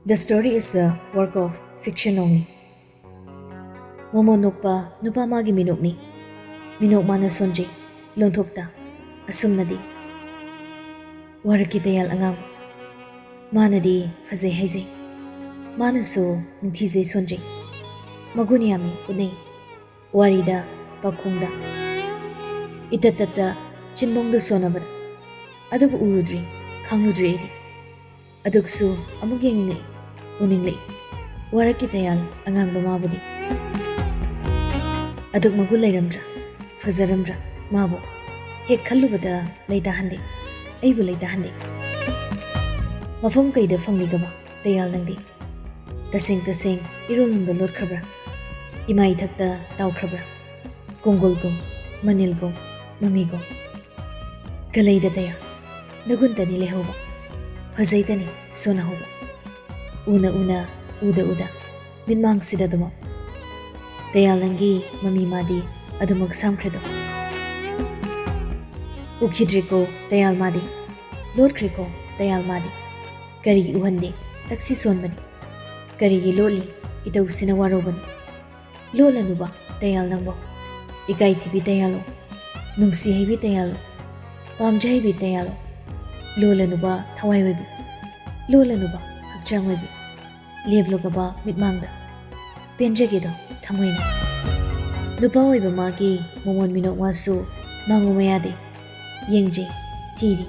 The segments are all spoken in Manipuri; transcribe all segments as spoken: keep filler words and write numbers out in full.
The story is a work of fiction only. ꯃꯣꯃꯣꯟ ꯅꯣꯛꯄ ꯅꯨꯄꯥ ꯃꯥꯒꯤ ꯃꯤꯅꯣꯛꯅꯤ꯫ ꯃꯤꯅꯣꯛ ꯃꯥꯅ ꯁꯣꯟꯖꯩ ꯂꯣꯟꯊꯣꯛꯇ ꯑꯁꯨꯝꯅꯗꯤ꯫ ꯋꯥꯔꯛꯀꯤ ꯇꯌꯥꯜ ꯑꯉꯥꯡ ꯃꯥꯅꯗꯤ ꯐꯖꯩ ꯍꯥꯏꯖꯩ꯫ ꯃꯥꯅꯁꯨ ꯅꯤꯡꯊꯤꯖꯩ ꯁꯣꯟꯖꯩ꯫ ꯃꯒꯨꯟ ꯌꯥꯝꯃꯤ ꯎꯠꯅꯩ꯫ ꯋꯥꯔꯤꯗ ꯄꯥꯈꯣꯡꯗ ꯏꯇꯠ ꯇꯠꯇ ꯆꯤꯟꯕꯣꯡꯗ ꯁꯣꯟꯅꯕꯗ ꯑꯗꯨꯕꯨ ꯎꯔꯨꯗ꯭ꯔꯤ ꯈꯪꯂꯨꯗ꯭ꯔꯤ ꯑꯩꯗꯤ꯫ ꯑꯗꯨꯛꯁꯨ ꯑꯃꯨꯛ ꯌꯦꯡꯅꯤꯡꯂꯛꯏ ꯎꯅꯤꯡꯂꯛꯏ꯫ ꯋꯥꯔꯛꯀꯤ ꯇꯌꯥꯜ ꯑꯉꯥꯡꯕ ꯃꯥꯕꯨꯗꯤ꯫ ꯑꯗꯨꯛ ꯃꯒꯨꯟ ꯂꯩꯔꯝꯗ꯭ꯔꯥ ꯐꯖꯔꯝꯗ꯭ꯔꯥ ꯃꯥꯕꯨ꯫ ꯍꯦꯛ ꯈꯜꯂꯨꯕꯗ ꯂꯩꯇꯥꯍꯟꯗꯦ꯫ ꯑꯩꯕꯨ ꯂꯩꯇꯥꯍꯟꯗꯦ꯫ ꯃꯐꯝ ꯀꯩꯗ ꯐꯪꯂꯤꯒꯕ ꯇꯌꯥꯜ ꯅꯪꯗꯤ? ꯇꯁꯦꯡ ꯇꯁꯦꯡ ꯏꯔꯣꯜꯅꯨꯡꯗ ꯂꯣꯠꯈ꯭ꯔꯕ꯭ꯔꯥ? ꯏꯃꯥ ꯏꯊꯛꯇ ꯇꯥꯎꯈ꯭ꯔꯕ꯭ꯔꯥ? ꯀꯣꯡꯒꯣꯜꯒꯨꯝ ꯃꯅꯤꯜꯒꯨꯝ ꯃꯃꯤꯒꯨꯝ꯫ ꯀꯂꯩꯗ ꯇꯌꯥꯜ ꯅꯒꯨꯟꯇꯅꯤ ꯂꯩꯍꯧꯕ꯫ ꯐꯖꯩꯇꯅꯤ ꯁꯣꯟꯅꯍꯧꯕ꯫ ꯎꯅ ꯎꯅ ꯎꯗ ꯎꯗ ꯃꯤꯠꯃꯥꯡꯁꯤꯗ ꯑꯗꯨꯃꯛ꯫ ꯇꯌꯥꯜ ꯅꯪꯒꯤ ꯃꯃꯤ ꯃꯥꯗꯤ ꯑꯗꯨꯃꯛ ꯁꯥꯝꯈ꯭ꯔꯦꯗꯣ꯫ ꯎꯈꯤꯗ꯭ꯔꯦꯀꯣ ꯇꯌꯥꯜ ꯃꯥꯗꯤ꯫ ꯂꯣꯠꯈ꯭ꯔꯦꯀꯣ ꯇꯌꯥꯜ ꯃꯥꯗꯤ꯫ ꯀꯔꯤꯒꯤ ꯎꯍꯟꯗꯦ? ꯇꯛꯁꯤ ꯁꯣꯟꯕꯅꯤ꯫ ꯀꯔꯤꯒꯤ ꯂꯣꯠꯂꯤ? ꯏꯇꯧꯁꯤꯅ ꯋꯥꯔꯧꯕꯅꯤ꯫ ꯂꯣꯠꯂꯅꯨꯕ ꯇꯌꯥꯜ ꯅꯪꯕꯣ꯫ ꯏꯀꯥꯏ ꯊꯤꯕꯤ ꯇꯌꯥꯜꯂꯣ꯫ ꯅꯨꯡꯁꯤ ꯍꯩꯕꯤ ꯇꯌꯥꯜꯂꯣ꯫ ꯄꯥꯝꯖ ꯍꯩꯕꯤ ꯇꯌꯥꯜꯂꯣ꯫ ꯂꯣꯠꯂꯅꯨꯕ ꯊꯋꯥꯏ ꯑꯣꯏꯕꯤ꯫ ꯂꯣꯠꯂꯅꯨꯕ ꯍꯛꯆꯥꯡ ꯑꯣꯏꯕꯤ꯫ ꯂꯦꯞꯂꯨꯒꯕ ꯃꯤꯠꯃꯥꯡꯗ꯫ ꯄꯦꯟꯖꯒꯦꯗꯣ ꯊꯃꯣꯏꯅ꯫ ꯅꯨꯄꯥ ꯑꯣꯏꯕ ꯃꯥꯒꯤ ꯃꯃꯣꯟ ꯃꯤꯅꯣꯛ ꯃꯥꯁꯨ ꯃꯥꯡꯉꯨ ꯃꯌꯥꯗꯦ꯫ ꯌꯦꯡꯖꯩ ꯊꯤꯔꯤ꯫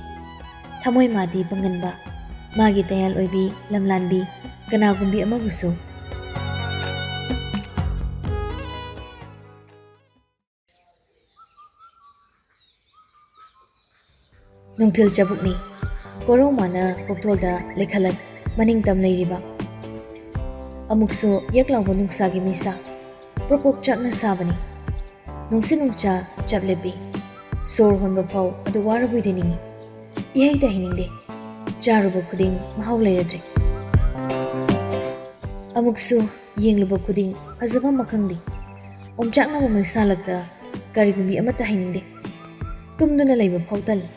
ꯊꯃꯣꯏ ꯃꯥꯗꯤ ꯄꯪꯒꯟꯕ꯫ ꯃꯥꯒꯤ ꯇꯌꯥꯜ ꯑꯣꯏꯕꯤ ꯂꯝꯂꯥꯟꯕꯤ ꯀꯅꯥꯒꯨꯝꯕꯤ ꯑꯃꯕꯨꯁꯨ꯫ ꯅꯨꯡꯊꯤꯜ ꯆꯕꯨꯛꯅꯤ꯫ ꯀꯣꯔꯧ ꯃꯥꯅ ꯀꯣꯛꯊꯣꯜꯗ ꯂꯩꯈꯠꯂꯛ ꯃꯅꯤꯡꯇꯝ ꯂꯩꯔꯤꯕ꯫ ꯑꯃꯨꯛꯁꯨ ꯌꯛ ꯂꯥꯎꯕ ꯅꯨꯡꯁꯥꯒꯤ ꯃꯩꯁꯥ ꯄ꯭ꯔꯣꯛ ꯄ꯭ꯔꯣꯛ ꯆꯥꯛꯅ ꯁꯥꯕꯅꯤ꯫ ꯅꯨꯡꯁꯤꯠ ꯅꯨꯡꯁꯥ ꯆꯞ ꯂꯦꯞꯄꯤ꯫ ꯁꯣꯔ ꯍꯣꯟꯕ ꯐꯥꯎ ꯑꯗꯨ ꯋꯥꯔꯕꯣꯏꯗ ꯅꯤꯡꯏ꯫ ꯏꯍꯩꯗ ꯍꯩꯅꯤꯡꯗꯦ꯫ ꯆꯥꯔꯨꯕ ꯈꯨꯗꯤꯡ ꯃꯍꯥꯎ ꯂꯩꯔꯗ꯭ꯔꯦ꯫ ꯑꯃꯨꯛꯁꯨ ꯌꯦꯡꯂꯨꯕ ꯈꯨꯗꯤꯡ ꯐꯖꯕ ꯑꯃ ꯈꯪꯗꯦ꯫ ꯑꯣꯝꯆꯥꯛꯅꯕ ꯃꯩꯁꯥꯂꯛꯇ ꯀꯔꯤꯒꯨꯝꯕꯤ ꯑꯃꯠꯇ ꯍꯩꯅꯤꯡꯗꯦ꯫ ꯇꯨꯝꯗꯨꯅ ꯂꯩꯕ ꯐꯥꯎ ꯇꯜꯂꯤ꯫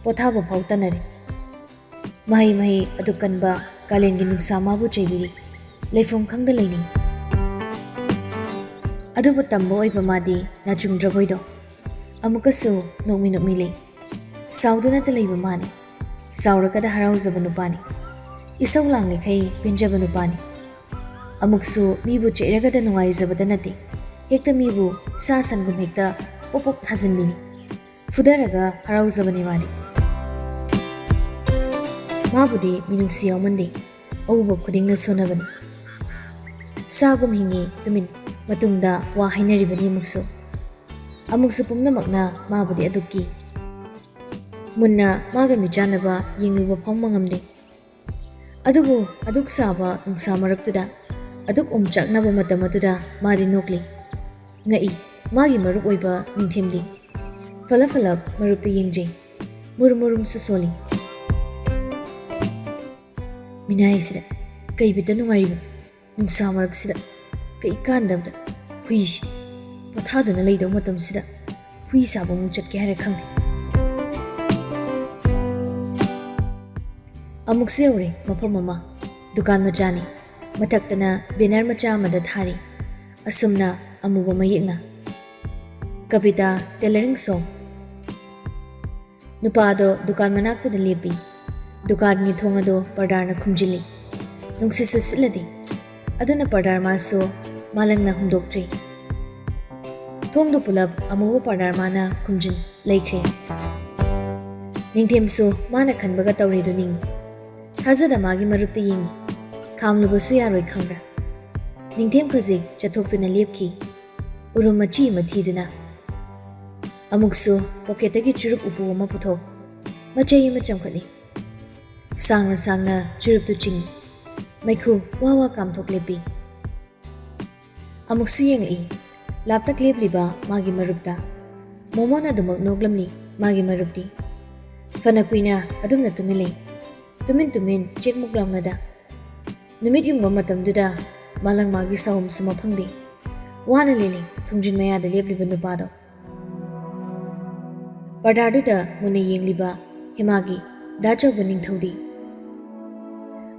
ꯄꯣꯊꯥꯕ ꯐꯥꯎ ꯇꯟꯅꯔꯦ꯫ ꯃꯍꯩ ꯃꯍꯩ ꯑꯗꯨ ꯀꯟꯕ ꯀꯥꯂꯦꯟꯒꯤ ꯅꯨꯡꯁꯥ ꯃꯥꯕꯨ ꯆꯩꯕꯤꯔꯤ꯫ ꯂꯩꯐꯝ ꯈꯪꯗ ꯂꯩꯅꯤꯡ꯫ ꯑꯗꯨꯕꯨ ꯇꯝꯕ ꯑꯣꯏꯕ ꯃꯥꯗꯤ ꯅꯥꯆꯨꯡꯗ꯭ꯔꯕꯣꯏꯗꯣ꯫ ꯑꯃꯨꯛꯀꯁꯨ ꯅꯣꯛꯃꯤ ꯅꯣꯛꯃꯤ ꯂꯩ꯫ ꯁꯥꯎꯗꯨꯅꯇ ꯂꯩꯕ ꯃꯥꯅꯤ꯫ ꯁꯥꯎꯔꯒꯗ ꯍꯔꯥꯎꯖꯕ ꯅꯨꯄꯥꯅꯤ꯫ ꯏꯁꯧ ꯂꯥꯡꯂꯤꯈꯩ ꯄꯦꯟꯖꯕ ꯅꯨꯄꯥꯅꯤ꯫ ꯑꯃꯨꯛꯁꯨ ꯃꯤꯕꯨ ꯆꯩꯔꯒꯗ ꯅꯨꯡꯉꯥꯏꯖꯕꯗ ꯅꯠꯇꯦ, ꯍꯦꯛꯇ ꯃꯤꯕꯨ ꯁꯥ ꯁꯟꯒꯨꯝ ꯍꯦꯛꯇ ꯄꯣꯞ ꯄꯣꯞ ꯊꯥꯖꯤꯟꯕꯤꯅꯤ꯫ ꯐꯨꯗꯔꯒ ꯍꯔꯥꯎꯖꯕꯅꯤ ꯃꯥꯗꯤ꯫ ꯃꯥꯕꯨꯗꯤ ꯃꯤꯅꯨꯡꯁꯤ ꯌꯥꯎꯃꯟꯗꯦ꯫ ꯑꯎꯕ ꯈꯨꯗꯤꯡꯅ ꯁꯣꯟꯅꯕꯅꯤ꯫ ꯁꯥꯒꯨꯝ ꯍꯤꯡꯉꯤ ꯇꯨꯃꯤꯟ꯫ ꯃꯇꯨꯡꯗ ꯋꯥ ꯍꯥꯏꯅꯔꯤꯕꯅꯤ ꯑꯃꯨꯛꯁꯨ꯫ ꯑꯃꯨꯛꯁꯨ ꯄꯨꯝꯅꯃꯛꯅ ꯃꯥꯕꯨꯗꯤ ꯑꯗꯨꯛꯀꯤ꯫ ꯃꯨꯟꯅ ꯃꯥꯒ ꯃꯤꯆꯥꯟꯅꯕ ꯌꯦꯡꯂꯨꯕ ꯐꯥꯎꯕ ꯉꯝꯗꯦ꯫ ꯑꯗꯨꯕꯨ ꯑꯗꯨꯛ ꯁꯥꯕ ꯅꯨꯡꯁꯥ ꯃꯔꯛꯇꯨꯗ, ꯑꯗꯨꯛ ꯑꯣꯝꯆꯥꯛꯅꯕ ꯃꯇꯝ ꯑꯗꯨꯗ ꯃꯥꯗꯤ ꯅꯣꯛꯂꯤ꯫ ꯉꯛꯏ꯫ ꯃꯥꯒꯤ ꯃꯔꯨꯞ ꯑꯣꯏꯕ ꯅꯤꯡꯊꯦꯝꯗꯤ꯫ ꯐꯂꯞ ꯐꯂꯞ ꯃꯔꯨꯞꯇ ꯌꯦꯡꯖꯩ꯫ ꯃꯨꯔꯨꯝ ꯃꯨꯔꯨꯝꯁꯨ ꯁꯣꯜꯂꯤ꯫ ꯃꯤꯅꯥꯏꯁꯤꯗ ꯀꯩ ꯕꯤꯠꯇ ꯅꯨꯡꯉꯥꯏꯔꯤꯕ? ꯅꯨꯡꯁꯥ ꯃꯔꯛꯁꯤꯗ ꯀꯩ ꯀꯥꯟꯗꯕꯗ ꯍꯨꯏꯁꯤ ꯄꯣꯊꯥꯗꯨꯅ ꯂꯩꯗꯧ ꯃꯇꯝꯁꯤꯗ ꯍꯨꯏ ꯁꯥꯕ ꯑꯃꯨꯛ ꯆꯠꯀꯦ ꯍꯥꯏꯔ ꯈꯪꯗꯦ꯫ ꯑꯃꯨꯛꯁꯨ ꯌꯧꯔꯦ ꯃꯐꯝ ꯑꯃ꯫ ꯗꯨꯀꯥꯟ ꯃꯆꯥꯅꯤ꯫ ꯃꯊꯛꯇꯅ ꯕꯦꯅꯔ ꯃꯆꯥ ꯑꯃꯗ ꯊꯥꯔꯤ꯫ ꯑꯁꯨꯝꯅ ꯑꯃꯨꯕ ꯃꯌꯦꯛꯅ "ꯀꯕꯤꯇꯥ ꯇꯦꯂꯔꯤꯡ ꯁꯣꯞ"꯫ ꯅꯨꯄꯥ ꯑꯗꯣ ꯗꯨꯀꯥꯟ ꯃꯅꯥꯛꯇꯨꯗ ꯂꯦꯞꯄꯤ꯫ ꯗꯨꯀꯥꯟꯒꯤ ꯊꯣꯡ ꯑꯗꯣ ꯄꯔꯗꯥꯔꯅ ꯈꯨꯝꯖꯤꯜꯂꯤ꯫ ꯅꯨꯡꯁꯤꯠꯁꯨ ꯁꯤꯠꯂꯗꯦ꯫ ꯑꯗꯨꯅ ꯄꯔꯗꯥꯔ ꯃꯥꯁꯨ ꯃꯥꯂꯪꯅ ꯍꯨꯝꯗꯣꯛꯇ꯭ꯔꯤ꯫ ꯊꯣꯡꯗꯨ ꯄꯨꯂꯞ ꯑꯃꯨꯕ ꯄꯔꯗꯥꯔ ꯃꯥꯅ ꯈꯨꯝꯖꯤꯟ ꯂꯩꯈ꯭ꯔꯦ꯫ ꯅꯤꯡꯊꯦꯝꯁꯨ ꯃꯥꯅ ꯈꯟꯕꯒ ꯇꯧꯔꯤꯗꯨ ꯅꯤꯡꯏ꯫ ꯊꯥꯖꯗ ꯃꯥꯒꯤ ꯃꯔꯨꯞꯇ ꯌꯦꯡꯏ꯫ ꯈꯥꯝꯂꯨꯕꯁꯨ ꯌꯥꯔꯣꯏ ꯈꯪꯕ꯭ꯔꯥ? ꯅꯤꯡꯊꯦꯝ ꯈꯖꯤꯛ ꯆꯠꯊꯣꯛꯇꯨꯅ ꯂꯦꯞꯈꯤ꯫ ꯎꯔꯨꯝ ꯃꯆꯤ ꯑꯃ ꯊꯤꯗꯨꯅ꯫ ꯑꯃꯨꯛꯁꯨ ꯄꯣꯀꯦꯠꯇꯒꯤ ꯆꯨꯔꯨꯞ ꯎꯄꯨ ꯑꯃ ꯄꯨꯊꯣꯛ ꯃꯆꯩ ꯑꯃ ꯆꯝꯈꯠꯂꯤ꯫ ꯁꯥꯡꯅ ꯁꯥꯡꯅ ꯆꯨꯔꯨꯞꯇꯨ ꯆꯤꯡꯏ꯫ ꯃꯩꯈꯨ ꯋꯥ ꯋꯥ ꯀꯥꯝꯊꯣꯛ ꯂꯦꯞꯄꯤ꯫ ꯑꯃꯨꯛꯁꯨ ꯌꯦꯡꯉꯛꯏ꯫ ꯂꯥꯞꯇꯛ ꯂꯦꯞꯂꯤꯕ ꯃꯥꯒꯤ ꯃꯔꯨꯞꯇ꯫ ꯃꯣꯃꯣꯟ ꯑꯗꯨꯃꯛ ꯅꯣꯛꯂꯝꯃꯤ ꯃꯥꯒꯤ ꯃꯔꯨꯞꯇꯤ꯫ ꯐꯅ ꯀꯨꯏꯅ ꯑꯗꯨꯝꯅ ꯇꯨꯃꯤꯟ ꯂꯩ꯫ ꯇꯨꯃꯤꯟ ꯇꯨꯃꯤꯟ ꯆꯦꯛꯃꯨꯛ ꯂꯥꯎꯅꯗ꯫ ꯅꯨꯃꯤꯠ ꯌꯨꯡꯕ ꯃꯇꯝꯗꯨꯗ ꯃꯥꯂꯪ ꯃꯥꯒꯤ ꯁꯥꯍꯨꯝꯁꯨ ꯃꯐꯪꯗꯦ꯫ ꯋꯥꯅ ꯂꯦꯜꯂꯤ ꯊꯣꯡꯖꯤꯟ ꯃꯌꯥꯗ ꯂꯦꯞꯂꯤꯕ ꯅꯨꯄꯥꯗꯣ꯫ ꯄꯔꯗꯥꯗꯨꯗ ꯃꯨꯟꯅ ꯌꯦꯡꯂꯤꯕ ꯍꯦꯃꯥꯒꯤ ꯗꯥ ꯆꯥꯎꯕ ꯅꯤꯡꯊꯧꯗꯤ꯫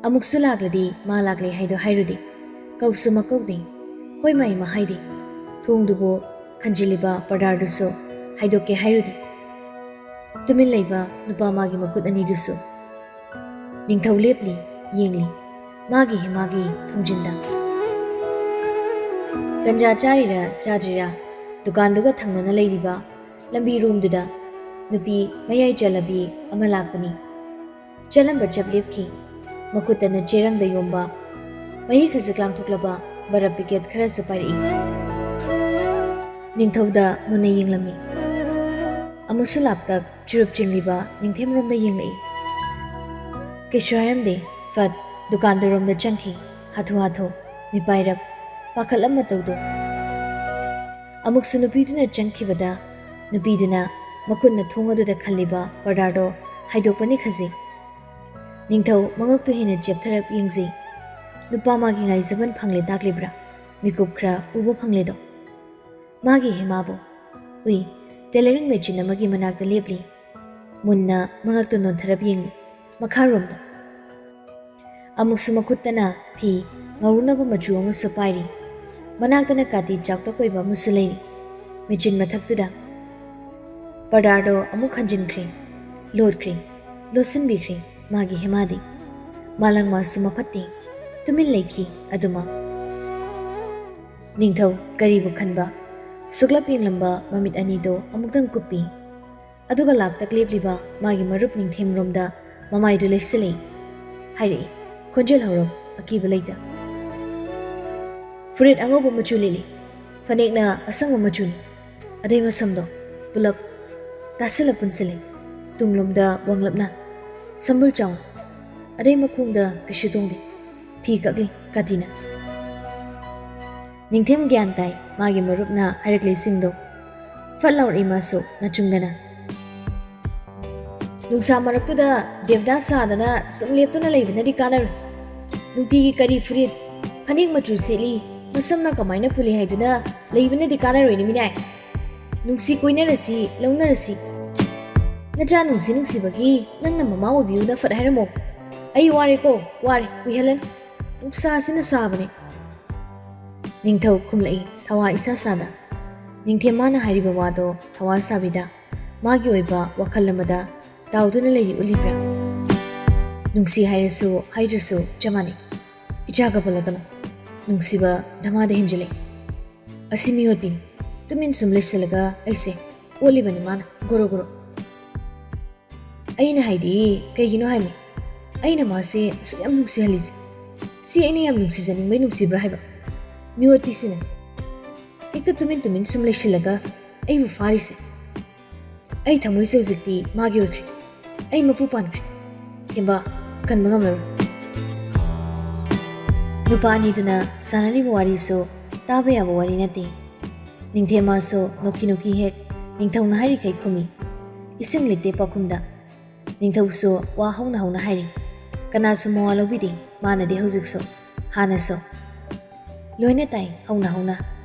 ꯑꯃꯨꯛꯁꯨ ꯂꯥꯛꯂꯗꯤ ꯃꯥ ꯂꯥꯛꯂꯦ ꯍꯥꯏꯗꯣ ꯍꯥꯏꯔꯨꯗꯦ꯫ ꯀꯧꯁꯨ ꯃꯀꯧꯗꯦ꯫ ꯍꯣꯏ ꯃꯥꯏ ꯃꯍꯥꯏꯗꯦ꯫ ꯊꯣꯡꯗꯨꯕꯨ ꯈꯟꯖꯤꯜꯂꯤꯕ ꯄꯔꯗꯥꯔꯗꯨꯁꯨ ꯍꯥꯏꯗꯣꯛꯀꯦ ꯍꯥꯏꯔꯨꯗꯦ꯫ ꯇꯨꯃꯤꯟ ꯂꯩꯕ ꯅꯨꯄꯥ ꯃꯥꯒꯤ ꯃꯈꯨꯠ ꯑꯅꯤꯗꯨꯁꯨ꯫ ꯅꯤꯡꯊꯧ ꯂꯦꯞꯂꯤ, ꯌꯦꯡꯂꯤ꯫ ꯃꯥꯒꯤ ꯍꯦꯃꯥꯒꯤ ꯊꯣꯡꯖꯤꯟꯗ꯫ ꯇꯟꯖꯥ ꯆꯥꯔꯤꯔꯥ ꯆꯥꯗ꯭ꯔꯤꯔꯥ, ꯗꯨꯀꯥꯟꯗꯨꯒ ꯊꯪꯅꯅ ꯂꯩꯔꯤꯕ ꯂꯝꯕꯤꯔꯣꯝꯗꯨꯗ ꯅꯨꯄꯤ ꯃꯌꯥꯏ ꯆꯜꯂꯕꯤ ꯑꯃ ꯂꯥꯛꯄꯅꯤ꯫ ꯆꯠꯂꯝꯕ ꯆꯞ ꯂꯦꯞꯈꯤ꯫ ꯃꯈꯨꯠꯇꯅ ꯆꯦꯔꯪꯗ ꯌꯣꯝꯕ ꯃꯍꯤ ꯈꯖꯤꯛ ꯂꯥꯡꯊꯣꯛꯂꯕ ꯕꯔꯞ ꯄꯤꯀꯦꯠ ꯈꯔꯁꯨ ꯄꯥꯏꯔꯛꯏ꯫ ꯅꯤꯡꯊꯧꯗ ꯃꯨꯟꯅ ꯌꯦꯡꯂꯝꯃꯤ꯫ ꯑꯃꯨꯛꯁꯨ ꯂꯥꯞꯇꯛ ꯆꯨꯔꯨꯞ ꯆꯤꯡꯂꯤꯕ ꯅꯤꯡꯊꯦꯝꯔꯣꯝꯗ ꯌꯦꯡꯂꯛꯏ꯫ ꯀꯩꯁꯨ ꯍꯥꯏꯔꯝꯗꯦ꯫ ꯐꯠ ꯗꯨꯀꯥꯟꯗꯨꯔꯣꯝꯗ ꯆꯪꯈꯤ꯫ ꯍꯥꯊꯨ ꯍꯥꯊꯨ, ꯃꯤꯄꯥꯏꯔꯞ, ꯄꯥꯈꯠꯂꯞ ꯃꯇꯧꯗꯣ꯫ ꯑꯃꯨꯛꯁꯨ ꯅꯨꯄꯤꯗꯨꯅ ꯆꯪꯈꯤꯕꯗ ꯅꯨꯄꯤꯗꯨꯅ ꯃꯈꯨꯠꯅ ꯊꯣꯡ ꯑꯗꯨꯗ ꯈꯜꯂꯤꯕ ꯄꯔꯗꯥꯗꯣ ꯍꯥꯏꯗꯣꯛꯄꯅꯤ ꯈꯖꯤꯛ꯫ ꯅꯤꯡꯊꯧ ꯃꯉꯛꯇꯨ ꯍꯦꯟꯅ ꯆꯦꯞꯊꯔꯞ ꯌꯦꯡꯖꯩ꯫ ꯅꯨꯄꯥ ꯃꯥꯒꯤ ꯉꯥꯏꯖꯕꯟ ꯐꯪꯂꯦ ꯇꯥꯛꯂꯤꯕ꯭ꯔꯥ? ꯃꯤꯀꯨꯞ ꯈꯔ ꯎꯕ ꯐꯪꯂꯦꯗꯣ꯫ ꯃꯥꯒꯤ ꯍꯦꯃꯥꯕꯨ ꯎꯏ꯫ ꯇꯦꯂꯔꯤꯡ ꯃꯦꯆꯤꯟ ꯑꯃꯒꯤ ꯃꯅꯥꯛꯇ ꯂꯦꯞꯂꯤ꯫ ꯃꯨꯟꯅ ꯃꯉꯛꯇ ꯅꯣꯟꯊꯔꯞ ꯌꯦꯡꯂꯤ꯫ ꯃꯈꯥꯔꯣꯝꯗ꯫ ꯑꯃꯨꯛꯁꯨ ꯃꯈꯨꯠꯇꯅ ꯐꯤ ꯉꯧꯔꯨꯅꯕ ꯃꯆꯨ ꯑꯃꯁꯨ ꯄꯥꯏꯔꯤ꯫ ꯃꯅꯥꯛꯇꯅ ꯀꯥꯇꯤ ꯆꯥꯎꯇꯛ ꯑꯣꯏꯕ ꯑꯃꯁꯨ ꯂꯩꯔꯤ꯫ ꯃꯦꯆꯤꯟ ꯃꯊꯛꯇꯨꯗ꯫ ꯄꯔꯗꯥꯗꯣ ꯑꯃꯨꯛ ꯍꯟꯖꯤꯟꯈ꯭ꯔꯦ꯫ ꯂꯣꯠꯈ꯭ꯔꯦ꯫ ꯂꯣꯠꯁꯤꯟꯕꯤꯈ꯭ꯔꯦ ꯃꯥꯒꯤ ꯍꯦꯃꯥꯗꯤ꯫ ꯃꯥꯂꯪ ꯃꯥꯁꯨ ꯃꯐꯠꯇꯦ꯫ ꯇꯨꯃꯤꯟ ꯂꯩꯈꯤ ꯑꯗꯨꯃꯛ꯫ ꯅꯤꯡꯊꯧ ꯀꯔꯤꯕꯨ ꯈꯟꯕ? ꯁꯨꯛꯂꯞ ꯌꯦꯡꯂꯝꯕ ꯃꯃꯤꯠ ꯑꯅꯤꯗꯣ ꯑꯃꯨꯛꯇꯪ ꯀꯨꯞꯄꯤ꯫ ꯑꯗꯨꯒ ꯂꯥꯞꯇꯛ ꯂꯦꯞꯂꯤꯕ ꯃꯥꯒꯤ ꯃꯔꯨꯞ ꯅꯤꯡꯊꯦꯝꯔꯣꯝꯗ ꯃꯃꯥꯏꯗꯨ ꯂꯩꯁꯤꯜꯂꯛꯏ꯫ ꯍꯥꯏꯔꯛꯏ, ꯈꯣꯟꯖꯦꯜ ꯍꯧꯔꯞ ꯑꯀꯤꯕ ꯂꯩꯇ꯫ ꯐꯨꯔꯤꯠ ꯑꯉꯧꯕ ꯃꯆꯨ ꯂꯤꯠꯂꯤ꯫ ꯐꯅꯦꯛꯅ ꯑꯁꯪꯕ ꯃꯆꯨꯅꯤ꯫ ꯑꯗꯩ ꯃꯁꯝꯗꯣ ꯄꯨꯂꯞ ꯇꯥꯁꯤꯜꯂ ꯄꯨꯟꯁꯤꯜꯂꯤ꯫ ꯇꯨꯡꯂꯣꯝꯗ ꯋꯥꯡꯂꯞꯅ꯫ ꯁꯝꯕꯨꯜ ꯆꯥꯎꯅ꯫ ꯑꯗꯩ ꯃꯈꯣꯡꯗ ꯀꯩꯁꯨ ꯇꯣꯡꯗꯦ꯫ ꯐꯤ ꯀꯛꯂꯤ ꯀꯥꯇꯤꯅ꯫ ꯅꯤꯡꯊꯦꯝ ꯒ꯭ꯌꯥꯟ ꯇꯥꯏ ꯃꯥꯒꯤ ꯃꯔꯨꯞꯅ ꯍꯥꯏꯔꯛꯂꯤꯁꯤꯡꯗꯣ꯫ ꯐꯠ ꯂꯥꯎꯔꯛꯏ ꯃꯥꯁꯨ ꯅꯆꯨꯡꯗꯅ꯫ ꯅꯨꯡꯁꯥ ꯃꯔꯛꯇꯨꯗ ꯗꯦꯕꯗꯥꯁ ꯁꯥꯗꯅ ꯁꯨꯝ ꯂꯦꯞꯇꯨꯅ ꯂꯩꯕꯅꯗꯤ ꯀꯥꯟꯅꯔꯣꯏ꯫ ꯅꯨꯡꯇꯤꯒꯤ ꯀꯔꯤ ꯐꯨꯔꯤꯠ, ꯐꯅꯦꯛ ꯃꯆꯨ ꯁꯦꯠꯂꯤ, ꯃꯁꯝꯅ ꯀꯃꯥꯏꯅ ꯄꯨꯜꯂꯤ ꯍꯥꯏꯗꯨꯅ ꯂꯩꯕꯅꯗꯤ ꯀꯥꯟꯅꯔꯣꯏꯅꯦ ꯃꯤꯅꯥꯏ꯫ ꯅꯨꯡꯁꯤ ꯀꯣꯏꯅꯔꯁꯤ, ꯂꯧꯅꯔꯁꯤ꯫ ꯅꯆꯥ ꯅꯨꯡꯁꯤ ꯅꯨꯡꯁꯤꯕꯒꯤ ꯅꯪꯅ ꯃꯃꯥ ꯑꯣꯏꯕꯤꯌꯨꯅ ꯐꯠ ꯍꯥꯏꯔꯝꯃꯣ꯫ "ꯑꯩ ꯋꯥꯔꯦꯀꯣ, ꯋꯥꯔꯦ, ꯀꯨꯏꯍꯜꯂꯅꯨ꯫ ꯅꯨꯡꯁꯥꯁꯤꯅ ꯁꯥꯕꯅꯦ꯫" ꯅꯤꯡꯊꯧ ꯈꯨꯝꯂꯛꯏ ꯊꯋꯥ ꯏꯁꯥ ꯁꯥꯗ꯫ ꯅꯤꯡꯊꯦꯝꯃꯥꯅ ꯍꯥꯏꯔꯤꯕ ꯋꯥꯗꯣ ꯊꯋꯥ ꯁꯥꯕꯤꯗ ꯃꯥꯒꯤ ꯑꯣꯏꯕ ꯋꯥꯈꯜ ꯑꯃꯗ ꯇꯥꯎꯗꯨꯅ ꯂꯩꯔꯤ ꯎꯠꯂꯤꯕ꯭ꯔꯥ? ꯅꯨꯡꯁꯤ ꯍꯥꯏꯔꯁꯨ ꯍꯥꯏꯗ꯭ꯔꯁꯨ ꯆꯞ ꯃꯥꯟꯅꯩ꯫ ꯏꯆꯥꯒ ꯄꯜꯂꯛꯀꯅꯨ꯫ ꯅꯨꯡꯁꯤꯕ ꯙꯃꯥꯗ ꯍꯦꯟꯖꯤꯜꯂꯛꯏ꯫ ꯑꯁꯤ ꯃꯤꯑꯣꯠꯄꯤꯅꯤ꯫ ꯇꯨꯃꯤꯟ ꯁꯨꯝ ꯂꯩꯁꯤꯜꯂꯒ ꯑꯩꯁꯦ ꯑꯣꯠꯂꯤꯕꯅꯤ ꯃꯥꯅ ꯒꯣꯔꯣ ꯒꯣꯔꯣ꯫ ꯑꯩꯅ ꯍꯥꯏꯗꯤ ꯀꯩꯒꯤꯅꯣ ꯍꯥꯏꯃꯤ? ꯑꯩꯅ ꯃꯥꯁꯦ ꯑꯁꯨꯛ ꯌꯥꯝ ꯅꯨꯡꯁꯤꯍꯜꯂꯤꯁꯦ, ꯁꯤ ꯑꯩꯅ ꯌꯥꯝ ꯅꯨꯡꯁꯤꯖꯅꯤꯡꯕꯩ ꯅꯨꯡꯁꯤꯕ꯭ꯔꯥ ꯍꯥꯏꯕ? ꯃꯤꯑꯣꯠꯄꯤꯁꯤꯅ ꯍꯦꯛꯇ ꯇꯨꯃꯤꯟ ꯇꯨꯃꯤꯟ ꯁꯨꯝ ꯂꯩꯁꯤꯜꯂꯒ ꯑꯩꯕꯨ ꯐꯥꯔꯤꯁꯦ꯫ ꯑꯩ ꯊꯃꯣꯏꯁꯦ ꯍꯧꯖꯤꯛꯇꯤ ꯃꯥꯒꯤ ꯑꯣꯏꯈ꯭ꯔꯦ꯫ ꯑꯩ ꯃꯄꯨ ꯄꯥꯟꯈ꯭ꯔꯦ꯫ ꯊꯦꯝꯕ, ꯀꯟꯕ ꯉꯝꯂꯔꯣꯏ꯫ ꯅꯨꯄꯥ ꯑꯅꯤꯗꯨꯅ ꯁꯥꯟꯅꯔꯤꯕ ꯋꯥꯔꯤꯁꯨ ꯇꯥꯕ ꯌꯥꯕ ꯋꯥꯔꯤ ꯅꯠꯇꯦ꯫ ꯅꯤꯡꯊꯦꯝꯃꯥꯁꯨ ꯅꯣꯛꯈꯤ ꯅꯣꯛꯈꯤ ꯍꯦꯛ ꯅꯤꯡꯊꯧꯅ ꯍꯥꯏꯔꯤꯈꯩ ꯈꯨꯝꯃꯤ꯫ ꯏꯁꯤꯡ ꯂꯤꯇꯦ ꯄꯥꯎꯈꯨꯝꯗ꯫ ꯅꯤꯡꯊꯧꯁꯨ ꯋꯥ ꯍꯧꯅ ꯍꯧꯅ ꯍꯥꯏꯔꯤ꯫ ꯀꯅꯥꯁꯨ ꯃꯋꯥ ꯂꯧꯕꯤꯗꯦ ꯃꯥꯅꯗꯤ ꯍꯧꯖꯤꯛꯁꯨ, ꯍꯥꯟꯅꯁꯨ꯫ ꯂꯣꯏꯅ ꯇꯥꯏ ꯍꯧꯅ ꯍꯧꯅ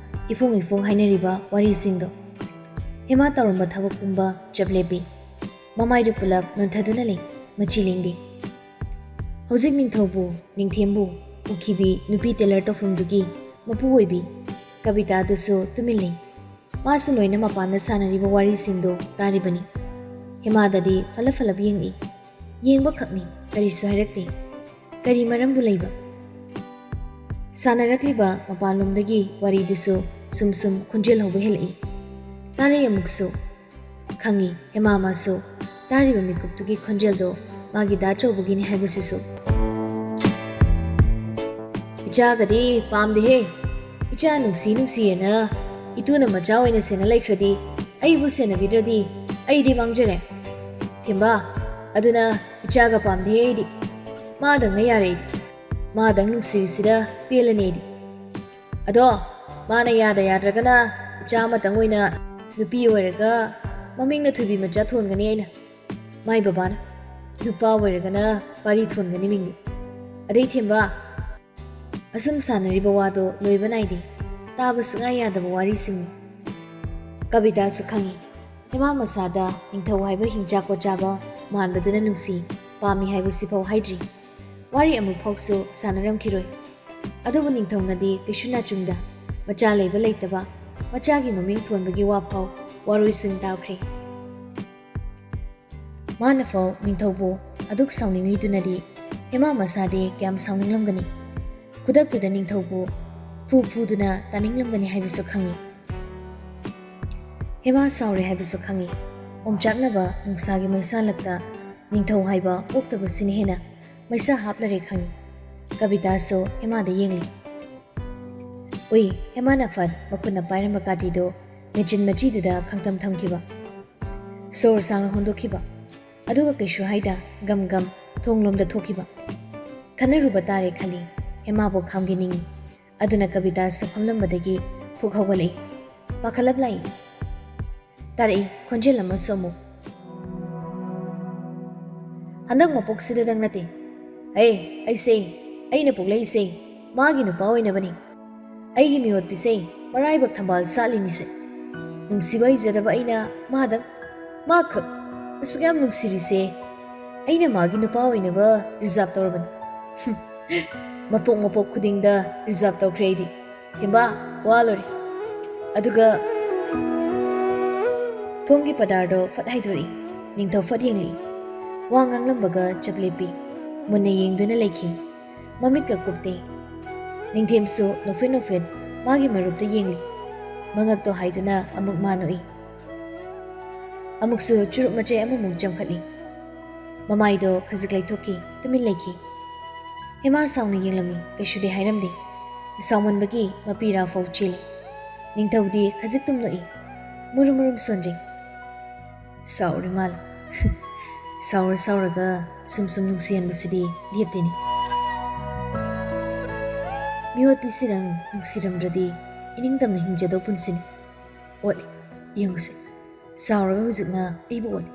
ꯏꯐꯣꯡ ꯏꯐꯣꯡ ꯍꯥꯏꯅꯔꯤꯕ ꯋꯥꯔꯤꯁꯤꯡꯗꯣ꯫ ꯍꯦꯃꯥ ꯇꯧꯔꯝꯕ ꯊꯕꯛ ꯄꯨꯝꯕ ꯆꯞ ꯂꯦꯞꯄꯤ꯫ ꯃꯃꯥꯏꯗꯨ ꯄꯨꯂꯞ ꯅꯣꯟꯊꯗꯨꯅ ꯂꯩ, ꯃꯆꯤ ꯂꯦꯡꯗꯦ꯫ ꯍꯧꯖꯤꯛ ꯅꯤꯡꯊꯧꯕꯨ, ꯅꯤꯡꯊꯦꯝꯕꯨ, ꯎꯈꯤꯕꯤ ꯅꯨꯄꯤ ꯇꯦꯂꯔ ꯇꯧꯐꯝꯗꯨꯒꯤ ꯃꯄꯨ ꯑꯣꯏꯕꯤ ꯀꯕꯤꯇꯥꯗꯨꯁꯨ ꯇꯨꯃꯤꯟ ꯂꯩ꯫ ꯃꯥꯁꯨ ꯂꯣꯏꯅ ꯃꯄꯥꯟꯗ ꯁꯥꯟꯅꯔꯤꯕ ꯋꯥꯔꯤꯁꯤꯡꯗꯣ ꯇꯥꯔꯤꯕꯅꯤ꯫ ꯍꯦꯃꯥꯗꯗꯤ ꯐꯂꯞ ꯐꯂꯞ ꯌꯦꯡꯏ꯫ ꯌꯦꯡꯕ ꯈꯛꯅꯤ, ꯀꯔꯤꯁꯨ ꯍꯥꯏꯔꯛꯇꯦ꯫ ꯀꯔꯤ ꯃꯔꯝꯕꯨ ꯂꯩꯕ? ꯁꯥꯟꯅꯔꯛꯂꯤꯕ ꯃꯄꯥꯟꯂꯣꯝꯗꯒꯤ ꯋꯥꯔꯤꯗꯨꯁꯨ ꯁꯨꯝ ꯁꯨꯝ ꯈꯣꯟꯖꯦꯜ ꯍꯧꯕ ꯍꯦꯜꯂꯛꯏ꯫ ꯇꯥꯔꯩ ꯑꯃꯨꯛꯁꯨ ꯈꯪꯏ, ꯍꯦꯃꯥꯃꯁꯨ ꯇꯥꯔꯤꯕ ꯃꯤꯀꯨꯞꯇꯨꯒꯤ ꯈꯣꯟꯖꯦꯜꯗꯣ ꯃꯥꯒꯤ ꯗꯥ ꯆꯧꯕꯒꯤꯅꯤ ꯍꯥꯏꯕꯁꯤꯁꯨ꯫ "ꯏꯆꯥꯒꯗꯤ ꯄꯥꯝꯗꯦꯍꯦ꯫ ꯏꯆꯥ ꯅꯨꯡꯁꯤ ꯅꯨꯡꯁꯤꯌꯦꯅ ꯏꯇꯨꯅ ꯃꯆꯥ ꯑꯣꯏꯅ ꯁꯦꯟꯅ ꯂꯩꯈ꯭ꯔꯗꯤ, ꯑꯩꯕꯨ ꯁꯦꯟꯅꯕꯤꯗ꯭ꯔꯗꯤ ꯑꯩꯗꯤ ꯃꯥꯡꯖꯔꯦ꯫ ꯊꯦꯝꯕ, ꯑꯗꯨꯅ ꯏꯆꯥꯒ ꯄꯥꯝꯗꯦꯍꯦ ꯑꯩꯗꯤ꯫ ꯃꯥꯗꯪꯅ ꯌꯥꯔꯦ ꯑꯩꯗꯤ꯫ ꯃꯥꯗꯪ ꯅꯨꯡꯁꯤꯔꯤꯁꯤꯗ ꯄꯦꯜꯂꯅꯤ ꯑꯩꯗꯤ꯫ ꯑꯗꯣ ꯃꯥꯅ ꯌꯥꯗ ꯌꯥꯗ꯭ꯔꯒꯅ ꯏꯆꯥ ꯑꯃꯇꯪ ꯑꯣꯏꯅ ꯅꯨꯄꯤ ꯑꯣꯏꯔꯒ ꯃꯃꯤꯡꯅ ꯊꯣꯏꯕꯤ ꯃꯆꯥ ꯊꯣꯟꯒꯅꯤ ꯑꯩꯅ꯫ ꯃꯥꯏ ꯕꯕꯥꯅ ꯅꯨꯄꯥ ꯑꯣꯏꯔꯒꯅ ꯄꯥꯔꯤ ꯊꯣꯟꯒꯅꯤ ꯃꯤꯡꯗꯤ꯫ ꯑꯗꯩ ꯊꯦꯝꯕ, ꯑꯁꯨꯝ ꯁꯥꯟꯅꯔꯤꯕ ꯋꯥꯗꯣ ꯂꯣꯏꯕ ꯅꯥꯏꯗꯦ꯫ ꯇꯥꯕ ꯁꯨꯡꯌꯥ ꯌꯥꯗꯕ ꯋꯥꯔꯤꯁꯤꯡꯅꯤ꯫" ꯀꯕꯤꯇꯥꯁꯨ ꯈꯪꯏ꯫ ꯍꯦꯃꯥ ꯃꯁꯥꯗ ꯅꯤꯡꯊꯧ ꯍꯥꯏꯕ ꯍꯤꯡꯆꯥ ꯀꯣꯠꯆꯥꯕ ꯃꯥꯟꯕꯗꯨꯅ ꯅꯨꯡꯁꯤ, ꯄꯥꯝꯃꯤ ꯍꯥꯏꯕꯁꯤꯐꯥꯎ ꯍꯥꯏꯗ꯭ꯔꯤ꯫ ꯋꯥꯔꯤ ꯑꯃꯨꯛ ꯐꯥꯎꯁꯨ ꯁꯥꯟꯅꯔꯝꯈꯤꯔꯣꯏ꯫ ꯑꯗꯨꯕꯨ ꯅꯤꯡꯊꯧꯅꯗꯤ ꯀꯩꯁꯨ ꯅꯥꯆꯨꯡꯗ ꯃꯆꯥ ꯂꯩꯕ ꯂꯩꯇꯕ, ꯃꯆꯥꯒꯤ ꯃꯃꯤꯡ ꯊꯣꯟꯕꯒꯤ ꯋꯥ ꯐꯥꯎ ꯋꯥꯔꯣꯏꯁꯤꯟ ꯇꯥꯈ꯭ꯔꯦ꯫ ꯃꯥꯅ ꯐꯥꯎ ꯅꯤꯡꯊꯧꯕꯨ ꯑꯗꯨꯛ ꯁꯥꯎꯅꯤꯡꯂꯤꯗꯨꯅꯗꯤ ꯍꯦꯃꯥ ꯃꯁꯥꯗꯤ ꯀꯌꯥꯝ ꯁꯥꯎꯅꯤꯡꯂꯝꯒꯅꯤ? ꯈꯨꯗꯛꯇꯨꯗ ꯅꯤꯡꯊꯧꯕꯨ ꯐꯨ ꯐꯨꯗꯨꯅ ꯇꯥꯅꯤꯡꯂꯝꯒꯅꯤ ꯍꯥꯏꯕꯁꯨ ꯈꯪꯏ꯫ ꯍꯦꯃꯥ ꯁꯥꯎꯔꯦ ꯍꯥꯏꯕꯁꯨ ꯈꯪꯏ꯫ ꯑꯣꯝꯆꯥꯛꯅꯕ ꯅꯨꯡꯁꯥꯒꯤ ꯃꯩꯁꯥꯂꯛꯇ ꯅꯤꯡꯊꯧ ꯍꯥꯏꯕ ꯄꯣꯛꯇꯕꯁꯤꯅ ꯍꯦꯟꯅ ꯃꯩꯁꯥ ꯍꯥꯞꯂꯔꯦ ꯈꯪꯏ꯫ ꯀꯕꯤꯇꯥꯁꯨ ꯍꯦꯃꯥꯗ ꯌꯦꯡꯂꯤ꯫ ꯎꯏ, ꯍꯦꯃꯥꯅ ꯐꯠ ꯃꯈꯨꯠꯅ ꯄꯥꯏꯔꯝꯕ ꯀꯥꯇꯤꯗꯨ ꯃꯦꯆꯤꯟ ꯃꯆꯤꯗꯨꯗ ꯈꯪꯊꯝ ꯊꯝꯈꯤꯕ꯫ ꯁꯣꯔ ꯁꯥꯡꯅ ꯍꯣꯟꯗꯣꯛꯈꯤꯕ꯫ ꯑꯗꯨꯒ ꯀꯩꯁꯨ ꯍꯥꯏꯗ ꯒꯝ ꯒꯝ ꯊꯣꯡꯂꯣꯝꯗ ꯊꯣꯛꯈꯤꯕ꯫ ꯈꯟꯅꯔꯨꯕ ꯇꯥꯔꯦ ꯈꯜꯂꯤ꯫ ꯍꯦꯃꯥꯕꯨ ꯈꯥꯝꯒꯦ ꯅꯤꯡꯏ꯫ ꯑꯗꯨꯅ ꯀꯕꯤꯇꯥꯁꯨ ꯐꯝꯂꯝꯕꯗꯒꯤ ꯐꯨꯛ ꯍꯧꯒꯠꯂꯛꯏ꯫ ꯄꯥꯈꯠꯂꯞ ꯂꯥꯛꯏ꯫ ꯇꯥꯔꯛꯏ ꯈꯣꯟꯖꯦꯜ ꯑꯃꯁꯨ ꯑꯃꯨꯛ꯫ ꯍꯟꯗꯛ ꯃꯄꯣꯛꯁꯤꯗꯗꯪ ꯅꯠꯇꯦ꯫ ꯍꯦ, ꯑꯩꯁꯦ, ꯑꯩꯅ ꯄꯣꯛꯂꯛꯏꯁꯦ ꯃꯥꯒꯤ ꯅꯨꯄꯥ ꯑꯣꯏꯅꯕꯅꯤ꯫ ꯑꯩꯒꯤ ꯃꯤꯑꯣꯠꯄꯤꯁꯦ ꯃꯔꯥꯏꯕꯛ ꯊꯝꯕꯥꯜ ꯁꯥꯠꯂꯤꯅꯤꯁꯦ꯫ ꯅꯨꯡꯁꯤꯕ ꯍꯩꯖꯗꯕ ꯑꯩꯅ ꯃꯥꯗꯪ, ꯃꯥꯈꯛ ꯑꯁꯨꯛ ꯌꯥꯝ ꯅꯨꯡꯁꯤꯔꯤꯁꯦ ꯑꯩꯅ ꯃꯥꯒꯤ ꯅꯨꯄꯥ ꯑꯣꯏꯅꯕ ꯔꯤꯖꯥꯕ ꯇꯧꯔꯕꯅꯤ꯫ ꯃꯄꯣꯛ ꯃꯄꯣꯛ ꯈꯨꯗꯤꯡꯗ ꯔꯤꯖꯥꯕ ꯇꯧꯈ꯭ꯔꯦ ꯑꯩꯗꯤ꯫ ꯊꯦꯝꯕꯥ, ꯋꯥ ꯂꯣꯏꯔꯦ꯫ ꯑꯗꯨꯒ ꯊꯣꯡꯒꯤ ꯄꯗꯥꯔꯗꯣ ꯐꯠ ꯍꯥꯏꯗꯣꯔꯛꯏ꯫ ꯅꯤꯡꯊꯧ ꯐꯠ ꯌꯦꯡꯂꯛꯏ꯫ ꯋꯥ ꯉꯥꯡꯂꯝꯕꯒ ꯆꯞ ꯂꯦꯞꯄꯤ꯫ ꯃꯨꯟꯅ ꯌꯦꯡꯗꯨꯅ ꯂꯩꯈꯤ꯫ ꯃꯃꯤꯠꯀ ꯀꯨꯞꯇꯦ꯫ ꯅꯤꯡꯊꯦꯝꯁꯨ ꯅꯣꯛꯐꯦꯠ ꯅꯣꯛꯐꯦꯠ ꯃꯥꯒꯤ ꯃꯔꯨꯞꯇ ꯌꯦꯡꯂꯤ꯫ ꯃꯉꯛꯇꯣ ꯍꯥꯏꯗꯨꯅ ꯑꯃꯨꯛ ꯃꯥ ꯅꯣꯛꯏ꯫ ꯑꯃꯨꯛꯁꯨ ꯆꯨꯔꯨꯞ ꯃꯆꯩ ꯑꯃꯃꯨꯛ ꯆꯝꯈꯠꯂꯤ꯫ ꯃꯃꯥꯏꯗꯣ ꯈꯖꯤꯛ ꯂꯩꯊꯣꯛꯈꯤ, ꯇꯨꯃꯤꯟ ꯂꯩꯈꯤ꯫ ꯍꯦꯃꯥ ꯁꯥꯎꯅ ꯌꯦꯡꯂꯝꯃꯤ, ꯀꯩꯁꯨꯗꯤ ꯍꯥꯏꯔꯝꯗꯦ꯫ ꯁꯥꯎꯃꯟꯕꯒꯤ ꯃꯄꯤ ꯔꯥ ꯐꯥꯎ ꯆꯦꯜꯂꯤ꯫ ꯅꯤꯡꯊꯧꯗꯤ ꯈꯖꯤꯛ ꯇꯨꯝ ꯅꯣꯛꯏ, ꯃꯨꯔꯨꯝ ꯃꯨꯔꯨꯝ ꯁꯣꯟꯖꯩ꯫ ꯁꯥꯎꯔꯤ ꯃꯥꯜꯂꯦ꯫ ꯁꯥꯎꯔ ꯁꯥꯎꯔꯒ ꯁꯨꯝ ꯁꯨꯝ ꯅꯨꯡꯁꯤꯍꯟꯕꯁꯤꯗꯤ ꯂꯦꯞꯇꯦꯅꯦ꯫ ꯃꯤꯑꯣꯠꯄꯤꯁꯤꯗꯪ ꯅꯨꯡꯁꯤꯔꯝꯗ꯭ꯔꯗꯤ ꯏꯅꯤꯡꯇꯝꯅ ꯍꯤꯡꯖꯗꯧ ꯄꯨꯟꯁꯤꯅꯤ꯫ ꯑꯣꯠꯂꯤ, ꯌꯦꯡꯉꯨꯁꯦ꯫ ꯁꯥꯎꯔꯒ ꯍꯧꯖꯤꯛꯅ ꯑꯩꯕꯨ ꯑꯣꯠꯂꯤ꯫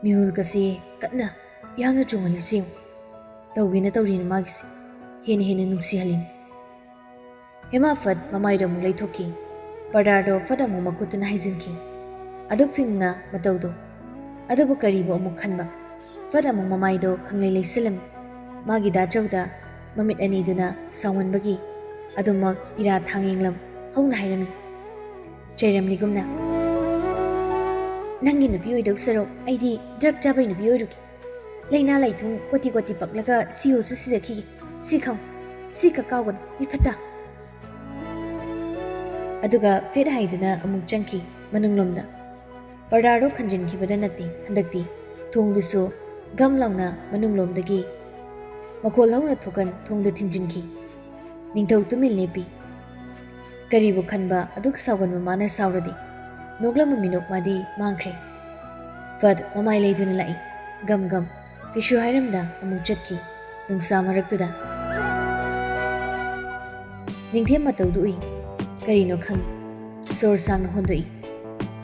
ꯃꯤꯍꯨꯜꯒꯁꯦ ꯀꯟꯅ ꯌꯥꯡꯅ ꯆꯣꯡꯍꯜꯂꯤꯁꯦ ꯌꯦꯡꯉꯨ꯫ ꯇꯧꯒꯦꯅ ꯇꯧꯔꯤꯅꯤ ꯃꯥꯒꯤꯁꯦ꯫ ꯍꯦꯟꯅ ꯍꯦꯟꯅ ꯅꯨꯡꯁꯤꯍꯜꯂꯤꯅꯤ꯫ ꯍꯦꯃꯥ ꯐꯠ ꯃꯃꯥꯏꯗꯣ ꯑꯃꯨꯛ ꯂꯩꯊꯣꯛꯈꯤ꯫ ꯄꯔꯗꯥꯗꯣ ꯐꯠ ꯑꯃꯨꯛ ꯃꯈꯨꯠꯇꯨꯅ ꯍꯩꯖꯤꯟꯈꯤ꯫ ꯑꯗꯨꯛ ꯐꯤꯡꯅ ꯃꯇꯧꯗꯣ꯫ ꯑꯗꯨꯕꯨ ꯀꯔꯤꯕꯨ ꯑꯃꯨꯛ ꯈꯟꯕ? ꯐꯠ ꯑꯃꯨꯛ ꯃꯃꯥꯏꯗꯣ ꯈꯪꯂꯩ ꯂꯩꯁꯤꯜꯂꯝꯃꯤ꯫ ꯃꯥꯒꯤ ꯗꯥꯆꯧꯗ ꯃꯃꯤꯠ ꯑꯅꯤꯗꯨꯅ ꯁꯥꯎꯃꯟꯕꯒꯤ ꯑꯗꯨꯃꯛ ꯏꯔꯥ ꯊꯥꯡꯌꯦꯡꯂꯝ ꯍꯧꯅ ꯍꯥꯏꯔꯝꯃꯤ, ꯆꯩꯔꯝꯂꯤꯒꯨꯝꯅ꯫ "ꯅꯪꯒꯤ ꯅꯨꯄꯤ ꯑꯣꯏꯗꯧ ꯁꯔꯨꯛ ꯑꯩꯗꯤ ꯗ꯭ꯔꯛ ꯆꯥꯕꯩ ꯅꯨꯄꯤ ꯑꯣꯏꯔꯨꯒꯦ꯫ ꯂꯩꯅꯥ ꯂꯩꯊꯨꯡ ꯀꯣꯇꯤ ꯀꯣꯇꯤ ꯄꯛꯂꯒ ꯁꯤꯌꯣꯁꯨ ꯁꯤꯖꯈꯤꯒꯦ꯫ ꯁꯤ ꯈꯪ, ꯁꯤ ꯀꯛ ꯀꯥꯎꯒꯅꯨ, ꯃꯤꯐꯠꯇ!" ꯑꯗꯨꯒ ꯐꯤꯠ ꯍꯥꯏꯗꯨꯅ ꯑꯃꯨꯛ ꯆꯪꯈꯤ ꯃꯅꯨꯡꯂꯣꯝꯗ꯫ ꯄꯔꯗꯥꯗꯨ ꯈꯟꯖꯤꯟꯈꯤꯕꯗ ꯅꯠꯇꯦ, ꯍꯟꯗꯛꯇꯤ ꯊꯣꯡꯗꯨꯁꯨ ꯒꯝ ꯂꯥꯎꯅ ꯃꯅꯨꯡꯂꯣꯝꯗꯒꯤ ꯃꯈꯣꯜ ꯍꯧꯅ ꯊꯣꯛꯍꯟ ꯊꯣꯡꯗꯨ ꯊꯤꯡꯖꯤꯟꯈꯤ꯫ ꯅꯤꯡꯊꯧ ꯇꯨꯃꯤꯟ ꯂꯦꯞꯄꯤ꯫ ꯀꯔꯤꯕꯨ ꯈꯟꯕ ꯑꯗꯨꯛ ꯁꯥꯎꯒꯟꯕ ꯃꯥꯅ ꯁꯥꯎꯔꯗꯤ? ꯅꯣꯛꯂꯝꯕ ꯃꯤꯅꯣꯛ ꯃꯥꯗꯤ ꯃꯥꯡꯈ꯭ꯔꯦ꯫ ꯐꯠ ꯃꯃꯥꯏ ꯂꯩꯗꯨꯅ ꯂꯥꯛꯏ꯫ Gum gum. ꯀꯩꯁꯨ ꯍꯥꯏꯔꯝꯗ ꯑꯃꯨꯛ ꯆꯠꯈꯤ꯫ ꯅꯨꯡꯁꯥ ꯃꯔꯛꯇꯨꯗ ꯅꯤꯡꯊꯦꯝ ꯃꯇꯧꯗꯨ ꯎꯏ꯫ ꯀꯔꯤꯅꯣ ꯈꯪꯏ꯫ ꯁꯣꯔ ꯁꯥꯡꯅ ꯍꯣꯟꯗꯣꯛꯏ꯫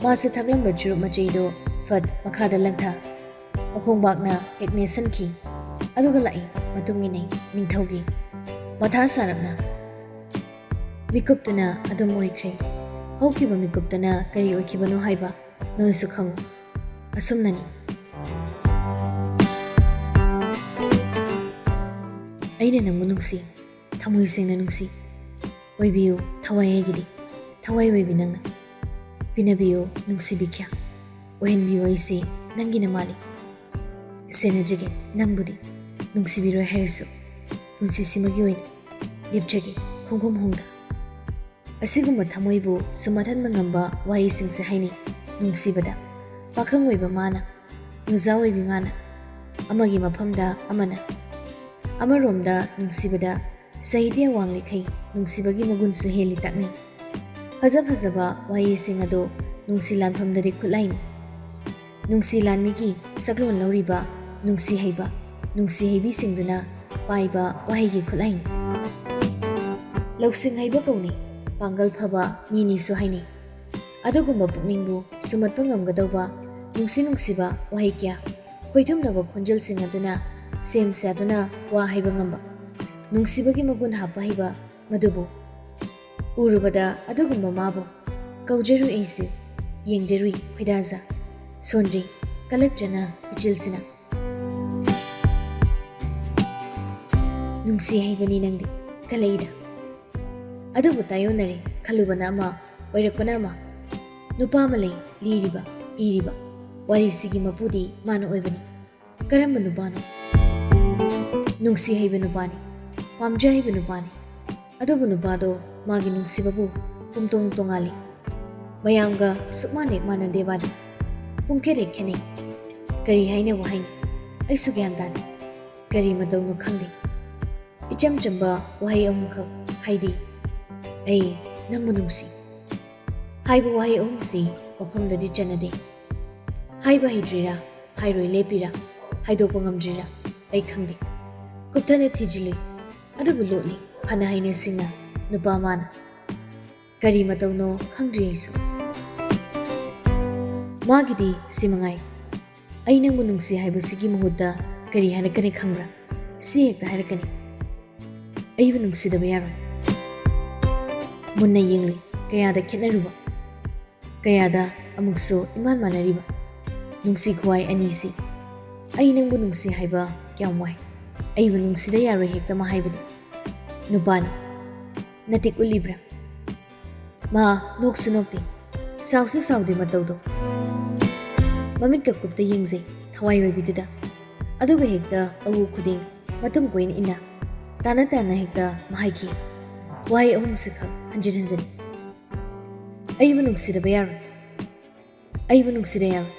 ꯃꯥꯁꯨ ꯊꯛꯂꯝꯕ ꯆꯨꯔꯨꯞ ꯃꯆꯩꯗꯨ ꯐꯠ ꯃꯈꯥꯗ ꯂꯪꯊ꯫ ꯃꯈꯣꯡꯕꯥꯛꯅ ꯍꯦꯛ ꯅꯦꯠꯁꯟꯈꯤ꯫ ꯑꯗꯨꯒ ꯂꯥꯛꯏ ꯃꯇꯨꯡ ꯏꯟꯅꯩ ꯅꯤꯡꯊꯧꯒꯤ꯫ ꯃꯊꯥ ꯁꯥꯔꯞꯅ ꯃꯤꯀꯨꯞꯇꯨꯅ ꯑꯗꯨꯝ ꯑꯣꯏꯈ꯭ꯔꯦ꯫ ꯍꯧꯈꯤꯕ ꯃꯤꯀꯨꯞꯇꯅ ꯀꯔꯤ ꯑꯣꯏꯈꯤꯕꯅꯣ ꯍꯥꯏꯕ ꯅꯣꯏꯁꯨ ꯈꯪꯉꯨ꯫ ꯑꯁꯨꯝꯅꯅꯤ꯫ ꯑꯩꯅ ꯅꯪꯕꯨ ꯅꯨꯡꯁꯤ, ꯊꯃꯣꯏ ꯁꯦꯡꯅ ꯅꯨꯡꯁꯤ꯫ ꯑꯣꯏꯕꯤꯌꯨ ꯊꯋꯥꯏ ꯑꯩꯒꯤꯗꯤ, ꯊꯋꯥꯏ ꯑꯣꯏꯕꯤ ꯅꯪꯅ꯫ ꯄꯤꯅꯕꯤꯌꯨ ꯅꯨꯡꯁꯤꯕꯤ ꯀꯌꯥ, ꯑꯣꯏꯍꯟꯕꯤꯌꯨ ꯑꯩꯁꯦ ꯅꯪꯒꯤꯅ ꯃꯥꯜꯂꯤ꯫ ꯁꯦꯟꯅꯖꯒꯦ ꯅꯪꯕꯨꯗꯤ, ꯅꯨꯡꯁꯤꯕꯤꯔꯣꯏ ꯍꯥꯏꯔꯁꯨ꯫ ꯄꯨꯟꯁꯤꯁꯤꯃꯒꯤ ꯑꯣꯏꯅ ꯂꯦꯞꯆꯒꯦ ꯈꯣꯡꯐꯝ ꯍꯣꯡꯗ꯫ ꯑꯁꯤꯒꯨꯝꯕ ꯊꯃꯣꯏꯕꯨ ꯁꯨꯝꯍꯠꯍꯟꯕ ꯉꯝꯕ ꯋꯥꯍꯩꯁꯤꯡꯁꯦ ꯍꯥꯏꯅꯩ ꯅꯨꯡꯁꯤꯕꯗ꯫ ꯄꯥꯈꯪ ꯑꯣꯏꯕ ꯃꯥꯅ, ꯅꯨꯡꯖꯥ ꯑꯣꯏꯕꯤ ꯃꯥꯅ, ꯑꯃꯒꯤ ꯃꯐꯝꯗ ꯑꯃꯅ꯫ ꯑꯃꯔꯣꯝꯗ ꯅꯨꯡꯁꯤꯕꯗ ꯁꯥꯍꯤꯇ꯭ꯌ ꯋꯥꯡꯂꯤꯈꯩ ꯅꯨꯡꯁꯤꯕꯒꯤ ꯃꯒꯨꯟꯁꯨ ꯍꯦꯜꯂꯤ ꯇꯥꯛꯅꯩ꯫ ꯐꯖ ꯐꯖꯕ ꯋꯥꯍꯩꯁꯤꯡ ꯑꯗꯨ ꯅꯨꯡꯁꯤ ꯂꯥꯟꯐꯝꯗꯗꯤ ꯈꯨꯠꯂꯥꯏꯅꯤ꯫ ꯅꯨꯡꯁꯤ ꯂꯥꯟꯃꯤꯒꯤ ꯁꯛꯂꯣꯟ ꯂꯧꯔꯤꯕ ꯅꯨꯡꯁꯤ ꯍꯩꯕ, ꯅꯨꯡꯁꯤ ꯍꯩꯕꯤꯁꯤꯡꯗꯨꯅ ꯄꯥꯏꯕ ꯋꯥꯍꯩꯒꯤ ꯈꯨꯠꯂꯥꯏꯅꯤ꯫ ꯂꯧꯁꯤꯡ ꯍꯩꯕ ꯀꯧꯅꯩ, ꯄꯥꯡꯒꯜ ꯐꯕ ꯃꯤꯅꯤꯁꯨ ꯍꯥꯏꯅꯩ꯫ ꯑꯗꯨꯒꯨꯝꯕ ꯄꯨꯛꯅꯤꯡꯕꯨ ꯁꯨꯝꯍꯠꯄ ꯉꯝꯒꯗꯧꯕ ꯅꯨꯡꯁꯤ ꯅꯨꯡꯁꯤꯕ ꯋꯥꯍꯩ ꯀꯌꯥ, ꯈꯣꯏꯊꯨꯝꯅꯕ ꯈꯣꯟꯖꯦꯜꯁꯤꯡ ꯑꯗꯨꯅ ꯁꯦꯝ ꯁꯥꯗꯨꯅ ꯋꯥ ꯍꯥꯏꯕ ꯉꯝꯕ, ꯅꯨꯡꯁꯤꯕꯒꯤ ꯃꯒꯨꯟ ꯍꯥꯞꯄ ꯍꯩꯕ ꯃꯗꯨꯕꯨ ꯎꯔꯨꯕꯗ ꯑꯗꯨꯒꯨꯝꯕ ꯃꯥꯕꯨ ꯀꯧꯖꯔꯨꯏ ꯑꯩꯁꯨ, ꯌꯦꯡꯖꯔꯨꯏ ꯈꯣꯏꯗꯥꯖ꯫ ꯁꯣꯟꯖꯩ ꯀꯂꯛꯆꯅ ꯏꯆꯤꯜꯁꯤꯅ꯫ ꯅꯨꯡꯁꯤ ꯍꯩꯕꯅꯤ ꯅꯪꯗꯤ ꯈꯜꯂꯛꯏꯗ꯫ ꯑꯗꯨꯕꯨ ꯇꯥꯏꯌꯣꯟꯅꯔꯦ ꯈꯜꯂꯨꯕꯅ ꯑꯃ, ꯑꯣꯏꯔꯛꯄꯅ ꯑꯃ꯫ ꯅꯨꯄꯥ ꯑꯃ ꯂꯩ ꯂꯤꯔꯤꯕ, ꯏꯔꯤꯕ꯫ ꯋꯥꯔꯤꯁꯤꯒꯤ ꯃꯄꯨꯗꯤ ꯃꯥꯅ ꯑꯣꯏꯕꯅꯤ꯫ ꯀꯔꯝꯕ ꯅꯨꯄꯥꯅꯣ? ꯅꯨꯡꯁꯤ ꯍꯩꯕ ꯅꯨꯄꯥꯅꯤ, ꯄꯥꯝꯖ ꯍꯩꯕ ꯅꯨꯄꯥꯅꯤ꯫ ꯑꯗꯨꯕꯨ ꯅꯨꯄꯥꯗꯣ ꯃꯥꯒꯤ ꯅꯨꯡꯁꯤꯕꯕꯨ ꯄꯨꯝꯇꯣꯡ ꯇꯣꯉꯥꯜꯂꯤ꯫ ꯃꯌꯥꯝꯒ ꯁꯨꯛꯃꯥꯟ ꯍꯦꯛ ꯃꯥꯟꯅꯗꯦ ꯃꯥꯗꯤ꯫ ꯄꯨꯡꯈꯦꯠ ꯍꯦꯛ ꯈꯦꯠꯅꯩ꯫ ꯀꯔꯤ ꯍꯥꯏꯅꯕꯨ ꯍꯥꯏꯅꯤ? ꯑꯩꯁꯨ ꯒ꯭ꯌꯥꯟ ꯇꯥꯗꯦ꯫ ꯀꯔꯤ ꯃꯇꯧꯅꯣ ꯈꯪꯗꯦ꯫ ꯏꯆꯝ ꯆꯝꯕ ꯋꯥꯍꯩ ꯑꯍꯨꯝꯈꯛ, ꯍꯥꯏꯗꯤ, "ꯑꯩ ꯅꯪꯕꯨ ꯅꯨꯡꯁꯤ" ꯍꯥꯏꯕ ꯋꯥꯍꯩ ꯑꯍꯨꯝꯁꯤ ꯃꯐꯝꯗꯗꯤ ꯆꯟꯅꯗꯦ꯫ ꯍꯥꯏꯕ ꯍꯩꯇ꯭ꯔꯤꯔꯥ, ꯍꯥꯏꯔꯣꯏ ꯂꯦꯞꯄꯤꯔꯥ, ꯍꯥꯏꯗꯣꯛꯄ ꯉꯝꯗ꯭ꯔꯤꯔꯥ, ꯑꯩ ꯈꯪꯗꯦ꯫ ꯀꯨꯞꯊꯅ ꯊꯤꯖꯤꯜꯂꯨꯏ, ꯑꯗꯨꯕꯨ ꯂꯣꯠꯂꯤ ꯐꯅ ꯍꯩꯅ ꯁꯤꯡꯅ ꯅꯨꯄꯥ ꯃꯥꯅ꯫ ꯀꯔꯤ ꯃꯇꯧꯅꯣ ꯈꯪꯗ꯭ꯔꯤ ꯑꯩꯁꯨ꯫ ꯃꯥꯒꯤꯗꯤ ꯁꯤ ꯃꯉꯥꯏ꯫ "ꯑꯩ ꯅꯪꯕꯨ ꯅꯨꯡꯁꯤ" ꯍꯥꯏꯕꯁꯤꯒꯤ ꯃꯍꯨꯠꯇ ꯀꯔꯤ ꯍꯥꯏꯔꯛꯀꯅꯤ ꯈꯪꯕ꯭ꯔꯥ? ꯁꯤ ꯍꯦꯛꯇ ꯍꯥꯏꯔꯛꯀꯅꯤ, "ꯑꯩꯕꯨ ꯅꯨꯡꯁꯤꯗꯕ ꯌꯥꯔꯣꯏ"꯫ ꯃꯨꯟꯅ ꯌꯦꯡꯂꯨꯏ, ꯀꯌꯥꯗ ꯈꯦꯠꯅꯔꯨꯕ, ꯀꯌꯥꯗ ꯑꯃꯨꯛꯁꯨ ꯏꯃꯥꯟ ꯃꯥꯟꯅꯔꯤꯕ꯫ ꯅꯨꯡꯁꯤ ꯈꯨꯍꯥꯏ ꯑꯅꯤꯁꯤ꯫ "ꯑꯩ ꯅꯪꯕꯨ ꯅꯨꯡꯁꯤ" ꯍꯥꯏꯕ ꯀꯌꯥꯝ ꯋꯥꯏ꯫ "ꯑꯩꯕꯨ ꯅꯨꯡꯁꯤꯗ ꯌꯥꯔꯣꯏ" ꯍꯦꯛꯇ ꯃꯥ ꯍꯥꯏꯕꯗꯤ꯫ ꯅꯨꯄꯥꯅꯤ꯫ ꯅꯇꯤꯛ ꯎꯠꯂꯤꯕ꯭ꯔꯥ? ꯃꯥ ꯅꯣꯛꯁꯨ ꯅꯣꯛꯇꯦ, ꯁꯥꯎꯁꯨ ꯁꯥꯎꯗꯦ ꯃꯇꯧꯗꯣ꯫ ꯃꯃꯤꯠꯀ ꯀꯨꯞꯇ ꯌꯦꯡꯖꯩ ꯊꯋꯥꯏ ꯑꯣꯏꯕꯤꯗꯨꯗ꯫ ꯑꯗꯨꯒ ꯍꯦꯛꯇ ꯑꯎ ꯈꯨꯗꯤꯡ ꯃꯇꯨꯡ ꯀꯣꯏꯅ ꯏꯟꯅ, ꯇꯥꯅ ꯇꯥꯅ ꯍꯦꯛꯇ ꯃꯍꯥꯏꯈꯤ꯫ ꯋꯥꯍꯩ ꯑꯍꯨꯝꯁꯤꯈꯛ ꯍꯟꯖꯤꯟ ꯍꯟꯖꯤꯟ꯫ "ꯑꯩꯕꯨ ꯅꯨꯡꯁꯤꯗꯕ ꯌꯥꯔꯣꯏ꯫ ꯑꯩꯕꯨ ꯅꯨꯡꯁꯤꯗ ꯌꯥꯔꯣꯏ꯫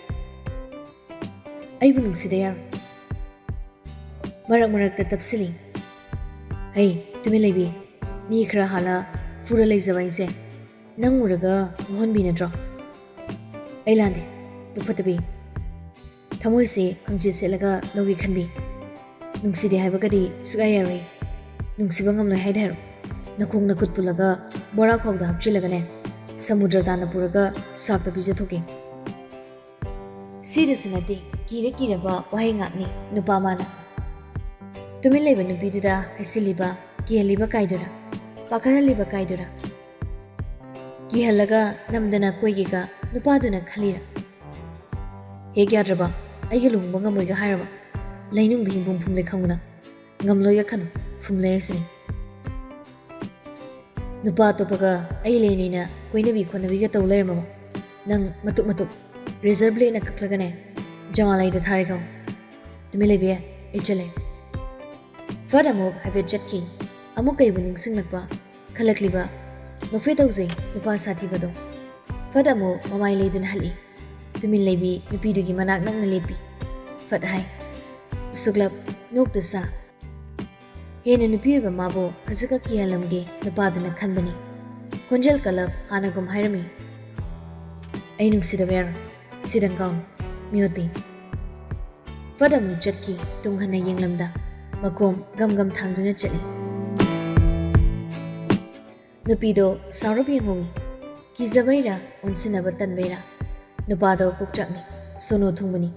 ꯑꯩꯕꯨ ꯅꯨꯡꯁꯤꯗ ꯌꯥꯔꯣꯏ"꯫ ꯃꯔꯛ ꯃꯔꯛꯇ ꯇꯞꯁꯤꯜꯂꯤ꯫ "ꯍꯩ, ꯇꯨꯃꯤꯟ ꯂꯩꯕꯤ꯫ ꯃꯤ ꯈꯔ ꯍꯥꯜꯂ ꯐꯨꯔ ꯂꯩꯖꯕ ꯑꯩꯁꯦ ꯅꯪ ꯎꯔꯒ ꯉꯥꯎꯍꯟꯕꯤ ꯅꯠꯇ꯭ꯔꯣ? ꯑꯩ ꯂꯥꯟꯗꯦ, ꯄꯨꯛ ꯐꯠꯇꯕꯤ꯫ ꯊꯃꯣꯏꯁꯦ ꯈꯪꯆꯦꯠ ꯁꯦꯠꯂꯒ ꯂꯧꯒꯦ ꯈꯟꯕꯤ꯫ ꯅꯨꯡꯁꯤꯗꯦ ꯍꯥꯏꯕꯒꯗꯤ ꯁꯨꯛꯌꯥ ꯌꯥꯔꯣꯏ꯫ ꯅꯨꯡꯁꯤꯕ ꯉꯝꯂꯣꯏ ꯍꯥꯏꯗꯦ ꯍꯥꯏꯔꯣ? ꯅꯈꯣꯡ ꯅꯈꯨꯠ ꯄꯨꯜꯂꯒ ꯕꯣꯔꯥ ꯈꯥꯎꯗ ꯍꯥꯞꯆꯤꯜꯂꯒꯅꯦ, ꯁꯃꯨꯗ꯭ꯔ ꯇꯥꯟꯅ ꯄꯨꯔꯒ ꯁꯥꯛꯇ ꯄꯤꯖꯊꯣꯛꯀꯦ"꯫ ꯁꯤꯗꯁꯨ ꯅꯠꯇꯦ, ꯀꯤꯔ ꯀꯤꯔꯕ ꯋꯥꯍꯩ ꯉꯥꯛꯅꯤ ꯅꯨꯄꯥ ꯃꯥꯅ꯫ ꯇꯨꯃꯤꯟ ꯂꯩꯕ ꯅꯨꯄꯤꯗꯨꯗ ꯍꯥꯏꯁꯤꯜꯂꯤꯕ, ꯀꯤꯍꯜꯂꯤꯕ ꯀꯥꯏꯗꯨꯔꯥ, ꯄꯥꯈꯠꯍꯜꯂꯤꯕ ꯀꯥꯏꯗꯨꯔꯥ? ꯀꯤꯍꯜꯂꯒ ꯅꯝꯗꯅ ꯀꯣꯏꯒꯦꯒ ꯅꯨꯄꯥꯗꯨꯅ ꯈꯜꯂꯤꯔꯥ? ꯍꯦꯛ ꯌꯥꯗ꯭ꯔꯕ, ꯑꯩꯒ ꯂꯨꯍꯣꯡꯕ ꯉꯝꯃꯣꯏꯒ ꯍꯥꯏꯔꯕ? ꯂꯩꯅꯨꯡꯗ ꯍꯤꯡꯐꯝ ꯐꯨꯝꯂꯦ ꯈꯪꯉꯨꯅ꯫ ꯉꯝꯂꯣꯏꯒ ꯈꯟꯅꯨ꯫ ꯐꯨꯝꯂꯩ ꯑꯁꯤꯅꯤ꯫ ꯅꯨꯄꯥ ꯑꯇꯣꯞꯄꯒ ꯑꯩ ꯂꯩꯅꯩꯅ ꯀꯣꯏꯅꯕꯤ ꯈꯣꯠꯅꯕꯤꯒ ꯇꯧ ꯂꯩꯔꯝꯃꯕ? ꯅꯪ ꯃꯇꯨꯞ ꯃꯇꯨꯞ razor bladeꯅ ꯀꯛꯂꯒꯅꯦ, ꯖꯃꯥꯂꯩꯗ ꯊꯥꯔꯦꯀꯣ꯫ ꯇꯨꯃꯤꯟ ꯂꯩꯕ ꯌꯥꯏ, ꯑꯩ ꯆꯠꯂꯦ꯫ ꯐꯠ ꯑꯃꯨꯛ ꯍꯥꯏꯐꯦꯠ ꯆꯠꯈꯤ꯫ ꯑꯃꯨꯛ ꯀꯩꯕꯨ ꯅꯤꯡꯁꯤꯡꯂꯛꯄ ꯈꯜꯂꯛꯂꯤꯕ ꯅꯣꯛꯐꯦ ꯇꯧꯖꯩ ꯅꯨꯄꯥ ꯁꯥꯊꯤꯕꯗꯣ꯫ ꯐꯠ ꯑꯃꯨꯛ ꯃꯃꯥꯏ ꯂꯩꯗꯨꯅ ꯍꯜꯂꯤ꯫ ꯇꯨꯃꯤꯟ ꯂꯩꯕꯤ ꯅꯨꯄꯤꯗꯨꯒꯤ ꯃꯅꯥꯛ ꯅꯛꯅ ꯂꯦꯞꯄꯤ꯫ ꯐꯠ ꯍꯥꯏ, ꯎꯁꯨꯛꯂꯞ ꯅꯣꯛꯇ ꯁꯥ꯫ ꯍꯦꯟꯅ ꯅꯨꯄꯤ ꯑꯣꯏꯕ ꯃꯥꯕꯨ ꯈꯖꯤꯛꯈꯛ ꯀꯤꯍꯜꯂꯝꯒꯦ ꯅꯨꯄꯥꯗꯨꯅ ꯈꯟꯕꯅꯤ꯫ ꯈꯣꯟꯖꯦꯜ ꯀꯜꯂꯞ ꯍꯥꯟꯅꯒꯨꯝ ꯍꯥꯏꯔꯝꯃꯤ, "ꯑꯩ ꯅꯨꯡꯁꯤꯗꯕ ꯌꯥꯔꯣꯏ꯫ Sit down, ꯃꯤꯑꯣꯠꯄꯤ꯫" ꯐꯠ ꯑꯃꯨꯛ ꯆꯠꯈꯤ, ꯇꯨꯡ ꯍꯟꯅ ꯌꯦꯡꯂꯝꯗ ꯃꯈꯣꯡ ꯒꯝ ꯒꯝ ꯊꯥꯡꯗꯨꯅ ꯆꯠꯂꯤ꯫ ꯅꯨꯄꯤꯗꯣ ꯁꯥꯎꯔꯞ ꯌꯦꯡꯍꯧꯏ꯫ ꯀꯤꯖꯕꯩꯔꯥ, ꯑꯣꯟꯁꯤꯟꯅꯕ ꯇꯟꯕꯩꯔꯥ? ꯅꯨꯄꯥꯗꯣ ꯀꯣꯛꯆꯥꯛꯅꯤ, ꯁꯣꯅꯣ ꯊꯨꯡꯕꯅꯤ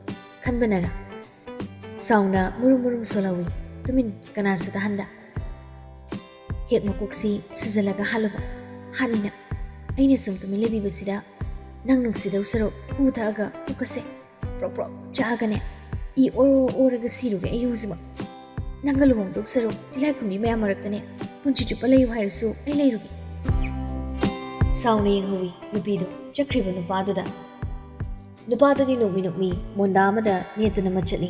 ꯈꯟꯕꯅꯔꯥ? ꯁꯥꯎꯅ ꯃꯨꯔꯨꯝ ꯃꯨꯔꯨꯝ ꯁꯣꯜꯍꯧꯏ꯫ ꯇꯨꯃꯤꯟ, ꯀꯅꯥꯁꯨ ꯇꯥꯍꯟꯗ꯫ ꯍꯦꯛ ꯃꯀꯣꯛꯁꯤ ꯁꯨꯖꯜꯂꯒ ꯍꯥꯠꯂꯨꯕ꯫ ꯍꯥꯠꯅꯤꯅ꯫ ꯑꯩꯅ ꯁꯨꯝ ꯇꯨꯃꯤꯟ ꯂꯩꯕꯤꯕꯁꯤꯗ ꯅꯪ ꯅꯨꯡꯁꯤꯗꯧ ꯁꯔꯨꯛ ꯍꯨ ꯊꯛꯑꯒ ꯄꯨꯛꯀꯁꯦ ꯄ꯭ꯔꯣꯛ ꯄ꯭ꯔꯣꯛ ꯆꯥꯛꯑꯒꯅꯦ, ꯏ ꯑꯣꯔꯣ ꯑꯣꯔꯒ ꯁꯤꯔꯨꯒꯦ ꯑꯩ ꯍꯧꯖꯤꯛꯃꯛ꯫ ꯅꯪꯒ ꯂꯨꯍꯣꯡꯗꯧ ꯁꯔꯨꯛ ꯇꯤꯜꯂꯥꯏꯈꯨꯝꯕꯤ ꯃꯌꯥꯝ ꯃꯔꯛꯇꯅꯦ ꯄꯨꯟꯁꯤ ꯆꯨꯞꯄ ꯂꯩꯌꯨ ꯍꯥꯏꯔꯁꯨ ꯑꯩ ꯂꯩꯔꯨꯒꯦ꯫ ꯁꯥꯎꯅ ꯌꯦꯡꯍꯧꯏ ꯅꯨꯄꯤꯗꯨ ꯆꯠꯈ꯭ꯔꯤꯕ ꯅꯨꯄꯥꯗꯨꯗ꯫ ꯅꯨꯄꯥꯗꯨꯗꯤ ꯅꯣꯛꯃꯤ ꯅꯣꯛꯃꯤ ꯃꯣꯟꯗꯥ ꯑꯃꯗ ꯅꯦꯠꯇꯨꯅ ꯃꯠ ꯆꯠꯂꯤ꯫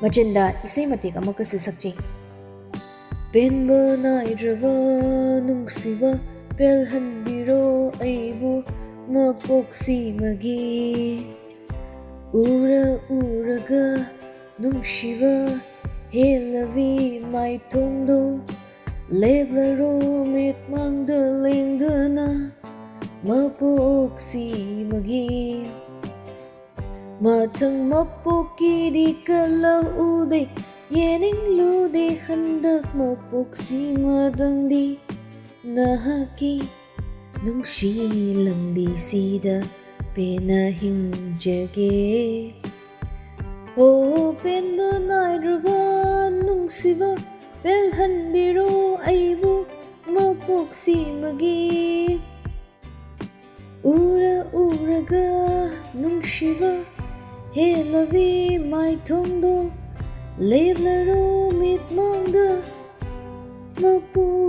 ꯃꯆꯤꯟꯗ ꯏꯁꯩ ꯃꯇꯦꯛ ꯑꯃꯀꯁꯨ ꯁꯛꯆꯩ꯫ ꯄꯦꯟꯕ ꯅꯥꯏꯗ꯭ꯔꯕ ꯅꯨꯡꯁꯤꯕ, ꯄꯦꯜꯍꯟꯕꯤꯔꯣ ꯑꯩꯕꯨ ꯃꯄꯣꯛꯁꯤꯃꯒꯤ꯫ ꯎꯔ ꯎꯔꯒ ꯅꯨꯡꯁꯤꯕ ꯍꯦꯜꯂꯕꯤ ꯃꯥꯏꯊꯣꯡꯗꯣ, ꯂꯦꯞꯂꯔꯣ ꯃꯤꯠꯃꯥꯡꯗ ꯂꯦꯡꯗꯅ ꯃꯄꯣꯛꯁꯤꯃꯒꯤ꯫ ꯃꯊꯪ ꯃꯄꯣꯛꯀꯤꯗꯤ ꯀꯜꯂꯛꯎꯗꯦ, ꯌꯦꯡꯅꯤꯡꯂꯨꯗꯦ ꯍꯟꯗꯛ ꯃꯄꯣꯛꯁꯤꯃꯗꯪꯗꯤ꯫ ꯅꯍꯥꯛꯀꯤ ꯅꯨꯡꯁꯤ ꯂꯝꯕꯤꯁꯤꯗ ꯄꯦꯟꯅ ꯍꯤꯡꯖꯒꯦ꯫ ꯑꯣ ꯄꯦꯟꯕ ꯅꯥꯏꯗ꯭ꯔꯕ ꯅꯨꯡꯁꯤꯕ, ꯄꯦꯜꯍꯟꯕꯤꯔꯣ ꯑꯩꯕꯨ ꯃꯄꯣꯛꯁꯤꯃꯒꯤ꯫ ꯎꯔ ꯎꯔꯒ ꯅꯨꯡꯁꯤꯕ ꯍꯦꯜꯂꯕꯤ ꯃꯥꯏꯊꯣꯡꯗꯣ, ꯂꯦꯞꯂꯔꯣ ꯃꯤꯠꯃꯥꯡꯗ ꯃꯄꯣꯛꯁꯤꯃꯒꯤ꯫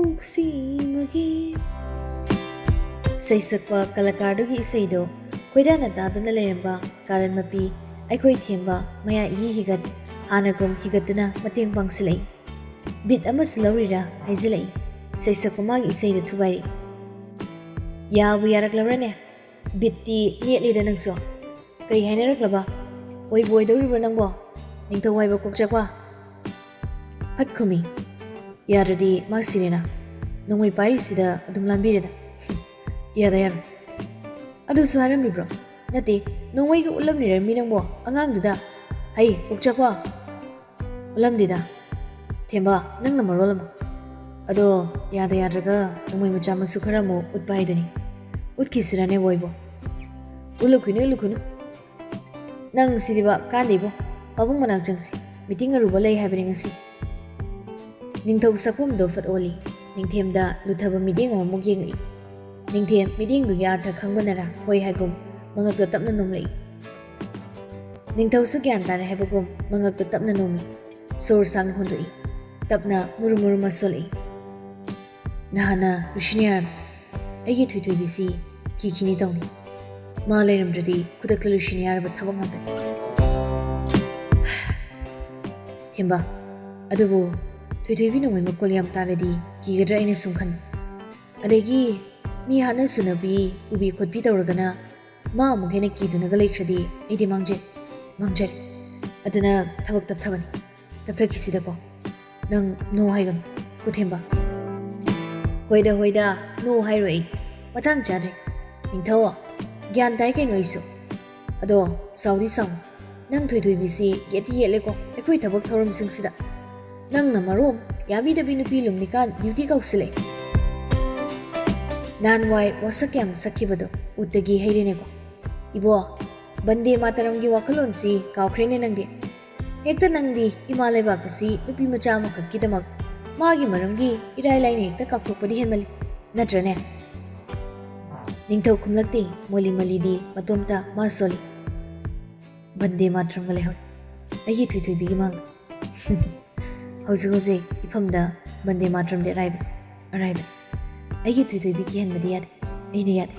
ꯁꯩꯁꯛꯄ ꯀꯂꯥꯀꯥꯔꯗꯨꯒꯤ ꯏꯁꯩꯗꯣ ꯈꯣꯏꯗꯥꯅ ꯇꯥꯗꯨꯅ ꯂꯩꯔꯝꯕ ꯀꯥꯔꯟ ꯃꯄꯤ ꯑꯩꯈꯣꯏ ꯊꯦꯝꯕ ꯃꯌꯥ ꯏꯍꯤ ꯍꯤꯒꯠ ꯍꯥꯟꯅꯒꯨꯝ ꯍꯤꯒꯠꯇꯨꯅ ꯃꯇꯦꯡ ꯄꯥꯡꯁꯤꯜꯂꯛꯏ꯫ ꯕꯤꯠ ꯑꯃꯁꯨ ꯂꯧꯔꯤꯔꯥ ꯍꯥꯏꯖꯤꯜꯂꯛꯏ꯫ ꯁꯩꯁꯛꯄ ꯃꯥꯒꯤ ꯏꯁꯩꯗꯣ ꯊꯨꯒꯥꯏꯔꯛꯏ꯫ ꯌꯥꯕꯨ ꯌꯥꯔꯛꯂꯕ꯭ꯔꯅꯦ? ꯕꯤꯠꯇꯤ ꯅꯦꯠꯂꯤꯗ ꯅꯪꯁꯨ꯫ ꯀꯩ ꯍꯥꯏꯅꯔꯛꯂꯕ? ꯑꯣꯏꯕꯨ ꯑꯣꯏꯗꯧꯔꯤꯕ꯭ꯔꯣ ꯅꯪꯕꯣ? ꯅꯤꯡꯊꯧ ꯍꯥꯏꯕ ꯀꯣꯛꯆꯥꯛꯄ? ꯐꯠ ꯈꯨꯝꯃꯤ꯫ ꯌꯥꯗ꯭ꯔꯗꯤ ꯃꯥ ꯁꯤꯔꯦꯅ꯫ ꯅꯣꯡꯃꯩ ꯄꯥꯏꯔꯤꯁꯤꯗ ꯑꯗꯨꯝ ꯂꯥꯟꯕꯤꯔꯦꯗ꯫ ꯌꯥꯗ ꯌꯥꯔꯣꯏ꯫ ꯑꯗꯨꯁꯨ ꯍꯥꯏꯔꯝꯂꯤꯕ꯭ꯔꯣ? ꯅꯠꯇꯦ, ꯅꯣꯡꯃꯩꯒ ꯎꯠꯂꯝꯂꯤꯔꯃꯤ ꯅꯪꯕꯣ ꯑꯉꯥꯡꯗꯨꯗ꯫ ꯍꯩ, ꯀꯣꯛꯆꯥꯛꯄ꯫ ꯎꯠꯂꯝꯗꯦꯗ꯫ ꯊꯦꯝꯕ, ꯅꯪꯅ ꯃꯔꯣꯜ ꯑꯃ꯫ ꯑꯗꯣ ꯌꯥꯗ ꯌꯥꯗ꯭ꯔꯒ ꯅꯣꯡꯃꯩ ꯃꯆꯥ ꯃꯁꯨ ꯈꯔ ꯑꯃꯨꯛ ꯎꯠꯄ ꯍꯥꯏꯗꯨꯅꯤ꯫ ꯎꯠꯈꯤꯁꯤꯔꯅꯦ ꯕꯣꯏꯕꯣ? ꯎꯠꯂꯨꯈꯤꯅꯨ, ꯎꯠꯂꯨꯈꯤꯅꯨ꯫ ꯅꯪ ꯁꯤꯗꯤꯕ ꯀꯥꯟꯗꯦꯕꯣ꯫ ꯄꯥꯕꯨꯡ ꯃꯅꯥꯛ ꯆꯪꯁꯤ꯫ ꯃꯤꯇꯤꯡ ꯑꯔꯨꯕ ꯂꯩ ꯍꯥꯏꯕꯅꯤ ꯉꯁꯤ꯫ ꯅꯤꯡꯊꯧ ꯁꯛꯐꯝꯗꯣ ꯐꯠ ꯑꯣꯜꯂꯤ꯫ ꯅꯤꯡꯊꯦꯝꯗ ꯂꯨꯊꯕ ꯃꯤꯠꯌꯦꯡ ꯑꯃꯃꯨꯛ ꯌꯦꯡꯂꯛꯏ꯫ ꯅꯤꯡꯊꯦꯝ ꯃꯤꯠꯌꯦꯡꯗꯨꯒꯤ ꯑꯥꯔꯊ ꯈꯪꯕꯅꯔꯥ ꯍꯣꯏ ꯍꯥꯏꯒꯨꯝ ꯃꯉꯛꯇ ꯇꯞꯅ ꯅꯣꯝꯂꯛꯏ꯫ ꯅꯤꯡꯊꯧꯁꯨ ꯒ꯭ꯌꯥꯟ ꯇꯥꯔꯦ ꯍꯥꯏꯕꯒꯨꯝ ꯃꯉꯛꯇ ꯇꯞꯅ ꯅꯣꯝꯃꯤ꯫ ꯁꯣꯔ ꯁꯥꯡꯅ ꯍꯣꯟꯗꯣꯛꯏ꯫ ꯇꯞꯅ ꯃꯨꯔꯨ ꯃꯨꯔꯨ ꯃꯁꯣꯜꯂꯛꯏ꯫ ꯅꯍꯥꯟꯅ ꯂꯨꯁꯤꯟ ꯌꯥꯔꯕ ꯑꯩꯒꯤ ꯊꯣꯏꯊꯣꯏꯕꯤꯁꯤ ꯀꯤꯈꯤꯅꯤ ꯇꯧꯅꯤ꯫ ꯃꯥ ꯂꯩꯔꯝꯗ꯭ꯔꯗꯤ ꯈꯨꯗꯛꯇ ꯂꯨꯁꯤꯟ ꯌꯥꯔꯕ ꯊꯕꯛ ꯉꯥꯛꯇꯅꯤ꯫ ꯊꯦꯝꯕ, ꯑꯗꯨꯕꯨ ꯊꯣꯏꯊꯣꯏꯕꯤ ꯅꯣꯡꯃꯩ ꯃꯈꯣꯜ ꯌꯥꯝ ꯇꯥꯔꯗꯤ ꯀꯤꯒꯗ꯭ꯔꯥ ꯑꯩꯅ ꯁꯨꯝ ꯈꯟꯕ꯫ ꯑꯗꯒꯤ ꯃꯤ ꯍꯥꯠꯅ ꯁꯨꯅꯕꯤ ꯎꯕꯤ ꯈꯣꯠꯄꯤ ꯇꯧꯔꯒꯅ ꯃꯥ ꯑꯃꯨꯛ ꯍꯦꯟꯅ ꯀꯤꯗꯨꯅꯒ ꯂꯩꯈ꯭ꯔꯗꯤ ꯑꯩꯗꯤ ꯃꯥꯡꯖꯩ, ꯃꯥꯡꯖꯔꯦ꯫ ꯑꯗꯨꯅ ꯊꯕꯛ ꯇꯞꯊꯕꯅꯤ꯫ ꯇꯞꯊꯈꯤꯁꯤꯗꯀꯣ꯫ ꯅꯪ no ꯍꯥꯏꯒꯅꯨ, ꯀꯨꯊꯦꯝꯕ꯫ ꯍꯣꯏꯗ, ꯍꯣꯏꯗ, no ꯍꯥꯏꯔꯣꯏ ꯑꯩ꯫ ꯃꯇꯥꯡ ꯆꯥꯗ꯭ꯔꯦ꯫ ꯅꯤꯡꯊꯧ, ꯒ꯭ꯌꯥꯟ ꯇꯥꯏ ꯀꯩꯅꯣ ꯑꯩꯁꯨ꯫ ꯑꯗꯣ ꯁꯥꯎꯗꯤ ꯁꯥꯎ꯫ ꯅꯪ ꯊꯣꯏꯊꯣꯏꯕꯤꯁꯤ ꯌꯦꯠꯇꯤ ꯌꯦꯠꯂꯦꯀꯣ, ꯑꯩꯈꯣꯏ ꯊꯕꯛ ꯊꯧꯔꯝꯁꯤꯡꯁꯤꯗ꯫ ꯅꯪꯅ ꯃꯔꯣꯝ ꯌꯥꯕꯤꯗꯕꯤ ꯅꯨꯄꯤ ꯂꯨꯝꯂꯤꯀꯥꯟ duty ꯀꯧꯁꯤꯜꯂꯛꯑꯦ꯫ ꯅꯍꯥꯟꯋꯥꯏ ꯋꯥꯁꯛ ꯀꯌꯥꯝ ꯁꯛꯈꯤꯕꯗꯣ ꯎꯠꯇꯒꯤ ꯍꯩꯔꯦꯅꯦꯀꯣ꯫ ꯏꯕꯣ, ꯕꯟꯗꯦ ꯃꯥꯇꯔꯝꯒꯤ ꯋꯥꯈꯜꯂꯣꯟꯁꯤ ꯀꯥꯎꯈ꯭ꯔꯦꯅꯦ ꯅꯪꯗꯤ꯫ ꯍꯦꯛꯇ ꯅꯪꯗꯤ ꯏꯃꯥ ꯂꯩꯕꯥꯛ ꯑꯁꯤ ꯅꯨꯄꯤ ꯃꯆꯥ ꯑꯃꯈꯛꯀꯤꯗꯃꯛ ꯃꯥꯒꯤ ꯃꯔꯝꯒꯤ ꯏꯔꯥꯏ ꯂꯥꯏꯅ ꯍꯦꯛꯇ ꯀꯥꯎꯊꯣꯛꯄꯗꯤ ꯍꯦꯟꯃꯜꯂꯤ, ꯅꯠꯇ꯭ꯔꯅꯦ? ꯅꯤꯡꯊꯧ ꯈꯨꯝꯂꯛꯇꯦ, ꯃꯣꯂꯤ ꯃꯣꯂꯤꯗꯤ ꯃꯇꯣꯝꯇ ꯃꯥ ꯁꯣꯜꯂꯤ꯫ ꯕꯟꯗꯦ ꯃꯥꯇꯔꯝꯒ ꯂꯩꯍꯧꯔꯦ ꯑꯩꯒꯤ ꯊꯣꯏꯊꯣꯏꯕꯤꯒꯤ ꯃꯥꯡꯗ꯫ ꯍꯧꯖꯤꯛ ꯍꯧꯖꯤꯛ ꯏꯐꯝꯗ ꯕꯟꯗꯦ ꯃꯥꯇꯔꯝꯗꯤ ꯑꯔꯥꯏꯕ, ꯑꯔꯥꯏꯕ꯫ ꯑꯩꯒꯤ ꯊꯣꯏꯊꯣꯏꯕꯤ ꯀꯤꯍꯟꯕꯗꯤ ꯌꯥꯗꯦ, ꯑꯩꯅ ꯌꯥꯗꯦ,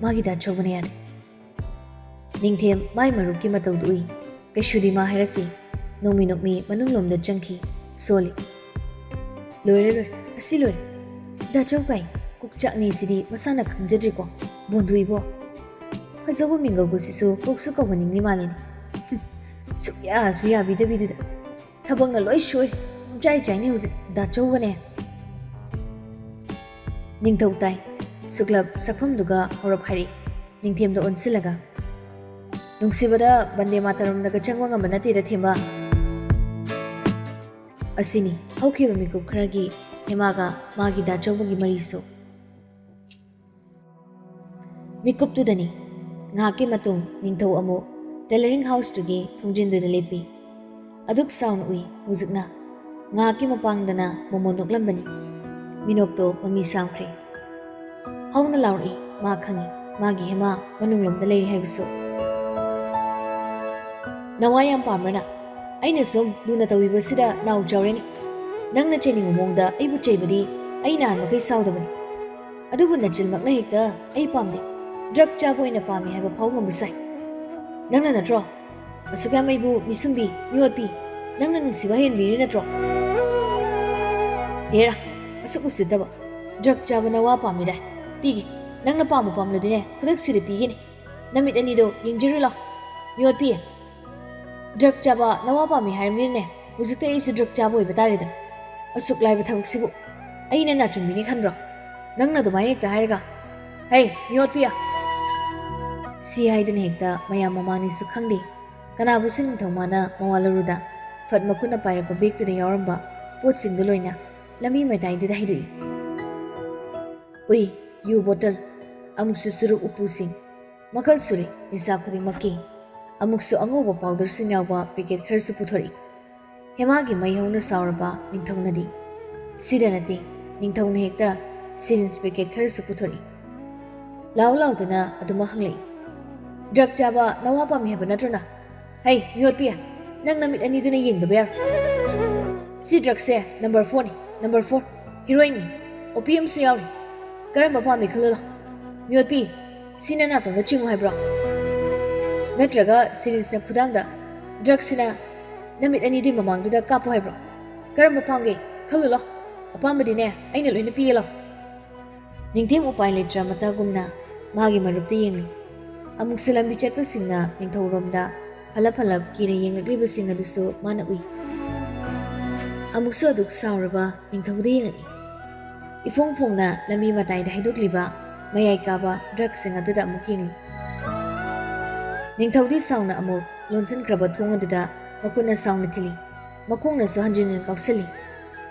ꯃꯥꯒꯤ ꯗꯥ ꯆꯧꯕꯅ ꯌꯥꯗꯦ꯫ ꯅꯤꯡꯊꯦꯝ ꯃꯥꯏ ꯃꯔꯨꯞꯀꯤ ꯃꯇꯧꯗꯨ ꯎꯏ꯫ ꯀꯩꯁꯨꯗꯤ ꯃꯥ ꯍꯥꯏꯔꯛꯇꯦ꯫ ꯅꯣꯡꯃꯤ ꯅꯣꯡꯃꯤ ꯃꯅꯨꯡꯂꯣꯝꯗ ꯆꯪꯈꯤ꯫ ꯁꯣꯜꯂꯤ꯫ ꯂꯣꯏꯔꯦ, ꯂꯣꯏꯔꯦ, ꯑꯁꯤ ꯂꯣꯏꯔꯦ꯫ ꯗꯥ ꯆꯧ ꯀꯥꯏ, ꯀꯣꯛ ꯆꯥꯛꯅꯤ ꯁꯤꯗꯤ ꯃꯁꯥꯅ ꯈꯪꯖꯗ꯭ꯔꯤꯀꯣ, ꯕꯣꯟꯗꯨ ꯏꯕꯣ꯫ ꯐꯖꯕ ꯃꯤꯡꯒꯧꯕꯁꯤꯁꯨ ꯀꯣꯛꯁꯨ ꯀꯧꯍꯟꯅꯤꯡꯂꯤ ꯃꯥꯜꯂꯤꯅꯦ꯫ ꯍꯨꯝ, ꯁꯨꯛꯌꯥꯁꯨ ꯌꯥꯕꯤꯗꯕꯤꯗꯨꯗ꯫ ꯊꯕꯛꯅ ꯂꯣꯏ ꯁꯣꯏ꯫ ꯄꯨꯡꯆꯥꯏ ꯆꯥꯏꯅꯤ ꯍꯧꯖꯤꯛ ꯗꯥ ꯆꯧꯒꯅꯦ꯫ ꯅꯤꯡꯊꯧ ꯇꯥꯏ꯫ ꯁꯨꯛꯂꯞ ꯁꯛꯐꯝꯗꯨꯒ ꯍꯧꯔꯞ ꯍꯥꯏꯔꯛꯏ꯫ ꯅꯤꯡꯊꯦꯝꯗ ꯑꯣꯟꯁꯤꯜꯂꯒ, "ꯅꯨꯡꯁꯤꯕꯗ ꯕꯟꯗꯦ ꯃꯥꯇꯔꯝꯗꯒ ꯆꯪꯕ ꯉꯝꯕ ꯅꯠꯇꯦꯗ, ꯊꯦꯝꯕ꯫" ꯑꯁꯤꯅꯤ ꯍꯧꯈꯤꯕ ꯃꯤꯀꯨꯞ ꯈꯔꯒꯤ ꯍꯦꯃꯥꯒ ꯃꯥꯒꯤ ꯗꯥ ꯆꯧꯕꯒꯤ ꯃꯔꯤꯁꯨ꯫ ꯃꯤꯀꯨꯞꯇꯨꯗꯅꯤ꯫ ꯉꯥꯏꯍꯥꯛꯀꯤ ꯃꯇꯨꯡ ꯅꯤꯡꯊꯧ ꯑꯃꯨꯛ tailoring houseꯇꯨꯒꯤ ꯊꯣꯡꯖꯤꯟꯗꯨꯗ ꯂꯦꯞꯄꯤ꯫ ꯑꯗꯨꯛ ꯆꯥꯎꯅ ꯎꯏ ꯍꯧꯖꯤꯛꯅ꯫ ꯉꯥꯏꯍꯥꯛꯀꯤ ꯃꯄꯥꯡꯗꯅ ꯃꯣꯃꯣꯟ ꯅꯣꯛꯂꯝꯕꯅꯤ꯫ ꯃꯤꯅꯣꯛꯇꯣ ꯃꯃꯤ ꯁꯥꯝꯈ꯭ꯔꯦ꯫ ꯍꯧꯅ ꯂꯥꯎꯔꯛꯏ꯫ ꯃꯥ ꯈꯪꯏ, ꯃꯥꯒꯤ ꯍꯦꯃꯥ ꯃꯅꯨꯡꯂꯣꯝꯗ ꯂꯩꯔꯤ ꯍꯥꯏꯕꯁꯨ꯫ "ꯅꯋꯥ ꯌꯥꯝ ꯄꯥꯝꯕ꯭ꯔꯅ? ꯑꯩꯅ ꯁꯨꯝ ꯂꯨꯅ ꯇꯧꯕꯤꯕꯁꯤꯗ ꯅꯥꯎ ꯆꯥꯎꯔꯦꯅꯦ꯫ ꯅꯪꯅ ꯆꯩꯅꯤꯡꯕ ꯃꯑꯣꯡꯗ ꯑꯩꯕꯨ ꯆꯩꯕꯗꯤ ꯑꯩ ꯅꯍꯥꯟ ꯃꯈꯩ ꯁꯥꯎꯗꯕꯅꯤ꯫ ꯑꯗꯨꯕꯨ ꯅꯆꯤꯟꯃꯛꯅ ꯍꯦꯛꯇ ꯑꯩ ꯄꯥꯝꯗꯦ, drug ꯆꯥꯕ ꯑꯣꯏꯅ ꯄꯥꯝꯃꯤ ꯍꯥꯏꯕ ꯐꯥꯎ ꯉꯝꯕ ꯁꯥꯏ꯫ ꯅꯪꯅ ꯅꯠꯇ꯭ꯔꯣ ꯑꯁꯨꯛ ꯌꯥꯝ ꯑꯩꯕꯨ ꯃꯤꯁꯨꯝꯕꯤ, ꯃꯤꯑꯣꯠꯄꯤ, ꯅꯪꯅ ꯅꯨꯡꯁꯤꯕ ꯍꯦꯟꯕꯤꯔꯤ ꯅꯠꯇ꯭ꯔꯣ? ꯍꯦꯔꯥ, ꯑꯁꯨꯛ ꯎꯁꯤꯠꯇꯕ꯫ Drug ꯆꯥꯕ ꯅꯋꯥ ꯄꯥꯝꯃꯤꯗꯥꯏ? ꯄꯤꯒꯦ꯫ ꯅꯪꯅ ꯄꯥꯝꯕ ꯄꯥꯝꯂꯗꯤꯅꯦ, ꯈꯨꯗꯛꯁꯤꯗ ꯄꯤꯒꯦꯅꯦ꯫ ꯅꯃꯤꯠ ꯑꯅꯤꯗꯣ ꯌꯦꯡꯖꯔꯨ ꯂꯥꯎ, ꯃꯤꯑꯣꯠꯄꯤ꯫ Drug ꯆꯥꯕ ꯅꯋꯥ ꯄꯥꯝꯃꯤ ꯍꯥꯏꯔꯕꯅꯤꯅꯦ, ꯍꯧꯖꯤꯛꯇꯤ ꯑꯩꯁꯨ drug ꯆꯥꯕ ꯑꯣꯏꯕ ꯇꯥꯔꯦꯗꯅ꯫ ꯑꯁꯨꯛ ꯂꯥꯏꯕ ꯊꯕꯛꯁꯤꯕꯨ ꯑꯩꯅ ꯅꯥꯆꯨꯝꯕꯤꯅꯤ ꯈꯟꯕ꯭ꯔꯣ? ꯅꯪꯅ ꯑꯗꯨꯃꯥꯏꯅ ꯍꯦꯛꯇ ꯍꯥꯏꯔꯒ, "ꯍꯩ, ꯃꯤꯑꯣꯠꯄꯤ!" ꯁꯤ ꯍꯥꯏꯗꯨꯅ ꯍꯦꯛꯇ ꯃꯌꯥꯝ ꯃꯃꯥꯡꯅꯤꯁꯨ ꯈꯪꯗꯦ꯫ ꯀꯅꯥꯕꯨꯁꯨ ꯅꯤꯡꯊꯧ ꯃꯥꯅ ꯃꯋꯥ ꯂꯧꯔꯨꯗ, ꯐꯠ ꯃꯈꯨꯠꯅ ꯄꯥꯏꯔꯛꯄ ꯕꯦꯒꯇꯨꯗ ꯌꯥꯎꯔꯝꯕ ꯄꯣꯠꯁꯤꯡꯗꯨ ꯂꯣꯏꯅ ꯂꯝꯕꯤ ꯃꯇꯥꯏꯗꯨꯗ ꯍꯩꯗꯣꯛꯏ꯫ ꯎꯏ, ꯌꯨ ꯕꯣꯇꯜ, ꯑꯃꯨꯛꯁꯨ ꯆꯨꯔꯨꯞ ꯎꯄꯨꯁꯤꯡ, ꯃꯈꯜ ꯁꯨꯔꯦ ꯅꯤꯁꯥ ꯈꯨꯗꯤꯡꯃꯛꯀꯤ꯫ ꯑꯃꯨꯛꯁꯨ ꯑꯉꯧꯕ ꯄꯥꯎꯗꯔꯁꯤꯡ ꯌꯥꯎꯕ ꯄꯦꯀꯦꯠ ꯈꯔꯁꯨ ꯄꯨꯊꯣꯔꯛꯏ꯫ ꯍꯦꯃꯥꯒꯤ ꯃꯩ ꯍꯧꯅ ꯁꯥꯎꯔꯕ ꯅꯤꯡꯊꯧꯅꯗꯤ꯫ ꯁꯤꯗ ꯅꯠꯇꯦ, ꯅꯤꯡꯊꯧꯅ ꯍꯦꯛꯇ ꯁꯤꯔꯤꯟꯁ ꯄꯦꯀꯦꯠ ꯈꯔꯁꯨ ꯄꯨꯊꯣꯔꯛꯏ꯫ ꯂꯥꯎ ꯂꯥꯎꯗꯅ ꯑꯗꯨꯃꯛ ꯍꯪꯂꯛꯏ꯫ "Drug ꯆꯥꯕ ꯅꯋꯥ ꯄꯥꯝꯃꯤ ꯍꯥꯏꯕ ꯅꯠꯇ꯭ꯔꯣ ꯅꯪ? ꯍꯩ, ꯃꯤꯑꯣꯠꯄꯤ! ꯅꯪ ꯅꯃꯤꯠ ꯑꯅꯤꯗꯨꯅ ꯌꯦꯡꯗꯕ ꯌꯥꯔꯣꯏ꯫ ꯁꯤ ꯗ꯭ꯔꯛꯁꯦ ꯅꯝꯕꯔ ꯐꯣꯔꯅꯤ, ꯅꯝꯕꯔ ꯐꯣꯔ꯫ ꯍꯤꯔꯣꯏꯟꯅꯤ, ꯑꯣꯄꯤꯌꯝꯁꯨ ꯌꯥꯎꯔꯤ꯫ ꯀꯔꯝꯕ ꯄꯥꯝꯃꯤ ꯈꯜꯂꯨ ꯂꯥꯎ꯫ ꯃꯤꯑꯣꯠꯄꯤ, ꯁꯤ ꯅꯅꯥꯇꯣꯟꯗ ꯆꯤꯡꯉꯨ ꯍꯥꯏꯕ꯭ꯔꯣ? ꯅꯠꯇ꯭ꯔꯒ ꯁꯤꯔꯤꯟꯁꯅ ꯈꯨꯗꯥꯡꯗ ꯗ꯭ꯔꯛꯁꯤꯅ ꯅꯃꯤꯠ ꯑꯅꯤꯗꯨꯒꯤ ꯃꯃꯥꯡꯗꯨꯗ ꯀꯥꯞꯄꯨ ꯍꯥꯏꯕ꯭ꯔꯣ? ꯀꯔꯝꯕ ꯄꯥꯝꯒꯦ? ꯈꯜꯂꯨ ꯂꯥꯎ꯫ ꯑꯄꯥꯝꯕꯗꯤꯅꯦ, ꯑꯩꯅ ꯂꯣꯏꯅ ꯄꯤꯒꯦ ꯂꯥꯎ꯫ ꯅꯤꯡꯊꯦꯝ ꯎꯄꯥꯏ ꯂꯩꯇ꯭ꯔ ꯃꯇꯥꯒꯨꯝꯅ ꯃꯥꯒꯤ ꯃꯔꯨꯞꯇ ꯌꯦꯡꯂꯤ꯫ ꯑꯃꯨꯛꯁꯨ ꯂꯝꯕꯤ ꯆꯠꯄꯁꯤꯡꯅ ꯅꯤꯡꯊꯧꯔꯣꯝꯗ ꯐꯂꯞ ꯐꯂꯞ ꯀꯤꯅ ꯌꯦꯡꯂꯛꯂꯤꯕꯁꯤꯡ ꯑꯗꯨꯁꯨ ꯃꯥꯅ ꯎꯏ꯫ ꯑꯃꯨꯛꯁꯨ ꯑꯗꯨꯛ ꯁꯥꯎꯔꯕ ꯅꯤꯡꯊꯧꯗ ꯌꯦꯡꯂꯛꯏ꯫ ꯏꯐꯣꯡ ꯐꯣꯡꯅ ꯂꯝꯕꯤ ꯃꯇꯥꯏꯗ ꯍꯩꯗꯣꯛꯂꯤꯕ ꯃꯌꯥꯏ ꯀꯥꯕ ꯗ꯭ꯔꯛꯁꯤꯡ ꯑꯗꯨꯗ ꯑꯃꯨꯛ ꯌꯦꯡꯂꯤ꯫ ꯅꯤꯡꯊꯧꯗꯤ ꯁꯥꯎꯅ ꯑꯃꯨꯛ ꯂꯣꯟꯁꯤꯟꯈ꯭ꯔꯕ ꯊꯣꯡ ꯑꯗꯨꯗ ꯃꯈꯨꯠꯅ ꯁꯥꯎꯅ ꯊꯤꯜꯂꯤ, ꯃꯈꯣꯡꯅꯁꯨ ꯍꯟꯖꯤꯟ ꯍꯟꯖꯤꯟ ꯀꯥꯎꯁꯤꯜꯂꯤ꯫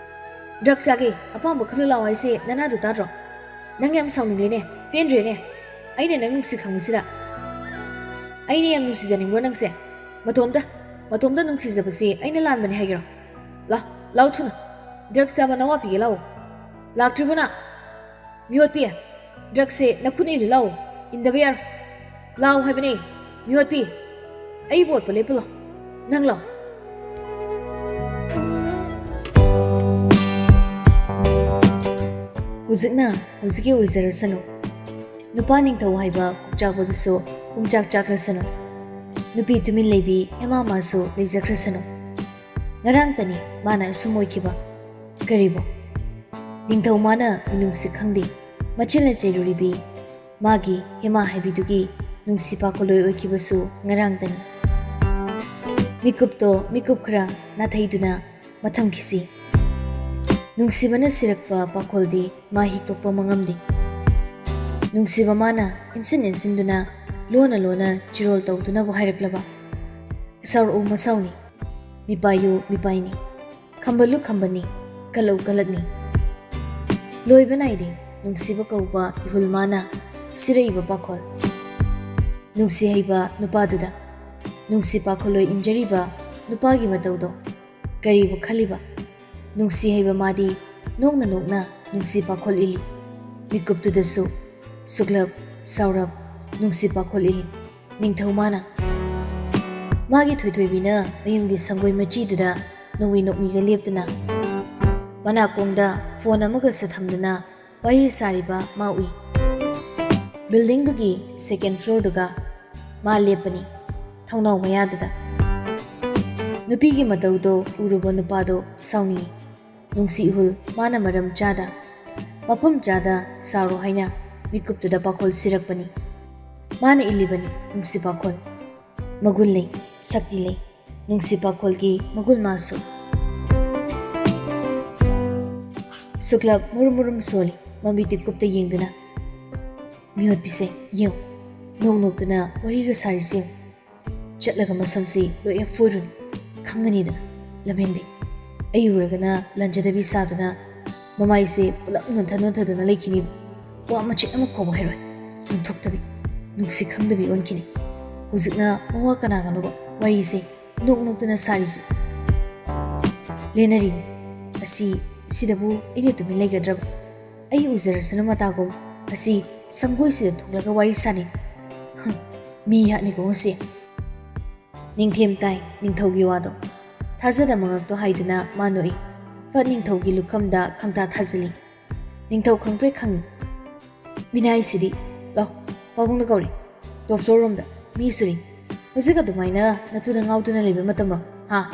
"ꯗ꯭ꯔꯛ ꯆꯥꯒꯦ, ꯑꯄꯥꯝꯕ ꯈꯜꯂꯨ ꯂꯥꯛꯑꯣ ꯍꯥꯏꯁꯦ ꯅꯅꯥꯗꯨ ꯇꯥꯗ꯭ꯔꯣ? ꯅꯪ ꯌꯥꯝ ꯁꯥꯎꯅꯤꯡꯂꯦꯅꯦ, ꯄꯦꯟꯗ꯭ꯔꯦꯅꯦ꯫ ꯑꯩꯅ ꯅꯪ ꯅꯨꯡꯁꯤ ꯈꯪꯕꯁꯤꯗ꯫ ꯑꯩꯅ ꯌꯥꯝ ꯅꯨꯡꯁꯤꯖꯅꯤꯡꯕ꯭ꯔꯣ ꯅꯪꯁꯦ? ꯃꯇꯣꯝꯇ, ꯃꯇꯣꯝꯇ ꯅꯨꯡꯁꯤꯖꯕꯁꯦ ꯑꯩꯅ ꯂꯥꯟꯕꯅꯦ ꯍꯥꯏꯒꯦꯔꯣ? ꯂꯥꯎ, ꯂꯥꯎ ꯊꯨꯅ꯫ ꯗ꯭ꯔꯛ ꯆꯥꯕ ꯅꯋꯥ ꯄꯤꯒꯦ ꯂꯥꯛꯑꯣ꯫ ꯂꯥꯛꯇ꯭ꯔꯤꯕꯣ ꯅꯪ? ꯃꯤꯑꯣꯠꯄꯤ, ꯗ꯭ꯔꯛꯁꯦ ꯅꯈꯨꯠꯅ ꯏꯜꯂꯨ ꯂꯥꯛꯑꯣ꯫ ꯏꯟꯗꯕ ꯌꯥꯔꯣꯏ꯫ ꯂꯥꯛꯑꯣ ꯍꯥꯏꯕꯅꯦ꯫ ꯃꯤꯑꯣꯠꯄꯤ, ꯑꯩꯕꯨ ꯑꯣꯠꯄ ꯂꯦꯞꯄꯨ ꯂꯥꯎ꯫ ꯅꯪ ꯂꯥꯎ꯫ ꯍꯧꯖꯤꯛꯅ ꯍꯧꯖꯤꯛꯀꯤ ꯑꯣꯏꯖꯔꯁꯅꯨ꯫ ꯅꯨꯄꯥ ꯅꯤꯡꯊꯧ ꯍꯥꯏꯕ ꯀꯣꯛꯆꯥꯛꯄꯗꯨꯁꯨ ꯄꯨꯡꯆꯥꯛ ꯆꯥꯛꯂꯁꯅꯨ꯫ ꯅꯨꯄꯤ ꯇꯨꯃꯤꯟ ꯂꯩꯕꯤ ꯍꯦꯃꯥ ꯃꯥꯁꯨ ꯂꯩꯖꯈ꯭ꯔꯁꯅꯨ꯫ ꯉꯔꯥꯡꯇꯅꯤ ꯃꯥꯅ ꯑꯁꯨꯝ ꯑꯣꯏꯈꯤꯕ꯫ ꯀꯔꯤꯕꯣ? ꯅꯤꯡꯊꯧ ꯃꯥꯅ ꯃꯤꯅꯨꯡꯁꯤ ꯈꯪꯗꯦ, ꯃꯆꯤꯟꯅ ꯆꯩꯔꯨꯔꯤꯕꯤ ꯃꯥꯒꯤ ꯍꯦꯃꯥ ꯍꯥꯏꯕꯤꯗꯨꯒꯤ ꯅꯨꯡꯁꯤ ꯄꯥꯈꯣꯜꯂꯣꯏ ꯑꯣꯏꯈꯤꯕꯁꯨ ꯉꯔꯥꯡꯇꯅꯤ꯫ ꯃꯤꯀꯨꯞꯇꯣ ꯃꯤꯀꯨꯞ ꯈꯔ ꯅꯥꯊꯩꯗꯨꯅ ꯃꯊꯪꯈꯤꯁꯤ꯫ ꯅꯨꯡꯁꯤꯕꯅ ꯁꯤꯔꯛꯄ ꯄꯥꯈꯣꯜꯗꯤ ꯃꯥ ꯍꯤꯛꯇꯣꯛꯄ ꯃꯉꯝꯗꯦ꯫ ꯅꯨꯡꯁꯤꯕ ꯃꯥꯅ ꯏꯟꯁꯤꯟ ꯏꯟꯁꯤꯟꯗꯨꯅ ꯂꯣꯟꯅ ꯂꯣꯟꯅ ꯆꯤꯔꯣꯜ ꯇꯧꯗꯨꯅꯕꯨ ꯍꯥꯏꯔꯛꯂꯕ꯫ ꯁꯥꯎꯔꯛꯎ ꯃꯁꯥꯎꯅꯤ, ꯃꯤꯄꯥꯏꯌꯨ ꯃꯤꯄꯥꯏꯅꯤ, ꯈꯝꯕꯜꯂꯨ ꯈꯝꯕꯟꯅꯤ, ꯀꯜꯂꯛꯎ ꯀꯜꯂꯛꯅꯤ꯫ ꯂꯣꯏꯕ ꯅꯥꯏꯗꯦ ꯅꯨꯡꯁꯤꯕ ꯀꯧꯕ ꯏꯍꯨꯜ ꯃꯥꯅ ꯁꯤꯔꯛꯏꯕ ꯄꯥꯈꯣꯜ꯫ ꯅꯨꯡꯁꯤ ꯍꯩꯕ ꯅꯨꯄꯥꯗꯨꯗ ꯅꯨꯡꯁꯤ ꯄꯥꯈꯣꯜꯂꯣꯏ ꯏꯟꯖꯔꯤꯕ ꯅꯨꯄꯥꯒꯤ ꯃꯇꯧꯗꯣ ꯀꯔꯤꯕꯨ ꯈꯜꯂꯤꯕ? ꯅꯨꯡꯁꯤ ꯍꯩꯕ ꯃꯥꯗꯤ ꯅꯣꯛꯅ ꯅꯣꯛꯅ ꯅꯨꯡꯁꯤ ꯄꯥꯈꯣꯜ ꯏꯜꯂꯤ꯫ ꯃꯤꯀꯨꯞꯇꯨꯗꯁꯨ ꯁꯨꯛꯂꯞ ꯁꯥꯎꯔꯞ ꯅꯨꯡꯁꯤ ꯄꯥꯈꯣꯜ ꯏꯜꯂꯤ꯫ ꯅꯤꯡꯊꯧ ꯃꯥꯅ꯫ ꯃꯥꯒꯤ ꯊꯣꯏꯊꯣꯏꯕꯤꯅ ꯃꯌꯨꯝꯒꯤ ꯁꯪꯒꯣꯏ ꯃꯆꯤꯗꯨꯗ ꯅꯣꯡꯃꯤ ꯅꯣꯛꯃꯤꯒ ꯂꯦꯞꯇꯨꯅ ꯃꯅꯥꯀꯣꯡꯗ ꯐꯣꯟ ꯑꯃꯒꯁꯨ ꯊꯝꯗꯨꯅ ꯋꯥꯔꯤ ꯁꯥꯔꯤꯕ ꯃꯥ ꯎꯏ꯫ ꯕꯤꯜꯗꯤꯡꯗꯨꯒꯤ ꯁꯦꯀꯦꯟ ꯐ꯭ꯂꯣꯔꯗꯨꯒ ꯃꯥ ꯂꯦꯞꯄꯅꯤ, ꯊꯣꯡꯅꯥꯎ ꯃꯌꯥꯗꯨꯗ꯫ ꯅꯨꯄꯤꯒꯤ ꯃꯇꯧꯗꯣ ꯎꯔꯨꯕ ꯅꯨꯄꯥꯗꯣ ꯁꯥꯎꯅꯤꯡꯏ꯫ ꯅꯨꯡꯁꯤ ꯏꯍꯨꯜ ꯃꯥꯅ ꯃꯔꯝ ꯆꯥꯗ, ꯃꯐꯝ ꯆꯥꯗ ꯁꯥꯔꯣ ꯍꯥꯏꯅ ꯃꯤꯀꯨꯞꯇꯨꯗ ꯄꯥꯈꯣꯜ ꯁꯤꯔꯛꯄꯅꯤ꯫ ꯃꯥꯅ ꯏꯜꯂꯤꯕꯅꯤ ꯅꯨꯡꯁꯤ ꯄꯥꯈꯣꯜ꯫ ꯃꯒꯨꯟ ꯂꯩ, ꯁꯛꯇꯤ ꯂꯩ, ꯅꯨꯡꯁꯤ ꯄꯥꯈꯣꯜꯒꯤ ꯃꯒꯨꯟ ꯃꯥꯁꯨ꯫ ꯁꯨꯛꯂꯞ ꯃꯨꯔꯨꯝ ꯃꯨꯔꯨꯝ ꯁꯣꯜꯂꯤ, ꯃꯃꯤꯠꯇꯤ ꯀꯨꯞꯇ ꯌꯦꯡꯗꯨꯅ꯫ ꯃꯤꯑꯣꯠꯄꯤꯁꯦ ꯌꯦꯡꯉꯨ, ꯅꯣꯛ ꯅꯣꯛꯇꯅ ꯋꯥꯔꯤꯒ ꯁꯥꯔꯤꯁꯦ ꯌꯦꯡꯉꯨ꯫ ꯆꯠꯂꯒ ꯃꯁꯝꯁꯤ ꯂꯣꯏ ꯐꯣꯏꯔꯨꯅꯨ, ꯈꯪꯒꯅꯤꯗꯅ꯫ ꯂꯝꯍꯦꯟꯕꯤ, ꯑꯩ ꯎꯔꯒꯅ ꯂꯟꯖꯗꯕꯤ ꯁꯥꯗꯨꯅ ꯃꯃꯥꯏꯁꯦ ꯄꯨꯂꯞ ꯅꯣꯟꯊ ꯅꯣꯟꯊꯗꯨꯅ ꯂꯩꯈꯤꯅꯤꯕ꯫ ꯋꯥ ꯃꯆꯦꯠ ꯑꯃ ꯐꯥꯎꯕ ꯍꯥꯏꯔꯣꯏ꯫ ꯑꯣꯟꯊꯣꯛꯇꯕꯤ, ꯅꯨꯡꯁꯤ ꯈꯪꯗꯕꯤ ꯑꯣꯟꯈꯤꯅꯤ꯫ ꯍꯧꯖꯤꯛꯅ ꯃꯋꯥ ꯀꯅꯥꯒꯅꯣꯕ ꯋꯥꯔꯤꯁꯦ ꯅꯣꯛ ꯅꯣꯛꯇꯅ ꯁꯥꯔꯤꯁꯦ? ꯂꯦꯟꯅꯔꯤꯅꯤ꯫ ꯑꯁꯤ, ꯁꯤꯗꯕꯨ ꯑꯩꯅ ꯇꯨꯃꯤꯟ ꯂꯩꯒꯗ꯭ꯔꯕ? ꯑꯩ ꯎꯖꯔꯁꯅꯨ ꯃꯇꯥꯒꯨꯝ, ꯑꯁꯤ ꯁꯪꯒꯣꯏꯁꯤꯗ ꯊꯣꯛꯂꯒ ꯋꯥꯔꯤ ꯁꯥꯅꯤ꯫ ꯍꯨꯝ, ꯃꯤ ꯍꯥꯠꯅꯤꯀꯣ ꯉꯁꯤ꯫ ꯅꯤꯡꯊꯦꯝ ꯇꯥꯏ ꯅꯤꯡꯊꯧꯒꯤ ꯋꯥꯗꯣ꯫ ꯊꯥꯖꯗ ꯃꯉꯛꯇꯣ ꯍꯥꯏꯗꯨꯅ ꯃꯥ ꯅꯣꯛꯏ꯫ ꯐꯠ ꯅꯤꯡꯊꯧꯒꯤ ꯂꯨꯈꯝꯗ ꯈꯪꯇꯥ ꯊꯥꯖꯤꯜꯂꯤ꯫ ꯅꯤꯡꯊꯧ ꯈꯪꯄ꯭ꯔꯦꯛ ꯈꯪꯏ꯫ ꯃꯤꯅꯥꯏꯁꯤꯗꯤ꯫ ꯂꯥꯎ, ꯄꯥꯕꯨꯡꯗ ꯀꯧꯔꯤ꯫ ꯇꯣꯞ ꯐ꯭ꯂꯣꯔ ꯔꯣꯝꯗ ꯃꯤ ꯁꯨꯔꯤ꯫ ꯍꯧꯖꯤꯛ ꯑꯗꯨꯃꯥꯏꯅ ꯅꯇꯨꯗ ꯉꯥꯎꯗꯨꯅ ꯂꯩꯕ ꯃꯇꯝꯔꯣ? ꯍꯥ?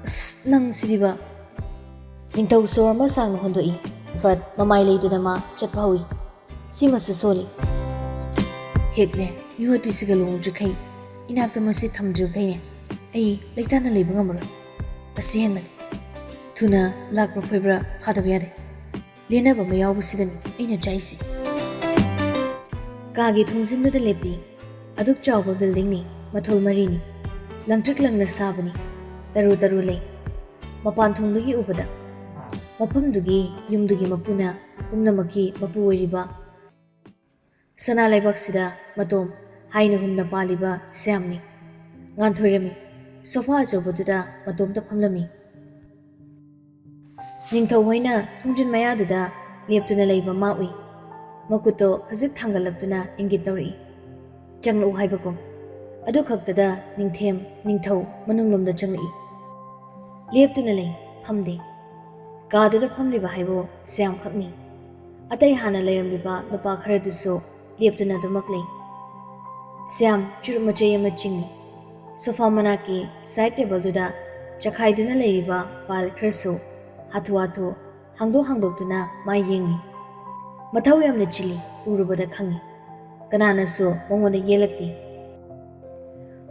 ꯑꯁ, ꯅꯪ ꯁꯤꯗꯤꯕ꯫ ꯅꯤꯡꯊꯧ ꯁꯣꯔ ꯑꯃ ꯁꯥꯡꯅ ꯍꯣꯟꯗꯣꯛꯏ꯫ ꯐꯠ ꯃꯃꯥꯏ ꯂꯩꯗꯨꯅ ꯃꯥ ꯆꯠꯄ ꯍꯧꯏ꯫ ꯁꯤꯃꯁꯨ ꯁꯣꯜꯂꯤ꯫ ꯍꯦꯛꯅꯦ, ꯃꯤꯑꯣꯠꯄꯤꯁꯤꯒ ꯂꯨꯍꯣꯡꯗ꯭ꯔꯤꯈꯩ, ꯏꯅꯥꯛꯇ ꯃꯁꯤ ꯊꯝꯗ꯭ꯔꯤꯈꯩꯅꯦ, ꯑꯩ ꯂꯩꯇꯥꯅ ꯂꯩꯕ ꯉꯝꯃꯔꯣꯏ꯫ ꯑꯁꯤ ꯍꯦꯟꯃꯜꯂꯤ꯫ ꯊꯨꯅ ꯂꯥꯛꯄ꯭ꯔꯥ ꯐꯣꯏꯕ꯭ꯔꯥ ꯐꯥꯗꯕ ꯌꯥꯗꯦ꯫ ꯂꯦꯟꯅꯕ ꯑꯃ ꯌꯥꯎꯕꯁꯤꯗꯅꯤ ꯑꯩꯅ ꯆꯥꯛꯏꯁꯦ꯫ ꯀꯥꯒꯤ ꯊꯣꯡꯖꯤꯟꯗꯨꯗ ꯂꯦꯞꯄꯤ꯫ ꯑꯗꯨꯛ ꯆꯥꯎꯕ ꯕꯤꯜꯗꯤꯡꯅꯤ, ꯃꯊꯣꯜ ꯃꯔꯤꯅꯤ꯫ ꯂꯪꯇ꯭ꯔꯤꯛ ꯂꯪꯅ ꯁꯥꯕꯅꯤ꯫ ꯇꯔꯨ ꯇꯔꯨ ꯂꯩ꯫ ꯃꯄꯥꯟ ꯊꯣꯡꯗꯒꯤ ꯎꯕꯗ ꯃꯐꯝꯗꯨꯒꯤ ꯌꯨꯝꯗꯨꯒꯤ ꯃꯄꯨꯅ ꯄꯨꯝꯅꯃꯛꯀꯤ ꯃꯄꯨ ꯑꯣꯏꯔꯤꯕ ꯁꯅꯥ ꯂꯩꯕꯥꯛꯁꯤꯗ ꯃꯇꯣꯝ ꯍꯥꯏꯅ ꯍꯨꯝꯅ ꯄꯥꯜꯂꯤꯕ ꯁ꯭ꯌꯥꯝꯅꯤ꯫ ꯉꯥꯟꯊꯣꯏꯔꯝꯃꯤ꯫ ꯁꯣꯐꯥ ꯑꯆꯧꯕꯗꯨꯗ ꯃꯇꯣꯝꯇ ꯐꯝꯂꯝꯃꯤ꯫ ꯅꯤꯡꯊꯧ ꯍꯣꯏꯅ ꯊꯣꯡꯖꯤꯟ ꯃꯌꯥꯗꯨꯗ ꯂꯦꯞꯇꯨꯅ ꯂꯩꯕ ꯃꯥ ꯎꯏ꯫ ꯃꯈꯨꯠꯇꯣ ꯈꯖꯤꯛ ꯊꯥꯡꯒꯠꯂꯛꯇꯨꯅ ꯏꯪꯒꯤꯠ ꯇꯧꯔꯛꯏ꯫ ꯆꯪꯂꯛꯎ ꯍꯥꯏꯕꯒꯨꯝ꯫ ꯑꯗꯨ ꯈꯛꯇꯗ ꯅꯤꯡꯊꯦꯝ, ꯅꯤꯡꯊꯧ ꯃꯅꯨꯡꯂꯣꯝꯗ ꯆꯪꯂꯛꯏ꯫ ꯂꯦꯞꯇꯨꯅ ꯂꯩ, ꯐꯝꯗꯦ꯫ ꯀꯥꯗꯨꯗ ꯐꯝꯂꯤꯕ ꯍꯥꯏꯕꯨ ꯁ꯭ꯌꯥꯝ ꯈꯛꯅꯤ꯫ ꯑꯇꯩ ꯍꯥꯟꯅ ꯂꯩꯔꯝꯂꯤꯕ ꯅꯨꯄꯥ ꯈꯔꯗꯨꯁꯨ ꯂꯦꯞꯇꯨꯅ ꯑꯗꯨꯃꯛ ꯂꯩ꯫ ꯁ꯭ꯌꯥꯝ ꯆꯨꯔꯨꯞ ꯃꯆꯩ ꯑꯃ ꯆꯤꯡꯏ꯫ ꯁꯣꯐꯥ ꯃꯅꯥꯛꯀꯤ ꯁꯥꯏꯗ ꯇꯦꯕꯜꯗꯨꯗ ꯆꯈꯥꯏꯗꯨꯅ ꯂꯩꯔꯤꯕ ꯐꯥꯏꯜ ꯈꯔꯁꯨ ꯍꯥꯊꯨ ꯍꯥꯊꯨ ꯍꯥꯡꯗꯣꯛ ꯍꯥꯡꯗꯣꯛꯇꯨꯅ ꯃꯥ ꯌꯦꯡꯂꯤ꯫ ꯃꯊꯧ ꯌꯥꯝꯅ ꯆꯤꯜꯂꯤ, ꯎꯔꯨꯕꯗ ꯈꯪꯏ꯫ ꯀꯅꯥꯅꯁꯨ ꯃꯉꯣꯟꯗ ꯌꯦꯜꯂꯛꯇꯦ꯫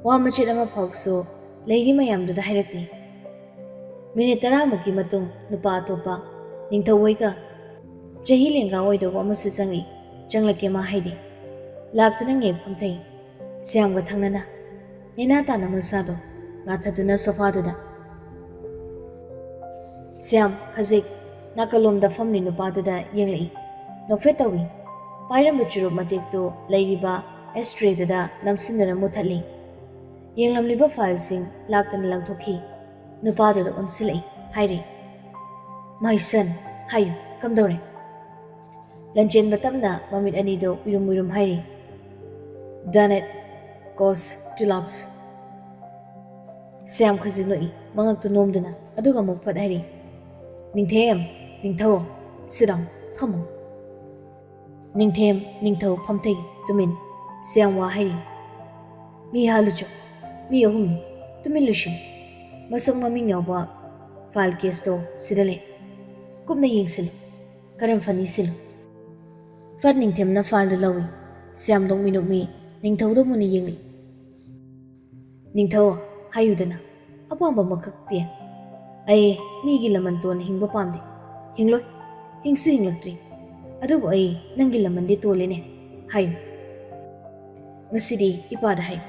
ꯋꯥ ꯃꯆꯦꯠ ꯑꯃ ꯐꯥꯎꯁꯨ ꯂꯩꯔꯤ ꯃꯌꯥꯝꯗꯨꯗ ꯍꯥꯏꯔꯛꯇꯦ꯫ ꯃꯤꯅꯤꯠ ꯇꯔꯥꯃꯨꯛꯀꯤ ꯃꯇꯨꯡ ꯅꯨꯄꯥ ꯑꯇꯣꯞꯄ, ꯅꯤꯡꯊꯧ ꯍꯣꯏꯒ ꯆꯍꯤ ꯂꯦꯡꯒꯥ ꯑꯣꯏꯗꯧꯕ ꯑꯃꯁꯨ ꯆꯪꯂꯛꯏ꯫ ꯆꯪꯂꯛꯀꯦ ꯃꯥ ꯍꯥꯏꯗꯦ꯫ ꯂꯥꯛꯇꯨꯅ ꯉꯦꯛ ꯐꯝꯊꯩ꯫ ꯁ꯭ꯌꯥꯝꯒ ꯊꯪꯅꯅ ꯅꯦꯅꯥ ꯇꯥꯅ ꯃꯁꯥꯗꯣ ꯉꯥꯊꯗꯨꯅ ꯁꯣꯐꯥꯗꯨꯗ꯫ ꯁ꯭ꯌꯥꯝ ꯈꯖꯤꯛ ꯅꯥꯀꯜꯂꯣꯝꯗ ꯐꯝꯂꯤ ꯅꯨꯄꯥꯗꯨꯗ ꯌꯦꯡꯂꯛꯏ꯫ ꯅꯣꯛꯐꯦꯠ ꯇꯧꯏ꯫ ꯄꯥꯏꯔꯝꯕ ꯆꯨꯔꯨꯞ ꯃꯇꯦꯛꯇꯨ ꯂꯩꯔꯤꯕ ꯑꯦꯁꯇ꯭ꯔꯦꯗꯨꯗ ꯅꯝꯁꯤꯟꯗꯨꯅ ꯃꯨꯊꯠꯂꯤ꯫ ꯌꯦꯡꯂꯝꯂꯤꯕ ꯐꯥꯏꯜꯁꯤꯡ ꯂꯥꯛꯇꯅ ꯂꯪꯊꯣꯛꯈꯤ꯫ ꯅꯨꯄꯥꯗꯨꯗ ꯑꯣꯟꯁꯤꯜꯂꯛꯏ꯫ ꯍꯥꯏꯔꯤ, "My son, ꯍꯥꯏꯌꯨ, ꯀꯝꯗꯧꯔꯦ?" ꯂꯟꯆꯦꯟꯕ ꯇꯞꯅ ꯃꯃꯤꯠ ꯑꯅꯤꯗꯨ ꯎꯏꯔꯨꯝ ꯎꯏꯔꯨꯝ ꯍꯥꯏꯔꯤ, "Done it, cost two lakhs." Shyam ꯈꯖꯤꯛ ꯅꯣꯛꯏ, ꯃꯉꯛꯇꯨ ꯅꯣꯝꯗꯨꯅ, ꯑꯗꯨꯒ ꯑꯃꯨꯛ ꯐꯠ ꯍꯥꯏꯔꯤ, "ꯅꯤꯡꯊꯦꯝ, ꯅꯤꯡꯊꯧ, sit down, ꯐꯝꯃꯨ." ꯅꯤꯡꯊꯦꯝ, ꯅꯤꯡꯊꯧ ꯐꯝꯊꯩ, ꯇꯨꯃꯤꯟ꯫ ꯁ꯭ꯌꯥꯝ ꯋꯥ ꯍꯥꯏꯔꯤ, "ꯃꯤ ꯍꯥꯜꯂꯨꯆꯣ, ꯃꯤ ꯑꯍꯨꯝꯅꯤ, ꯇꯨꯃꯤꯟ ꯂꯨꯁꯤꯟ꯫ ꯃꯁꯛ ꯃꯃꯤꯡ ꯌꯥꯎꯕ ꯐꯥꯏꯜ ꯀꯦꯁꯇꯣ ꯁꯤꯗ ꯂꯩ꯫ ꯀꯨꯞꯅ ꯌꯦꯡꯁꯤꯜꯂꯨ, ꯀꯔꯝ ꯐꯅꯤ ꯁꯤꯜꯂꯨ꯫" ꯐꯠ ꯅꯤꯡꯊꯦꯝꯅ ꯐꯥꯏꯜꯗꯨ ꯂꯧꯏ꯫ ꯁ꯭ꯌꯥꯝ ꯅꯣꯛꯃꯤ ꯅꯣꯛꯃꯤ ꯅꯤꯡꯊꯧꯗ ꯃꯨꯟꯅ ꯌꯦꯡꯂꯤ꯫ "ꯅꯤꯡꯊꯧ, ꯍꯥꯏꯌꯨꯗꯅ, ꯑꯄꯥꯝꯕ ꯑꯃꯈꯛꯇꯤ?" "ꯑꯩ ꯃꯤꯒꯤ ꯂꯃꯟ ꯇꯣꯟꯅ ꯍꯤꯡꯕ ꯄꯥꯝꯗꯦ꯫ ꯍꯤꯡꯂꯣꯏ, ꯍꯤꯡꯁꯨ ꯍꯤꯡꯂꯛꯇ꯭ꯔꯤ꯫ ꯑꯗꯨꯕꯨ ꯑꯩ ꯅꯪꯒꯤ ꯂꯃꯟꯗꯤ ꯇꯣꯜꯂꯤꯅꯦ꯫ ꯍꯥꯏꯌꯨ꯫ ꯉꯁꯤꯗꯤ ꯏꯄꯥꯗ ꯍꯥꯏꯌꯨ꯫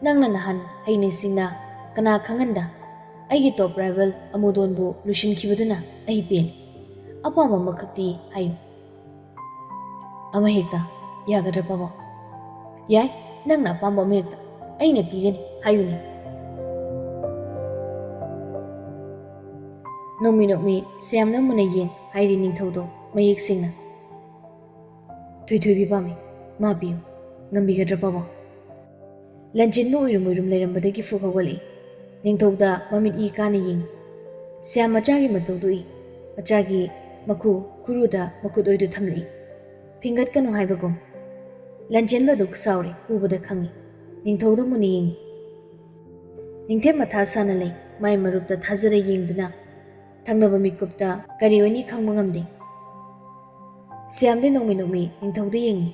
ꯅꯪꯅ ꯅꯍꯥꯟ ꯍꯩꯅ ꯁꯤꯡꯅ ꯀꯅꯥ ꯈꯪꯍꯟꯗ ꯑꯩꯒꯤ ꯇꯣꯞ ꯔꯥꯏꯕꯦꯜ ꯑꯃꯨꯗꯣꯟꯕꯨ ꯂꯨꯁꯤꯟꯈꯤꯕꯗꯨꯅ ꯑꯩ ꯄꯦꯜꯂꯤ꯫ ꯑꯄꯥꯝꯕ ꯑꯃꯈꯛꯇꯤ ꯍꯥꯏꯌꯨ꯫" "ꯑꯃꯍꯦꯛꯇ ꯌꯥꯒꯗ꯭ꯔꯥ, ꯄꯥꯕꯨꯡ?" "ꯌꯥꯏ, ꯅꯪꯅ ꯑꯄꯥꯝꯕ ꯑꯃꯍꯦꯛꯇ ꯑꯩꯅ ꯄꯤꯒꯅꯤ, ꯍꯥꯏꯌꯨꯅꯦ꯫" ꯅꯣꯡꯃꯤ ꯅꯣꯡꯃꯤ ꯁ꯭ꯌꯥꯝꯅ ꯃꯨꯟꯅ ꯌꯦꯡ ꯍꯥꯏꯔꯤ ꯅꯤꯡꯊꯧꯗꯣ ꯃꯌꯦꯛ ꯁꯦꯡꯅ꯫ "ꯊꯣꯏꯊꯣꯏꯕꯤ ꯄꯥꯝꯃꯤ, ꯃꯥ ꯄꯤꯌꯨ꯫ ꯉꯝꯕꯤꯒꯗ꯭ꯔꯥ, ꯄꯥꯕꯨꯡ?" ꯂꯟꯆꯦꯟꯕ ꯎꯏꯔꯨꯝ ꯎꯏꯔꯨꯝ ꯂꯩꯔꯝꯕꯗꯒꯤ ꯐꯨꯛ ꯍꯧꯒꯠꯂꯛꯏ꯫ ꯅꯤꯡꯊꯧꯗ ꯃꯃꯤꯠ ꯏ ꯀꯥꯅ ꯌꯦꯡꯉꯤ꯫ ꯁ꯭ꯌꯥꯝ ꯃꯆꯥꯒꯤ ꯃꯇꯧꯗꯨ ꯎꯏ꯫ ꯃꯆꯥꯒꯤ ꯃꯈꯨ ꯈꯨꯔꯨꯗ ꯃꯈꯨꯠ ꯑꯣꯏꯗꯨ ꯊꯝꯂꯛꯏ꯫ ꯐꯤꯡꯒꯠꯀꯅꯨ ꯍꯥꯏꯕꯒꯨꯝ꯫ ꯂꯟꯆꯦꯟꯕ ꯑꯗꯨ ꯁꯥꯎꯔꯦ, ꯎꯕꯗ ꯈꯪꯉꯤ꯫ ꯅꯤꯡꯊꯧꯗ ꯃꯨꯟꯅ ꯌꯦꯡꯉꯤ꯫ ꯅꯤꯡꯊꯦꯝ ꯃꯊꯥ ꯁꯥꯅ ꯂꯩ꯫ ꯃꯥꯏ ꯃꯔꯨꯞꯇ ꯊꯥꯖꯔ ꯌꯦꯡꯗꯨꯅ ꯊꯪꯅꯕ ꯃꯤꯀꯨꯞꯇ ꯀꯔꯤ ꯑꯣꯏꯅꯤ ꯈꯪꯕ ꯉꯝꯗꯦ꯫ ꯁ꯭ꯌꯥꯝꯗꯤ ꯅꯣꯡꯃꯤ ꯅꯣꯡꯃꯤ ꯅꯤꯡꯊꯧꯗ ꯌꯦꯡꯉꯤ꯫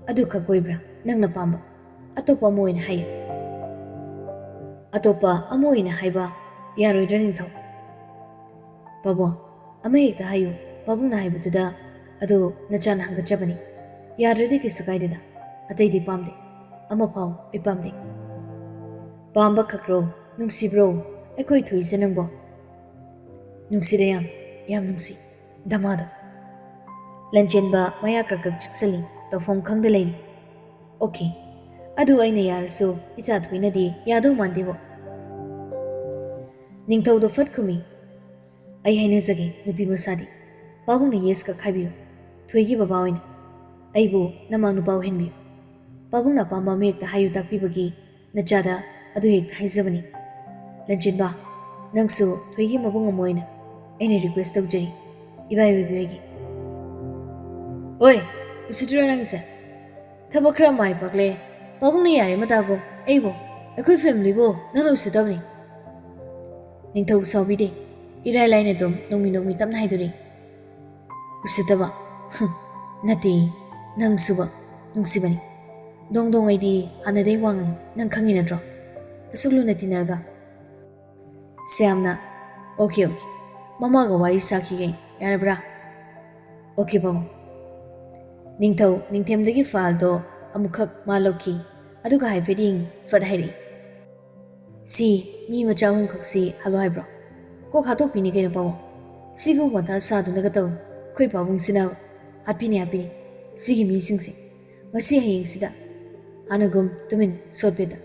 "ꯑꯗꯨ ꯈꯛ ꯑꯣꯏꯕ꯭ꯔꯥ ꯅꯪꯅ ꯄꯥꯝꯕ? ꯑꯇꯣꯞꯄ ꯑꯃ ꯑꯣꯏꯅ ꯍꯥꯏꯌꯨ꯫" "ꯑꯇꯣꯞꯄ ꯑꯃ ꯑꯣꯏꯅ ꯍꯥꯏꯕ ꯌꯥꯔꯣꯏꯗ꯭ꯔꯥ ꯅꯤꯡꯊꯧ?" "ꯄꯥꯕꯨꯡ, ꯑꯃ ꯍꯦꯛꯇ ꯍꯥꯏꯌꯨ, ꯄꯥꯕꯨꯡꯅ ꯍꯥꯏꯕꯗꯨꯗ ꯑꯗꯨ ꯅꯆꯥꯅ ꯍꯪꯒꯠꯆꯕꯅꯤ꯫ ꯌꯥꯗ꯭ꯔꯗꯤ ꯀꯩꯁꯨ ꯀꯥꯏꯗꯦꯗ, ꯑꯇꯩꯗꯤ ꯄꯥꯝꯗꯦ, ꯑꯃꯐꯥꯎ ꯑꯩ ꯄꯥꯝꯗꯦ꯫" "ꯄꯥꯝꯕ ꯈꯛꯔꯣ? ꯅꯨꯡꯁꯤꯕ꯭ꯔꯣ ꯑꯩꯈꯣꯏ ꯊꯣꯏꯁꯦ ꯅꯪꯕꯣ?" "ꯅꯨꯡꯁꯤꯗ ꯌꯥꯝ, ꯌꯥꯝ ꯅꯨꯡꯁꯤ, ꯗꯃꯥꯗꯣ꯫" ꯂꯟꯆꯦꯟꯕ ꯃꯌꯥ ꯀ꯭ꯔꯛ ꯀ꯭ꯔꯛ ꯆꯤꯛꯁꯜꯂꯤ, ꯇꯧꯐꯝ ꯈꯪꯗ ꯂꯩꯔꯤ꯫ "ꯑꯣꯀꯦ, ꯑꯗꯨ ꯑꯩꯅ ꯌꯥꯔꯁꯨ ꯏꯆꯥ ꯊꯣꯏꯅꯗꯤ ꯌꯥꯗꯧ ꯃꯥꯟꯗꯦꯕꯣ꯫" ꯅꯤꯡꯊꯧꯗꯣ ꯐꯠ ꯈꯨꯝꯃꯤ, "ꯑꯩ ꯍꯥꯏꯅꯖꯒꯦ ꯅꯨꯄꯤ ꯃꯆꯥꯗꯤ, ꯄꯥꯕꯨꯡꯅ ꯌꯦꯁ ꯈꯛ ꯍꯥꯏꯕꯤꯌꯨ, ꯊꯣꯏꯒꯤ ꯕꯕꯥ ꯑꯣꯏꯅ꯫ ꯑꯩꯕꯨ ꯅꯃꯥ ꯅꯨꯄꯥ ꯑꯣꯏꯍꯟꯕꯤꯌꯨ꯫ ꯄꯥꯕꯨꯡꯅ ꯑꯄꯥꯝꯕ ꯑꯃ ꯍꯦꯛꯇ ꯍꯥꯏꯌꯨ ꯇꯥꯛꯄꯤꯕꯒꯤ ꯅꯆꯥꯗ ꯑꯗꯨ ꯍꯦꯛꯇ ꯍꯥꯏꯖꯕꯅꯤ꯫ ꯂꯟꯆꯦꯟꯕ, ꯅꯪꯁꯨ ꯊꯣꯏꯒꯤ ꯃꯕꯨꯡ ꯑꯃ ꯑꯣꯏꯅ ꯑꯩꯅ ꯔꯤꯀ꯭ꯋꯦꯁ ꯇꯧꯖꯔꯤ, ꯏꯕꯥꯏ ꯑꯣꯏꯕꯤ ꯍꯣꯏꯒꯤ꯫" "ꯑꯣꯏ, ꯎꯁꯤꯠꯇ꯭ꯔꯣ ꯅꯪꯁꯦ? ꯊꯕꯛ ꯈꯔ ꯃꯥꯏ ꯄꯥꯛꯂꯦ, ꯄꯥꯕꯨꯡꯅ ꯌꯥꯔꯦ ꯃꯇꯥꯒꯨꯝ꯫ ꯑꯩꯕꯨ, ꯑꯩꯈꯣꯏ ꯐꯦꯃꯤꯂꯤꯕꯨ ꯅꯪꯅ ꯎꯁꯤꯠꯇꯕꯅꯤ꯫" ꯅꯤꯡꯊꯧ ꯁꯥꯎꯕꯤꯗꯦ, ꯏꯔꯥꯏ ꯂꯥꯏꯅ ꯑꯗꯨꯝ ꯅꯣꯡꯃꯤ ꯅꯣꯡꯃꯤ ꯇꯞꯅ ꯍꯥꯏꯗꯣꯔꯛꯏ꯫ "ꯎꯁꯤꯠꯇꯕ? ꯍꯨꯝ, ꯅꯠꯇꯦ, ꯅꯪꯁꯨꯕ ꯅꯨꯡꯁꯤꯕꯅꯤ꯫ ꯗꯣꯡ ꯗꯣꯡ ꯑꯩꯗꯤ ꯍꯥꯟꯅꯗꯩ ꯋꯥ ꯉꯥꯡꯉꯤ, ꯅꯪ ꯈꯪꯉꯤ ꯅꯠꯇ꯭ꯔꯣ? ꯑꯁꯨꯛ ꯂꯨꯅ ꯇꯤꯟꯅꯔꯒ꯫" ꯁ꯭ꯌꯥꯝꯅ, "ꯑꯣꯀꯦ, ꯑꯣꯀꯦ, ꯃꯃꯥꯒ ꯋꯥꯔꯤ ꯁꯥꯈꯤꯒꯦ, ꯌꯥꯔꯕ꯭ꯔꯥ?" "ꯑꯣꯀꯦ ꯄꯥꯕꯨꯡ꯫" ꯅꯤꯡꯊꯧ ꯅꯤꯡꯊꯦꯝꯗꯒꯤ ꯐꯥꯏꯜꯗꯣ ꯑꯃꯨꯛꯈꯛ ꯃꯥ ꯂꯧꯈꯤ, ꯑꯗꯨꯒ ꯍꯥꯏꯐꯦꯠ ꯌꯦꯡ ꯐꯠ ꯍꯥꯏꯔꯛꯏ꯫ "ꯁꯤ ꯃꯤ ꯃꯆꯥ ꯑꯍꯨꯝꯈꯛꯁꯤ ꯍꯥꯠꯂꯣ ꯍꯥꯏꯕ꯭ꯔꯣ? ꯀꯣꯛ ꯍꯥꯠꯇꯣꯛꯄꯤꯅꯤ ꯀꯩꯅꯣ ꯄꯥꯕꯨꯡ꯫ ꯁꯤꯒꯨꯝꯕ ꯃꯊꯥ ꯁꯥꯗꯨꯅꯒ ꯇꯧ꯫ ꯑꯩꯈꯣꯏ ꯄꯥꯕꯨꯡꯁꯤꯅ ꯍꯥꯠꯄꯤꯅꯤ, ꯍꯥꯠꯄꯤꯅꯤ꯫ ꯁꯤꯒꯤ ꯃꯤꯁꯤꯡꯁꯦ ꯉꯁꯤ ꯍꯌꯦꯡꯁꯤꯗ ꯍꯥꯟꯅꯒꯨꯝ ꯇꯨꯃꯤꯟ ꯁꯣꯠꯄꯦꯗ꯫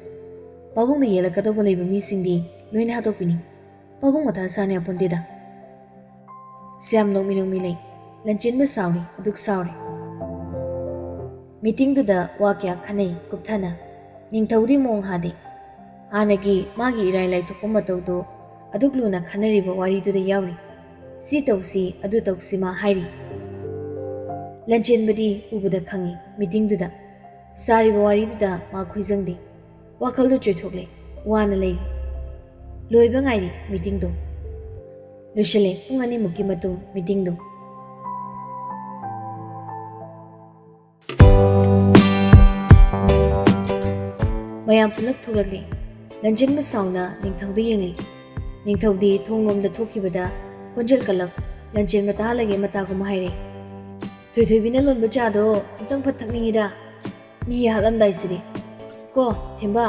ꯄꯥꯕꯨꯡꯅ ꯌꯦꯜꯂꯛꯀꯗꯧꯕ ꯂꯩꯕ ꯃꯤꯁꯤꯡꯗꯤ ꯂꯣꯏꯅ ꯍꯥꯠꯇꯣꯛꯄꯤꯅꯤ꯫ ꯄꯥꯕꯨꯡ ꯃꯊꯥ ꯁꯥꯅꯤ ꯑꯄꯣꯟꯗꯦꯗ꯫" ꯁ꯭ꯌꯥꯝ ꯅꯣꯡꯃꯤ ꯅꯣꯡꯃꯤ ꯂꯩ꯫ ꯂꯟꯆꯦꯟꯕ ꯁꯥꯎꯔꯤ, ꯑꯗꯨꯛ ꯁꯥꯎꯔꯤ꯫ ꯃꯤꯇꯤꯡꯗꯨꯗ ꯋꯥ ꯀꯌꯥ ꯈꯟꯅꯩ ꯀꯨꯞꯊꯅ꯫ ꯅꯤꯡꯊꯧꯗꯤ ꯃꯣꯡ ꯍꯥꯗꯦ꯫ ꯍꯥꯟꯅꯒꯤ ꯃꯥꯒꯤ ꯏꯔꯥꯏ ꯂꯥꯏꯊꯣꯛꯄ ꯃꯇꯧꯗꯣ ꯑꯗꯨꯛ ꯂꯨꯅ ꯈꯟꯅꯔꯤꯕ ꯋꯥꯔꯤꯗꯨꯗ ꯌꯥꯎꯔꯤ꯫ ꯁꯤ ꯇꯧꯁꯤ, ꯑꯗꯨ ꯇꯧꯁꯤ ꯃꯥ ꯍꯥꯏꯔꯤ꯫ ꯂꯟꯆꯦꯟꯕꯗꯤ ꯎꯕꯗ ꯈꯪꯏ ꯃꯤꯇꯤꯡꯗꯨꯗ꯫ ꯁꯥꯔꯤꯕ ꯋꯥꯔꯤꯗꯨꯗ ꯃꯥ ꯈꯣꯏꯖꯪꯗꯦ꯫ ꯋꯥꯈꯜꯗꯨ ꯆꯣꯏꯊꯣꯛꯂꯦ꯫ ꯋꯥꯅ ꯂꯩꯔꯤ꯫ ꯂꯣꯏꯕ ꯉꯥꯏꯔꯤ ꯃꯤꯇꯤꯡꯗꯣ꯫ ꯂꯣꯏꯁꯤꯜꯂꯦ ꯄꯨꯡ ꯑꯅꯤꯃꯨꯛꯀꯤ ꯃꯇꯨꯡ ꯃꯤꯇꯤꯡꯗꯣ꯫ ꯃꯌꯥꯝ ꯄꯨꯂꯞ ꯊꯣꯛꯂꯛꯂꯦ꯫ ꯂꯟꯖꯦꯟꯕ ꯁꯥꯎꯅ ꯅꯤꯡꯊꯧꯗ ꯌꯦꯡꯂꯤ꯫ ꯅꯤꯡꯊꯧꯗꯤ ꯊꯣꯡꯂꯣꯝꯗ ꯊꯣꯛꯈꯤꯕꯗ ꯈꯣꯟꯖꯦꯜ ꯀꯜꯂꯞ ꯂꯟꯖꯦꯟꯕ ꯇꯥꯍꯜꯂꯒꯦ ꯃꯇꯥꯒꯨꯝ ꯍꯥꯏꯔꯦ꯫ "ꯊꯣꯏꯊꯣꯏꯕꯤꯅ ꯂꯣꯟꯕ ꯆꯥꯗꯣ ꯑꯝꯇꯪ ꯐꯠ ꯊꯛꯅꯤꯡꯉꯤꯗ꯫ ꯃꯤ ꯍꯥꯠꯂꯝꯗꯥꯏꯁꯤꯗꯤ꯫ ꯀꯣ, ꯊꯦꯝꯕ?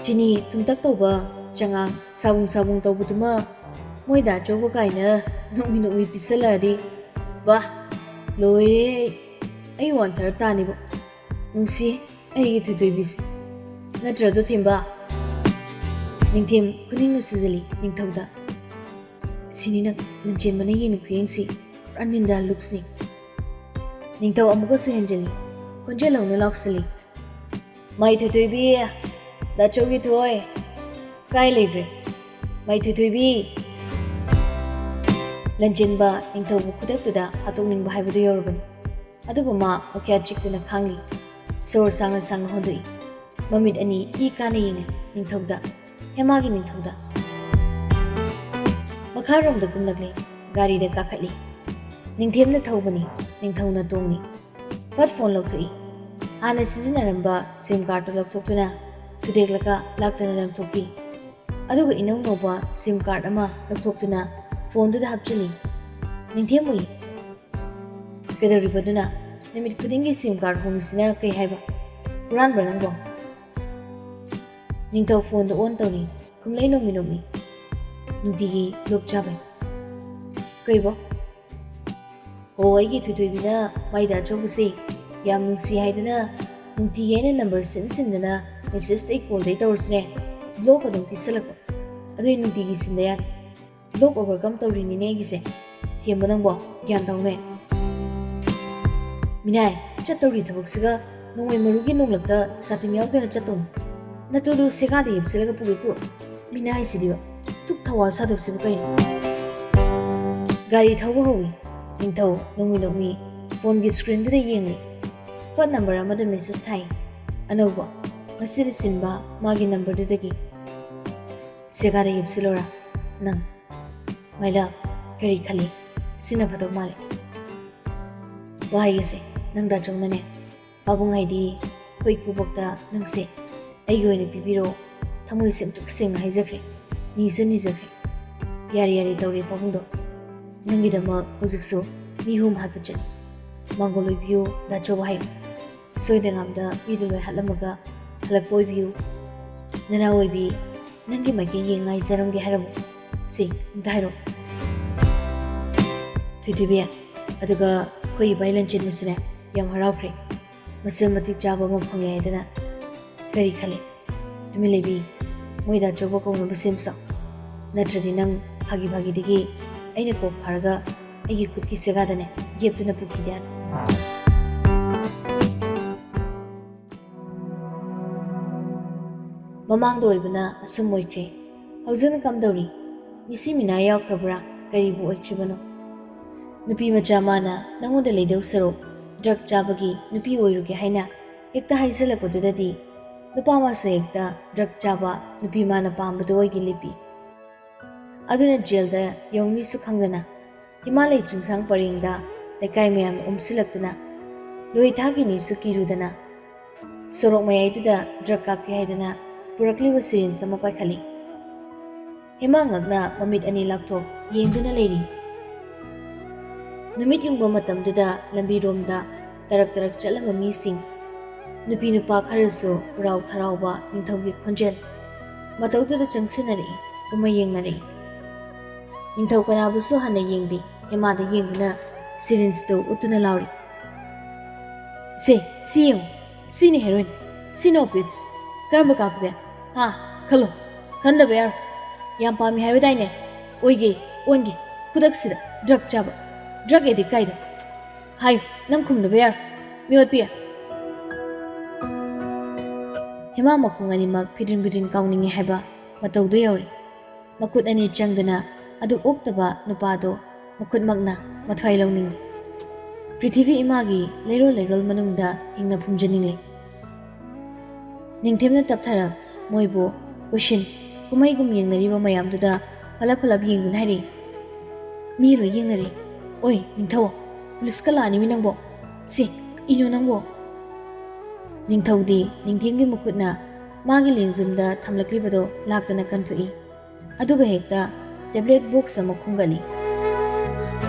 ꯆꯤꯅꯤ ꯊꯨꯝꯇꯛ ꯇꯧꯕ ꯆꯉꯥꯡ ꯁꯥꯕꯨꯡ ꯁꯥꯕꯨꯡ ꯇꯧꯕꯗꯨꯃ ꯃꯣꯏꯗ ꯑꯆꯧꯕ ꯀꯥꯏꯅ ꯅꯣꯛꯃꯤ ꯅꯣꯛꯃꯤ ꯄꯤꯁꯜꯂꯛꯑꯗꯤ꯫ ꯕꯥ, ꯂꯣꯏꯔꯦ ꯑꯩ꯫ ꯑꯩ ꯋꯥꯟꯊꯔ ꯇꯥꯅꯤꯕꯣ꯫ ꯅꯨꯡꯁꯤ ꯑꯩꯒꯤ ꯊꯣꯏꯊꯣꯏꯕꯤꯁꯦ꯫ ꯅꯠꯇ꯭ꯔꯗꯣ ꯊꯦꯝꯕ?" ꯅꯤꯡꯊꯦꯝ ꯈꯨꯅꯤꯡꯅ ꯁꯨꯖꯜꯂꯤ ꯅꯤꯡꯊꯧꯗ꯫ ꯁꯤꯅꯤ ꯅꯪ ꯂꯟꯆꯦꯟꯕꯅ ꯌꯦꯡꯉꯤ ꯈꯨꯌꯦꯡꯁꯤ꯫ ꯄꯨꯔꯥ ꯅꯤꯟꯗꯥ ꯂꯨꯛꯁꯅꯤ꯫ ꯅꯤꯡꯊꯧ ꯑꯃꯨꯛꯀꯁꯨ ꯍꯦꯟꯖꯜꯂꯤ꯫ ꯈꯣꯟꯖꯦꯜ ꯍꯧꯅ ꯂꯥꯎꯁꯜꯂꯤ꯫ "ꯃꯥꯏ ꯊꯣꯏꯊꯣꯏꯕꯤ, ꯗꯥꯆꯧꯒꯤ ꯊꯣꯏ, ꯀꯥꯏ ꯂꯩꯈ꯭ꯔꯦ? ꯃꯥꯏ ꯊꯣꯏꯊꯣꯏꯕꯤ!" ꯂꯟꯆꯦꯟꯕ ꯅꯤꯡꯊꯧꯕꯨ ꯈꯨꯗꯛꯇꯨꯗ ꯍꯥꯠꯇꯣꯛꯅꯤꯡꯕ ꯍꯥꯏꯕꯗꯨ ꯌꯧꯔꯕꯅꯤ꯫ ꯑꯗꯨꯕꯨ ꯃꯥ ꯃꯈ꯭ꯌꯥꯠ ꯆꯤꯛꯇꯨꯅ ꯈꯥꯡꯂꯤ꯫ ꯁꯣꯔ ꯁꯥꯡꯅ ꯁꯥꯡꯅ ꯍꯣꯟꯗꯣꯛꯏ꯫ ꯃꯃꯤꯠ ꯑꯅꯤ ꯏ ꯀꯥꯅ ꯌꯦꯡꯂꯤ ꯅꯤꯡꯊꯧꯗ, ꯍꯦꯃꯥꯒꯤ ꯅꯤꯡꯊꯧꯗ꯫ ꯃꯈꯥꯔꯣꯝꯗ ꯀꯨꯝꯂꯛꯂꯤ꯫ ꯒꯥꯔꯤꯗ ꯀꯥꯈꯠꯂꯤ꯫ ꯅꯤꯡꯊꯦꯝꯅ ꯊꯧꯕꯅꯤ, ꯅꯤꯡꯊꯧꯅ ꯇꯣꯡꯂꯤ꯫ ꯐꯠ ꯐꯣꯟ ꯂꯧꯊꯣꯛꯏ꯫ ꯍꯥꯟꯅ ꯁꯤꯖꯤꯟꯅꯔꯝꯕ ꯁꯤꯝ ꯀꯥꯔꯗꯇꯨ ꯂꯧꯊꯣꯛꯇꯨꯅ ꯊꯨꯗꯦꯛꯂꯒ ꯂꯥꯛꯇꯅ ꯂꯪꯊꯣꯛꯈꯤ꯫ ꯑꯗꯨꯒ ꯏꯅꯧ ꯅꯧꯕ ꯁꯤꯝ ꯀꯥꯔꯗ ꯑꯃ ꯂꯧꯊꯣꯛꯇꯨꯅ ꯐꯣꯟꯗꯨꯗ ꯍꯥꯞꯆꯤꯜꯂꯤ꯫ ꯅꯤꯡꯊꯦꯝ ꯎꯏ꯫ "ꯀꯩꯗꯧꯔꯤꯕꯗꯨꯅ? ꯅꯨꯃꯤꯠ ꯈꯨꯗꯤꯡꯒꯤ ꯁꯤꯝ ꯀꯥꯔꯗ ꯍꯣꯡꯉꯤꯁꯤꯅ ꯀꯩ ꯍꯥꯏꯕ? ꯍꯨꯔꯥꯟꯕ꯭ꯔꯥ ꯅꯪꯕꯣ?" ꯅꯤꯡꯊꯧ ꯐꯣꯟꯗꯨ ꯑꯣꯟ ꯇꯧꯔꯤ꯫ ꯈꯨꯝꯂꯩ ꯅꯣꯡꯃꯤ ꯅꯣꯡꯃꯤ꯫ "ꯅꯨꯡꯇꯤꯒꯤ ꯕ꯭ꯂꯣꯛ ꯆꯥꯕꯩ꯫" "ꯀꯩꯕꯣ?" "ꯍꯣ, ꯑꯩꯒꯤ ꯊꯣꯏꯊꯣꯏꯕꯤꯅ ꯃꯥꯏꯗ ꯑꯆꯧꯕꯁꯦ ꯌꯥꯝ ꯅꯨꯡꯁꯤ ꯍꯥꯏꯗꯨꯅ ꯅꯨꯡꯇꯤꯒꯤ ꯑꯩꯅ ꯅꯝꯕꯔ ꯁꯤꯟ ꯁꯤꯟꯗꯅ ꯃꯦꯁꯦꯖꯇꯩ ꯀꯣꯜꯗꯩ ꯇꯧꯔꯁꯨꯅꯦ, ꯕ꯭ꯂꯣꯛ ꯑꯗꯨꯝ ꯄꯤꯁꯜꯂꯛꯄ꯫ ꯑꯗꯨꯏ ꯅꯨꯡꯇꯤꯒꯤ ꯁꯤꯟꯗ ꯌꯥꯗꯦ꯫ ꯕ꯭ꯂꯣꯛ ꯑꯣꯚꯔꯀꯝ ꯇꯧꯔꯤꯅꯤꯅꯦ ꯑꯩꯒꯤꯁꯦ꯫ ꯊꯦꯝꯕ ꯅꯪꯕꯣ, ꯒ꯭ꯌꯥꯟ ꯇꯧꯅꯦ꯫ ꯃꯤꯅꯥꯏ, ꯆꯠꯇꯧꯔꯤ ꯊꯕꯛꯁꯤꯒ ꯅꯣꯡꯃꯩ ꯃꯔꯨꯒꯤ ꯅꯣꯡꯂꯛꯇ ꯁꯥꯇꯤꯟ ꯌꯥꯎꯗꯅ ꯆꯠꯇꯧꯅꯤ꯫ ꯅꯇꯨꯗꯨ ꯁꯦꯒꯥꯗ ꯌꯦꯞꯁꯤꯜꯂꯒ ꯄꯨꯒꯦ ꯄꯨꯔꯛꯑꯣ꯫ ꯃꯤꯅ ꯍꯥꯏꯁꯤꯗꯤꯕ, ꯗꯨꯛ ꯊꯋꯥ ꯁꯥꯗꯕꯁꯤꯕꯨ ꯀꯩꯅꯣ? ꯒꯥꯔꯤ ꯊꯧꯕ ꯍꯧꯏ꯫ ꯅꯤꯡꯊꯧ ꯅꯣꯡꯃꯤ ꯅꯣꯡꯃꯤ ꯐꯣꯟꯒꯤ ꯁ꯭ꯀ꯭ꯔꯤꯟꯗꯨꯗ ꯌꯦꯡꯂꯤ꯫ ꯐꯠ ꯅꯝꯕꯔ ꯑꯃꯗ ꯃꯦꯁꯦꯖ ꯊꯥꯏ꯫ ꯑꯅꯧꯕ, ꯉꯁꯤꯗꯤ ꯁꯤꯟꯕ ꯃꯥꯒꯤ ꯅꯝꯕꯔꯗꯨꯗꯒꯤ꯫ "ꯁꯦꯒꯥꯗ ꯌꯦꯞꯁꯤꯜꯂꯣꯔꯥ ꯅꯪ?" "ꯃꯥꯏꯂꯥ, ꯀꯔꯤ ꯈꯜꯂꯤ? ꯁꯤꯅ ꯐꯗꯧ ꯃꯥꯜꯂꯤ꯫ ꯋꯥꯍꯩ ꯑꯁꯦ ꯅꯪ ꯗꯥꯆꯧꯅꯅꯦ, ꯄꯥꯕꯨꯡ ꯍꯥꯏꯗꯤ ꯑꯩꯈꯣꯏ ꯏꯀꯨꯕꯣꯛꯇ ꯅꯪꯁꯦ ꯑꯩꯒꯤ ꯑꯣꯏꯅ ꯄꯤꯕꯤꯔꯣ, ꯊꯃꯣꯏ ꯁꯦꯡꯇ꯭ꯔꯤꯛ ꯁꯦꯡꯅ ꯍꯥꯏꯖꯈ꯭ꯔꯦ, ꯅꯤꯁꯨ ꯅꯤꯖꯈ꯭ꯔꯦ꯫ ꯌꯥꯔꯦ, ꯌꯥꯔꯦ ꯇꯧꯔꯦ ꯄꯥꯕꯨꯡꯗꯣ, ꯅꯪꯒꯤꯗꯃꯛ ꯍꯧꯖꯤꯛꯁꯨ ꯃꯤ ꯑꯍꯨꯝ ꯍꯥꯠꯄ ꯆꯠꯂꯤ꯫ ꯃꯥꯡꯒꯣꯜ ꯑꯣꯏꯕꯤꯌꯨ, ꯗꯥꯆꯧ ꯍꯥꯏꯌꯨ꯫ ꯁꯣꯏꯗ ꯉꯥꯝꯗ ꯃꯤꯗꯨ ꯂꯣꯏ ꯍꯥꯠꯂꯝꯃꯒ ꯍꯜꯂꯛꯄ ꯑꯣꯏꯕꯤꯌꯨ꯫ ꯅꯅꯥ ꯑꯣꯏꯕꯤ, ꯅꯪꯒꯤ ꯃꯥꯏꯀꯩ ꯌꯦꯡ ꯉꯥꯏꯖꯔꯝꯒꯦ ꯍꯥꯏꯔꯝꯃꯨ꯫ ꯁꯤ ꯑꯝꯇ ꯍꯥꯏꯔꯛꯑꯣ꯫ ꯊꯣꯏꯊꯣꯏꯕꯤ, ꯑꯗꯨꯒ ꯑꯩꯈꯣꯏ ꯏꯕꯥꯏ ꯂꯟꯆꯦꯟꯕꯁꯨꯅꯦ ꯌꯥꯝ ꯍꯔꯥꯎꯈ꯭ꯔꯦ꯫ ꯃꯁꯦꯜ ꯃꯇꯤꯛ ꯆꯥꯕ ꯑꯃ ꯐꯪꯂꯦ ꯍꯥꯏꯗꯅ꯫ ꯀꯔꯤ ꯈꯜꯂꯤ? ꯇꯨꯃꯤꯟ ꯂꯩꯕꯤ, ꯃꯣꯏꯗ ꯑꯆꯧꯕ ꯀꯧꯅꯕ ꯁꯦꯝꯁꯣ꯫ ꯅꯠꯇ꯭ꯔꯗꯤ ꯅꯪ ꯐꯥꯒꯤ ꯐꯥꯒꯤꯗꯒꯤ ꯑꯩꯅ ꯀꯣꯛ ꯐꯥꯔꯒ ꯑꯩꯒꯤ ꯈꯨꯠꯀꯤ ꯁꯦꯒꯥꯗꯅꯦ ꯌꯦꯞꯇꯨꯅ ꯄꯨꯈꯤꯗꯦ ꯍꯥꯏꯅ꯫ ꯃꯃꯥꯡꯗ ꯑꯣꯏꯕꯅ ꯑꯁꯨꯝ ꯑꯣꯏꯈ꯭ꯔꯦ꯫ ꯍꯧꯖꯤꯛꯅ ꯀꯝꯗꯧꯔꯤ? ꯃꯤꯁꯤ ꯃꯤꯅꯥ ꯌꯥꯎꯈ꯭ꯔꯕ꯭ꯔꯥ? ꯀꯔꯤꯕꯨ ꯑꯣꯏꯈ꯭ꯔꯤꯕꯅꯣ? ꯅꯨꯄꯤ ꯃꯆꯥ ꯃꯥꯅ ꯅꯉꯣꯟꯗ ꯂꯩꯗꯧ ꯁꯔꯨꯛ ꯗ꯭ꯔꯒ ꯆꯥꯕꯒꯤ ꯅꯨꯄꯤ ꯑꯣꯏꯔꯨꯒꯦ ꯍꯥꯏꯅ ꯍꯦꯛꯇ ꯍꯥꯏꯖꯤꯜꯂꯛꯄꯗꯨꯗꯗꯤ ꯅꯨꯄꯥ ꯃꯥꯁꯨ ꯍꯦꯛꯇ ꯗ꯭ꯔꯒ ꯆꯥꯕ ꯅꯨꯄꯤ ꯃꯥꯅ ꯄꯥꯝꯕꯗꯨ ꯑꯣꯏꯒꯦ ꯂꯦꯞꯄꯤ꯫ ꯑꯗꯨꯅ ꯖꯦꯜꯗ ꯌꯧꯅꯤꯁꯨ ꯈꯪꯗꯅ ꯏꯃꯥ ꯂꯩ ꯆꯤꯡꯁꯥꯡ ꯄꯔꯦꯡꯗ ꯂꯩꯀꯥꯏ ꯃꯌꯥꯝꯅ ꯎꯝꯁꯤꯜꯂꯛꯇꯨꯅ ꯂꯣꯏ ꯊꯥꯈꯤꯅꯤꯁꯨ ꯀꯤꯔꯨꯗꯅ ꯁꯣꯔꯣꯛ ꯃꯌꯥꯏꯗꯨꯗ ꯗ꯭ꯔꯒ ꯀꯥꯞꯀꯦ ꯍꯥꯏꯗꯅ ꯄꯨꯔꯛꯂꯤꯕ ꯁꯤꯔꯤꯟꯁ ꯑꯃ ꯄꯥꯏꯈꯠꯂꯤ꯫ ꯍꯦꯃꯥ ꯉꯛꯅ ꯃꯃꯤꯠ ꯑꯅꯤ ꯂꯥꯛꯊꯣꯛ ꯌꯦꯡꯗꯨꯅ ꯂꯩꯔꯤ꯫ ꯅꯨꯃꯤꯠ ꯌꯨꯡꯕ ꯃꯇꯝꯗꯨꯗ ꯂꯝꯕꯤꯔꯣꯝꯗ ꯇꯔꯛ ꯇꯔꯛ ꯆꯠꯂꯝꯕ ꯃꯤꯁꯤꯡ, ꯅꯨꯄꯤ ꯅꯨꯄꯥ ꯈꯔꯁꯨ ꯍꯔꯥꯎ ꯊꯔꯥꯎꯕ ꯅꯤꯡꯊꯧꯒꯤ ꯈꯣꯟꯖꯦꯜ ꯃꯇꯧꯗꯨꯗ ꯆꯪꯁꯤꯟꯅꯔꯛꯏ, ꯀꯨꯝꯍꯩ ꯌꯦꯡꯅꯔꯛꯏ꯫ ꯅꯤꯡꯊꯧ ꯀꯅꯥꯕꯨꯁꯨ ꯍꯟꯅ ꯌꯦꯡꯗꯦ, ꯍꯦꯃꯥꯗ ꯌꯦꯡꯗꯨꯅ ꯁꯤꯔꯤꯟꯁꯇꯨ ꯎꯠꯇꯨꯅ ꯂꯥꯎꯔꯤ꯫ "ꯁꯦ, ꯁꯤ ꯌꯦꯡꯉꯨ, ꯁꯤꯅꯤ ꯍꯦꯔꯣꯏꯟ, ꯁꯤꯅꯤ ꯑꯣꯄꯤꯌꯠꯁ꯫ ꯀꯔꯝꯕ ꯀꯥꯞꯄꯒꯦ? ꯍꯥ? ꯈꯜꯂꯣ, ꯈꯟꯗꯕ ꯌꯥꯔꯣꯏ꯫ ꯌꯥꯝ ꯄꯥꯝꯃꯤ ꯍꯥꯏꯕꯗꯥꯏꯅꯦ? ꯑꯣꯏꯒꯦ, ꯑꯣꯟꯒꯦ, ꯈꯨꯗꯛꯁꯤꯗ ꯗ꯭ꯔꯒ ꯆꯥꯕ, ꯗ꯭ꯔꯒ ꯑꯦꯗꯤꯛ ꯀꯥꯏꯗꯣ꯫ ꯍꯥꯏꯌꯨ, ꯅꯪ ꯈꯨꯝꯗꯕ ꯌꯥꯔꯣꯏ, ꯃꯤꯑꯣꯠꯄꯤ꯫ ꯏꯃꯥ ꯃꯈꯣꯡ ꯑꯅꯤꯃꯛ ꯐꯤꯗ꯭ꯔꯤꯡ ꯐꯤꯗ꯭ꯔꯤꯡ ꯀꯥꯎꯅꯤꯡꯉꯤ ꯍꯥꯏꯕ ꯃꯇꯧꯗꯨ ꯌꯧꯔꯦ꯫ ꯃꯈꯨꯠ ꯑꯅꯤ ꯆꯪꯗꯅ ꯑꯗꯨꯛ ꯑꯣꯛꯇꯕ ꯅꯨꯄꯥꯗꯣ ꯃꯈꯨꯠꯃꯛꯅ ꯃꯊ꯭ꯋꯥꯏ ꯂꯧꯅꯤꯡꯏ꯫ ꯄ꯭ꯔꯤꯊꯤꯕꯤ ꯏꯃꯥꯒꯤ ꯂꯩꯔꯣꯜ ꯂꯩꯔꯣꯜ ꯃꯅꯨꯡꯗ ꯍꯤꯡꯅ ꯐꯨꯝꯖꯅꯤꯡꯂꯦ꯫ ꯅꯤꯡꯊꯦꯝꯅ ꯇꯞꯊꯔꯛ ꯃꯣꯏꯕꯨ ꯀꯣꯏꯁꯤꯟ ꯀꯨꯝꯍꯩꯒꯨꯝ ꯌꯦꯡꯅꯔꯤꯕ ꯃꯌꯥꯝꯗꯨꯗ ꯐꯂꯞ ꯐꯂꯞ ꯌꯦꯡꯗꯨꯅ ꯍꯥꯏꯔꯛꯏ, "ꯃꯤ ꯂꯣꯏ ꯌꯦꯡꯅꯔꯦ꯫ ꯑꯣꯏ ꯅꯤꯡꯊꯧ, ꯄꯨꯂꯤꯁꯀ ꯂꯥꯛꯑꯅꯤꯃꯤ ꯅꯪꯕꯣ꯫ ꯁꯤ ꯀꯩꯅꯣ ꯅꯪꯕꯣ?" ꯅꯤꯡꯊꯧꯗꯤ ꯅꯤꯡꯊꯦꯝꯒꯤ ꯃꯈꯨꯠꯅ ꯃꯥꯒꯤ ꯂꯦꯡꯖꯨꯝꯗ ꯊꯝꯂꯛꯂꯤꯕꯗꯣ ꯂꯥꯛꯇꯅ ꯀꯟꯊꯣꯛꯏ꯫ ꯑꯗꯨꯒ ꯍꯦꯛꯇ ꯇꯦꯕ꯭ꯂꯦꯠ ꯕꯣꯛꯁ ꯑꯃ ꯈꯨꯝꯒꯠꯂꯤ꯫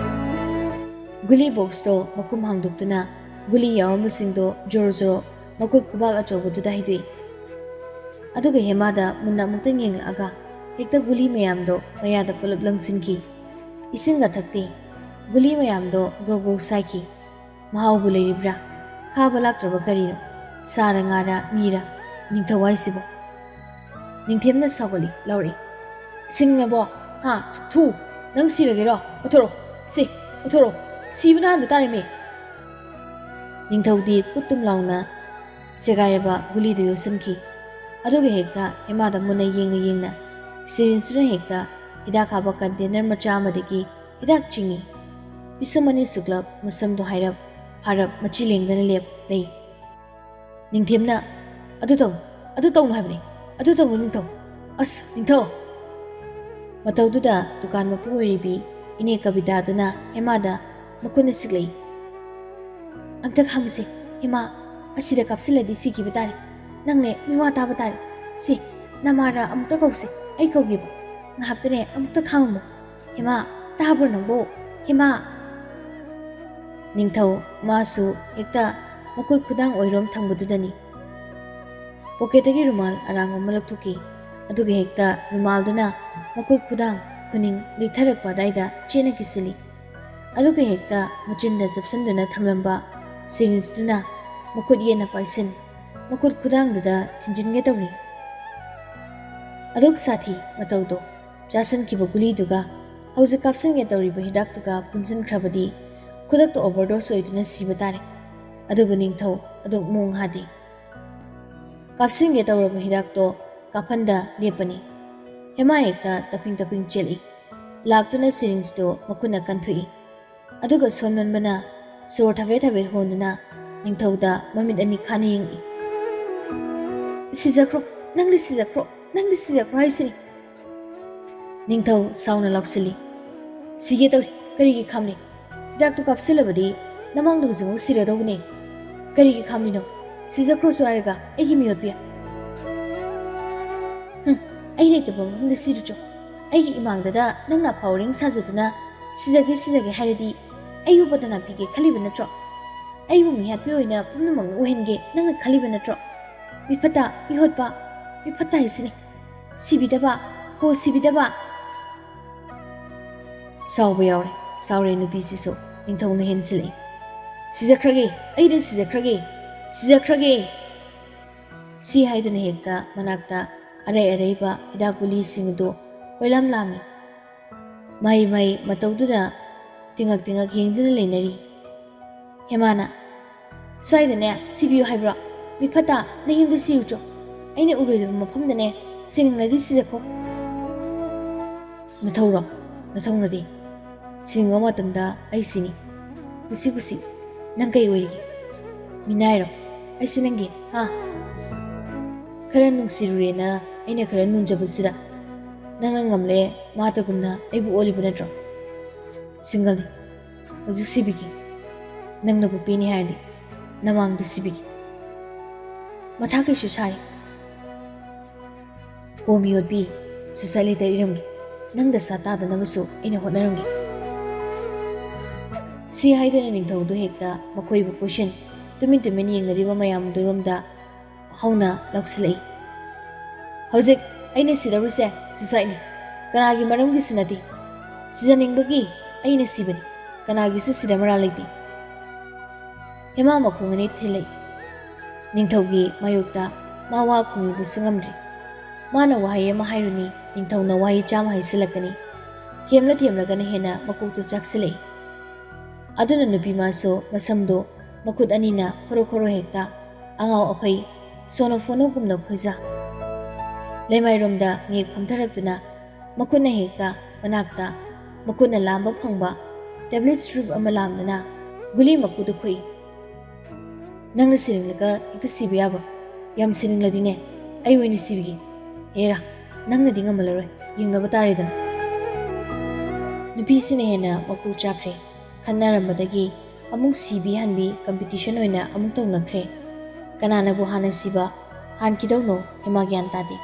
ꯒꯨꯂꯤ ꯕꯣꯛꯁꯇꯣ ꯃꯈꯨꯝ ꯍꯥꯡꯗꯣꯛꯇꯨꯅ ꯒꯨꯂꯤ ꯌꯥꯎꯔꯝꯕꯁꯤꯡꯗꯣ ꯖꯣꯔꯣ ꯖꯣꯔꯣ ꯃꯈꯨꯠ ꯈꯨꯕꯥꯛ ꯑꯆꯧꯕꯗꯨꯗ ꯍꯩꯗꯣꯛꯏ꯫ ꯑꯗꯨꯒ ꯍꯦꯃꯥꯗ ꯃꯨꯟꯅ ꯑꯃꯨꯛꯇꯪ ꯌꯦꯡꯂꯛꯑꯒ ꯍꯦꯛꯇ ꯒꯨꯂꯤ ꯃꯌꯥꯝꯗꯣ ꯃꯌꯥꯗ ꯄꯨꯂꯞ ꯂꯪꯁꯤꯟꯈꯤ꯫ ꯏꯁꯤꯡꯒ ꯊꯛꯇꯦ꯫ ꯒꯨꯂꯤ ꯃꯌꯥꯝꯗꯣ ꯒ꯭ꯔꯣꯛ ꯒ꯭ꯔꯣꯛ ꯁꯥꯏꯈꯤ꯫ ꯃꯍꯥꯎꯕꯨ ꯂꯩꯔꯤꯕ꯭ꯔꯥ? ꯈꯥꯕ ꯂꯥꯛꯇ꯭ꯔꯕ ꯀꯔꯤꯅꯣ? ꯁꯥꯔ ꯉꯥꯔ ꯃꯤꯔ? ꯅꯤꯡꯊꯧ ꯍꯥꯏꯁꯤꯕꯣ? ꯅꯤꯡꯊꯦꯝꯅ ꯁꯥꯎꯒꯠꯂꯤ, ꯂꯥꯎꯔꯛꯏ, "ꯁꯤꯡꯅꯕꯣ? ꯍꯥ? ꯁꯛꯊꯨ! ꯅꯪ ꯁꯤꯔꯒꯦꯔꯣ? ꯄꯨꯊꯣꯔꯛꯑꯣ! ꯁꯤ, ꯄꯨꯊꯣꯔꯛꯑꯣ! ꯁꯤꯕꯅ ꯍꯥꯟꯕ ꯇꯥꯔꯦꯃꯤ!" ꯅꯤꯡꯊꯧꯗꯤ ꯀꯨꯠꯇꯨꯝ ꯂꯥꯎꯅ ꯁꯦꯒꯥꯏꯔꯕ ꯒꯨꯂꯤꯗꯨ ꯌꯣꯠꯁꯤꯟꯈꯤ꯫ ꯑꯗꯨꯒ ꯍꯦꯛꯇ ꯍꯦꯃꯥꯗ ꯃꯨꯟꯅ ꯌꯦꯡꯅ ꯌꯦꯡꯅ ꯁꯤꯔꯤꯟꯁꯇꯨꯅ ꯍꯦꯛꯇ ꯍꯤꯗꯥꯛ ꯍꯥꯞꯄ ꯀꯟꯇꯦꯅꯔ ꯃꯆꯥ ꯑꯃꯗꯒꯤ ꯍꯤꯗꯥꯛ ꯆꯤꯡꯏ꯫ ꯄꯤꯁꯨꯝ ꯑꯅꯤ ꯁꯨꯛꯂꯞ, ꯃꯁꯝꯗꯣ ꯍꯥꯏꯔꯞ ꯐꯥꯔꯞ, ꯃꯆꯤ ꯂꯦꯡꯗꯅ ꯂꯦꯞ ꯂꯩ꯫ ꯅꯤꯡꯊꯦꯝꯅ, "ꯑꯗꯨ ꯇꯧꯅꯨ, ꯑꯗꯨ ꯇꯧꯅꯨ ꯍꯥꯏꯕꯅꯤ, ꯑꯗꯨ ꯇꯧꯅꯨ ꯅꯤꯡꯊꯧ꯫ ꯑꯁ, ꯅꯤꯡꯊꯧ!" ꯃꯇꯧꯗꯨꯗ ꯗꯨꯀꯥꯟ ꯃꯄꯨ ꯑꯣꯏꯔꯤꯕꯤ ꯏꯅꯦ ꯀꯕꯤꯇꯥꯗꯨꯅ ꯍꯦꯃꯥꯗ ꯃꯈꯨꯠꯅ ꯁꯤꯛꯂꯛꯏ꯫ "ꯑꯝꯇ ꯈꯥꯝꯃꯨꯁꯦ, ꯍꯦꯃꯥ, ꯑꯁꯤꯗ ꯀꯥꯞꯁꯤꯜꯂꯗꯤ ꯁꯤꯈꯤꯕ ꯇꯥꯔꯦ꯫ ꯅꯪꯅꯦ ꯃꯤꯋꯥ ꯇꯥꯕ ꯇꯥꯔꯦ꯫ ꯁꯦ, ꯅꯃꯥꯔ ꯑꯃꯨꯛꯇ ꯀꯧꯁꯦ, ꯑꯩ ꯀꯧꯒꯦꯕ꯫ ꯉꯥꯏꯍꯥꯛꯇꯅꯦ ꯑꯃꯨꯛꯇ ꯈꯥꯝꯃꯝꯃꯣ꯫ ꯍꯦꯃꯥ, ꯇꯥꯕ꯭ꯔꯣ ꯅꯪꯕꯣ? ꯍꯦꯃꯥ!" ꯅꯤꯡꯊꯧ ꯃꯥꯁꯨ ꯍꯦꯛꯇ ꯃꯈꯨꯠ ꯈꯨꯗꯥꯡ ꯑꯣꯏꯔꯣꯝ ꯊꯪꯕꯗꯨꯗꯅꯤ꯫ ꯄꯣꯀꯦꯠꯇꯒꯤ ꯔꯨꯃꯥꯜ ꯑꯔꯥꯡꯕ ꯑꯃ ꯂꯧꯊꯣꯛꯈꯤ꯫ ꯑꯗꯨꯒ ꯍꯦꯛꯇ ꯔꯨꯃꯥꯜꯗꯨꯅ ꯃꯈꯨꯠ ꯈꯨꯗꯥꯡ ꯈꯨꯅꯤꯡ ꯂꯤꯛꯊꯔꯛꯄ ꯑꯗꯥꯏꯗ ꯆꯦꯠꯅ ꯀꯤꯁꯤꯜꯂꯤ꯫ ꯑꯗꯨꯒ ꯍꯦꯛꯇ ꯃꯆꯤꯟꯗ ꯆꯞꯁꯤꯟꯗꯨꯅ ꯊꯝꯂꯝꯕ ꯁꯤꯔꯤꯟꯁꯇꯨꯅ ꯃꯈꯨꯠ ꯌꯦꯠꯅ ꯄꯥꯏꯁꯤꯟ, ꯃꯈꯨꯠ ꯈꯨꯗꯥꯡꯗꯨꯗ ꯊꯤꯟꯖꯤꯟꯒꯦ ꯇꯧꯔꯤ꯫ ꯑꯗꯨꯛ ꯁꯥꯊꯤ ꯃꯇꯧꯗꯣ, ꯆꯥꯁꯤꯟꯈꯤꯕ ꯒꯨꯂꯤꯗꯨꯒ ꯍꯧꯖꯤꯛ ꯀꯥꯞꯁꯤꯟꯒꯦ ꯇꯧꯔꯤꯕ ꯍꯤꯗꯥꯛꯇꯨꯒ ꯄꯨꯟꯁꯤꯟꯈ꯭ꯔꯕꯗꯤ ꯈꯨꯗꯛꯇ ꯑꯣꯚꯔꯗꯣꯁ ꯑꯣꯏꯗꯨꯅ ꯁꯤꯕ ꯇꯥꯔꯦ꯫ ꯑꯗꯨꯕꯨ ꯅꯤꯡꯊꯧ ꯑꯗꯨꯛ ꯃꯣꯡ ꯍꯥꯗꯦ꯫ ꯀꯥꯞꯁꯤꯟꯒꯦ ꯇꯧꯔꯕ ꯍꯤꯗꯥꯛꯇꯣ ꯀꯥꯞꯐꯟꯗ ꯂꯦꯞꯄꯅꯤ꯫ ꯍꯦꯃꯥ ꯍꯦꯛꯇ ꯇꯞꯐꯤꯡ ꯇꯞꯐꯤꯡ ꯆꯦꯜꯂꯛꯏ꯫ ꯂꯥꯛꯇꯨꯅ ꯁꯤꯔꯤꯟꯁꯇꯣ ꯃꯈꯨꯠꯅ ꯀꯟꯊꯣꯛꯏ꯫ ꯑꯗꯨꯒ ꯁꯣꯟꯃꯟꯕꯅ ꯁꯣꯔ ꯊꯕꯦꯠ ꯊꯕꯦꯠ ꯍꯣꯟꯗꯨꯅ ꯅꯤꯡꯊꯧꯗ ꯃꯃꯤꯠ ꯑꯅꯤ ꯈꯥꯅ ꯌꯦꯡꯏ꯫ "ꯁꯤꯖꯈ꯭ꯔꯣ, ꯅꯪꯗꯤ ꯁꯤꯖꯈ꯭ꯔꯣ, ꯅꯪꯗꯤ ꯁꯤꯖꯈ꯭ꯔꯣ ꯍꯥꯏꯁꯤꯅꯤ꯫" ꯅꯤꯡꯊꯧ ꯁꯥꯎꯅ ꯂꯥꯎꯁꯤꯜꯂꯤ꯫ "ꯁꯤꯒꯦ ꯇꯧꯔꯤ, ꯀꯔꯤꯒꯤ ꯈꯥꯝꯂꯤ? ꯍꯤꯗꯥꯛꯇꯨ ꯀꯥꯞꯁꯤꯜꯂꯕꯗꯤ ꯅꯃꯥꯡꯗ ꯍꯧꯖꯤꯛꯃꯛ ꯁꯤꯔꯗꯧꯕꯅꯦ꯫ ꯀꯔꯤꯒꯤ ꯈꯥꯝꯂꯤꯅꯣ? ꯁꯤꯖꯈ꯭ꯔꯣꯁꯨ ꯍꯥꯏꯔꯒ ꯑꯩꯒꯤ ꯃꯤꯑꯣꯠꯄꯤ꯫ ꯍꯨꯝ, ꯑꯩ ꯂꯩꯇꯕ ꯃꯐꯝꯗ ꯁꯤꯔꯨꯆꯣ꯫ ꯑꯩꯒꯤ ꯏꯃꯥꯡꯗꯗ ꯅꯪꯅ ꯑꯐꯥꯎ ꯑꯔꯤꯡ ꯁꯥꯖꯗꯨꯅ ꯁꯤꯖꯒꯦ, ꯁꯤꯖꯒꯦ ꯍꯥꯏꯔꯗꯤ ꯑꯩꯕꯨ ꯄꯇꯅꯥ ꯄꯤꯒꯦ ꯈꯜꯂꯤꯕ ꯅꯠꯇ꯭ꯔꯣ? ꯑꯩꯕꯨ ꯃꯤꯍꯥꯠꯄꯤ ꯑꯣꯏꯅ ꯄꯨꯝꯅꯃꯛꯅ ꯎꯍꯟꯒꯦ ꯅꯪꯅ ꯈꯜꯂꯤꯕ ꯅꯠꯇ꯭ꯔꯣ? ꯃꯤꯐꯠꯇ, ꯃꯤꯍꯣꯠꯄ, ꯃꯤꯐꯠꯇ ꯍꯥꯏꯁꯤꯅꯤ꯫ ꯁꯤꯕꯤꯗꯕ, ꯍꯣ ꯁꯤꯕꯤꯗꯕ!" ꯁꯥꯎꯕ ꯌꯥꯎꯔꯦ, ꯁꯥꯎꯔꯦ ꯅꯨꯄꯤꯁꯤꯁꯨ꯫ ꯅꯤꯡꯊꯧꯅ ꯍꯦꯟꯁꯤꯜꯂꯛꯏ꯫ "ꯁꯤꯖꯈ꯭ꯔꯒꯦ, ꯑꯩꯗ ꯁꯤꯖꯈ꯭ꯔꯒꯦ, ꯁꯤꯖꯈ꯭ꯔꯒꯦ!" ꯁꯤ ꯍꯥꯏꯗꯨꯅ ꯍꯦꯛꯇ ꯃꯅꯥꯛꯇ ꯑꯔꯩ ꯑꯔꯩꯕ ꯍꯤꯗꯥꯛ ꯒꯨꯂꯤꯁꯤꯡ ꯑꯗꯨ ꯀꯣꯏꯂꯥꯝ ꯂꯥꯝꯃꯤ꯫ ꯃꯍꯩ ꯃꯍꯩ ꯃꯇꯧꯗꯨꯗ ꯇꯤꯡꯉꯛ ꯇꯤꯡꯉꯛ ꯌꯦꯡꯗꯨꯅ ꯂꯩꯅꯔꯤ꯫ ꯍꯦꯃꯥꯅ, "ꯁ꯭ꯋꯥꯏꯗꯅꯦ ꯁꯤꯕꯤꯌꯨ ꯍꯥꯏꯕ꯭ꯔꯣ? ꯃꯤꯐꯠꯇ, ꯅꯌꯨꯝꯗ ꯁꯤꯔꯨꯆꯣ꯫ ꯑꯩꯅ ꯎꯔꯣꯏꯗꯕ ꯃꯐꯝꯗꯅꯦ ꯁꯤꯅꯤꯡꯂꯗꯤ ꯁꯤꯖꯈꯣ꯫" "ꯅꯊꯧꯔꯣ? ꯅꯊꯧꯅꯗꯤ? ꯁꯤꯡꯕ ꯃꯇꯝꯗ ꯑꯩ ꯁꯤꯅꯤ꯫ ꯀꯨꯁꯤ ꯀꯨꯁꯤ, ꯅꯪ ꯀꯩ ꯑꯣꯏꯔꯤꯒꯦ? ꯃꯤꯅꯥꯏꯔꯣ? ꯑꯩꯁꯦ ꯅꯪꯒꯤ, ꯍꯥ? ꯈꯔ ꯅꯨꯡꯁꯤꯔꯨꯔꯦꯅ ꯑꯩꯅ ꯈꯔ ꯅꯨꯡꯖꯕꯁꯤꯗ ꯅꯪꯅ ꯉꯝꯂꯦ ꯃꯥꯇꯒꯨꯝꯅ ꯑꯩꯕꯨ ꯑꯣꯜꯂꯤꯕ ꯅꯠꯇ꯭ꯔꯣ? ꯁꯤꯡꯒꯜꯅꯤ꯫ ꯍꯧꯖꯤꯛ ꯁꯤꯕꯤꯒꯦ꯫ ꯅꯪꯅꯕꯨ ꯄꯦꯟꯅꯤ ꯍꯥꯏꯔꯗꯤ ꯅꯃꯥꯡꯗ ꯁꯤꯕꯤꯒꯦ꯫ ꯃꯊꯥ ꯀꯩꯁꯨ ꯁꯥꯔꯦ꯫ ꯍꯣ ꯃꯤꯑꯣꯠꯄꯤ, suicide letter ꯏꯔꯝꯒꯦ꯫ ꯅꯪ ꯗꯁꯥ ꯇꯥꯗꯅꯕꯁꯨ ꯑꯩꯅ ꯍꯣꯠꯅꯔꯝꯒꯦ꯫" ꯁꯤ ꯍꯥꯏꯗꯨꯅ ꯅꯤꯡꯊꯧꯗꯨ ꯍꯦꯛꯇ ꯃꯈꯣꯏꯕꯨ ꯀꯣꯏꯁꯟ ꯇꯨꯃꯤꯟ ꯇꯨꯃꯤꯟ ꯌꯦꯡꯅꯔꯤꯕ ꯃꯌꯥꯝꯗꯨꯔꯣꯝꯗ ꯍꯧꯅ ꯂꯧꯁꯤꯜꯂꯛꯏ꯫ "ꯍꯧꯖꯤꯛ ꯑꯩꯅ ꯁꯤꯗꯧꯔꯤꯁꯦ suicideꯅꯤ꯫ ꯀꯅꯥꯒꯤ ꯃꯔꯝꯒꯤꯁꯨ ꯅꯠꯇꯦ꯫ ꯁꯤꯖꯅꯤꯡꯕꯒꯤ ꯑꯩꯅ ꯁꯤꯕꯅꯤ꯫ ꯀꯅꯥꯒꯤꯁꯨ ꯁꯤꯗ ꯃꯔꯥꯜ ꯂꯩꯇꯦ꯫" ꯍꯦꯃꯥ ꯃꯈꯣꯡ ꯑꯅꯤ ꯊꯤꯜꯂꯛꯏ꯫ ꯅꯤꯡꯊꯧꯒꯤ ꯃꯥꯌꯣꯛꯇ ꯃꯥ ꯋꯥ ꯈꯨꯝꯂꯨꯕꯁꯨ ꯉꯝꯗ꯭ꯔꯤ꯫ ꯃꯥꯅ ꯋꯥꯍꯩ ꯑꯃ ꯍꯥꯏꯔꯨꯅꯤ, ꯅꯤꯡꯊꯧꯅ ꯋꯥꯍꯩ ꯆꯥꯝꯃ ꯍꯥꯏꯖꯤꯜꯂꯛꯀꯅꯤ꯫ ꯊꯦꯝꯂ ꯊꯦꯝꯂꯒꯅ ꯍꯦꯟꯅ ꯃꯀꯣꯛꯇꯨ ꯆꯥꯛꯁꯤꯜꯂꯛꯏ꯫ ꯑꯗꯨꯅ ꯅꯨꯄꯤ ꯃꯥꯁꯨ ꯃꯁꯝꯗꯨ ꯃꯈꯨꯠ ꯑꯅꯤꯅ ꯈꯣꯔꯣ ꯈꯣꯔꯣ ꯍꯦꯛꯇ ꯑꯉꯥꯎ ꯑꯐꯩ ꯁꯣꯅꯣ ꯐꯣꯅꯣꯒꯨꯝꯅ ꯐꯨꯖ꯫ ꯂꯩꯃꯥꯏꯔꯣꯝꯗ ꯉꯦꯛ ꯐꯝꯊꯔꯛꯇꯨꯅ ꯃꯈꯨꯠꯅ ꯍꯦꯛꯇ ꯃꯅꯥꯛꯇ ꯃꯈꯨꯠꯅ ꯂꯥꯝꯕ ꯐꯪꯕ tablet strip ꯑꯃ ꯂꯥꯝꯗꯨꯅ ꯒꯨꯂꯤ ꯃꯀꯨꯗꯨ ꯈꯨꯛꯏ꯫ "ꯅꯪꯅ ꯁꯤꯅꯤꯡꯂꯒ ꯍꯦꯛꯇ ꯁꯤꯕ ꯌꯥꯕ꯭ꯔꯣ? ꯌꯥꯝ ꯁꯤꯅꯤꯡꯂꯗꯤꯅꯦ, ꯑꯩ ꯑꯣꯏꯅ ꯁꯤꯕꯤꯒꯦ꯫ ꯍꯦꯔꯥ, ꯅꯪꯅꯗꯤ ꯉꯝꯃꯜꯂꯔꯣꯏ, ꯌꯦꯡꯅꯕ ꯇꯥꯔꯦꯗꯅ꯫" ꯅꯨꯄꯤꯁꯤꯅ ꯍꯦꯟꯅ ꯃꯀꯣꯛ ꯆꯥꯛꯈ꯭ꯔꯦ꯫ ꯈꯟꯅꯔꯝꯕꯗꯒꯤ ꯑꯃꯨꯛ ꯁꯤꯕꯤ ꯍꯟꯕꯤ competition ꯑꯣꯏꯅ ꯑꯃꯨꯛ ꯇꯧꯅꯈ꯭ꯔꯦ꯫ ꯀꯅꯥꯅꯕꯨ ꯍꯥꯟꯅ ꯁꯤꯕ ꯍꯥꯟꯈꯤꯗꯧꯅꯣ, ꯍꯦꯃꯥ ꯒ꯭ꯌꯥꯟ ꯇꯥꯗꯦ꯫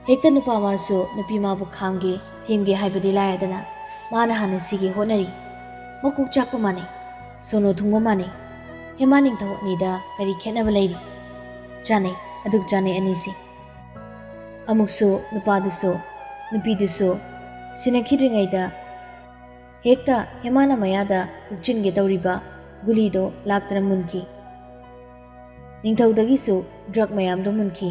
ꯍꯦꯛꯇ ꯅꯨꯄꯥ ꯃꯥꯁꯨ ꯅꯨꯄꯤ ꯃꯥꯕꯨ ꯈꯥꯝꯒꯦ, ꯊꯦꯝꯒꯦ ꯍꯥꯏꯕꯗꯤ ꯂꯥꯏꯔꯗꯅ, ꯃꯥꯅ ꯍꯥꯟꯅ ꯁꯤꯒꯦ ꯍꯣꯠꯅꯔꯤ꯫ ꯃꯀꯣꯛ ꯆꯥꯛꯄ ꯃꯥꯟꯅꯩ, ꯁꯣꯅꯣ ꯊꯨꯡꯕ ꯃꯥꯟꯅꯩ꯫ ꯍꯦꯃꯥ ꯅꯤꯡꯊꯧ ꯑꯅꯤꯗ ꯀꯔꯤ ꯈꯦꯠꯅꯕ ꯂꯩꯔꯤ? ꯆꯥꯟꯅꯩ, ꯑꯗꯨꯛ ꯆꯥꯟꯅꯩ ꯑꯅꯤꯁꯤ꯫ ꯑꯃꯨꯛꯁꯨ ꯅꯨꯄꯥꯗꯨꯁꯨ ꯅꯨꯄꯤꯗꯨꯁꯨ ꯁꯤꯟꯅꯈꯤꯗ꯭ꯔꯤꯉꯩꯗ ꯍꯦꯛꯇ ꯍꯦꯃꯥꯅ ꯃꯌꯥꯗ ꯍꯨꯛꯆꯤꯟꯒꯦ ꯇꯧꯔꯤꯕ ꯒꯨꯂꯤꯗꯣ ꯂꯥꯛꯇꯅ ꯃꯨꯟꯈꯤ꯫ ꯅꯤꯡꯊꯧꯗꯒꯤꯁꯨ drug ꯃꯌꯥꯝꯗꯣ ꯃꯨꯟꯈꯤ꯫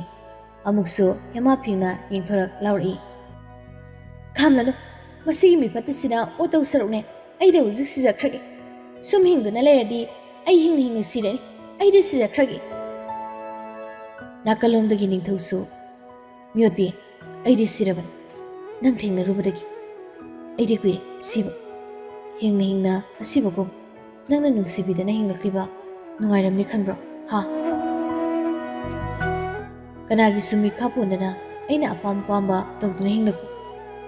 ꯑꯃꯨꯛꯁꯨ ꯍꯦꯃꯥ ꯐꯤꯡꯅ ꯌꯦꯡꯊꯣꯔꯛ ꯂꯥꯎꯔꯛꯏ꯫ "ꯈꯥꯝꯂꯅꯨ, ꯃꯁꯤꯒꯤ ꯃꯤꯐꯠꯇꯁꯤꯅ ꯑꯣꯠꯇꯧ ꯁꯔꯨꯛꯅꯦ꯫ ꯑꯩꯗꯤ ꯍꯧꯖꯤꯛ ꯁꯤꯖꯈ꯭ꯔꯒꯦ꯫ ꯁꯨꯝ ꯍꯤꯡꯗꯨꯅ ꯂꯩꯔꯗꯤ ꯑꯩ ꯍꯤꯡꯅ ꯍꯤꯡꯅ ꯁꯤꯔꯅꯤ꯫ ꯑꯩꯗꯤ ꯁꯤꯖꯈ꯭ꯔꯒꯦ꯫" ꯅꯥꯀꯜꯂꯣꯝꯗꯒꯤ ꯅꯤꯡꯊꯧꯁꯨ, "ꯃꯤꯑꯣꯠꯄꯤ, ꯑꯩꯗꯤ ꯁꯤꯔꯕꯅꯤ꯫ ꯅꯪ ꯊꯦꯡꯅꯔꯨꯕꯗꯒꯤ ꯑꯩꯗꯤ ꯀꯨꯏꯔꯦ ꯁꯤꯕ꯫ ꯍꯤꯡꯅ ꯍꯤꯡꯅ ꯑꯁꯤꯕꯒꯨꯝ ꯅꯪꯅ ꯅꯨꯡꯁꯤꯕꯤꯗꯅ ꯍꯤꯡꯂꯛꯂꯤꯕ ꯅꯨꯡꯉꯥꯏꯔꯝꯅꯤ ꯈꯟꯕ꯭ꯔꯣ? ꯍꯥ? ꯀꯅꯥꯒꯤꯁꯨ ꯃꯤꯈꯥ ꯄꯣꯟꯗꯅ ꯑꯩꯅ ꯑꯄꯥꯝ ꯑꯄꯥꯝꯕ ꯇꯧꯗꯨꯅ ꯍꯤꯡꯂꯛꯄ,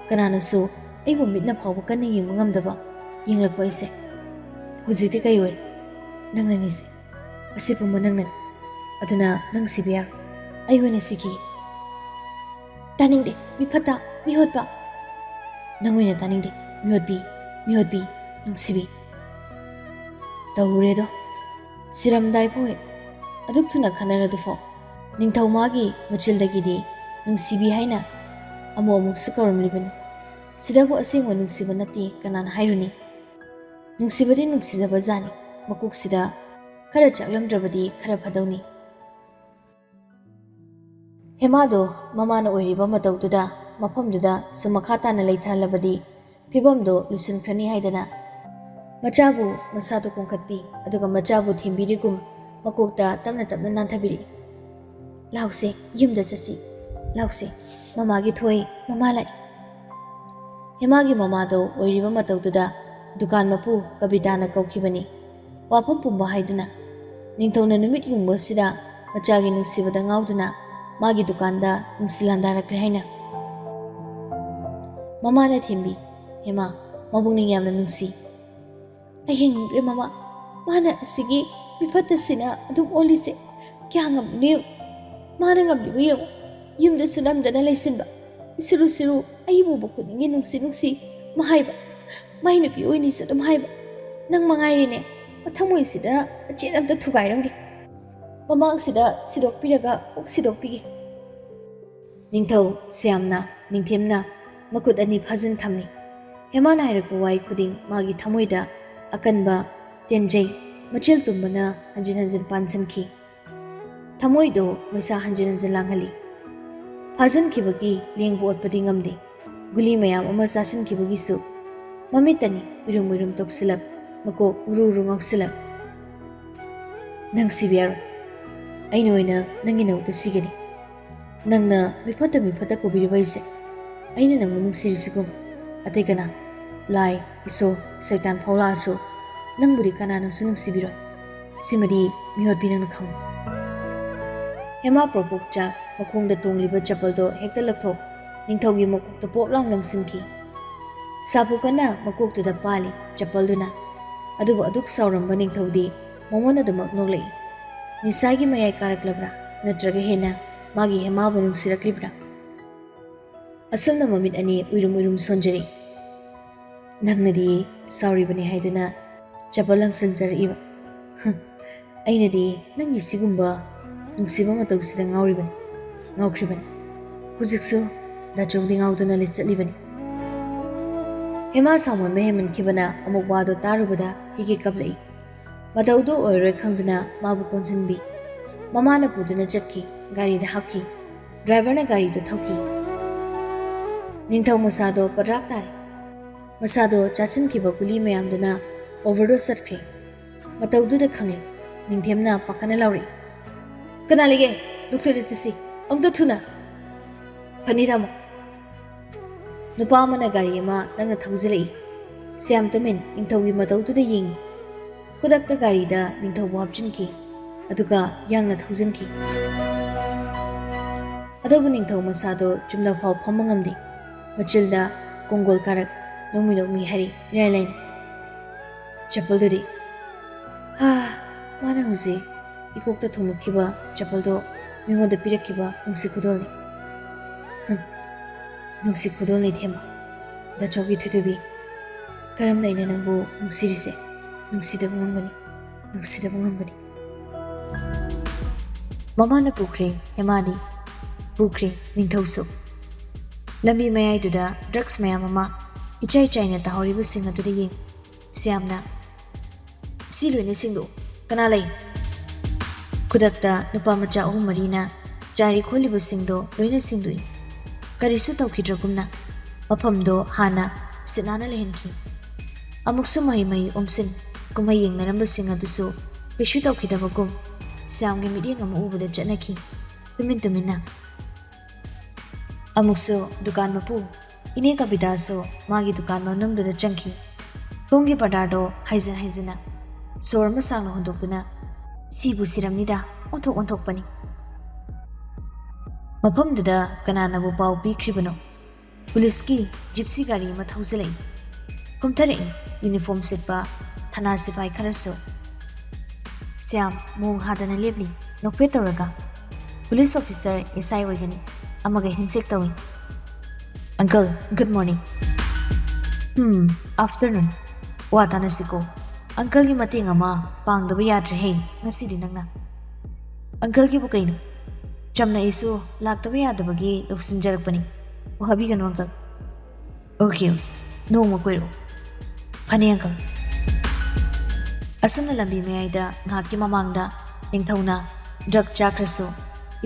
ꯀꯅꯥꯅꯁꯨ ꯑꯩꯕꯨ ꯃꯤꯠꯅ ꯐꯥꯎꯕ ꯀꯟꯅ ꯌꯦꯡꯕ ꯉꯝꯗꯕ ꯌꯦꯡꯂꯛꯄ ꯑꯩꯁꯦ ꯍꯧꯖꯤꯛꯇꯤ ꯀꯩ ꯑꯣꯏꯔꯦ? ꯅꯪꯅꯅꯤꯁꯦ꯫ ꯑꯁꯤ ꯄꯨꯝꯕ ꯅꯪꯅꯅꯤ꯫ ꯑꯗꯨꯅ ꯅꯪ ꯁꯤꯕ ꯌꯥꯔꯣꯏ꯫ ꯑꯩ ꯑꯣꯏꯅ ꯁꯤꯈꯤ꯫" "ꯇꯥꯅꯤꯡꯗꯦ, ꯃꯤꯐꯠꯇ, ꯃꯤꯍꯣꯠꯄ꯫" "ꯅꯪ ꯑꯣꯏꯅ ꯇꯥꯅꯤꯡꯗꯦ, ꯃꯤꯑꯣꯠꯄꯤ, ꯃꯤꯑꯣꯠꯄꯤ, ꯅꯨꯡꯁꯤꯕꯤ꯫" ꯇꯧꯔꯦꯗꯣ, ꯁꯤꯔꯝꯗꯥꯏ ꯐꯥꯎ ꯍꯦꯛ ꯑꯗꯨꯛ ꯊꯨꯅ ꯈꯟꯅꯔꯗꯨꯐꯥꯎ꯫ ꯅꯤꯡꯊꯧ ꯃꯥꯒꯤ ꯃꯆꯤꯜꯗꯒꯤꯗꯤ ꯅꯨꯡꯁꯤꯕꯤ ꯍꯥꯏꯅ ꯑꯃꯨꯛ ꯑꯃꯨꯛꯁꯨ ꯀꯧꯔꯝꯂꯤꯕꯅꯤ꯫ ꯁꯤꯗꯕꯨ ꯑꯁꯦꯡꯕ ꯅꯨꯡꯁꯤꯕ ꯅꯠꯇꯦ ꯀꯅꯥꯅ ꯍꯥꯏꯔꯨꯅꯤ? ꯅꯨꯡꯁꯤꯕꯗꯤ ꯅꯨꯡꯁꯤꯖꯕ ꯖꯥꯠꯅꯤ, ꯃꯀꯣꯛꯁꯤꯗ ꯈꯔ ꯆꯥꯛꯂꯝꯗ꯭ꯔꯕꯗꯤ ꯈꯔ ꯐꯗꯧꯅꯤ꯫ ꯍꯦꯃꯥꯗꯣ ꯃꯃꯥꯅ ꯑꯣꯏꯔꯤꯕ ꯃꯇꯧꯗꯨꯗ ꯃꯐꯝꯗꯨꯗ ꯁꯨꯝ ꯃꯈꯥ ꯇꯥꯅ ꯂꯩꯊꯍꯜꯂꯕꯗꯤ ꯐꯤꯕꯝꯗꯣ ꯂꯨꯁꯤꯟꯈ꯭ꯔꯅꯤ ꯍꯥꯏꯗꯅ ꯃꯆꯥꯕꯨ ꯃꯁꯥꯗꯣ ꯀꯣꯟꯈꯠꯄꯤ, ꯑꯗꯨꯒ ꯃꯆꯥꯕꯨ ꯊꯦꯝꯕꯤꯔꯤꯒꯨꯝ ꯃꯀꯣꯛꯇ ꯇꯞꯅ ꯇꯞꯅ ꯅꯥꯟꯊꯕꯤꯔꯛꯏ꯫ "ꯂꯥꯎꯁꯦ, ꯌꯨꯝꯗ ꯆꯠꯁꯤ꯫ ꯂꯥꯎꯁꯦ, ꯃꯃꯥꯒꯤ ꯊꯣꯏ, ꯃꯃꯥ ꯂꯥꯛꯏ꯫" ꯍꯦꯃꯥꯒꯤ ꯃꯃꯥꯗꯣ ꯑꯣꯏꯔꯤꯕ ꯃꯇꯧꯗꯨꯗ ꯗꯨꯀꯥꯟ ꯃꯄꯨ ꯀꯕꯤꯇꯥꯅ ꯀꯧꯈꯤꯕꯅꯤ, ꯋꯥꯐꯝ ꯄꯨꯝꯕ ꯍꯥꯏꯗꯨꯅ꯫ ꯅꯤꯡꯊꯧꯅ ꯅꯨꯃꯤꯠ ꯌꯨꯡꯕꯁꯤꯗ ꯃꯆꯥꯒꯤ ꯅꯨꯡꯁꯤꯕꯗ ꯉꯥꯎꯗꯨꯅ ꯃꯥꯒꯤ ꯗꯨꯀꯥꯟꯗ ꯅꯨꯡꯁꯤ ꯂꯥꯟꯗꯥꯔꯛꯂꯦ ꯍꯥꯏꯅ꯫ ꯃꯃꯥꯅ ꯊꯦꯝꯕꯤ, "ꯍꯦꯃꯥ, ꯃꯕꯨꯛꯅꯤꯡ ꯌꯥꯝꯅ ꯅꯨꯡꯁꯤ꯫" "ꯑꯩ ꯌꯦꯡꯅꯤꯡꯗ꯭ꯔꯦ ꯃꯃꯥ꯫ ꯃꯥꯅ ꯑꯁꯤꯒꯤ ꯃꯤꯐꯠꯇꯁꯤꯅ ꯑꯗꯨꯝ ꯑꯣꯜꯂꯤꯁꯦ ꯀꯌꯥ ꯉꯝꯂꯤꯅꯣ ꯌꯦꯡꯉꯨ꯫ ꯃꯥꯅ ꯉꯝꯂꯤꯕ ꯌꯦꯡꯉꯨ꯫ ꯌꯨꯝꯗꯁꯨ ꯅꯝꯗꯅ ꯂꯩꯁꯤꯟꯕ꯫ ꯏꯁꯨꯔꯨ ꯁꯤꯔꯨ ꯑꯩꯕꯨ ꯎꯕ ꯈꯨꯗꯤꯡꯒꯤ ꯅꯨꯡꯁꯤ ꯅꯨꯡꯁꯤ ꯃꯍꯥꯏꯕ꯫ ꯃꯥꯏ ꯅꯨꯄꯤ ꯑꯣꯏꯅꯤꯁꯨ ꯑꯗꯨꯝ ꯍꯥꯏꯕ꯫ ꯅꯪ ꯃꯉꯥꯏꯔꯦꯅꯦ꯫ ꯃꯊꯃꯣꯏꯁꯤꯗ ꯃꯆꯦꯠ ꯑꯝꯇ ꯊꯨꯒꯥꯏꯔꯝꯒꯦ꯫ ꯃꯃꯥꯡꯁꯤꯗ ꯁꯤꯗꯣꯛꯄꯤꯔꯒ ꯀꯣꯛ ꯁꯤꯗꯣꯛꯄꯤꯒꯦ꯫" ꯅꯤꯡꯊꯧ ꯁ꯭ꯌꯥꯝꯅ ꯅꯤꯡꯊꯦꯝꯅ ꯃꯈꯨꯠ ꯑꯅꯤ ꯐꯥꯖꯤꯟ ꯊꯝꯂꯤ꯫ ꯍꯦꯃꯥꯅ ꯍꯥꯏꯔꯛꯄ ꯋꯥꯍꯩ ꯈꯨꯗꯤꯡ ꯃꯥꯒꯤ ꯊꯃꯣꯏꯗ ꯑꯀꯟꯕ ꯇꯦꯟꯖꯩ ꯃꯆꯦꯜ ꯇꯨꯝꯕꯅ ꯍꯟꯖꯤꯟ ꯍꯟꯖꯤꯟ ꯄꯥꯟꯁꯤꯟꯈꯤ꯫ ꯊꯃꯣꯏꯗꯣ ꯃꯩꯁꯥ ꯍꯟꯖꯤꯟ ꯍꯟꯖꯤꯟ ꯂꯥꯡꯍꯜꯂꯤ꯫ ꯐꯥꯖꯤꯟꯈꯤꯕꯒꯤ ꯂꯦꯡꯕ ꯑꯣꯠꯄꯗꯤ ꯉꯝꯗꯦ꯫ ꯒꯨꯂꯤ ꯃꯌꯥꯝ ꯑꯃ ꯆꯥꯁꯤꯟꯈꯤꯕꯒꯤꯁꯨ ꯃꯃꯤꯠꯇꯅꯤ ꯎꯏꯔꯨꯝ ꯎꯏꯔꯨꯝ ꯇꯧꯁꯤꯜꯂꯛ, ꯃꯀꯣꯛ ꯎꯔꯨ ꯎꯔꯨ ꯉꯥꯎꯁꯤꯜꯂꯛ꯫ "ꯅꯪ ꯁꯤꯕ ꯌꯥꯔꯣꯏ꯫ ꯑꯩꯅ ꯑꯣꯏꯅ ꯅꯪꯒꯤ ꯅꯥꯛꯇ ꯁꯤꯒꯅꯤ꯫ ꯅꯪꯅ ꯃꯤꯐꯠꯇ ꯃꯤꯐꯠꯇ ꯀꯧꯕꯤꯔꯤꯕ ꯑꯩꯁꯦ, ꯑꯩꯅ ꯅꯪꯕꯨ ꯅꯨꯡꯁꯤꯔꯤꯁꯤꯒꯨꯝ ꯑꯇꯩ ꯀꯅꯥ, ꯂꯥꯏ, ꯏꯁꯣꯔ, ꯁꯩꯇꯥꯟ ꯐꯥꯎ ꯂꯥꯛꯑꯁꯨ ꯅꯪꯕꯨꯗꯤ ꯀꯅꯥꯅꯁꯨ ꯅꯨꯡꯁꯤꯕꯤꯔꯣꯏ꯫ ꯁꯤꯃꯗꯤ ꯃꯤꯑꯣꯠꯄꯤ ꯅꯪꯅ ꯈꯪꯉꯨ꯫" ꯍꯦꯃꯥ ꯄ꯭ꯔꯣꯛ ꯄ꯭ꯔꯣꯛ ꯆꯥꯛ ꯃꯈꯣꯡꯗ ꯇꯣꯡꯂꯤꯕ ꯆꯄꯜꯗꯣ ꯍꯦꯛꯇ ꯂꯧꯊꯣꯛ ꯅꯤꯡꯊꯧꯒꯤ ꯃꯀꯣꯛꯇ ꯄꯣꯞ ꯂꯥꯎꯅ ꯂꯪꯁꯤꯟꯈꯤ꯫ ꯁꯥꯐꯨ ꯀꯟꯅ ꯃꯀꯣꯛꯇꯨꯗ ꯄꯥꯜꯂꯤ ꯆꯄꯜꯗꯨꯅ꯫ ꯑꯗꯨꯕꯨ ꯑꯗꯨꯛ ꯁꯥꯎꯔꯝꯕ ꯅꯤꯡꯊꯧꯗꯤ ꯃꯉꯣꯟ ꯑꯗꯨꯃꯛ ꯅꯣꯛꯂꯛꯏ꯫ ꯅꯤꯁꯥꯒꯤ ꯃꯌꯥꯏ ꯀꯥꯔꯛꯂꯕ꯭ꯔꯥ? ꯅꯠꯇ꯭ꯔꯒ ꯍꯦꯟꯅ ꯃꯥꯒꯤ ꯍꯦꯃꯥꯕꯨ ꯅꯨꯡꯁꯤꯔꯛꯂꯤꯕ꯭ꯔꯥ? ꯑꯁꯨꯝꯅ ꯃꯃꯤꯠ ꯑꯅꯤ ꯎꯏꯔꯨꯝ ꯎꯏꯔꯨꯝ ꯁꯣꯟꯖꯔꯤ꯫ "ꯅꯪꯅꯗꯤ ꯁꯥꯎꯔꯤꯕꯅꯤ ꯍꯥꯏꯗꯨꯅ ꯆꯄꯜ ꯂꯪꯁꯤꯟꯖꯔꯛꯏꯕ꯫ ꯍꯝ, ꯑꯩꯅꯗꯤ ꯅꯪꯒꯤ ꯁꯤꯒꯨꯝꯕ ꯅꯨꯡꯁꯤꯕ ꯃꯇꯧꯁꯤꯗ ꯉꯥꯎꯔꯤꯕꯅꯤ, ꯉꯥꯎꯈ꯭ꯔꯤꯕꯅꯤ꯫ ꯍꯧꯖꯤꯛꯁꯨ ꯗꯥꯆꯧꯗꯤ ꯉꯥꯎꯗꯨꯅ ꯂꯩ ꯆꯠꯂꯤꯕꯅꯤ꯫" ꯍꯦꯃꯥ ꯁꯥꯎꯃꯟꯕ ꯍꯦꯟꯃꯟꯈꯤꯕꯅ ꯑꯃꯨꯛ ꯋꯥꯗꯣ ꯇꯥꯔꯨꯕꯗ ꯍꯤꯒꯤ ꯀꯞꯂꯛꯏ꯫ ꯃꯇꯧꯗꯨ ꯑꯣꯏꯔꯣꯏ ꯈꯪꯗꯨꯅ ꯃꯥꯕꯨ ꯀꯣꯟꯁꯤꯟꯕꯤ꯫ ꯃꯃꯥꯅ ꯄꯨꯗꯨꯅ ꯆꯠꯈꯤ꯫ ꯒꯥꯔꯤꯗ ꯍꯥꯞꯈꯤ꯫ ꯗ꯭ꯔꯥꯏꯚꯔꯅ ꯒꯥꯔꯤꯗꯨ ꯊꯧꯈꯤ꯫ ꯅꯤꯡꯊꯧ ꯃꯁꯥꯗꯣ ꯄꯗ꯭ꯔꯥꯛ ꯇꯥꯔꯦ꯫ ꯃꯁꯥꯗꯣ ꯆꯥꯁꯤꯟꯈꯤꯕ ꯒꯨꯂꯤ ꯃꯌꯥꯝꯗꯨꯅ ꯑꯣꯚꯔꯗꯣꯁ ꯆꯠꯈ꯭ꯔꯦ꯫ ꯃꯇꯧꯗꯨꯗ ꯈꯪꯂꯦ꯫ ꯅꯤꯡꯊꯦꯝꯅ ꯄꯥꯈꯠꯅ ꯂꯥꯎꯔꯛꯏ꯫ "ꯀꯅꯥ ꯂꯩꯒꯦ? ꯗꯣꯛꯇꯔꯗ ꯆꯠꯁꯤ꯫ ꯑꯃꯨꯛꯇ ꯊꯨꯅ!" "ꯐꯅꯤ, ꯇꯥꯃꯣ꯫" ꯅꯨꯄꯥ ꯑꯃꯅ ꯒꯥꯔꯤ ꯑꯃ ꯅꯪꯅ ꯊꯧꯖꯤꯜꯂꯛꯏ꯫ ꯁ꯭ꯌꯥꯝ ꯇꯨꯃꯤꯟ ꯅꯤꯡꯊꯧꯒꯤ ꯃꯇꯧꯗꯨꯗ ꯌꯦꯡꯉꯤ꯫ ꯈꯨꯗꯛꯇ ꯒꯥꯔꯤꯗ ꯅꯤꯡꯊꯧꯕꯨ ꯍꯥꯞꯆꯤꯟꯈꯤ, ꯑꯗꯨꯒ ꯌꯥꯡꯅ ꯊꯧꯖꯤꯟꯈꯤ꯫ ꯑꯗꯨꯕꯨ ꯅꯤꯡꯊꯧ ꯃꯁꯥꯗꯣ ꯆꯨꯝꯅ ꯐꯥꯎ ꯐꯝꯕ ꯉꯝꯗꯦ꯫ ꯃꯆꯤꯜꯗ ꯀꯣꯡꯒꯣꯜ ꯀꯥꯔꯛ ꯅꯣꯡꯃꯤ ꯅꯣꯡꯃꯤ ꯍꯥꯏꯔꯤ ꯏꯔꯥꯏ ꯂꯥꯏꯅ꯫ ꯆꯄꯜꯗꯨꯗꯤ? "ꯍꯥ, ꯃꯥꯅ ꯍꯧꯖꯤꯛ ꯏꯀꯣꯛꯇ ꯊꯣꯡꯂꯛꯈꯤꯕ ꯆꯄꯜꯗꯣ ꯃꯤꯉꯣꯟꯗ ꯄꯤꯔꯛꯈꯤꯕ ꯅꯨꯡꯁꯤ ꯈꯨꯗꯣꯜꯅꯤ꯫" "ꯍꯨꯝ, ꯅꯨꯡꯁꯤ ꯈꯨꯗꯣꯜꯅꯤ ꯊꯦꯝꯕ꯫ ꯗꯥꯆꯧꯒꯤ ꯊꯣꯏꯊꯣꯏꯕꯤ, ꯀꯔꯝꯅ ꯑꯩꯅ ꯅꯪꯕꯨ ꯅꯨꯡꯁꯤꯔꯤꯁꯦ? ꯅꯨꯡꯁꯤꯗꯕ ꯉꯝꯒꯅꯤ, ꯅꯨꯡꯁꯤꯗꯕ ꯉꯝꯒꯅꯤ꯫" ꯃꯃꯥꯅ ꯄꯨꯈ꯭ꯔꯦ ꯍꯦꯃꯥꯗꯤ, ꯄꯨꯈ꯭ꯔꯦ ꯅꯤꯡꯊꯧꯁꯨ꯫ ꯂꯝꯕꯤ ꯃꯌꯥꯏꯗꯨꯗ ꯗ꯭ꯔꯛꯁ ꯃꯌꯥꯝ ꯑꯃ ꯏꯆꯥꯏ ꯆꯥꯏꯅ ꯇꯥꯍꯧꯔꯤꯕꯁꯤꯡ ꯑꯗꯨꯗ ꯌꯦꯡ ꯁ꯭ꯌꯥꯝꯅ, "ꯁꯤ ꯂꯣꯏꯅ ꯁꯦꯡꯗꯣꯛꯎ꯫ ꯀꯅꯥ ꯂꯩ?" ꯈꯨꯗꯛꯇ ꯅꯨꯄꯥ ꯃꯆꯥ ꯑꯍꯨꯝ ꯃꯔꯤꯅ ꯆꯥꯏꯔꯤ ꯈꯣꯠꯂꯤꯕꯁꯤꯡꯗꯣ ꯂꯣꯏꯅ ꯁꯦꯡꯗꯣꯛꯏ꯫ ꯀꯔꯤꯁꯨ ꯇꯧꯈꯤꯗ꯭ꯔꯒꯨꯝꯅ ꯃꯐꯝꯗꯣ ꯍꯥꯟꯅ ꯁꯤꯠ ꯅꯥꯟꯅ ꯂꯩꯍꯟꯈꯤ꯫ ꯑꯃꯨꯛꯁꯨ ꯃꯍꯩ ꯃꯍꯩ ꯑꯣꯝꯁꯤꯟ ꯀꯨꯝꯍꯩ ꯌꯦꯡꯅꯔꯝꯕꯁꯤꯡ ꯑꯗꯨꯁꯨ ꯀꯩꯁꯨ ꯇꯧꯈꯤꯗꯕꯒꯨꯝ ꯁ꯭ꯌꯥꯝꯒꯤ ꯃꯤꯠꯌꯦꯡ ꯑꯃ ꯎꯕꯗ ꯆꯠꯅꯈꯤ, ꯇꯨꯃꯤꯟ ꯇꯨꯃꯤꯟꯅ꯫ ꯑꯃꯨꯛꯁꯨ ꯗꯨꯀꯥꯟ ꯃꯄꯨ ꯏꯅꯦ ꯀꯕꯤꯇꯥꯁꯨ ꯃꯥꯒꯤ ꯗꯨꯀꯥꯟ ꯃꯅꯨꯡꯗꯨꯗ ꯆꯪꯈꯤ꯫ ꯊꯣꯡꯒꯤ ꯄꯔꯗꯥꯗꯣ ꯍꯥꯏꯖꯤꯟ ꯍꯥꯏꯖꯤꯟꯅ ꯁꯣꯔ ꯑꯃ ꯁꯥꯡꯅ ꯍꯣꯟꯗꯣꯛꯇꯨꯅ, "ꯁꯤꯕꯨ ꯁꯤꯔꯝꯅꯤꯗ, ꯑꯣꯟꯊꯣꯛ ꯑꯣꯟꯊꯣꯛꯄꯅꯤ꯫" ꯃꯐꯝꯗꯨꯗ ꯀꯅꯥꯅꯕꯨ ꯄꯥꯎ ꯄꯤꯈ꯭ꯔꯤꯕꯅꯣ? ꯄꯨꯂꯤꯁꯀꯤ ꯖꯤꯞꯁꯤ ꯒꯥꯔꯤ ꯑꯃ ꯊꯧꯖꯤꯜꯂꯛꯏ꯫ ꯀꯨꯝꯊꯔꯛꯏ ꯌꯨꯅꯤꯐꯣꯔꯝ ꯁꯦꯠꯄ ꯊꯅꯥ ꯁꯤꯐꯥꯏ ꯈꯔꯁꯨ꯫ ꯁ꯭ꯌꯥꯝ ꯃꯣꯡ ꯍꯥꯗꯅ ꯂꯦꯞꯂꯤ, ꯅꯣꯛꯐꯦꯠ ꯇꯧꯔꯒ꯫ "ꯄꯨꯂꯤꯁ ꯑꯣꯐꯤꯁꯔ, ꯑꯦꯁ ꯑꯥꯏ ꯑꯣꯏꯒꯅꯤ꯫" ꯑꯃꯒ ꯍꯦꯟꯁꯦꯛ ꯇꯧꯏ꯫ "ꯑꯪꯀꯜ, ꯒꯨꯗ ꯃꯣꯔꯅꯤꯡ꯫" "ꯎꯝ, ꯑꯥꯐꯇꯔꯅꯨꯟ꯫ ꯋꯥ ꯇꯥꯅꯁꯤꯀꯣ꯫ ꯑꯪꯀꯜꯒꯤ ꯃꯇꯦꯡ ꯑꯃ ꯄꯥꯡꯗꯕ ꯌꯥꯗ꯭ꯔꯦꯍꯦ ꯉꯁꯤꯗꯤ ꯅꯪꯅ꯫" "ꯑꯪꯀꯜꯒꯤꯕꯨ ꯀꯩꯅꯣ? ꯆꯝꯅ ꯑꯩꯁꯨ ꯂꯥꯛꯇꯕ ꯌꯥꯗꯕꯒꯤ ꯂꯧꯁꯤꯟꯖꯔꯛꯄꯅꯤ꯫ ꯋꯥꯕꯤꯒꯅꯨ ꯑꯪꯀꯜ꯫" "Okay, okay. ꯅꯣꯡꯃ ꯀꯣꯏꯔꯛꯎ꯫" "ꯐꯅꯤ ꯑꯪꯀꯜ꯫" ꯑꯁꯨꯝꯅ ꯂꯝꯕꯤ ꯃꯌꯥꯏꯗ ꯉꯥꯏꯍꯥꯛꯀꯤ ꯃꯃꯥꯡꯗ ꯅꯤꯡꯊꯧꯅ ꯗ꯭ꯔꯛ ꯆꯥꯈ꯭ꯔꯁꯨ,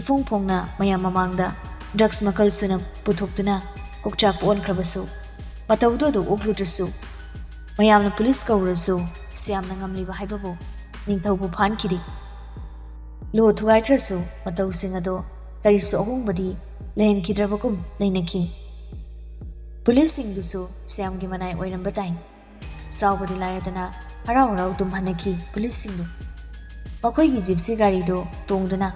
ꯏꯐꯣꯡ ꯐꯣꯡꯅ ꯃꯌꯥꯝ ꯃꯃꯥꯡꯗ ꯗ꯭ꯔꯛꯁ ꯃꯈꯜ ꯁꯨꯅ ꯄꯨꯊꯣꯛꯇꯨꯅ ꯀꯣꯛꯆꯥꯛꯄ ꯑꯣꯟꯈ꯭ꯔꯕꯁꯨ, ꯃꯇꯧꯗꯨ ꯑꯗꯨ ꯑꯣꯛꯂꯨꯗ꯭ꯔꯁꯨ, ꯃꯌꯥꯝꯅ ꯄꯨꯂꯤꯁ ꯀꯧꯔꯁꯨ ꯁ꯭ꯌꯥꯝꯅ ꯉꯝꯂꯤꯕ ꯍꯥꯏꯕꯕꯨ ꯅꯤꯡꯊꯧꯕꯨ ꯐꯥꯍꯟꯈꯤꯗꯦ꯫ ꯂꯣ ꯊꯨꯒꯥꯏꯈ꯭ꯔꯁꯨ ꯃꯇꯧꯁꯤꯡ ꯑꯗꯣ ꯀꯔꯤꯁꯨ ꯑꯍꯣꯡꯕꯗꯤ ꯂꯩꯍꯟꯈꯤꯗ꯭ꯔꯕꯒꯨꯝ ꯂꯩꯅꯈꯤ꯫ ꯄꯨꯂꯤꯁꯁꯤꯡꯗꯨꯁꯨ ꯁ꯭ꯌꯥꯝꯒꯤ ꯃꯅꯥꯏ ꯑꯣꯏꯔꯝꯕ ꯇꯥꯏ꯫ ꯁꯥꯎꯕꯗꯤ ꯂꯥꯏꯔꯗꯅ ꯍꯔꯥꯎ ꯍꯔꯥꯎ ꯇꯨꯝꯍꯟꯅꯈꯤ ꯄꯨꯂꯤꯁꯁꯤꯡꯗꯨ꯫ ꯃꯈꯣꯏꯒꯤ ꯖꯤꯞꯁꯤ ꯒꯥꯔꯤꯗꯨ ꯇꯣꯡꯗꯨꯅ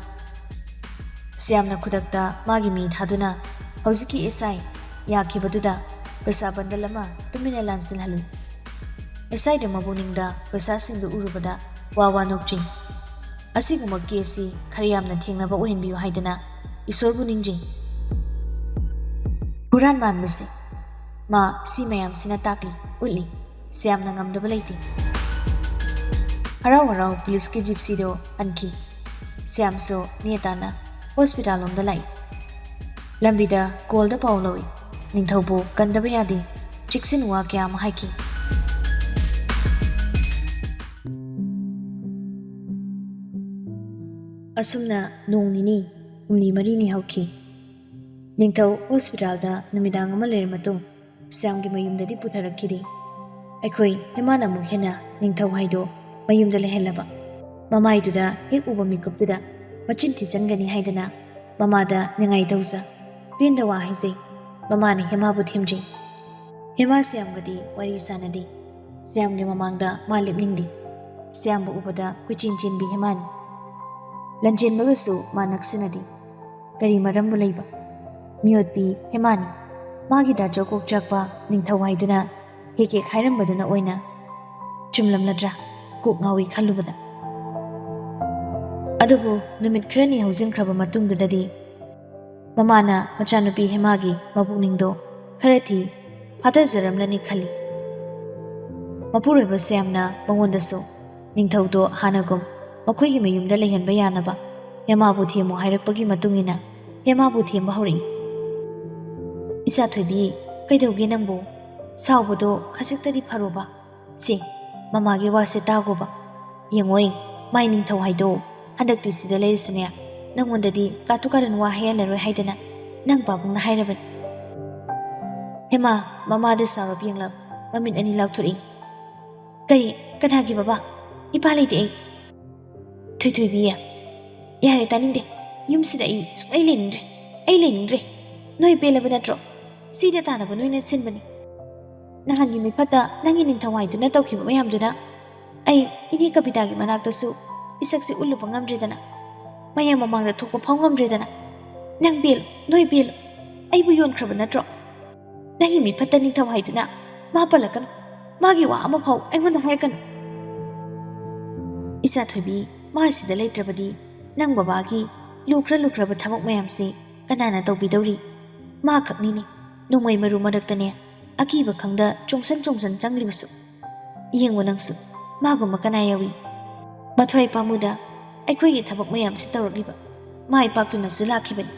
ꯁ꯭ꯌꯥꯝꯅ ꯈꯨꯗꯛꯇ ꯃꯥꯒꯤ ꯃꯤ ꯊꯥꯗꯨꯅ ꯍꯧꯖꯤꯛꯀꯤ ꯑꯦꯁ ꯑꯥꯏ ꯌꯥꯈꯤꯕꯗꯨꯗ ꯄꯩꯁꯥ ꯕꯟꯗꯜ ꯑꯃ ꯇꯨꯃꯤꯟꯅ ꯂꯥꯟꯁꯤꯜꯍꯜꯂꯨ꯫ ꯑꯦꯁ ꯑꯥꯏꯗꯨ ꯃꯕꯨꯛꯅꯤꯡꯗ ꯄꯩꯁꯥꯁꯤꯡꯗꯨ ꯎꯔꯨꯕꯗ ꯋꯥ ꯋꯥ ꯅꯣꯛꯆꯩ꯫ ꯑꯁꯤꯒꯨꯝꯕ ꯀꯦꯁꯁꯤ ꯈꯔ ꯌꯥꯝꯅ ꯊꯦꯡꯅꯕ ꯑꯣꯏꯍꯟꯕꯤꯌꯨ ꯍꯥꯏꯗꯅ ꯏꯁꯣꯔꯕꯨ ꯅꯤꯡꯖꯩ꯫ ꯍꯨꯔꯥꯟ ꯃꯥꯟꯕꯁꯦ ꯃꯥ ꯁꯤ ꯃꯌꯥꯝꯁꯤꯅ ꯇꯥꯛꯂꯤ, ꯎꯠꯂꯤ꯫ ꯁ꯭ꯌꯥꯝꯅ ꯉꯝꯗꯕ ꯂꯩꯇꯦ꯫ ꯍꯔꯥꯎ ꯍꯔꯥꯎ ꯄꯨꯂꯤꯁꯀꯤ ꯖꯤꯞꯁꯤꯗꯣ ꯍꯟꯈꯤ꯫ ꯁ꯭ꯌꯥꯝꯁꯨ ꯅꯦꯇꯥꯅ ꯍꯣꯁꯄꯤꯇꯥꯜ ꯂꯣꯝꯗ ꯂꯥꯛꯏ꯫ ꯂꯝꯕꯤꯗ ꯀꯣꯜꯗ ꯄꯥꯎ ꯂꯧꯏ꯫ ꯅꯤꯡꯊꯧꯕꯨ ꯀꯟꯗꯕ ꯌꯥꯗꯦ꯫ ꯆꯦꯛꯁꯤꯟ ꯋꯥ ꯀꯌꯥ ꯑꯃ ꯍꯥꯏꯈꯤ꯫ ꯑꯁꯨꯝꯅ ꯅꯣꯡ ꯅꯤꯅꯤ, ꯍꯨꯝꯅꯤ ꯃꯔꯤꯅꯤ ꯍꯧꯈꯤ꯫ ꯅꯤꯡꯊꯧ ꯍꯣꯁꯄꯤꯇꯥꯜꯗ ꯅꯨꯃꯤꯗꯥꯡ ꯑꯃ ꯂꯩꯔ ꯃꯇꯨꯡ ꯁ꯭ꯌꯥꯝꯒꯤ ꯃꯌꯨꯝꯗꯗꯤ ꯄꯨꯊꯔꯛꯈꯤꯗꯦ꯫ ꯑꯩꯈꯣꯏ ꯍꯦꯃꯥꯅ ꯑꯃꯨꯛ ꯍꯦꯟꯅ ꯅꯤꯡꯊꯧ ꯍꯥꯏꯗꯣ ꯃꯌꯨꯝꯗ ꯂꯩꯍꯜꯂꯕ꯫ ꯃꯃꯥꯏꯗꯨꯗ ꯍꯦꯛ ꯎꯕ ꯃꯤꯀꯨꯞꯇꯨꯗ ꯃꯆꯤꯟ ꯊꯤꯖꯟꯒꯅꯤ ꯍꯥꯏꯗꯅ ꯃꯃꯥꯗ ꯅꯤꯡꯉꯥꯏ ꯇꯧꯖ꯫ ꯄꯦꯟꯗ ꯋꯥ ꯍꯥꯏꯖꯩ꯫ ꯃꯃꯥꯅ ꯍꯦꯃꯥꯕꯨ ꯊꯦꯝꯖꯩ꯫ ꯍꯦꯃꯥ ꯁ꯭ꯌꯥꯝꯒꯗꯤ ꯋꯥꯔꯤ ꯁꯥꯟꯅꯗꯦ꯫ ꯁ꯭ꯌꯥꯝꯒꯤ ꯃꯃꯥꯡꯗ ꯃꯥ ꯂꯦꯞꯅꯤꯡꯗꯦ꯫ ꯁ꯭ꯌꯥꯝꯕꯨ ꯎꯕꯗ ꯀꯣꯏꯆꯦꯟ ꯆꯦꯟꯕꯤ ꯍꯦꯃꯥꯅꯤ꯫ ꯂꯟꯖꯦꯟꯕꯒꯁꯨ ꯃꯥ ꯅꯛꯁꯤꯟꯅꯗꯦ꯫ ꯀꯔꯤ ꯃꯔꯝꯕꯨ ꯂꯩꯕ? ꯃꯤꯑꯣꯠꯄꯤ ꯍꯦꯃꯥꯅꯤ꯫ ꯃꯥꯒꯤ ꯗꯥꯆꯧ ꯀꯣꯛꯆꯥꯛꯄ ꯅꯤꯡꯊꯧ ꯍꯥꯏꯗꯨꯅ ꯍꯦꯛ ꯍꯦꯛ ꯍꯥꯏꯔꯝꯕꯗꯨꯅ ꯑꯣꯏꯅ ꯆꯨꯝꯂꯝꯂꯗ꯭ꯔꯥ? ꯀꯣꯛ ꯉꯥꯎꯏ ꯈꯜꯂꯨꯕꯗ꯫ ꯑꯗꯨꯕꯨ ꯅꯨꯃꯤꯠ ꯈꯔꯅꯤ ꯍꯧꯖꯤꯟꯈ꯭ꯔꯕ ꯃꯇꯨꯡꯗꯨꯗꯗꯤ ꯃꯃꯥꯅ ꯃꯆꯥꯅꯨꯄꯤ ꯍꯦꯃꯥꯒꯤ ꯃꯕꯨꯛꯅꯤꯡꯗꯣ ꯈꯔ ꯊꯤ ꯐꯥꯊꯖꯔꯝꯂꯅꯤ ꯈꯜꯂꯤ꯫ ꯃꯄꯨꯔꯣꯏꯕ ꯁ꯭ꯌꯥꯝꯅ ꯃꯉꯣꯟꯗꯁꯨ ꯅꯤꯡꯊꯧꯗꯣ ꯍꯥꯟꯅꯒꯨꯝ ꯃꯈꯣꯏꯒꯤ ꯃꯌꯨꯝꯗ ꯂꯩꯍꯟꯕ ꯌꯥꯅꯕ ꯍꯦꯃꯥꯕꯨ ꯊꯦꯝꯃꯨ ꯍꯥꯏꯔꯛꯄꯒꯤ ꯃꯇꯨꯡ ꯏꯟꯅ ꯍꯦꯃꯥꯕꯨ ꯊꯦꯝꯕ ꯍꯧꯔꯛꯏ꯫ "ꯏꯆꯥ ꯊꯣꯏꯕꯤ, ꯀꯩꯗꯧꯒꯦ ꯅꯪꯕꯨ? ꯁꯥꯎꯕꯗꯣ ꯈꯖꯤꯛꯇꯗꯤ ꯐꯔꯣꯕ꯫ ꯁꯦ, ꯃꯃꯥꯒꯤ ꯋꯥꯁꯦ ꯇꯥꯒꯣꯕ꯫ ꯌꯦꯡꯉꯣꯏ, ꯃꯥꯏ ꯅꯤꯡꯊꯧ ꯍꯥꯏꯗꯣ ꯍꯟꯗꯛꯇꯤ ꯁꯤꯗ ꯂꯩꯔꯁꯨꯅꯦ, ꯅꯪꯉꯣꯟꯗꯗꯤ ꯀꯥꯇꯨ ꯀꯥꯔꯟ ꯋꯥ ꯍꯥꯏꯍꯜꯂꯔꯣꯏ ꯍꯥꯏꯗꯅ ꯅꯪ ꯄꯥꯕꯨꯡꯅ ꯍꯥꯏꯔꯕꯅꯤ꯫" ꯍꯦꯃꯥ ꯃꯃꯥꯗ ꯁꯥꯎꯔꯞ ꯌꯦꯡꯂꯞ ꯃꯃꯤꯠ ꯑꯅꯤ ꯂꯥꯎꯊꯣꯔꯛꯏ꯫ "ꯀꯔꯤ? ꯀꯅꯥꯒꯤ ꯕꯕꯥ? ꯏꯄꯥ ꯂꯩꯇꯦ ꯑꯩ꯫ ꯊꯣꯏꯊꯣꯏꯕꯤ, ꯌꯥꯔꯦ, ꯇꯥꯅꯤꯡꯗꯦ꯫ ꯌꯨꯝꯁꯤꯗ ꯑꯩ ꯁꯨꯡꯂꯩ ꯂꯩꯅꯤꯡꯗ꯭ꯔꯦ꯫ ꯑꯩ ꯂꯩꯅꯤꯡꯗ꯭ꯔꯦ꯫ ꯅꯣꯏ ꯄꯦꯜꯂꯕ ꯅꯠꯇ꯭ꯔꯣ? ꯁꯤꯗ ꯇꯥꯅꯕ ꯅꯣꯏꯅ ꯁꯤꯟꯕꯅꯤ꯫ ꯅꯍꯥꯟꯒꯤ ꯃꯤꯐꯠꯇ ꯅꯪꯒꯤ ꯅꯤꯡꯊꯧ ꯍꯥꯏꯗꯨꯅ ꯇꯧꯈꯤꯕ ꯃꯌꯥꯝꯗꯨꯅ ꯑꯩ ꯏꯅꯦ ꯀꯕꯤꯇꯥꯒꯤ ꯃꯅꯥꯛꯇꯁꯨ ꯏꯁꯛꯁꯤ ꯎꯠꯂꯨꯕ ꯉꯝꯗ꯭ꯔꯦꯗꯅ, ꯃꯌꯥꯝ ꯃꯃꯥꯡꯗ ꯊꯣꯛꯄ ꯐꯥꯎ ꯉꯝꯗ꯭ꯔꯦꯗꯅ꯫ ꯅꯪ ꯄꯦꯜꯂꯨ, ꯅꯣꯏ ꯄꯦꯜꯂꯨ꯫ ꯑꯩꯕꯨ ꯌꯣꯟꯈ꯭ꯔꯕ ꯅꯠꯇ꯭ꯔꯣ? ꯅꯪꯒꯤ ꯃꯤꯐꯠꯇ ꯅꯤꯡꯊꯧ ꯍꯥꯏꯗꯨꯅ ꯃꯥ ꯄꯜꯂꯛꯀꯅꯨ꯫ ꯃꯥꯒꯤ ꯋꯥ ꯑꯃꯐꯥꯎ ꯑꯩꯉꯣꯟꯗ ꯍꯥꯏꯔꯛꯀꯅꯨ꯫ ꯏꯆꯥ ꯊꯣꯏꯕꯤ, ꯃꯥ ꯁꯤꯗ ꯂꯩꯇ꯭ꯔꯕꯗꯤ ꯅꯪ ꯕꯕꯥꯒꯤ ꯂꯨꯈ꯭ꯔ ꯂꯨꯈ꯭ꯔꯕ ꯊꯕꯛ ꯃꯌꯥꯝꯁꯤ ꯀꯅꯥꯅ ꯇꯧꯕꯤꯗꯧꯔꯤ? ꯃꯥ ꯈꯛꯅꯤꯅꯦ ꯅꯣꯡꯃꯩ ꯃꯔꯨ ꯃꯔꯛꯇꯅꯦ ꯑꯀꯤꯕ ꯈꯪꯗ ꯆꯣꯡꯁꯟ ꯆꯣꯡꯁꯟ ꯆꯪꯂꯤꯕꯁꯨ꯫ ꯌꯦꯡꯉꯨ ꯅꯪꯁꯨ, ꯃꯥꯒꯨꯝꯕ ꯀꯅꯥ ꯌꯥꯎꯏ? ꯃꯊ꯭ꯋꯥꯏ ꯄꯥꯝꯃꯨꯗ ꯑꯩꯈꯣꯏꯒꯤ ꯊꯕꯛ ꯃꯌꯥꯝꯁꯤ ꯇꯧꯔꯛꯂꯤꯕ ꯃꯥꯏ ꯄꯥꯛꯇꯨꯅꯁꯨ ꯂꯥꯛꯈꯤꯕꯅꯤ꯫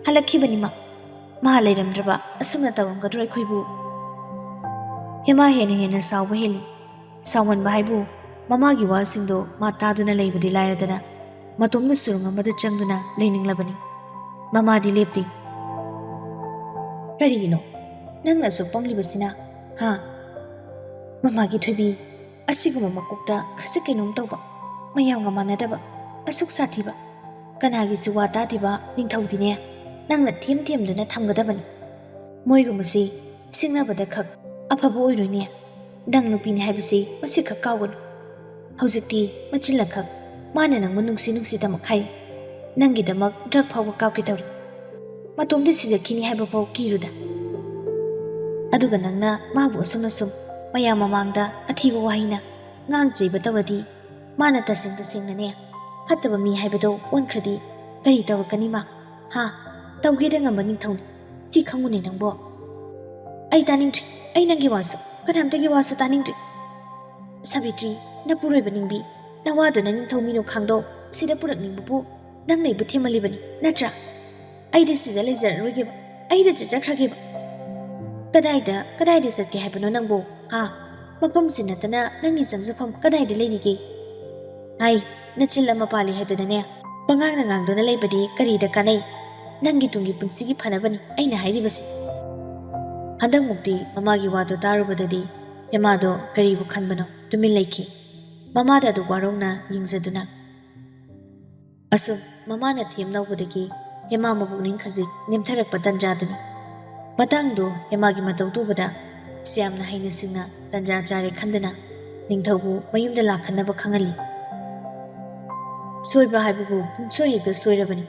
ꯍꯜꯂꯛꯈꯤꯕꯅꯤ ꯃꯥ꯫ ꯃꯥ ꯂꯩꯔꯝꯗ꯭ꯔꯕ ꯑꯁꯨꯝꯅ ꯇꯧꯔꯝꯒꯗ꯭ꯔꯣ ꯑꯩꯈꯣꯏꯕꯨ? ꯍꯦꯃꯥ ꯍꯦꯟꯅ ꯍꯦꯟꯅ ꯁꯥꯎꯕ ꯍꯦꯜꯂꯤ꯫ ꯁꯥꯎꯃꯟꯕ ꯍꯥꯏꯕꯨ ꯃꯃꯥꯒꯤ ꯋꯥꯁꯤꯡꯗꯣ ꯃꯥ ꯇꯥꯗꯨꯅ ꯂꯩꯕꯗꯤ ꯂꯥꯏꯔꯗꯅ ꯃꯇꯣꯝꯗ ꯁꯨꯔꯨꯡ ꯑꯃꯗ ꯆꯪꯗꯨꯅ ꯂꯩꯅꯤꯡꯂꯕꯅꯤ꯫ ꯃꯃꯥꯗꯤ ꯂꯦꯞꯇꯦ꯫ ꯀꯔꯤꯒꯤꯅꯣ ꯅꯪꯅ ꯑꯁꯨꯛ ꯄꯪꯂꯤꯕꯁꯤꯅ? ꯍꯥ? ꯃꯃꯥꯒꯤ ꯊꯣꯏꯕꯤ, ꯑꯁꯤꯒꯨꯝꯕ ꯃꯀꯣꯛꯇ ꯈꯖꯤꯛ ꯀꯩꯅꯣꯝ ꯇꯧꯕ, ꯃꯌꯥꯝꯒ ꯃꯥꯟꯅꯗꯕ, ꯑꯁꯨꯛ ꯁꯥꯊꯤꯕ, ꯀꯅꯥꯒꯤꯁꯨ ꯋꯥ ꯇꯥꯗ꯭ꯔꯤꯕ ꯅꯤꯡꯊꯧꯗꯤꯅꯦ ꯅꯪꯅ ꯊꯦꯝ ꯊꯦꯝꯗꯨꯅ ꯊꯝꯒꯗꯕꯅꯤ꯫ ꯃꯣꯏꯒꯨꯝꯕꯁꯤ ꯁꯤꯡꯅꯕꯗ ꯈꯛ ꯑꯐꯕ ꯑꯣꯏꯔꯣꯏꯅꯦ꯫ ꯅꯪ ꯅꯨꯄꯤꯅꯤ ꯍꯥꯏꯕꯁꯤ ꯃꯁꯤꯈꯛ ꯀꯥꯎꯒꯅꯨ꯫ ꯍꯧꯖꯤꯛꯇꯤ ꯃꯆꯤꯜꯂꯈꯛ ꯃꯥꯅ ꯅꯪꯕꯨ ꯅꯨꯡꯁꯤ ꯅꯨꯡꯁꯤꯗꯃꯛ ꯍꯥꯏ꯫ ꯅꯪꯒꯤꯗꯃꯛ ꯗ꯭ꯔꯛ ꯐꯥꯎꯕ ꯀꯥꯞꯀꯦ ꯇꯧꯔꯤ꯫ ꯃꯇꯣꯝꯇ ꯁꯤꯖꯈꯤꯅꯤ ꯍꯥꯏꯕ ꯐꯥꯎ ꯀꯤꯔꯨꯗ꯫ ꯑꯗꯨꯒ ꯅꯪꯅ ꯃꯥꯕꯨ ꯑꯁꯨꯝ ꯑꯁꯨꯝ ꯃꯌꯥꯝ ꯃꯃꯥꯡꯗ ꯑꯊꯤꯕ ꯋꯥꯍꯩꯅ ꯉꯥꯡ ꯆꯩꯕ ꯇꯧꯔꯗꯤ ꯃꯥꯅ ꯇꯁꯦꯡ ꯇꯁꯦꯡꯅꯅꯦ ꯐꯠꯇꯕ ꯃꯤ ꯍꯥꯏꯕꯗꯣ ꯑꯣꯟꯈ꯭ꯔꯗꯤ ꯀꯔꯤ ꯇꯧꯔꯛꯀꯅꯤ ꯃꯥ? ꯍꯥ? ꯇꯧꯒꯦꯗ ꯉꯝꯕ ꯅꯤꯡꯊꯧꯅꯤ꯫ ꯁꯤ ꯈꯪꯉꯨꯅꯦ ꯅꯪꯕꯣ꯫ ꯑꯩ ꯇꯥꯅꯤꯡꯗ꯭ꯔꯤ꯫ ꯑꯩ ꯅꯪꯒꯤ ꯋꯥꯁꯨ, ꯀꯅꯥꯝꯇꯒꯤ ꯋꯥꯁꯨ ꯇꯥꯅꯤꯡꯗ꯭ꯔꯤ꯫ ꯁꯥꯕꯤꯇ꯭ꯔꯤ, ꯅꯄꯨꯔꯣꯏꯕ ꯅꯤꯡꯕꯤ, ꯅꯋꯥꯗꯨꯅ ꯅꯤꯡꯊꯧ ꯃꯤꯅꯣ ꯈꯥꯡꯗꯣ ꯁꯤꯗ ꯄꯨꯔꯛꯅꯤꯡꯕꯕꯨ ꯅꯪꯅ ꯑꯩꯕꯨ ꯊꯦꯝꯍꯜꯂꯤꯕꯅꯤ ꯅꯠꯇ꯭ꯔꯥ? ꯑꯩꯗꯤ ꯁꯤꯗ ꯂꯩꯖꯔꯔꯣꯏꯒꯦꯕ, ꯑꯩꯗꯤ ꯆꯠꯆꯈ꯭ꯔꯒꯦꯕ꯫ ꯀꯗꯥꯏꯗ, ꯀꯗꯥꯏꯗ ꯆꯠꯀꯦ ꯍꯥꯏꯕꯅꯣ ꯅꯪꯕꯨ? ꯍꯥ? ꯃꯐꯝꯁꯤ ꯅꯠꯇꯅ ꯅꯪꯒꯤ ꯆꯪꯖꯐꯝ ꯀꯗꯥꯏꯗ ꯂꯩꯔꯤꯒꯦ? ꯍꯥꯏ, ꯅꯆꯤꯜ ꯑꯃ ꯄꯥꯜꯂꯤ ꯍꯥꯏꯗꯅꯅꯦ ꯄꯉꯥꯡꯅ ꯉꯥꯡꯗꯨꯅ ꯂꯩꯕꯗꯤ ꯀꯔꯤꯗ ꯀꯥꯟꯅꯩ? ꯅꯪꯒꯤ ꯇꯨꯡꯒꯤ ꯄꯨꯟꯁꯤꯒꯤ ꯐꯅꯕꯅꯤ ꯑꯩꯅ ꯍꯥꯏꯔꯤꯕꯁꯤ꯫ ꯍꯟꯗꯛꯃꯨꯛꯇꯤ ꯃꯃꯥꯒꯤ ꯋꯥꯗꯨ ꯇꯥꯔꯨꯕꯗꯗꯤ ꯍꯦꯃꯥꯗꯣ ꯀꯔꯤꯕꯨ ꯈꯟꯕꯅꯣ ꯇꯨꯃꯤꯟ ꯂꯩꯈꯤ꯫ ꯃꯃꯥꯗ ꯑꯗꯨ ꯋꯥꯔꯧꯅ ꯌꯦꯡꯖꯗꯨꯅ꯫ ꯑꯁꯨꯝ ꯃꯃꯥꯅ ꯊꯦꯝ ꯂꯧꯕꯗꯒꯤ ꯍꯦꯃꯥ ꯃꯄꯨꯛꯅꯤꯡ ꯈꯖꯤꯛ ꯅꯦꯝꯊꯔꯛꯄ ꯇꯟꯖꯥꯗꯨꯅꯤ꯫ ꯃꯇꯥꯡꯗꯨ ꯍꯦꯃꯥꯒꯤ ꯃꯇꯧ ꯇꯨꯕꯗ ꯁ꯭ꯌꯥꯝꯅ ꯍꯩꯅ ꯁꯤꯡꯅ ꯇꯟꯖꯥ ꯆꯥꯔꯦ ꯈꯟꯗꯨꯅ ꯅꯤꯡꯊꯧꯕꯨ ꯃꯌꯨꯝꯗ ꯂꯥꯛꯍꯟꯅꯕ ꯈꯪꯍꯜꯂꯤ꯫ ꯁꯣꯏꯕ ꯍꯥꯏꯕꯕꯨ ꯄꯨꯝꯁꯣꯏ ꯍꯦꯛꯇ ꯁꯣꯏꯔꯕꯅꯤ꯫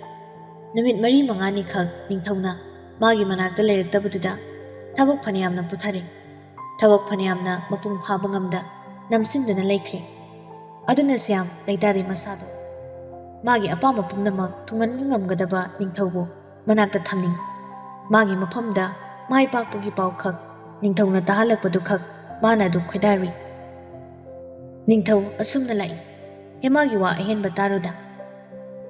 ꯅꯨꯃꯤꯠ ꯃꯔꯤ ꯃꯉꯥꯅꯤꯈꯛ ꯅꯤꯡꯊꯧꯅ ꯃꯥꯒꯤ ꯃꯅꯥꯛꯇ ꯂꯩꯔꯛꯇꯕꯗꯨꯗ ꯊꯕꯛ ꯐꯅꯌꯥꯝꯅ ꯄꯨꯊꯔꯦ꯫ ꯊꯕꯛ ꯐꯅꯌꯥꯝꯅ ꯃꯄꯨꯡ ꯐꯥꯕ ꯉꯝꯗ ꯅꯝꯁꯤꯟꯗꯨꯅ ꯂꯩꯈ꯭ꯔꯦ꯫ ꯑꯗꯨꯅ ꯁ꯭ꯌꯥꯝ ꯂꯩꯇꯥꯗꯦ ꯃꯁꯥꯗꯣ꯫ ꯃꯥꯒꯤ ꯑꯄꯥꯝꯕ ꯄꯨꯝꯅꯃꯛ ꯊꯨꯡꯍꯟꯕ ꯉꯝꯒꯗꯕ ꯅꯤꯡꯊꯧꯕꯨ ꯃꯅꯥꯛꯇ ꯊꯝꯅꯤꯡꯏ꯫ ꯃꯥꯒꯤ ꯃꯐꯝꯗ ꯃꯥꯏ ꯄꯥꯛꯄꯒꯤ ꯄꯥꯎꯈꯛ ꯅꯤꯡꯊꯧꯅ ꯇꯥꯍꯜꯂꯛꯄꯗꯨꯈꯛ ꯃꯥꯅ ꯑꯗꯨ ꯈꯣꯏꯗꯥꯔꯨꯏ꯫ ꯅꯤꯡꯊꯧ ꯑꯁꯨꯝꯅ ꯂꯥꯛꯏ꯫ ꯍꯦꯃꯥꯒꯤ ꯋꯥ ꯑꯍꯦꯟꯕ ꯇꯥꯔꯨꯗ꯫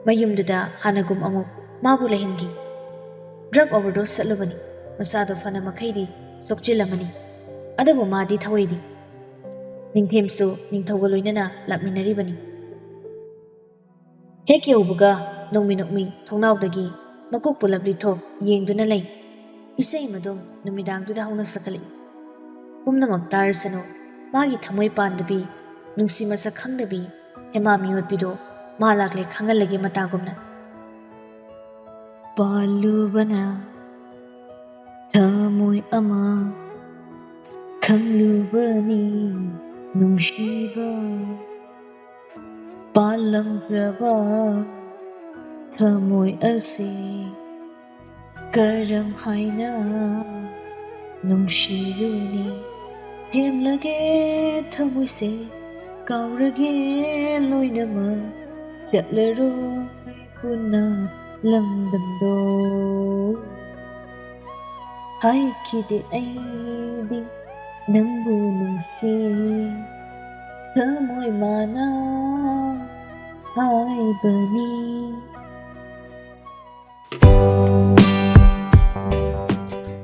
ꯃꯌꯨꯝꯗꯨꯗ ꯍꯥꯟꯅꯒꯨꯝ ꯑꯃꯨꯛ ꯃꯥꯕꯨ ꯂꯩꯍꯟꯈꯤ꯫ Drug overdose ꯆꯠꯂꯨꯕꯅꯤ꯫ ꯃꯁꯥꯗꯣ ꯐꯅ ꯃꯈꯩꯗꯤ ꯁꯣꯛꯆꯤꯜꯂꯝꯃꯅꯤ꯫ ꯑꯗꯨꯕꯨ ꯃꯥꯗꯤ ꯊꯧꯋꯥꯏꯗꯤ꯫ ꯅꯤꯡꯊꯦꯝꯁꯨ ꯅꯤꯡꯊꯧꯒ ꯂꯣꯏꯅꯅ ꯂꯥꯛꯃꯤꯟꯅꯔꯤꯕꯅꯤ꯫ ꯍꯦꯛ ꯌꯧꯕꯒ ꯅꯣꯡꯃꯤ ꯅꯣꯡꯃꯤ ꯊꯣꯡꯅꯥꯎꯗꯒꯤ ꯃꯀꯣꯛ ꯄꯨꯂꯞ ꯂꯤꯊꯣꯛ ꯌꯦꯡꯗꯨꯅ ꯂꯩ꯫ ꯏꯁꯩ ꯃꯗꯨꯝ ꯅꯨꯃꯤꯗꯥꯡꯗꯨꯗ ꯍꯧꯅ ꯁꯛꯀꯠꯂꯛꯏ꯫ ꯄꯨꯝꯅꯃꯛ ꯇꯥꯔꯁꯅꯨ, ꯃꯥꯒꯤ ꯊꯃꯣꯏ ꯄꯥꯟꯗꯕꯤ, ꯅꯨꯡꯁꯤ ꯃꯁꯛ ꯈꯪꯗꯕꯤ ꯍꯦꯃꯥ ꯃꯤꯑꯣꯠꯄꯤꯗꯣ ꯃꯥ ꯂꯥꯛꯂꯦ ꯈꯪꯍꯜꯂꯒꯦ ꯃꯇꯥꯒꯨꯝꯅ꯫ ꯄꯥꯜꯂꯨꯕꯅ ꯊꯃꯣꯏ ꯑꯃ ꯈꯪꯂꯨꯕꯅꯤ ꯅꯨꯡꯁꯤꯕ꯫ ꯄꯥꯜꯂꯝꯈ꯭ꯔꯕ ꯊꯃꯣꯏ ꯑꯁꯤ ꯀꯔꯝ ꯍꯥꯏꯅ ꯅꯨꯡꯁꯤꯔꯨꯅꯤ? ꯊꯦꯝꯂꯒꯦ ꯊꯃꯣꯏꯁꯦ, ꯀꯥꯎꯔꯒꯦ ꯂꯣꯏꯅꯃꯛ, ꯆꯠꯂꯔꯣꯏ ꯄꯨꯟꯅ ꯂꯝꯗꯝꯗꯣ꯫ ꯍꯥꯏꯈꯤꯗꯦ ꯑꯩꯗꯤ ꯅꯪꯕꯨ ꯅꯨꯡꯁꯤ, ꯊꯃꯣꯏ ꯃꯥꯅ ꯍꯥꯏꯕꯅꯤ꯫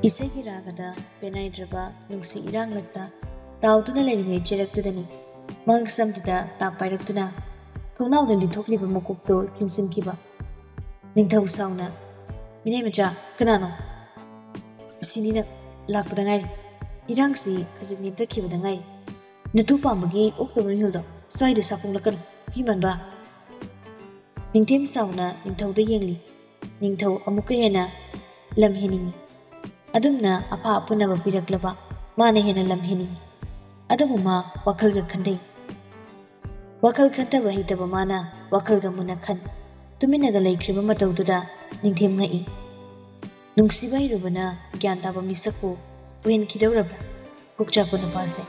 ꯏꯁꯩꯒꯤ ꯔꯥꯒꯗ ꯄꯦꯅꯥꯏꯗ꯭ꯔꯕ ꯅꯨꯡꯁꯤ ꯏꯔꯥꯡꯂꯛꯇ ꯇꯥꯎꯗꯨꯅ ꯂꯩꯔꯤꯉꯩ ꯆꯩꯔꯛꯇꯨꯗꯅꯤ ꯃꯉꯛꯁꯝꯗꯨꯗ ꯇꯥꯞ ꯄꯥꯏꯔꯛꯇꯨꯅ ꯊꯣꯡꯅꯥꯎꯗ ꯂꯤꯊꯣꯛꯂꯤꯕ ꯃꯀꯣꯛꯇꯨ ꯊꯤꯟꯖꯤꯟꯈꯤꯕ꯫ ꯅꯤꯡꯊꯧ ꯁꯥꯎꯅ, "ꯃꯤꯅꯩ ꯃꯆꯥ, ꯀꯅꯥꯅꯣ?" "ꯁꯤꯅꯤꯅ ꯂꯥꯛꯄꯗ ꯉꯥꯏꯔꯤ꯫ ꯏꯔꯥꯡꯁꯤ ꯈꯖꯤꯛ ꯅꯦꯝꯊꯈꯤꯕꯗ ꯉꯥꯏꯔꯤ꯫ ꯅꯇꯨ ꯄꯥꯝꯕꯒꯤ ꯑꯣꯛꯇꯕ ꯃꯤꯍꯨꯜꯗꯣ ꯁ꯭ꯋꯥꯏꯗ ꯁꯥꯄꯣꯡꯂꯛꯀꯅꯨ, ꯍꯨꯏꯃꯟꯕ꯫ ꯅꯤꯡꯊꯦꯝ ꯁꯥꯎꯅ ꯅꯤꯡꯊꯧꯗ ꯌꯦꯡꯂꯤ꯫ ꯅꯤꯡꯊꯧ ꯑꯃꯨꯛꯀ ꯍꯦꯟꯅ ꯂꯝ ꯍꯦꯟꯅꯤꯡꯏ꯫ ꯑꯗꯨꯝꯅ ꯑꯐꯥ ꯑꯄꯨꯅꯕ ꯄꯤꯔꯛꯂꯕ ꯃꯥꯅ ꯍꯦꯟꯅ ꯂꯝ ꯍꯦꯟꯅꯤꯡꯏ꯫ ꯑꯗꯨꯕꯨ ꯃꯥ ꯋꯥꯈꯜꯒ ꯈꯟꯊꯩ꯫ ꯋꯥꯈꯜ ꯈꯟꯊꯕ ꯍꯩꯇꯕ ꯃꯥꯅ ꯋꯥꯈꯜꯒ ꯃꯨꯟꯅ ꯈꯟ꯫ ꯇꯨꯃꯤꯟꯅꯒ ꯂꯩꯈ꯭ꯔꯤꯕ ꯃꯇꯧꯗꯨꯗ ꯅꯤꯡꯊꯦꯝ ꯉꯛꯏ꯫ ꯅꯨꯡꯁꯤꯕ ꯍꯩꯔꯨꯕꯅ ꯒ꯭ꯌꯥꯟ ꯇꯥꯕ ꯃꯤꯁꯛꯄꯨ ꯎꯍꯟꯈꯤꯗꯧꯔꯕ꯭ꯔꯥ? ꯀꯣꯛꯆꯥꯛꯄ ꯅꯨꯄꯥꯁꯦ꯫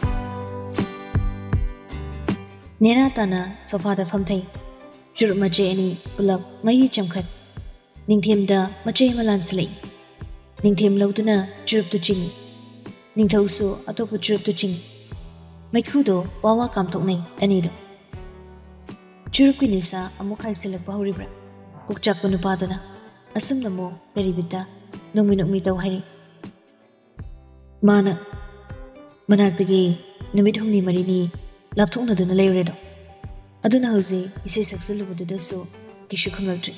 ꯅꯦꯅꯥ ꯇꯥꯅ ꯁꯣꯐꯥꯗ ꯐꯝꯊꯩ꯫ ꯆꯨꯔꯨꯞ ꯃꯆꯩ ꯑꯅꯤ ꯄꯨꯂꯞ ꯃꯩ ꯆꯝꯈꯠ꯫ ꯅꯤꯡꯊꯦꯝꯗ ꯃꯆꯩ ꯑꯃ ꯂꯥꯟꯁꯤꯜꯂꯛꯏ꯫ ꯅꯤꯡꯊꯦꯝ ꯂꯧꯗꯨꯅ ꯆꯨꯔꯨꯞꯇꯨ ꯆꯤꯡꯏ꯫ ꯅꯤꯡꯊꯧꯁꯨ ꯑꯇꯣꯞꯄ ꯆꯨꯔꯨꯞꯇꯨ ꯆꯤꯡꯏ꯫ ꯃꯩꯈꯨꯗꯣ ꯋꯥ ꯋꯥ ꯀꯥꯝꯊꯣꯛꯅꯩ ꯑꯅꯤꯗꯣ꯫ ꯆꯨꯔꯨꯞꯀꯤ ꯅꯤꯁꯥ ꯑꯃꯨꯛ ꯍꯥꯏꯁꯤꯜꯂꯛꯄ ꯍꯧꯔꯤꯕ꯭ꯔꯥ? ꯀꯣꯛꯆꯥꯛꯄ ꯅꯨꯄꯥꯗꯨꯅ ꯑꯁꯨꯝꯅ ꯑꯃꯨꯛ ꯀꯔꯤ ꯕꯤꯠꯇ ꯅꯣꯡꯃꯤ ꯅꯣꯡꯃꯤ ꯇꯧ ꯍꯥꯏꯔꯤ꯫ ꯃꯥꯅ ꯃꯅꯥꯛꯇꯒꯤ ꯅꯨꯃꯤꯠ ꯍꯨꯝꯅꯤ ꯃꯔꯤꯅꯤ ꯂꯥꯞꯊꯣꯛꯅꯗꯨꯅ ꯂꯩꯔꯨꯔꯦꯗꯣ꯫ ꯑꯗꯨꯅ ꯍꯧꯖꯤꯛ ꯏꯁꯩ ꯁꯛꯆꯜꯂꯨꯕꯗꯨꯗꯁꯨ ꯀꯩꯁꯨ ꯈꯨꯝꯂꯛꯇ꯭ꯔꯤ꯫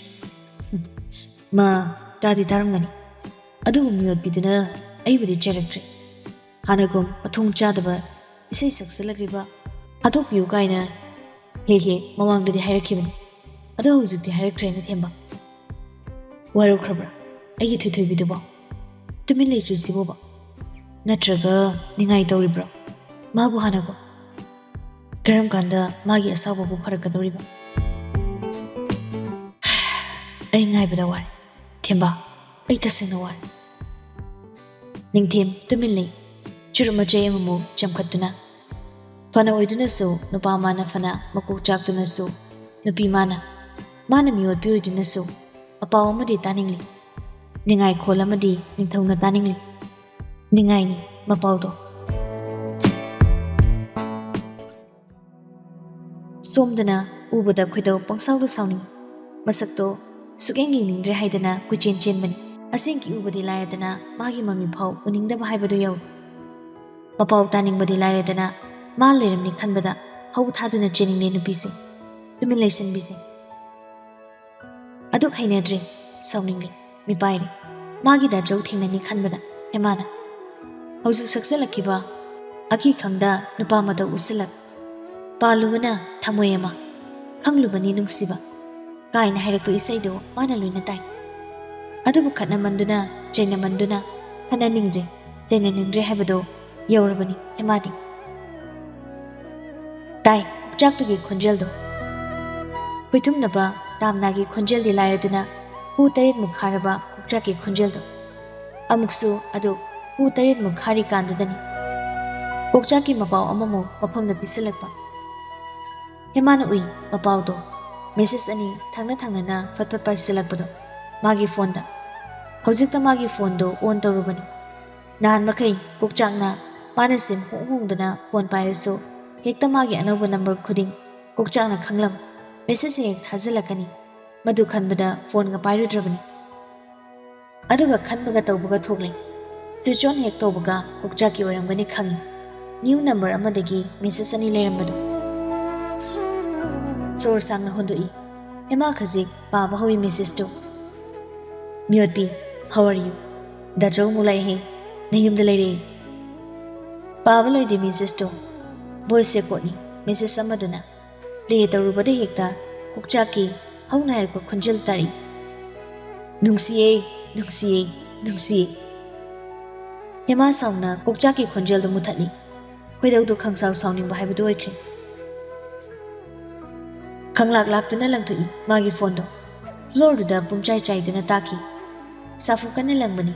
ꯃꯥ ꯇꯥꯗꯤ ꯇꯥꯔꯝꯒꯅꯤ, ꯑꯗꯨꯕꯨ ꯃꯤꯑꯣꯠꯄꯤꯗꯨꯅ ꯑꯩꯕꯨꯗꯤ ꯆꯩꯔꯛꯇ꯭ꯔꯤ꯫ ꯍꯥꯟꯅꯒꯨꯝ ꯃꯊꯣꯡ ꯆꯥꯗꯕ ꯏꯁꯩ ꯁꯛꯆꯜꯂꯛꯂꯤꯕ ꯍꯥꯠꯇꯣꯛꯄꯤꯌꯨ ꯀꯥꯏꯅ ꯍꯦꯛ ꯍꯦꯛ ꯃꯃꯥꯡꯗꯗꯤ ꯍꯥꯏꯔꯛꯈꯤꯕꯅꯤ꯫ ꯑꯗꯣ ꯍꯧꯖꯤꯛꯇꯤ ꯍꯥꯏꯔꯛꯇ꯭ꯔꯦꯅꯦ ꯊꯦꯝꯕ꯫ ꯋꯥꯔꯧꯈ꯭ꯔꯕ꯭ꯔꯥ ꯑꯩꯒꯤ ꯊꯣꯏꯊꯣꯏꯕꯤꯗꯨꯕꯣ? ꯇꯨꯃꯤꯟ ꯂꯩꯈ꯭ꯔꯤꯁꯤꯕꯣꯕ? ꯅꯠꯇ꯭ꯔꯒ ꯅꯤꯡꯉꯥꯏ ꯇꯧꯔꯤꯕ꯭ꯔꯣ ꯃꯥꯕꯨ ꯍꯥꯟꯅꯒꯨꯝ? ꯀꯔꯝ ꯀꯥꯟꯗ ꯃꯥꯒꯤ ꯑꯁꯥꯎꯕꯕꯨ ꯐꯔꯛꯀꯗꯧꯔꯤꯕ? ꯑꯩ ꯉꯥꯏꯕꯗ ꯋꯥꯔꯦ ꯊꯦꯝꯕ, ꯑꯩ ꯇꯁꯦꯡꯅ ꯋꯥꯔꯦ꯫ ꯅꯤꯡꯊꯦꯝ ꯇꯨꯃꯤꯟ ꯂꯩ꯫ ꯆꯨꯔꯨꯞ ꯃꯆꯩ ꯑꯃꯃꯨꯛ ꯆꯝꯈꯠꯇꯨꯅ꯫ ꯐꯅ ꯑꯣꯏꯗꯨꯅꯁꯨ ꯅꯨꯄꯥ ꯃꯥꯅ, ꯐꯅ ꯃꯀꯣꯛ ꯆꯥꯛꯇꯨꯅꯁꯨ ꯅꯨꯄꯤ ꯃꯥꯅ, ꯃꯥꯅ ꯃꯤꯑꯣꯠꯄꯤ ꯑꯣꯏꯗꯨꯅꯁꯨ ꯑꯄꯥꯎ ꯑꯃꯗꯤ ꯇꯥꯅꯤꯡꯂꯤ꯫ ꯅꯤꯡꯉꯥꯏꯈꯣꯜ ꯑꯃꯗꯤ ꯅꯤꯡꯊꯧꯅ ꯇꯥꯅꯤꯡꯂꯤ꯫ ꯅꯤꯡꯉꯥꯏꯅꯤ ꯃꯄꯥꯎꯗꯣ꯫ ꯁꯣꯝꯗꯅ ꯎꯕꯗ ꯈꯣꯏꯗꯧ ꯄꯪꯁꯥꯎꯗ ꯁꯥꯎꯅꯤꯡ꯫ ꯃꯁꯛꯇꯣ ꯁꯨꯛꯌꯦꯡ ꯌꯦꯡꯅꯤꯡꯗ꯭ꯔꯦ ꯍꯥꯏꯗꯅ ꯀꯣꯏꯆꯦꯟ ꯆꯦꯟꯕꯅꯤ꯫ ꯑꯁꯦꯡꯀꯤ ꯎꯕꯗꯤ ꯂꯥꯏꯔꯗꯅ ꯃꯥꯒꯤ ꯃꯃꯤ ꯐꯥꯎ ꯎꯅꯤꯡꯗꯕ ꯍꯥꯏꯕꯗꯨ ꯌꯧꯏ꯫ ꯃꯄꯥꯎ ꯇꯥꯅꯤꯡꯕꯗꯤ ꯂꯥꯏꯔꯗꯅ ꯃꯥ ꯂꯩꯔꯝꯅꯤ ꯈꯟꯕꯗ ꯍꯧ ꯊꯥꯗꯨꯅ ꯆꯦꯟꯅꯤꯡꯂꯦ ꯅꯨꯄꯤꯁꯦ꯫ ꯇꯨꯃꯤꯟ ꯂꯩꯁꯟꯕꯤꯁꯦ꯫ ꯑꯗꯨꯛ ꯍꯩꯅꯗ꯭ꯔꯦ, ꯁꯥꯎꯅꯤꯡꯂꯦ, ꯃꯤꯄꯥꯏꯔꯦ꯫ ꯃꯥꯒꯤ ꯗꯥꯖꯧ ꯊꯦꯡꯅꯅꯤ ꯈꯟꯕꯗ ꯍꯦꯃꯥꯅ ꯍꯧꯖꯤꯛ ꯁꯛꯆꯜꯂꯛꯈꯤꯕ ꯑꯀꯤ ꯈꯪꯗ ꯅꯨꯄꯥ ꯃꯇꯧ ꯎꯠꯁꯤꯜꯂꯛ꯫ "ꯄꯥꯜꯂꯨꯕꯅ ꯊꯃꯣꯏ ꯑꯃ, ꯈꯪꯂꯨꯕꯅꯤ ꯅꯨꯡꯁꯤꯕ" ꯀꯥꯏꯅ ꯍꯥꯏꯔꯛꯄ ꯏꯁꯩꯗꯣ ꯃꯥꯅ ꯂꯣꯏꯅ ꯇꯥꯏ꯫ ꯑꯗꯨꯕꯨ ꯈꯠꯅꯃꯟꯗꯨꯅ, ꯆꯩꯅꯃꯟꯗꯨꯅ ꯈꯠꯅꯅꯤꯡꯗ꯭ꯔꯦ, ꯆꯩꯅꯅꯤꯡꯗ꯭ꯔꯦ ꯍꯥꯏꯕꯗꯣ ꯌꯧꯔꯕꯅꯤ ꯍꯦꯃꯥꯗꯤ꯫ ꯇꯥꯏ ꯀꯣꯛꯆꯥꯛꯇꯨꯒꯤ ꯈꯣꯟꯖꯦꯜꯗꯣ꯫ ꯈꯣꯏꯊꯨꯝꯅꯕ ꯇꯥꯝꯅꯥꯒꯤ ꯈꯣꯟꯖꯦꯜꯗꯤ ꯂꯥꯏꯔꯗꯨꯅ, ꯄꯨꯡ ꯇꯔꯦꯠꯃꯨꯛ ꯈꯥꯔꯕ ꯀꯣꯛꯆꯥꯛꯀꯤ ꯈꯣꯟꯖꯦꯜꯗꯣ꯫ ꯑꯃꯨꯛꯁꯨ ꯑꯗꯨ ꯄꯨꯡ ꯇꯔꯦꯠꯃꯨꯛ ꯈꯥꯔꯤꯀꯥꯟꯗꯨꯗꯅꯤ ꯀꯣꯛꯆꯥꯛꯀꯤ ꯃꯄꯥꯎ ꯑꯃꯃꯨꯛ ꯃꯐꯝꯗ ꯄꯤꯁꯤꯜꯂꯛꯄ꯫ ꯍꯦꯃꯥꯅ ꯎꯏ ꯃꯄꯥꯎꯗꯣ, ꯃꯦꯁꯦꯖ ꯑꯅꯤ ꯊꯪꯅ ꯊꯪꯅꯅ ꯐꯠ ꯐꯠ ꯄꯥꯏꯁꯤꯜꯂꯛꯄꯗꯣ ꯃꯥꯒꯤ ꯐꯣꯟꯗ꯫ ꯍꯧꯖꯤꯛꯇ ꯃꯥꯒꯤ ꯐꯣꯟꯗꯣ ꯑꯣꯟ ꯇꯧꯔꯨꯕꯅꯤ꯫ ꯅꯍꯥꯟ ꯃꯈꯩ ꯀꯣꯛꯆꯥꯛꯅ ꯃꯥꯅ ꯁꯤꯝ ꯍꯣꯡ ꯍꯣꯡꯗꯅ ꯐꯣꯟ ꯄꯥꯏꯔꯁꯨ, ꯍꯦꯛꯇ ꯃꯥꯒꯤ ꯑꯅꯧꯕ ꯅꯝꯕꯔ ꯈꯨꯗꯤꯡ ꯀꯣꯛꯆꯥꯛꯅ ꯈꯪꯂꯝ, ꯃꯦꯁꯦꯖ ꯍꯦꯛ ꯊꯥꯖꯤꯜꯂꯛꯀꯅꯤ꯫ ꯃꯗꯨ ꯈꯟꯕꯗ ꯐꯣꯟꯒ ꯄꯥꯏꯔꯨꯗ꯭ꯔꯕꯅꯤ꯫ ꯑꯗꯨꯒ ꯈꯟꯕꯒ ꯇꯧꯕꯒ ꯊꯣꯛꯂꯦ꯫ ꯁ꯭ꯋꯤꯆ ꯑꯣꯟ ꯍꯦꯛ ꯇꯧꯕꯒ ꯀꯣꯛꯆꯥꯛꯀꯤ ꯑꯣꯏꯔꯝꯒꯅꯤ ꯈꯪꯉꯤ꯫ ꯅ꯭ꯌꯨ ꯅꯝꯕꯔ ꯑꯃꯗꯒꯤ ꯃꯦꯁꯦꯖ ꯑꯅꯤ ꯂꯩꯔꯝꯕꯗꯣ꯫ ꯁꯣꯔ ꯁꯥꯡꯅ ꯍꯣꯟꯗꯣꯛꯏ꯫ ꯍꯦꯃꯥ ꯈꯖꯤꯛ ꯄꯥꯕ ꯍꯧꯏ ꯃꯦꯁꯦꯖꯇꯨ꯫ "ꯃꯤꯑꯣꯠꯄꯤ, how are you? ꯗꯥꯆꯧ ꯑꯃꯨꯛ ꯂꯥꯛꯑꯦꯍꯦ, ꯅꯌꯨꯝꯗ ꯂꯩꯔꯦ꯫" ꯄꯥꯕ ꯂꯣꯏꯗꯦ ꯃꯦꯁꯦꯖꯇꯣ꯫ ꯚꯣꯏꯁ ꯔꯦꯀꯣꯔꯗꯅꯤ ꯃꯦꯁꯦꯖ ꯑꯃꯗꯨꯅ꯫ ꯄ꯭ꯂꯦ ꯇꯧꯔꯨꯕꯗ ꯍꯦꯛꯇ ꯀꯣꯛꯆꯥꯛꯀꯤ ꯍꯧꯅ ꯍꯥꯏꯔꯛꯄ ꯈꯣꯟꯖꯦꯜ ꯇꯥꯔꯛꯏ꯫ "ꯅꯨꯡꯁꯤꯌꯦ, ꯅꯨꯡꯁꯤꯌꯦ, ꯅꯨꯡꯁꯤꯌꯦ꯫" ꯍꯦꯃꯥ ꯁꯥꯎꯅ ꯀꯣꯛꯆꯥꯛꯀꯤ ꯈꯣꯟꯖꯦꯜꯗꯨ ꯃꯨꯊꯠꯂꯤ꯫ ꯈꯣꯏꯗꯧꯗꯨ ꯈꯪꯁꯥꯎ ꯁꯥꯎꯅꯤꯡꯕ ꯍꯥꯏꯕꯗꯨ ꯑꯣꯏꯈ꯭ꯔꯦ꯫ ꯈꯪꯂꯥꯛ ꯂꯥꯛꯇꯨꯅ ꯂꯪꯊꯣꯛꯏ ꯃꯥꯒꯤ ꯐꯣꯟꯗꯣ꯫ ꯐ꯭ꯂꯣꯔꯗꯨꯗ ꯄꯨꯝꯆꯥꯏ ꯆꯥꯏꯗꯨꯅ ꯇꯥꯈꯤ꯫ ꯁꯥꯐꯨ ꯀꯟꯅ ꯂꯪꯕꯅꯤ꯫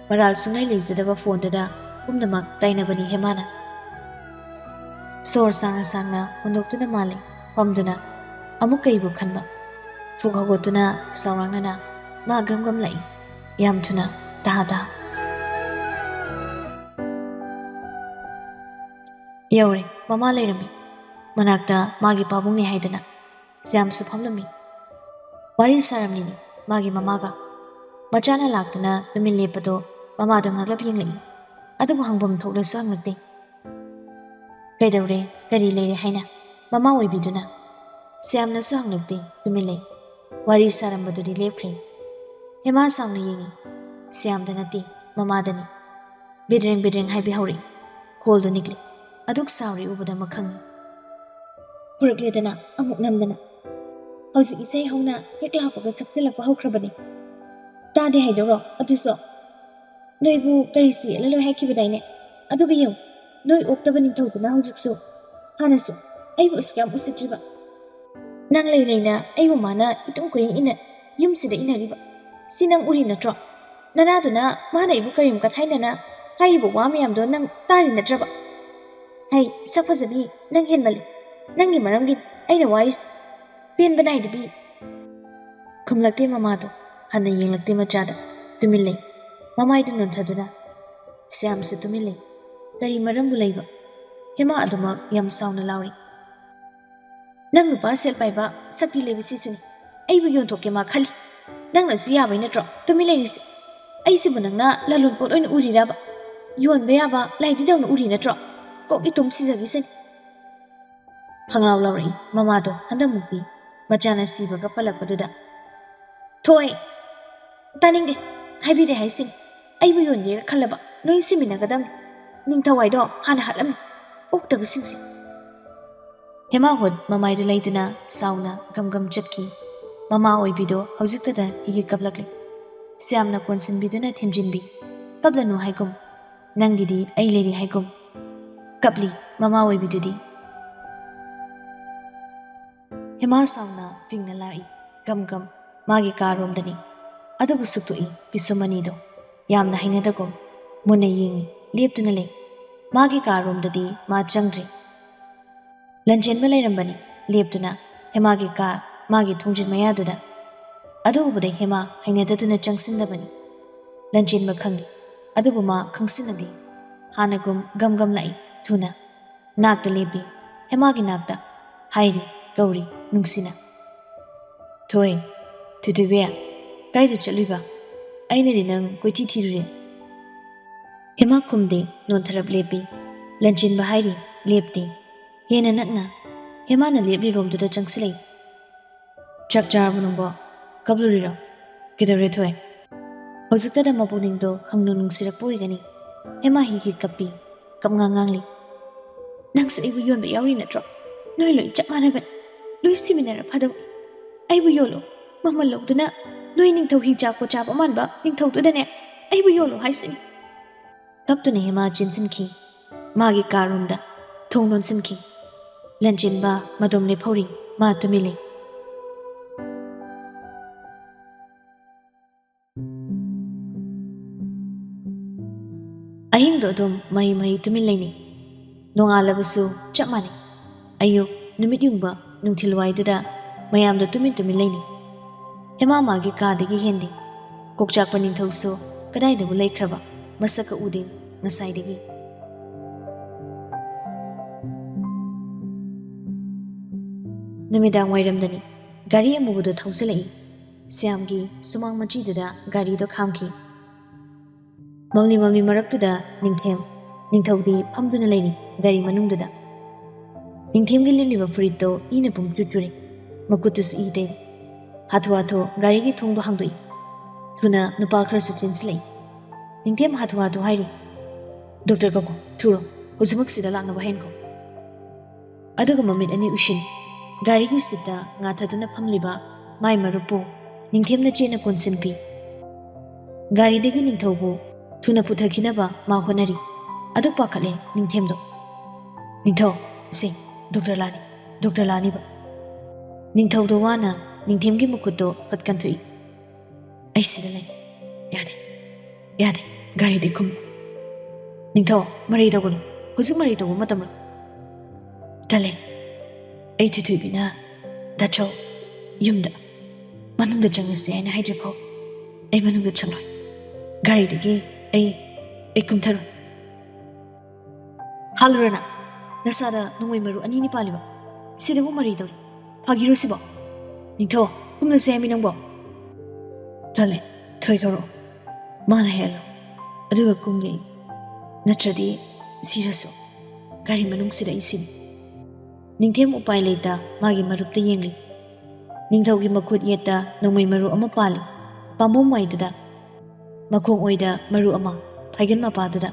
ꯃꯔꯥꯜ ꯁꯨꯡꯂꯩ ꯂꯩꯖꯗꯕ ꯐꯣꯟꯗꯨꯗ ꯄꯨꯝꯅꯃꯛ ꯇꯥꯏꯅꯕꯅꯤ ꯍꯦꯃꯥꯅ꯫ ꯁꯣꯔ ꯁꯥꯡꯅ ꯁꯥꯡꯅ ꯍꯣꯟꯗꯣꯛꯇꯨꯅ ꯃꯥꯜꯂꯤ ꯐꯝꯗꯨꯅ꯫ ꯑꯃꯨꯛ ꯀꯩꯕꯨ ꯈꯟꯕ꯫ ꯐꯨꯛ ꯍꯧꯒꯠꯇꯨꯅ ꯁꯥꯎꯔꯥꯡꯅꯅ ꯃꯥ ꯒꯝ ꯒꯝ ꯂꯥꯛꯏ꯫ ꯌꯥꯝ ꯊꯨꯅ, ꯇꯍꯥ ꯇꯍꯥ꯫ ꯌꯧꯔꯦ꯫ ꯃꯃꯥ ꯂꯩꯔꯝꯃꯤ꯫ ꯃꯅꯥꯛꯇ ꯃꯥꯒꯤ ꯄꯥꯕꯨꯡꯅꯤ ꯍꯥꯏꯗꯅ ꯁ꯭ꯌꯥꯝꯁꯨ ꯐꯝꯂꯝꯃꯤ꯫ ꯋꯥꯔꯤ ꯁꯥꯔꯝꯂꯤꯅꯤ ꯃꯥꯒꯤ ꯃꯃꯥꯒ꯫ ꯃꯆꯥꯅ ꯂꯥꯛꯇꯨꯅ ꯇꯨꯃꯤꯟ ꯂꯦꯞꯄꯗꯣ ꯃꯃꯥꯗꯣ ꯉꯛꯂꯞ ꯌꯦꯡꯂꯛꯏ꯫ ꯑꯗꯨꯕꯨ ꯍꯪꯐꯝ ꯊꯣꯛꯂꯁꯨ ꯍꯪꯂꯛꯇꯦ꯫ "ꯀꯩꯗꯧꯔꯦ? ꯀꯔꯤ ꯂꯩꯔꯦ?" ꯍꯥꯏꯅ ꯃꯃꯥ ꯑꯣꯏꯕꯤꯗꯨꯅ ꯁ꯭ꯌꯥꯝꯅꯁꯨ ꯍꯪꯂꯛꯇꯦ, ꯇꯨꯃꯤꯟ ꯂꯩ꯫ ꯋꯥꯔꯤ ꯁꯥꯔꯝꯕꯗꯨꯗꯤ ꯂꯦꯞꯈ꯭ꯔꯦ꯫ ꯍꯦꯃꯥ ꯁꯥꯎꯅ ꯌꯦꯡꯉꯤ꯫ ꯁ꯭ꯌꯥꯝꯗ ꯅꯠꯇꯦ, ꯃꯃꯥꯗꯅꯤ꯫ ꯕꯤꯗ꯭ꯔꯦꯡ ꯕꯤꯗ꯭ꯔꯦꯡ ꯍꯥꯏꯕꯤ ꯍꯧꯔꯛꯏ꯫ ꯈꯣꯜꯗꯨ ꯅꯤꯛꯂꯤ꯫ ꯑꯗꯨꯛ ꯁꯥꯎꯔꯤ ꯎꯕꯗ ꯃꯈꯪꯉꯤ꯫ ꯄꯨꯔꯛꯂꯦꯗꯅ ꯑꯃꯨꯛ ꯅꯝꯗꯅ꯫ ꯍꯧꯖꯤꯛ ꯏꯁꯩ ꯍꯧꯅ ꯍꯦꯛ ꯂꯥꯛꯄꯒ ꯁꯛꯆꯤꯜꯂꯛꯄ ꯍꯧꯈ꯭ꯔꯕꯅꯤ꯫ ꯇꯥꯗꯦ ꯍꯥꯏꯗꯧꯔꯣ ꯑꯗꯨꯁꯨ? ꯅꯣꯏꯕꯨ ꯀꯔꯤꯁꯨ ꯌꯦꯠꯂꯂꯣꯏ ꯍꯥꯏꯈꯤꯕꯗꯥꯏꯅꯦ? ꯑꯗꯨꯒ ꯌꯦꯡꯉꯨ, ꯅꯣꯏ ꯑꯣꯛꯇꯕ ꯅꯤꯡꯊꯧꯗꯨꯅ ꯍꯧꯖꯤꯛꯁꯨ ꯍꯥꯟꯅꯁꯨ ꯑꯩꯕꯨ ꯎꯁꯤꯠ ꯌꯥꯝ ꯎꯁꯤꯠꯇ꯭ꯔꯤꯕ꯫ ꯅꯪ ꯂꯩ ꯂꯩꯅ ꯑꯩꯕꯨ ꯃꯥꯅ ꯏꯇꯨꯡ ꯈꯨꯌꯦꯡ ꯏꯟꯅ ꯌꯨꯝꯁꯤꯗ ꯏꯟꯅꯔꯤꯕ꯫ ꯁꯤ ꯅꯪ ꯎꯔꯤ ꯅꯠꯇ꯭ꯔꯣ? ꯅꯅꯥꯗꯨꯅ ꯃꯥꯅ ꯑꯩꯕꯨ ꯀꯔꯦꯝ ꯀꯊꯥꯏꯅꯅ ꯍꯥꯏꯔꯤꯕ ꯋꯥ ꯃꯌꯥꯝꯗꯣ ꯅꯪ ꯇꯥꯔꯤ ꯅꯠꯇ꯭ꯔꯕ? ꯍꯩ, ꯁꯛ ꯐꯖꯕꯤ, ꯅꯪ ꯍꯦꯟꯃꯜꯂꯤ꯫ ꯅꯪꯒꯤ ꯃꯔꯝꯒꯤ ꯑꯩꯅ ꯋꯥꯔꯤꯁꯤ꯫ ꯄꯦꯟꯕ ꯅꯥꯏꯗꯕꯤ꯫ ꯈꯨꯝꯂꯛꯇꯦ ꯃꯃꯥꯗꯣ, ꯍꯟꯅ ꯌꯦꯡꯂꯛꯇꯦ ꯃꯆꯥꯗ꯫ ꯇꯨꯃꯤꯟ ꯂꯩ꯫ ꯃꯃꯥꯏꯗꯨ ꯅꯣꯟꯊꯗꯨꯅ ꯁ꯭ꯌꯥꯝꯁꯨ ꯇꯨꯃꯤꯟ ꯂꯩ꯫ ꯀꯔꯤ ꯃꯔꯝꯕꯨ ꯂꯩꯕ? ꯍꯦꯃꯥ ꯑꯗꯨꯃꯛ ꯌꯥꯝ ꯁꯥꯎꯅ ꯂꯥꯎꯔꯤ꯫ ꯅꯪ ꯅꯨꯄꯥ ꯁꯦꯜ ꯄꯥꯏꯕ ꯁꯛꯇꯤ ꯂꯩꯕ ꯁꯤꯁꯨꯅꯤ ꯑꯩꯕꯨ ꯌꯣꯟꯊꯣꯛꯀꯦ ꯃꯥ ꯈꯜꯂꯤ꯫ ꯅꯪꯅꯁꯨ ꯌꯥꯕꯩ ꯅꯠꯇ꯭ꯔꯣ ꯇꯨꯃꯤꯟ ꯂꯩꯔꯤꯁꯦ? ꯑꯩꯁꯤꯕꯨ ꯅꯪꯅ ꯂꯂꯣꯟ ꯄꯣꯠ ꯑꯣꯏꯅ ꯎꯔꯤꯔꯕ? ꯌꯣꯟꯕ ꯌꯥꯕ ꯂꯥꯏꯗꯤꯗꯧꯅ ꯎꯔꯤ ꯅꯠꯇ꯭ꯔꯣ? ꯀꯣꯛ ꯏꯇꯨꯝ ꯁꯤꯖꯈꯤꯁꯅꯤ꯫ ꯈꯪꯂꯥꯎ ꯂꯥꯎꯔꯛꯏ ꯃꯃꯥꯗꯣ ꯍꯟꯗꯛꯃꯨꯛꯇꯤ ꯃꯆꯥꯅ ꯁꯤꯕꯒ ꯄꯜꯂꯛꯄꯗꯨꯗ꯫ ꯊꯣꯏ! ꯇꯥꯅꯤꯡꯗꯦ꯫ ꯍꯥꯏꯕꯤꯗꯦ ꯍꯥꯏꯁꯤꯅꯤ꯫ ꯑꯩꯕꯨ ꯌꯣꯟꯒꯦꯒ ꯈꯜꯂꯕ ꯅꯣꯏ ꯁꯤꯃꯤꯟꯅꯒꯗꯕꯅꯤ꯫ ꯅꯤꯡꯊꯧ ꯍꯥꯏꯗꯣ ꯍꯥꯟꯅ ꯍꯥꯠꯂꯝꯃꯤ꯫ ꯑꯣꯛꯇꯕꯁꯤꯡꯁꯦ꯫ ꯍꯦꯃꯥꯍꯣꯠ ꯃꯃꯥꯏꯗꯨ ꯂꯩꯗꯨꯅ ꯁꯥꯎꯅ ꯒꯝ ꯒꯝ ꯆꯠꯈꯤ꯫ ꯃꯃꯥ ꯑꯣꯏꯕꯤꯗꯣ ꯍꯧꯖꯤꯛꯇꯗ ꯍꯤꯒꯤ ꯀꯞꯂꯛꯂꯤ꯫ ꯁ꯭ꯌꯥꯝꯅ ꯀꯣꯟꯁꯤꯟꯕꯤꯗꯨꯅ ꯊꯦꯝꯖꯤꯟꯕꯤ꯫ ꯀꯞꯂꯅꯨ ꯍꯥꯏꯒꯨꯝ꯫ ꯅꯪꯒꯤꯗꯤ ꯑꯩ ꯂꯩꯔꯤ ꯍꯥꯏꯒꯨꯝ꯫ ꯀꯞꯂꯤ ꯃꯃꯥ ꯑꯣꯏꯕꯤꯗꯨꯗꯤ꯫ ꯍꯦꯃꯥ ꯁꯥꯎꯅ ꯐꯤꯡꯅ ꯂꯥꯛꯏ꯫ ꯒꯝ ꯒꯝ ꯃꯥꯒꯤ ꯀꯥꯔꯣꯝꯗꯅꯤ꯫ ꯑꯗꯨꯕꯨ ꯁꯨꯛꯇꯣꯛꯏ ꯄꯤꯁꯨꯝ ꯑꯅꯤꯗꯣ꯫ ꯌꯥꯝꯅ ꯍꯩꯅꯗꯒꯨꯝ ꯃꯨꯟꯅ ꯌꯦꯡꯉꯤ꯫ ꯂꯦꯞꯇꯨꯅ ꯂꯩ꯫ ꯃꯥꯒꯤ ꯀꯥꯔꯣꯝꯗꯗꯤ ꯃꯥ ꯆꯪꯗ꯭ꯔꯤ꯫ ꯂꯟꯖꯦꯟꯕ ꯂꯩꯔꯝꯕꯅꯤ ꯂꯦꯞꯇꯨꯅ ꯍꯦꯃꯥꯒꯤ ꯀꯥ, ꯃꯥꯒꯤ ꯊꯣꯡꯖꯤꯟ ꯃꯌꯥꯗꯨꯗ꯫ ꯑꯗꯨ ꯎꯕꯗ ꯍꯦꯃꯥ ꯍꯩꯅꯗꯗꯨꯅ ꯆꯪꯁꯤꯟꯗꯕꯅꯤ꯫ ꯂꯟꯖꯦꯟꯕ ꯈꯪꯏ꯫ ꯑꯗꯨꯕꯨ ꯃꯥ ꯈꯪꯁꯤꯟꯅꯗꯦ꯫ ꯍꯥꯟꯅꯒꯨꯝ ꯒꯝ ꯒꯝ ꯂꯥꯛꯏ ꯊꯨꯅ꯫ ꯅꯥꯛꯇ ꯂꯦꯞꯄꯤ꯫ ꯍꯦꯃꯥꯒꯤ ꯅꯥꯛꯇ꯫ ꯍꯥꯏꯔꯤ, ꯀꯧꯔꯤ ꯅꯨꯡꯁꯤꯅ꯫ ꯊꯣꯏ, ꯊꯣꯏꯊꯣꯏꯕꯤ, ꯀꯥꯏꯗ ꯆꯠꯂꯨꯏꯕ? ꯑꯩꯅꯗꯤ ꯅꯪ ꯀꯣꯏꯊꯤ ꯊꯤꯔꯨꯔꯦ꯫ ꯍꯦꯃꯥ ꯈꯨꯝꯗꯦ꯫ ꯅꯣꯟꯊꯔꯞ ꯂꯦꯞꯄꯤ꯫ ꯂꯟꯆꯦꯟꯕ ꯍꯥꯏꯔꯤ, ꯂꯦꯞꯇꯦ꯫ ꯍꯦꯟꯅ ꯅꯛꯅ ꯍꯦꯃꯥꯅ ꯂꯦꯞꯂꯤꯔꯣꯝꯗꯨꯗ ꯆꯪꯁꯤꯜꯂꯛꯏ꯫ ꯆꯥꯛ ꯆꯥꯔꯕꯣ ꯅꯪꯕꯣ? ꯀꯞꯂꯨꯔꯤꯔꯣ? ꯀꯩꯗꯧꯔꯦ ꯊꯣꯏ? ꯍꯧꯖꯤꯛꯇꯗ ꯃꯄꯨꯛꯅꯤꯡꯗꯣ ꯈꯪꯅꯨꯡ ꯅꯨꯡꯁꯤꯔꯛꯄ ꯑꯣꯏꯒꯅꯤ꯫ ꯍꯦꯃꯥ ꯍꯤꯒꯤ ꯀꯞꯄꯤ꯫ ꯀꯞꯉꯥꯡ ꯉꯥꯡꯂꯤ꯫ ꯅꯪꯁꯨ ꯑꯩꯕꯨ ꯌꯣꯟꯕ ꯌꯥꯎꯔꯤ ꯅꯠꯇ꯭ꯔꯣ? ꯅꯣꯏ ꯂꯣꯏ ꯆꯞ ꯃꯥꯟꯅꯕꯅꯤ꯫ ꯂꯣꯏ ꯁꯤꯃꯤꯟꯅꯔ ꯐꯗꯧꯅꯤ꯫ ꯑꯩꯕꯨ ꯌꯣꯜꯂꯣ꯫ ꯃꯃꯜ ꯂꯧꯗꯨꯅ ꯅꯣꯏ ꯅꯤꯡꯊꯧ ꯍꯤꯡꯆꯥ ꯀꯣꯆꯥꯕ ꯃꯥꯟꯕ ꯅꯤꯡꯊꯧꯗꯨꯗꯅꯦ ꯑꯩꯕꯨ ꯌꯣꯜꯂꯣ ꯍꯥꯏꯁꯤꯅꯤ꯫ ꯀꯞꯇꯨꯅ ꯍꯦꯃꯥ ꯆꯦꯟꯁꯤꯟꯈꯤ꯫ ꯃꯥꯒꯤ ꯀꯥ ꯔꯨꯝꯗ ꯊꯣꯡ ꯂꯣꯟꯁꯤꯟꯈꯤ꯫ ꯂꯟꯆꯦꯟꯕ ꯃꯗꯣꯝ ꯂꯦꯞꯍꯧꯔꯤ꯫ ꯃꯥ ꯇꯨꯃꯤꯟ ꯂꯩ꯫ ꯑꯍꯤꯡꯗꯣ ꯑꯗꯨꯝ ꯃꯍꯩ ꯃꯍꯩ ꯇꯨꯃꯤꯟ ꯂꯩꯅꯩ꯫ ꯅꯣꯡꯉꯥꯜꯂꯕꯁꯨ ꯆꯞ ꯃꯥꯟꯅꯩ꯫ ꯑꯌꯨꯛ, ꯅꯨꯃꯤꯠ ꯌꯨꯡꯕ, ꯅꯨꯡꯊꯤꯜ ꯋꯥꯏꯗꯨꯗ ꯃꯌꯥꯝꯗꯣ ꯇꯨꯃꯤꯟ ꯇꯨꯃꯤꯟ ꯂꯩꯅꯩ꯫ ꯍꯦꯃꯥ ꯃꯥꯒꯤ ꯀꯥꯗꯒꯤ ꯍꯦꯟꯗꯦ꯫ ꯀꯣꯛꯆꯥꯛꯄ ꯅꯤꯡꯊꯧꯁꯨ ꯀꯗꯥꯏꯗꯕꯨ ꯂꯩꯈ꯭ꯔꯕ ꯃꯁꯛꯀ ꯎꯗꯦ ꯉꯁꯥꯏꯗꯒꯤ꯫ ꯅꯨꯃꯤꯗꯥꯡ ꯋꯥꯏꯔꯝꯗꯅꯤ꯫ ꯒꯥꯔꯤ ꯑꯃꯨꯕꯗꯣ ꯊꯧꯖꯤꯜꯂꯛꯏ꯫ ꯁ꯭ꯌꯥꯝꯒꯤ ꯁꯨꯃꯥꯡ ꯃꯆꯤꯗꯨꯗ ꯒꯥꯔꯤꯗꯣ ꯈꯥꯝꯈꯤ꯫ ꯃꯝꯂꯤ ꯃꯝꯂꯤ ꯃꯔꯛꯇꯨꯗ ꯅꯤꯡꯊꯦꯝ, ꯅꯤꯡꯊꯧꯗꯤ ꯐꯝꯗꯨꯅ ꯂꯩꯔꯤ ꯒꯥꯔꯤ ꯃꯅꯨꯡꯗꯨꯗ꯫ ꯅꯤꯡꯊꯦꯝꯒꯤ ꯂꯤꯠꯂꯤꯕ ꯐꯨꯔꯤꯠꯇꯣ ꯏꯅ ꯄꯨꯡꯆꯨ ꯆꯨꯔꯦ꯫ ꯃꯈꯨꯠꯇꯨꯁꯨ ꯏ ꯇꯩꯔꯦ꯫ ꯍꯥꯊꯨ ꯍꯥꯊꯨ ꯒꯥꯔꯤꯒꯤ ꯊꯣꯡꯗꯣ ꯍꯥꯡꯗꯣꯛꯏ꯫ ꯊꯨꯅ ꯅꯨꯄꯥ ꯈꯔꯁꯨ ꯆꯦꯟꯁꯤꯜꯂꯛꯏ꯫ ꯅꯤꯡꯊꯦꯝ ꯍꯥꯊꯨ ꯍꯥꯊꯨ ꯍꯥꯏꯔꯤ, "ꯗꯣꯛꯇꯔ ꯀꯧꯀꯣ, ꯊꯨꯔꯣ, ꯍꯧꯖꯤꯛꯃꯛꯁꯤꯗ ꯂꯥꯛꯅꯕ ꯍꯥꯏꯅꯀꯣ"꯫ ꯑꯗꯨꯒ ꯃꯃꯤꯠ ꯑꯅꯤ ꯎꯏꯁꯤꯟ ꯒꯥꯔꯤꯒꯤ ꯁꯤꯠꯇ ꯉꯥꯊꯗꯨꯅ ꯐꯝꯂꯤꯕ ꯃꯥꯏ ꯃꯔꯨꯞꯄꯨ ꯅꯤꯡꯊꯦꯝꯅ ꯆꯦꯠꯅ ꯀꯣꯟꯁꯤꯟꯕꯤ꯫ ꯒꯥꯔꯤꯗꯒꯤ ꯅꯤꯡꯊꯧꯕꯨ ꯊꯨꯅ ꯄꯨꯊꯈꯤꯅꯕ ꯃꯥ ꯍꯣꯠꯅꯔꯤ꯫ ꯑꯗꯨꯛ ꯄꯥꯈꯠꯂꯦ ꯅꯤꯡꯊꯦꯝꯗꯣ꯫ "ꯅꯤꯡꯊꯧ, ꯁꯦ, ꯗꯣꯛꯇꯔ ꯂꯥꯛꯅꯤ, ꯗꯣꯛꯇꯔ ꯂꯥꯛꯅꯤꯕ"꯫ ꯅꯤꯡꯊꯧꯗꯣ ꯋꯥꯅ ꯅꯤꯡꯊꯦꯝꯒꯤ ꯃꯈꯨꯠꯇꯣ ꯐꯠ ꯀꯟꯊꯣꯛꯏ꯫ "ꯑꯩ ꯁꯤꯗ ꯂꯩ꯫ ꯌꯥꯗꯦ, ꯌꯥꯗꯦ, ꯒꯥꯔꯤꯗꯤ ꯈꯨꯝꯃꯨ꯫ ꯅꯤꯡꯊꯧ, ꯃꯔꯩ ꯇꯧꯒꯅꯨ꯫ ꯍꯧꯖꯤꯛ ꯃꯔꯩ ꯇꯧꯕ ꯃꯇꯝꯂꯣ?" "ꯇꯜꯂꯦ꯫ ꯑꯩ ꯊꯣꯏꯊꯣꯏꯕꯤꯅ ꯗꯥꯆꯧ ꯌꯨꯝꯗ ꯃꯅꯨꯡꯗ ꯆꯪꯉꯁꯦ ꯍꯥꯏꯅ ꯍꯥꯏꯗ꯭ꯔꯤꯐꯥꯎ ꯑꯩ ꯃꯅꯨꯡꯗ ꯆꯪꯂꯣꯏ꯫ ꯒꯥꯔꯤꯗꯒꯤ ꯑꯩ, ꯑꯩ ꯀꯨꯝꯊꯔꯣꯏ"꯫ "ꯍꯥꯜꯂꯨꯔꯅ? ꯅꯁꯥꯗ ꯅꯣꯡꯃꯩ ꯃꯔꯨ ꯑꯅꯤꯅꯤ ꯄꯥꯜꯂꯤꯕ꯫ ꯁꯤꯗꯕꯨ ꯃꯔꯩ ꯇꯧꯔꯤ꯫ ꯐꯥꯒꯤꯔꯣ ꯁꯤꯕꯣ? ꯅꯤꯡꯊꯧ, ꯀꯨꯝꯂꯁꯦ ꯍꯥꯏꯃꯤ ꯅꯪꯕꯣ?" "ꯇꯜꯂꯦ, ꯊꯣꯏ ꯀꯧꯔꯛꯑꯣ꯫ ꯃꯥꯅ ꯍꯦꯛꯍꯜꯂꯣ꯫ ꯑꯗꯨꯒ ꯀꯨꯝꯒꯦ ꯑꯩ꯫ ꯅꯠꯇ꯭ꯔꯗꯤ ꯁꯤꯔꯁꯨ ꯒꯥꯔꯤ ꯃꯅꯨꯡꯁꯤꯗ ꯑꯩ ꯁꯤꯅꯤ"꯫ ꯅꯤꯡꯊꯦꯝ ꯎꯄꯥꯏ ꯂꯩꯇ ꯃꯥꯒꯤ ꯃꯔꯨꯞꯇ ꯌꯦꯡꯂꯤ꯫ ꯅꯤꯡꯊꯧꯒꯤ ꯃꯈꯨꯠ ꯌꯦꯠꯇ ꯅꯣꯡꯃꯩ ꯃꯔꯨ ꯑꯃ ꯄꯥꯜꯂꯤ꯫ ꯄꯥꯝꯕꯣꯝ ꯋꯥꯏꯗꯨꯗ, ꯃꯈꯣꯡ ꯑꯣꯏꯗ ꯃꯔꯨ ꯑꯃ, ꯐꯥꯏꯒꯟ ꯃꯄꯥꯗꯨꯗ꯫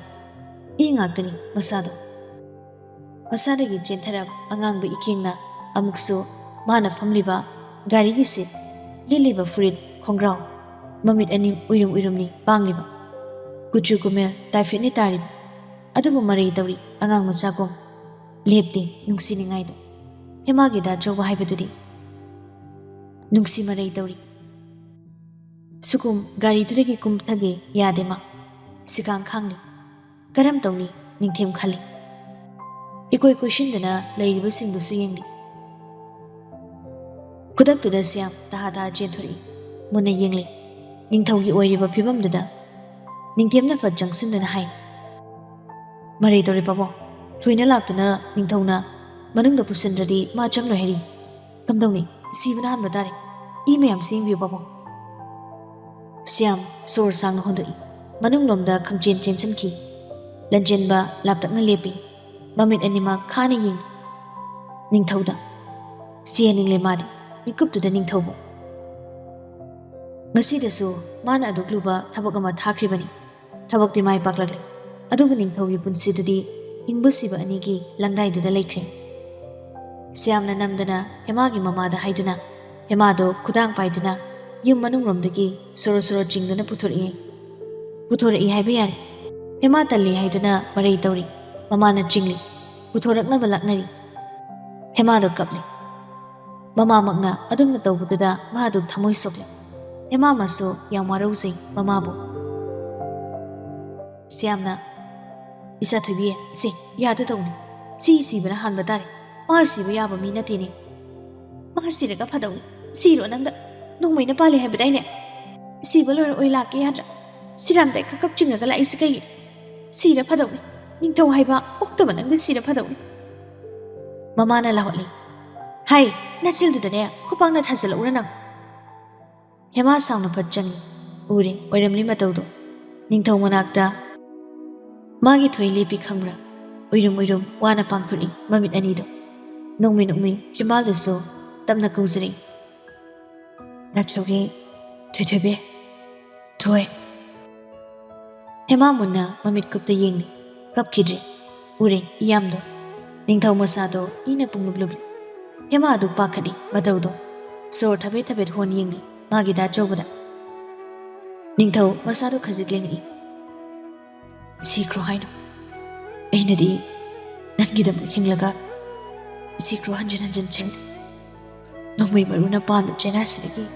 ꯏ ꯉꯥꯛꯇꯅꯤ ꯃꯁꯥꯗꯣ꯫ ꯃꯁꯥꯗꯒꯤ ꯆꯦꯟꯊꯔꯕ ꯑꯉꯥꯡꯕ ꯏꯀꯦꯡꯅ ꯑꯃꯨꯛꯁꯨ ꯃꯥꯅ ꯐꯝꯂꯤꯕ ꯒꯥꯔꯤꯒꯤ ꯁꯤꯠ, ꯂꯤꯠꯂꯤꯕ ꯐꯨꯔꯤꯠ ꯈꯣꯡꯒ꯭ꯔꯥꯎ, ꯃꯃꯤꯠ ꯑꯅꯤ ꯎꯏꯔꯨꯝ ꯎꯏꯔꯨꯝꯅꯤ ꯄꯥꯡꯂꯤꯕ꯫ ꯀꯨꯆꯨ ꯀꯨꯃꯦꯜ ꯇꯥꯏꯐꯦꯠꯅꯤ ꯇꯥꯔꯤꯕ, ꯑꯗꯨꯕꯨ ꯃꯔꯩ ꯇꯧꯔꯤ ꯑꯉꯥꯡ ꯃꯆꯥꯒꯨꯝ꯫ ꯂꯦꯞꯇꯦ ꯅꯨꯡꯁꯤꯅꯤꯡꯉꯥꯏꯗꯣ꯫ ꯍꯦꯃꯥꯒꯤ ꯗꯥ ꯆꯧꯕ ꯍꯥꯏꯕꯗꯨꯗꯤ ꯅꯨꯡꯁꯤ ꯃꯔꯩ ꯇꯧꯔꯤ꯫ ꯁꯨꯀꯨꯝ ꯒꯥꯔꯤꯗꯨꯗꯒꯤ ꯀꯨꯝꯊꯒꯦ ꯌꯥꯗꯦ ꯃꯥ꯫ ꯁꯤꯀꯥꯡ ꯈꯥꯡꯂꯤ꯫ ꯀꯔꯝ ꯇꯧꯅꯤ ꯅꯤꯡꯊꯦꯝ ꯈꯜꯂꯤ꯫ ꯏꯀꯣꯏ ꯀꯣꯏꯁꯤꯟꯗꯅ ꯂꯩꯔꯤꯕꯁꯤꯡꯗꯨꯁꯨ ꯌꯦꯡꯂꯤ꯫ ꯈꯨꯗꯛꯇꯨꯗ ꯁ꯭ꯌꯥꯝ ꯇꯍꯥ ꯇꯍꯥ ꯆꯦꯟꯊꯣꯔꯛꯏ꯫ ꯃꯨꯟꯅ ꯌꯦꯡꯂꯤ꯫ ꯅꯤꯡꯊꯧꯒꯤ ꯑꯣꯏꯔꯤꯕ ꯐꯤꯕꯝꯗꯨꯗ꯫ ꯅꯤꯡꯊꯦꯝꯅ ꯐꯠ ꯆꯪꯁꯤꯟꯗꯨꯅ ꯍꯥꯏ, "ꯃꯔꯩ ꯇꯧꯔꯦ ꯄꯥꯕꯨꯡ꯫ ꯊꯣꯏꯅ ꯂꯥꯛꯇꯨꯅ ꯅꯤꯡꯊꯧꯅ ꯃꯅꯨꯡꯗ ꯄꯨꯁꯤꯟꯗ꯭ꯔꯗꯤ ꯃꯥ ꯆꯪꯂꯣꯏ ꯍꯥꯏꯔꯤ꯫ ꯀꯝꯗꯧꯅꯤ? ꯁꯤꯕꯅ ꯍꯥꯟꯕ ꯇꯥꯔꯦ꯫ ꯏ ꯃꯌꯥꯝ ꯁꯦꯡꯕꯤꯌꯨ ꯄꯥꯕꯨꯡ꯫" ꯁ꯭ꯌꯥꯝ ꯁꯣꯔ ꯁꯥꯡꯅ ꯍꯣꯟꯗꯣꯛꯏ꯫ ꯃꯅꯨꯡꯂꯣꯝꯗ ꯈꯪꯆꯦꯟ ꯆꯦꯟꯁꯤꯟꯈꯤ꯫ ꯂꯟꯖꯦꯟꯕ ꯂꯥꯞꯇꯛꯅ ꯂꯦꯞꯄꯤ꯫ ꯃꯃꯤꯠ ꯑꯅꯤꯃꯛ ꯈꯥꯅ ꯌꯦꯡꯏ ꯅꯤꯡꯊꯧꯗ꯫ ꯁꯤ ꯌꯦꯡꯅꯤꯡꯂꯦ ꯃꯥꯗꯤ꯫ ꯃꯤꯀꯨꯞꯇꯨꯗ ꯅꯤꯡꯊꯧꯕꯨ꯫ ꯉꯁꯤꯗꯁꯨ ꯃꯥꯅ ꯑꯗꯨꯛ ꯂꯨꯕ ꯊꯕꯛ ꯑꯃ ꯊꯥꯈ꯭ꯔꯤꯕꯅꯤ꯫ ꯊꯕꯛꯇꯤ ꯃꯥꯏ ꯄꯥꯛꯂꯛꯂꯦ꯫ ꯑꯗꯨꯕꯨ ꯅꯤꯡꯊꯧꯒꯤ ꯄꯨꯟꯁꯤꯗꯨꯗꯤ ꯍꯤꯡꯕ ꯁꯤꯕ ꯑꯅꯤꯒꯤ ꯂꯪꯗꯥꯏꯗꯨꯗ ꯂꯩꯈ꯭ꯔꯦ꯫ ꯁ꯭ꯌꯥꯝꯅ ꯅꯝꯗꯅ ꯍꯦꯃꯥꯒꯤ ꯃꯃꯥꯗ ꯍꯥꯏꯗꯨꯅ ꯍꯦꯃꯥꯗꯣ ꯈꯨꯗꯥꯡ ꯄꯥꯏꯗꯨꯅ ꯌꯨꯝ ꯃꯅꯨꯡꯂꯣꯝꯗꯒꯤ ꯁꯣꯔꯣ ꯁꯣꯔꯣ ꯆꯤꯡꯗꯨꯅ ꯄꯨꯊꯣꯔꯛꯏ꯫ ꯄꯨꯊꯣꯔꯛꯏ ꯍꯥꯏꯕ ꯌꯥꯔꯦ꯫ ꯍꯦꯃꯥ ꯇꯜꯂꯤ ꯍꯥꯏꯗꯨꯅ ꯃꯔꯩ ꯇꯧꯔꯤ꯫ ꯃꯃꯥꯅ ꯆꯤꯡꯂꯤ꯫ ꯄꯨꯊꯣꯔꯛꯅꯕ ꯂꯥꯛꯅꯔꯤ꯫ ꯍꯦꯃꯥꯗꯣ ꯀꯞꯂꯤ꯫ ꯃꯃꯥꯃꯛꯅ ꯑꯗꯨꯝꯅ ꯇꯧꯕꯗꯨꯗ ꯃꯥ ꯑꯗꯨꯝ ꯊꯃꯣꯏ ꯁꯣꯛꯂꯦ꯫ ꯍꯦꯃꯥꯃꯁꯨ ꯌꯥꯝ ꯋꯥꯔꯧꯖꯩ ꯃꯃꯥꯕꯨ꯫ ꯁ꯭ꯌꯥꯝꯅ, "ꯏꯆꯥ ꯊꯣꯏꯕꯤ, ꯁꯦ, ꯌꯥꯗꯗꯧꯅꯤ꯫ ꯁꯤ ꯁꯤꯕꯅ ꯍꯥꯟꯕ ꯇꯥꯔꯦ꯫ ꯃꯥ ꯁꯤꯕ ꯌꯥꯕ ꯃꯤ ꯅꯠꯇꯦꯅꯦ꯫ ꯃꯥ ꯁꯤꯔꯒ ꯐꯗꯧꯅꯤ꯫ ꯁꯤꯔꯣ ꯅꯪꯗ꯫ ꯅꯣꯡꯃꯩꯅ ꯄꯥꯜꯂꯦ ꯍꯥꯏꯕꯗꯥꯏꯅꯦ? ꯁꯤꯕ ꯂꯣꯏꯔ ꯑꯣꯏ ꯂꯥꯛꯀꯦ ꯌꯥꯗ꯭ꯔꯥ? ꯁꯤꯔꯥꯝꯗ ꯑꯩ ꯈꯛ ꯀꯞ ꯆꯤꯡꯉꯒ ꯂꯥꯛꯏꯁꯤ ꯀꯩꯒꯤ? ꯁꯤꯔ ꯐꯗꯧꯅꯤ꯫ ꯅꯤꯡꯊꯧ ꯍꯥꯏꯕ ꯑꯣꯛꯇꯕ ꯅꯪꯗ ꯁꯤꯔ ꯐꯗꯧꯅꯤ꯫" ꯃꯃꯥꯅ ꯂꯥꯎꯍꯠꯂꯤ꯫ "ꯍꯥꯏ, ꯅꯆꯤꯜꯗꯨꯗꯅꯦ ꯈꯨꯄꯥꯛꯅ ꯊꯥꯖꯤꯜꯂꯛꯎꯔ ꯅꯪ?" ꯍꯦꯃꯥ ꯁꯥꯎꯅ ꯐꯠ ꯆꯪꯏ꯫ ꯎꯔꯦ, ꯑꯣꯏꯔꯝꯂꯤ ꯃꯇꯧꯗꯣ꯫ ꯅꯤꯡꯊꯧ ꯃꯅꯥꯛꯇ ꯃꯥꯒꯤ ꯊꯣꯏ ꯂꯦꯞꯄꯤ ꯈꯪꯕ꯭ꯔꯥ? ꯎꯏꯔꯨꯝ ꯎꯏꯔꯨꯝ ꯋꯥꯅ ꯄꯥꯡꯊꯣꯛꯏ ꯃꯃꯤꯠ ꯑꯅꯤꯗꯣ꯫ ꯅꯣꯡꯃꯤ ꯅꯣꯡꯃꯤ ꯆꯤꯝꯕꯥꯜꯗꯨꯁꯨ ꯇꯞꯅ ꯀꯧꯖꯔꯛꯏ꯫ "ꯅꯥꯆꯧꯒꯤ ꯊꯣꯏꯊꯣꯏꯕꯤ, ꯊꯣꯏ꯫" ꯍꯦꯃꯥ ꯃꯨꯟꯅ ꯃꯃꯤꯠ ꯀꯨꯞꯇ ꯌꯦꯡꯂꯤ꯫ ꯀꯞꯈꯤꯗ꯭ꯔꯦ꯫ ꯎꯔꯦ ꯏꯌꯥꯝꯗꯣ꯫ ꯅꯤꯡꯊꯧ ꯃꯁꯥꯗꯣ ꯏꯅ ꯄꯨꯡꯂꯨꯞ ꯂꯨꯞꯂꯤ꯫ ꯍꯦꯃꯥ ꯑꯗꯨ ꯄꯥꯈꯠꯂꯤ꯫ ꯃꯇꯧꯗꯣ ꯁꯣꯔ ꯊꯕꯦꯠ ꯊꯕꯦꯠ ꯍꯣꯟ ꯌꯦꯡꯂꯤ ꯃꯥꯒꯤ ꯗꯥ ꯆꯧꯕꯗ꯫ ꯅꯤꯡꯊꯧ ꯃꯁꯥꯗꯣ ꯈꯖꯤꯛ ꯂꯦꯡꯉꯛꯏ꯫ "ꯁꯤꯈ꯭ꯔꯣ ꯍꯥꯏꯅꯣ? ꯑꯩꯅꯗꯤ ꯅꯪꯒꯤꯗꯃꯛ ꯍꯤꯡꯂꯒ ꯁꯤꯈ꯭ꯔꯣ ꯍꯟꯖꯤꯟ ꯍꯟꯖꯤꯟ ꯁꯤꯡꯂꯤ꯫ ꯅꯣꯡꯃꯩ ꯃꯔꯨꯅ ꯄꯥꯟꯕ ꯆꯩꯅꯥꯁꯤꯗꯒꯤ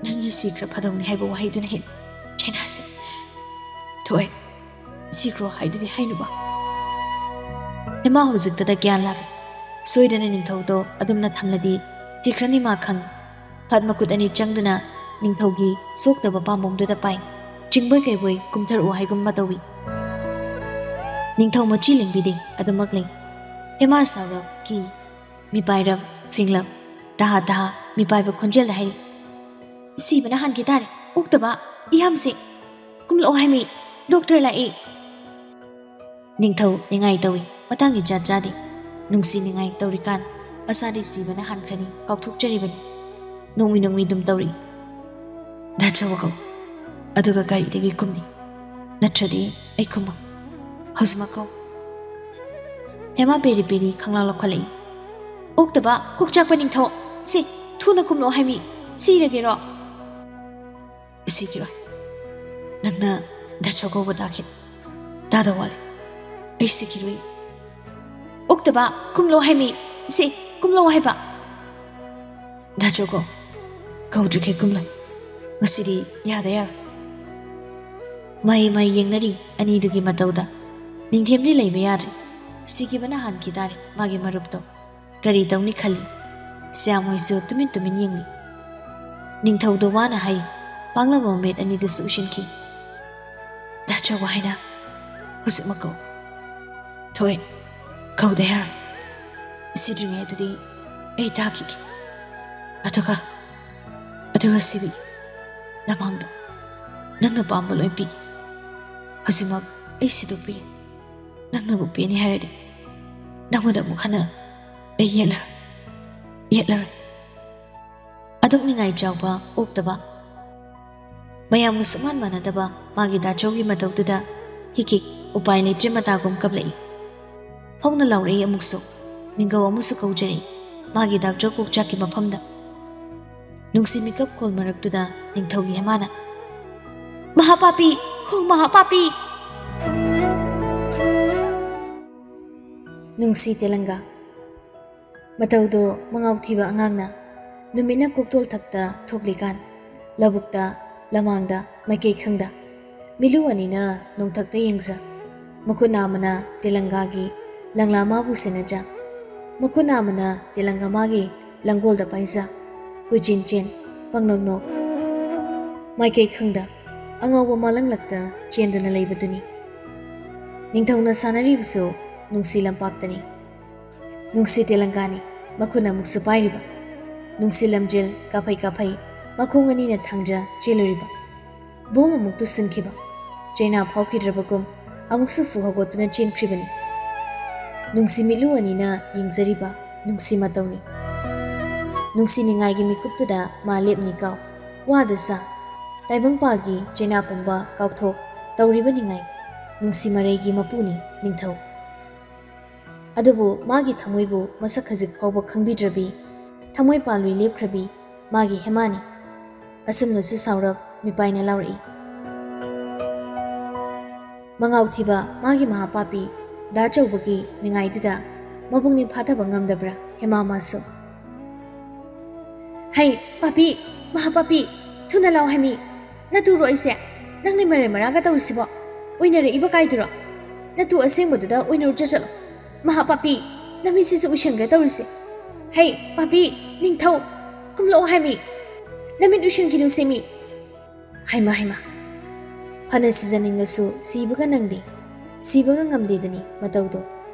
ꯅꯪꯒꯤ ꯁꯤꯈ꯭ꯔ ꯐꯗꯧꯅꯤ ꯍꯥꯏꯕ ꯋꯥꯍꯩꯗꯨꯅ ꯍꯦꯟꯅ ꯆꯩꯅꯥꯁꯤ꯫ ꯊꯣꯛꯑꯦ, ꯁꯤꯈ꯭ꯔꯣ ꯍꯥꯏꯗꯨꯗꯤ ꯍꯥꯏꯅꯨꯕ꯫" ꯍꯦꯃꯥ ꯍꯧꯖꯤꯛꯇꯗ ꯒ꯭ꯌꯥꯟ ꯂꯥꯛꯂꯦ꯫ ꯁꯣꯏꯗꯅ ꯅꯤꯡꯊꯧꯗꯣ ꯑꯗꯨꯝꯅ ꯊꯝꯂꯗꯤ ꯁꯤꯈ꯭ꯔꯅꯤ ꯃꯥ ꯈꯪꯏ꯫ ꯐꯠ ꯃꯈꯨꯠ ꯑꯅꯤ ꯆꯪꯗꯨꯅ ꯅꯤꯡꯊꯧꯒꯤ ꯁꯣꯛꯇꯕ ꯄꯥꯝꯕꯣꯝꯗꯨꯗ ꯄꯥꯏ꯫ ꯆꯤꯡꯕꯣꯏ ꯀꯩꯕꯣꯏ ꯀꯨꯝꯊꯔꯛꯑꯣ ꯍꯥꯏꯒꯨꯝ ꯃꯇꯧꯏ꯫ ꯅꯤꯡꯊꯧ ꯃꯆꯤ ꯂꯦꯡꯕꯤꯗꯦ, ꯑꯗꯨꯃꯛ ꯂꯩ꯫ ꯍꯦꯃꯥ ꯁꯥꯎꯔꯞ ꯀꯤ ꯃꯤꯄꯥꯏꯔꯞ ꯐꯤꯡꯂꯞ ꯇꯍꯥ ꯇꯍꯥ ꯃꯤꯄꯥꯏꯕ ꯈꯣꯟꯖꯦꯜꯗ ꯍꯥꯏꯔꯤ, "ꯁꯤꯕꯅ ꯍꯥꯟꯈꯤ ꯇꯥꯔꯦ, ꯑꯣꯛꯇꯕ, ꯏꯌꯥꯝꯁꯦ, ꯀꯨꯝꯂꯛꯑꯣ ꯍꯥꯏꯃꯤ, ꯗꯣꯛꯇꯔ ꯂꯥꯛꯏ꯫" ꯅꯤꯡꯊꯧ ꯅꯤꯡꯉꯥꯏ ꯇꯧꯏ, ꯃꯇꯥꯡ ꯏꯆꯥ ꯆꯥꯗꯦ꯫ ꯅꯨꯡꯁꯤ ꯅꯤꯡꯉꯥꯏ ꯇꯧꯔꯤꯀꯥꯟ ꯃꯁꯥꯗꯤ ꯁꯤꯕꯅ ꯍꯥꯟꯈ꯭ꯔꯅꯤ ꯀꯥꯎꯊꯣꯛꯆꯔꯤꯕꯅꯤ꯫ ꯅꯣꯡꯃꯤ ꯅꯣꯡꯃꯤ ꯑꯗꯨꯝ ꯇꯧꯔꯤ꯫ ꯗꯥ ꯆꯧꯕ ꯀꯧ, ꯑꯗꯨꯒ ꯒꯥꯔꯤꯗꯒꯤ ꯀꯨꯝꯅꯤ, ꯅꯠꯇ꯭ꯔꯗꯤ ꯑꯩ ꯀꯨꯝꯃꯣ꯫ ꯍꯧꯖꯤꯛꯃꯛ ꯀꯧ꯫ ꯍꯦꯃꯥ ꯄꯦꯔꯤ ꯄꯦꯔꯤ ꯈꯪꯂꯥ ꯂꯧꯈꯠꯂꯛꯏ꯫ "ꯑꯣꯛꯇꯕ, ꯀꯣꯛ ꯆꯥꯛꯄ ꯅꯤꯡꯊꯧ, ꯁꯤ ꯊꯨꯅ ꯀꯨꯝꯂꯛꯑꯣ ꯍꯥꯏꯃꯤ, ꯁꯤꯔꯒꯦꯔꯣ?" "ꯁꯤꯈꯤꯔꯣꯏ꯫ ꯅꯪꯅ ꯗꯥ ꯆꯧ ꯀꯧꯕ ꯇꯥꯈꯤ꯫ ꯇꯥꯗ ꯋꯥꯠꯂꯦ꯫ ꯑꯩ ꯁꯤꯈꯤꯔꯣꯏ꯫ ꯑꯣꯛꯇꯕ, ꯀꯨꯝꯂꯣ ꯍꯥꯏꯃꯤ꯫ ꯁꯤ, ꯀꯨꯝꯂꯣ ꯍꯥꯏꯕ꯫" "ꯗꯥ ꯆꯧ ꯀꯧ꯫ ꯀꯧꯗ꯭ꯔꯤꯈꯩ ꯀꯨꯝꯂꯣꯏ꯫ ꯉꯁꯤꯗꯤ ꯌꯥꯗ ꯌꯥꯔꯣꯏ꯫" ꯃꯩ ꯃꯩ ꯌꯦꯡꯅꯔꯤ ꯑꯅꯤꯗꯨꯒꯤ ꯃꯇꯧꯗ꯫ ꯅꯤꯡꯊꯦꯝꯗꯤ ꯂꯩꯕ ꯌꯥꯗ꯭ꯔꯦ꯫ ꯁꯤꯈꯤꯕꯅ ꯍꯥꯟꯈꯤ ꯇꯥꯔꯦ ꯃꯥꯒꯤ ꯃꯔꯨꯞꯇꯣ꯫ ꯀꯔꯤ ꯇꯧꯅꯤ ꯈꯜꯂꯤ꯫ ꯁ꯭ꯌꯥꯝ ꯍꯣꯏꯁꯨ ꯇꯨꯃꯤꯟ ꯇꯨꯃꯤꯟ ꯌꯦꯡꯂꯤ꯫ ꯅꯤꯡꯊꯧꯗꯣ ꯋꯥꯅ ꯍꯥꯏ, ꯄꯥꯡꯂꯕ ꯃꯃꯤꯠ ꯑꯅꯤꯗꯨꯁꯨ ꯎꯏꯁꯤꯟꯈꯤ꯫ "ꯗꯥ ꯆꯧꯕ ꯍꯥꯏꯅ ꯍꯧꯖꯤꯛꯃꯛ ꯀꯧ꯫" "ꯊꯣꯏ, ꯀꯧꯗ ꯌꯥꯔꯣꯏ꯫ ꯁꯤꯗ꯭ꯔꯤꯉꯩꯗꯨꯗꯤ ꯑꯩ ꯇꯥꯈꯤꯒꯦ꯫ ꯑꯗꯨꯒ, ꯑꯗꯨꯒ ꯁꯤꯕꯤ, ꯅꯃꯥꯡꯗ ꯅꯪꯅ ꯄꯥꯝꯕ ꯂꯣꯏ ꯄꯤꯒꯦ꯫ ꯍꯧꯖꯤꯛꯃꯛ ꯑꯩ ꯁꯤꯗꯣꯛꯄꯤꯒꯦ꯫ ꯅꯪꯅꯕꯨ ꯄꯦꯟꯅꯤ ꯍꯥꯏꯔꯗꯤ ꯅꯪꯉꯣꯟꯗ ꯑꯃꯨꯛ ꯍꯟꯅ ꯑꯩ ꯌꯦꯠꯂꯔꯣꯏ, ꯌꯦꯠꯂꯔꯣꯏ꯫" ꯑꯗꯨꯛ ꯅꯤꯡꯉꯥꯏ ꯆꯥꯎꯕ ꯑꯣꯛꯇꯕ, ꯃꯌꯥꯝꯒ ꯁꯨꯛꯃꯥꯟ ꯃꯥꯟꯅꯗꯕ ꯃꯥꯒꯤ ꯗꯥ ꯆꯧꯒꯤ ꯃꯇꯧꯗꯨꯗ ꯍꯤꯀꯤꯛ ꯎꯄꯥꯏ ꯂꯩꯇ꯭ꯔꯦ ꯃꯇꯥꯒꯨꯝ ꯀꯞꯂꯛꯏ꯫ ꯍꯧꯅ ꯂꯥꯎꯔꯛꯏ ꯑꯃꯨꯛꯁꯨ꯫ ꯃꯤꯡꯒꯧ ꯑꯃꯁꯨ ꯀꯧꯖꯔꯛꯏ ꯃꯥꯒꯤ ꯗꯥꯛꯇꯔ ꯀꯣꯛꯆꯥꯛꯀꯤ ꯃꯐꯝꯗ꯫ ꯅꯨꯡꯁꯤ ꯃꯤꯀꯞ ꯈꯣꯜ ꯃꯔꯛꯇꯨꯗ ꯅꯤꯡꯊꯧꯒꯤ ꯍꯦꯃꯥꯅ, "ꯃꯍꯥꯄꯥꯄꯤ! ꯍꯣ ꯃꯍꯥꯄꯥꯄꯤ!" ꯅꯨꯡꯁꯤ ꯇꯦꯂꯪꯒꯥ꯫ ꯃꯇꯧꯗꯣ ꯃꯉꯥꯎ ꯊꯤꯕ ꯑꯉꯥꯡꯅ ꯅꯨꯃꯤꯠꯅ ꯀꯣꯛꯇꯣꯜ ꯊꯛꯇ ꯊꯣꯛꯂꯤꯀꯥꯟ, ꯂꯧꯕꯨꯛꯇ, ꯂꯃꯥꯡꯗ, ꯃꯥꯏꯀꯩ ꯈꯪꯗ ꯃꯤꯠꯂꯨ ꯑꯅꯤꯅ ꯅꯣꯡꯊꯛꯇ ꯌꯦꯡꯖ꯫ ꯃꯈꯨꯠ ꯑꯃꯅ ꯇꯦꯂꯪꯒꯥꯒꯤ ꯂꯪꯂꯥ ꯃꯥꯕꯨ ꯁꯦꯟꯅꯖ꯫ ꯃꯈꯨꯠ ꯑꯃꯅ ꯇꯦꯂꯪꯒꯥ ꯃꯥꯒꯤ ꯂꯪꯒꯣꯜꯗ ꯄꯥꯏꯖ꯫ ꯀꯣꯏꯆꯦꯟ ꯆꯦꯟ, ꯄꯪꯅꯣꯛ ꯅꯣꯛ꯫ ꯃꯥꯏꯀꯩ ꯈꯪꯗ ꯑꯉꯧꯕ ꯃꯥꯂꯪꯂꯛꯇ ꯆꯦꯟꯗꯨꯅ ꯂꯩꯕꯗꯨꯅꯤ꯫ ꯅꯤꯡꯊꯧꯅ ꯁꯥꯟꯅꯔꯤꯕꯁꯨ ꯅꯨꯡꯁꯤ ꯂꯝꯄꯥꯛꯇꯅꯤ꯫ ꯅꯨꯡꯁꯤ ꯇꯦꯂꯪꯒꯥꯅꯤ ꯃꯈꯨꯠꯅ ꯑꯃꯨꯛꯁꯨ ꯄꯥꯏꯔꯤꯕ꯫ ꯅꯨꯡꯁꯤ ꯂꯝꯖꯦꯜ ꯀꯥꯐꯩ ꯀꯥꯐꯩ ꯃꯈꯣꯡ ꯑꯅꯤꯅ ꯊꯥꯡꯖ ꯆꯦꯜꯂꯨꯔꯤꯕ꯫ ꯕꯣꯝ ꯑꯃꯨꯛ ꯇꯨꯁꯤꯟꯈꯤꯕ꯫ ꯆꯩꯅꯥ ꯐꯥꯎꯈꯤꯗ꯭ꯔꯕꯒꯨꯝ ꯑꯃꯨꯛꯁꯨ ꯐꯨ ꯍꯧꯒꯠꯇꯨꯅ ꯆꯦꯟꯈ꯭ꯔꯤꯕꯅꯤ꯫ ꯅꯨꯡꯁꯤ ꯃꯤꯠꯂꯨ ꯑꯅꯤꯅ ꯌꯦꯡꯖꯔꯤꯕ ꯅꯨꯡꯁꯤ ꯃꯇꯧꯅꯤ꯫ ꯅꯨꯡꯁꯤ ꯅꯤꯡꯉꯥꯏꯒꯤ ꯃꯤꯀꯨꯞꯇꯨꯗ ꯃꯥ ꯂꯦꯞꯅꯤ ꯀꯥꯎ꯫ ꯋꯥꯗ ꯁꯥ꯫ ꯇꯥꯏꯕꯪꯄꯥꯜꯒꯤ ꯆꯩꯅꯥ ꯄꯨꯝꯕ ꯀꯥꯎꯊꯣꯛ ꯇꯧꯔꯤꯕ ꯅꯤꯡꯉꯥꯏ꯫ ꯅꯨꯡꯁꯤ ꯃꯔꯩꯒꯤ ꯃꯄꯨꯅꯤ ꯅꯤꯡꯊꯧ꯫ ꯑꯗꯨꯕꯨ ꯃꯥꯒꯤ ꯊꯃꯣꯏꯕꯨ ꯃꯁꯛ ꯈꯖꯤꯛ ꯐꯥꯎꯕ ꯈꯪꯕꯤꯗ꯭ꯔꯕꯤ, ꯊꯃꯣꯏ ꯄꯥꯜꯂꯣꯏ ꯂꯦꯞꯈ꯭ꯔꯕꯤ ꯃꯥꯒꯤ ꯍꯦꯃꯥꯅꯤ꯫ ꯑꯁꯨꯝꯅꯁꯨ ꯁꯥꯎꯔꯞ ꯃꯤꯄꯥꯏꯅ ꯂꯥꯎꯔꯛꯏ꯫ ꯃꯉꯥꯎ ꯊꯤꯕ ꯃꯥꯒꯤ ꯃꯍꯥꯄꯥꯄꯤ ꯗꯥ ꯆꯧꯕꯒꯤ ꯅꯤꯡꯉꯥꯏꯗꯨꯗ ꯃꯕꯨꯛꯅꯤꯡ ꯐꯥꯊꯕ ꯉꯝꯗꯕ꯭ꯔꯥ ꯍꯦꯃꯥ ꯃꯥꯁꯨ? "ꯍꯩ, ꯄꯥꯄꯤ, ꯃꯍꯥꯄꯥꯄꯤ, ꯊꯨꯅ ꯂꯥꯎ ꯍꯥꯏꯃꯤ꯫ ꯅꯇꯨꯔꯣ ꯑꯩꯁꯦ? ꯅꯪꯅ ꯃꯔꯩ ꯃꯔꯥꯒ ꯇꯧꯔꯤꯁꯤꯕꯣ? ꯎꯏꯅꯔꯛꯏꯕ ꯀꯥꯏꯗꯨꯔꯣ? ꯅꯇꯨ ꯑꯁꯦꯡꯕꯗꯨꯗ ꯎꯏꯅꯔꯨ ꯆꯠꯂꯣ꯫ ꯃꯍꯥꯄꯥꯄꯤ, ꯅꯃꯤꯠꯁꯤꯁꯨ ꯎꯏꯁꯟꯈ꯭ꯔꯦ ꯇꯧꯔꯤꯁꯦ꯫ ꯍꯩ, ꯄꯥꯄꯤ, ꯅꯤꯡꯊꯧ, ꯀꯨꯝꯂꯛꯑꯣ ꯍꯥꯏꯃꯤ꯫ ꯅꯃꯤꯠ ꯎꯏꯁꯟꯈꯤꯅꯨ ꯁꯤꯃꯤ꯫" ꯍꯩꯃꯥ, ꯍꯩꯃꯥ꯫ ꯐꯅ ꯁꯤꯖꯅꯤꯡꯂꯁꯨ ꯁꯤꯕꯒ ꯅꯪꯗꯦ, ꯁꯤꯕꯒ ꯉꯝꯗꯦꯗꯨꯅꯤ ꯃꯇꯧꯗꯣ꯫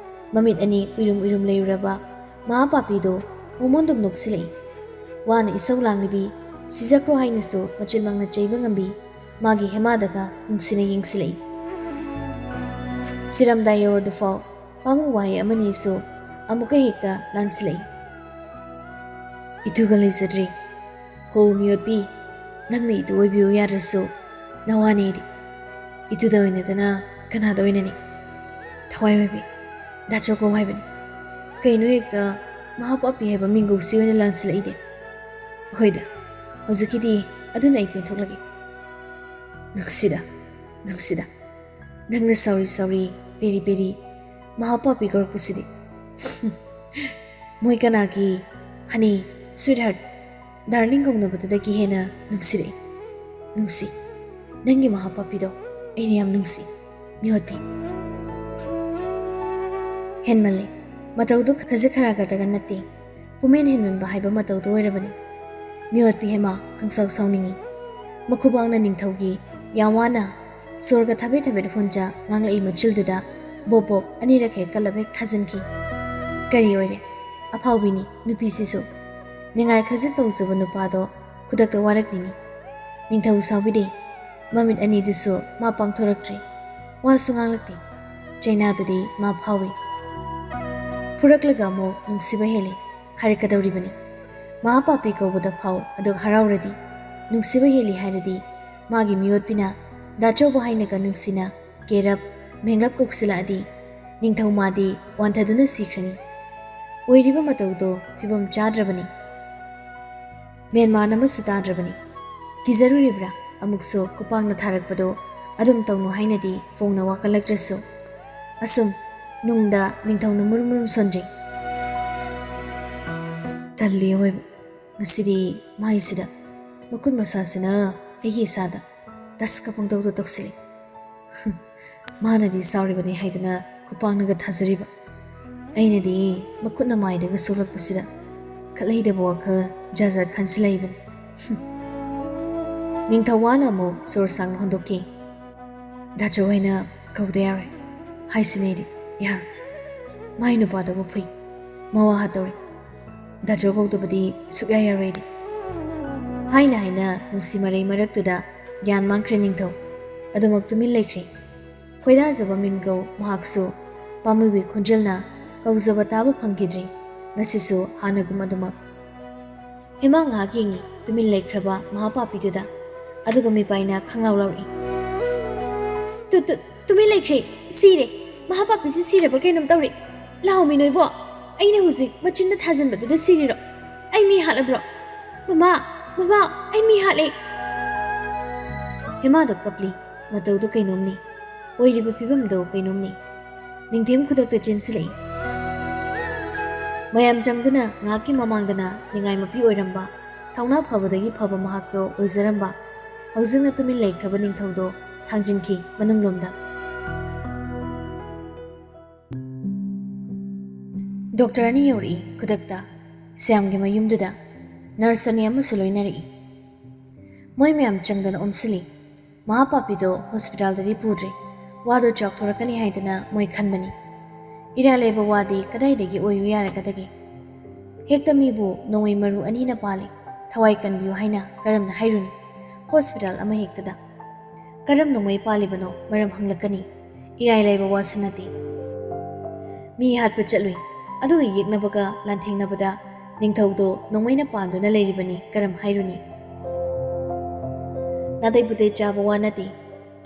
ꯃꯃꯤꯠ ꯑꯅꯤ ꯎꯏꯔꯨꯝ ꯎꯏꯔꯨꯝ ꯂꯩꯔꯨꯔꯕ ꯃꯍꯥꯄꯥꯄꯤꯗꯣ ꯃꯃꯣꯟꯗꯨꯝ ꯅꯣꯛꯁꯤꯜꯂꯛꯏ꯫ ꯋꯥꯅ ꯏꯁꯧ ꯂꯥꯡꯂꯤꯕꯤ, ꯁꯤꯖꯈ꯭ꯔꯣ ꯍꯥꯏꯅꯁꯨ ꯃꯆꯤꯟꯃꯛꯅ ꯆꯩꯕ ꯉꯝꯕꯤ ꯃꯥꯒꯤ ꯍꯦꯃꯥꯗꯒ ꯅꯨꯡꯁꯤꯅ ꯌꯦꯡꯁꯤꯜꯂꯛꯏ꯫ ꯁꯤꯔꯝꯗꯥꯏ ꯌꯧꯔꯗꯨꯐꯥꯎ ꯄꯥꯃꯨ ꯋꯥꯍꯩ ꯑꯃꯅꯤꯁꯨ ꯑꯃꯨꯛꯀ ꯍꯦꯛꯇ ꯂꯥꯟꯁꯤꯜꯂꯛꯏ꯫ "ꯏꯇꯨꯒ ꯂꯩꯖꯗ꯭ꯔꯦ꯫ ꯍꯣ ꯃꯤꯑꯣꯠꯄꯤ, ꯅꯪꯅ ꯏꯇꯨ ꯑꯣꯏꯕꯤꯌꯨ ꯌꯥꯗ꯭ꯔꯁꯨ ꯅꯋꯥꯅꯦꯗꯤ꯫ ꯏꯇꯨꯗ ꯑꯣꯏꯅꯗꯅ ꯀꯅꯥꯗ ꯑꯣꯏꯅꯅꯤ? ꯊꯋꯥꯏ ꯑꯣꯏꯕꯤ, ꯗꯥꯆꯧ ꯀꯧ ꯍꯥꯏꯕꯅꯤ꯫ ꯀꯩꯅꯣ ꯍꯦꯛꯇ ꯃꯍꯥꯄꯥꯄꯤ ꯍꯥꯏꯕ ꯃꯤꯡꯒꯧꯁꯤ ꯑꯣꯏꯅ ꯂꯥꯟꯁꯤꯜꯂꯛꯏꯗꯤ? ꯍꯣꯏꯗ, ꯍꯧꯖꯤꯛꯀꯤꯗꯤ ꯑꯗꯨꯅ ꯑꯩ ꯄꯦꯟꯊꯣꯛꯂꯒꯦ꯫ ꯅꯨꯡꯁꯤꯗ, ꯅꯨꯡꯁꯤꯗ, ꯅꯪꯅ sorry sorry, very very, ꯃꯍꯥꯄꯥꯄꯤ ꯀꯧꯔꯛꯄꯁꯤꯗꯤ꯫ ꯃꯣꯏ ꯀꯅꯥꯒꯤ honey, sweetheart, darling ꯀꯧꯅꯕꯗꯨꯗꯒꯤ ꯍꯦꯟꯅ ꯅꯨꯡꯁꯤꯔꯛꯏ꯫ ꯅꯨꯡꯁꯤ, ꯅꯪꯒꯤ ꯃꯍꯥꯄꯥꯄꯤꯗꯣ ꯑꯩꯅ ꯌꯥꯝ ꯅꯨꯡꯁꯤ, ꯃꯤꯑꯣꯠꯄꯤ꯫ ꯍꯦꯟꯃꯜꯂꯦ꯫ ꯃꯇꯧꯗꯨ ꯈꯖꯤꯛ ꯈꯔꯥꯒꯗꯒ ꯅꯠꯇꯦ꯫ ꯄꯨꯝꯍꯦꯟ ꯍꯦꯟꯃꯟꯕ ꯍꯥꯏꯕ ꯃꯇꯧꯗꯨ ꯑꯣꯏꯔꯕꯅꯤ꯫ ꯃꯤꯑꯣꯠꯄꯤ ꯍꯦꯃꯥ ꯈꯪꯁꯥꯎ ꯁꯥꯎꯅꯤꯡꯏ꯫ ꯃꯈꯨꯕꯥꯛꯅ ꯅꯤꯡꯊꯧꯒꯤ ꯌꯥꯝ ꯋꯥꯅ ꯁꯣꯔꯒ ꯊꯕꯦꯠ ꯊꯕꯦꯠ ꯍꯣꯟꯖ ꯉꯥꯡꯂꯛꯏ ꯃꯆꯤꯜꯗꯨꯗ ꯕꯣꯞ ꯕꯣꯞ ꯑꯅꯤꯔꯛ ꯍꯦꯛ ꯀꯜꯂꯞ ꯍꯦꯛ ꯊꯥꯖꯤꯟꯈꯤ꯫ ꯀꯔꯤ ꯑꯣꯏꯔꯦ? ꯑꯐꯥꯎꯕꯤꯅꯤ ꯅꯨꯄꯤꯁꯤꯁꯨ꯫ ꯅꯤꯡꯉꯥꯏ ꯈꯖꯤꯛ ꯇꯧꯖꯕ ꯅꯨꯄꯥꯗꯣ ꯈꯨꯗꯛꯇ ꯋꯥꯔꯛꯂꯤꯅꯤ꯫ ꯅꯤꯡꯊꯧ ꯁꯥꯎꯕꯤꯗꯦ꯫ ꯃꯃꯤꯠ ꯑꯅꯤꯗꯨꯁꯨ ꯃꯥ ꯄꯥꯡꯊꯣꯔꯛꯇ꯭ꯔꯦ꯫ ꯋꯥꯁꯨ ꯉꯥꯡꯂꯛꯇꯦ꯫ ꯆꯩꯅꯥꯗꯨꯗꯤ ꯃꯥ ꯐꯥꯎꯏ꯫ ꯐꯨꯔꯛꯂꯒ ꯑꯃꯨꯛ ꯅꯨꯡꯁꯤꯕ ꯍꯦꯜꯂꯤ ꯍꯥꯏꯔꯛꯀꯗꯧꯔꯤꯕꯅꯤ꯫ ꯃꯍꯥꯄꯥꯄꯤ ꯀꯧꯕꯗ ꯐꯥꯎ ꯑꯗꯨꯛ ꯍꯔꯥꯎꯔꯗꯤ, ꯅꯨꯡꯁꯤꯕ ꯍꯦꯜꯂꯤ ꯍꯥꯏꯔꯗꯤ, ꯃꯥꯒꯤ ꯃꯤꯑꯣꯠꯄꯤꯅ ꯗꯥꯆꯧꯕ ꯍꯥꯏꯅꯒ ꯅꯨꯡꯁꯤꯅ ꯀꯦꯔꯞ, ꯃꯦꯡꯂꯞ ꯀꯧꯁꯤꯜꯂꯛꯑꯗꯤ ꯅꯤꯡꯊꯧ ꯃꯥꯗꯤ ꯋꯥꯟꯊꯗꯨꯅ ꯁꯤꯈ꯭ꯔꯅꯤ꯫ ꯑꯣꯏꯔꯤꯕ ꯃꯇꯧꯗꯣ ꯐꯤꯕꯝ ꯆꯥꯗ꯭ꯔꯕꯅꯤ꯫ ꯃꯦꯟꯃꯥꯟ ꯑꯃꯁꯨ ꯇꯥꯗ꯭ꯔꯕꯅꯤ꯫ ꯀꯤꯖꯔꯨꯔꯤꯕ꯭ꯔꯥ? ꯑꯃꯨꯛꯁꯨ ꯈꯨꯄꯥꯛꯅ ꯊꯥꯔꯛꯄꯗꯣ ꯑꯗꯨꯝ ꯇꯧꯅꯨ ꯍꯥꯏꯅꯗꯤ ꯐꯣꯡꯅ ꯋꯥꯀꯠꯂꯛꯇ꯭ꯔꯁꯨ꯫ ꯑꯁꯨꯝ ꯅꯨꯡꯗ ꯅꯤꯡꯊꯧꯅ ꯃꯨꯔꯨꯝ ꯃꯨꯔꯨꯝ ꯁꯣꯟꯖꯩ꯫ ꯇꯜꯂꯤ ꯑꯋꯣꯏꯕ꯫ ꯉꯁꯤꯗꯤ ꯃꯥꯏꯁꯤꯗ ꯃꯈꯨꯠ ꯃꯁꯥꯁꯤꯅ ꯑꯩꯒꯤ ꯏꯁꯥꯗ ꯇꯁꯀ ꯄꯪꯇꯧꯗ ꯇꯧꯁꯤꯜꯂꯤ꯫ ꯃꯥꯅꯗꯤ ꯁꯥꯎꯔꯤꯕꯅꯤ ꯍꯥꯏꯗꯅ ꯈꯨꯄꯥꯛꯅꯒ ꯊꯥꯖꯔꯤꯕ꯫ ꯑꯩꯅꯗꯤ ꯃꯈꯨꯠꯅ ꯃꯥꯏꯗꯒ ꯁꯣꯛꯂꯛꯄꯁꯤꯗ ꯈꯠꯂꯩꯗꯕ ꯋꯥꯈꯜ ꯖꯥꯠ ꯖꯥꯠ ꯈꯟꯁꯤꯜꯂꯛꯏꯕꯅꯤ꯫ ꯅꯤꯡꯊꯧ ꯋꯥꯅ ꯑꯃꯨꯛ ꯁꯣꯔ ꯁꯥꯡꯅ ꯍꯣꯟꯗꯣꯛꯈꯤ꯫ ꯗꯥꯆꯧ ꯍꯥꯏꯅ ꯀꯧꯗ ꯌꯥꯔꯣꯏ ꯍꯥꯏꯁꯤꯅꯦ ꯑꯩꯗꯤ꯫ ꯌꯥꯔꯣꯏ꯫ ꯃꯥꯏ ꯅꯨꯄꯥꯗꯨꯕꯨ ꯐꯨꯏ꯫ ꯃꯋꯥ ꯍꯥꯠꯇꯧꯔꯦ꯫ ꯗꯥꯆꯧ ꯀꯧꯗꯕꯗꯤ ꯁꯨꯛꯌꯥ ꯌꯥꯔꯣꯏ ꯑꯩꯗꯤ꯫ ꯍꯥꯏꯅ ꯍꯥꯏꯅ ꯅꯨꯡꯁꯤ ꯃꯔꯩ ꯃꯔꯛꯇꯨꯗ ꯒ꯭ꯌꯥꯟ ꯃꯥꯡꯈ꯭ꯔꯦ ꯅꯤꯡꯊꯧ꯫ ꯑꯗꯨꯃꯛ ꯇꯨꯃꯤꯟ ꯂꯩꯈ꯭ꯔꯦ꯫ ꯈꯣꯏꯗꯥꯖꯕ ꯃꯤꯡꯒꯧ ꯃꯍꯥꯛꯁꯨ ꯄꯥꯝꯃꯨꯕꯤ ꯈꯣꯟꯖꯦꯜꯅ ꯀꯧꯖꯕ ꯇꯥꯕ ꯐꯪꯈꯤꯗ꯭ꯔꯦ꯫ ꯉꯁꯤꯁꯨ ꯍꯥꯟꯅꯒꯨꯝ ꯑꯗꯨꯃꯛ꯫ ꯍꯦꯃꯥ ꯉꯥꯏꯍꯥꯛ ꯌꯦꯡꯉꯤ ꯇꯨꯃꯤꯟ ꯂꯩꯈ꯭ꯔꯕ ꯃꯍꯥꯄꯥꯄꯤꯗꯨꯗ꯫ ꯑꯗꯨꯒ ꯃꯤꯄꯥꯏꯅ ꯈꯪꯂꯥꯎ ꯂꯥꯎꯔꯛꯏ꯫ "ꯇꯨ-, ꯇꯨ-, ꯇꯨꯃꯤꯟ ꯂꯩꯈ꯭ꯔꯦ꯫ ꯁꯤꯔꯦ꯫ ꯃꯍꯥꯄꯥꯄꯤꯁꯤ ꯁꯤꯔꯕ꯭ꯔꯥ ꯀꯩꯅꯣꯝ ꯇꯧꯔꯦ꯫ ꯂꯥꯎꯃꯤ ꯅꯣꯏꯕꯣ, ꯑꯩꯅ ꯍꯧꯖꯤꯛ ꯃꯆꯤꯟꯗ ꯊꯥꯖꯤꯟꯕꯗꯨꯗ ꯁꯤꯔꯤꯔꯣ? ꯑꯩ ꯃꯤ ꯍꯥꯠꯂꯕ꯭ꯔꯣ? ꯃꯃꯥ, ꯃꯃꯥ, ꯑꯩ ꯃꯤ ꯍꯥꯠꯂꯦ!" ꯍꯦꯃꯥꯗꯣ ꯀꯞꯂꯤ꯫ ꯃꯇꯧꯗꯣ ꯀꯩꯅꯣꯝꯅꯤ꯫ ꯑꯣꯏꯔꯤꯕ ꯐꯤꯕꯝꯗꯣ ꯀꯩꯅꯣꯝꯅꯤ꯫ ꯅꯤꯡꯊꯦꯝ ꯈꯨꯗꯛꯇ ꯆꯦꯟꯁꯤꯜꯂꯛꯏ꯫ ꯃꯌꯥꯝ ꯆꯪꯗꯨꯅ ꯉꯥꯏꯍꯥꯛꯀꯤ ꯃꯃꯥꯡꯗꯅ ꯅꯤꯡꯉꯥꯏ ꯃꯄꯤ ꯑꯣꯏꯔꯝꯕ, ꯊꯧꯅꯥ ꯐꯕꯗꯒꯤ ꯐꯕ ꯃꯍꯥꯛꯇꯣ ꯑꯣꯏꯖꯔꯝꯕ, ꯍꯧꯖꯤꯛꯅ ꯇꯨꯃꯤꯟ ꯂꯩꯈ꯭ꯔꯕ ꯅꯤꯡꯊꯧꯗꯣ ꯊꯥꯡꯖꯤꯟꯈꯤ ꯃꯅꯨꯡꯂꯣꯝꯗ꯫ ꯗꯣꯛꯇꯔ ꯑꯅꯤ ꯌꯧꯔꯛꯏ ꯈꯨꯗꯛꯇ꯫ ꯁ꯭ꯌꯥꯝꯒꯤ ꯃꯌꯨꯝꯗꯨꯗ ꯅꯔꯁ ꯑꯅꯤ ꯑꯃꯁꯨ ꯂꯣꯏꯅꯔꯛꯏ꯫ ꯃꯣꯏ ꯃꯌꯥꯝ ꯆꯪꯗꯅ ꯑꯣꯝꯁꯤꯜꯂꯤ꯫ ꯃꯍꯥꯄꯥꯄꯤꯗꯣ ꯍꯣꯁꯄꯤꯇꯥꯜꯗꯗꯤ ꯄꯨꯗ꯭ꯔꯦ꯫ ꯋꯥꯗꯣ ꯆꯥꯎꯊꯣꯔꯛꯀꯅꯤ ꯍꯥꯏꯗꯅ ꯃꯣꯏ ꯈꯟꯕꯅꯤ꯫ ꯏꯔꯥꯏ ꯂꯩꯕ ꯋꯥꯗꯤ ꯀꯗꯥꯏꯗꯒꯤ ꯑꯣꯏꯌꯨ ꯌꯥꯔꯒꯗꯒꯦ? ꯍꯦꯛꯇ ꯃꯤꯕꯨ ꯅꯣꯡꯃꯩ ꯃꯔꯨ ꯑꯅꯤꯅ ꯄꯥꯜꯂꯤ, ꯊꯋꯥꯏ ꯀꯟꯕꯤꯌꯨ ꯍꯥꯏꯅ ꯀꯔꯝꯅ ꯍꯥꯏꯔꯨꯅꯤ? ꯍꯣꯁꯄꯤꯇꯥꯜ ꯑꯃꯍꯦꯛꯇꯗ꯫ ꯀꯔꯝ ꯅꯣꯡꯃꯩ ꯄꯥꯜꯂꯤꯕꯅꯣ ꯃꯔꯝ ꯍꯪꯂꯛꯀꯅꯤ꯫ ꯏꯔꯥꯏ ꯂꯥꯏꯕ ꯋꯥꯁꯨ ꯅꯠꯇꯦ꯫ ꯃꯤ ꯍꯥꯠꯄ ꯆꯠꯂꯨꯏ, ꯑꯗꯨꯒ ꯌꯦꯛꯅꯕꯒ ꯂꯥꯟꯊꯦꯡꯅꯕꯗ ꯅꯤꯡꯊꯧꯗꯣ ꯅꯣꯡꯃꯩꯅ ꯄꯥꯟꯗꯨꯅ ꯂꯩꯔꯤꯕꯅꯤ, ꯀꯔꯝ ꯍꯥꯏꯔꯨꯅꯤ? ꯅꯥꯗꯩ ꯄꯨꯗꯩ ꯆꯥꯕ ꯋꯥ ꯅꯠꯇꯦ꯫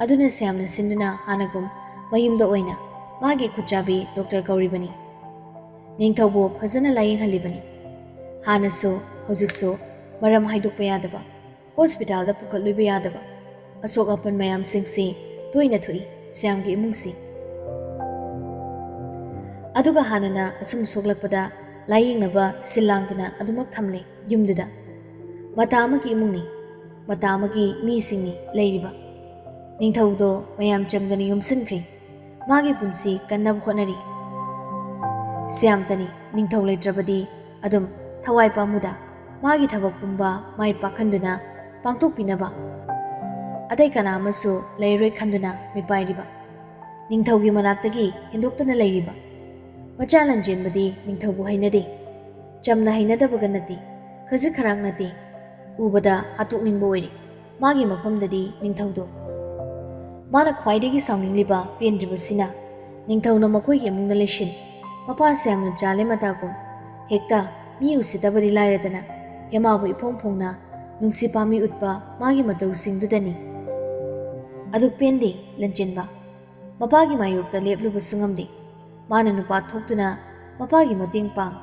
ꯑꯗꯨꯅ ꯁ꯭ꯌꯥꯝꯅ ꯁꯤꯟꯗꯨꯅ ꯍꯥꯟꯅꯒꯨꯝ ꯃꯌꯨꯝꯗ ꯑꯣꯏꯅ ꯃꯥꯒꯤ ꯈꯨꯠꯆꯥꯕꯤ ꯗꯣꯛꯇꯔ ꯀꯧꯔꯤꯕꯅꯤ꯫ ꯅꯤꯡꯊꯧꯕꯨ ꯐꯖꯅ ꯂꯥꯌꯦꯡꯍꯜꯂꯤꯕꯅꯤ꯫ ꯍꯥꯟꯅꯁꯨ, ꯍꯧꯖꯤꯛꯁꯨ ꯃꯔꯝ ꯍꯥꯏꯗꯣꯛꯄ ꯌꯥꯗꯕ, ꯍꯣꯁꯄꯤꯇꯥꯜꯗ ꯄꯨꯈꯠꯂꯨꯕ ꯌꯥꯗꯕ ꯑꯁꯣꯛ ꯑꯄꯟ ꯃꯌꯥꯝꯁꯤꯡꯁꯤ ꯇꯣꯏꯅ ꯊꯣꯛꯏ ꯁ꯭ꯌꯥꯝꯒꯤ ꯏꯃꯨꯡꯁꯤ꯫ ꯑꯗꯨꯒ ꯍꯥꯟꯅꯅ ꯑꯁꯨꯝ ꯁꯣꯛꯂꯛꯄꯗ ꯂꯥꯌꯦꯡꯅꯕ ꯁꯤꯜ ꯂꯥꯡꯗꯨꯅ ꯑꯗꯨꯃꯛ ꯊꯝꯂꯦ ꯌꯨꯝꯗꯨꯗ꯫ ꯃꯇꯥ ꯑꯃꯒꯤ ꯏꯃꯨꯡꯅꯤ, ꯃꯇꯥ ꯑꯃꯒꯤ ꯃꯤꯁꯤꯡꯅꯤ ꯂꯩꯔꯤꯕ꯫ ꯅꯤꯡꯊꯧꯗꯣ ꯃꯌꯥꯝ ꯆꯪꯗꯅ ꯌꯣꯝꯁꯤꯟꯈ꯭ꯔꯦ꯫ ꯃꯥꯒꯤ ꯄꯨꯟꯁꯤ ꯀꯟꯅꯕ ꯍꯣꯠꯅꯔꯤ꯫ ꯁ꯭ꯌꯥꯝꯇꯅꯤ ꯅꯤꯡꯊꯧ ꯂꯩꯇ꯭ꯔꯕꯗꯤ ꯑꯗꯨꯝ ꯊꯋꯥꯏ ꯄꯥꯝꯃꯨꯗ ꯃꯥꯒꯤ ꯊꯕꯛ ꯄꯨꯝꯕ ꯃꯥꯏ ꯄꯥꯛꯍꯟꯗꯨꯅ ꯄꯥꯡꯊꯣꯛꯄꯤꯅꯕ ꯑꯇꯩ ꯀꯅꯥ ꯑꯃꯁꯨ ꯂꯩꯔꯔꯣꯏ ꯈꯟꯗꯨꯅ ꯃꯤꯄꯥꯏꯔꯤꯕ꯫ ꯅꯤꯡꯊꯧꯒꯤ ꯃꯅꯥꯛꯇꯒꯤ ꯍꯦꯟꯗꯣꯛꯇꯅ ꯂꯩꯔꯤꯕ꯫ ꯃꯆꯥ ꯂꯥꯟꯖꯦꯟꯕꯗꯤ ꯅꯤꯡꯊꯧꯕꯨ ꯍꯩꯅꯗꯦ꯫ ꯆꯝꯅ ꯍꯩꯅꯗꯕꯒ ꯅꯠꯇꯦ, ꯈꯖꯤꯛ ꯈꯔꯥꯛ ꯅꯠꯇꯦ꯫ ꯎꯕꯗ ꯍꯥꯠꯇꯣꯛꯅꯤꯡꯕ ꯑꯣꯏꯔꯦ꯫ ꯃꯥꯒꯤ ꯃꯐꯝꯗꯗꯤ ꯅꯤꯡꯊꯧꯗꯣ꯫ ꯃꯥꯅ ꯈ꯭ꯋꯥꯏꯗꯒꯤ ꯁꯥꯎꯅꯤꯡꯂꯤꯕ, ꯄꯦꯟꯗ꯭ꯔꯤꯕꯁꯤꯅ ꯅꯤꯡꯊꯧꯅ ꯃꯈꯣꯏꯒꯤ ꯏꯃꯨꯡꯗ ꯂꯩꯁꯤꯟ, ꯃꯄꯥꯁꯦ ꯌꯥꯝꯅ ꯆꯥꯂꯦ ꯃꯇꯥꯒꯨꯝ, ꯍꯦꯛꯇ ꯃꯤ ꯎꯁꯤꯠꯇꯕꯗꯤ ꯂꯥꯏꯔꯗꯅ ꯍꯦꯃꯥꯕꯨ ꯏꯐꯣꯡ ꯐꯣꯡꯅ ꯅꯨꯡꯁꯤ ꯄꯥꯝꯃꯤ ꯎꯠꯄ ꯃꯥꯒꯤ ꯃꯇꯧꯁꯤꯡꯗꯨꯗꯅꯤ꯫ ꯑꯗꯨ ꯄꯦꯟꯗꯦ, ꯂꯟꯆꯦꯟꯕ꯫ ꯃꯄꯥꯒꯤ ꯃꯥꯌꯣꯛꯇ ꯂꯦꯞꯂꯨꯕꯁꯨ ꯉꯝꯗꯦ꯫ ꯃꯥꯅ ꯅꯨꯄꯥ ꯊꯣꯛꯇꯨꯅ ꯃꯄꯥꯒꯤ ꯃꯇꯦꯡ ꯄꯥꯡ,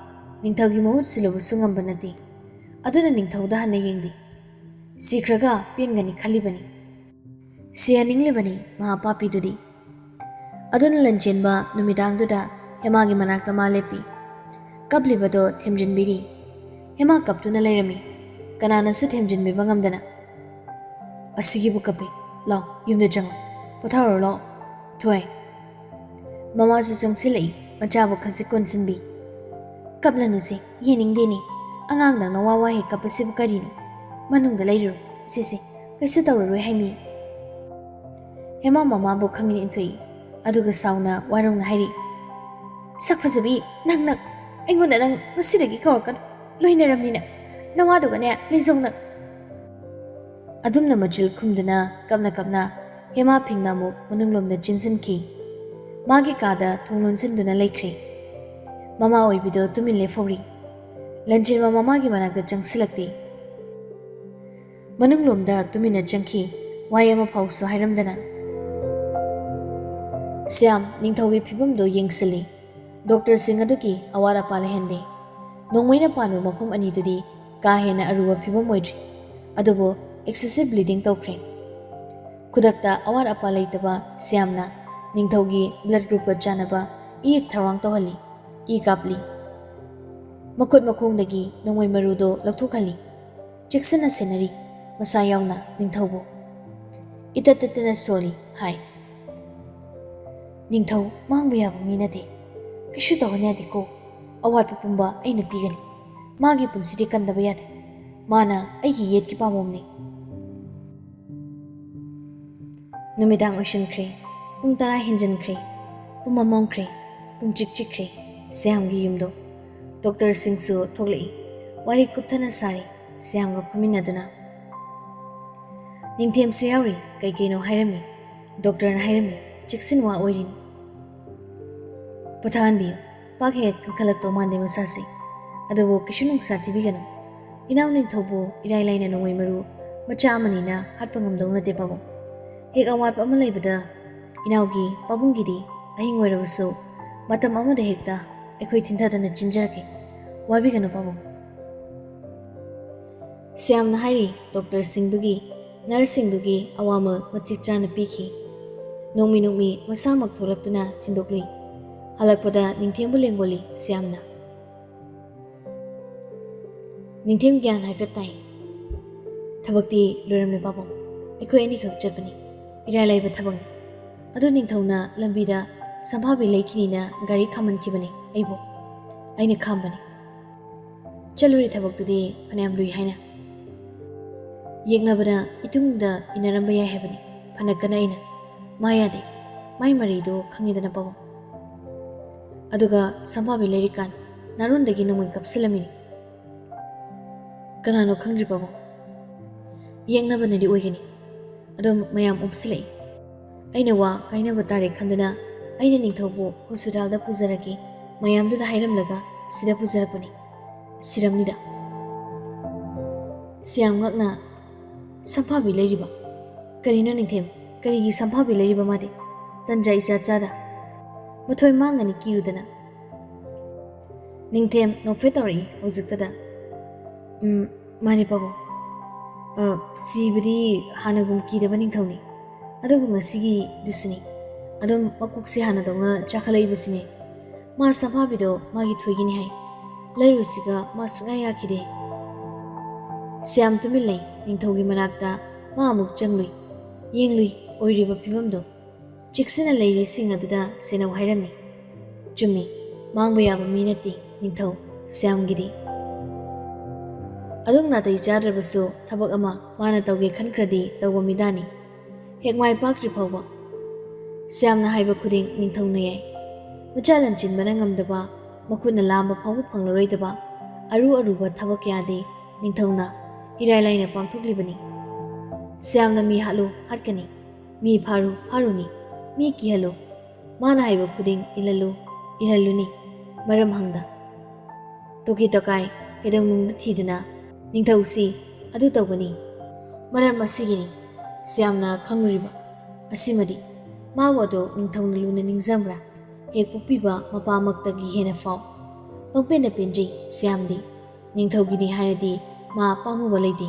ꯅꯤꯡꯊꯧꯒꯤ ꯃꯍꯨꯠ ꯁꯤꯜꯂꯨꯕꯁꯨ ꯉꯝꯕ ꯅꯠꯇꯦ꯫ ꯑꯗꯨꯅ ꯅꯤꯡꯊꯧꯗ ꯍꯟꯅ ꯌꯦꯡꯗꯦ꯫ ꯁꯤꯈ꯭ꯔꯒ ꯄꯦꯟꯒꯅꯤ ꯈꯜꯂꯤꯕꯅꯤ꯫ ꯁꯤꯍꯟꯅꯤꯡꯂꯤꯕꯅꯤ ꯃꯍꯥꯄꯥꯄꯤꯗꯨꯗꯤ꯫ ꯑꯗꯨꯅ ꯂꯟꯆꯦꯟꯕ ꯅꯨꯃꯤꯗꯥꯡꯗꯨꯗ ꯍꯦꯃꯥꯒꯤ ꯃꯅꯥꯛꯇ ꯃꯥ ꯂꯦꯞꯄꯤ꯫ ꯀꯞꯂꯤꯕꯗꯣ ꯊꯦꯝꯖꯤꯟꯕꯤꯔꯤ꯫ ꯍꯦꯃꯥ ꯀꯞꯇꯨꯅ ꯂꯩꯔꯝꯃꯤ꯫ ꯀꯅꯥꯅꯁꯨ ꯊꯦꯝꯖꯤꯟꯕꯤꯕ ꯉꯝꯗꯅ, "ꯑꯁꯤꯒꯤꯕꯨ ꯀꯞꯄꯤ? ꯂꯥꯎ, ꯌꯨꯝꯗ ꯆꯪꯉꯨ꯫ ꯄꯣꯊꯥꯔꯨꯔꯣ ꯂꯥꯎ꯫ ꯊꯣꯏ꯫" ꯃꯃꯥꯁꯨ ꯆꯪꯁꯤꯜꯂꯛꯏ, ꯃꯆꯥꯕꯨ ꯈꯖꯤꯛ ꯀꯣꯟꯁꯤꯟꯕꯤ꯫ "ꯀꯞꯂꯅꯨꯁꯦ, ꯌꯦꯡꯅꯤꯡꯗꯦꯅꯦ꯫ ꯑꯉꯥꯡꯗꯧꯅ ꯋꯥ ꯋꯥ ꯍꯦꯛ ꯀꯞꯄꯁꯤꯕꯨ ꯀꯔꯤꯅꯣ? ꯃꯅꯨꯡꯗ ꯂꯩꯔꯨꯔꯣ꯫ ꯁꯤꯁꯦ, ꯀꯩꯁꯨ ꯇꯧꯔꯔꯣꯏ ꯍꯥꯏꯃꯤ꯫" ꯍꯦꯃꯥ ꯃꯃꯥꯕꯨ ꯈꯪꯏꯟ ꯏꯟꯊꯣꯛꯏ, ꯑꯗꯨꯒ ꯁꯥꯎꯅ ꯋꯥꯔꯧꯅ ꯍꯥꯏꯔꯤ, "ꯁꯛ ꯐꯖꯕꯤ, ꯅꯪꯅ ꯑꯩꯉꯣꯟꯗ ꯅꯪ ꯉꯁꯤꯗꯒꯤ ꯀꯧꯔꯛꯀꯅꯨ꯫ ꯂꯣꯏꯅꯔꯝꯅꯤꯅ ꯅꯋꯥꯗꯨꯒꯅꯦ ꯂꯩꯖꯧ ꯅꯪ꯫" ꯑꯗꯨꯝꯅ ꯃꯆꯤꯜ ꯈꯨꯝꯗꯨꯅ ꯀꯞꯅ ꯀꯞꯅ ꯍꯦꯃꯥ ꯐꯤꯡꯅ ꯑꯃꯨꯛ ꯃꯅꯨꯡꯂꯣꯝꯗ ꯆꯦꯟꯁꯤꯟꯈꯤ꯫ ꯃꯥꯒꯤ ꯀꯥꯗ ꯊꯣꯡ ꯂꯣꯟꯁꯤꯟꯗꯨꯅ ꯂꯩꯈ꯭ꯔꯦ꯫ ꯃꯃꯥ ꯑꯣꯏꯕꯤꯗꯣ ꯇꯨꯃꯤꯟ ꯂꯦꯞꯍꯧꯔꯤ꯫ ꯂꯟꯆꯦꯟꯕ ꯃꯃꯥꯒꯤ ꯃꯅꯥꯛꯇ ꯆꯪꯁꯤꯜꯂꯛꯇꯦ꯫ ꯃꯅꯨꯡꯂꯣꯝꯗ ꯇꯨꯃꯤꯟꯅ ꯆꯪꯈꯤ, ꯋꯥꯍꯩ ꯑꯃ ꯐꯥꯎꯁꯨ ꯍꯥꯏꯔꯝꯗꯅ꯫ ꯁ꯭ꯌꯥꯝ ꯅꯤꯡꯊꯧꯒꯤ ꯐꯤꯕꯝꯗꯨ ꯌꯦꯡꯁꯤꯜꯂꯤ꯫ ꯗꯣꯛꯇꯔꯁꯤꯡ ꯑꯗꯨꯒꯤ ꯑꯋꯥꯠ ꯑꯄꯥ ꯂꯩꯍꯟꯗꯦ꯫ ꯅꯣꯡꯃꯩꯅ ꯄꯥꯟꯕ ꯃꯐꯝ ꯑꯅꯤꯗꯨꯗꯤ ꯀꯥ ꯍꯦꯟꯅ ꯑꯔꯨꯕ ꯐꯤꯕꯝ ꯑꯣꯏꯗ꯭ꯔꯤ, ꯑꯗꯨꯕꯨ excessive bleeding ꯇꯧꯈ꯭ꯔꯦ꯫ ꯈꯨꯗꯛꯇ ꯑꯋꯥꯠ ꯑꯄꯥ ꯂꯩꯇꯕ ꯁ꯭ꯌꯥꯝꯅ ꯅꯤꯡꯊꯧꯒꯤ blood groupꯀ ꯆꯥꯟꯅꯕ ꯏ ꯊꯧꯔꯥꯡ ꯇꯧꯍꯜꯂꯤ, ꯏ ꯀꯥꯞꯂꯤ꯫ ꯃꯈꯨꯠ ꯃꯈꯣꯡꯗꯒꯤ ꯅꯣꯡꯃꯩ ꯃꯔꯨꯗꯣ ꯂꯧꯊꯣꯛꯍꯜꯂꯤ꯫ ꯆꯦꯛꯁꯤꯟꯅ ꯁꯦꯟꯅꯔꯤ꯫ ꯃꯁꯥ ꯌꯥꯎꯅ ꯅꯤꯡꯊꯧꯕꯨ ꯏꯇꯠ ꯇꯠꯇꯅ ꯁꯣꯜꯂꯤ ꯍꯥꯏ꯫ "ꯅꯤꯡꯊꯧ ꯃꯥꯡꯕ ꯌꯥꯕ ꯃꯤ ꯅꯠꯇꯦ꯫ ꯀꯩꯁꯨ ꯇꯧꯍꯟ ꯌꯥꯗꯦꯀꯣ꯫ ꯑꯋꯥꯠꯄ ꯄꯨꯝꯕ ꯑꯩꯅ ꯄꯤꯒꯅꯤ꯫ ꯃꯥꯒꯤ ꯄꯨꯟꯁꯤꯗꯤ ꯀꯟꯗꯕ ꯌꯥꯗꯦ꯫ ꯃꯥꯅ ꯑꯩꯒꯤ ꯌꯦꯠꯀꯤ ꯄꯥꯝꯕꯣꯝꯅꯤ꯫" ꯅꯨꯃꯤꯗꯥꯡ ꯑꯣꯏꯁꯤꯟꯈ꯭ꯔꯦ꯫ ꯄꯨꯡ ꯇꯔꯥ ꯍꯦꯟꯖꯤꯟꯈ꯭ꯔꯦ꯫ ꯄꯨꯝꯃꯝ ꯃꯝꯈ꯭ꯔꯦ꯫ ꯄꯨꯝꯆꯤꯛ ꯆꯤꯛꯈ꯭ꯔꯦ ꯁ꯭ꯌꯥꯝꯒꯤ ꯌꯨꯝꯗꯣ꯫ ꯗꯣꯛꯇꯔꯁꯤꯡꯁꯨ ꯊꯣꯛꯂꯛꯏ꯫ ꯋꯥꯔꯤ ꯀꯨꯞꯊꯅ ꯁꯥꯔꯤ ꯁ꯭ꯌꯥꯝꯒ ꯐꯝꯃꯤꯟꯅꯗꯨꯅ꯫ ꯅꯤꯡꯊꯦꯝꯁꯨ ꯌꯥꯎꯔꯤ꯫ ꯀꯩ ꯀꯩꯅꯣ ꯍꯥꯏꯔꯝꯃꯤ꯫ ꯗꯣꯛꯇꯔꯅ ꯍꯥꯏꯔꯝꯃꯤ, "ꯆꯦꯛꯁꯤꯟ ꯋꯥ ꯑꯣꯏꯔꯤꯅꯤ꯫ ꯄꯣꯊꯥꯍꯟꯕꯤꯌꯨ꯫ ꯄꯥꯛ ꯍꯦꯛ ꯀꯟꯈꯠꯂꯛꯇꯧ ꯃꯥꯟꯗꯦ ꯃꯁꯥꯁꯦ꯫ ꯑꯗꯨꯕꯨ ꯀꯩꯁꯨ ꯅꯨꯡꯁꯥ ꯊꯤꯕꯤꯒꯅꯨ꯫ ꯏꯅꯥꯎ ꯅꯤꯡꯊꯧꯕꯨ ꯏꯔꯥꯏ ꯂꯥꯏꯅ ꯅꯣꯡꯃꯩ ꯃꯔꯨ ꯃꯆꯥ ꯑꯃꯅꯤꯅ ꯍꯥꯠꯄ ꯉꯝꯗꯧ ꯅꯠꯇꯦ ꯄꯥꯕꯨꯡ꯫ ꯍꯦꯛ ꯑꯋꯥꯠꯄ ꯑꯃ ꯂꯩꯕꯗ ꯏꯅꯥꯎꯒꯤ ꯄꯥꯕꯨꯡꯒꯤꯗꯤ ꯑꯍꯤꯡ ꯑꯣꯏꯔꯕꯁꯨ ꯃꯇꯝ ꯑꯃꯗ ꯍꯦꯛꯇ ꯑꯩꯈꯣꯏ ꯊꯤꯟꯊꯗꯅ ꯆꯦꯟꯖꯔꯛꯀꯦ꯫ ꯋꯥꯕꯤꯒꯅꯨ ꯄꯥꯕꯨꯡ꯫ ꯁ꯭ꯌꯥꯝꯅ ꯍꯥꯏꯔꯤ ꯗꯣꯛꯇꯔꯁꯤꯡꯗꯨꯒꯤ, ꯅꯔꯁꯁꯤꯡꯗꯨꯒꯤ ꯑꯋꯥꯃꯜ ꯃꯇꯤꯛ ꯆꯥꯅ ꯄꯤꯈꯤ꯫ ꯅꯣꯡꯃꯤ ꯅꯣꯡꯃꯤ ꯃꯁꯥꯃꯛ ꯊꯣꯛꯂꯛꯇꯨꯅ ꯊꯤꯟꯗꯣꯛꯂꯤ꯫ ꯍꯜꯂꯛꯄꯗ ꯅꯤꯡꯊꯦꯝꯕꯨ ꯂꯦꯡꯒꯣꯜꯂꯤ ꯁ꯭ꯌꯥꯝꯅ꯫ ꯅꯤꯡꯊꯦꯝ ꯒ꯭ꯌꯥꯟ ꯍꯥꯏꯐꯦꯠ ꯇꯥꯏ꯫ ꯊꯕꯛꯇꯤ ꯂꯣꯏꯔꯝꯂꯦ ꯄꯥꯕꯨꯡ꯫ ꯑꯩꯈꯣꯏ ꯑꯅꯤꯈꯛ ꯆꯠꯄꯅꯤ꯫ ꯏꯔꯥꯏ ꯂꯥꯏꯕ ꯊꯕꯛꯅꯤ꯫ ꯑꯗꯨ ꯅꯤꯡꯊꯧꯅ ꯂꯝꯕꯤꯗ ꯁꯝꯐꯥꯕꯤ ꯂꯩꯈꯤꯅꯤꯅ ꯒꯥꯔꯤ ꯈꯥꯝꯍꯟꯈꯤꯕꯅꯤ ꯑꯩꯕꯨ꯫ ꯑꯩꯅ ꯈꯥꯝꯕꯅꯤ꯫ ꯆꯠꯂꯨꯔꯤ ꯊꯕꯛꯇꯨꯗꯤ ꯐꯅꯌꯥꯝ ꯂꯨꯏ ꯍꯥꯏꯅ꯫ ꯌꯦꯛꯅꯕꯅ ꯏꯇꯨꯡꯗ ꯏꯟꯅꯔꯝꯕ ꯌꯥꯏ ꯍꯥꯏꯕꯅꯤ꯫ ꯐꯅ ꯀꯟꯅ ꯑꯩꯅ꯫ ꯃꯥ ꯌꯥꯗꯦ꯫ ꯃꯥꯏ ꯃꯔꯩꯗꯣ ꯈꯪꯉꯤꯗꯅ ꯄꯥꯕꯨꯡ꯫ ꯑꯗꯨꯒ ꯁꯝꯐꯥꯕꯤ ꯂꯩꯔꯤꯀꯥꯟ ꯅꯥꯔꯣꯟꯗꯒꯤ ꯅꯣꯡꯃꯩ ꯀꯥꯞꯁꯤꯜꯂꯝꯃꯤꯅꯤ꯫ ꯀꯅꯥꯅꯣ ꯈꯪꯗ꯭ꯔꯤ ꯄꯥꯕꯨꯡ꯫ ꯌꯦꯛꯅꯕꯅꯗꯤ ꯑꯣꯏꯒꯅꯤ꯫ ꯑꯗꯨꯝ ꯃꯌꯥꯝ ꯑꯣꯝꯁꯤꯜꯂꯛꯏ꯫ ꯑꯩꯅ ꯋꯥ ꯀꯥꯏꯅꯕ ꯇꯥꯔꯦ ꯈꯟꯗꯨꯅ ꯑꯩꯅ ꯅꯤꯡꯊꯧꯕꯨ ꯍꯣꯁꯄꯤꯇꯥꯜꯗ ꯄꯨꯖꯔꯒꯦ ꯃꯌꯥꯝꯗꯨꯗ ꯍꯥꯏꯔꯝꯂꯒ ꯁꯤꯗ ꯄꯨꯖꯔꯛꯄꯅꯤ꯫ ꯁꯤꯔꯝꯅꯤꯗ꯫ ꯁꯤꯌꯥꯝ ꯉꯛꯅ, "ꯁꯝꯐꯥꯕꯤ ꯂꯩꯔꯤꯕ? ꯀꯔꯤꯅꯣ ꯅꯤꯡꯊꯦꯝ? ꯀꯔꯤꯒꯤ ꯁꯝꯐꯥꯕꯤ ꯂꯩꯔꯤꯕ ꯃꯥꯗꯤ? ꯇꯟꯖꯥ ꯏꯆꯥ ꯆꯥꯗ꯫ ꯃꯊꯣꯏ ꯃꯥꯡꯉꯅꯤ ꯀꯤꯔꯨꯗꯅ꯫" ꯅꯤꯡꯊꯦꯝ ꯅꯣꯛꯐꯦꯠ ꯇꯧꯔꯛꯏ ꯍꯧꯖꯤꯛꯇꯗ꯫ "ꯎꯝ, ꯃꯥꯅꯦ ꯄꯥꯕꯨꯡ꯫ ꯑ, ꯁꯤꯕꯗꯤ ꯍꯥꯟꯅꯒꯨꯝ ꯀꯤꯗꯕ ꯅꯤꯡꯊꯧꯅꯤ꯫ ꯑꯗꯨꯕꯨ ꯉꯁꯤꯒꯤꯗꯨꯁꯨꯅꯤ꯫ ꯑꯗꯨꯝ ꯃꯀꯣꯛꯁꯤ ꯍꯥꯟꯅꯗꯧꯅ ꯆꯥꯈꯠꯂꯛꯏꯕꯁꯤꯅꯤ꯫ ꯃꯥ ꯁꯝꯐꯥꯕꯤꯗꯣ ꯃꯥꯒꯤ ꯊꯣꯏꯒꯤꯅꯤ ꯍꯥꯏ꯫ ꯂꯩꯔꯨꯁꯤꯒ ꯃꯥ ꯁꯨꯡꯌꯥ ꯌꯥꯈꯤꯗꯦ꯫" ꯁ꯭ꯌꯥꯝ ꯇꯨꯃꯤꯟ ꯂꯩ꯫ ꯅꯤꯡꯊꯧꯒꯤ ꯃꯅꯥꯛꯇ ꯃꯥ ꯑꯃꯨꯛ ꯆꯪꯂꯨꯏ꯫ ꯌꯦꯡꯂꯨꯏ ꯑꯣꯏꯔꯤꯕ ꯐꯤꯕꯝꯗꯣ꯫ ꯆꯦꯛꯁꯤꯟꯅ ꯂꯩꯔꯤꯁꯤꯡ ꯑꯗꯨꯗ ꯁꯦꯟꯅꯧ ꯍꯥꯏꯔꯝꯃꯤ꯫ ꯆꯨꯝꯃꯤ, ꯃꯥꯡꯕ ꯌꯥꯕ ꯃꯤ ꯅꯠꯇꯦ ꯅꯤꯡꯊꯧ ꯁ꯭ꯌꯥꯝꯒꯤꯗꯤ꯫ ꯑꯗꯨꯝ ꯅꯥꯇꯩ ꯆꯥꯗ꯭ꯔꯕꯁꯨ ꯊꯕꯛ ꯑꯃ ꯃꯥꯅ ꯇꯧꯒꯦ ꯈꯟꯈ꯭ꯔꯗꯤ ꯇꯧꯕ ꯃꯤꯗꯥꯅꯤ꯫ ꯍꯦꯛ ꯃꯥꯏ ꯄꯥꯛꯇ꯭ꯔꯤ ꯐꯥꯎꯕ꯫ ꯁ꯭ꯌꯥꯝꯅ ꯍꯥꯏꯕ ꯈꯨꯗꯤꯡ ꯅꯤꯡꯊꯧꯅ ꯌꯥꯏ꯫ ꯃꯆꯥ ꯂꯟꯆꯤꯟꯕꯅ ꯉꯝꯗꯕ, ꯃꯈꯨꯠꯅ ꯂꯥꯝꯕ ꯐꯥꯎꯕ ꯐꯪꯂꯔꯣꯏꯗꯕ ꯑꯔꯨ ꯑꯔꯨꯕ ꯊꯕꯛ ꯀꯌꯥꯗꯤ ꯅꯤꯡꯊꯧꯅ ꯏꯔꯥꯏ ꯂꯥꯏꯅ ꯄꯥꯡꯊꯣꯛꯂꯤꯕꯅꯤ꯫ ꯁ꯭ꯌꯥꯝꯅ ꯃꯤ ꯍꯥꯠꯂꯨ ꯍꯥꯠꯀꯅꯤ, ꯃꯤ ꯐꯥꯔꯨ ꯐꯥꯔꯨꯅꯤ, ꯃꯤ ꯀꯤꯍꯜꯂꯨ, ꯃꯥꯅ ꯍꯥꯏꯕ ꯈꯨꯗꯤꯡ ꯏꯜꯍꯜꯂꯨ ꯏꯜꯍꯜꯂꯨꯅꯤ, ꯃꯔꯝ ꯍꯪꯗ꯫ ꯇꯣꯀꯤ ꯇꯣꯀꯥꯏ ꯀꯩꯗꯧꯅꯨꯡꯗ ꯊꯤꯗꯅ ꯅꯤꯡꯊꯧꯁꯤ ꯑꯗꯨ ꯇꯧꯒꯅꯤ꯫ ꯃꯔꯝ ꯑꯁꯤꯒꯤꯅꯤ ꯁ꯭ꯌꯥꯝꯅ ꯈꯪꯂꯨꯔꯤꯕ ꯑꯁꯤꯃꯗꯤ꯫ ꯃꯥꯕꯨ ꯑꯗꯨ ꯅꯤꯡꯊꯧꯅ ꯂꯨꯅ ꯅꯤꯡꯖꯕ꯭ꯔꯥ? ꯍꯦꯛ ꯄꯣꯛꯄꯤꯕ ꯃꯄꯥꯃꯛꯇꯒꯤ ꯍꯦꯟꯅ ꯐꯥꯎ ꯄꯪꯄꯦꯟꯗ ꯄꯦꯟꯖꯩ ꯁ꯭ꯌꯥꯝꯗꯤ꯫ ꯅꯤꯡꯊꯧꯒꯤꯅꯤ ꯍꯥꯏꯔꯗꯤ ꯃꯥ ꯄꯥꯝꯃꯨꯕ ꯂꯩꯇꯦ꯫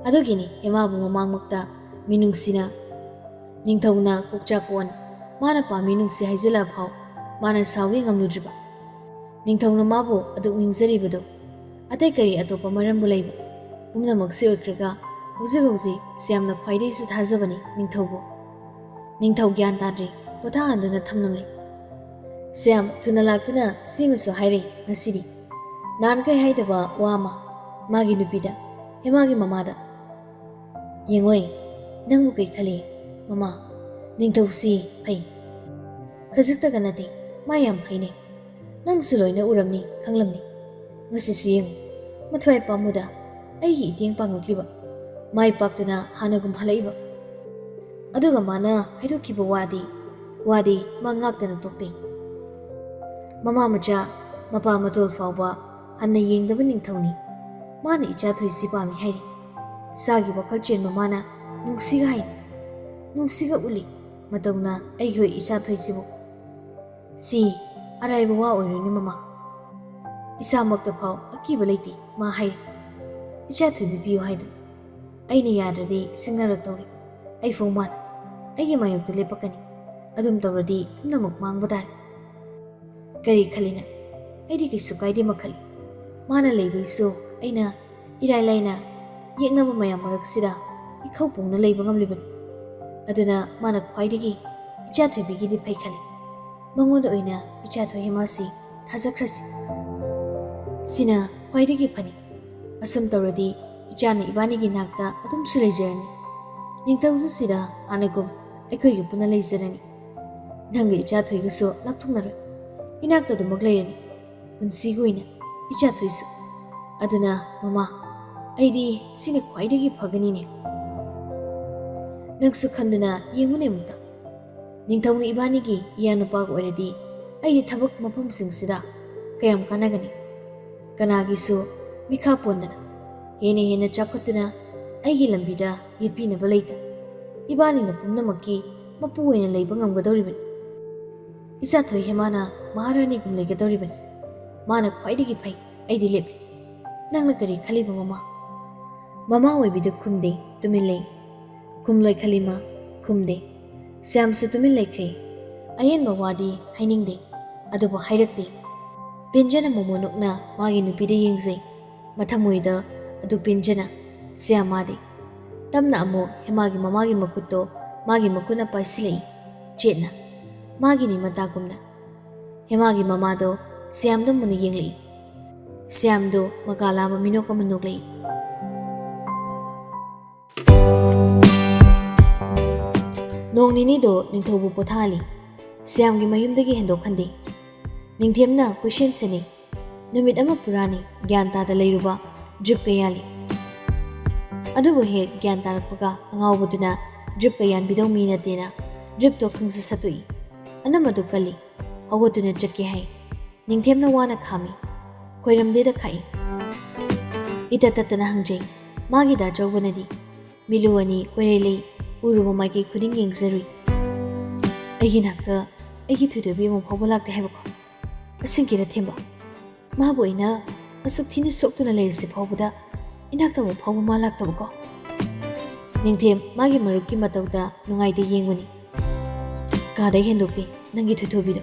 ꯑꯗꯨꯒꯤꯅꯤ ꯍꯦꯃꯥꯕꯨ ꯃꯃꯥꯡꯃꯛꯇ ꯃꯤꯅꯨꯡꯁꯤꯅ ꯅꯤꯡꯊꯧꯅ ꯀꯣꯛꯆꯥꯛꯄ ꯑꯣꯟ ꯃꯥꯅ ꯄꯥꯝꯃꯤ ꯅꯨꯡꯁꯤ ꯍꯥꯏꯖꯤꯜꯂꯛꯑ ꯐꯥꯎ ꯃꯥꯅ ꯁꯥꯎꯒꯦ ꯉꯝꯂꯨꯗ꯭ꯔꯤꯕ꯫ ꯅꯤꯡꯊꯧꯅ ꯃꯥꯕꯨ ꯑꯗꯨꯛ ꯅꯤꯡꯖꯔꯤꯕꯗꯨ ꯑꯇꯩ ꯀꯔꯤ ꯑꯇꯣꯞꯄ ꯃꯔꯝꯕꯨ ꯂꯩꯕ? ꯄꯨꯝꯅꯃꯛꯁꯤ ꯑꯣꯏꯈ꯭ꯔꯒ ꯍꯧꯖꯤꯛ ꯍꯧꯖꯤꯛ ꯁ꯭ꯌꯥꯝꯅ ꯈ꯭ꯋꯥꯏꯗꯒꯤꯁꯨ ꯊꯥꯖꯕꯅꯤ ꯅꯤꯡꯊꯧꯕꯨ꯫ ꯅꯤꯡꯊꯧ ꯒ꯭ꯌꯥꯟ ꯇꯥꯗ꯭ꯔꯦ, ꯄꯣꯊꯥꯍꯟꯗꯨꯅ ꯊꯝꯂꯝꯂꯦ꯫ ꯁ꯭ꯌꯥꯝ ꯊꯨꯅ ꯂꯥꯛꯇꯨꯅ ꯁꯤꯃꯁꯨ ꯍꯥꯏꯔꯦ ꯉꯁꯤꯗꯤ꯫ ꯅꯍꯥꯟꯈꯩ ꯍꯥꯏꯗꯕ ꯋꯥ ꯑꯃ ꯃꯥꯒꯤ ꯅꯨꯄꯤꯗ, ꯍꯦꯃꯥꯒꯤ ꯃꯃꯥꯗ꯫ ꯌꯦꯡꯉꯣꯏ, ꯅꯪꯕꯨ ꯀꯩ ꯈꯜꯂꯤ ꯃꯃꯥ? ꯅꯤꯡꯊꯧꯁꯤ ꯐꯩ꯫ ꯈꯖꯤꯛꯇꯒ ꯅꯠꯇꯦ, ꯃꯥ ꯌꯥꯝ ꯐꯩꯅꯦ꯫ ꯅꯪꯁꯨ ꯂꯣꯏꯅ ꯎꯔꯝꯅꯤ, ꯈꯪꯂꯝꯅꯤ꯫ ꯉꯁꯤꯁꯨ ꯌꯦꯡꯉꯨ, ꯃꯊ꯭ꯋꯥꯏ ꯄꯥꯝꯃꯨꯗ ꯑꯩꯒꯤ ꯏꯇꯦꯡ ꯄꯥꯡꯂꯛꯂꯤꯕ, ꯃꯥꯏ ꯄꯥꯛꯇꯨꯅ ꯍꯥꯟꯅꯒꯨꯝ ꯍꯜꯂꯛꯏꯕ꯫ ꯑꯗꯨꯒ ꯃꯥꯅ ꯍꯥꯏꯗꯣꯛꯈꯤꯕ ꯋꯥꯗꯤ, ꯋꯥꯗꯤ ꯃꯥ ꯉꯥꯛꯇꯅ ꯇꯣꯛꯇꯦ꯫ ꯃꯃꯥ ꯃꯆꯥ, ꯃꯄꯥ ꯃꯇꯣꯜ ꯐꯥꯎꯕ ꯍꯟꯅ ꯌꯦꯡꯗꯕ ꯅꯤꯡꯊꯧꯅꯤ꯫ ꯃꯥꯅ ꯏꯆꯥ ꯊꯣꯏꯁꯤ ꯄꯥꯝꯃꯤ ꯍꯥꯏꯔꯤ꯫ ꯁꯥꯒꯤ ꯋꯥꯈꯜ ꯆꯦꯟꯕ ꯃꯥꯅ ꯅꯨꯡꯁꯤꯒ ꯍꯥꯏꯅꯤ꯫ ꯅꯨꯡꯁꯤꯒ ꯎꯠꯂꯤ꯫ ꯃꯇꯧꯅ ꯑꯩꯒꯤ ꯍꯣꯏ ꯏꯆꯥ ꯊꯣꯏꯁꯤꯕꯨ꯫ ꯁꯤ ꯑꯔꯥꯏꯕ ꯋꯥ ꯑꯣꯏꯔꯣꯏꯅꯦ ꯃꯃꯥ꯫ ꯏꯁꯥꯃꯛꯇ ꯐꯥꯎ ꯑꯀꯤꯕ ꯂꯩꯇꯦ ꯃꯥ ꯍꯥꯏꯔꯤ꯫ ꯏꯆꯥ ꯊꯣꯏꯕꯤ ꯄꯤꯌꯨ ꯍꯥꯏꯗꯨꯅ꯫ ꯑꯩꯅ ꯌꯥꯗ꯭ꯔꯗꯤ ꯁꯤꯡꯅꯔꯛꯇꯧꯔꯤ꯫ ꯑꯩ ꯐꯣꯡꯕꯥꯟ ꯑꯩꯒꯤ ꯃꯥꯌꯣꯛꯇ ꯂꯦꯞꯄꯛꯀꯅꯤ꯫ ꯑꯗꯨꯝ ꯇꯧꯔꯗꯤ ꯄꯨꯝꯅꯃꯛ ꯃꯥꯡꯕ ꯇꯥꯔꯦ꯫ ꯀꯔꯤ ꯈꯜꯂꯤꯅ? ꯑꯩꯗꯤ ꯀꯩꯁꯨ ꯀꯥꯏꯗꯦ ꯃꯈꯜ꯫ ꯃꯥꯅ ꯂꯩꯕꯩꯁꯨ ꯑꯩꯅ ꯏꯔꯥꯏ ꯂꯥꯏꯅ ꯌꯦꯛꯅꯕ ꯃꯌꯥꯝ ꯃꯔꯛꯁꯤꯗ ꯏꯈꯧ ꯄꯣꯡꯅ ꯂꯩꯕ ꯉꯝꯂꯤꯕꯅꯤ꯫ ꯑꯗꯨꯅ ꯃꯥꯅ ꯈ꯭ꯋꯥꯏꯗꯒꯤ ꯏꯆꯥ ꯊꯣꯏꯕꯤꯒꯤꯗꯤ ꯐꯩ ꯈꯜꯂꯤ꯫ ꯃꯉꯣꯟꯗ ꯑꯣꯏꯅ ꯏꯆꯥ ꯊꯣꯏ ꯍꯦꯃꯥꯁꯤ ꯊꯥꯖꯈ꯭ꯔꯁꯤ꯫ ꯁꯤꯅ ꯈ꯭ꯋꯥꯏꯗꯒꯤ ꯐꯅꯤ꯫ ꯑꯁꯨꯝ ꯇꯧꯔꯗꯤ ꯏꯆꯥꯅ ꯏꯕꯥꯅꯤꯒꯤ ꯅꯥꯛꯇ ꯑꯗꯨꯝꯁꯨ ꯂꯩꯖꯔꯅꯤ꯫ ꯅꯤꯡꯊꯧꯁꯨ ꯁꯤꯗ ꯍꯥꯟꯅꯒꯨꯝ ꯑꯩꯈꯣꯏꯒ ꯄꯨꯟꯅ ꯂꯩꯖꯔꯅꯤ꯫ ꯅꯪꯒ ꯏꯆꯥ ꯊꯣꯏꯒꯁꯨ ꯂꯥꯞꯊꯣꯛꯅꯔꯣꯏ꯫ ꯏꯅꯥꯛꯇ ꯑꯗꯨꯃꯛ ꯂꯩꯔꯅꯤ꯫ ꯄꯨꯟꯁꯤꯒꯤ ꯑꯣꯏꯅ ꯏꯆꯥ ꯊꯣꯏꯁꯨ꯫ ꯑꯗꯨꯅ ꯃꯃꯥ, ꯑꯩꯗꯤ ꯁꯤꯅ ꯈ꯭ꯋꯥꯏꯗꯒꯤ ꯐꯒꯅꯤꯅꯦ꯫ ꯅꯪꯁꯨ ꯈꯟꯗꯨꯅ ꯌꯦꯡꯉꯨꯅꯦ ꯑꯃꯨꯛꯇ꯫ ꯅꯤꯡꯊꯧꯅ ꯏꯕꯥꯅꯤꯒꯤ ꯏꯌꯥ ꯅꯨꯄꯥꯒ ꯑꯣꯏꯔꯗꯤ ꯑꯩꯗꯤ ꯊꯕꯛ ꯃꯐꯝꯁꯤꯡꯁꯤꯗ ꯀꯌꯥꯝ ꯀꯥꯟꯅꯒꯅꯤ? ꯀꯅꯥꯒꯤꯁꯨ ꯃꯤꯈꯥ ꯄꯣꯟꯗꯅ ꯍꯦꯟꯅ ꯍꯦꯟꯅ ꯆꯥꯎꯈꯠꯇꯨꯅ ꯑꯩꯒꯤ ꯂꯝꯕꯤꯗ ꯌꯦꯠꯄꯤꯅꯕ ꯂꯩꯇ꯫ ꯏꯕꯥꯅꯤꯅ ꯄꯨꯝꯅꯃꯛꯀꯤ ꯃꯄꯨ ꯑꯣꯏꯅ ꯂꯩꯕ ꯉꯝꯒꯗꯧꯔꯤꯕꯅꯤ꯫ ꯏꯆꯥꯊꯣꯏ ꯍꯦꯃꯥꯅ ꯃꯍꯥꯔꯥꯅꯤꯒꯨꯝ ꯂꯩꯒꯗꯧꯔꯤꯕꯅꯤ꯫ ꯃꯥꯅ ꯈ꯭ꯋꯥꯏꯗꯒꯤ ꯐꯩ꯫ ꯑꯩꯗꯤ ꯂꯦꯞꯄꯤ꯫ ꯅꯪꯅ ꯀꯔꯤ ꯈꯜꯂꯤꯕ, ꯃꯃꯥ? ꯃꯃꯥ ꯑꯣꯏꯕꯤꯗꯨ ꯈꯨꯝꯗꯦ, ꯇꯨꯃꯤꯟ ꯂꯩ꯫ ꯈꯨꯝꯂꯣꯏ ꯈꯜꯂꯤꯃ ꯈꯨꯝꯗꯦ꯫ ꯁ꯭ꯌꯥꯝꯁꯨ ꯇꯨꯃꯤꯟ ꯂꯩꯈ꯭ꯔꯦ꯫ ꯑꯍꯦꯟꯕ ꯋꯥꯗꯤ ꯍꯥꯏꯅꯤꯡꯗꯦ, ꯑꯗꯨꯕꯨ ꯍꯥꯏꯔꯛꯇꯦ꯫ ꯄꯤꯟꯖꯅ ꯃꯣꯃꯣꯟ ꯅꯣꯛꯅ ꯃꯥꯒꯤ ꯅꯨꯄꯤꯗ ꯌꯦꯡꯖꯩ꯫ ꯃꯊꯃꯣꯏꯗ ꯑꯗꯨ ꯄꯤꯟꯖꯅ꯫ ꯁ꯭ꯌꯥꯝ ꯃꯥꯗꯤ꯫ ꯇꯞꯅ ꯑꯃꯨꯛ ꯍꯦꯃꯥꯒꯤ ꯃꯃꯥꯒꯤ ꯃꯈꯨꯠꯇꯣ ꯃꯥꯒꯤ ꯃꯈꯨꯠꯅ ꯄꯥꯏꯁꯤꯜꯂꯛꯏ꯫ ꯆꯦꯠꯅ꯫ ꯃꯥꯒꯤꯅꯤ ꯃꯇꯥꯒꯨꯝꯅ꯫ ꯍꯦꯃꯥꯒꯤ ꯃꯃꯥꯗꯣ ꯁ꯭ꯌꯥꯝꯗ ꯃꯨꯟꯅ ꯌꯦꯡꯂꯛꯏ꯫ ꯁ꯭ꯌꯥꯝꯗꯣ ꯃꯀꯥ ꯂꯥꯝꯕ ꯃꯤꯅꯣꯛ ꯑꯃ ꯅꯣꯛꯂꯛꯏ꯫ ꯅꯣꯡ ꯅꯤꯅꯤꯗꯣ ꯅꯤꯡꯊꯧꯕꯨ ꯄꯣꯊꯥꯍꯜꯂꯤ꯫ ꯁ꯭ꯌꯥꯝꯒꯤ ꯃꯌꯨꯝꯗꯒꯤ ꯍꯦꯟꯗꯣꯛꯍꯟꯗꯦ꯫ ꯅꯤꯡꯊꯦꯝꯅ ꯀꯣꯏꯁꯦꯟ ꯁꯦꯟꯅꯩ꯫ ꯅꯨꯃꯤꯠ ꯑꯃ ꯄꯨꯔꯥꯅꯤ ꯒ꯭ꯌꯥꯟ ꯇꯥꯗ ꯂꯩꯔꯨꯕ ꯗ꯭ꯔꯤꯞꯀ ꯌꯥꯜꯂꯤ꯫ ꯑꯗꯨꯕꯨ ꯍꯦꯛ ꯒ꯭ꯌꯥꯟ ꯇꯥꯔꯛꯄꯒ ꯑꯉꯥꯎꯕꯗꯨꯅ ꯗ꯭ꯔꯤꯞꯀ ꯌꯥꯟꯕꯤꯗꯧ ꯃꯤ ꯅꯠꯇꯦꯅ ꯗ꯭ꯔꯤꯞꯇꯣ ꯈꯪꯁ ꯁꯠꯇꯣꯛꯏ꯫ ꯑꯅꯝ ꯑꯗꯨ ꯀꯜꯂꯤ꯫ ꯍꯧꯒꯠꯇꯨꯅ ꯆꯠꯀꯦ ꯍꯥꯏ꯫ ꯅꯤꯡꯊꯦꯝꯅ ꯋꯥꯅ ꯈꯥꯝꯃꯤ꯫ ꯈꯣꯏꯔꯝꯗꯦꯗ ꯈꯥꯛꯏ꯫ ꯏꯇꯠ ꯇꯠꯇꯅ ꯍꯪꯖꯩ꯫ ꯃꯥꯒꯤ ꯗꯥ ꯆꯧꯕꯅꯗꯤ ꯃꯤꯂꯨ ꯑꯅꯤ ꯀꯣꯏꯔꯦꯜ ꯂꯩ ꯎꯔꯨꯕ ꯃꯥꯏꯀꯩ ꯈꯨꯗꯤꯡ ꯌꯦꯡꯖꯔꯨꯏ꯫ ꯑꯩꯒꯤ ꯅꯥꯛꯇ ꯑꯩꯒꯤ ꯊꯣꯏꯊꯣꯏꯕꯤ ꯑꯃꯨꯛ ꯐꯥꯎꯕ ꯂꯥꯛꯇꯦ ꯍꯥꯏꯕꯀꯣ꯫ ꯑꯁꯦꯡꯀꯤꯔ ꯊꯦꯝꯕ? ꯃꯥꯕꯨ ꯑꯩꯅ ꯑꯁꯨꯛ ꯊꯤꯅ ꯁꯣꯛꯇꯨꯅ ꯂꯩꯔꯤꯁꯤ ꯐꯥꯎꯕꯗ ꯏꯅꯥꯛꯇ ꯑꯃꯨꯛ ꯐꯥꯎꯕ ꯃꯥ ꯂꯥꯛꯇꯕꯀꯣ꯫ ꯅꯤꯡꯊꯦꯝ ꯃꯥꯒꯤ ꯃꯔꯨꯞꯀꯤ ꯃꯇꯧꯗ ꯅꯨꯡꯉꯥꯏꯇꯦ ꯌꯦꯡꯕꯅꯤ꯫ ꯀꯥꯗꯩ ꯍꯦꯟꯗꯣꯛꯇꯦ ꯅꯪꯒꯤ ꯊꯣꯏꯊꯣꯏꯕꯤꯗꯣ꯫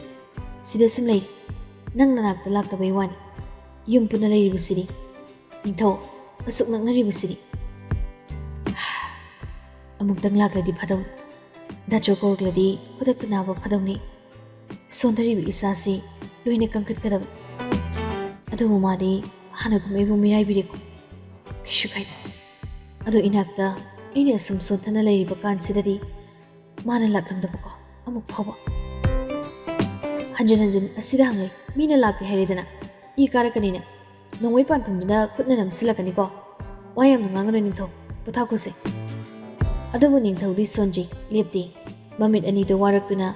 ꯁꯤꯗ ꯁꯨꯝ ꯂꯩꯔꯤ꯫ ꯅꯪ ꯅꯅꯥꯛꯇ ꯂꯥꯛꯇꯕꯩ ꯋꯥꯅꯤ꯫ ꯌꯨꯝ ꯄꯨꯟꯅ ꯂꯩꯔꯤꯕꯁꯤꯗꯤ꯫ ꯅꯤꯡꯊꯧ, ꯑꯁꯨꯛ ꯅꯛꯅꯔꯤꯕꯁꯤꯗꯤ꯫ ꯑꯃꯨꯛꯇꯪ ꯂꯥꯛꯂꯗꯤ ꯐꯗꯧꯅꯤ꯫ ꯗꯥꯛꯇꯔ ꯀꯧꯔꯛꯂꯗꯤ ꯈꯨꯗꯛꯇ ꯅꯥꯕ ꯐꯗꯧꯅꯤ꯫ ꯁꯣꯟꯊꯔꯤꯕ ꯏꯆꯥꯁꯤ ꯂꯣꯏꯅ ꯀꯟꯈꯠꯀꯗꯕꯅꯤ꯫ ꯑꯗꯨꯕꯨ ꯃꯥꯗꯤ ꯍꯥꯟꯅꯒꯨꯝ ꯑꯩꯕꯨ ꯃꯤꯔꯥꯏꯕꯤꯔꯦꯀꯣ꯫ ꯀꯩꯁꯨ ꯀꯥꯏꯗꯦ꯫ ꯑꯗꯣ ꯏꯅꯥꯛꯇ ꯑꯩꯅ ꯑꯁꯨꯝ ꯁꯣꯟꯊꯅ ꯂꯩꯔꯤꯕ ꯀꯥꯟꯁꯤꯗꯗꯤ ꯃꯥꯅ ꯂꯥꯛꯂꯝꯗꯕꯀꯣ ꯑꯃꯨꯛ ꯐꯥꯎꯕ꯫ ꯍꯟꯖꯤꯟ ꯍꯟꯖꯤꯟ ꯑꯁꯤꯗ ꯍꯪꯂꯦ, ꯃꯤꯅ ꯂꯥꯛꯇꯦ ꯍꯥꯏꯔꯦꯗꯅ꯫ ꯏ ꯀꯥꯔꯛꯀꯅꯤꯅ꯫ ꯅꯣꯡꯃꯩ ꯄꯥꯟꯐꯝꯗꯨꯅ ꯈꯨꯠꯅ ꯅꯝꯁꯤꯜꯂꯛꯀꯅꯤꯀꯣ꯫ ꯋꯥ ꯌꯥꯝꯅ ꯉꯥꯡꯒꯅꯨ ꯅꯤꯡꯊꯧ, ꯄꯣꯊꯥꯈꯣꯁꯦ꯫ ꯑꯗꯨꯕꯨ ꯅꯤꯡꯊꯧꯗꯤ ꯁꯣꯟꯖꯩ, ꯂꯦꯞꯇꯦ꯫ ꯃꯃꯤꯠ ꯑꯅꯤꯗꯣ ꯋꯥꯔꯛꯇꯨꯅ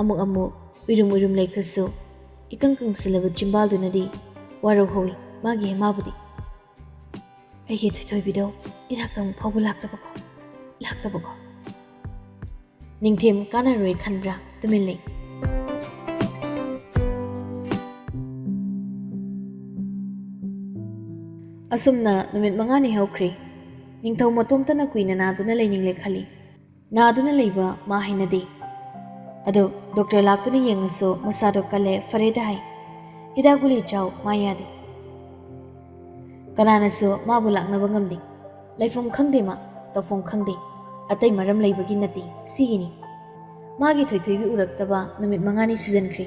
ꯑꯃꯨꯛ ꯑꯃꯨꯛ ꯎꯏꯔꯨꯝ ꯎꯏꯔꯨꯝ ꯂꯩꯈ꯭ꯔꯁꯨ, ꯏꯀꯪ ꯀꯪꯁꯤꯜꯂꯕ ꯆꯤꯝꯕꯥꯜꯗꯨꯅꯗꯤ ꯋꯥꯔꯧꯍꯧꯏ ꯃꯥꯒꯤ ꯍꯦꯃꯥꯕꯨꯗꯤ꯫ ꯑꯩꯒꯤ ꯊꯣꯏꯊꯣꯏꯕꯤꯗꯣ ꯏꯅꯥꯛꯇ ꯑꯃꯨꯛ ꯐꯥꯎꯕ ꯂꯥꯛꯇꯕꯀꯣ, ꯂꯥꯛꯇꯕꯀꯣ꯫ ꯅꯤꯡꯊꯦꯝ ꯀꯥꯟꯅꯔꯣꯏ ꯈꯟꯕ꯭ꯔꯥ? ꯇꯨꯃꯤꯟ ꯂꯩ꯫ ꯑꯁꯨꯝꯅ ꯅꯨꯃꯤꯠ ꯃꯉꯥꯅꯤ ꯍꯧꯈ꯭ꯔꯦ꯫ ꯅꯤꯡꯊꯧ ꯃꯇꯣꯝꯇꯅ ꯀꯨꯏꯅ ꯅꯥꯗꯨꯅ ꯂꯩꯅꯤꯡꯂꯦ ꯈꯜꯂꯤ꯫ ꯅꯥꯗꯨꯅ ꯂꯩꯕ ꯃꯥ ꯍꯩꯅꯗꯦ꯫ ꯑꯗꯣ ꯗꯣꯛꯇꯔ ꯂꯥꯛꯇꯨꯅ ꯌꯦꯡꯂꯁꯨ ꯃꯁꯥꯗꯣ ꯀꯜꯂꯦ, ꯐꯔꯦꯗ ꯍꯥꯏ꯫ ꯍꯤꯗꯥꯛ ꯒꯨꯂꯤ ꯆꯥꯎ, ꯃꯥ ꯌꯥꯗꯦ꯫ ꯀꯅꯥꯅꯁꯨ ꯃꯥꯕꯨ ꯂꯥꯛꯅꯕ ꯉꯝꯗꯦ꯫ ꯂꯩꯐꯝ ꯈꯪꯗꯦ ꯃꯥ, ꯇꯧꯐꯝ ꯈꯪꯗꯦ꯫ ꯑꯇꯩ ꯃꯔꯝ ꯂꯩꯕꯒꯤ ꯅꯠꯇꯦ, ꯁꯤꯒꯤꯅꯤ꯫ ꯃꯥꯒꯤ ꯊꯣꯏꯊꯣꯏꯕꯤ ꯎꯔꯛꯇꯕ ꯅꯨꯃꯤꯠ ꯃꯉꯥꯅꯤ ꯁꯤꯖꯤꯟꯈ꯭ꯔꯦ꯫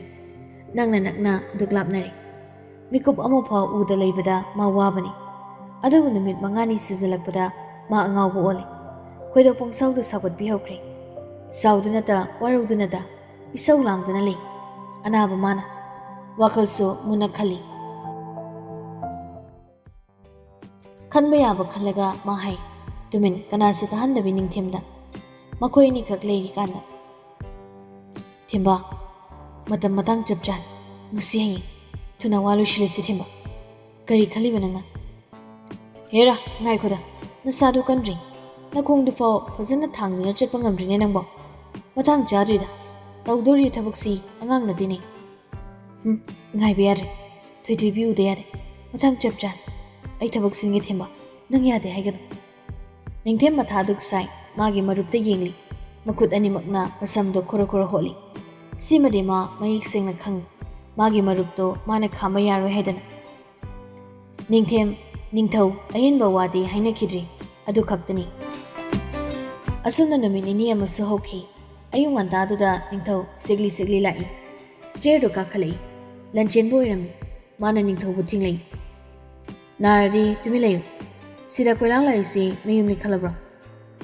ꯅꯛꯅ ꯅꯛꯅ ꯑꯗꯨꯛ ꯂꯥꯞꯅꯔꯦ꯫ ꯃꯤꯀꯨꯞ ꯑꯃꯐꯥꯎ ꯎꯗ ꯂꯩꯕꯗ ꯃꯥ ꯋꯥꯕꯅꯤ꯫ ꯑꯗꯨꯕꯨ ꯅꯨꯃꯤꯠ ꯃꯉꯥꯅꯤ ꯁꯤꯖꯤꯜꯂꯛꯄꯗ ꯃꯥ ꯑꯉꯥꯎꯕ ꯑꯣꯜꯂꯦ꯫ ꯈꯣꯏꯗꯣꯛ ꯄꯪꯁꯥꯎꯗ ꯁꯥꯎꯒꯠꯄꯤ ꯍꯧꯈ꯭ꯔꯦ꯫ ꯁꯥꯎꯗꯨꯅꯇ, ꯋꯥꯔꯧꯗꯨꯅꯇ ꯏꯁꯧ ꯂꯥꯡꯗꯨꯅ ꯂꯩ꯫ ꯑꯅꯥꯕ ꯃꯥꯅ꯫ ꯋꯥꯈꯜꯁꯨ ꯃꯨꯟꯅ ꯈꯜꯂꯤ꯫ ꯈꯟꯕ ꯌꯥꯕ ꯈꯜꯂꯒ ꯃꯥ ꯍꯥꯏ, ꯇꯨꯃꯤꯟ, ꯀꯅꯥꯁꯨ ꯇꯥꯍꯟꯗꯕꯤ ꯅꯤꯡꯊꯦꯝꯗ꯫ ꯃꯈꯣꯏ ꯑꯅꯤꯈꯛ ꯂꯩꯔꯤꯀꯥꯟꯗ꯫ ꯊꯦꯝꯕ, ꯃꯇꯝ ꯃꯇꯥꯡ ꯆꯞ ꯆꯥꯔꯦ꯫ ꯉꯁꯤ ꯍꯌꯦꯡ꯫ ꯊꯨꯅ ꯋꯥ ꯂꯣꯏꯁꯤꯜꯂꯁꯤ ꯊꯦꯝꯕ꯫ ꯀꯔꯤ ꯈꯜꯂꯤꯕ ꯅꯪꯅ? ꯍꯦꯔꯥ, ꯉꯥꯏꯈꯣꯗ꯫ ꯅꯁꯥꯗꯨ ꯀꯟꯗ꯭ꯔꯤ꯫ ꯅꯈꯣꯡꯗꯨꯐꯥꯎ ꯐꯖꯅ ꯊꯥꯡꯗꯨꯅ ꯆꯠꯄ ꯉꯝꯗ꯭ꯔꯤꯅꯦ ꯅꯪꯕꯣ꯫ ꯃꯇꯥꯡ ꯆꯥꯗ꯭ꯔꯤꯗ꯫ ꯇꯧꯗꯣꯔꯤ ꯊꯕꯛꯁꯤ ꯑꯉꯥꯡ ꯅꯠꯇꯦꯅꯦ꯫ ꯍꯨꯝ, ꯉꯥꯏꯕ ꯌꯥꯗ꯭ꯔꯦ꯫ ꯊꯣꯏꯊꯣꯏꯕꯤ ꯎꯗ ꯌꯥꯗꯦ꯫ ꯃꯇꯥꯡ ꯆꯞ ꯆꯥꯅ꯫ ꯑꯩ ꯊꯕꯛ ꯁꯤꯟꯒꯦ ꯊꯦꯝꯕ꯫ ꯅꯪ ꯌꯥꯗꯦ ꯍꯥꯏꯒꯅꯨ꯫ ꯅꯤꯡꯊꯦꯝ ꯃꯊꯥ ꯑꯗꯨꯛ ꯁꯥꯏ, ꯃꯥꯒꯤ ꯃꯔꯨꯞꯇ ꯌꯦꯡꯂꯤ꯫ ꯃꯈꯨꯠ ꯑꯅꯤꯃꯛꯅ ꯃꯁꯝꯗꯣ ꯈꯣꯔꯣ ꯈꯣꯔꯣ ꯍꯣꯠꯂꯤ꯫ ꯁꯤꯃꯗꯤ ꯃꯥ ꯃꯌꯦꯛ ꯁꯦꯡꯅ ꯈꯪꯏ꯫ ꯃꯥꯒꯤ ꯃꯔꯨꯞꯇꯣ ꯃꯥꯅ ꯈꯥꯝꯕ ꯌꯥꯔꯣꯏ ꯍꯥꯏꯗꯅ꯫ ꯅꯤꯡꯊꯦꯝ, ꯅꯤꯡꯊꯧ, ꯑꯍꯦꯟꯕ ꯋꯥꯗꯤ ꯍꯥꯏꯅꯈꯤꯗ꯭ꯔꯤ꯫ ꯑꯗꯨ ꯈꯛꯇꯅꯤ꯫ ꯑꯁꯨꯝꯅ ꯅꯨꯃꯤꯠ ꯅꯤꯅꯤ ꯑꯃꯁꯨ ꯍꯧꯈꯤ꯫ ꯑꯌꯨꯛ ꯉꯟꯇꯥꯗꯨꯗ ꯅꯤꯡꯊꯧ ꯁꯤꯛꯂꯤ ꯁꯤꯛꯂꯤ ꯂꯥꯛꯏ꯫ ꯁ꯭ꯇꯦꯌꯔꯗꯨ ꯀꯥꯈꯠꯂꯛꯏ꯫ ꯂꯟꯆꯦꯟꯕ ꯑꯣꯏꯔꯝꯃꯤ꯫ ꯃꯥꯅ ꯅꯤꯡꯊꯧꯕꯨ ꯊꯤꯡꯂꯛꯏ꯫ "ꯅꯥꯔꯗꯤ ꯇꯨꯃꯤꯟ ꯂꯩꯌꯨ꯫ ꯁꯤꯗ ꯀꯣꯏꯂꯥꯡ ꯂꯥꯛꯏꯁꯤ ꯅꯌꯨꯝꯅꯤ ꯈꯜꯂꯕ꯭ꯔꯣ?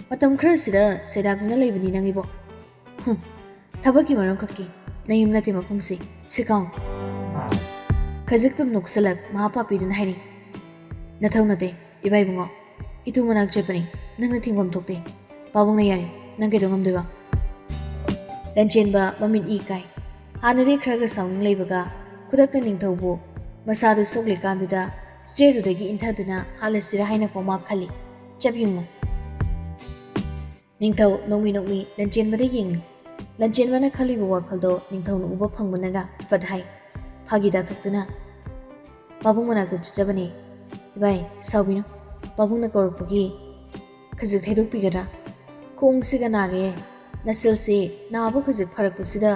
ꯃꯇꯝ ꯈꯔꯁꯤꯗ ꯁꯩꯗꯥꯛꯇꯨꯅ ꯂꯩꯕꯅꯤ ꯅꯪꯒꯤꯕꯣ꯫ ꯍꯨꯝ, ꯊꯕꯛꯀꯤ ꯃꯔꯝ ꯈꯛꯀꯤ ꯅꯌꯨꯝ ꯅꯠꯇꯦ ꯃꯐꯝꯁꯤ꯫ ꯁꯤꯀꯥꯎ꯫" ꯈꯖꯤꯛꯇꯨꯝ ꯅꯣꯛꯁꯜꯂꯛ ꯃꯍꯥ ꯄꯥꯄꯤꯗꯨꯅ ꯍꯥꯏꯔꯤ, "ꯅꯊꯧ ꯅꯠꯇꯦ, ꯏꯕꯥ ꯏꯕꯨꯡꯉꯣ꯫ ꯏꯇꯨ ꯃꯅꯥꯛ ꯆꯠꯄꯅꯤ, ꯅꯪꯅ ꯊꯤꯡꯐꯝ ꯊꯣꯛꯇꯦ꯫ ꯄꯥꯕꯨꯡꯅ ꯌꯥꯔꯦ, ꯅꯪ ꯀꯩꯗꯧ ꯉꯝꯗꯣꯏꯕ?" ꯂꯟꯆꯦꯟꯕ ꯃꯃꯤꯠ ꯏ ꯀꯥꯏ꯫ ꯍꯥꯟꯅꯗꯤ ꯈꯔꯒ ꯁꯥꯎꯅꯤꯡ ꯂꯩꯕꯒ ꯈꯨꯗꯛꯇ ꯅꯤꯡꯊꯧꯕꯨ ꯃꯁꯥꯗꯨ ꯁꯣꯛꯂꯤꯀꯥꯟꯗꯨꯗ ꯁ꯭ꯇꯦꯌꯔꯗꯨꯗꯒꯤ ꯏꯟꯊꯗꯨꯅ ꯍꯥꯠꯂꯁꯤꯔꯥ ꯍꯥꯏꯅ ꯄꯣꯃꯥ ꯈꯜꯂꯤ꯫ ꯆꯞ ꯌꯨꯡꯅ꯫ ꯅꯤꯡꯊꯧ ꯅꯣꯡꯃꯤ ꯅꯣꯡꯃꯤ ꯂꯟꯆꯦꯟꯕꯗ ꯌꯦꯡꯂꯤ꯫ ꯂꯟꯆꯦꯟꯕꯅ ꯈꯜꯂꯤꯕ ꯋꯥꯈꯜꯗꯣ ꯅꯤꯡꯊꯧꯅ ꯎꯕ ꯐꯪꯕꯅꯒ ꯐꯠ ꯍꯥꯏ꯫ ꯐꯥꯒꯤ ꯇꯥꯊꯣꯛꯇꯨꯅ ꯄꯥꯕꯨꯡ ꯃꯅꯥꯛꯇ ꯆꯠꯆꯕꯅꯤ꯫ "ꯏꯕꯥꯏ, ꯁꯥꯎꯕꯤꯅꯨ, ꯄꯥꯕꯨꯡꯅ ꯀꯧꯔꯛꯄꯒꯤ ꯈꯖꯤꯛ ꯊꯩꯗꯣꯛꯄꯤꯒꯗ꯭ꯔꯥ? ꯈꯣꯡꯁꯤꯒ ꯅꯥꯔꯦ꯫ ꯅꯁꯤꯜꯁꯤ ꯅꯥꯕ ꯈꯖꯤꯛ ꯐꯔꯛꯄꯁꯤꯗ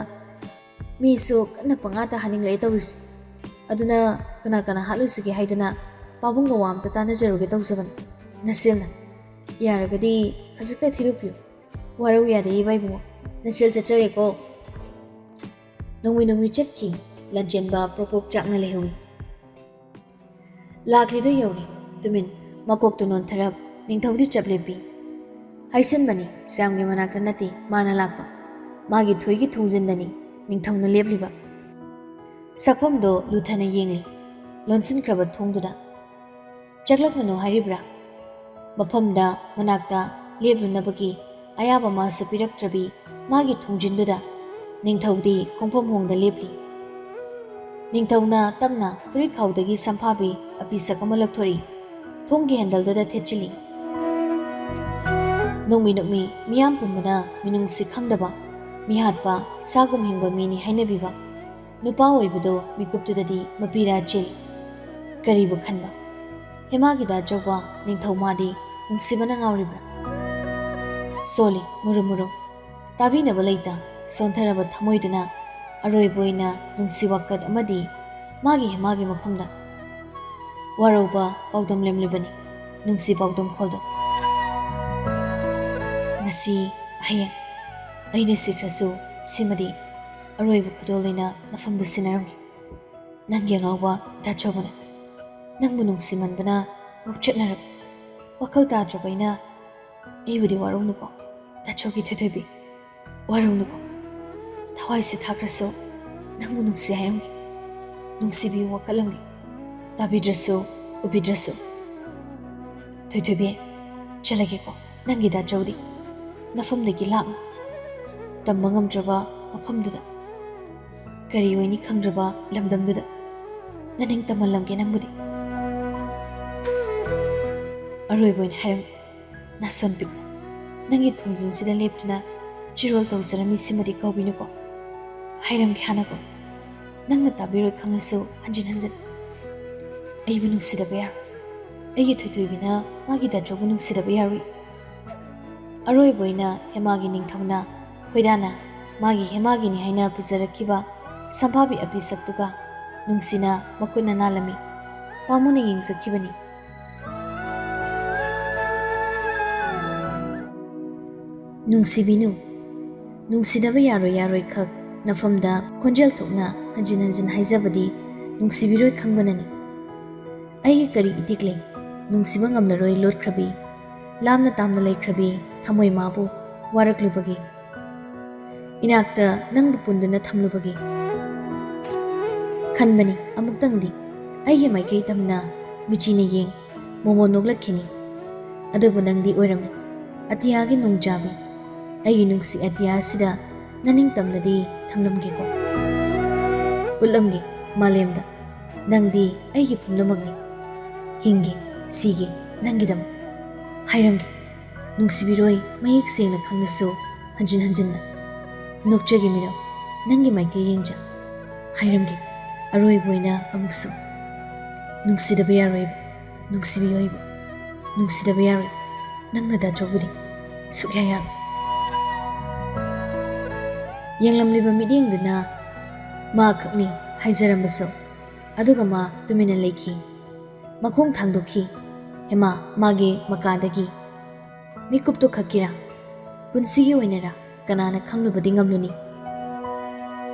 ꯃꯤꯁꯨ ꯀꯟꯅ ꯄꯪꯍꯥꯠꯇ ꯍꯥꯠꯅꯤꯡꯂꯛꯑꯦ ꯇꯧꯔꯤꯁꯦ꯫ ꯑꯗꯨꯅ ꯀꯅꯥ ꯀꯅꯥ ꯍꯥꯠꯂꯨꯁꯤꯒꯦ ꯍꯥꯏꯗꯅ ꯄꯥꯕꯨꯡꯒ ꯋꯥ ꯑꯝꯇ ꯇꯥꯟꯅꯖꯔꯨꯒꯦ ꯇꯧꯖꯕꯅꯤ꯫ ꯅꯁꯤꯜꯅ ꯌꯥꯔꯒꯗꯤ ꯈꯖꯤꯛꯇ ꯊꯤꯗꯣꯛꯄꯤꯌꯨ꯫ ꯋꯥꯔꯧ ꯌꯥꯗꯦ ꯏꯕꯥꯏꯕꯨꯡꯉꯣ꯫ ꯅꯁꯤꯜ ꯆꯠꯆꯔꯦꯀꯣ꯫" ꯅꯣꯡꯃꯩ ꯅꯣꯡꯃꯩ ꯆꯠꯈꯤ꯫ ꯂꯟꯆꯦꯟꯕ ꯄ꯭ꯔꯣꯛ ꯄ꯭ꯔꯣꯛ ꯆꯥꯛꯅ ꯂꯩꯍꯧꯏ꯫ ꯂꯥꯛꯂꯤꯗꯣ ꯌꯧꯔꯦ꯫ ꯇꯨꯃꯤꯟ, ꯃꯀꯣꯛꯇꯨ ꯅꯣꯟꯊꯔꯞ, ꯅꯤꯡꯊꯧꯗꯤ ꯆꯞ ꯂꯦꯞꯄꯤ꯫ ꯍꯥꯏꯁꯟꯕꯅꯤ, ꯁ꯭ꯌꯥꯝꯒꯤ ꯃꯅꯥꯛꯇ ꯅꯠꯇꯦ ꯃꯥꯅ ꯂꯥꯛꯄ꯫ ꯃꯥꯒꯤ ꯊꯣꯏꯒꯤ ꯊꯣꯡꯖꯤꯟꯗꯅꯤ ꯅꯤꯡꯊꯧꯅ ꯂꯦꯞꯂꯤꯕ꯫ ꯁꯛꯐꯝꯗꯣ ꯂꯨꯊꯅ ꯌꯦꯡꯂꯤ, ꯂꯣꯟꯁꯤꯟꯈ꯭ꯔꯕ ꯊꯣꯡꯗꯨꯗ꯫ "ꯆꯠꯂꯛꯂꯅꯨ ꯍꯥꯏꯔꯤꯕ꯭ꯔꯥ?" ꯃꯐꯝꯗ ꯃꯅꯥꯛꯇ ꯂꯦꯞꯂꯨꯅꯕꯒꯤ ꯑꯌꯥꯕ ꯃꯥꯁꯨ ꯄꯤꯔꯛꯇ꯭ꯔꯕꯤ ꯃꯥꯒꯤ ꯊꯣꯡꯖꯤꯟꯗꯨꯗ ꯅꯤꯡꯊꯧꯗꯤ ꯈꯣꯡꯐꯝ ꯍꯣꯡꯗ ꯂꯦꯞꯂꯤ꯫ ꯅꯤꯡꯊꯧꯅ ꯇꯞꯅ ꯐꯨꯔꯤꯠ ꯈꯥꯎꯗꯒꯤ ꯁꯝꯐꯥꯕꯤ ꯑꯄꯤꯁꯛ ꯑꯃ ꯂꯧꯊꯣꯔꯛꯏ꯫ ꯊꯣꯡꯒꯤ ꯍꯦꯟꯗꯜꯗꯨꯗ ꯊꯦꯠꯆꯤꯜꯂꯤ꯫ ꯅꯣꯡꯃꯤ ꯅꯣꯡꯃꯤ ꯃꯤꯌꯥꯝ ꯄꯨꯝꯕꯅ ꯃꯤꯅꯨꯡꯁꯤ ꯈꯪꯗꯕ, ꯃꯤꯍꯥꯠꯄ, ꯁꯥꯒꯨꯝ ꯍꯤꯡꯕ ꯃꯤꯅꯤ ꯍꯥꯏꯅꯕꯤꯕ ꯅꯨꯄꯥ ꯑꯣꯏꯕꯗꯣ ꯃꯤꯀꯨꯞꯇꯨꯗꯗꯤ ꯃꯄꯤꯔꯥ ꯆꯦꯜꯂꯤ꯫ ꯀꯔꯤꯕꯨ ꯈꯟꯕ? ꯍꯦꯃꯥꯒꯤꯗ ꯑꯆꯧꯕ ꯅꯤꯡꯊꯧ ꯃꯥꯗꯤ ꯅꯨꯡꯁꯤꯕꯅ ꯉꯥꯎꯔꯤꯕ꯭ꯔꯥ? ꯁꯣꯜꯂꯤ, ꯃꯨꯔꯨꯝ ꯃꯨꯔꯨꯝ꯫ ꯇꯥꯕꯤꯅꯕ ꯂꯩꯇ ꯁꯣꯟꯊꯔꯕ ꯊꯃꯣꯏꯗꯨꯅ ꯑꯔꯣꯏꯕ ꯑꯣꯏꯅ ꯅꯨꯡꯁꯤ ꯋꯥꯀꯠ ꯑꯃꯗꯤ ꯃꯥꯒꯤ ꯍꯦꯃꯥꯒꯤ ꯃꯐꯝꯗ ꯋꯥꯔꯧꯕ ꯄꯥꯎꯗꯝ ꯂꯦꯝꯂꯤꯕꯅꯤ꯫ ꯅꯨꯡꯁꯤ ꯄꯥꯎꯗꯝ ꯈꯣꯜꯗꯣ꯫ ꯉꯁꯤ, ꯍꯌꯦꯡ ꯑꯩꯅ ꯁꯤꯈ꯭ꯔꯁꯨ ꯁꯤꯃꯗꯤ ꯑꯔꯣꯏꯕ ꯈꯨꯗꯣꯜ ꯑꯣꯏꯅ ꯅꯐꯝꯗ ꯁꯤꯟꯅꯔꯝꯒꯦ꯫ ꯅꯪꯒꯤ ꯑꯉꯥꯎꯕ ꯗꯥꯆꯧꯕꯅ ꯅꯪꯕꯨ ꯅꯨꯡꯁꯤꯃꯟꯕꯅ ꯉꯥꯎꯆꯠꯅꯔꯕ꯫ ꯋꯥꯈꯜ ꯇꯥꯗ꯭ꯔꯕ ꯑꯩꯅ ꯑꯩꯕꯨꯗꯤ ꯋꯥꯔꯧꯅꯨꯀꯣ, ꯗꯥꯆꯧꯒꯤ ꯊꯣꯏꯊꯣꯏꯕꯤ꯫ ꯋꯥꯔꯧꯅꯨꯀꯣ꯫ ꯊꯋꯥꯏꯁꯦ ꯊꯥꯈ꯭ꯔꯁꯨ ꯅꯪꯕꯨ ꯅꯨꯡꯁꯤ ꯍꯥꯏꯔꯝꯒꯦ꯫ ꯅꯨꯡꯁꯤꯕꯤꯌꯨ ꯋꯥꯀꯠꯂꯝꯒꯦ꯫ ꯇꯥꯕꯤꯗ꯭ꯔꯁꯨ, ꯎꯕꯤꯗ꯭ꯔꯁꯨ꯫ ꯊꯣꯏꯊꯣꯏꯕꯤ, ꯆꯠꯂꯒꯦꯀꯣ꯫ ꯅꯪꯒꯤ ꯗꯥꯆꯧꯗꯤ ꯅꯐꯝꯗꯒꯤ ꯂꯥꯞꯅ, ꯇꯝꯕ ꯉꯝꯗ꯭ꯔꯕ ꯃꯐꯝꯗꯨꯗ, ꯀꯔꯤ ꯑꯣꯏꯅꯤ ꯈꯪꯗ꯭ꯔꯕ ꯂꯝꯗꯝꯗꯨꯗ ꯅꯅꯤꯡ ꯇꯝꯍꯜꯂꯝꯒꯦ ꯅꯪꯕꯨꯗꯤ꯫ ꯑꯔꯣꯏꯕ ꯑꯣꯏꯅ ꯍꯥꯏꯔꯝꯒꯦ, ꯅꯥꯁꯣꯟ ꯄꯤꯛꯅ, ꯅꯪꯒꯤ ꯊꯣꯡꯖꯤꯟꯁꯤꯗ ꯂꯦꯞꯇꯨꯅ ꯆꯤꯔꯣꯜ ꯇꯧꯖꯔꯝꯃꯤ ꯁꯤꯃꯗꯤ ꯀꯥꯎꯕꯤꯅꯨꯀꯣ꯫ ꯍꯥꯏꯔꯝꯒꯦ ꯍꯥꯟꯅꯀꯣ꯫ ꯅꯪꯅ ꯇꯥꯕꯤꯔꯣꯏ ꯈꯪꯂꯁꯨ ꯍꯟꯖꯤꯟ ꯍꯟꯖꯤꯟ ꯑꯩꯕꯨ ꯅꯨꯡꯁꯤꯗꯕ ꯌꯥꯔꯣꯏ꯫ ꯑꯩꯒꯤ ꯊꯣꯏꯊꯣꯏꯕꯤꯅ ꯃꯥꯒꯤ ꯗꯥꯇ꯭ꯔꯣꯕꯨ ꯅꯨꯡꯁꯤꯗꯕ ꯌꯥꯔꯣꯏ꯫ ꯑꯔꯣꯏꯕ ꯑꯣꯏꯅ ꯍꯦꯃꯥꯒꯤ ꯅꯤꯡꯊꯧꯅ ꯈꯣꯏꯗꯥꯅ ꯃꯥꯒꯤ ꯍꯦꯃꯥꯒꯤꯅꯤ ꯍꯥꯏꯅ ꯄꯨꯖꯔꯛꯈꯤꯕ ꯁꯝꯐꯥꯕꯤ ꯑꯄꯤꯁꯛꯇꯨꯒ ꯅꯨꯡꯁꯤꯅ ꯃꯈꯨꯠꯅ ꯅꯥꯜꯂꯝꯃꯤ꯫ ꯄꯥꯝꯃꯨꯅ ꯌꯦꯡꯖꯈꯤꯕꯅꯤ꯫ ꯅꯨꯡꯁꯤꯕꯤꯅꯨ꯫ ꯅꯨꯡꯁꯤꯗꯕ ꯌꯥꯔꯣꯏ ꯌꯥꯔꯣꯏ ꯈꯛ ꯅꯐꯝꯗ ꯈꯣꯟꯖꯦꯜ ꯊꯣꯛꯅ ꯍꯟꯖꯤꯟ ꯍꯟꯖꯤꯟ ꯍꯥꯏꯖꯕꯗꯤ ꯅꯨꯡꯁꯤꯕꯤꯔꯣꯏ ꯈꯪꯕꯅꯅꯤ꯫ ꯑꯩꯒꯤ ꯀꯔꯤ ꯏꯇꯤꯛ ꯂꯩ? ꯅꯨꯡꯁꯤꯕ ꯉꯝꯂꯔꯣꯏ ꯂꯣꯠꯈ꯭ꯔꯕꯤ, ꯂꯥꯞꯅ ꯇꯥꯝꯅ ꯂꯩꯈ꯭ꯔꯕꯤ ꯊꯃꯣꯏ ꯃꯥꯕꯨ ꯋꯥꯔꯛꯂꯨꯕꯒꯤ, ꯏꯅꯥꯛꯇ ꯅꯪꯕꯨ ꯄꯨꯟꯗꯨꯅ ꯊꯝꯂꯨꯕꯒꯤ꯫ ꯈꯟꯕꯅꯤ ꯑꯃꯨꯛꯇꯪꯗꯤ ꯑꯩꯒꯤ ꯃꯥꯏꯀꯩ ꯇꯝꯅ ꯃꯤꯆꯤꯅ ꯌꯦꯡ, ꯃꯣꯃꯣ ꯅꯣꯛꯂꯛꯈꯤꯅꯤ꯫ ꯑꯗꯨꯕꯨ ꯅꯪꯗꯤ ꯑꯣꯏꯔꯝꯃꯤ ꯑꯇꯤꯌꯥꯒꯤ ꯅꯣꯡꯖꯥꯕꯤ꯫ ꯑꯩꯒꯤ ꯅꯨꯡꯁꯤ ꯑꯇꯤꯌꯥ ꯑꯁꯤꯗ ꯅꯅꯤꯡ ꯇꯝꯅꯗꯤ ꯊꯝꯂꯝꯒꯦꯀꯣ꯫ ꯎꯠꯂꯝꯒꯦ ꯃꯥꯂꯦꯝꯗ ꯅꯪꯗꯤ ꯑꯩꯒꯤ ꯄꯨꯝꯅꯃꯛꯅꯤ꯫ ꯍꯤꯡꯒꯦ ꯁꯤꯒꯦ ꯅꯪꯒꯤꯗꯃꯛ꯫ ꯍꯥꯏꯔꯝꯒꯦ ꯅꯨꯡꯁꯤꯕꯤꯔꯣꯏ ꯃꯌꯦꯛ ꯁꯦꯡꯅ ꯈꯪꯂꯁꯨ ꯍꯟꯖꯤꯟ ꯍꯟꯖꯤꯟꯅ꯫ ꯅꯣꯛꯆꯒꯦ ꯃꯤꯔꯣ ꯅꯪꯒꯤ ꯃꯥꯏꯀꯩ ꯌꯦꯡꯖ꯫ ꯍꯥꯏꯔꯝꯒꯦ ꯑꯔꯣꯏꯕ ꯑꯣꯏꯅ ꯑꯃꯨꯛꯁꯨ꯫ ꯅꯨꯡꯁꯤꯗꯕ ꯌꯥꯔꯣꯏꯕ, ꯅꯨꯡꯁꯤꯕꯤꯌꯣꯏꯕ, ꯅꯨꯡꯁꯤꯗꯕ ꯌꯥꯔꯣꯏ ꯅꯪꯅ ꯗꯥ ꯆꯧꯕꯗꯤ ꯁꯨꯛꯌꯥ ꯌꯥꯔꯣꯏ꯫ ꯌꯦꯡꯂꯝꯂꯤꯕ ꯃꯤꯠꯌꯦꯡꯗꯨꯅ ꯃꯥ ꯈꯛꯅꯤ ꯍꯥꯏꯖꯔꯝꯕꯁꯨ ꯑꯗꯨꯒ ꯃꯥ ꯇꯨꯃꯤꯟꯅ ꯂꯩꯈꯤ꯫ ꯃꯈꯣꯡ ꯊꯥꯡꯗꯣꯛꯈꯤ ꯍꯦꯃꯥ ꯃꯥꯒꯤ ꯃꯀꯥꯗꯒꯤ꯫ ꯃꯤꯀꯨꯞꯇꯨ ꯈꯛꯀꯤꯔꯥ? ꯄꯨꯟꯁꯤꯒꯤ ꯑꯣꯏꯅꯔꯥ? ꯀꯅꯥꯅ ꯈꯪꯂꯨꯕꯗꯤ ꯉꯝꯂꯨꯅꯤ?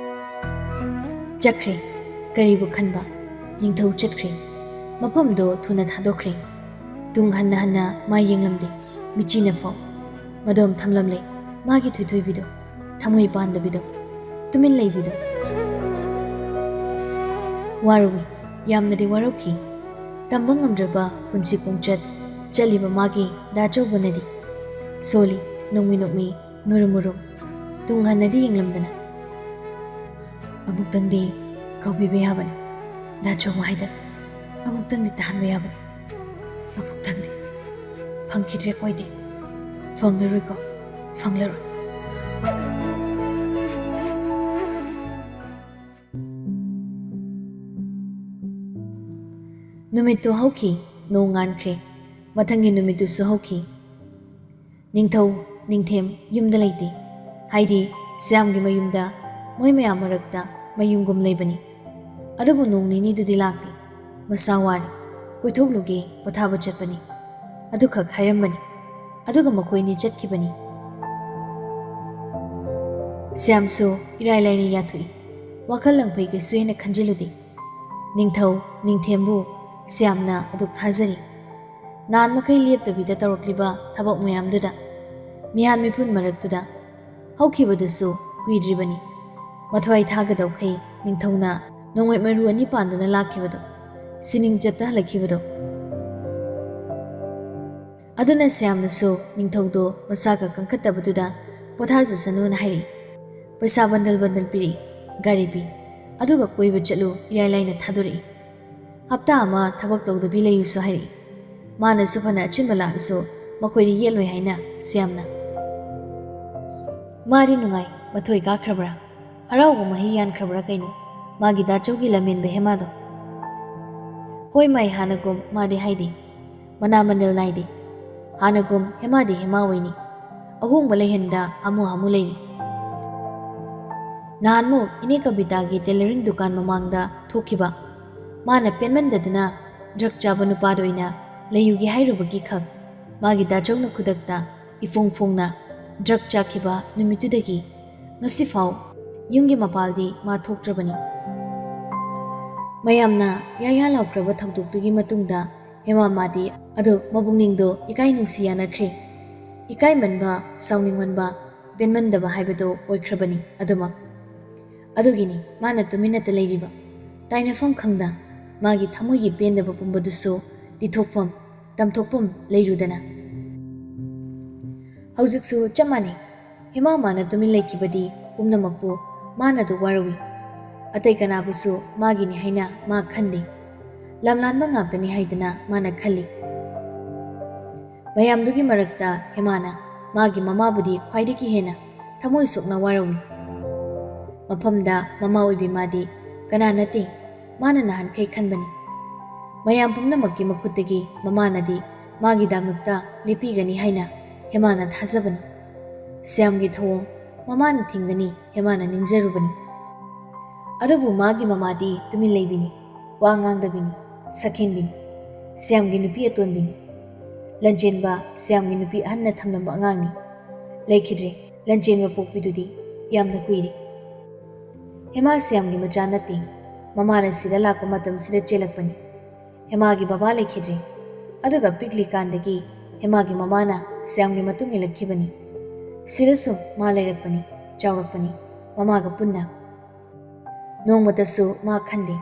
ꯆꯠꯈ꯭ꯔꯦ꯫ ꯀꯔꯤꯕꯨ ꯈꯟꯕ? ꯅꯤꯡꯊꯧ ꯆꯠꯈ꯭ꯔꯦ꯫ ꯃꯐꯝꯗꯣ ꯊꯨꯅ ꯊꯥꯗꯣꯛꯈ꯭ꯔꯦ꯫ ꯇꯨꯡ ꯍꯟꯅ ꯍꯟꯅ ꯃꯥ ꯌꯦꯡꯂꯝꯗꯦ꯫ ꯃꯤꯆꯤꯅ ꯐꯥꯎ꯫ ꯃꯗꯣꯝ ꯊꯝꯂꯝꯂꯦ꯫ ꯃꯥꯒꯤ ꯊꯣꯏꯊꯣꯏꯕꯤꯗꯣ꯫ ꯊꯃꯣꯏ ꯄꯥꯟꯗꯕꯤꯗꯣ꯫ ꯇꯨꯃꯤꯟ ꯂꯩꯕꯤꯗꯣ꯫ ꯋꯥꯔꯨꯏ꯫ ꯌꯥꯝꯅꯗꯤ ꯋꯥꯔꯧꯈꯤ꯫ ꯇꯝꯕ ꯉꯝꯗ꯭ꯔꯕ ꯄꯨꯟꯁꯤ ꯈꯣꯡꯆꯠ ꯆꯠꯂꯤꯕ ꯃꯥꯒꯤ ꯗꯥ ꯆꯧꯕꯅꯗꯤ ꯁꯣꯜꯂꯤ, ꯅꯣꯡꯃꯤ ꯅꯣꯛꯃꯤ, ꯃꯨꯔꯨꯝ ꯃꯨꯔꯨꯝ꯫ ꯇꯨꯡ ꯍꯟꯅꯗꯤ ꯌꯦꯡꯂꯝꯗꯅ꯫ ꯑꯃꯨꯛꯇꯪꯗꯤ ꯀꯧꯕꯤꯕ ꯌꯥꯕꯅꯤ꯫ ꯗꯥ ꯆꯧꯕ ꯍꯥꯏꯗꯅ꯫ ꯑꯃꯨꯛꯇꯪꯗꯤ ꯇꯥꯍꯟꯕ ꯌꯥꯕꯅꯤ꯫ ꯑꯃꯨꯛꯇꯪꯗꯤ꯫ ꯐꯪꯈꯤꯗ꯭ꯔꯦ ꯀꯣꯏꯗꯦ꯫ ꯐꯪꯂꯔꯣꯏꯀꯣ? ꯐꯪꯂꯔꯣꯏ꯫ ꯅꯨꯃꯤꯠꯇꯨ ꯍꯧꯈꯤ, ꯅꯣꯡ ꯉꯥꯟꯈ꯭ꯔꯦ꯫ ꯃꯊꯪꯒꯤ ꯅꯨꯃꯤꯠꯇꯨꯁꯨ ꯍꯧꯈꯤ꯫ ꯅꯤꯡꯊꯧ, ꯅꯤꯡꯊꯦꯝ ꯌꯨꯝꯗ ꯂꯩꯇꯦ꯫ ꯍꯥꯏꯗꯤ, ꯁ꯭ꯌꯥꯝꯒꯤ ꯃꯌꯨꯝꯗ ꯃꯣꯏ ꯃꯌꯥꯝ ꯃꯔꯛꯇ ꯃꯌꯨꯝꯒꯨꯝ ꯂꯩꯕꯅꯤ꯫ ꯑꯗꯨꯕꯨ ꯅꯣꯡ ꯅꯤꯅꯤꯗꯨꯗꯤ ꯂꯥꯛꯇꯦ꯫ ꯃꯁꯥ ꯋꯥꯔꯦ, ꯀꯣꯏꯊꯣꯛꯂꯨꯒꯦ, ꯄꯣꯊꯥꯕ ꯆꯠꯄꯅꯤ꯫ ꯑꯗꯨꯈꯛ ꯍꯥꯏꯔꯝꯕꯅꯤ꯫ ꯑꯗꯨꯒ ꯃꯈꯣꯏꯅꯤ ꯆꯠꯈꯤꯕꯅꯤ꯫ ꯁ꯭ꯌꯥꯝꯁꯨ ꯏꯔꯥꯏ ꯂꯥꯏꯅ ꯌꯥꯊꯣꯛꯏ꯫ ꯋꯥꯈꯜ ꯂꯪꯐꯩ ꯀꯩꯁꯨ ꯍꯦꯟꯅ ꯈꯟꯖꯤꯜꯂꯨꯗꯦ꯫ ꯅꯤꯡꯊꯧ, ꯅꯤꯡꯊꯦꯝꯕꯨ ꯁ꯭ꯌꯥꯝꯅ ꯑꯗꯨꯛ ꯊꯥꯖꯔꯤ꯫ ꯅꯍꯥꯟ ꯃꯈꯩ ꯂꯦꯞꯇꯕꯤꯗ ꯇꯧꯔꯛꯂꯤꯕ ꯊꯕꯛ ꯃꯌꯥꯝꯗꯨꯗ, ꯃꯤꯍꯥꯟ ꯃꯤꯄꯨꯟ ꯃꯔꯛꯇꯨꯗ ꯍꯧꯈꯤꯕꯗꯨꯁꯨ ꯀꯨꯏꯗ꯭ꯔꯤꯕꯅꯤ꯫ ꯃꯊ꯭ꯋꯥꯏ ꯊꯥꯒꯗꯧꯈꯩ ꯅꯤꯡꯊꯧꯅ ꯅꯣꯡꯃꯩ ꯃꯔꯨ ꯑꯅꯤ ꯄꯥꯟꯗꯨꯅ ꯂꯥꯛꯈꯤꯕꯗꯣ, ꯁꯤꯅꯤꯡ ꯆꯠꯇ ꯍꯜꯂꯛꯈꯤꯕꯗꯣ꯫ ꯑꯗꯨꯅ ꯁ꯭ꯌꯥꯝꯅꯁꯨ ꯅꯤꯡꯊꯧꯗꯣ ꯃꯁꯥꯒ ꯀꯟꯈꯠꯇꯕꯗꯨꯗ ꯄꯣꯊꯥꯖꯁꯅꯨꯅ ꯍꯥꯏꯔꯛꯏ꯫ ꯄꯩꯁꯥ ꯕꯟꯗꯜ ꯕꯟꯗꯜ ꯄꯤꯔꯛꯏ, ꯒꯥꯔꯤ ꯄꯤ, ꯑꯗꯨꯒ ꯀꯣꯏꯕ ꯆꯠꯂꯨ ꯏꯔꯥꯏ ꯂꯥꯏꯅ ꯊꯥꯗꯣꯔꯛꯏ꯫ ꯍꯞꯇꯥ ꯑꯃ ꯊꯕꯛ ꯇꯧꯗꯕꯤ ꯂꯩꯌꯨꯁꯨ ꯍꯥꯏꯔꯛꯏ꯫ ꯃꯥꯅꯁꯨ ꯐꯅ ꯑꯆꯤꯟꯕ ꯂꯥꯛꯑꯁꯨ ꯃꯈꯣꯏꯗꯤ ꯌꯦꯠꯂꯣꯏ ꯍꯥꯏꯅ ꯁ꯭ꯌꯥꯝꯅ꯫ ꯃꯥꯗꯤ ꯅꯨꯡꯉꯥꯏ, ꯃꯊꯣꯏ ꯀꯥꯈ꯭ꯔꯕ꯭ꯔꯥ? ꯍꯔꯥꯎꯕ ꯃꯍꯩ ꯌꯥꯟꯈ꯭ꯔꯕ꯭ꯔꯥ ꯀꯩꯅꯣ? ꯃꯥꯒꯤ ꯗꯥꯆꯧꯒꯤ ꯂꯝꯍꯦꯟꯕ ꯍꯦꯃꯥꯗꯣ꯫ ꯍꯣꯏ ꯃꯥꯏ, ꯍꯥꯟꯅꯒꯨꯝ ꯃꯥꯗꯤ ꯍꯥꯏꯗꯦ꯫ ꯃꯅꯥ ꯃꯅꯤꯜ ꯅꯥꯏꯗꯦ꯫ ꯍꯥꯟꯅꯒꯨꯝ ꯍꯦꯃꯥꯗꯤ ꯍꯦꯃꯥ ꯑꯣꯏꯅꯤ꯫ ꯑꯍꯣꯡꯕ ꯂꯩꯍꯟꯗ ꯍꯥꯃꯨ ꯍꯥꯃꯨ ꯂꯩꯔꯤ꯫ ꯅꯍꯥꯟꯃꯨꯛ ꯏꯅꯦ ꯀꯕꯤꯇꯥꯒꯤ tailoring ꯗꯨꯀꯥꯟ ꯃꯃꯥꯡꯗ ꯊꯣꯛꯈꯤꯕ꯫ ꯃꯥꯅ ꯄꯦꯟꯃꯟꯗꯗꯨꯅ drug ꯆꯥꯕ ꯅꯨꯄꯥꯗ ꯑꯣꯏꯅ ꯂꯩꯌꯨꯒꯦ ꯍꯥꯏꯔꯨꯕꯒꯤ ꯈꯛ ꯃꯥꯒꯤ ꯗꯥꯆꯧꯅ ꯈꯨꯗꯛꯇ ꯏꯐꯣꯡ ꯐꯣꯡꯅ drug ꯆꯥꯈꯤꯕ ꯅꯨꯃꯤꯠꯇꯨꯗꯒꯤ ꯉꯁꯤꯐꯥꯎ ꯌꯨꯝꯒꯤ ꯃꯄꯥꯜꯗꯤ ꯃꯥ ꯊꯣꯛꯇ꯭ꯔꯕꯅꯤ꯫ ꯃꯌꯥꯝꯅ ꯌꯥꯌꯥ ꯂꯥꯎꯈ꯭ꯔꯕ ꯊꯧꯗꯣꯛꯇꯨꯒꯤ ꯃꯇꯨꯡꯗ ꯍꯦꯃꯥ ꯃꯥꯗꯤ ꯑꯗꯨ ꯃꯕꯨꯛꯅꯤꯡꯗꯣ ꯏꯀꯥꯏ ꯅꯨꯡꯁꯤ ꯌꯥꯅꯈ꯭ꯔꯦ꯫ ꯏꯀꯥꯏꯃꯟꯕ, ꯁꯥꯎꯅꯤꯡꯃꯟꯕ, ꯄꯦꯟꯃꯟꯗꯕ ꯍꯥꯏꯕꯗꯣ ꯑꯣꯏꯈ꯭ꯔꯕꯅꯤ ꯑꯗꯨꯃꯛ꯫ ꯑꯗꯨꯒꯤꯅꯤ ꯃꯥꯅ ꯇꯨꯃꯤꯟꯅꯇ ꯂꯩꯔꯤꯕ꯫ ꯇꯥꯏꯅꯐꯝ ꯈꯪꯗ ꯃꯥꯒꯤ ꯊꯃꯣꯏꯒꯤ ꯄꯦꯟꯗꯕ ꯄꯨꯝꯕꯗꯨꯁꯨ ꯂꯤꯊꯣꯛꯐꯝ, ꯇꯝꯊꯣꯛꯐꯝ ꯂꯩꯔꯨꯗꯅ꯫ ꯍꯧꯖꯤꯛꯁꯨ ꯆꯞ ꯃꯥꯟꯅꯩ꯫ ꯍꯦꯃꯥ ꯃꯥꯅ ꯇꯨꯃꯤꯟ ꯂꯩꯈꯤꯕꯗꯤ ꯄꯨꯝꯅꯃꯛꯄꯨ ꯃꯥꯅ ꯑꯗꯨ ꯋꯥꯔꯧꯏ꯫ ꯑꯇꯩ ꯀꯅꯥꯕꯨꯁꯨ ꯃꯥꯒꯤꯅꯤ ꯍꯥꯏꯅ ꯃꯥ ꯈꯟꯗꯦ꯫ ꯂꯝꯂꯥꯟꯕ ꯉꯥꯛꯇꯅꯤ ꯍꯥꯏꯗꯅ ꯃꯥꯅ ꯈꯜꯂꯤ꯫ ꯃꯌꯥꯝꯗꯨꯒꯤ ꯃꯔꯛꯇ ꯍꯦꯃꯥꯅ ꯃꯥꯒꯤ ꯃꯃꯥꯕꯨꯗꯤ ꯈ꯭ꯋꯥꯏꯗꯒꯤ ꯍꯦꯟꯅ ꯊꯃꯣꯏ ꯁꯣꯛꯅ ꯋꯥꯔꯧꯏ꯫ ꯃꯐꯝꯗ ꯃꯃꯥ ꯑꯣꯏꯕꯤ ꯃꯥꯗꯤ ꯀꯅꯥ ꯅꯠꯇꯦ, ꯃꯥꯅ ꯅꯍꯥꯟꯈꯩ ꯈꯟꯕꯅꯤ꯫ ꯃꯌꯥꯝ ꯄꯨꯝꯅꯃꯛꯀꯤ ꯃꯈꯨꯠꯇꯒꯤ ꯃꯃꯥꯅꯗꯤ ꯃꯥꯒꯤꯗꯃꯛꯇ ꯂꯦꯞꯄꯤꯒꯅꯤ ꯍꯥꯏꯅ ꯍꯦꯃꯥꯅ ꯊꯥꯖꯕꯅꯤ꯫ ꯁ꯭ꯌꯥꯝꯒꯤ ꯊꯧꯑꯣꯡ ꯃꯃꯥꯅ ꯊꯤꯡꯒꯅꯤ ꯍꯦꯃꯥꯅ ꯅꯤꯡꯖꯔꯨꯕꯅꯤ꯫ ꯑꯗꯨꯕꯨ ꯃꯥꯒꯤ ꯃꯃꯥꯗꯤ ꯇꯨꯃꯤꯟ ꯂꯩꯕꯤꯅꯤ, ꯋꯥ ꯉꯥꯡꯗꯕꯤꯅꯤ, ꯁꯛꯍꯦꯟꯕꯤꯅꯤ, ꯁ꯭ꯌꯥꯝꯒꯤ ꯅꯨꯄꯤ ꯑꯇꯣꯟꯕꯤꯅꯤ꯫ ꯂꯟꯆꯦꯟꯕ ꯁ꯭ꯌꯥꯝꯒꯤ ꯅꯨꯄꯤ ꯑꯍꯟꯅ ꯊꯝꯂꯝꯕ ꯑꯉꯥꯡꯅꯤ꯫ ꯂꯩꯈꯤꯗ꯭ꯔꯦ꯫ ꯂꯟꯆꯦꯟꯕ ꯄꯣꯛꯄꯤꯗꯨꯗꯤ ꯌꯥꯝꯅ ꯀꯨꯏꯔꯦ꯫ ꯍꯦꯃꯥ ꯁ꯭ꯌꯥꯝꯒꯤ ꯃꯆꯥ ꯅꯠꯇꯦ꯫ ꯃꯃꯥꯅ ꯁꯤꯗ ꯂꯥꯛꯄ ꯃꯇꯝꯁꯤꯗ ꯆꯦꯜꯂꯛꯄꯅꯤ꯫ ꯍꯦꯃꯥꯒꯤ ꯕꯕꯥ ꯂꯩꯈꯤꯗ꯭ꯔꯦ꯫ ꯑꯗꯨꯒ ꯄꯤꯛꯂꯤꯀꯥꯟꯗꯒꯤ ꯍꯦꯃꯥꯒꯤ ꯃꯃꯥꯅ ꯁ꯭ꯌꯥꯝꯒꯤ ꯃꯇꯨꯡ ꯏꯜꯂꯛꯈꯤꯕꯅꯤ꯫ ꯁꯤꯗꯁꯨ ꯃꯥ ꯂꯩꯔꯛꯄꯅꯤ, ꯆꯥꯎꯔꯛꯄꯅꯤ, ꯃꯃꯥꯒ ꯄꯨꯟꯅ꯫ ꯅꯣꯡꯃꯇꯁꯨ ꯃꯥ ꯈꯟꯗꯦ꯫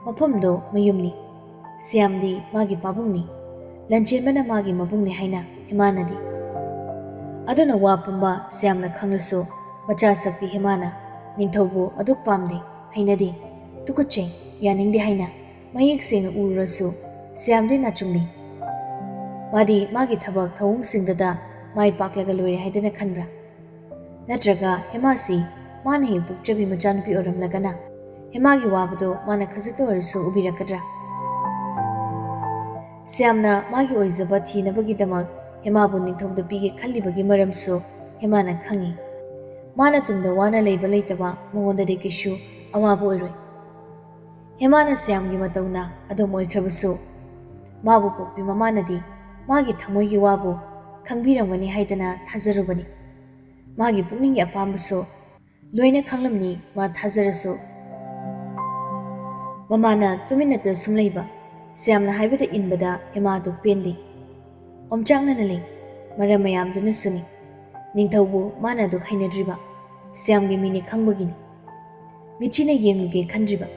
ꯃꯐꯝꯗꯣ ꯃꯌꯨꯝꯅꯤ꯫ ꯁ꯭ꯌꯥꯝꯗꯤ ꯃꯥꯒꯤ ꯄꯥꯕꯨꯡꯅꯤ꯫ ꯂꯟꯆꯦꯟꯕꯅ ꯃꯥꯒꯤ ꯃꯕꯨꯡꯅꯤ ꯍꯥꯏꯅ ꯍꯦꯃꯥꯅꯗꯤ꯫ ꯑꯗꯨꯅ ꯋꯥ ꯄꯨꯝꯕ ꯁ꯭ꯌꯥꯝꯅ ꯈꯪꯂꯁꯨ ꯃꯆꯥ ꯁꯛꯇꯤ ꯍꯦꯃꯥꯅ ꯅꯤꯡꯊꯧꯕꯨ ꯑꯗꯨꯛ ꯄꯥꯝꯗꯦ, ꯍꯩꯅꯗꯦ, ꯇꯨꯀꯠꯆꯩ, ꯌꯥꯅꯤꯡꯗꯦ ꯍꯥꯏꯅ ꯃꯌꯦꯛ ꯁꯦꯡꯅ ꯎꯔꯨꯔꯁꯨ ꯁ꯭ꯌꯥꯝꯗꯤ ꯅꯥꯆꯨꯡꯂꯤ꯫ ꯃꯥꯗꯤ ꯃꯥꯒꯤ ꯊꯕꯛ ꯊꯧꯑꯣꯡꯁꯤꯡꯗꯨꯗ ꯃꯥꯏ ꯄꯥꯛꯂꯒ ꯂꯣꯏꯔꯦ ꯍꯥꯏꯗꯅ ꯈꯟꯕ꯭ꯔꯥ? ꯅꯠꯇ꯭ꯔꯒ ꯍꯦꯃꯥꯁꯤ ꯃꯥꯅ ꯍꯦꯛ ꯄꯣꯛꯆꯕꯤ ꯃꯆꯥꯅꯨꯄꯤ ꯑꯣꯏꯔꯝꯂꯒꯅ ꯍꯦꯃꯥꯒꯤ ꯋꯥꯕꯗꯣ ꯃꯥꯅ ꯈꯖꯤꯛꯇ ꯑꯣꯏꯔꯁꯨ ꯎꯕꯤꯔꯛꯀꯗ꯭ꯔꯥ? ꯁ꯭ꯌꯥꯝꯅ ꯃꯥꯒꯤ ꯑꯣꯏꯖꯕ ꯊꯤꯅꯕꯒꯤꯗꯃꯛ ꯍꯦꯃꯥꯕꯨ ꯅꯤꯡꯊꯧꯗ ꯄꯤꯒꯦ ꯈꯜꯂꯤꯕꯒꯤ ꯃꯔꯝꯁꯨ ꯍꯦꯃꯥꯅ ꯈꯪꯏ꯫ ꯃꯥꯅ ꯇꯨꯡꯗ ꯋꯥꯅ ꯂꯩꯕ ꯂꯩꯇꯕ ꯃꯉꯣꯟꯗꯗꯤ ꯀꯩꯁꯨ ꯑꯋꯥꯕ ꯑꯣꯏꯔꯣꯏ꯫ ꯍꯦꯃꯥꯅ ꯁ꯭ꯌꯥꯝꯒꯤ ꯃꯇꯧꯅ ꯑꯗꯨꯝ ꯑꯣꯏꯈ꯭ꯔꯕꯁꯨ, ꯃꯥꯕꯨ ꯄꯣꯛꯄꯤ ꯃꯃꯥꯅꯗꯤ ꯃꯥꯒꯤ ꯊꯃꯣꯏꯒꯤ ꯋꯥꯕꯨ ꯈꯪꯕꯤꯔꯝꯒꯅꯤ ꯍꯥꯏꯗꯅ ꯊꯥꯖꯔꯨꯕꯅꯤ꯫ ꯃꯥꯒꯤ ꯄꯨꯛꯅꯤꯡꯒꯤ ꯑꯄꯥꯝꯕꯁꯨ ꯂꯣꯏꯅ ꯈꯪꯂꯝꯅꯤ ꯃꯥ ꯊꯥꯖꯔꯁꯨ꯫ ꯃꯃꯥꯅ ꯇꯨꯃꯤꯟꯅꯇ ꯁꯨꯝ ꯂꯩꯕ, ꯁ꯭ꯌꯥꯝꯅ ꯍꯥꯏꯕꯗ ꯏꯟꯕꯗ ꯍꯦꯃꯥꯗꯨ ꯄꯦꯟꯗꯦ꯫ ꯑꯣꯝꯆꯥꯛꯅꯅ ꯂꯩ꯫ ꯃꯔꯝ ꯃꯌꯥꯝꯗꯨꯅꯁꯨꯅꯤ꯫ ꯅꯤꯡꯊꯧꯕꯨ ꯃꯥꯅ ꯑꯗꯨꯛ ꯍꯩꯅꯗ꯭ꯔꯤꯕ ꯁ꯭ꯌꯥꯝꯒꯤ ꯃꯤꯅꯤ ꯈꯪꯕꯒꯤꯅꯤ꯫ ꯃꯤꯠꯁꯤꯅ ꯌꯦꯡꯂꯨꯒꯦ ꯈꯟꯗ꯭ꯔꯤꯕ꯫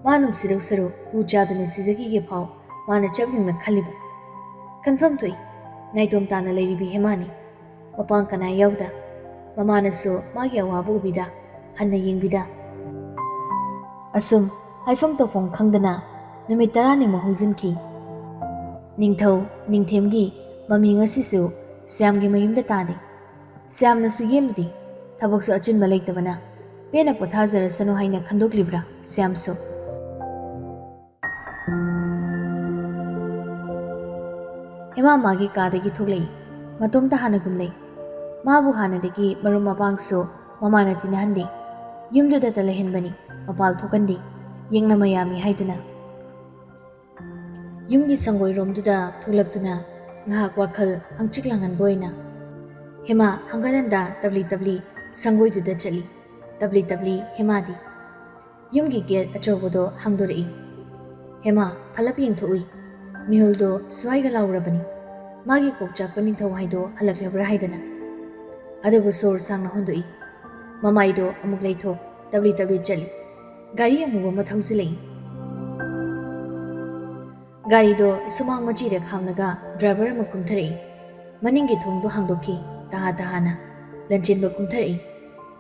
ꯃꯥ ꯅꯨꯡꯁꯤꯔꯧ ꯁꯔꯨ ꯍꯨ ꯆꯥꯗꯨꯅ ꯁꯤꯖꯈꯤꯒꯦ ꯐꯥꯎ ꯃꯥꯅ ꯆꯞ ꯌꯨꯡꯅ ꯈꯜꯂꯤꯕ꯫ ꯈꯟꯐꯝ ꯊꯣꯛꯏ꯫ ꯅꯥꯏꯇꯣꯝ ꯇꯥꯅ ꯂꯩꯔꯤꯕꯤ ꯍꯦꯃꯥꯅꯤ꯫ ꯃꯄꯥꯡ ꯀꯅꯥ ꯌꯥꯎꯗ꯫ ꯃꯃꯥꯅꯁꯨ ꯃꯥꯒꯤ ꯑꯋꯥꯕ ꯎꯕꯤꯗ ꯍꯟꯅ ꯌꯦꯡꯕꯤꯗ꯫ ꯑꯁꯨꯝ ꯍꯥꯏꯐꯝ ꯇꯧꯐꯝ ꯈꯪꯗꯅ ꯅꯨꯃꯤꯠ ꯇꯔꯥꯅꯤꯃꯨꯛ ꯍꯧꯖꯤꯟꯈꯤ꯫ ꯅꯤꯡꯊꯧ ꯅꯤꯡꯊꯦꯝꯒꯤ ꯃꯃꯤ ꯉꯁꯤꯁꯨ ꯁ꯭ꯌꯥꯝꯒꯤ ꯃꯌꯨꯝꯗ ꯇꯥꯗꯦ꯫ ꯁ꯭ꯌꯥꯝꯅꯁꯨ ꯌꯦꯠꯂꯨꯗꯦ꯫ ꯊꯕꯛꯁꯨ ꯑꯆꯤꯟꯕ ꯂꯩꯇꯕꯅ ꯄꯦꯟꯅ ꯄꯣꯊꯥꯖꯔꯁꯅꯨ ꯍꯥꯏꯅ ꯈꯟꯗꯣꯛꯂꯤꯕ꯭ꯔꯥ ꯁ꯭ꯌꯥꯝꯁꯨ? ꯍꯦꯃꯥ ꯃꯥꯒꯤ ꯀꯥꯗꯒꯤ ꯊꯣꯛꯂꯛꯏ꯫ ꯃꯇꯣꯝꯇ ꯍꯥꯟꯅꯒꯨꯝ ꯂꯩ꯫ ꯃꯥꯕꯨ ꯍꯥꯟꯅꯗꯒꯤ ꯃꯔꯨꯞ ꯃꯄꯥꯡꯁꯨ ꯃꯃꯥꯅ ꯇꯤꯟꯅꯍꯟꯗꯦ꯫ ꯌꯨꯝꯗꯨꯗꯇ ꯂꯩꯍꯟꯕꯅꯤ, ꯃꯄꯥꯜ ꯊꯣꯛꯍꯟꯗꯦ꯫ ꯌꯦꯛꯅ ꯃꯌꯥꯝꯃꯤ ꯍꯥꯏꯗꯨꯅ꯫ ꯌꯨꯝꯒꯤ ꯁꯪꯒꯣꯏꯔꯣꯝꯗꯨꯗ ꯊꯣꯛꯂꯛꯇꯨꯅ ꯉꯥꯏꯍꯥꯛ ꯋꯥꯈꯜ ꯍꯪꯆꯤꯛ ꯂꯥꯡꯍꯟꯕ ꯑꯣꯏꯅ ꯍꯦꯃꯥ ꯍꯪꯒꯠ ꯍꯟꯗ ꯇꯞꯂꯤ ꯇꯞꯂꯤ ꯁꯪꯒꯣꯏꯗꯨꯗ ꯆꯠꯂꯤ꯫ ꯇꯞꯂꯤ ꯇꯞꯂꯤ ꯍꯦꯃꯥꯗꯤ ꯌꯨꯝꯒꯤ ꯒꯦꯠ ꯑꯆꯧꯕꯗꯣ ꯍꯥꯡꯗꯣꯔꯛꯏ꯫ ꯍꯦꯃꯥ ꯐꯂꯞ ꯌꯦꯡꯊꯣꯛꯎꯏ꯫ ꯃꯤꯍꯨꯜꯗꯣ ꯁ꯭ꯋꯥꯏꯒ ꯂꯥꯎꯔꯕꯅꯤ꯫ ꯃꯥꯒꯤ ꯀꯣꯛꯆꯥꯛꯄ ꯅꯤꯡꯊꯧ ꯍꯥꯏꯗꯣ ꯍꯜꯂꯛꯂꯕ꯭ꯔꯥ ꯍꯥꯏꯗꯅ꯫ ꯑꯗꯨꯕꯨ ꯁꯣꯔ ꯁꯥꯡꯅ ꯍꯣꯟꯗꯣꯛꯏ꯫ ꯃꯃꯥꯏꯗꯣ ꯑꯃꯨꯛ ꯂꯩꯊꯣꯛ ꯇꯞꯂꯤ ꯇꯞꯂꯤ ꯆꯠꯂꯤ꯫ ꯒꯥꯔꯤ ꯑꯃꯨꯕ ꯑꯃ ꯊꯧꯖꯤꯜꯂꯛꯏ꯫ ꯒꯥꯔꯤꯗꯣ ꯁꯨꯃꯥꯡ ꯃꯆꯤꯗ ꯈꯥꯝꯂꯒ ꯗ꯭ꯔꯥꯏꯚꯔ ꯑꯃ ꯀꯨꯝꯊꯔꯛꯏ꯫ ꯃꯅꯤꯡꯒꯤ ꯊꯣꯡꯗꯣ ꯍꯥꯡꯗꯣꯛꯈꯤ꯫ ꯇꯍꯥ ꯇꯍꯥꯅ ꯂꯟꯆꯦꯟꯕ ꯀꯨꯝꯊꯔꯛꯏ꯫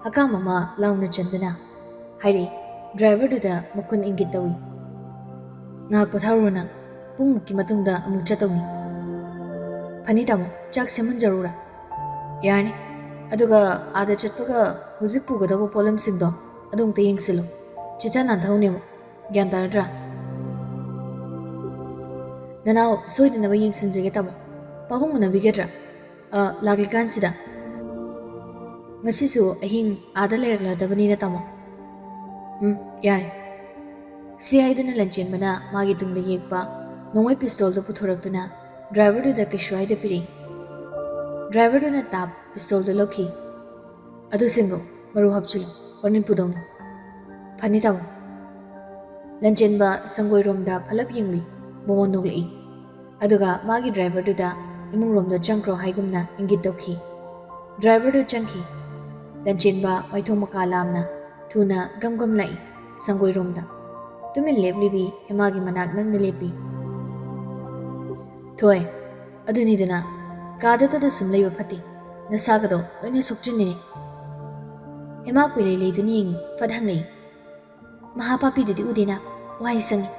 ꯍꯀꯥꯝ ꯑꯃ ꯂꯥꯎꯅ ꯆꯟꯗꯨꯅ ꯍꯥꯏꯔꯛꯏ꯫ ꯗ꯭ꯔꯥꯏꯚꯔꯗꯨꯗ ꯃꯈꯨꯟ ꯏꯪꯒꯤꯠ ꯇꯧꯏ꯫ "ꯉꯥꯏꯍꯥꯛ ꯄꯣꯊꯥꯔꯨꯔꯣ ꯅꯪ꯫ ꯄꯨꯡꯃꯨꯛꯀꯤ ꯃꯇꯨꯡꯗ ꯑꯃꯨꯛ ꯆꯠꯇꯧꯅꯤ꯫" "ꯐꯅꯤ ꯇꯥꯃꯣ, ꯆꯥꯛ ꯁꯦꯝꯍꯟꯖꯔꯨꯔꯥ?" "ꯌꯥꯔꯅꯤ꯫ ꯑꯗꯨꯒ ꯑꯥꯗ ꯆꯠꯄꯒ ꯍꯧꯖꯤꯛ ꯄꯨꯒꯗꯧꯕ ꯄꯣꯠꯂꯝꯁꯤꯡꯗꯣ ꯑꯗꯨ ꯑꯃꯨꯛꯇ ꯌꯦꯡꯁꯤꯜꯂꯨ꯫ ꯆꯤꯠꯊ ꯅꯥꯟꯊꯍꯧꯅꯦ ꯑꯃꯨꯛ꯫ ꯒ꯭ꯌꯥꯟ ꯇꯥꯔꯗ꯭ꯔꯥ?" "ꯅꯅꯥꯎ ꯁꯣꯏꯗꯅꯕ ꯌꯦꯡꯁꯤꯟꯖꯒꯦ ꯇꯥꯃꯣ꯫ ꯄꯥꯕꯨꯡ ꯎꯅꯕꯤꯒꯗ꯭ꯔꯥ?" "ꯑ, ꯂꯥꯛꯂꯤꯀꯥꯟꯁꯤꯗ꯫ ꯉꯁꯤꯁꯨ ꯑꯍꯤꯡ ꯑꯥꯗ ꯂꯩꯔꯛꯂꯗꯕꯅꯤꯅ ꯇꯥꯃꯣ꯫" "ꯎꯝ, ꯌꯥꯔꯦ꯫" ꯁꯤ ꯍꯥꯏꯗꯨꯅ ꯂꯟꯆꯦꯟꯕꯅ ꯃꯥꯒꯤ ꯇꯨꯡꯗ ꯌꯦꯛꯄ ꯅꯣꯡꯃꯩ ꯄꯤꯁꯇꯣꯜꯗꯨ ꯄꯨꯊꯣꯔꯛꯇꯨꯅ ꯗ꯭ꯔꯥꯏꯚꯔꯗꯨꯗ ꯀꯩꯁꯨ ꯍꯥꯏꯗ ꯄꯤꯔꯛꯏ꯫ ꯗ꯭ꯔꯥꯏꯚꯔꯗꯨꯅ ꯇꯥꯞ ꯄꯤꯁꯇꯣꯜꯗꯨ ꯂꯧꯈꯤ꯫ "ꯑꯗꯨꯁꯤꯡꯗꯨ ꯃꯔꯨ ꯍꯥꯞꯆꯤꯜꯂꯨ, ꯍꯣꯔꯦꯟ ꯄꯨꯗꯧꯅꯤ꯫" "ꯐꯅꯤ ꯇꯥꯃꯣ꯫" ꯂꯟꯆꯦꯟꯕ ꯁꯪꯒꯣꯏꯔꯣꯝꯗ ꯐꯂꯞ ꯌꯦꯡꯂꯨꯏ꯫ ꯃꯣꯃꯣꯟ ꯅꯣꯛꯂꯛꯏ꯫ ꯑꯗꯨꯒ ꯃꯥꯒꯤ ꯗ꯭ꯔꯥꯏꯚꯔꯗꯨꯗ "ꯏꯃꯨꯡꯔꯣꯝꯗ ꯆꯪꯈ꯭ꯔꯣ" ꯍꯥꯏꯒꯨꯝꯅ ꯏꯪꯒꯤꯠ ꯇꯧꯈꯤ꯫ ꯗ꯭ꯔꯥꯏꯚꯔꯗꯨ ꯆꯪꯈꯤ꯫ ꯂꯟꯆꯦꯟꯕ ꯃꯥꯏꯊꯣꯡ ꯃꯀꯥ ꯂꯥꯝꯅ ꯊꯨꯅ ꯒꯝ ꯒꯝ ꯂꯥꯛꯏ ꯁꯪꯒꯣꯏꯔꯣꯝꯗ꯫ ꯇꯨꯃꯤꯟ ꯂꯦꯞꯂꯤꯕꯤ ꯍꯦꯃꯥꯒꯤ ꯃꯅꯥꯛ ꯅꯪꯅ ꯂꯦꯞꯄꯤ꯫ "ꯊꯣꯏ, ꯑꯗꯨꯅꯤꯗꯅ, ꯀꯥꯗꯇꯗ ꯁꯨꯝ ꯂꯩꯕ ꯐꯠꯇꯦ꯫ ꯅꯁꯥꯒꯗꯣ ꯂꯣꯏꯅ ꯁꯣꯛꯆꯤꯟꯅꯤꯅꯦ꯫" ꯍꯦꯃꯥ ꯀꯨꯏꯂꯩ ꯂꯩꯗꯨꯅ ꯌꯦꯡꯉꯤ, ꯐꯠ ꯍꯪꯂꯛꯏ꯫ "ꯃꯍꯥꯄꯥꯄꯤꯗꯨꯗꯤ ꯎꯗꯦꯅ, ꯋꯥꯍꯩ ꯁꯪꯉꯤ꯫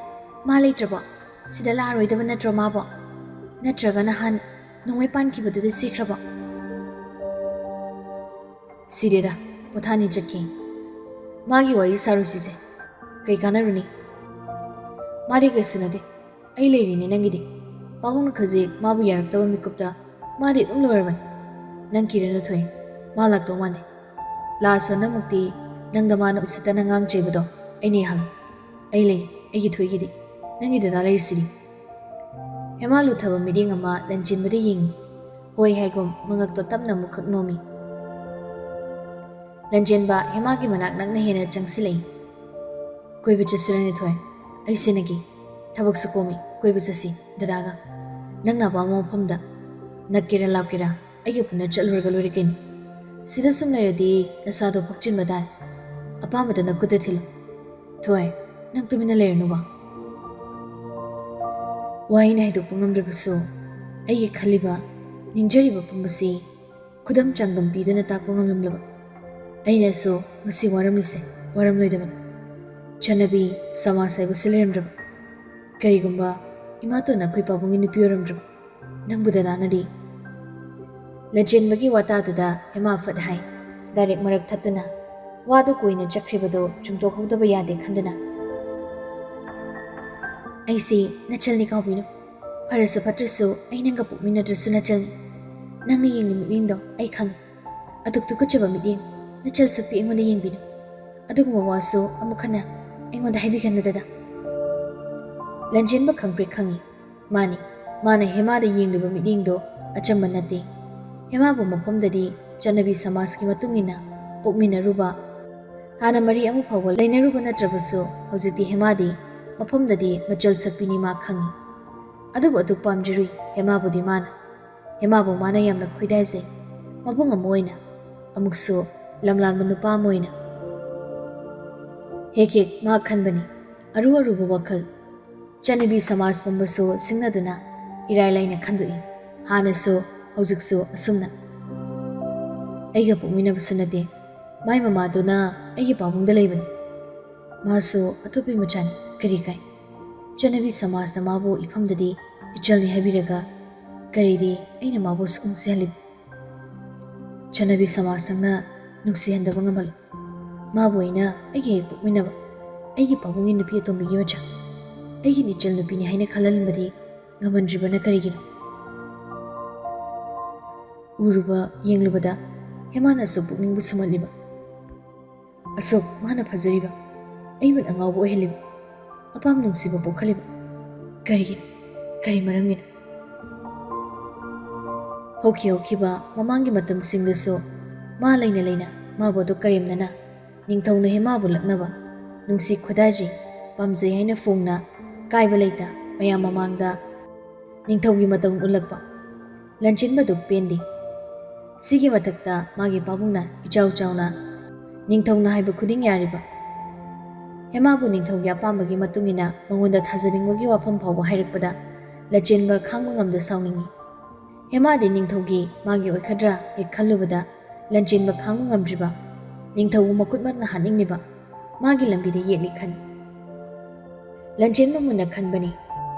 ꯃꯥ ꯂꯩꯇ꯭ꯔꯕꯣ? ꯁꯤꯗ ꯂꯥꯛꯑꯔꯣꯏꯗꯕ ꯅꯠꯇ꯭ꯔꯣ ꯃꯥꯕꯣ? ꯅꯠꯇ꯭ꯔꯒ ꯅꯍꯥꯟ ꯅꯣꯡꯃꯩ ꯄꯥꯟꯈꯤꯕꯗꯨꯗ ꯁꯤꯈ꯭ꯔꯕꯣ? ꯁꯤꯗꯦꯗ, ꯄꯣꯊꯥꯅꯤ ꯆꯠꯈꯤ꯫ ꯃꯥꯒꯤ ꯋꯥꯔꯤ ꯁꯥꯔꯨꯁꯤꯁꯦ꯫ ꯀꯩ ꯀꯥꯟꯅꯔꯨꯅꯤ? ꯃꯥꯗꯤ ꯀꯩꯁꯨ ꯅꯠꯇꯦ꯫ ꯑꯩ ꯂꯩꯔꯤꯅꯦ ꯅꯪꯒꯤꯗꯤ꯫ ꯄꯥꯕꯨꯡꯅ ꯈꯖꯤꯛ ꯃꯥꯕꯨ ꯌꯥꯔꯛꯇꯕ ꯃꯤꯀꯨꯞꯇ ꯃꯥꯗꯤ ꯑꯗꯨꯝ ꯂꯣꯏꯔꯕꯅꯤ꯫ ꯅꯪ ꯀꯤꯔꯅꯨ ꯊꯣꯏ, ꯃꯥ ꯂꯥꯛꯇꯧ ꯃꯥꯟꯗꯦ꯫ ꯂꯥꯛꯑꯁꯨ ꯍꯟꯗꯛꯃꯨꯛꯇꯤ ꯅꯪꯗ ꯃꯥꯅ ꯎꯁꯤꯠꯇꯅ ꯉꯥꯡ ꯆꯩꯕꯗꯣ ꯑꯩꯅ ꯌꯥꯍꯜꯂꯣ꯫ ꯑꯩ ꯂꯩ, ꯑꯩꯒꯤ ꯊꯣꯏꯒꯤꯗꯤ꯫ ꯅꯪꯒꯤ ꯗꯗꯥ ꯂꯩꯔꯤꯁꯤꯗꯤ꯫ ꯍꯦꯃꯥ ꯂꯨꯊꯕ ꯃꯤꯠꯌꯦꯡ ꯑꯃ ꯂꯟꯆꯦꯟꯕꯗ ꯌꯦꯡꯉꯤ꯫ ꯍꯣꯏ ꯍꯥꯏꯒꯨꯝ ꯃꯉꯛꯇꯣ ꯇꯞꯅ ꯑꯃꯨꯛꯈꯛ ꯅꯣꯝꯃꯤ꯫ ꯂꯟꯆꯦꯟꯕ ꯍꯦꯃꯥꯒꯤ ꯃꯅꯥꯛ ꯅꯛꯅ ꯍꯦꯟꯅ ꯆꯪꯁꯤꯜꯂꯛꯏ꯫ ꯀꯣꯏꯕ ꯆꯠꯁꯤꯔꯅꯦ ꯊꯣꯏ? ꯑꯩ ꯁꯦꯟꯅꯒꯦ꯫ ꯊꯕꯛꯁꯨ ꯀꯣꯝꯃꯤ, ꯀꯣꯏꯕ ꯆꯠꯁꯤ ꯗꯗꯥꯒ꯫ ꯅꯪꯅ ꯑꯄꯥꯝꯕ ꯃꯐꯝꯗ꯫ ꯅꯛꯀꯦꯔꯥ ꯂꯥꯞꯀꯦꯔꯥ ꯑꯩꯒ ꯄꯨꯟꯅ ꯆꯠꯂꯨꯔꯒ ꯂꯣꯏꯔꯦ ꯀꯩꯅꯣ꯫ ꯁꯤꯗ ꯁꯨꯝ ꯂꯩꯔꯗꯤ ꯅꯁꯥꯗꯣ ꯐꯛꯆꯤꯟꯕ ꯇꯥꯔꯦ꯫ ꯑꯄꯥꯝꯕꯗ ꯅꯈꯨꯠꯇ ꯊꯤꯜꯂꯨ꯫ ꯊꯣꯏ, ꯅꯪ ꯇꯨꯃꯤꯟꯅ ꯂꯩꯔꯅꯨꯕ꯫ ꯋꯥ ꯑꯩꯅ ꯍꯥꯏꯗꯣꯛꯄ ꯉꯝꯗ꯭ꯔꯕꯁꯨ ꯑꯩꯒꯤ ꯈꯜꯂꯤꯕ, ꯅꯤꯡꯖꯔꯤꯕ ꯄꯨꯝꯕꯁꯤ ꯈꯨꯗꯝ ꯆꯥꯡꯗꯝ ꯄꯤꯗꯨꯅ ꯇꯥꯛꯄ ꯉꯝꯂꯝꯂꯕ ꯑꯩꯅꯁꯨ ꯉꯁꯤ ꯋꯥꯔꯝꯂꯤꯁꯦ ꯋꯥꯔꯝꯂꯣꯏꯗꯕꯅꯤ꯫ ꯆꯠꯅꯕꯤ, ꯁꯃꯥꯖ ꯍꯥꯏꯕꯁꯤ ꯂꯩꯔꯝꯗ꯭ꯔꯕ꯫ ꯀꯔꯤꯒꯨꯝꯕ ꯏꯃꯥꯇꯣꯟ ꯑꯩꯈꯣꯏ ꯄꯥꯕꯨꯡꯒꯤ ꯅꯨꯄꯤ ꯑꯣꯏꯔꯝꯗ꯭ꯔꯕ꯫ ꯅꯪꯕꯨ ꯗꯗꯥꯅꯗꯤ꯫ ꯂꯟꯆꯦꯟꯕꯒꯤ ꯋꯥꯇꯥꯗꯨꯗ ꯍꯦꯃꯥ ꯐꯠ ꯍꯥꯏ, ꯗꯥꯏꯔꯦꯛ ꯃꯔꯛ ꯊꯠꯇꯨꯅ꯫ ꯋꯥꯗꯨ ꯀꯨꯏꯅ ꯆꯠꯈ꯭ꯔꯤꯕꯗꯨ ꯆꯨꯝꯊꯣꯛꯍꯧꯗꯕ ꯌꯥꯗꯦ ꯈꯟꯗꯨꯅ꯫ ꯑꯩꯁꯤ ꯅꯆꯜꯅꯤ ꯀꯥꯎꯕꯤꯅꯨ꯫ ꯐꯔꯁꯨ ꯐꯠꯇ꯭ꯔꯁꯨ ꯑꯩ ꯅꯪꯒ ꯄꯣꯛꯃꯤꯟꯅꯗ꯭ꯔꯁꯨ ꯅꯆꯜꯅꯤ꯫ ꯅꯪꯅ ꯌꯦꯡꯂꯤ ꯃꯤꯠꯌꯦꯡꯗꯣ ꯑꯩ ꯈꯪꯏ꯫ ꯑꯗꯨꯛ ꯇꯨꯀꯠꯆꯕ ꯃꯤꯠꯌꯦꯡ, ꯅꯆꯜ ꯁꯛꯄꯤ ꯑꯩꯉꯣꯟꯗ ꯌꯦꯡꯕꯤꯅꯨ꯫ ꯑꯗꯨꯒꯨꯝꯕ ꯋꯥꯁꯨ ꯑꯃꯨꯛ ꯍꯟꯅ ꯑꯩꯉꯣꯟꯗ ꯍꯥꯏꯕꯤꯒꯅꯨ ꯗꯗꯥ꯫ ꯂꯟꯖꯦꯟꯕ ꯈꯪꯄ꯭ꯔꯦꯛ ꯈꯪꯏ꯫ ꯃꯥꯅꯤ, ꯃꯥꯅ ꯍꯦꯃꯥꯗ ꯌꯦꯡꯂꯤꯕ ꯃꯤꯠꯌꯦꯡꯗꯣ ꯑꯆꯝꯕ ꯅꯠꯇꯦ꯫ ꯍꯦꯃꯥꯕꯨ ꯃꯐꯝꯗꯗꯤ ꯆꯠꯅꯕꯤ ꯁꯃꯥꯖꯀꯤ ꯃꯇꯨꯡ ꯏꯟꯅ ꯄꯣꯛꯃꯤꯟꯅꯔꯨꯕ, ꯍꯥꯟꯅ ꯃꯔꯤ ꯑꯃ ꯐꯥꯎꯕ ꯂꯩꯅꯔꯨꯕ ꯅꯠꯇ꯭ꯔꯕꯁꯨ ꯍꯧꯖꯤꯛꯇꯤ ꯍꯦꯃꯥꯗꯤ ꯃꯐꯝꯗꯗꯤ ꯃꯆꯜ ꯁꯛꯄꯤꯅꯤ ꯃꯥ ꯈꯪꯏ꯫ ꯑꯗꯨꯕꯨ ꯑꯗꯨꯛ ꯄꯥꯝꯖꯔꯨꯏ ꯍꯦꯃꯥꯕꯨꯗꯤ ꯃꯥꯅ꯫ ꯍꯦꯃꯥꯕꯨ ꯃꯥꯅ ꯌꯥꯝꯅ ꯈꯣꯏꯗꯥꯖꯩ꯫ ꯃꯕꯨꯡ ꯑꯃ ꯑꯣꯏꯅ, ꯑꯃꯨꯛꯁꯨ ꯂꯝꯂꯥꯟꯕ ꯅꯨꯄꯥ ꯑꯃ ꯑꯣꯏꯅ꯫ ꯍꯦꯛ ꯍꯦꯛ ꯃꯥ ꯈꯟꯕꯅꯤ, ꯑꯔꯨ ꯑꯔꯨꯕ ꯋꯥꯈꯜ꯫ ꯆꯠꯅꯕꯤ ꯁꯃꯥꯖ ꯄꯨꯝꯕꯁꯨ ꯁꯤꯡꯅꯗꯨꯅ ꯏꯔꯥꯏ ꯂꯥꯏꯅ ꯈꯟꯗꯣꯛꯏ꯫ ꯍꯥꯟꯅꯁꯨ, ꯍꯧꯖꯤꯛꯁꯨ ꯑꯁꯨꯝꯅ꯫ ꯑꯩꯒ ꯄꯣꯛꯃꯤꯟꯅꯕꯁꯨ ꯅꯠꯇꯦ꯫ ꯃꯥꯏ ꯃꯃꯥꯗꯨꯅ ꯑꯩꯒꯤ ꯄꯥꯕꯨꯡꯗ ꯂꯩꯕꯅꯤ꯫ ꯃꯥꯁꯨ ꯑꯇꯣꯞꯄꯒꯤ ꯃꯆꯥꯅꯤ, ꯀꯔꯤ ꯀꯥꯏ? ꯆꯠꯅꯕꯤ ꯁꯃꯥꯖꯅ ꯃꯥꯕꯨ ꯏꯐꯝꯗꯗꯤ ꯏꯆꯜꯅꯤ ꯍꯥꯏꯕꯤꯔꯒ ꯀꯔꯤꯗꯤ ꯑꯩꯅ ꯃꯥꯕꯨ ꯑꯁꯨꯛ ꯅꯨꯡꯁꯤꯍꯜꯂꯤꯕ? ꯆꯠꯅꯕꯤ ꯁꯃꯥꯖ ꯆꯪꯅ ꯅꯨꯡꯁꯤꯍꯟꯗꯕ ꯉꯝꯍꯜꯂꯨ꯫ ꯃꯥꯕꯨ ꯑꯩꯅ ꯑꯩꯒꯤ ꯍꯦꯛ ꯄꯣꯛꯃꯤꯟꯅꯕ, ꯑꯩꯒꯤ ꯄꯥꯕꯨꯡꯒꯤ ꯅꯨꯄꯤ ꯑꯇꯣꯝꯕꯤꯒꯤ ꯃꯆꯥ, ꯑꯩꯒꯤ ꯏꯆꯜ ꯅꯨꯄꯤꯅꯤ ꯍꯥꯏꯅ ꯈꯜꯍꯟꯕꯗꯤ ꯉꯝꯍꯟꯗ꯭ꯔꯤꯕꯅ ꯀꯔꯤꯒꯤꯅꯣ? ꯎꯔꯨꯕ ꯌꯦꯡꯂꯨꯕꯗ ꯍꯦꯃꯥꯅꯁꯨ ꯄꯨꯛꯅꯤꯡꯕꯨ ꯁꯨꯝꯍꯠꯂꯤꯕ꯫ ꯑꯁꯨꯛ ꯃꯥꯅ ꯐꯖꯔꯤꯕ, ꯑꯩꯕꯨ ꯑꯉꯥꯎꯕ ꯑꯣꯏꯍꯜꯂꯤꯕ, ꯑꯄꯥꯝ ꯅꯨꯡꯁꯤꯕ ꯄꯣꯛꯍꯜꯂꯤꯕ ꯀꯔꯤꯒꯤꯅꯣ? ꯀꯔꯤ ꯃꯔꯝꯒꯤꯅꯣ? ꯍꯧꯈꯤ ꯍꯧꯈꯤꯕ ꯃꯃꯥꯡꯒꯤ ꯃꯇꯝꯁꯤꯡꯗꯁꯨ ꯃꯥ ꯂꯩꯅ ꯂꯩꯅ ꯃꯥꯕꯨ ꯑꯗꯨ ꯀꯔꯦꯝꯅꯅ ꯅꯤꯡꯊꯧꯅ ꯍꯦꯃꯥꯕꯨ ꯂꯛꯅꯕ, ꯅꯨꯡꯁꯤ ꯈꯣꯏꯗꯥꯖꯩ, ꯄꯥꯝꯖꯩ ꯍꯥꯏꯅ ꯐꯣꯡꯅ ꯀꯥꯏꯕ ꯂꯩꯇ ꯃꯌꯥꯝ ꯃꯃꯥꯡꯗ ꯅꯤꯡꯊꯧꯒꯤ ꯃꯇꯧ ꯎꯠꯂꯛꯄ꯫ ꯂꯟꯆꯦꯟꯕꯗꯨ ꯄꯦꯟꯗꯦ꯫ ꯁꯤꯒꯤ ꯃꯊꯛꯇ ꯃꯥꯒꯤ ꯄꯥꯕꯨꯡꯅ ꯏꯆꯥꯎ ꯆꯥꯎꯅ ꯅꯤꯡꯊꯧꯅ ꯍꯥꯏꯕ ꯈꯨꯗꯤꯡ ꯌꯥꯔꯤꯕ꯫ ꯍꯦꯃꯥꯕꯨ ꯅꯤꯡꯊꯧꯒꯤ ꯑꯄꯥꯝꯕꯒꯤ ꯃꯇꯨꯡ ꯏꯟꯅ ꯃꯉꯣꯟꯗ ꯊꯥꯖꯅꯤꯡꯕꯒꯤ ꯋꯥꯐꯝ ꯐꯥꯎꯕ ꯍꯥꯏꯔꯛꯄꯗ ꯂꯟꯆꯦꯟꯕ ꯈꯥꯡꯕ ꯉꯝꯗ ꯁꯥꯎꯅꯤꯡꯏ꯫ ꯍꯦꯃꯥꯗꯤ ꯅꯤꯡꯊꯧꯒꯤ ꯃꯥꯒꯤ ꯑꯣꯏꯒꯗ꯭ꯔꯥ ꯍꯦꯛ ꯈꯜꯂꯨꯕꯗ ꯂꯟꯆꯦꯟꯕ ꯈꯥꯡꯕ ꯉꯝꯗ꯭ꯔꯤꯕ, ꯅꯤꯡꯊꯧꯕꯨ ꯃꯈꯨꯠꯃꯛꯅ ꯍꯥꯠꯅꯤꯡꯂꯤꯕ, ꯃꯥꯒꯤ ꯂꯝꯕꯤꯗ ꯌꯦꯠꯂꯤ ꯈꯟ꯫ ꯂꯟꯆꯦꯟꯕ ꯃꯨꯟꯅ ꯈꯟꯕꯅꯤ꯫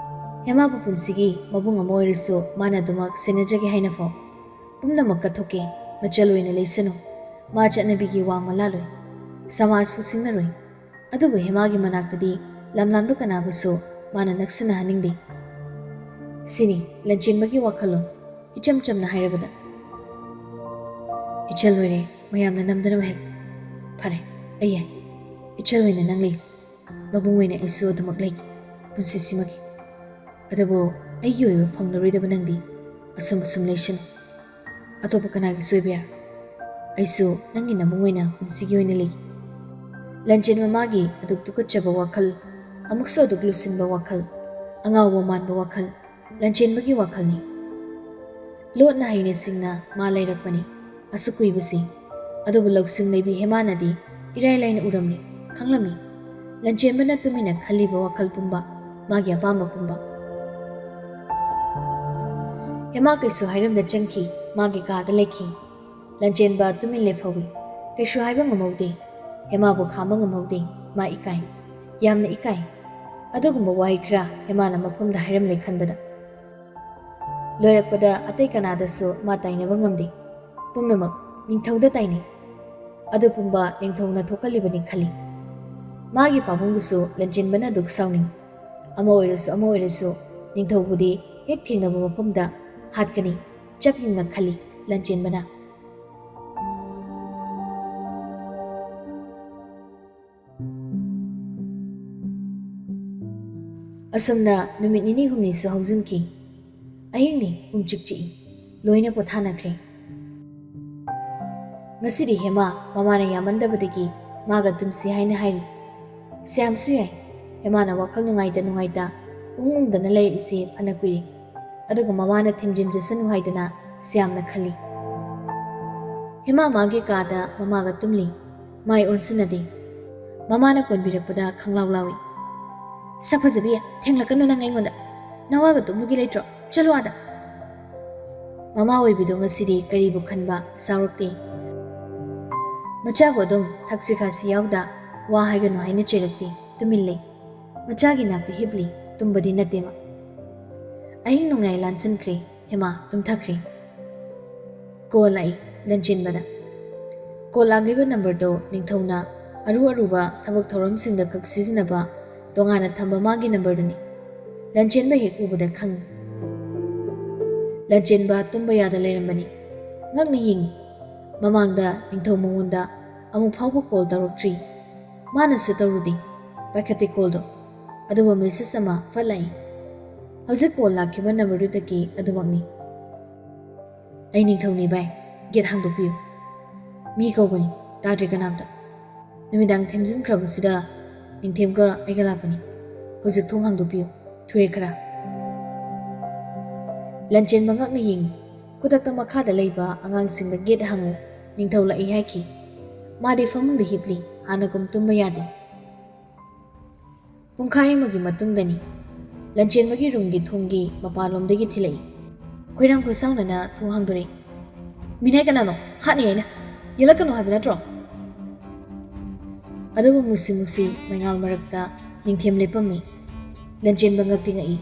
ꯍꯦꯃꯥꯕꯨ ꯄꯨꯟꯁꯤꯒꯤ ꯃꯕꯨꯡ ꯑꯃ ꯑꯣꯏꯔꯁꯨ ꯃꯥꯅ ꯑꯗꯨꯃꯛ ꯁꯦꯟꯅꯖꯒꯦ ꯍꯥꯏꯅ ꯐꯥꯎ꯫ ꯄꯨꯝꯅꯃꯛ ꯀꯠꯊꯣꯛꯀꯦ, ꯃꯆꯜ ꯑꯣꯏꯅ ꯂꯩꯁꯅꯨ꯫ ꯃꯥ ꯆꯠꯅꯕꯤꯒꯤ ꯋꯥꯡꯃ ꯂꯥꯜꯂꯣꯏ, ꯁꯃꯥꯖꯄꯨ ꯁꯤꯡꯅꯔꯣꯏ꯫ ꯑꯗꯨꯕꯨ ꯍꯦꯃꯥꯒꯤ ꯃꯅꯥꯛꯇꯗꯤ ꯂꯝꯂꯥꯟꯕ ꯀꯅꯥꯕꯨꯁꯨ ꯃꯥꯅ ꯅꯛꯁꯤꯟꯅꯍꯟꯅꯤꯡꯗꯦ꯫ ꯁꯤꯅꯤ ꯂꯟꯆꯦꯟꯕꯒꯤ ꯋꯥꯈꯜꯂꯣꯟ꯫ ꯏꯆꯝ ꯆꯝꯅ ꯍꯥꯏꯔꯕꯗ, "ꯏꯆꯜ ꯑꯣꯏꯔꯦ, ꯃꯌꯥꯝꯅ ꯅꯝꯗꯅ ꯎꯍꯜ꯫ ꯐꯔꯦ, ꯑꯩ ꯌꯥꯏ꯫ ꯏꯆꯜ ꯑꯣꯏꯅ ꯅꯪ ꯂꯩꯌꯨ꯫ ꯃꯕꯨꯡ ꯑꯣꯏꯅ ꯑꯩꯁꯨ ꯑꯗꯨꯃꯛ ꯂꯩꯒꯦ, ꯄꯨꯟꯁꯤꯁꯤꯃꯒꯤ꯫ ꯑꯗꯨꯕꯨ ꯑꯩꯒꯤ ꯑꯣꯏꯕ ꯐꯪꯂꯔꯣꯏꯗꯕ ꯅꯪꯗꯤ ꯑꯁꯨꯝ ꯑꯁꯨꯝ ꯂꯩꯁꯅꯨ꯫ ꯑꯇꯣꯞꯄ ꯀꯅꯥꯒꯤꯁꯨ ꯑꯣꯏꯕ ꯌꯥꯏ꯫ ꯑꯩꯁꯨ ꯅꯪꯒꯤ ꯅꯕꯨꯡ ꯑꯣꯏꯅ ꯄꯨꯟꯁꯤꯒꯤ ꯑꯣꯏꯅ ꯂꯩꯒꯦ꯫" ꯂꯟꯆꯦꯟꯕ ꯃꯥꯒꯤ ꯑꯗꯨꯛ ꯇꯨꯀꯠꯆꯕ ꯋꯥꯈꯜ, ꯑꯃꯨꯛꯁꯨ ꯑꯗꯨꯛ ꯂꯨꯁꯤꯟꯕ ꯋꯥꯈꯜ, ꯑꯉꯥꯎꯕ ꯃꯥꯟꯕ ꯋꯥꯈꯜ, ꯂꯟꯆꯦꯟꯕꯒꯤ ꯋꯥꯈꯜꯅꯤ꯫ ꯂꯣꯠꯅ ꯍꯩꯅ ꯁꯤꯡꯅ ꯃꯥ ꯂꯩꯔꯛꯄꯅꯤ ꯑꯁꯨꯛ ꯀꯨꯏꯕꯁꯤ꯫ ꯑꯗꯨꯕꯨ ꯂꯧꯁꯤꯡ ꯂꯩꯕꯤ ꯍꯦꯃꯥꯅꯗꯤ ꯏꯔꯥꯏ ꯂꯥꯏꯅ ꯎꯔꯝꯃꯤ, ꯈꯪꯂꯝꯃꯤ꯫ ꯂꯟꯆꯦꯟꯕꯅ ꯇꯨꯃꯤꯟꯅ ꯈꯜꯂꯤꯕ ꯋꯥꯈꯜ ꯄꯨꯝꯕ, ꯃꯥꯒꯤ ꯑꯄꯥꯝꯕ ꯄꯨꯝꯕ꯫ ꯍꯦꯃꯥ ꯀꯩꯁꯨ ꯍꯥꯏꯔꯝꯗ ꯆꯪꯈꯤ, ꯃꯥꯒꯤ ꯀꯥꯗ ꯂꯩꯈꯤ꯫ ꯂꯟꯆꯦꯟꯕ ꯇꯨꯃꯤꯟ ꯂꯦꯞꯍꯧꯏ꯫ ꯀꯩꯁꯨ ꯍꯥꯏꯕ ꯉꯝꯍꯧꯗꯦ꯫ ꯍꯦꯃꯥꯕꯨ ꯈꯥꯝꯕ ꯉꯝꯍꯧꯗꯦ꯫ ꯃꯥ ꯏꯀꯥꯏ꯫ ꯌꯥꯝꯅ ꯏꯀꯥꯏ꯫ ꯑꯗꯨꯒꯨꯝꯕ ꯋꯥꯍꯩ ꯈꯔ ꯍꯦꯃꯥꯅ ꯃꯐꯝꯗ ꯍꯥꯏꯔꯝꯂꯦ ꯈꯟꯕꯗ꯫ ꯂꯣꯏꯔꯛꯄꯗ ꯑꯇꯩ ꯀꯅꯥꯗꯁꯨ ꯃꯥ ꯇꯥꯏꯅꯕ ꯉꯝꯗꯦ꯫ ꯄꯨꯝꯅꯃꯛ ꯅꯤꯡꯊꯧꯗ ꯇꯥꯏꯅꯩ꯫ ꯑꯗꯨ ꯄꯨꯝꯕ ꯅꯤꯡꯊꯧꯅ ꯊꯣꯛꯍꯜꯂꯤꯕꯅꯤ ꯈꯜꯂꯤ꯫ ꯃꯥꯒꯤ ꯄꯥꯕꯨꯡꯕꯨꯁꯨ ꯂꯟꯆꯦꯟꯕꯅ ꯑꯗꯨꯛ ꯁꯥꯎꯅꯤꯡ꯫ ꯑꯃ ꯑꯣꯏꯔꯁꯨ ꯑꯃ ꯑꯣꯏꯔꯁꯨ ꯅꯤꯡꯊꯧꯕꯨꯗꯤ ꯍꯦꯛ ꯊꯦꯡꯅꯕ ꯃꯐꯝꯗ ꯍꯥꯠꯀꯅꯤ, ꯆꯞ ꯌꯨꯡꯅ ꯈꯜꯂꯤ ꯂꯟꯆꯦꯟꯕꯅ꯫ ꯑꯁꯨꯝꯅ ꯅꯨꯃꯤꯠ ꯅꯤꯅꯤ ꯍꯨꯝꯅꯤꯁꯨ ꯍꯧꯖꯤꯟꯈꯤ꯫ ꯑꯍꯤꯡꯅꯤ, ꯄꯨꯝꯆꯤꯛ ꯆꯤꯛꯏ꯫ ꯂꯣꯏꯅ ꯄꯣꯊꯥꯅꯈ꯭ꯔꯦ꯫ ꯉꯁꯤꯗꯤ ꯍꯦꯃꯥ ꯃꯃꯥꯅ ꯌꯥꯝꯃꯟꯗꯕꯗꯒꯤ ꯃꯥꯒ ꯇꯨꯝꯁꯤ ꯍꯥꯏꯅ ꯍꯥꯏꯔꯤ꯫ ꯁ꯭ꯌꯥꯝꯁꯨ ꯌꯥꯏ꯫ ꯍꯦꯃꯥꯅ ꯋꯥꯈꯜ ꯅꯨꯡꯉꯥꯏꯇ ꯅꯨꯡꯉꯥꯏꯇ ꯎꯪ ꯎꯪꯗꯅ ꯂꯩꯔꯛꯏꯁꯦ ꯐꯅ ꯀꯨꯏꯔꯦ꯫ ꯑꯗꯨꯒ ꯃꯃꯥꯅ ꯊꯦꯝꯖꯤꯟꯖꯁꯅꯨ ꯍꯥꯏꯗꯅ ꯁ꯭ꯌꯥꯝꯅ ꯈꯜꯂꯤ꯫ ꯍꯦꯃꯥ ꯃꯥꯒꯤ ꯀꯥꯗ ꯃꯃꯥꯒ ꯇꯨꯝꯂꯤ꯫ ꯃꯥꯏ ꯑꯣꯟꯁꯤꯟꯅꯗꯦ꯫ ꯃꯃꯥꯅ ꯀꯣꯟꯕꯤꯔꯛꯄꯗ ꯈꯪꯂꯥꯎ ꯂꯥꯎꯏ꯫ "ꯁꯛ ꯐꯖꯕꯤ, ꯊꯦꯡꯂꯛꯀꯅꯨ ꯅꯪ ꯑꯩꯉꯣꯟꯗ꯫ ꯅꯋꯥꯒ ꯇꯨꯝꯕꯒꯤ ꯂꯩꯇ꯭ꯔꯣ? ꯆꯠꯂꯣ ꯑꯥꯗ꯫" ꯃꯃꯥ ꯑꯣꯏꯕꯤꯗꯣ ꯉꯁꯤꯗꯤ ꯀꯔꯤꯕꯨ ꯈꯟꯕ ꯁꯥꯎꯔꯛꯇꯦ꯫ ꯃꯆꯥꯕꯨ ꯑꯗꯨꯝ ꯊꯛꯁꯤ ꯈꯥꯁꯤ ꯌꯥꯎꯗ ꯋꯥ ꯍꯥꯏꯒꯅꯨ ꯍꯥꯏꯅ ꯆꯩꯔꯛꯇꯦ꯫ ꯇꯨꯃꯤꯟ ꯂꯩ꯫ ꯃꯆꯥꯒꯤ ꯅꯥꯛꯇ ꯍꯤꯞꯂꯤ꯫ ꯇꯨꯝꯕꯗꯤ ꯅꯠꯇꯦ ꯃꯥ꯫ ꯑꯍꯤꯡ ꯅꯣꯡꯌꯥꯏ ꯂꯥꯟꯁꯤꯟꯈ꯭ꯔꯦ꯫ ꯍꯦꯃꯥ ꯇꯨꯝꯊꯈ꯭ꯔꯦ꯫ ꯀꯣꯜ ꯂꯥꯛꯏ ꯂꯟꯆꯦꯟꯕꯗ꯫ ꯀꯣꯜ ꯂꯥꯛꯂꯤꯕ ꯅꯝꯕꯔꯗꯣ ꯅꯤꯡꯊꯧꯅ ꯑꯔꯨ ꯑꯔꯨꯕ ꯊꯕꯛ ꯊꯧꯔꯝꯁꯤꯡꯗ ꯈꯛ ꯁꯤꯖꯤꯟꯅꯕ ꯇꯣꯉꯥꯟꯅ ꯊꯝꯕ ꯃꯥꯒꯤ ꯅꯝꯕꯔꯗꯨꯅꯤ꯫ ꯂꯟꯆꯦꯟꯕ ꯍꯦꯛ ꯎꯕꯗ ꯈꯪꯏ꯫ ꯂꯟꯆꯦꯟꯕ ꯇꯨꯝꯕ ꯌꯥꯗ ꯂꯩꯔꯝꯕꯅꯤ꯫ ꯉꯛꯅ ꯌꯦꯡꯏ꯫ ꯃꯃꯥꯡꯗ ꯅꯤꯡꯊꯧ ꯃꯉꯣꯟꯗ ꯑꯃꯨꯛ ꯐꯥꯎꯕ ꯀꯣꯜ ꯇꯧꯔꯛꯇ꯭ꯔꯤ꯫ ꯃꯥꯅꯁꯨ ꯇꯧꯔꯨꯗꯦ꯫ ꯄꯥꯏꯈꯠꯇꯦ ꯀꯣꯜꯗꯣ꯫ ꯑꯗꯨꯕꯨ ꯃꯦꯁꯦꯖ ꯑꯃ ꯐꯠ ꯂꯥꯛꯏ꯫ ꯍꯧꯖꯤꯛ ꯀꯣꯜ ꯂꯥꯛꯈꯤꯕ ꯅꯝꯕꯔꯗꯨꯗꯒꯤ ꯑꯗꯨꯃꯛꯅꯤ꯫ "ꯑꯩ ꯅꯤꯡꯊꯧꯅꯤ ꯚꯥꯏ, ꯒꯦꯠ ꯍꯥꯡꯗꯣꯛꯄꯤꯌꯨ꯫ ꯃꯤ ꯀꯧꯕꯅꯤ, ꯇꯥꯗ꯭ꯔꯤ ꯀꯅꯥꯝꯇ꯫ ꯅꯨꯃꯤꯗꯥꯡ ꯊꯦꯡꯖꯤꯟꯈ꯭ꯔꯕꯁꯤꯗ ꯅꯤꯡꯊꯦꯝꯒ ꯑꯩꯒ ꯂꯥꯛꯄꯅꯤ꯫ ꯍꯧꯖꯤꯛ ꯊꯣꯡ ꯍꯥꯡꯗꯣꯛꯄꯤꯌꯨ, ꯊꯨꯔꯦ ꯈꯔ꯫" ꯂꯟꯆꯦꯟꯕ ꯉꯛꯅ ꯌꯦꯡꯏ꯫ ꯈꯨꯗꯛꯇ ꯃꯈꯥꯗ ꯂꯩꯕ ꯑꯉꯥꯡꯁꯤꯡꯗ ꯒꯦꯠ ꯍꯥꯡꯉꯨ, ꯅꯤꯡꯊꯧ ꯂꯥꯛꯏ ꯍꯥꯏꯈꯤ꯫ ꯃꯥꯗꯤ ꯐꯃꯨꯡꯗ ꯍꯤꯞꯂꯤ, ꯍꯥꯟꯅꯒꯨꯝ ꯇꯨꯝꯕ ꯌꯥꯗꯦ꯫ ꯄꯨꯡꯈꯥꯏ ꯑꯃꯒꯤ ꯃꯇꯨꯡꯗꯅꯤ꯫ ꯂꯟꯆꯦꯟꯕꯒꯤ ꯔꯨꯝꯒꯤ ꯊꯣꯡꯒꯤ ꯃꯄꯥꯟꯂꯣꯝꯗꯒꯤ ꯊꯤꯜꯂꯛꯏ꯫ ꯈꯣꯏꯔꯥꯡ ꯈꯣꯏꯁꯥꯎꯅꯅ ꯊꯣꯡ ꯍꯥꯡꯗꯣꯔꯛꯏ꯫ "ꯃꯤꯅꯥꯏ ꯀꯅꯥꯅꯣ? ꯍꯥꯠꯅꯤ ꯍꯥꯏꯅ꯫ ꯌꯦꯜꯂꯛꯀꯅꯨ ꯍꯥꯏꯕ ꯅꯠꯇ꯭ꯔꯣ?" ꯑꯗꯨꯕꯨ ꯃꯨꯁꯤ ꯃꯨꯁꯤ ꯃꯩꯉꯥꯜ ꯃꯔꯛꯇ ꯅꯤꯡꯊꯦꯝ ꯂꯦꯞꯄꯝꯃꯤ꯫ ꯂꯟꯆꯦꯟꯕ ꯉꯛꯇꯤ ꯉꯛꯏ,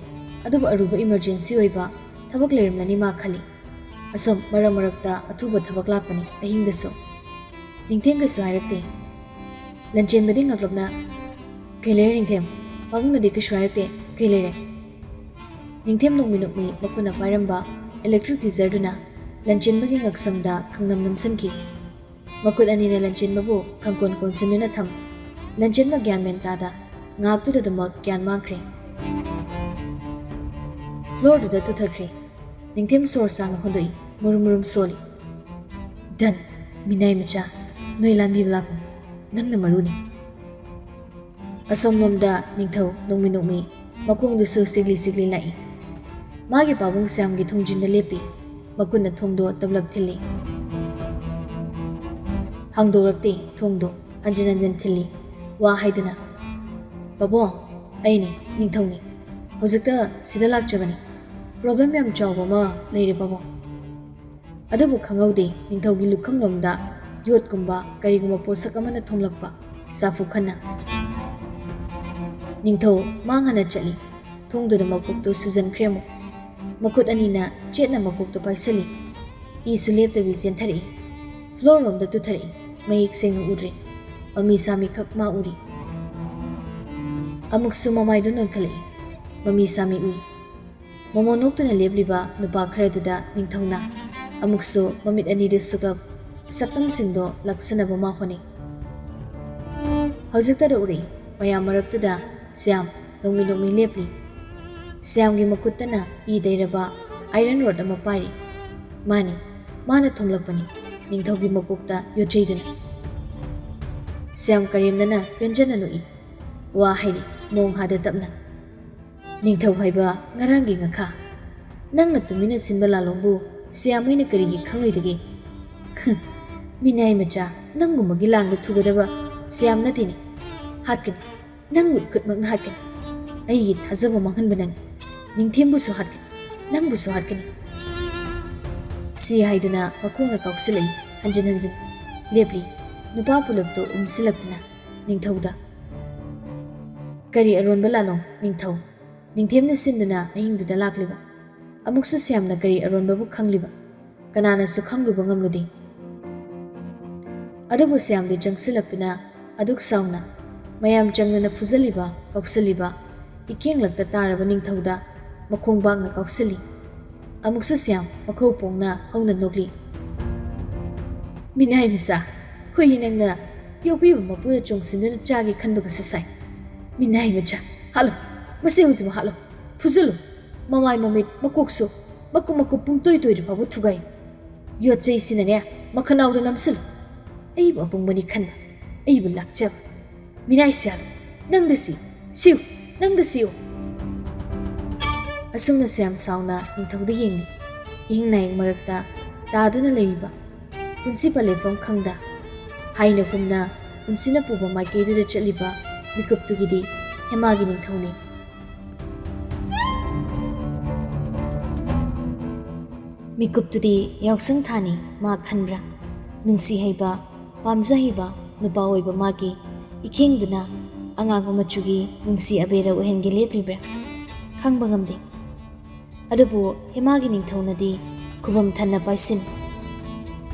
ꯑꯗꯨꯕꯨ ꯑꯔꯨꯕ ꯏꯃꯔꯖꯦꯟꯁꯤ ꯑꯣꯏꯕ ꯊꯕꯛ ꯂꯩꯔꯝꯂꯅꯤ ꯃꯥ ꯈꯜꯂꯤ꯫ ꯑꯁꯣꯝ ꯃꯔꯛ ꯃꯔꯛꯇ ꯑꯊꯨꯕ ꯊꯕꯛ ꯂꯥꯛꯄꯅꯤ ꯑꯍꯤꯡꯗꯁꯨ꯫ ꯅꯤꯡꯊꯦꯝ ꯀꯩꯁꯨ ꯍꯥꯏꯔꯛꯇꯦ꯫ ꯂꯟꯆꯦꯟꯕꯗꯤ ꯉꯛꯂꯞꯅ, "ꯀꯩ ꯂꯩꯔꯦ ꯅꯤꯡꯊꯦꯝ? ꯄꯥꯕꯨꯡꯅꯗꯤ ꯀꯩꯁꯨ ꯍꯥꯏꯔꯛꯇꯦ, ꯀꯩ ꯂꯩꯔꯦ?" ꯅꯤꯡꯊꯦꯝ ꯅꯣꯛꯃꯤ ꯅꯣꯛꯃꯤ ꯃꯈꯨꯠꯅ ꯄꯥꯏꯔꯝꯕ electric teaser ꯗꯨꯅ ꯂꯟꯆꯦꯟꯕꯒꯤ ꯉꯛꯁꯝꯗ ꯈꯪꯅꯝ ꯅꯝꯁꯤꯟꯈꯤ꯫ ꯃꯈꯨꯠ ꯑꯅꯤꯅ ꯂꯟꯆꯦꯟꯕꯕꯨ ꯈꯪꯀꯣꯟ ꯀꯣꯟꯁꯤꯟꯗꯨꯅ ꯊꯝ꯫ ꯂꯟꯆꯦꯟꯕ ꯒ꯭ꯌꯥꯟ ꯃꯦꯟ ꯇꯥꯗ ꯉꯥꯏꯍꯥꯛꯇꯨꯗ ꯑꯗꯨꯃꯛ ꯒ꯭ꯌꯥꯟ ꯃꯥꯡꯈ꯭ꯔꯦ꯫ Floor ꯗꯨꯗ ꯇꯨꯊꯈ꯭ꯔꯦ꯫ ꯅꯤꯡꯊꯦꯝ ꯁꯣꯔ ꯁꯥꯡꯅ ꯍꯣꯟꯗꯣꯛꯏ꯫ ꯃꯨꯔꯨꯝ ꯃꯨꯔꯨꯝ ꯁꯣꯜꯂꯤ꯫ "ꯗꯟ! ꯃꯤꯅꯥꯏ ꯃꯆꯥ, ꯅꯣꯏ ꯂꯥꯟꯕꯤꯕ ꯂꯥꯛꯄꯅꯤ꯫ ꯅꯪꯅ ꯃꯔꯨꯅꯤ꯫" ꯑꯁꯣꯝꯂꯣꯝꯗ ꯅꯤꯡꯊꯧ ꯅꯣꯡꯃꯤ ꯅꯣꯡꯃꯤ ꯃꯈꯣꯡꯗꯨꯁꯨ ꯁꯤꯛꯂꯤ ꯁꯤꯛꯂꯤ ꯂꯥꯛꯏ꯫ ꯃꯥꯒꯤ ꯄꯥꯕꯨꯡ ꯁ꯭ꯌꯥꯝꯒꯤ ꯊꯣꯡꯖꯤꯟꯗ ꯂꯦꯞꯄꯤ꯫ ꯃꯈꯨꯠꯅ ꯊꯣꯡꯗꯣ ꯇꯞꯂꯞ ꯊꯤꯜꯂꯤ꯫ ꯍꯥꯡꯗꯣꯔꯛꯇꯦ ꯊꯣꯡꯗꯣ꯫ ꯍꯟꯖꯤꯟ ꯍꯟꯖꯤꯟ ꯊꯤꯜꯂꯤ꯫ ꯋꯥ ꯍꯥꯏꯗꯨꯅ, "ꯄꯥꯕꯨꯡ, ꯑꯩꯅꯤ, ꯅꯤꯡꯊꯧꯅꯤ꯫ ꯍꯧꯖꯤꯛꯇ ꯁꯤꯗ ꯂꯥꯛꯆꯕꯅꯤ꯫ Problem ꯌꯥꯝ ꯆꯥꯎꯕ ꯑꯃ ꯂꯩꯔꯦ ꯄꯥꯕꯨꯡ꯫" ꯑꯗꯨꯕꯨ ꯈꯪꯍꯧꯗꯦ ꯅꯤꯡꯊꯧꯒꯤ ꯂꯨꯈꯝꯂꯣꯝꯗ ꯌꯣꯠꯀꯨꯝꯕ ꯀꯔꯤꯒꯨꯝꯕ ꯄꯣꯠꯁꯛ ꯑꯃꯅ ꯊꯣꯝꯂꯛꯄ꯫ ꯁꯥꯐꯨ ꯈꯟꯅ꯫ ꯅꯤꯡꯊꯧ ꯃꯥꯡ ꯍꯟꯅ ꯆꯠꯂꯤ꯫ ꯊꯣꯡꯗꯨꯗ ꯃꯀꯣꯛꯇꯨ ꯁꯨꯖꯟꯈ꯭ꯔꯦ ꯑꯃꯨꯛ꯫ ꯃꯈꯨꯠ ꯑꯅꯤꯅ ꯆꯦꯠꯅ ꯃꯀꯣꯛꯇꯨ ꯄꯥꯏꯁꯤꯜꯂꯤ꯫ ꯏꯁꯨ ꯂꯦꯞꯇꯕꯤ ꯆꯦꯟꯊꯔꯛꯏ꯫ Floor ꯔꯣꯝꯗ ꯇꯨꯊꯔꯛꯏ꯫ ꯃꯌꯦꯛ ꯁꯦꯡꯅ ꯎꯗ꯭ꯔꯦ꯫ ꯃꯃꯤ ꯁꯥꯃꯤ ꯈꯛ ꯃꯥ ꯎꯔꯤ꯫ ꯑꯃꯨꯛꯁꯨ ꯃꯃꯥꯏꯗꯨ ꯅꯣꯟꯈꯠꯂꯛꯏ꯫ ꯃꯃꯤ ꯁꯥꯃꯤ ꯎꯏ꯫ ꯃꯃꯣꯟ ꯅꯣꯛꯇꯨꯅ ꯂꯦꯞꯂꯤꯕ ꯅꯨꯄꯥ ꯈꯔꯗꯨꯗ ꯅꯤꯡꯊꯧꯅ ꯑꯃꯨꯛꯁꯨ ꯃꯃꯤꯠ ꯑꯅꯤꯗꯨ ꯁꯨꯛꯂꯞ ꯁꯛꯇꯝꯁꯤꯡꯗꯣ ꯂꯥꯛꯁꯤꯟꯅꯕ ꯃꯥ ꯍꯣꯠꯅꯩ꯫ ꯍꯧꯖꯤꯛꯇꯗ ꯎꯔꯛꯏ꯫ ꯃꯌꯥꯝ ꯃꯔꯛꯇꯨꯗ ꯁ꯭ꯌꯥꯝ ꯅꯣꯡꯃꯤ ꯅꯣꯡꯃꯤ ꯂꯦꯞꯂꯤ꯫ ꯁ꯭ꯌꯥꯝꯒꯤ ꯃꯈꯨꯠꯇꯅ ꯏ ꯇꯩꯔꯕ iron rod ꯑꯃ ꯄꯥꯏꯔꯤ꯫ ꯃꯥꯅꯤ, ꯃꯥꯅ ꯊꯣꯝꯂꯛꯄꯅꯤ ꯅꯤꯡꯊꯧꯒꯤ ꯃꯀꯣꯛꯇ ꯌꯣꯠꯆꯩꯗꯨꯅ꯫ ꯁ꯭ꯌꯥꯝ ꯀꯔꯦꯝꯅꯅ ꯄꯦꯟꯖꯅ ꯅꯣꯛꯏ꯫ ꯋꯥ ꯍꯥꯏꯔꯤ ꯃꯣꯡ ꯍꯥꯗ ꯇꯞꯅ꯫ "ꯅꯤꯡꯊꯧ ꯍꯥꯏꯕ ꯉꯔꯥꯡꯒꯤ ꯉꯥꯈꯥ꯫ ꯅꯪꯅ ꯇꯨꯃꯤꯟꯅ ꯁꯤꯟꯕ ꯂꯥꯂꯣꯡꯕꯨ ꯁ꯭ꯌꯥꯝ ꯍꯣꯏꯅ ꯀꯔꯤꯒꯤ ꯈꯪꯂꯣꯏꯗꯒꯦ? ꯍꯨꯝ, ꯃꯤꯅꯥꯏ ꯃꯆꯥ, ꯅꯪꯒꯨꯝꯕꯒꯤ ꯂꯥꯡꯗ ꯊꯨꯒꯗꯕ ꯁ꯭ꯌꯥꯝ ꯅꯠꯇꯦꯅꯦ꯫ ꯍꯥꯠꯀꯅꯤ, ꯅꯪꯕꯨ ꯏꯈꯨꯠꯃꯛꯅ ꯍꯥꯠꯀꯅꯤ꯫ ꯑꯩꯒꯤ ꯊꯥꯖꯕ ꯃꯥꯡꯍꯟꯕ ꯅꯪ꯫ ꯅꯤꯡꯊꯦꯝꯕꯨꯁꯨ ꯍꯥꯠꯀꯅꯤ, ꯅꯪꯕꯨꯁꯨ ꯍꯥꯠꯀꯅꯤ꯫" ꯁꯤ ꯍꯥꯏꯗꯨꯅ ꯃꯈꯣꯡꯅ ꯀꯥꯎꯁꯤꯜꯂꯛꯏ ꯍꯟꯖꯤꯟ ꯍꯟꯖꯤꯟ꯫ ꯂꯦꯞꯂꯤ꯫ ꯅꯨꯄꯥ ꯄꯨꯂꯞꯇꯨ ꯎꯝꯁꯤꯜꯂꯛꯇꯨꯅ ꯅꯤꯡꯊꯧꯗ꯫ "ꯀꯔꯤ ꯑꯔꯣꯟꯕ ꯂꯥꯂꯣꯡ ꯅꯤꯡꯊꯧ? ꯅꯤꯡꯊꯦꯝꯅ ꯁꯤꯟꯗꯨꯅ ꯑꯍꯤꯡꯗꯨꯗ ꯂꯥꯛꯂꯤꯕ?" ꯑꯃꯨꯛꯁꯨ ꯁ꯭ꯌꯥꯝꯅ ꯀꯔꯤ ꯑꯔꯣꯟꯕꯕꯨ ꯈꯪꯂꯤꯕ? ꯀꯅꯥꯅꯁꯨ ꯈꯪꯂꯨꯕ ꯉꯝꯂꯨꯗꯦ꯫ ꯑꯗꯨꯕꯨ ꯁ꯭ꯌꯥꯝꯗꯤ ꯆꯪꯁꯤꯜꯂꯛꯇꯨꯅ ꯑꯗꯨꯛ ꯁꯥꯎꯅ, ꯃꯌꯥꯝ ꯆꯪꯗꯅ ꯐꯨꯖꯜꯂꯤꯕ, ꯀꯧꯁꯜꯂꯤꯕ, ꯏꯀꯦꯡꯂꯛꯇ ꯇꯥꯔꯕ ꯅꯤꯡꯊꯧꯗ ꯃꯈꯣꯡꯕꯥꯛꯅ ꯀꯥꯎꯁꯤꯜꯂꯤ꯫ ꯑꯃꯨꯛꯁꯨ ꯁ꯭ꯌꯥꯝ ꯃꯈꯧ ꯄꯣꯡꯅ ꯍꯧꯅ ꯅꯣꯛꯂꯤ꯫ "ꯃꯤꯅꯥꯏ ꯃꯆꯥ, ꯍꯨꯏ ꯅꯪꯅ ꯌꯣꯛꯄꯤꯕ ꯃꯄꯨꯅ ꯆꯣꯡꯁꯤꯟꯗꯨꯅ ꯆꯥꯒꯦ ꯈꯟꯕꯒꯁꯨ ꯁꯥꯏ꯫ ꯃꯤꯅꯥꯏ ꯃꯆꯥ, ꯍꯥꯠꯂꯣ, ꯃꯁꯤ ꯍꯧꯖꯤꯛꯃꯛ ꯍꯥꯠꯂꯣ, ꯐꯨꯖꯜꯂꯨ꯫ ꯃꯃꯥꯏ ꯃꯃꯤꯠ ꯃꯀꯣꯛꯁꯨ ꯃꯀꯨꯞ ꯃꯀꯨꯞ ꯄꯨꯡꯇꯣꯏ ꯇꯣꯏꯔ ꯐꯥꯎꯕ ꯊꯨꯒꯥꯏ꯫ ꯌꯣꯠ ꯆꯩꯁꯤꯅꯅꯦ ꯃꯈꯅꯥꯎꯗ ꯅꯝꯁꯤꯜꯂꯨ꯫ ꯑꯩꯕꯨ ꯑꯄꯪꯕꯅꯤ ꯈꯟꯕ, ꯑꯩꯕꯨ ꯂꯥꯛꯆꯕ꯫ ꯃꯤꯅꯥꯏ ꯁ꯭ꯌꯥꯝ, ꯅꯪꯗ ꯁꯤꯌꯨ, ꯁꯤꯌꯨ, ꯅꯪꯗ ꯁꯤꯌꯨ!" ꯑꯁꯨꯝꯅ ꯁ꯭ꯌꯥꯝ ꯁꯥꯎꯅ ꯅꯤꯡꯊꯧꯗ ꯌꯦꯡꯂꯤ꯫ ꯏꯍꯤꯡ ꯅꯥꯌꯦꯡ ꯃꯔꯛꯇ ꯇꯥꯗꯨꯅ ꯂꯩꯔꯤꯕ, ꯄꯨꯟꯁꯤ ꯄꯂꯦꯐꯝ ꯈꯪꯗ, ꯍꯥꯏꯅ ꯍꯨꯝꯅ ꯄꯨꯟꯁꯤꯅ ꯄꯨꯕ ꯃꯥꯏꯀꯩꯗꯨꯗ ꯆꯠꯂꯤꯕ ꯃꯤꯀꯨꯞꯇꯨꯒꯤꯗꯤ ꯍꯦꯃꯥꯒꯤ ꯅꯤꯡꯊꯧꯅꯤ꯫ ꯃꯤꯀꯨꯞꯇꯨꯗꯤ ꯌꯥꯎꯁꯪ ꯊꯥꯅꯤ꯫ ꯃꯥ ꯈꯟꯕ꯭ꯔꯥ? ꯅꯨꯡꯁꯤ ꯍꯩꯕ, ꯄꯥꯝꯖ ꯍꯩꯕ ꯅꯨꯄꯥ ꯑꯣꯏꯕ ꯃꯥꯒꯤ ꯏꯈꯦꯡꯗꯨꯅ ꯑꯉꯥꯡꯕ ꯃꯆꯨꯒꯤ ꯅꯨꯡꯁꯤ ꯑꯕꯦꯔ ꯑꯣꯏꯍꯟꯒꯦ ꯂꯦꯞꯂꯤꯕ꯭ꯔꯥ? ꯈꯪꯕ ꯉꯝꯗꯦ꯫ ꯑꯗꯨꯕꯨ ꯍꯦꯃꯥꯒꯤ ꯅꯤꯡꯊꯧꯅꯗꯤ ꯈꯨꯕꯝ ꯊꯟꯅ ꯄꯥꯏꯁꯤꯟ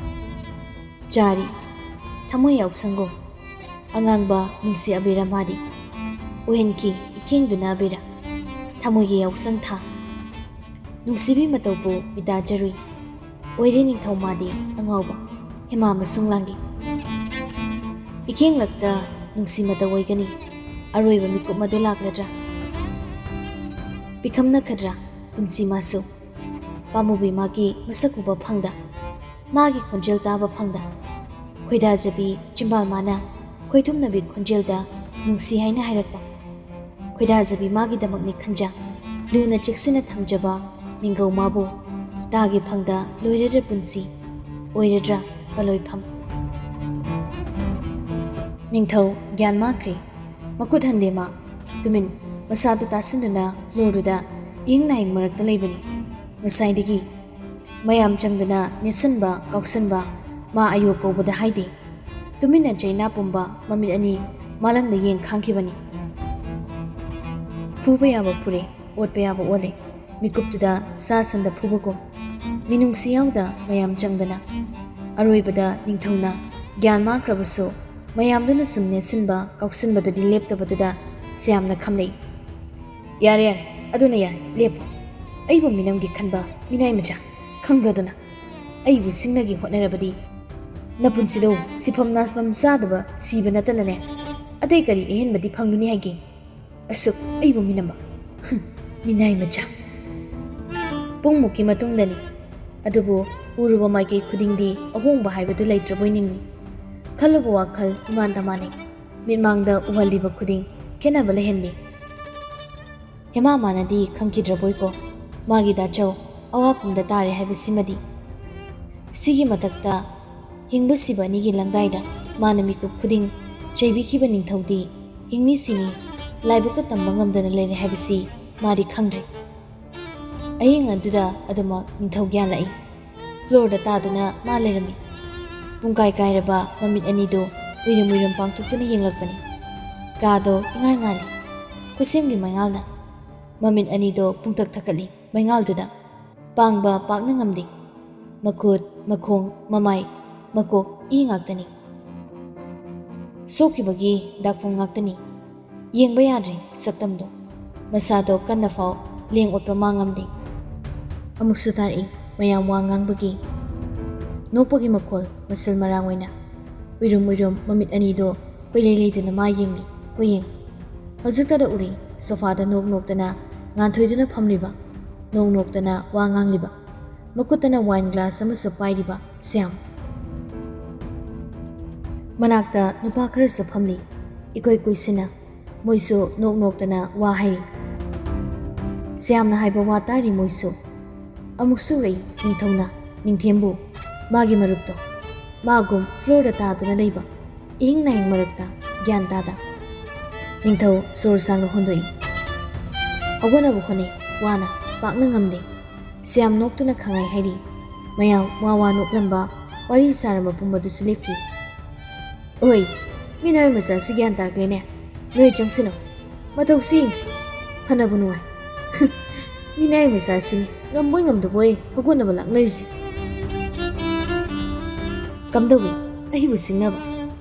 ꯆꯥꯔꯤ꯫ ꯊꯃꯣꯏ ꯌꯥꯎꯁꯪꯒꯨꯝ ꯑꯉꯥꯡꯕ ꯅꯨꯡꯁꯤ ꯑꯕꯦꯔ ꯃꯥꯗꯤ ꯑꯣꯏꯍꯟꯈꯤ ꯏꯈꯦꯡꯗꯨꯅ ꯑꯕꯦꯔ꯫ ꯊꯃꯣꯏꯒꯤ ꯌꯥꯎꯁꯪ ꯊꯥ꯫ ꯅꯨꯡꯁꯤꯕꯤ ꯃꯇꯧꯕꯨ ꯃꯤꯇꯥꯖꯔꯨꯏ꯫ ꯑꯣꯏꯔꯦ ꯅꯤꯡꯊꯧ ꯃꯥꯗꯤ ꯑꯉꯥꯎꯕ꯫ ꯍꯦꯃꯥ ꯃꯁꯨꯡ ꯂꯥꯡꯒꯤ꯫ ꯏꯀꯦꯡꯂꯛꯇ ꯅꯨꯡꯁꯤ ꯃꯇꯧ ꯑꯣꯏꯒꯅꯤ꯫ ꯑꯔꯣꯏꯕ ꯃꯤꯀꯨꯞ ꯑꯗꯨ ꯂꯥꯛꯂꯗ꯭ꯔꯥ? ꯄꯤꯈꯝꯅꯈꯗ꯭ꯔꯥ ꯄꯨꯟꯁꯤ ꯃꯥꯁꯨ? ꯄꯥꯝꯃꯨꯕꯤ ꯃꯥꯒꯤ ꯃꯁꯛ ꯎꯕ ꯐꯪꯗ, ꯃꯥꯒꯤ ꯈꯣꯟꯖꯦꯜ ꯇꯥꯕ ꯐꯪꯗ, ꯈꯣꯏꯗꯥꯖꯕꯤ ꯆꯤꯝꯕꯥꯜ ꯃꯥꯅ ꯈꯣꯏꯊꯨꯝꯅꯕꯤ ꯈꯣꯟꯖꯦꯜꯗ ꯅꯨꯡꯁꯤ ꯍꯥꯏꯅ ꯍꯥꯏꯔꯛꯄ꯫ ꯈꯣꯏꯗꯥꯖꯕꯤ ꯃꯥꯒꯤꯗꯃꯛꯅꯤ ꯈꯟꯖ, ꯂꯨꯅ ꯆꯦꯛꯁꯤꯟꯅ ꯊꯝꯖꯕ ꯃꯤꯡꯒꯧ ꯃꯥꯕꯨ ꯇꯥꯒꯦ ꯐꯪꯗ ꯂꯣꯏꯔꯗ꯭ꯔ ꯄꯨꯟꯁꯤ, ꯑꯣꯏꯔꯗ꯭ꯔ ꯄꯂꯣꯏꯐꯝ꯫ ꯅꯤꯡꯊꯧ ꯒ꯭ꯌꯥꯟ ꯃꯥꯡꯈ꯭ꯔꯦ꯫ ꯃꯈꯨꯠ ꯍꯟꯗꯦ ꯃꯥ꯫ ꯇꯨꯃꯤꯟ, ꯃꯁꯥꯗꯨ ꯇꯥꯁꯤꯟꯗꯨꯅ ꯐ꯭ꯂꯣꯔꯗꯨꯗ ꯏꯍꯤꯡ ꯅꯥꯍꯤꯡ ꯃꯔꯛꯇ ꯂꯩꯕꯅꯤ꯫ ꯉꯁꯥꯏꯗꯒꯤ ꯃꯌꯥꯝ ꯆꯪꯗꯅ ꯅꯦꯠꯁꯟꯕ, ꯀꯥꯎꯁꯟꯕ, ꯃꯥ ꯑꯌꯣ ꯀꯧꯕꯗ ꯍꯥꯏꯗꯦ꯫ ꯇꯨꯃꯤꯟꯅ ꯆꯩꯅꯥ ꯄꯨꯝꯕ ꯃꯃꯤꯠ ꯑꯅꯤ ꯃꯥꯂꯪꯗ ꯌꯦꯡ ꯈꯥꯡꯈꯤꯕꯅꯤ꯫ ꯐꯨꯕ ꯌꯥꯕ ꯐꯨꯔꯦ, ꯑꯣꯠꯄ ꯌꯥꯕ ꯑꯣꯠꯂꯦ꯫ ꯃꯤꯀꯨꯞꯇꯨꯗ ꯁꯥ ꯁꯟꯗ ꯐꯨꯕꯒꯨꯝ ꯃꯤꯅꯨꯡꯁꯤ ꯌꯥꯎꯗ ꯃꯌꯥꯝ ꯆꯪꯗꯅ꯫ ꯑꯔꯣꯏꯕꯗ ꯅꯤꯡꯊꯧꯅ ꯒ꯭ꯌꯥꯟ ꯃꯥꯡꯈ꯭ꯔꯕꯁꯨ ꯃꯌꯥꯝꯗꯨꯅ ꯁꯨꯝ ꯅꯦꯠꯁꯤꯟꯕ ꯀꯥꯎꯁꯤꯟꯕꯗꯨꯗꯤ ꯂꯦꯞꯇꯕꯗꯨꯗ ꯁ꯭ꯌꯥꯝꯅ ꯈꯝꯂꯛꯏ꯫ "ꯌꯥꯔꯦ, ꯌꯥꯔꯦ, ꯑꯗꯨꯅ ꯌꯥꯔꯦ, ꯂꯦꯞꯄꯣ꯫ ꯑꯩꯕꯨ ꯃꯤꯅꯝꯒꯤ ꯈꯟꯕ ꯃꯤꯅꯥꯏ ꯃꯆꯥ, ꯈꯪꯕ꯭ꯔꯥ ꯑꯗꯨꯅ? ꯑꯩꯕꯨ ꯁꯤꯡꯅꯒꯤ ꯍꯣꯠꯅꯔꯕꯗꯤ ꯅꯄꯨꯟꯁꯤꯗꯣ ꯁꯤꯐꯝ ꯅꯥꯐꯝ ꯆꯥꯗꯕ ꯁꯤꯕ ꯅꯠꯇꯅꯅꯦ, ꯑꯇꯩ ꯀꯔꯤ ꯑꯍꯦꯟꯕꯗꯤ ꯐꯪꯂꯨꯅꯤ ꯍꯥꯏꯒꯦ? ꯑꯁꯨꯛ ꯑꯩꯕꯨ ꯃꯤꯅꯝꯕ, ꯍꯨꯝ, ꯃꯤꯅꯥꯏ ꯃꯆꯥ!" ꯄꯨꯡꯃꯨꯛꯀꯤ ꯃꯇꯨꯡꯗꯅꯤ꯫ ꯑꯗꯨꯕꯨ ꯎꯔꯨꯕ ꯃꯥꯏꯀꯩ ꯈꯨꯗꯤꯡꯗꯤ ꯑꯍꯣꯡꯕ ꯍꯥꯏꯕꯗꯨ ꯂꯩꯇ꯭ꯔꯕꯣꯏ ꯅꯤꯡꯏ꯫ ꯈꯜꯂꯨꯕ ꯋꯥꯈꯜ ꯏꯃꯥꯟ ꯇꯃꯥꯟꯅꯩ꯫ ꯃꯤꯠꯃꯥꯡꯗ ꯎꯍꯜꯂꯤꯕ ꯈꯨꯗꯤꯡ ꯈꯦꯠꯅꯕ ꯂꯩꯍꯜꯂꯤ꯫ ꯍꯦꯃꯥ ꯃꯥꯅꯗꯤ ꯈꯪꯈꯤꯗ꯭ꯔꯕꯣꯏꯀꯣ ꯃꯥꯒꯤ ꯗꯥꯆꯧ ꯑꯋꯥꯐꯝꯗ ꯇꯥꯔꯦ ꯍꯥꯏꯕꯁꯤꯃꯗꯤ꯫ ꯁꯤꯒꯤ ꯃꯊꯛꯇ ꯍꯤꯡꯕ ꯁꯤꯕ ꯑꯅꯤꯒꯤ ꯂꯪꯗꯥꯏꯗ ꯃꯥꯅ ꯃꯤꯀꯨꯞ ꯈꯨꯗꯤꯡ ꯆꯩꯕꯤꯈꯤꯕ ꯅꯤꯡꯊꯧꯗꯤ ꯍꯤꯡꯃꯤꯁꯤꯡꯒꯤ ꯂꯥꯏꯕꯛꯇ ꯇꯝꯕ ꯉꯝꯗꯅ ꯂꯩꯔꯦ ꯍꯥꯏꯕꯁꯤ ꯃꯥꯗꯤ ꯈꯪꯗ꯭ꯔꯦ꯫ ꯑꯍꯤꯡ ꯑꯗꯨꯗ ꯑꯗꯨꯃꯛ ꯅꯤꯡꯊꯧ ꯒ꯭ꯌꯥꯟ ꯂꯥꯛꯏ꯫ ꯐ꯭ꯂꯣꯔꯗ ꯇꯥꯗꯨꯅ ꯃꯥ ꯂꯩꯔꯝꯃꯤ꯫ ꯄꯨꯡꯀꯥꯏ ꯀꯥꯏꯔꯕ ꯃꯃꯤꯠ ꯑꯅꯤꯗꯨ ꯎꯏꯔꯨꯝ ꯎꯏꯔꯨꯝ ꯄꯥꯡꯊꯣꯛꯇꯨꯅ ꯌꯦꯡꯂꯛꯄꯅꯤ꯫ ꯀꯥꯗꯣ ꯏꯉꯥꯟ ꯉꯥꯜꯂꯤ꯫ ꯈꯨꯠꯁꯦꯝꯒꯤ ꯃꯩꯉꯥꯜꯅ ꯃꯃꯤꯠ ꯑꯅꯤꯗꯣ ꯄꯨꯡꯇꯛ ꯊꯛꯀꯠꯂꯤ꯫ ꯃꯩꯉꯥꯜꯗꯨꯗ ꯄꯥꯡꯕ ꯄꯥꯛꯅ ꯉꯝꯗꯦ꯫ ꯃꯈꯨꯠ, ꯃꯈꯣꯡ, ꯃꯃꯥꯏ, ꯃꯀꯣꯛ ꯏ ꯉꯥꯛꯇꯅꯤ꯫ ꯁꯣꯛꯈꯤꯕꯒꯤ ꯗꯥꯛꯐꯝ ꯉꯥꯛꯇꯅꯤ꯫ ꯌꯦꯡꯕ ꯌꯥꯗ꯭ꯔꯦ ꯁꯛꯇꯝꯗꯣ꯫ ꯃꯁꯥꯗꯣ ꯀꯟꯅ ꯐꯥꯎ ꯂꯦꯡ ꯑꯣꯠꯄ ꯃꯥ ꯉꯝꯗꯦ꯫ ꯑꯃꯨꯛꯁꯨ ꯇꯥꯔꯛꯏ ꯃꯌꯥꯝ ꯋꯥ ꯉꯥꯡꯕꯒꯤ, ꯅꯣꯛꯄꯒꯤ ꯃꯈꯣꯜ ꯃꯁꯤꯜ ꯃꯔꯥꯡ ꯑꯣꯏꯅ꯫ ꯎꯏꯔꯨꯝ ꯎꯏꯔꯨꯝ ꯃꯃꯤꯠ ꯑꯅꯤꯗꯣ ꯀꯣꯏꯂꯩ ꯂꯩꯗꯨꯅ ꯃꯥ ꯌꯦꯡꯂꯤ, ꯀꯣꯏꯌꯦꯡ꯫ ꯍꯧꯖꯤꯛꯇꯗ ꯎꯔꯤ ꯁꯣꯐꯥꯗ ꯅꯣꯛ ꯅꯣꯛꯇꯅ ꯉꯥꯟꯊꯣꯏꯗꯨꯅ ꯐꯝꯂꯤꯕ, ꯅꯣꯛ ꯅꯣꯛꯇꯅ ꯋꯥ ꯉꯥꯡꯂꯤꯕ, ꯃꯈꯨꯠꯇꯅ ꯋꯥꯏꯟ ꯒ꯭ꯂꯥꯁ ꯑꯃꯁꯨ ꯄꯥꯏꯔꯤꯕ ꯁ꯭ꯌꯥꯝ꯫ ꯃꯅꯥꯛꯇ ꯅꯨꯄꯥ ꯈꯔꯁꯨ ꯐꯝꯂꯤ, ꯏꯀꯣꯏ ꯀꯣꯏꯁꯤꯟꯅ꯫ ꯃꯣꯏꯁꯨ ꯅꯣꯛ ꯅꯣꯛꯇꯅ ꯋꯥ ꯍꯥꯏꯔꯤ꯫ ꯁ꯭ꯌꯥꯝꯅ ꯍꯥꯏꯕ ꯋꯥ ꯇꯥꯔꯤ ꯃꯣꯏꯁꯨ꯫ ꯑꯃꯨꯛꯁꯨ ꯎꯔꯛꯏ ꯅꯤꯡꯊꯧꯅ ꯅꯤꯡꯊꯦꯝꯕꯨ, ꯃꯥꯒꯤ ꯃꯔꯨꯞꯇꯣ꯫ ꯃꯥꯒꯨꯝ ꯐ꯭ꯂꯣꯔꯗ ꯇꯥꯗꯨꯅ ꯂꯩꯕ, ꯏꯍꯤꯡ ꯅꯥꯍꯤꯡ ꯃꯔꯛꯇ ꯒ꯭ꯌꯥꯟ ꯇꯥꯗ꯫ ꯅꯤꯡꯊꯧ ꯁꯣꯔ ꯁꯥꯡꯅ ꯍꯣꯟꯗꯣꯛꯏ꯫ ꯍꯧꯒꯠꯅꯕ ꯍꯣꯠꯅꯩ, ꯋꯥꯅ, ꯄꯥꯛꯅ ꯉꯝꯗꯦ꯫ ꯁ꯭ꯌꯥꯝ ꯅꯣꯛꯇꯨꯅ ꯈꯪꯍꯥꯏ ꯍꯥꯏꯔꯤ꯫ ꯃꯌꯥꯝ ꯋꯥ ꯋꯥ ꯅꯣꯛꯂꯝꯕ, ꯋꯥꯔꯤ ꯁꯥꯔꯝꯕ ꯄꯨꯝꯕꯗꯨꯁꯨ ꯂꯦꯞꯈꯤ꯫ "ꯑꯣꯏ, ꯃꯤꯅꯥꯏ ꯃꯆꯥꯁꯤ ꯒ꯭ꯌꯥꯟ ꯇꯥꯔꯛꯂꯦꯅꯦ꯫ ꯅꯣꯏ ꯆꯪꯁꯤꯅꯣ꯫ ꯃꯇꯧꯁꯤ ꯌꯦꯡꯁꯤ꯫ ꯐꯅꯕꯨ ꯅꯨꯡꯉꯥꯏ꯫" ꯃꯤꯅꯥꯏ ꯃꯆꯥꯁꯤꯅꯤ ꯉꯝꯕꯣꯏ ꯉꯝꯗꯕꯣꯏ ꯍꯧꯒꯠꯅꯕ ꯂꯥꯛꯅꯔꯤꯁꯦ꯫ ꯀꯝꯗꯧꯏ? ꯑꯩꯕꯨ ꯁꯤꯡꯅꯕ,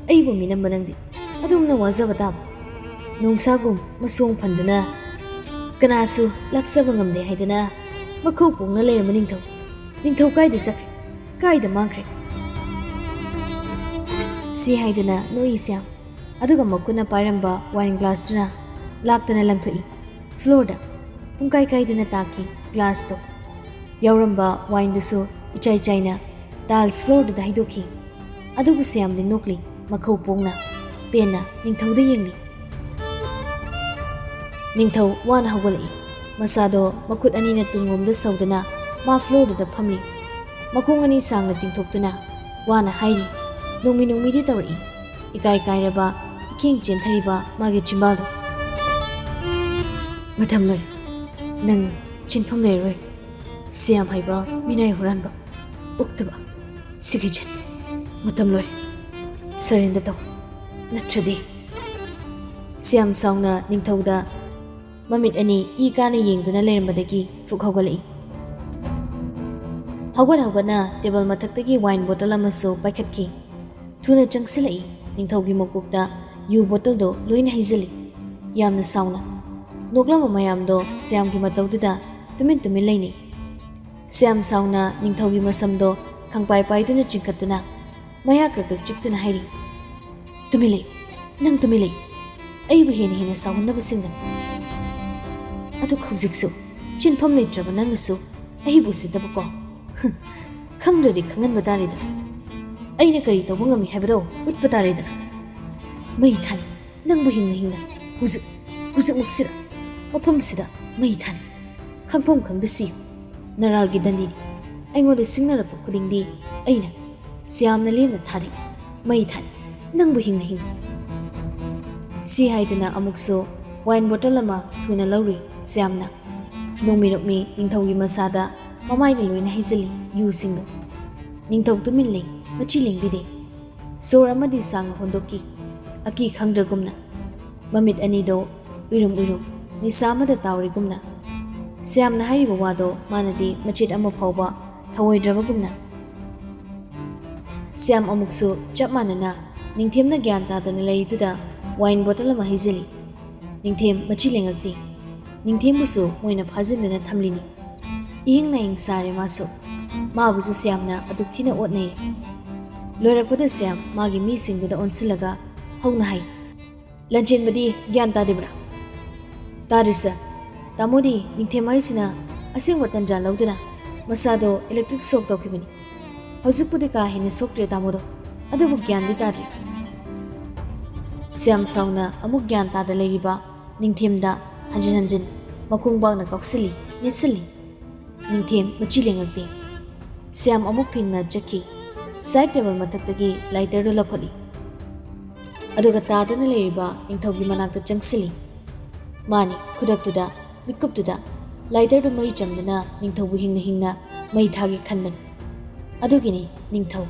ꯑꯩꯕꯨ ꯃꯤꯅꯝꯕ ꯅꯪꯗꯤ? ꯑꯗꯨꯝꯅ ꯋꯥꯖꯕ ꯇꯥꯕ꯫ ꯅꯣꯡꯁꯥꯒꯨꯝ ꯃꯁꯣꯡ ꯐꯟꯗꯨꯅ ꯀꯅꯥꯁꯨ ꯂꯥꯛꯆꯕ ꯉꯝꯗꯦ ꯍꯥꯏꯗꯅ ꯃꯈꯧ ꯄꯣꯡꯅ ꯂꯩꯔꯝꯕ ꯅꯤꯡꯊꯧ, ꯅꯤꯡꯊꯧ ꯀꯥꯏꯗ ꯆꯠꯈ꯭ꯔꯦ? ꯀꯥꯏꯗ ꯃꯥꯡꯈ꯭ꯔꯦ? ꯁꯤ ꯍꯥꯏꯗꯨꯅ ꯅꯣꯛꯏ ꯁ꯭ꯌꯥꯝ꯫ ꯑꯗꯨꯒ ꯃꯈꯨꯠꯅ ꯄꯥꯏꯔꯝꯕ ꯋꯥꯏꯟ ꯒ꯭ꯂꯥꯁꯇꯨꯅ ꯂꯥꯛꯇꯅ ꯂꯪꯊꯣꯛꯏ꯫ ꯐ꯭ꯂꯣꯔꯗ ꯄꯨꯡꯀꯥꯏ ꯀꯥꯏꯗꯨꯅ ꯇꯥꯈꯤ ꯒ꯭ꯂꯥꯁꯇꯣ꯫ ꯌꯥꯎꯔꯝꯕ ꯋꯥꯏꯟꯗꯨꯁꯨ ꯏꯆꯥꯏ ꯆꯥꯏꯅ ꯇꯥꯏꯜꯁ ꯐ꯭ꯂꯣꯔꯗꯨꯗ ꯍꯩꯗꯣꯛꯈꯤ꯫ ꯑꯗꯨꯕꯨ ꯁ꯭ꯌꯥꯝꯗꯤ ꯅꯣꯛꯂꯤ, ꯃꯈꯧ ꯄꯣꯡꯅ, ꯄꯦꯟꯅ ꯅꯤꯡꯊꯧꯗ ꯌꯦꯡꯂꯤ꯫ ꯅꯤꯡꯊꯧ ꯋꯥꯅ ꯍꯧꯒꯠꯂꯛꯏ꯫ ꯃꯁꯥꯗꯣ ꯃꯈꯨꯠ ꯑꯅꯤꯅ ꯇꯨꯡꯂꯣꯝꯗ ꯁꯧꯗꯨꯅ ꯃꯥ ꯐ꯭ꯂꯣꯔꯗꯨꯗ ꯐꯝꯂꯤ꯫ ꯃꯈꯣꯡ ꯑꯅꯤ ꯁꯥꯡꯅ ꯇꯤꯡꯊꯣꯛꯇꯨꯅ ꯋꯥꯅ ꯍꯥꯏꯔꯤ꯫ ꯅꯣꯡꯃꯤ ꯅꯣꯡꯃꯤꯗꯤ ꯇꯧꯔꯛꯏ꯫ ꯏꯀꯥꯏ ꯀꯥꯏꯔꯕ, ꯏꯈꯦꯡ ꯆꯦꯟꯊꯔꯤꯕ ꯃꯥꯒꯤ ꯆꯤꯝꯕꯥꯜꯗꯣ꯫ ꯃꯇꯝ ꯂꯣꯏꯔꯦ꯫ ꯅꯪ ꯆꯤꯟꯐꯝ ꯂꯩꯔꯔꯣꯏ꯫ ꯁ꯭ꯌꯥꯝ ꯍꯥꯏꯕ ꯃꯤꯅꯥꯏ ꯍꯨꯔꯥꯟꯕ, ꯑꯣꯛꯇꯕ, ꯁꯤꯒꯤ ꯖꯟ꯫ ꯃꯇꯝ ꯂꯣꯏꯔꯦ꯫ ꯁꯔꯦꯟꯗꯔ ꯇꯧ꯫ ꯅꯠꯇ꯭ꯔꯗꯤ꯫ ꯁ꯭ꯌꯥꯝ ꯁꯥꯎꯅ ꯅꯤꯡꯊꯧꯗ ꯃꯃꯤꯠ ꯑꯅꯤ ꯏ ꯀꯥꯅ ꯌꯦꯡꯗꯨꯅ ꯂꯩꯔꯝꯕꯗꯒꯤ ꯐꯨꯛ ꯍꯧꯒꯠꯂꯛꯏ꯫ ꯍꯧꯒꯠ ꯍꯧꯒꯠꯅ ꯇꯦꯕꯜ ꯃꯊꯛꯇꯒꯤ ꯋꯥꯏꯟ ꯕꯣꯇꯜ ꯑꯃꯁꯨ ꯄꯥꯏꯈꯠꯈꯤ꯫ ꯊꯨꯅ ꯆꯪꯁꯤꯜꯂꯛꯏ꯫ ꯅꯤꯡꯊꯧꯒꯤ ꯃꯀꯣꯛꯇ ꯌꯨ ꯕꯣꯇꯜꯗꯣ ꯂꯣꯏꯅ ꯍꯩꯖꯤꯜꯂꯤ꯫ ꯌꯥꯝꯅ ꯁꯥꯎꯅ꯫ ꯅꯣꯛꯂꯝꯕ ꯃꯌꯥꯝꯗꯣ ꯁ꯭ꯌꯥꯝꯒꯤ ꯃꯇꯧꯗꯨꯗ ꯇꯨꯃꯤꯟ ꯇꯨꯃꯤꯟ ꯂꯩꯅꯩ꯫ ꯁ꯭ꯌꯥꯝ ꯁꯥꯎꯅ ꯅꯤꯡꯊꯧꯒꯤ ꯃꯁꯝꯗꯣ ꯈꯪꯄꯥꯏ ꯄꯥꯏꯗꯨꯅ ꯆꯤꯡꯈꯠꯇꯨꯅ ꯃꯌꯥ ꯀ꯭ꯔꯛ ꯀ꯭ꯔꯛ ꯆꯤꯛꯇꯨꯅ ꯍꯥꯏꯔꯤ, "ꯇꯨꯃꯤꯟ ꯂꯩꯌꯨ, ꯅꯪ ꯇꯨꯃꯤꯟ ꯂꯩꯌꯨ꯫ ꯑꯩꯕꯨ ꯍꯦꯟꯅ ꯍꯦꯟꯅ ꯁꯥꯎꯍꯟꯅꯕ ꯁꯤꯟꯒꯅꯨ꯫ ꯑꯗꯨꯒ ꯍꯧꯖꯤꯛꯁꯨ ꯆꯤꯟꯐꯝ ꯂꯩꯇ꯭ꯔꯕ ꯅꯪꯅꯁꯨ ꯑꯩꯕꯨ ꯎꯁꯤꯠꯇꯕꯀꯣ? ꯍꯨꯝ, ꯈꯪꯗ꯭ꯔꯗꯤ ꯈꯪꯍꯟꯕ ꯇꯥꯔꯦꯗꯅ꯫ ꯑꯩꯅ ꯀꯔꯤ ꯇꯧꯕ ꯉꯝꯃꯤ ꯍꯥꯏꯕꯗꯣ ꯎꯠꯄ ꯇꯥꯔꯦꯗꯅ꯫ ꯃꯩ ꯊꯥꯅꯤ ꯅꯪꯕꯨ ꯍꯤꯡꯅ ꯍꯤꯡꯅ ꯍꯧꯖꯤꯛ, ꯍꯧꯖꯤꯛꯃꯛꯁꯤꯗ, ꯃꯐꯝꯁꯤꯗ ꯃꯩ ꯊꯥꯅꯤ꯫ ꯈꯪꯐꯝ ꯈꯪꯗ ꯁꯤꯌꯨ꯫ ꯅꯔꯥꯜꯒꯤ ꯗꯟꯗꯤꯅꯤ꯫ ꯑꯩꯉꯣꯟꯗ ꯁꯤꯡꯅꯔꯛꯄ ꯈꯨꯗꯤꯡꯗꯤ ꯑꯩꯅ ꯁ꯭ꯌꯥꯝꯅ ꯂꯦꯝꯅ ꯊꯥꯗꯦ꯫ ꯃꯩ ꯊꯥꯅꯤ ꯅꯪꯕꯨ ꯍꯤꯡꯅ ꯍꯤꯡꯅ꯫" ꯁꯤ ꯍꯥꯏꯗꯨꯅ ꯑꯃꯨꯛꯁꯨ ꯋꯥꯏꯟ ꯕꯣꯇꯜ ꯑꯃ ꯊꯨꯅ ꯂꯧꯔꯨꯏ ꯁ꯭ꯌꯥꯝꯅ꯫ ꯅꯣꯡꯃꯤ ꯅꯣꯛꯃꯤ ꯅꯤꯡꯊꯧꯒꯤ ꯃꯁꯥꯗ ꯃꯃꯥꯏꯅ ꯂꯣꯏꯅ ꯍꯩꯖꯤꯜꯂꯤ ꯌꯨꯁꯤꯡꯗꯣ꯫ ꯅꯤꯡꯊꯧ ꯇꯨꯃꯤꯟ ꯂꯩ, ꯃꯆꯤ ꯂꯦꯡꯕꯤꯗꯦ꯫ ꯁꯣꯔ ꯑꯃꯗꯤ ꯁꯥꯡꯅ ꯍꯣꯟꯗꯣꯛꯈꯤ, ꯑꯀꯤ ꯈꯪꯗ꯭ꯔꯒꯨꯝꯅ꯫ ꯃꯃꯤꯠ ꯑꯅꯤꯗꯣ ꯎꯏꯔꯨꯝ ꯎꯏꯔꯨꯝ ꯅꯤꯁꯥ ꯑꯃꯗ ꯇꯥꯎꯔꯤꯒꯨꯝꯅ꯫ ꯁ꯭ꯌꯥꯝꯅ ꯍꯥꯏꯔꯤꯕ ꯋꯥꯗꯣ ꯃꯥꯅꯗꯤ ꯃꯆꯦꯠ ꯑꯃ ꯐꯥꯎꯕ ꯊꯧꯑꯣꯏꯗ꯭ꯔꯕꯒꯨꯝꯅ꯫ ꯁ꯭ꯌꯥꯝ ꯑꯃꯨꯛꯁꯨ ꯆꯞ ꯃꯥꯟꯅꯅ ꯅꯤꯡꯊꯦꯝꯅ ꯒ꯭ꯌꯥꯟ ꯇꯥꯗꯅ ꯂꯩꯔꯤꯗꯨꯗ ꯋꯥꯏꯟ ꯕꯣꯇꯜ ꯑꯃ ꯍꯩꯖꯤꯜꯂꯤ꯫ ꯅꯤꯡꯊꯦꯝ ꯃꯆꯤ ꯂꯦꯡꯉꯛꯇꯦ꯫ ꯅꯤꯡꯊꯦꯝꯕꯨꯁꯨ ꯃꯣꯏꯅ ꯐꯥꯖꯤꯟꯗꯨꯅ ꯊꯝꯂꯤꯅꯤ꯫ ꯏꯍꯤꯡ ꯅꯥꯍꯤꯡ ꯁꯥꯔꯦ ꯃꯥꯁꯨ꯫ ꯃꯥꯕꯨꯁꯨ ꯁ꯭ꯌꯥꯝꯅ ꯑꯗꯨꯛ ꯊꯤꯅ ꯑꯣꯠꯅꯩ꯫ ꯂꯣꯏꯔꯛꯄꯗ ꯁ꯭ꯌꯥꯝ ꯃꯥꯒꯤ ꯃꯤꯁꯤꯡꯗꯨꯗ ꯑꯣꯟꯁꯤꯜꯂꯒ ꯍꯧꯅ ꯍꯥꯏ, "ꯂꯟꯆꯦꯟꯕꯗꯤ ꯒ꯭ꯌꯥꯟ ꯇꯥꯗ꯭ꯔꯤꯕ꯭ꯔꯥ?" "ꯇꯥꯗ꯭ꯔꯤ ꯁꯥꯔ꯫ ꯇꯥꯃꯣꯗꯤ ꯅꯤꯡꯊꯦꯝ ꯍꯥꯏꯁꯤꯅ ꯑꯁꯦꯡꯕ ꯇꯟꯖꯥ ꯂꯧꯗꯨꯅ ꯃꯁꯥꯗꯣ ꯏꯂꯦꯛꯇ꯭ꯔꯤꯛ ꯁꯣꯛ ꯇꯧꯈꯤꯕꯅꯤ꯫ ꯍꯧꯖꯤꯛꯄꯨꯗꯤ ꯀꯥ ꯍꯦꯟꯅ ꯁꯣꯛꯇ꯭ꯔꯦ ꯇꯥꯃꯣꯗꯣ, ꯑꯗꯨꯕꯨ ꯒ꯭ꯌꯥꯟꯗꯤ ꯇꯥꯗ꯭ꯔꯤ꯫" ꯁ꯭ꯌꯥꯝ ꯁꯥꯎꯅ ꯑꯃꯨꯛ ꯒ꯭ꯌꯥꯟ ꯇꯥꯗ ꯂꯩꯔꯤꯕ ꯅꯤꯡꯊꯦꯝꯗ ꯍꯟꯖꯤꯟ ꯍꯟꯖꯤꯟ ꯃꯈꯣꯡ ꯄꯥꯛꯅ ꯀꯥꯎꯁꯤꯜꯂꯤ, ꯅꯦꯠꯁꯤꯜꯂꯤ꯫ ꯅꯤꯡꯊꯦꯝ ꯃꯆꯤ ꯂꯦꯡꯉꯛꯇꯦ꯫ ꯁ꯭ꯌꯥꯝ ꯑꯃꯨꯛ ꯐꯤꯡꯅ ꯆꯠꯈꯤ꯫ ꯁꯥꯏꯠ ꯇꯦꯕꯜ ꯃꯊꯛꯇꯒꯤ ꯂꯥꯏꯇꯔꯗꯨ ꯂꯧꯈꯠꯂꯤ꯫ ꯑꯗꯨꯒ ꯇꯥꯗꯨꯅ ꯂꯩꯔꯤꯕ ꯅꯤꯡꯊꯧꯒꯤ ꯃꯅꯥꯛꯇ ꯆꯪꯁꯤꯜꯂꯤ꯫ ꯃꯥꯅꯤ, ꯈꯨꯗꯛꯇꯨꯗ, ꯃꯤꯀꯨꯞꯇꯨꯗ ꯂꯥꯏꯇꯔꯗꯨ ꯃꯩ ꯆꯝꯗꯨꯅ ꯅꯤꯡꯊꯧꯕꯨ ꯍꯤꯡꯅ ꯍꯤꯡꯅ ꯃꯩ ꯊꯥꯒꯦ ꯈꯟꯕꯅꯤ꯫ ꯑꯗꯨꯒꯤꯅꯤ ꯅꯤꯡꯊꯧ,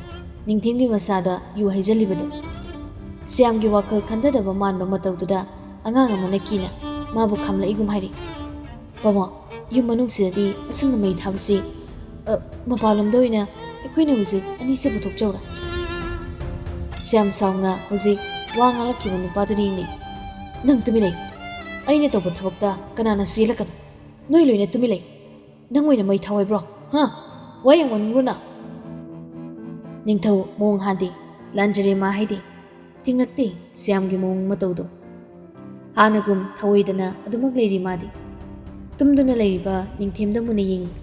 ꯅꯤꯡꯊꯦꯝꯒꯤ ꯃꯁꯥꯗ ꯌꯨ ꯍꯩꯖꯜꯂꯤꯕꯗꯨ꯫ ꯁ꯭ꯌꯥꯝꯒꯤ ꯋꯥꯈꯜ ꯈꯟꯊꯗꯕ ꯃꯥꯟꯕ ꯃꯇꯧꯗꯨꯗ ꯑꯉꯥꯡ ꯑꯃꯅ ꯀꯤꯅ ꯃꯥꯕꯨ ꯈꯥꯝꯂꯛꯏꯒꯨꯝ ꯍꯥꯏꯔꯤ, "ꯄꯥꯕꯨꯡ, ꯌꯨꯝ ꯃꯅꯨꯡꯁꯤꯗꯗꯤ ꯑꯁꯨꯝꯅ ꯃꯩ ꯊꯥꯕꯁꯤ, ꯑ, ꯃꯄꯥꯟꯂꯣꯝꯗ ꯑꯣꯏꯅ ꯑꯩꯈꯣꯏꯅ ꯍꯧꯖꯤꯛ ꯑꯅꯤꯁꯦ ꯄꯨꯊꯣꯛꯆꯧꯔꯥ?" ꯁ꯭ꯌꯥꯝ ꯁꯥꯎꯅ ꯍꯧꯖꯤꯛ ꯋꯥ ꯉꯥꯡꯂꯛꯈꯤꯕ ꯅꯨꯄꯥꯗꯨꯗ ꯌꯦꯡꯂꯤ꯫ "ꯅꯪ ꯇꯨꯃꯤꯟ ꯂꯩ꯫ ꯑꯩꯅ ꯇꯧꯕ ꯊꯕꯛꯇ ꯀꯅꯥꯅꯁꯨ ꯌꯦꯠꯂꯛꯀꯅꯨ꯫ ꯅꯣꯏ ꯂꯣꯏꯅ ꯇꯨꯃꯤꯟ ꯂꯩ꯫ ꯅꯪ ꯑꯣꯏꯅ ꯃꯩ ꯊꯥꯎ ꯍꯥꯏꯕ꯭ꯔꯣ? ꯍꯥ? ꯋꯥ ꯌꯥꯝ ꯉꯥꯡꯅꯤꯡꯕ꯭ꯔꯣ ꯅꯪ?" ꯅꯤꯡꯊꯧ ꯃꯑꯣꯡ ꯍꯥꯗꯦ, ꯂꯥꯟꯖꯔꯦ ꯃꯥ ꯍꯥꯏꯗꯦ꯫ ꯊꯤꯡꯂꯛꯇꯦ ꯁ꯭ꯌꯥꯝꯒꯤ ꯃꯑꯣꯡ ꯃꯇꯧꯗꯣ꯫ ꯍꯥꯟꯅꯒꯨꯝ ꯊꯧꯑꯣꯏꯗꯅ ꯑꯗꯨꯃꯛ ꯂꯩꯔꯤ ꯃꯥꯗꯤ꯫ ꯇꯨꯝꯗꯨꯅ ꯂꯩꯔꯤꯕ ꯅꯤꯡꯊꯦꯝꯗ ꯃꯨꯟꯅ ꯌꯦꯡꯉꯤ꯫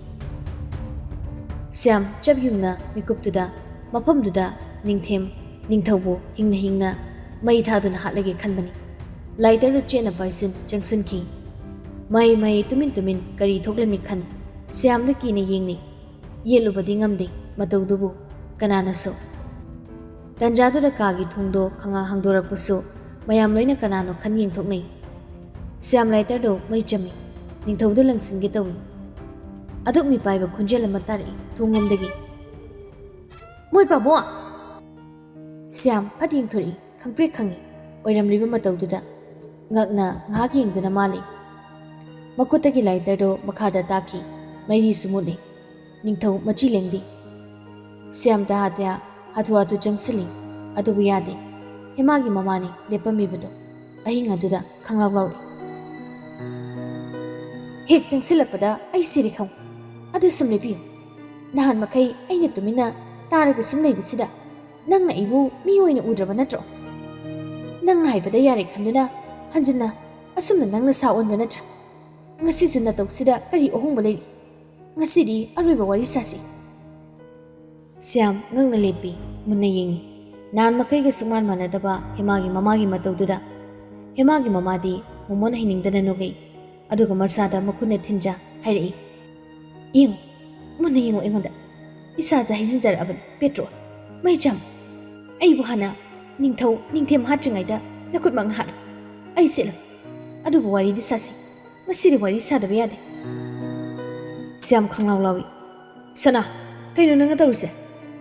ꯁ꯭ꯌꯥꯝ ꯆꯞ ꯌꯨꯡꯅ ꯃꯤꯀꯨꯞꯇꯨꯗ, ꯃꯐꯝꯗꯨꯗ ꯅꯤꯡꯊꯦꯝ, ꯅꯤꯡꯊꯧꯕꯨ ꯍꯤꯡꯅ ꯍꯤꯡꯅ ꯃꯩ ꯊꯥꯗꯨꯅ ꯍꯥꯠꯂꯒꯦ ꯈꯟꯕꯅꯤ꯫ ꯂꯥꯏꯇꯔꯗꯨ ꯆꯦꯠꯅ ꯄꯥꯏꯁꯤꯟ ꯆꯪꯁꯤꯟꯈꯤ꯫ "ꯃꯍꯩ ꯃꯍꯩ, ꯇꯨꯃꯤꯟ ꯇꯨꯃꯤꯟ ꯀꯔꯤ ꯊꯣꯛꯂꯅꯤ ꯈꯟ ꯁ꯭ꯌꯥꯝꯗ ꯀꯤꯅ ꯌꯦꯡꯂꯤ꯫ ꯌꯦꯠꯂꯨꯕꯗꯤ ꯉꯝꯗꯦ ꯃꯇꯧꯗꯨꯕꯨ ꯀꯅꯥꯅꯁꯨ꯫" ꯇꯟꯖꯥꯗꯨꯗ ꯀꯥꯒꯤ ꯊꯣꯡꯗꯣ ꯈꯪꯍꯥꯡ ꯍꯥꯡꯗꯣꯔꯛꯄꯁꯨ ꯃꯌꯥꯝ ꯂꯣꯏꯅ ꯀꯅꯥꯅꯣ ꯈꯟ ꯌꯦꯡꯊꯣꯛꯅꯩ꯫ ꯁ꯭ꯌꯥꯝ ꯂꯥꯏꯇꯔꯗꯣ ꯃꯩ ꯆꯝꯃꯤ꯫ ꯅꯤꯡꯊꯧꯗ ꯂꯪꯁꯤꯟꯒꯦ ꯇꯧꯏ꯫ ꯑꯗꯨꯛ ꯃꯤꯄꯥꯏꯕ ꯈꯣꯟꯖꯦꯜ ꯑꯃ ꯇꯥꯔꯛꯏ ꯊꯣꯡꯂꯣꯝꯗꯒꯤ꯫ "ꯃꯣꯏ ꯄꯥꯕꯨꯡ!" ꯁ꯭ꯌꯥꯝ ꯐꯠ ꯌꯦꯡꯊꯣꯔꯛꯏ꯫ ꯈꯪꯄ꯭ꯔꯦꯛ ꯈꯪꯉꯤ꯫ ꯑꯣꯏꯔꯝꯂꯤꯕ ꯃꯇꯧꯗꯨꯗ ꯉꯛꯅ ꯉꯥꯏꯍꯥꯛ ꯌꯦꯡꯗꯨꯅ ꯃꯥ ꯂꯩ꯫ ꯃꯈꯨꯠꯇꯒꯤ ꯂꯥꯏꯇꯔꯗꯨ ꯃꯈꯥꯗ ꯇꯥꯈꯤ꯫ ꯃꯩꯔꯤꯁꯨ ꯃꯨꯠꯂꯤ꯫ ꯅꯤꯡꯊꯧ ꯃꯆꯤ ꯂꯦꯡꯗꯦ꯫ ꯁ꯭ꯌꯥꯝ ꯇꯍꯥꯇ꯭ꯌꯥ ꯍꯥꯊꯨ ꯍꯥꯊꯨ ꯆꯪꯁꯤꯜꯂꯤ꯫ ꯑꯗꯨꯕꯨ ꯌꯥꯗꯦ꯫ ꯍꯦꯃꯥꯒꯤ ꯃꯃꯥꯅꯤ ꯂꯦꯞꯄꯝꯃꯤꯕꯗꯣ ꯑꯍꯤꯡ ꯑꯗꯨꯗ ꯈꯪꯂꯥꯎ ꯂꯥꯎꯔꯛꯏ꯫ ꯍꯦꯛ ꯆꯪꯁꯤꯜꯂꯛꯄꯗ ꯑꯩ ꯁꯤꯔꯦ ꯈꯪꯉꯨ꯫ ꯑꯗꯨ ꯁꯨꯝ ꯂꯦꯞꯄꯤꯌꯨ꯫ ꯅꯍꯥꯟ ꯃꯈꯩ ꯑꯩꯅ ꯇꯨꯃꯤꯟꯅ ꯇꯥꯔꯒ ꯁꯨꯝ ꯂꯩꯕꯁꯤꯗ ꯅꯪꯅ ꯑꯩꯕꯨ ꯃꯤ ꯑꯣꯏꯅ ꯎꯗ꯭ꯔꯕ ꯅꯠꯇ꯭ꯔꯣ? ꯅꯪꯅ ꯍꯥꯏꯕꯗ ꯌꯥꯔꯦ ꯈꯟꯗꯨꯅ ꯍꯟꯖꯤꯟꯅ ꯑꯁꯨꯝꯅ ꯅꯪꯅ ꯁꯥ ꯑꯣꯟꯕ ꯅꯠꯇ꯭ꯔꯥ? ꯉꯁꯤꯁꯨ ꯅꯇꯧꯁꯤꯗ ꯀꯔꯤ ꯑꯍꯣꯡꯕ ꯂꯩꯔꯤ? ꯉꯁꯤꯗꯤ ꯑꯔꯣꯏꯕ ꯋꯥꯔꯤ ꯁꯥꯁꯤ꯫ ꯁ꯭ꯌꯥꯝ ꯉꯛꯅ ꯂꯦꯞꯄꯤ꯫ ꯃꯨꯟꯅ ꯌꯦꯡꯉꯤ꯫ ꯅꯍꯥꯟ ꯃꯈꯩꯒ ꯁꯨꯛꯃꯥꯟ ꯃꯥꯟꯅꯗꯕ ꯍꯦꯃꯥꯒꯤ ꯃꯃꯥꯒꯤ ꯃꯇꯧꯗꯨꯗ ꯍꯦꯃꯥꯒꯤ ꯃꯃꯥꯗꯤ ꯃꯣꯃꯣꯟ ꯍꯩꯅꯤꯡꯗꯅ ꯅꯣꯛꯂꯛꯏ꯫ ꯑꯗꯨꯒ ꯃꯁꯥꯗ ꯃꯈꯨꯠꯅ ꯊꯤꯟꯖ ꯍꯥꯏꯔꯛꯏ, "ꯌꯦꯡꯉꯨ, ꯃꯨꯟꯅ ꯌꯦꯡꯉꯨ ꯑꯩꯉꯣꯟꯗ꯫ ꯏꯁꯥꯁꯦ ꯍꯩꯖꯤꯟꯖꯔꯛꯑꯕꯅꯤ, ꯄꯦꯇ꯭ꯔꯣꯜ꯫ ꯃꯩ ꯆꯥꯝꯃꯨ꯫ ꯑꯩꯕꯨ ꯍꯥꯟꯅ ꯅꯤꯡꯊꯧ ꯅꯤꯡꯊꯦꯝ ꯍꯥꯠꯇ꯭ꯔꯤꯉꯩꯗ ꯅꯈꯨꯠꯃꯛꯅ ꯍꯥꯠꯂꯨ꯫ ꯑꯩ ꯆꯦꯜꯂꯒꯦ꯫ ꯑꯗꯨꯕꯨ ꯋꯥꯔꯤꯗꯤ ꯁꯥꯁꯤ꯫ ꯉꯁꯤꯗꯤ ꯋꯥꯔꯤ ꯁꯥꯗꯕ ꯌꯥꯗꯦ꯫" ꯁ꯭ꯌꯥꯝ ꯈꯪꯂꯥꯎ ꯂꯥꯎꯏ꯫ "ꯁꯅꯥ, ꯀꯩꯅꯣ ꯅꯪꯅ ꯇꯧꯔꯤꯁꯦ?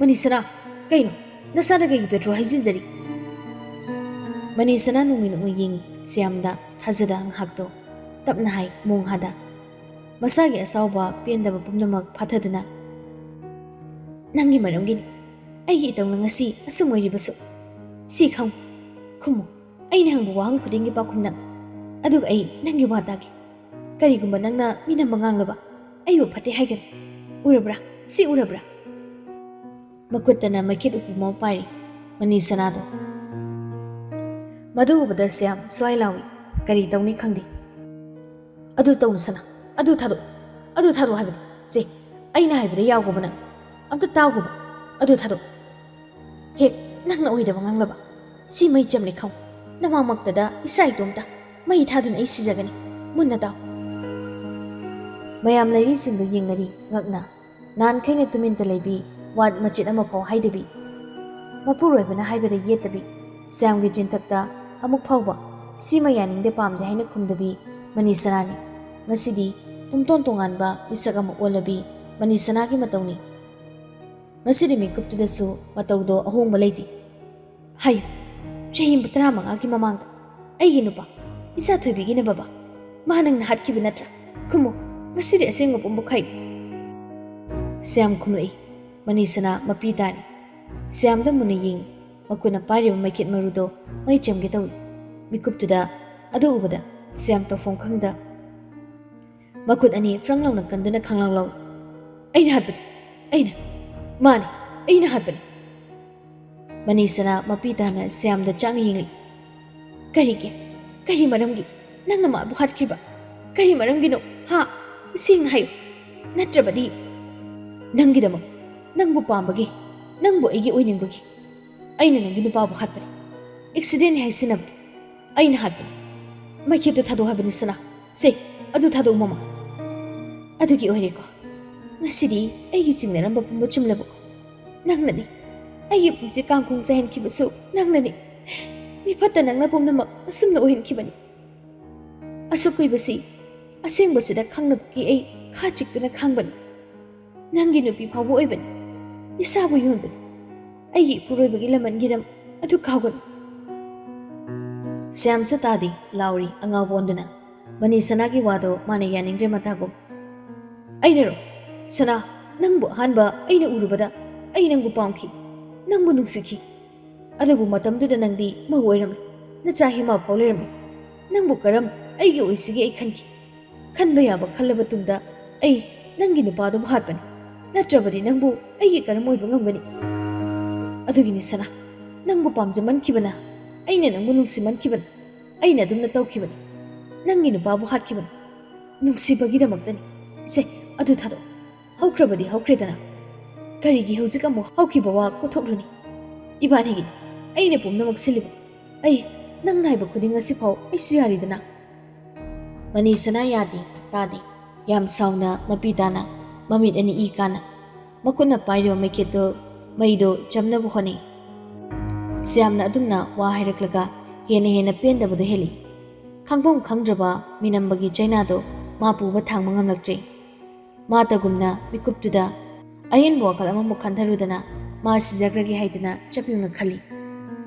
ꯃꯅꯤ ꯁꯅꯥ, ꯀꯩꯅꯣ? ꯅꯁꯥꯗ ꯀꯩꯒꯤ ꯄꯦꯇ꯭ꯔꯣꯜ ꯍꯩꯖꯤꯟꯖꯔꯤ?" ꯃꯅꯤ ꯁꯅꯥ ꯅꯣꯡꯃꯩ ꯅꯣꯡꯃꯩ ꯌꯦꯡꯉꯤ ꯁ꯭ꯌꯥꯝꯗ꯫ ꯊꯥꯖꯗ ꯉꯥꯏꯍꯥꯛꯇꯣ ꯇꯞꯅ ꯍꯥꯏ ꯃꯣꯡꯍꯥꯗ꯫ ꯃꯁꯥꯒꯤ ꯑꯁꯥꯎꯕ ꯄꯦꯟꯗꯕ ꯄꯨꯝꯅꯃꯛ ꯐꯥꯊꯗꯨꯅ, "ꯅꯪꯒꯤ ꯃꯔꯝꯒꯤꯅꯤ ꯑꯩꯒꯤ ꯏꯇꯧꯅ ꯉꯁꯤ ꯑꯁꯨꯝ ꯑꯣꯏꯔꯤꯕꯁꯨ꯫ ꯁꯤ ꯈꯪꯉꯨ, ꯈꯨꯝꯃꯨ꯫ ꯑꯩꯅ ꯍꯪꯕ ꯋꯥꯍꯪ ꯈꯨꯗꯤꯡꯒꯤ ꯄꯥꯎꯈꯨꯝ ꯅꯪ꯫ ꯑꯗꯨꯒ ꯑꯩ ꯅꯪꯒꯤ ꯋꯥ ꯇꯥꯒꯦ꯫ ꯀꯔꯤꯒꯨꯝꯕ ꯅꯪꯅ ꯃꯤꯅꯝꯕ ꯉꯥꯡꯂꯕ, ꯑꯩꯕꯨ ꯐꯠꯇꯦ ꯍꯥꯏꯒꯅꯨ꯫ ꯎꯔꯕ꯭ꯔꯥ? ꯁꯤ ꯎꯔꯕ꯭ꯔꯥ?" ꯃꯈꯨꯠꯇꯅ ꯃꯩꯈꯦꯠ ꯎꯄꯨ ꯑꯃ ꯄꯥꯏꯔꯤ ꯃꯅꯤ ꯁꯅꯥꯗꯣ꯫ ꯃꯗꯨ ꯎꯕꯗ ꯁ꯭ꯌꯥꯝ ꯁ꯭ꯋꯥꯏ ꯂꯥꯎꯏ꯫ ꯀꯔꯤ ꯇꯧꯅꯤ ꯈꯪꯗꯦ꯫ "ꯑꯗꯨ ꯇꯧꯅꯨ ꯁꯅꯥ, ꯑꯗꯨ ꯊꯥꯗꯣꯛ, ꯑꯗꯨ ꯊꯥꯗꯣꯛ ꯍꯥꯏꯕꯅꯤ꯫ ꯁꯦ, ꯑꯩꯅ ꯍꯥꯏꯕꯗ ꯌꯥꯎꯒꯣꯕ ꯅꯪ꯫ ꯑꯝꯇ ꯇꯥꯎꯒꯣꯕ꯫ ꯑꯗꯨ ꯊꯥꯗꯣꯛ꯫ ꯍꯦꯛ ꯅꯪꯅ ꯑꯣꯏꯗꯕ ꯉꯥꯡꯂꯕ꯫ ꯁꯤ ꯃꯩ ꯆꯝꯂꯦ ꯈꯪꯉꯨ꯫ ꯅꯃꯥꯡꯃꯛꯇꯗ ꯏꯁꯥ ꯏꯇꯣꯝꯇ ꯃꯩ ꯊꯥꯗꯨꯅ ꯑꯩ ꯁꯤꯖꯒꯅꯤ꯫ ꯃꯨꯟꯅ ꯇꯥꯎ꯫" ꯃꯌꯥꯝ ꯂꯩꯔꯤꯁꯤꯡꯗꯨ ꯌꯦꯡꯅꯔꯤ ꯉꯛꯅ꯫ ꯅꯍꯥꯟꯈꯩꯅ ꯇꯨꯃꯤꯟꯇ ꯂꯩꯕꯤ, ꯋꯥ ꯃꯆꯦꯠ ꯑꯃꯐꯥꯎ ꯍꯥꯏꯗꯕꯤ, ꯃꯄꯨꯔꯣꯏꯕꯅ ꯍꯥꯏꯕꯗ ꯌꯦꯠꯇꯕꯤ, ꯁ꯭ꯌꯥꯝꯒꯤ ꯆꯤꯟꯊꯛꯇ ꯑꯃꯨꯛ ꯐꯥꯎꯕ "ꯁꯤꯃ ꯌꯥꯅꯤꯡꯗꯦ, ꯄꯥꯝꯗꯦ" ꯍꯥꯏꯅ ꯈꯨꯝꯗꯕꯤ ꯃꯅꯤꯁꯅꯥꯅꯤ꯫ ꯉꯁꯤꯗꯤ ꯄꯨꯝꯇꯣꯟ ꯇꯣꯉꯥꯟꯕ ꯃꯤꯁꯛ ꯑꯃ ꯑꯣꯜꯂꯕꯤ ꯃꯅꯤꯁꯅꯥꯒꯤ ꯃꯇꯧꯅꯤ꯫ ꯉꯁꯤꯗꯤ ꯃꯤꯀꯨꯞꯇꯨꯗꯁꯨ ꯃꯇꯧꯗꯣ ꯑꯍꯣꯡꯕ ꯂꯩꯇꯦ꯫ ꯍꯥꯏꯌꯨ, ꯆꯍꯤ ꯇꯔꯥꯃꯉꯥꯒꯤ ꯃꯃꯥꯡꯗ ꯑꯩꯒꯤ ꯅꯨꯄꯥ, ꯏꯆꯥ ꯊꯣꯏꯕꯤꯒꯤꯅꯦ ꯕꯕꯥ꯫ ꯃꯥ ꯅꯪꯅ ꯍꯥꯠꯈꯤꯕ ꯅꯠꯇ꯭ꯔꯥ? ꯈꯨꯝꯃꯨ, ꯉꯁꯤꯗꯤ ꯑꯁꯦꯡꯕ ꯄꯨꯝꯕ ꯈꯩ꯫ ꯁ꯭ꯌꯥꯝ ꯈꯨꯝꯂꯛꯏ꯫ ꯃꯅꯤꯁꯅꯥ ꯃꯄꯤ ꯇꯥꯔꯤ꯫ ꯁ꯭ꯌꯥꯝꯗ ꯃꯨꯟꯅ ꯌꯦꯡꯉꯤ꯫ ꯃꯈꯨꯠꯅ ꯄꯥꯏꯔꯤꯕ ꯃꯩꯈꯦꯠ ꯃꯔꯨꯗꯣ ꯃꯩ ꯆꯝꯒꯦ ꯇꯧꯏ꯫ ꯃꯤꯀꯨꯞꯇꯨꯗ ꯑꯗꯨ ꯎꯕꯗ ꯁ꯭ꯌꯥꯝ ꯇꯧꯐꯝ ꯈꯪꯗ ꯃꯈꯨꯠ ꯑꯅꯤ ꯐ꯭ꯔꯪ ꯂꯥꯎꯅ ꯀꯟꯗꯨꯅ ꯈꯪꯂꯥꯎ ꯂꯥꯎꯏ꯫ "ꯑꯩꯅ ꯍꯥꯠꯄꯅꯤ! ꯑꯩꯅ! ꯃꯥꯅꯤ, ꯑꯩꯅ ꯍꯥꯠꯄꯅꯤ!" ꯃꯅꯤꯁꯅꯥ ꯃꯄꯤ ꯇꯥꯅ ꯁ꯭ꯌꯥꯝꯗ ꯆꯥꯛꯅ ꯌꯦꯡꯂꯤ꯫ "ꯀꯔꯤꯒꯤ? ꯀꯔꯤ ꯃꯔꯝꯒꯤ ꯅꯪꯅ ꯃꯥꯕꯨ ꯍꯥꯠꯈ꯭ꯔꯤꯕ? ꯀꯔꯤ ꯃꯔꯝꯒꯤꯅꯣ? ꯍꯥ? ꯁꯦꯡꯅ ꯍꯥꯏꯌꯨ꯫ ꯅꯠꯇ꯭ꯔꯕꯗꯤ ꯅꯪꯒꯤꯗꯃꯛ, ꯅꯪꯕꯨ ꯄꯥꯝꯕꯒꯤ, ꯅꯪꯕꯨ ꯑꯩꯒꯤ ꯑꯣꯏꯅꯤꯡꯕꯒꯤ ꯑꯩꯅ ꯅꯪꯒꯤ ꯅꯨꯄꯥꯕꯨ ꯍꯥꯠꯄꯅꯤ꯫ ꯑꯦꯛꯁꯤꯗꯦꯟꯅꯤ ꯍꯥꯏꯁꯤꯟꯅꯕꯅꯤ꯫ ꯑꯩꯅ ꯍꯥꯠꯄꯅꯤ꯫ ꯃꯩꯈꯦꯠꯇꯨ ꯊꯥꯗꯣꯛ ꯍꯥꯏꯕꯅꯤ ꯁꯅꯥ꯫ ꯁꯦ, ꯑꯗꯨ ꯊꯥꯗꯣꯛꯎ ꯃꯃꯥ꯫ ꯑꯗꯨꯒꯤ ꯑꯣꯏꯔꯦꯀꯣ ꯉꯁꯤꯗꯤ ꯑꯩꯒꯤ ꯆꯤꯡꯅꯔꯝꯕ ꯄꯨꯝꯕ ꯆꯨꯝꯂꯕꯀꯣ? ꯅꯪꯅꯅꯤ꯫ ꯑꯩꯒꯤ ꯄꯨꯟꯁꯤ ꯀꯥꯡꯈꯣꯡ ꯆꯥꯏꯍꯟꯈꯤꯕꯁꯨ ꯅꯪꯅꯅꯤ꯫ ꯃꯤꯐꯠꯇ ꯅꯪꯅ ꯄꯨꯝꯅꯃꯛ ꯑꯁꯨꯝꯅ ꯑꯣꯏꯍꯟꯈꯤꯕꯅꯤ꯫ ꯑꯁꯨꯛ ꯀꯨꯏꯕꯁꯤ ꯑꯁꯦꯡꯕꯁꯤꯗ ꯈꯪꯅꯕꯒꯤ ꯑꯩ ꯈꯥ ꯆꯤꯛꯇꯨꯅ ꯈꯥꯡꯕꯅꯤ꯫ ꯅꯪꯒꯤ ꯅꯨꯄꯤ ꯐꯥꯎꯕ ꯑꯣꯏꯕꯅꯤ꯫ ꯏꯁꯥꯕꯨ ꯌꯣꯟꯕꯅꯤ꯫ ꯑꯩꯒꯤ ꯏꯄꯨꯔꯣꯏꯕꯒꯤ ꯂꯃꯟꯒꯤꯗꯃꯛ ꯑꯗꯨ ꯀꯥꯎꯒꯅꯨ꯫" ꯁ꯭ꯌꯥꯝꯁꯨ ꯇꯥꯗꯦ, ꯂꯥꯎꯔꯤ ꯑꯉꯥꯎꯕ ꯑꯣꯟꯗꯨꯅ꯫ ꯃꯅꯤꯁꯅꯥꯒꯤ ꯋꯥꯗꯣ ꯃꯥꯅ ꯌꯥꯅꯤꯡꯗ꯭ꯔꯦ ꯃꯇꯥꯒꯨꯝ꯫ "ꯑꯩꯅꯔꯣ? ꯁꯅꯥ, ꯅꯪꯕꯨ ꯑꯍꯥꯟꯕ ꯑꯩꯅ ꯎꯔꯨꯕꯗ ꯑꯩ ꯅꯪꯕꯨ ꯄꯥꯝꯈꯤ, ꯅꯪꯕꯨ ꯅꯨꯡꯁꯤꯈꯤ꯫ ꯑꯗꯨꯕꯨ ꯃꯇꯝꯗꯨꯗ ꯅꯪꯗꯤ ꯃꯧ ꯑꯣꯏꯔꯝꯃꯤ, ꯅꯆꯥ ꯍꯦꯃꯥ ꯐꯥꯎ ꯂꯩꯔꯝꯃꯤ꯫ ꯅꯪꯕꯨ ꯀꯔꯝ ꯑꯩꯒꯤ ꯑꯣꯏꯁꯤꯒꯦ ꯑꯩ ꯈꯟꯈꯤ꯫ ꯈꯟꯕ ꯌꯥꯕ ꯈꯜꯂꯕ ꯇꯨꯡꯗ ꯑꯩ ꯅꯪꯒꯤ ꯅꯨꯄꯥꯗꯨꯕꯨ ꯍꯥꯠꯄꯅꯤ꯫ ꯅꯠꯇ꯭ꯔꯕꯗꯤ ꯅꯪꯕꯨ ꯑꯩꯒꯤ ꯀꯔꯝ ꯑꯣꯏꯕ ꯉꯝꯒꯅꯤ? ꯑꯗꯨꯒꯤꯅꯤ ꯁꯅꯥ, ꯅꯪꯕꯨ ꯄꯥꯝꯖꯃꯟꯈꯤꯕꯅ, ꯑꯩꯅ ꯅꯪꯕꯨ ꯅꯨꯡꯁꯤꯃꯟꯈꯤꯕꯅ, ꯑꯩꯅ ꯑꯗꯨꯝꯅ ꯇꯧꯈꯤꯕꯅꯤ꯫ ꯅꯪꯒꯤ ꯅꯨꯄꯥꯕꯨ ꯍꯥꯠꯈꯤꯕꯅꯤ꯫ ꯅꯨꯡꯁꯤꯕꯒꯤꯗꯃꯛꯇꯅꯤ꯫ ꯁꯦ, ꯑꯗꯨ ꯊꯥꯗꯣꯛ꯫ ꯍꯧꯈ꯭ꯔꯕꯗꯤ ꯍꯧꯈ꯭ꯔꯦꯗꯅ꯫ ꯀꯔꯤꯒꯤ ꯍꯧꯖꯤꯛ ꯑꯃꯨꯛ ꯍꯧꯈꯤꯕ ꯋꯥ ꯀꯣꯊꯣꯛꯂꯨꯅꯤ? ꯏꯕꯥꯅꯤꯒꯤꯅꯤ꯫ ꯑꯩꯅ ꯄꯨꯝꯅꯃꯛ ꯁꯤꯜꯂꯤꯕ꯫ ꯑꯩ ꯅꯪ ꯅꯥꯏꯕ ꯈꯨꯗꯤꯡ ꯉꯁꯤꯐꯥꯎ ꯑꯩꯁꯨ ꯌꯥꯔꯤꯗꯅ꯫" ꯃꯅꯤꯁꯅꯥ ꯌꯥꯗꯦ, ꯇꯥꯗꯦ꯫ ꯌꯥꯝ ꯁꯥꯎꯅ ꯃꯄꯤ ꯇꯥꯅ ꯃꯃꯤꯠ ꯑꯅꯤ ꯏ ꯀꯥꯅ ꯃꯈꯨꯠꯅ ꯄꯥꯏꯔꯤꯕ ꯃꯩꯈꯦꯠꯇꯨ ꯃꯩꯗꯣ ꯆꯝꯅꯕ ꯍꯣꯠꯅꯩ꯫ ꯁ꯭ꯌꯥꯝꯅ ꯑꯗꯨꯝꯅ ꯋꯥ ꯍꯥꯏꯔꯛꯂꯒ ꯍꯦꯟꯅ ꯍꯦꯟꯅ ꯄꯦꯟꯗꯕꯗꯨ ꯍꯦꯜꯂꯤ꯫ ꯈꯪꯐꯝ ꯈꯪꯗ꯭ꯔꯕ ꯃꯤꯅꯝꯕꯒꯤ ꯆꯩꯅꯥꯗꯣ ꯃꯥ ꯄꯨꯕ ꯊꯥꯡꯕ ꯉꯝꯂꯛꯇ꯭ꯔꯦ꯫ ꯃꯥꯇꯒꯨꯝꯅ ꯃꯤꯀꯨꯞꯇꯨꯗ ꯑꯍꯦꯟꯕ ꯋꯥꯈꯜ ꯑꯃꯃꯨꯛ ꯈꯟꯊꯔꯨꯗꯅ ꯃꯥ ꯁꯤꯖꯈ꯭ꯔꯒꯦ ꯍꯥꯏꯗꯅ ꯆꯞ ꯌꯨꯡꯅ ꯈꯜꯂꯤ꯫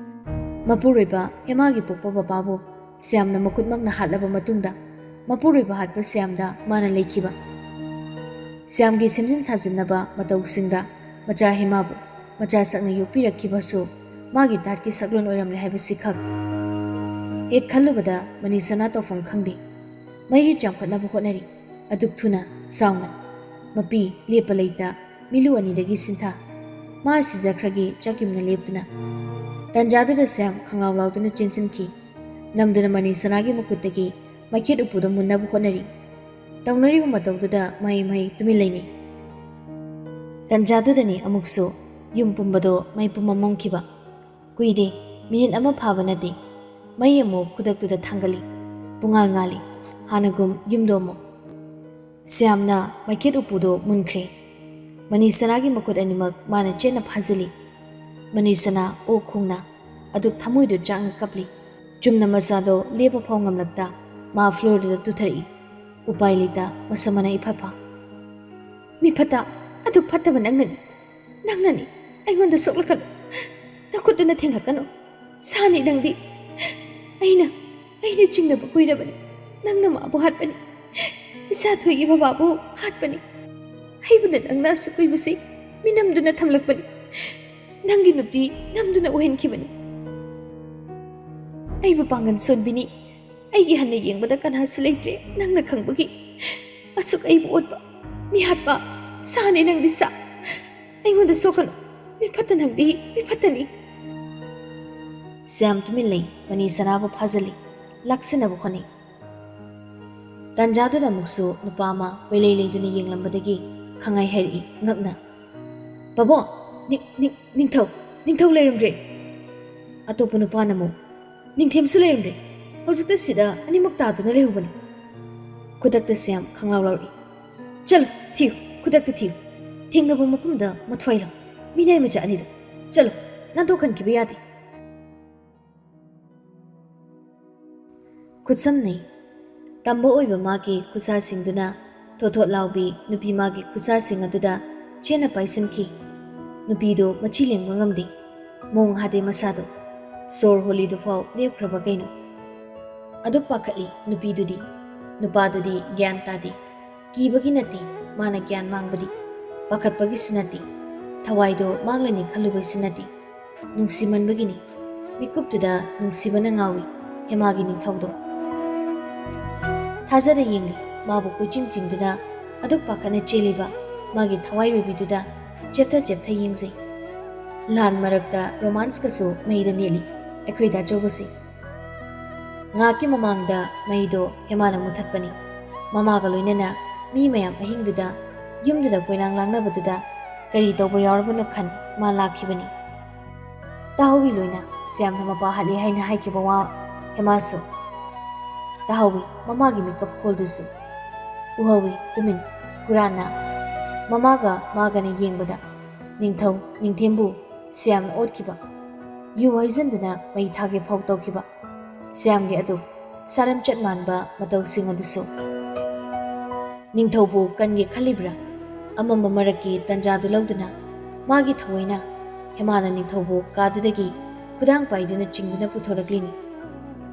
ꯃꯄꯨꯔꯣꯏꯕ ꯍꯦꯃꯥꯒꯤ ꯄꯣꯛꯄ ꯕꯕꯥꯕꯨ ꯁ꯭ꯌꯥꯝꯅ ꯃꯈꯨꯠꯃꯛꯅ ꯍꯥꯠꯂꯕ ꯃꯇꯨꯡꯗ ꯃꯄꯨꯔꯣꯏꯕ ꯍꯥꯠꯄ ꯁ꯭ꯌꯥꯝꯗ ꯃꯥꯅ ꯂꯩꯈꯤꯕ꯫ ꯁ꯭ꯌꯥꯝꯒꯤ ꯁꯦꯝꯖꯤꯟ ꯁꯥꯖꯤꯟꯅꯕ ꯃꯇꯧꯁꯤꯡꯗ ꯃꯆꯥ ꯍꯦꯃꯥꯕꯨ ꯃꯆꯥ ꯁꯛꯅ ꯌꯣꯛꯄꯤꯔꯛꯈꯤꯕꯁꯨ ꯃꯥꯒꯤ ꯗꯥꯠꯀꯤ ꯁꯛꯂꯣꯟ ꯑꯣꯏꯔꯝꯂꯦ ꯍꯥꯏꯕꯁꯤ ꯈꯛ꯫ ꯍꯦꯛ ꯈꯜꯂꯨꯕꯗ ꯃꯅꯤꯁꯅꯥ ꯇꯧꯐꯝ ꯈꯪꯗꯦ꯫ ꯃꯩꯔꯤ ꯆꯥꯝꯈꯠꯅꯕ ꯍꯣꯠꯅꯔꯤ꯫ ꯑꯗꯨꯛ ꯊꯨꯅ, ꯆꯥꯎꯅ꯫ ꯃꯄꯤ ꯂꯦꯞꯄ ꯂꯩꯇ, ꯃꯤꯂꯨ ꯑꯅꯤꯗꯒꯤ ꯁꯤꯟꯊꯥ꯫ ꯃꯥ ꯁꯤꯖꯈ꯭ꯔꯒꯦ ꯆꯥꯛꯌꯨꯝꯅ ꯂꯦꯞꯇꯨꯅ꯫ ꯇꯟꯖꯥꯗꯨꯗ ꯁ꯭ꯌꯥꯝ ꯈꯪꯂꯥꯎ ꯂꯥꯎꯗꯨꯅ ꯆꯦꯟꯁꯤꯟꯈꯤ꯫ ꯅꯝꯗꯨꯅ ꯃꯅꯤꯁꯅꯥꯒꯤ ꯃꯈꯨꯠꯇꯒꯤ ꯃꯩꯈꯦꯠ ꯎꯄꯨꯗꯣ ꯃꯨꯟꯅꯕ ꯍꯣꯠꯅꯔꯤ꯫ ꯇꯧꯅꯔꯤꯕ ꯃꯇꯧꯗꯨꯗ ꯃꯍꯩ ꯃꯍꯩ ꯇꯨꯃꯤꯟ ꯂꯩꯅꯩ꯫ ꯇꯟꯖꯥꯗꯨꯗꯅꯤ ꯑꯃꯨꯛꯁꯨ ꯌꯨꯝ ꯄꯨꯝꯕꯗꯣ ꯃꯩ ꯄꯨꯝꯃꯝ ꯃꯝꯈꯤꯕ꯫ ꯀꯨꯏꯗꯦ, ꯃꯤꯅꯤꯠ ꯑꯃ ꯐꯥꯕ ꯅꯠꯇꯦ꯫ ꯃꯩ ꯑꯃꯨꯛ ꯈꯨꯗꯛꯇꯨꯗ ꯊꯥꯡꯒꯠꯂꯤ꯫ ꯄꯨꯡꯉꯥꯜ ꯉꯥꯜꯂꯤ꯫ ꯍꯥꯟꯅꯒꯨꯝ ꯌꯨꯝꯗꯣ ꯑꯃꯨꯛ꯫ ꯁ꯭ꯌꯥꯝꯅ ꯃꯩꯈꯦꯠ ꯎꯄꯨꯗꯣ ꯃꯨꯟꯈ꯭ꯔꯦ꯫ ꯃꯅꯤꯁꯅꯥꯒꯤ ꯃꯈꯨꯠ ꯑꯅꯤꯃꯛ ꯃꯥꯅ ꯆꯦꯠꯅ ꯐꯥꯖꯤꯜꯂꯤ꯫ ꯃꯅꯤꯁꯅꯥ ꯑꯣꯛ ꯈꯣꯡꯅ ꯑꯗꯨꯛ ꯊꯃꯣꯏꯗꯨ ꯆꯥꯛꯅ ꯀꯞꯂꯤ꯫ ꯆꯨꯝꯅ ꯃꯆꯥꯗꯣ ꯂꯦꯞꯄ ꯐꯥꯎ ꯉꯝꯂꯛꯇ ꯃꯥ ꯐ꯭ꯂꯣꯔꯗꯨꯗ ꯇꯨꯊꯔꯛꯏ꯫ ꯎꯄꯥꯏ ꯂꯩꯇ ꯃꯁꯝ ꯃꯅꯥ ꯏꯐꯥ ꯐꯥ꯫ "ꯃꯤ ꯐꯠꯇ, ꯑꯗꯨꯛ ꯐꯠꯇꯕ ꯅꯪꯅꯅꯤ, ꯅꯪꯅꯅꯤ ꯑꯩꯉꯣꯟꯗ ꯁꯣꯛꯂꯛꯀꯅꯨ, ꯅꯈꯨꯠꯇꯨꯅ ꯊꯦꯡꯂꯛꯀꯅꯨ, ꯁꯥꯅꯤ ꯅꯪꯗꯤ꯫ ꯑꯩꯅ, ꯑꯩꯅ ꯆꯤꯡꯅꯕ ꯀꯨꯏꯔꯕꯅꯤ, ꯅꯪꯅ ꯃꯥꯕꯨ ꯍꯥꯠꯄꯅꯤ, ꯏꯆꯥ ꯊꯣꯏꯒꯤ ꯕꯕꯥꯕꯨ ꯍꯥꯠꯄꯅꯤ꯫ ꯑꯩꯕꯨꯅ ꯅꯪꯅ ꯑꯁꯨꯛ ꯀꯨꯏꯕꯁꯤ ꯃꯤꯅꯝꯗꯨꯅ ꯊꯝꯂꯛꯄꯅꯤ, ꯅꯪꯒꯤ ꯅꯨꯄꯤ ꯅꯝꯗꯨꯅ ꯑꯣꯏꯍꯟꯈꯤꯕꯅꯤ꯫ ꯑꯩꯕꯨ ꯄꯥꯡꯒꯟ ꯁꯣꯟꯕꯤꯅꯤ, ꯑꯩꯒꯤ ꯍꯟꯅ ꯌꯦꯡꯕꯗ ꯀꯅꯥꯁꯨ ꯂꯩꯇ꯭ꯔꯦ, ꯅꯪꯅ ꯈꯪꯕꯒꯤ꯫ ꯑꯁꯨꯛ ꯑꯩꯕꯨ ꯑꯣꯠꯄ, ꯃꯤꯍꯥꯠꯄ, ꯁꯥꯅꯤ ꯅꯪꯗꯤ ꯁꯥ꯫ ꯑꯩꯉꯣꯟꯗ ꯁꯣꯛꯀꯅꯨ, ꯃꯤ ꯐꯠꯇ ꯅꯪꯗꯤ, ꯃꯤ ꯐꯠꯇꯅꯤ꯫" ꯁ꯭ꯌꯥꯝ ꯇꯨꯃꯤꯟ ꯂꯩ꯫ ꯃꯅꯤꯁꯅꯥꯕꯨ ꯐꯥꯖꯤꯜꯂꯤ꯫ ꯂꯥꯛꯁꯤꯟꯅꯕ ꯍꯣꯠꯅꯩ꯫ ꯇꯟꯖꯥꯗꯨꯗ ꯑꯃꯨꯛꯁꯨ ꯅꯨꯄꯥ ꯑꯃ ꯀꯣꯏꯂꯩ ꯂꯩꯗꯨꯅ ꯌꯦꯡꯂꯝꯕꯗꯒꯤ ꯈꯪꯉꯥꯏ ꯍꯥꯏꯔꯛꯏ ꯉꯛꯅ, "ꯄꯥꯕꯣ, ꯅꯤꯡ-, ꯅꯤꯡ-, ꯅꯤꯡꯊꯧ, ꯅꯤꯡꯊꯧ ꯂꯩꯔꯝꯗ꯭ꯔꯦ!" ꯑꯇꯣꯞꯄ ꯅꯨꯄꯥꯅ ꯑꯃꯨꯛ, "ꯅꯤꯡꯊꯦꯝꯁꯨ ꯂꯩꯔꯝꯗ꯭ꯔꯦ꯫ ꯍꯧꯖꯤꯛꯇ ꯁꯤꯗ ꯑꯅꯤꯃꯛ ꯇꯥꯗꯨꯅ ꯂꯩꯍꯧꯕꯅꯤ꯫" ꯈꯨꯗꯛꯇ ꯁ꯭ꯌꯥꯝ ꯈꯪꯂꯥꯎ ꯂꯥꯎꯔꯛꯏ, "ꯆꯠꯂꯨ, ꯊꯤꯌꯨ, ꯈꯨꯗꯛꯇ ꯊꯤꯌꯨ꯫ ꯊꯦꯡꯅꯕ ꯃꯐꯝꯗ ꯃꯊ꯭ꯋꯥꯏ ꯂꯪ ꯃꯤꯅꯥꯏ ꯃꯆꯥ ꯑꯅꯤꯗꯨ꯫ ꯆꯠꯂꯨ, ꯅꯥꯟꯊꯣꯛꯍꯟꯈꯤꯕ ꯌꯥꯗꯦ꯫" ꯈꯨꯠꯁꯝꯅꯩ꯫ ꯇꯝꯕ ꯑꯣꯏꯕ ꯃꯥꯒꯤ ꯈꯨꯠꯁꯥꯁꯤꯡꯗꯨꯅ ꯊꯣꯠ ꯊꯣꯠ ꯂꯥꯎꯕꯤ ꯅꯨꯄꯤ ꯃꯥꯒꯤ ꯈꯨꯠꯁꯥꯁꯤꯡ ꯑꯗꯨꯗ ꯆꯦꯠꯅ ꯄꯥꯏꯁꯤꯟꯈꯤ꯫ ꯅꯨꯄꯤꯗꯨ ꯃꯆꯤ ꯂꯦꯡꯕ ꯉꯝꯗꯦ꯫ ꯃꯣꯡ ꯍꯥꯗꯦ ꯃꯁꯥꯗꯣ꯫ ꯁꯣꯔ ꯍꯣꯜꯂꯤꯗꯨꯐꯥꯎ ꯂꯦꯞꯈ꯭ꯔꯕ ꯀꯩꯅꯣ? ꯑꯗꯨꯛ ꯄꯥꯈꯠꯂꯤ ꯅꯨꯄꯤꯗꯨꯗꯤ꯫ ꯅꯨꯄꯥꯗꯨꯗꯤ ꯒ꯭ꯌꯥꯟ ꯇꯥꯗꯦ꯫ ꯀꯤꯕꯒꯤ ꯅꯠꯇꯦ ꯃꯥꯅ ꯒ꯭ꯌꯥꯟ ꯃꯥꯡꯕꯗꯤ, ꯄꯥꯈꯠꯄꯒꯤꯁꯨ ꯅꯠꯇꯦ, ꯊꯋꯥꯏꯗꯣ ꯃꯥꯡꯂꯅꯤ ꯈꯜꯂꯨꯕꯩꯁꯨ ꯅꯠꯇꯦ, ꯅꯨꯡꯁꯤꯃꯟꯕꯒꯤꯅꯤ꯫ ꯃꯤꯀꯨꯞꯇꯨꯗ ꯅꯨꯡꯁꯤꯕꯅ ꯉꯥꯎꯏ ꯍꯦꯃꯥꯒꯤ ꯅꯤꯡꯊꯧꯗꯣ꯫ ꯊꯥꯖꯗ ꯌꯦꯡꯂꯤ ꯃꯥꯕꯨ ꯀꯣꯏꯆꯤꯡ ꯆꯤꯡꯗꯨꯅ ꯑꯗꯨꯛ ꯄꯥꯈꯠꯅ ꯆꯦꯜꯂꯤꯕ ꯃꯥꯒꯤ ꯊꯋꯥꯏ ꯑꯣꯏꯕꯤꯗꯨꯗ꯫ ꯆꯦꯞꯊ ꯆꯦꯞꯊ ꯌꯦꯡꯖꯩ꯫ ꯂꯥꯟ ꯃꯔꯛꯇ ꯔꯣꯃꯥꯟꯁꯀꯁꯨ ꯃꯩꯗ ꯅꯦꯠꯂꯤ ꯑꯩꯈꯣꯏ ꯗꯥꯆꯧꯕꯁꯦ꯫ ꯉꯥꯏꯍꯥꯛꯀꯤ ꯃꯃꯥꯡꯗ ꯃꯩꯗꯣ ꯍꯦꯃꯥꯅ ꯃꯨꯊꯠꯄꯅꯤ꯫ ꯃꯃꯥꯒ ꯂꯣꯏꯅꯅ ꯃꯤ ꯃꯌꯥꯝ ꯑꯍꯤꯡꯗꯨꯗ ꯌꯨꯝꯗꯨꯗ ꯀꯣꯏꯂꯥꯡ ꯂꯥꯡꯅꯕꯗꯨꯗ ꯀꯔꯤ ꯇꯧꯕ ꯌꯥꯎꯔꯕꯅꯣ ꯈꯟ ꯃꯥ ꯂꯥꯛꯈꯤꯕꯅꯤ꯫ ꯇꯥꯍꯧꯋꯤ ꯂꯣꯏꯅ ꯁ꯭ꯌꯥꯝꯅ ꯃꯄꯥ ꯍꯥꯠꯂꯦ ꯍꯥꯏꯅ ꯍꯥꯏꯈꯤꯕ ꯋꯥ ꯍꯦꯃꯥꯁꯨ꯫ ꯇꯥꯍꯧꯋꯤ ꯃꯃꯥꯒꯤ ꯃꯤꯀꯞ ꯈꯣꯜꯗꯨꯁꯨ꯫ ꯎꯍꯧꯋꯤ ꯇꯨꯃꯤꯟ ꯍꯨꯔꯥꯟꯅ ꯃꯃꯥꯒ ꯃꯥꯒꯅ ꯌꯦꯡꯕꯗ ꯅꯤꯡꯊꯧ ꯅꯤꯡꯊꯦꯝꯕꯨ ꯁ꯭ꯌꯥꯝꯅ ꯑꯣꯠꯈꯤꯕ꯫ ꯌꯨ ꯍꯩꯖꯤꯟꯗꯨꯅ ꯃꯩ ꯊꯥꯒꯦ ꯐꯥꯎ ꯇꯧꯈꯤꯕ꯫ ꯁ꯭ꯌꯥꯝꯒꯤ ꯑꯗꯨ ꯁꯥꯔꯝꯆꯠ ꯃꯥꯟꯕ ꯃꯇꯧꯁꯤꯡ ꯑꯗꯨꯁꯨ꯫ ꯅꯤꯡꯊꯧꯕꯨ ꯀꯟꯒꯦ ꯈꯜꯂꯤꯕ꯭ꯔꯥ? ꯑꯃꯝꯕ ꯃꯔꯛꯀꯤ ꯇꯟꯖꯥꯗꯨ ꯂꯧꯗꯨꯅ ꯃꯥꯒꯤ ꯊꯑꯣꯏꯅ ꯍꯦꯃꯥꯅ ꯅꯤꯡꯊꯧꯕꯨ ꯀꯥꯗꯨꯗꯒꯤ ꯈꯨꯗꯥꯡ ꯄꯥꯏꯗꯨꯅ ꯆꯤꯡꯗꯨꯅ ꯄꯨꯊꯣꯔꯛꯂꯤꯅꯤ꯫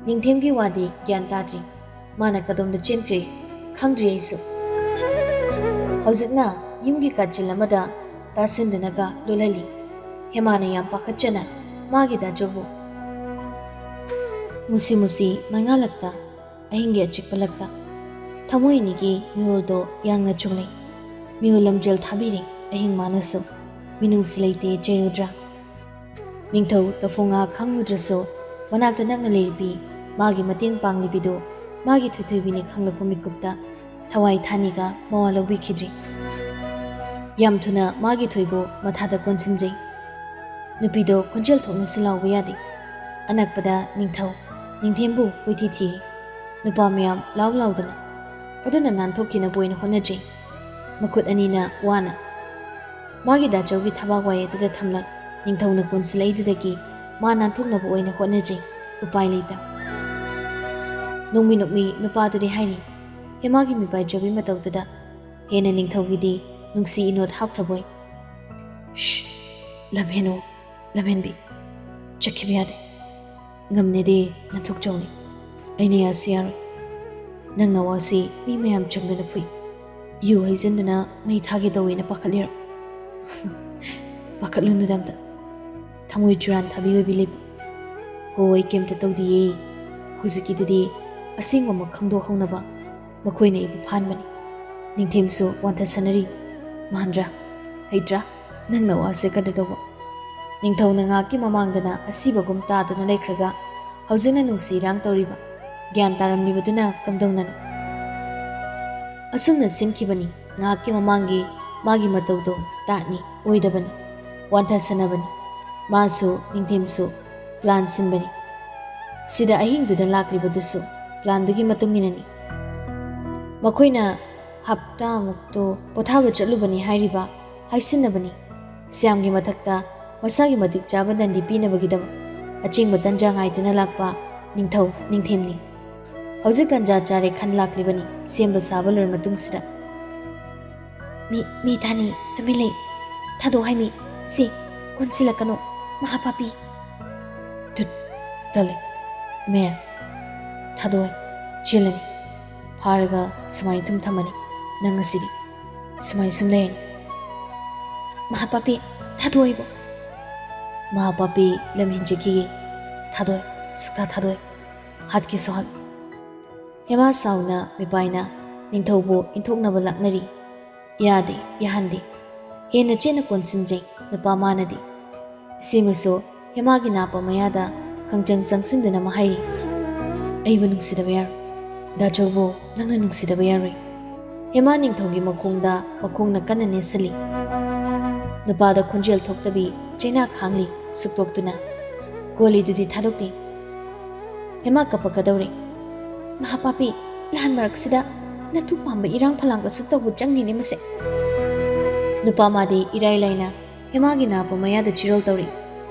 ꯅꯤꯡꯊꯦꯝꯒꯤ ꯋꯥꯗꯤ ꯒ꯭ꯌꯥꯟ ꯇꯥꯗ꯭ꯔꯤ꯫ ꯃꯥꯅ ꯀꯗꯣꯝꯗ ꯆꯦꯟꯈ꯭ꯔꯦ ꯈꯪꯗ꯭ꯔꯤ ꯑꯩꯁꯨ꯫ ꯍꯧꯖꯤꯛꯅ ꯌꯨꯝꯒꯤ ꯀꯥꯆꯤꯜ ꯑꯃꯗ ꯇꯥꯁꯤꯟꯗꯨꯅꯒ ꯂꯣꯜꯍꯜꯂꯤ꯫ ꯍꯦꯃꯥꯅ ꯌꯥꯝ ꯄꯥꯈꯠꯆꯅ ꯃꯥꯒꯤ ꯗꯥꯆꯧꯕꯨ꯫ ꯃꯨꯁꯤ ꯃꯨꯁꯤ ꯃꯩꯉꯥꯜꯂꯛꯇ ꯑꯍꯤꯡꯒꯤ ꯑꯆꯤꯛꯄ ꯂꯛꯇ ꯊꯃꯣꯏ ꯑꯅꯤꯒꯤ ꯃꯤꯍꯨꯜꯗꯣ ꯌꯥꯡꯅ ꯆꯨꯝꯂꯩ꯫ ꯃꯤꯍꯨꯜ ꯂꯝꯖꯦꯜ ꯊꯥꯕꯤꯔꯤ ꯑꯍꯤꯡ ꯃꯥꯅꯁꯨ꯫ ꯃꯤꯅꯨꯡꯁꯤ ꯂꯩꯇꯦ ꯆꯩꯔꯨꯗ꯭ꯔꯥ? ꯅꯤꯡꯊꯧ ꯇꯐꯣꯡꯉꯥ ꯈꯪꯂꯨꯗ꯭ꯔꯁꯨ ꯃꯅꯥꯛꯇ ꯅꯛꯅ ꯂꯩꯔꯤꯕꯤ ꯃꯥꯒꯤ ꯃꯇꯦꯡ ꯄꯥꯡꯂꯤꯕꯤꯗꯨ ꯃꯥꯒꯤ ꯊꯣꯏꯊꯣꯏꯕꯤꯅꯤ ꯈꯪꯂꯛꯄ ꯃꯤꯀꯨꯞꯇ ꯊꯋꯥꯏ ꯊꯥꯅꯤꯒ ꯃꯋꯥ ꯂꯧꯕꯤꯈꯤꯗ꯭ꯔꯤ꯫ ꯌꯥꯝ ꯊꯨꯅ ꯃꯥꯒꯤ ꯊꯣꯏꯕꯨ ꯃꯊꯥꯗ ꯀꯣꯟꯁꯤꯟꯖꯩ꯫ ꯅꯨꯄꯤꯗꯣ ꯈꯣꯟꯖꯦꯜ ꯊꯣꯛꯅꯁꯨ ꯂꯥꯎꯕ ꯌꯥꯗꯦ꯫ ꯑꯅꯛꯄꯗ ꯅꯤꯡꯊꯧ ꯅꯤꯡꯊꯦꯝꯕꯨ ꯀꯣꯏꯊꯤ ꯊꯤꯔꯤ꯫ ꯅꯨꯄꯥ ꯃꯌꯥꯝ ꯂꯥꯎ ꯂꯥꯎꯗꯅ ꯑꯗꯨꯅ ꯅꯥꯟꯊꯣꯛꯈꯤꯅꯕ ꯑꯣꯏꯅ ꯍꯣꯠꯅꯖꯩ꯫ ꯃꯈꯨꯠ ꯑꯅꯤꯅ ꯋꯥꯅ ꯃꯥꯒꯤ ꯗꯥꯆꯧꯒꯤ ꯊꯕꯥꯛ ꯋꯥꯏ ꯑꯗꯨꯗ ꯊꯝꯂꯛ ꯅꯤꯡꯊꯧꯅ ꯀꯣꯟꯁꯤꯜꯂꯛꯏꯗꯨꯗꯒꯤ ꯃꯥ ꯅꯥꯟꯊꯣꯛꯅꯕ ꯑꯣꯏꯅ ꯍꯣꯠꯅꯖꯩ꯫ ꯎꯄꯥꯏ ꯂꯩꯇ ꯅꯣꯡꯃꯤ ꯅꯣꯛꯃꯤ ꯅꯨꯄꯥꯗꯨꯗꯤ ꯍꯥꯏꯔꯤ꯫ ꯍꯦꯃꯥꯒꯤ ꯃꯤꯄꯥꯏꯖꯕꯤ ꯃꯇꯧꯗꯨꯗ ꯍꯦꯟꯅ ꯅꯤꯡꯊꯧꯒꯤꯗꯤ ꯅꯨꯡꯁꯤ ꯏꯅꯣꯠ ꯍꯥꯞꯈ꯭ꯔꯕꯣꯏ꯫ ꯁ꯭ꯍ! ꯂꯝꯍꯦꯟꯅꯨ, ꯂꯝꯍꯦꯟꯕꯤ꯫ ꯆꯠꯈꯤꯕ ꯌꯥꯗꯦ꯫ ꯉꯝꯅꯦꯗꯤ ꯅꯥꯟꯊꯣꯛꯆꯧꯅꯤ꯫ ꯑꯩꯅ ꯌꯥꯁꯨ ꯌꯥꯔꯣꯏ꯫ ꯅꯪ ꯅꯋꯥꯁꯤ ꯃꯤ ꯃꯌꯥꯝ ꯆꯪꯗꯅ ꯐꯨꯏ꯫ ꯌꯨ ꯍꯩꯖꯤꯟꯗꯨꯅ ꯃꯩ ꯊꯥꯒꯦ ꯇꯧꯋꯦꯅ ꯄꯥꯈꯠꯂꯤꯔꯣ? ꯄꯥꯈꯠꯂꯨꯅꯨꯗ ꯑꯝꯇ꯫ ꯊꯃꯣꯏ ꯆꯨꯔꯥꯟ ꯊꯥꯕꯤ ꯑꯣꯏꯕꯤ ꯂꯩꯕꯤ꯫ ꯍꯣ, ꯑꯩ ꯀꯩꯝꯇ ꯇꯧꯗꯤꯌꯦ꯫ ꯍꯧꯖꯤꯛꯀꯤꯗꯨꯗꯤ ꯑꯁꯦꯡꯕꯃꯛ ꯈꯪꯗꯣꯛꯍꯧꯅꯕ ꯃꯈꯣꯏꯅ ꯑꯩꯕꯨ ꯐꯥꯟꯕꯅꯤ꯫ ꯅꯤꯡꯊꯦꯝꯁꯨ ꯋꯥꯟꯊꯁꯅꯔꯤ꯫ ꯃꯥꯟꯗ꯭ꯔꯥ? ꯍꯩꯇ꯭ꯔꯥ? ꯅꯪ ꯅꯋꯥꯁꯦ ꯀꯩꯅꯣ ꯇꯧꯕ꯫ ꯅꯤꯡꯊꯧꯅ ꯉꯥꯏꯍꯥꯛꯀꯤ ꯃꯃꯥꯡꯗꯅ ꯑꯁꯤꯕꯒꯨꯝ ꯇꯥꯗꯨꯅ ꯂꯩꯈ꯭ꯔꯒ ꯍꯧꯖꯤꯛꯅ ꯅꯨꯡꯁꯤ ꯏꯔꯥꯡ ꯇꯧꯔꯤꯕ꯫ ꯒ꯭ꯌꯥꯟ ꯇꯥꯔꯝꯂꯤꯕꯗꯨꯅ ꯀꯝꯗꯧꯅꯅꯣ? ꯑꯁꯨꯝꯅ ꯁꯤꯟꯈꯤꯕꯅꯤ꯫ ꯉꯥꯏꯍꯥꯛꯀꯤ ꯃꯃꯥꯡꯒꯤ ꯃꯥꯒꯤ ꯃꯇꯧꯗꯣ ꯇꯥꯠꯅꯤ, ꯑꯣꯏꯗꯕꯅꯤ, ꯋꯥꯟꯊꯁꯅꯕꯅꯤ꯫ ꯃꯥꯁꯨ ꯅꯤꯡꯊꯦꯝꯁꯨ ꯄ꯭ꯂꯥꯟ ꯁꯤꯟꯕꯅꯤ꯫ ꯁꯤꯗ ꯑꯍꯤꯡꯗꯨꯗ ꯂꯥꯛꯂꯤꯕꯗꯨꯁꯨ ꯄ꯭ꯂꯥꯟꯗꯨꯒꯤ ꯃꯇꯨꯡ ꯏꯟꯅꯅꯤ꯫ ꯃꯈꯣꯏꯅ ꯍꯞꯇꯥꯃꯨꯛꯇꯣ ꯄꯣꯊꯥꯕ ꯆꯠꯂꯨꯕꯅꯤ ꯍꯥꯏꯔꯤꯕ ꯍꯥꯏꯁꯤꯟꯅꯕꯅꯤ꯫ ꯁ꯭ꯌꯥꯝꯒꯤ ꯃꯊꯛꯇ ꯃꯁꯥꯒꯤ ꯃꯇꯤꯛ ꯆꯥꯕ ꯗꯟꯗꯤ ꯄꯤꯅꯕꯒꯤꯗꯃꯛ ꯑꯆꯤꯡꯕ ꯇꯟꯖꯥ ꯉꯥꯏꯗꯨꯅ ꯂꯥꯛꯄ ꯅꯤꯡꯊꯧ ꯅꯤꯡꯊꯦꯝꯅꯤ꯫ ꯍꯧꯖꯤꯛ ꯇꯟꯖꯥ ꯆꯥꯔꯦ ꯈꯟ ꯂꯥꯛꯂꯤꯕꯅꯤ, ꯁꯦꯝꯕ ꯁꯥꯕ ꯂꯣꯏꯔ ꯃꯇꯨꯡꯁꯤꯗ꯫ "ꯃꯤ, ꯃꯤ ꯊꯥꯅꯤ, ꯇꯨꯃꯤꯟ ꯂꯩ꯫ ꯊꯥꯗꯣꯛ ꯍꯥꯏꯃꯤ꯫ ꯁꯤ, ꯀꯣꯟꯁꯤꯜꯂꯛꯀꯅꯨ, ꯃꯍꯥꯄꯥꯄꯤ꯫" "ꯇꯨꯠ, ꯇꯜꯂꯦ꯫ ꯃꯦ, ꯊꯥꯗꯣꯛꯑꯣ, ꯆꯦꯜꯂꯅꯤ꯫ ꯐꯥꯔꯒ ꯁꯨꯃꯥꯏꯅ ꯊꯨꯝ ꯊꯝꯃꯅꯤ꯫ ꯅꯪ ꯉꯁꯤꯗꯤ ꯁꯨꯃꯥꯏꯅ ꯁꯨꯝ ꯂꯩꯔꯅꯤ꯫" "ꯃꯍꯥꯄꯥꯄꯤ, ꯊꯥꯗꯣꯛꯑꯣ ꯑꯩꯕꯨ꯫" "ꯃꯍꯥꯄꯥꯄꯤ ꯂꯝ ꯍꯦꯟꯖꯈꯤꯌꯦ꯫ ꯊꯥꯗꯣꯛꯑꯣ, ꯁꯨꯛꯊꯥ ꯊꯥꯗꯣꯛꯑꯣ꯫ ꯍꯥꯠꯀꯦꯁꯨ ꯍꯥꯠꯂꯣ꯫" ꯍꯦꯃꯥ ꯁꯥꯎꯅ ꯃꯤꯄꯥꯏꯅ ꯅꯤꯡꯊꯧꯕꯨ ꯏꯟꯊꯣꯛꯅꯕ ꯂꯥꯛꯅꯔꯤ꯫ ꯌꯥꯗꯦ, ꯌꯥꯍꯟꯗꯦ꯫ ꯍꯦꯟꯅ ꯆꯦꯠꯅ ꯀꯣꯟꯁꯤꯟꯖꯩ ꯅꯨꯄꯥ ꯃꯥꯅꯗꯤ꯫ ꯁꯤꯃꯁꯨ ꯍꯦꯃꯥꯒꯤ ꯅꯥꯄ ꯃꯌꯥꯗ ꯈꯪꯆꯪ ꯆꯪꯁꯤꯟꯗꯨꯅ ꯑꯃ ꯍꯥꯏꯔꯤ, "ꯑꯩꯕꯨ ꯅꯨꯡꯁꯤꯗꯕ ꯌꯥꯔꯣꯏ꯫ ꯗꯥꯆꯧꯕꯨ ꯅꯪꯅ ꯅꯨꯡꯁꯤꯗꯕ ꯌꯥꯔꯣꯏ꯫" ꯍꯦꯃꯥ ꯅꯤꯡꯊꯧꯒꯤ ꯃꯈꯣꯡꯗ ꯃꯈꯣꯡꯅ ꯀꯟꯅ ꯅꯦꯠꯁꯤꯜꯂꯤ꯫ ꯅꯨꯄꯥꯗ ꯈꯣꯟꯖꯦꯜ ꯊꯣꯛꯇꯕꯤ ꯆꯩꯅꯥ ꯈꯥꯡꯂꯤ ꯁꯨꯛꯇꯣꯛꯇꯨꯅ꯫ ꯀꯣꯜꯂꯤꯗꯨꯗꯤ ꯊꯥꯗꯣꯛꯇꯦ꯫ ꯍꯦꯃꯥ ꯀꯞꯄꯛꯀꯗꯧꯔꯦ꯫ "ꯃꯍꯥꯄꯥꯄꯤ, ꯂꯥꯟ ꯃꯔꯛꯁꯤꯗ ꯅꯇꯨ ꯄꯥꯝꯕ ꯏꯔꯥꯡ ꯐꯂꯥꯡꯒ ꯁꯨꯛꯇꯧꯕ ꯆꯪꯉꯤꯅꯦ ꯃꯁꯦ꯫" ꯅꯨꯄꯥ ꯃꯥꯗꯤ ꯏꯔꯥꯏ ꯂꯥꯏꯅ ꯍꯦꯃꯥꯒꯤ ꯅꯥꯄ ꯃꯌꯥꯗ ꯆꯤꯔꯣꯜ ꯇꯧꯔꯤ꯫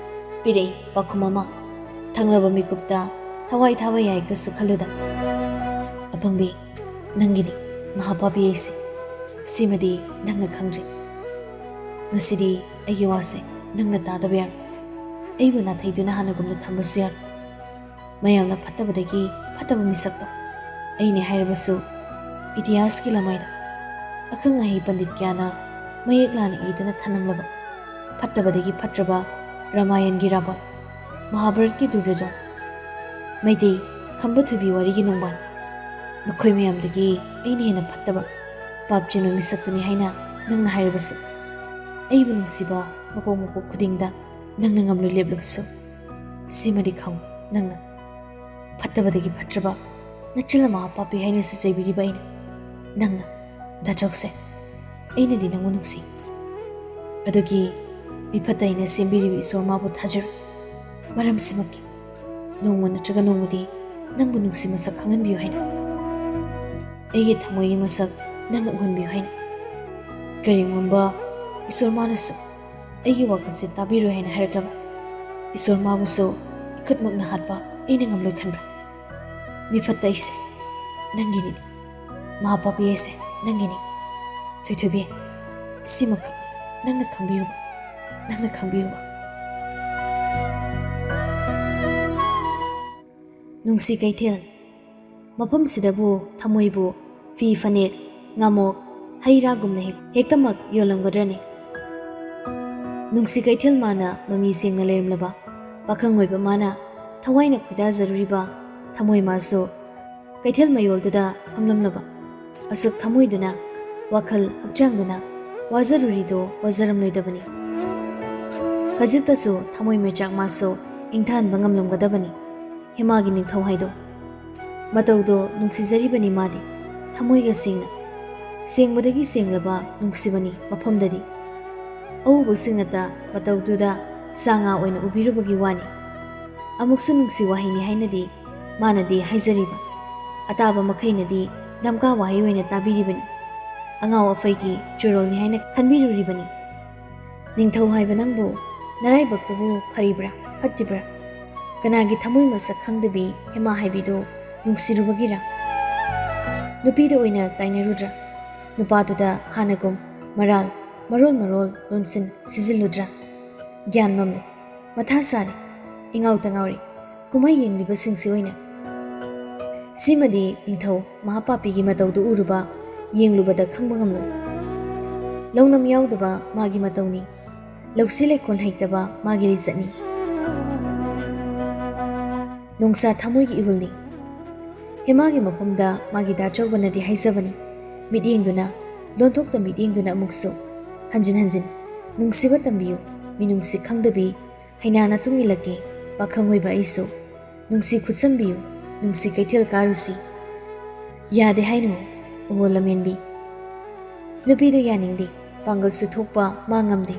ꯄꯤꯔꯛꯏ ꯄꯥꯎꯈꯨꯝ ꯑꯃ꯫ ꯊꯪꯂꯕ ꯃꯤꯀꯨꯞꯇ ꯊꯋꯥꯏ ꯊꯥꯕ ꯌꯥꯏ ꯀꯁꯨ ꯈꯜꯂꯨꯗ꯫ "ꯑꯄꯪꯕꯤ, ꯅꯪꯒꯤꯅꯤ ꯃꯍꯥꯄꯥꯄꯤ ꯑꯩꯁꯦ꯫ ꯁꯤꯃꯗꯤ ꯅꯪꯅ ꯈꯪꯗ꯭ꯔꯤ꯫ ꯉꯁꯤꯗꯤ ꯑꯩꯒꯤ ꯋꯥꯁꯦ ꯅꯪꯅ ꯇꯥꯗꯕ ꯌꯥꯔꯣꯏ꯫ ꯑꯩꯕꯨ ꯅꯥꯊꯩꯗꯨꯅ ꯍꯥꯟꯅꯒꯨꯝꯅ ꯊꯝꯕꯁꯨ ꯌꯥꯔꯣꯏ꯫ ꯃꯌꯥꯝꯅ ꯐꯠꯇꯕꯗꯒꯤ ꯐꯠꯇꯕ ꯃꯤꯁꯛꯇꯣ ꯑꯩꯅꯦ ꯍꯥꯏꯔꯕꯁꯨ, ꯏꯇꯤꯍꯥꯁꯀꯤ ꯂꯃꯥꯏꯗ ꯑꯈꯪ ꯑꯍꯩ ꯄꯟꯗꯤꯠ ꯀꯌꯥꯅ ꯃꯌꯦꯛ ꯂꯥꯅ ꯏꯗꯨꯅ ꯊꯅꯝꯂꯕ ꯐꯠꯇꯕꯗꯒꯤ ꯐꯠꯇ꯭ꯔꯕ ꯔꯥꯃꯥꯌꯟꯒꯤ ꯔꯥꯕꯣꯠ, ꯃꯍꯥꯚꯥꯔꯠꯀꯤ ꯗꯨꯔꯌꯣꯙꯟ, ꯃꯩꯇꯩ ꯈꯝꯕ ꯊꯣꯏꯕꯤ ꯋꯥꯔꯤꯒꯤ ꯅꯣꯡꯕꯥꯟ, ꯃꯈꯣꯏ ꯃꯌꯥꯝꯗꯒꯤ ꯑꯩꯅ ꯍꯦꯟꯅ ꯐꯠꯇꯕ, ꯄꯥꯞ ꯆꯦꯟꯕ ꯃꯤꯁꯛꯇꯨꯅꯤ ꯍꯥꯏꯅ ꯅꯪꯅ ꯍꯥꯏꯔꯕꯁꯨ, ꯑꯩꯕꯨ ꯅꯨꯡꯁꯤꯕ ꯃꯄꯣꯛ ꯃꯄꯣꯛ ꯈꯨꯗꯤꯡꯗ ꯅꯪꯅ ꯉꯝꯂꯣꯏ ꯂꯦꯞꯂꯕꯁꯨ, ꯁꯤꯃꯗꯤ ꯈꯪꯉꯨ, ꯅꯪꯅ ꯐꯠꯇꯕꯗꯒꯤ ꯐꯠꯇ꯭ꯔꯕ ꯅꯆꯤꯜ ꯑꯃ ꯄꯥꯄꯤ ꯍꯥꯏꯅꯁꯨ ꯆꯩꯕꯤꯔꯤꯕ ꯑꯩꯅ, ꯅꯪꯅ ꯗꯥ ꯆꯧꯁꯦ, ꯑꯩꯅꯗꯤ ꯅꯪꯕꯨ ꯅꯨꯡꯁꯤ꯫ ꯑꯗꯨꯒꯤ ꯃꯤꯐꯠꯇ ꯑꯩꯅ ꯁꯦꯝꯕꯤꯔꯤꯕ ꯏꯁꯣꯔ ꯃꯥꯕꯨ ꯊꯥꯖꯔꯨ꯫ ꯃꯔꯝꯁꯤꯃꯛꯀꯤ ꯅꯣꯡꯃ ꯅꯠꯇ꯭ꯔꯒ ꯅꯣꯡꯃꯗꯤ ꯅꯪꯕꯨ ꯅꯨꯡꯁꯤ ꯃꯁꯛ ꯈꯪꯍꯟꯕꯤꯌꯨ ꯍꯥꯏꯅ, ꯑꯩꯒꯤ ꯊꯃꯣꯏꯒꯤ ꯃꯁꯛ ꯅꯪꯅ ꯎꯍꯟꯕꯤꯌꯨ ꯍꯥꯏꯅ꯫ ꯀꯔꯤꯒꯨꯝꯕ ꯏꯁꯣꯔ ꯃꯥꯅꯁꯨ ꯑꯩꯒꯤ ꯋꯥꯈꯜꯁꯦ ꯇꯥꯕꯤꯔꯣꯏ ꯍꯥꯏꯅ ꯍꯥꯏꯔꯛꯂꯕ, ꯏꯁꯣꯔ ꯃꯥꯕꯨꯁꯨ ꯏꯈꯨꯠꯃꯛꯅ ꯍꯥꯠꯄ ꯑꯩꯅ ꯉꯝꯂꯣꯏ ꯈꯟꯕ꯭ꯔꯥ? ꯃꯤꯐꯠꯇ ꯑꯩꯁꯦ, ꯅꯪꯒꯤꯅꯤ꯫ ꯃꯍꯥꯄꯥꯄꯤ ꯑꯩꯁꯦ, ꯅꯪꯒꯤꯅꯤ꯫ ꯊꯣꯏꯊꯣꯏꯕꯤ, ꯁꯤꯃꯈꯛ ꯅꯪꯅ ꯈꯪꯕꯤꯌꯨꯕ, ꯅꯪꯅ ꯈꯪꯕꯤꯌꯨꯕ꯫ ꯅꯨꯡꯁꯤ ꯀꯩꯊꯦꯜ꯫ ꯃꯐꯝꯁꯤꯗꯕꯨ ꯊꯃꯣꯏꯕꯨ ꯐꯤ ꯐꯅꯦꯛ, ꯉꯥꯃꯣꯛ, ꯍꯩ ꯔꯥꯒꯨꯝꯅ ꯍꯦꯛ-, ꯍꯦꯛꯇꯃꯛ ꯌꯣꯜꯂꯝꯒꯗ꯭ꯔꯅꯦ? ꯅꯨꯡꯁꯤ ꯀꯩꯊꯦꯜ ꯃꯥꯅ ꯃꯃꯤ ꯁꯦꯡꯅ ꯂꯩꯔꯝꯂꯕ ꯄꯥꯈꯪ ꯑꯣꯏꯕ ꯃꯥꯅ ꯊꯋꯥꯏꯅ ꯈꯣꯏꯗꯥꯖꯔꯨꯔꯤꯕ ꯊꯃꯣꯏ ꯃꯥꯁꯨ ꯀꯩꯊꯦꯜ ꯃꯌꯣꯜꯗꯨꯗ ꯐꯝꯂꯝꯂꯕ ꯑꯁꯨꯛ ꯊꯃꯣꯏꯗꯨꯅ, ꯋꯥꯈꯜ ꯍꯛꯆꯥꯡꯗꯨꯅ ꯋꯥꯖꯔꯨꯔꯤꯗꯣ ꯋꯥꯖꯔꯝꯂꯣꯏꯗꯕꯅꯤ꯫ ꯈꯖꯤꯛꯇꯁꯨ ꯊꯃꯣꯏ ꯃꯩꯆꯥꯛ ꯃꯥꯁꯨ ꯏꯪꯊꯍꯟꯕ ꯉꯝꯂꯝꯒꯗꯕꯅꯤ꯫ ꯍꯦꯃꯥꯒꯤ ꯅꯤꯡꯊꯧ ꯍꯥꯏꯗꯣ꯫ ꯃꯇꯧꯗꯣ ꯅꯨꯡꯁꯤꯖꯔꯤꯕꯅꯤ ꯃꯥꯗꯤ, ꯊꯃꯣꯏꯒ ꯁꯦꯡꯅ꯫ ꯁꯦꯡꯕꯗꯒꯤ ꯁꯦꯡꯂꯕ ꯅꯨꯡꯁꯤꯕꯅꯤ ꯃꯐꯝꯗꯗꯤ꯫ ꯑꯎꯕꯁꯤꯡꯅꯇ ꯃꯇꯧꯗꯨꯗ ꯁꯥ ꯉꯥ ꯑꯣꯏꯅ ꯎꯕꯤꯔꯨꯕꯒꯤ ꯋꯥꯅꯤ꯫ ꯑꯃꯨꯛꯁꯨ ꯅꯨꯡꯁꯤ ꯋꯥꯍꯩꯅꯤ ꯍꯥꯏꯅꯗꯤ ꯃꯥꯅꯗꯤ ꯍꯥꯏꯖꯔꯤꯕ꯫ ꯑꯇꯥꯕ ꯃꯈꯩꯅꯗꯤ ꯗꯝꯀꯥ ꯋꯥꯍꯩ ꯑꯣꯏꯅ ꯇꯥꯕꯤꯔꯤꯕꯅꯤ꯫ ꯑꯉꯥꯎ ꯑꯐꯩꯒꯤ ꯆꯨꯔꯣꯜꯅꯤ ꯍꯥꯏꯅ ꯈꯟꯕꯤꯔꯨꯔꯤꯕꯅꯤ꯫ ꯅꯤꯡꯊꯧ ꯍꯥꯏꯕ ꯅꯪꯕꯨ ꯅꯔꯥꯏꯕꯛꯇꯨꯕꯨ ꯐꯔꯤꯕ꯭ꯔꯥ, ꯐꯠꯇ꯭ꯔꯤꯕ꯭ꯔꯥ? ꯀꯅꯥꯒꯤ ꯊꯃꯣꯏ ꯃꯁꯛ ꯈꯪꯗꯕꯤ ꯍꯦꯃꯥ ꯍꯥꯏꯕꯤꯗꯨ ꯅꯨꯡꯁꯤꯔꯨꯕꯒꯤꯔꯥ? ꯅꯨꯄꯤꯗ ꯑꯣꯏꯅ ꯇꯥꯏꯅꯔꯨꯗ꯭ꯔꯥ? ꯅꯨꯄꯥꯗꯨꯗ ꯍꯥꯟꯅꯒꯨꯝ ꯃꯔꯥꯜ, ꯃꯔꯣꯜ ꯃꯔꯣꯜ ꯂꯣꯟꯁꯤꯟ ꯁꯤꯖꯤꯜꯂꯨꯗ꯭ꯔꯥ? ꯒ꯭ꯌꯥꯟ ꯃꯝꯂꯦ꯫ ꯃꯊꯥ ꯁꯥꯔꯦ꯫ ꯏꯉꯥꯎꯇ ꯉꯥꯎꯔꯦ꯫ ꯀꯨꯝꯍꯩ ꯌꯦꯡꯂꯤꯕꯁꯤꯡꯁꯤ ꯑꯣꯏꯅ꯫ ꯁꯤꯃꯗꯤ ꯅꯤꯡꯊꯧ ꯃꯍꯥꯄꯥꯄꯤꯒꯤ ꯃꯇꯧꯗꯨ ꯎꯔꯨꯕ, ꯌꯦꯡꯂꯨꯕꯗ ꯈꯪꯕ ꯉꯝꯂꯣꯏ꯫ ꯂꯧꯅꯝ ꯌꯥꯎꯗꯕ ꯃꯥꯒꯤ ꯃꯇꯧꯅꯤ꯫ ꯂꯧꯁꯤ ꯂꯩꯈꯣꯜ ꯍꯩꯇꯕ ꯃꯥꯒꯤ ꯂꯤꯆꯠꯅꯤ꯫ ꯅꯣꯡꯁꯥ ꯊꯃꯣꯏꯒꯤ ꯏꯍꯨꯜꯅꯤ꯫ ꯍꯦꯃꯥꯒꯤ ꯃꯐꯝꯗ ꯃꯥꯒꯤ ꯗꯥꯆꯧꯕꯅꯗꯤ ꯍꯥꯏꯖꯕꯅꯤ, ꯃꯤꯠꯌꯦꯡꯗꯨꯅ, ꯂꯣꯟꯊꯣꯛꯇ ꯃꯤꯠꯌꯦꯡꯗꯨꯅ ꯑꯃꯨꯛꯁꯨ ꯍꯟꯖꯤꯟ ꯍꯟꯖꯤꯟ, "ꯅꯨꯡꯁꯤꯕ ꯇꯝꯕꯤꯌꯨ, ꯃꯤꯅꯨꯡꯁꯤ ꯈꯪꯗꯕꯤ, ꯍꯩꯅꯥꯅ ꯇꯨꯡ ꯏꯜꯂꯛꯀꯦ, ꯄꯥꯈꯪ ꯑꯣꯏꯕ ꯑꯩꯁꯨ꯫ ꯅꯨꯡꯁꯤ ꯈꯨꯠꯁꯝꯕꯤꯌꯨ, ꯅꯨꯡꯁꯤ ꯀꯩꯊꯦꯜ ꯀꯥꯔꯨꯁꯤ"꯫ "ꯌꯥꯗꯦ ꯍꯥꯏꯅꯣ, ꯑꯣꯍꯣ ꯂꯝꯍꯦꯟꯕꯤ"꯫ ꯅꯨꯄꯤꯗꯨ ꯌꯥꯅꯤꯡꯗꯦ, ꯄꯥꯡꯒꯜꯁꯨ ꯊꯣꯛꯄ ꯃꯥ ꯉꯝꯗꯦ꯫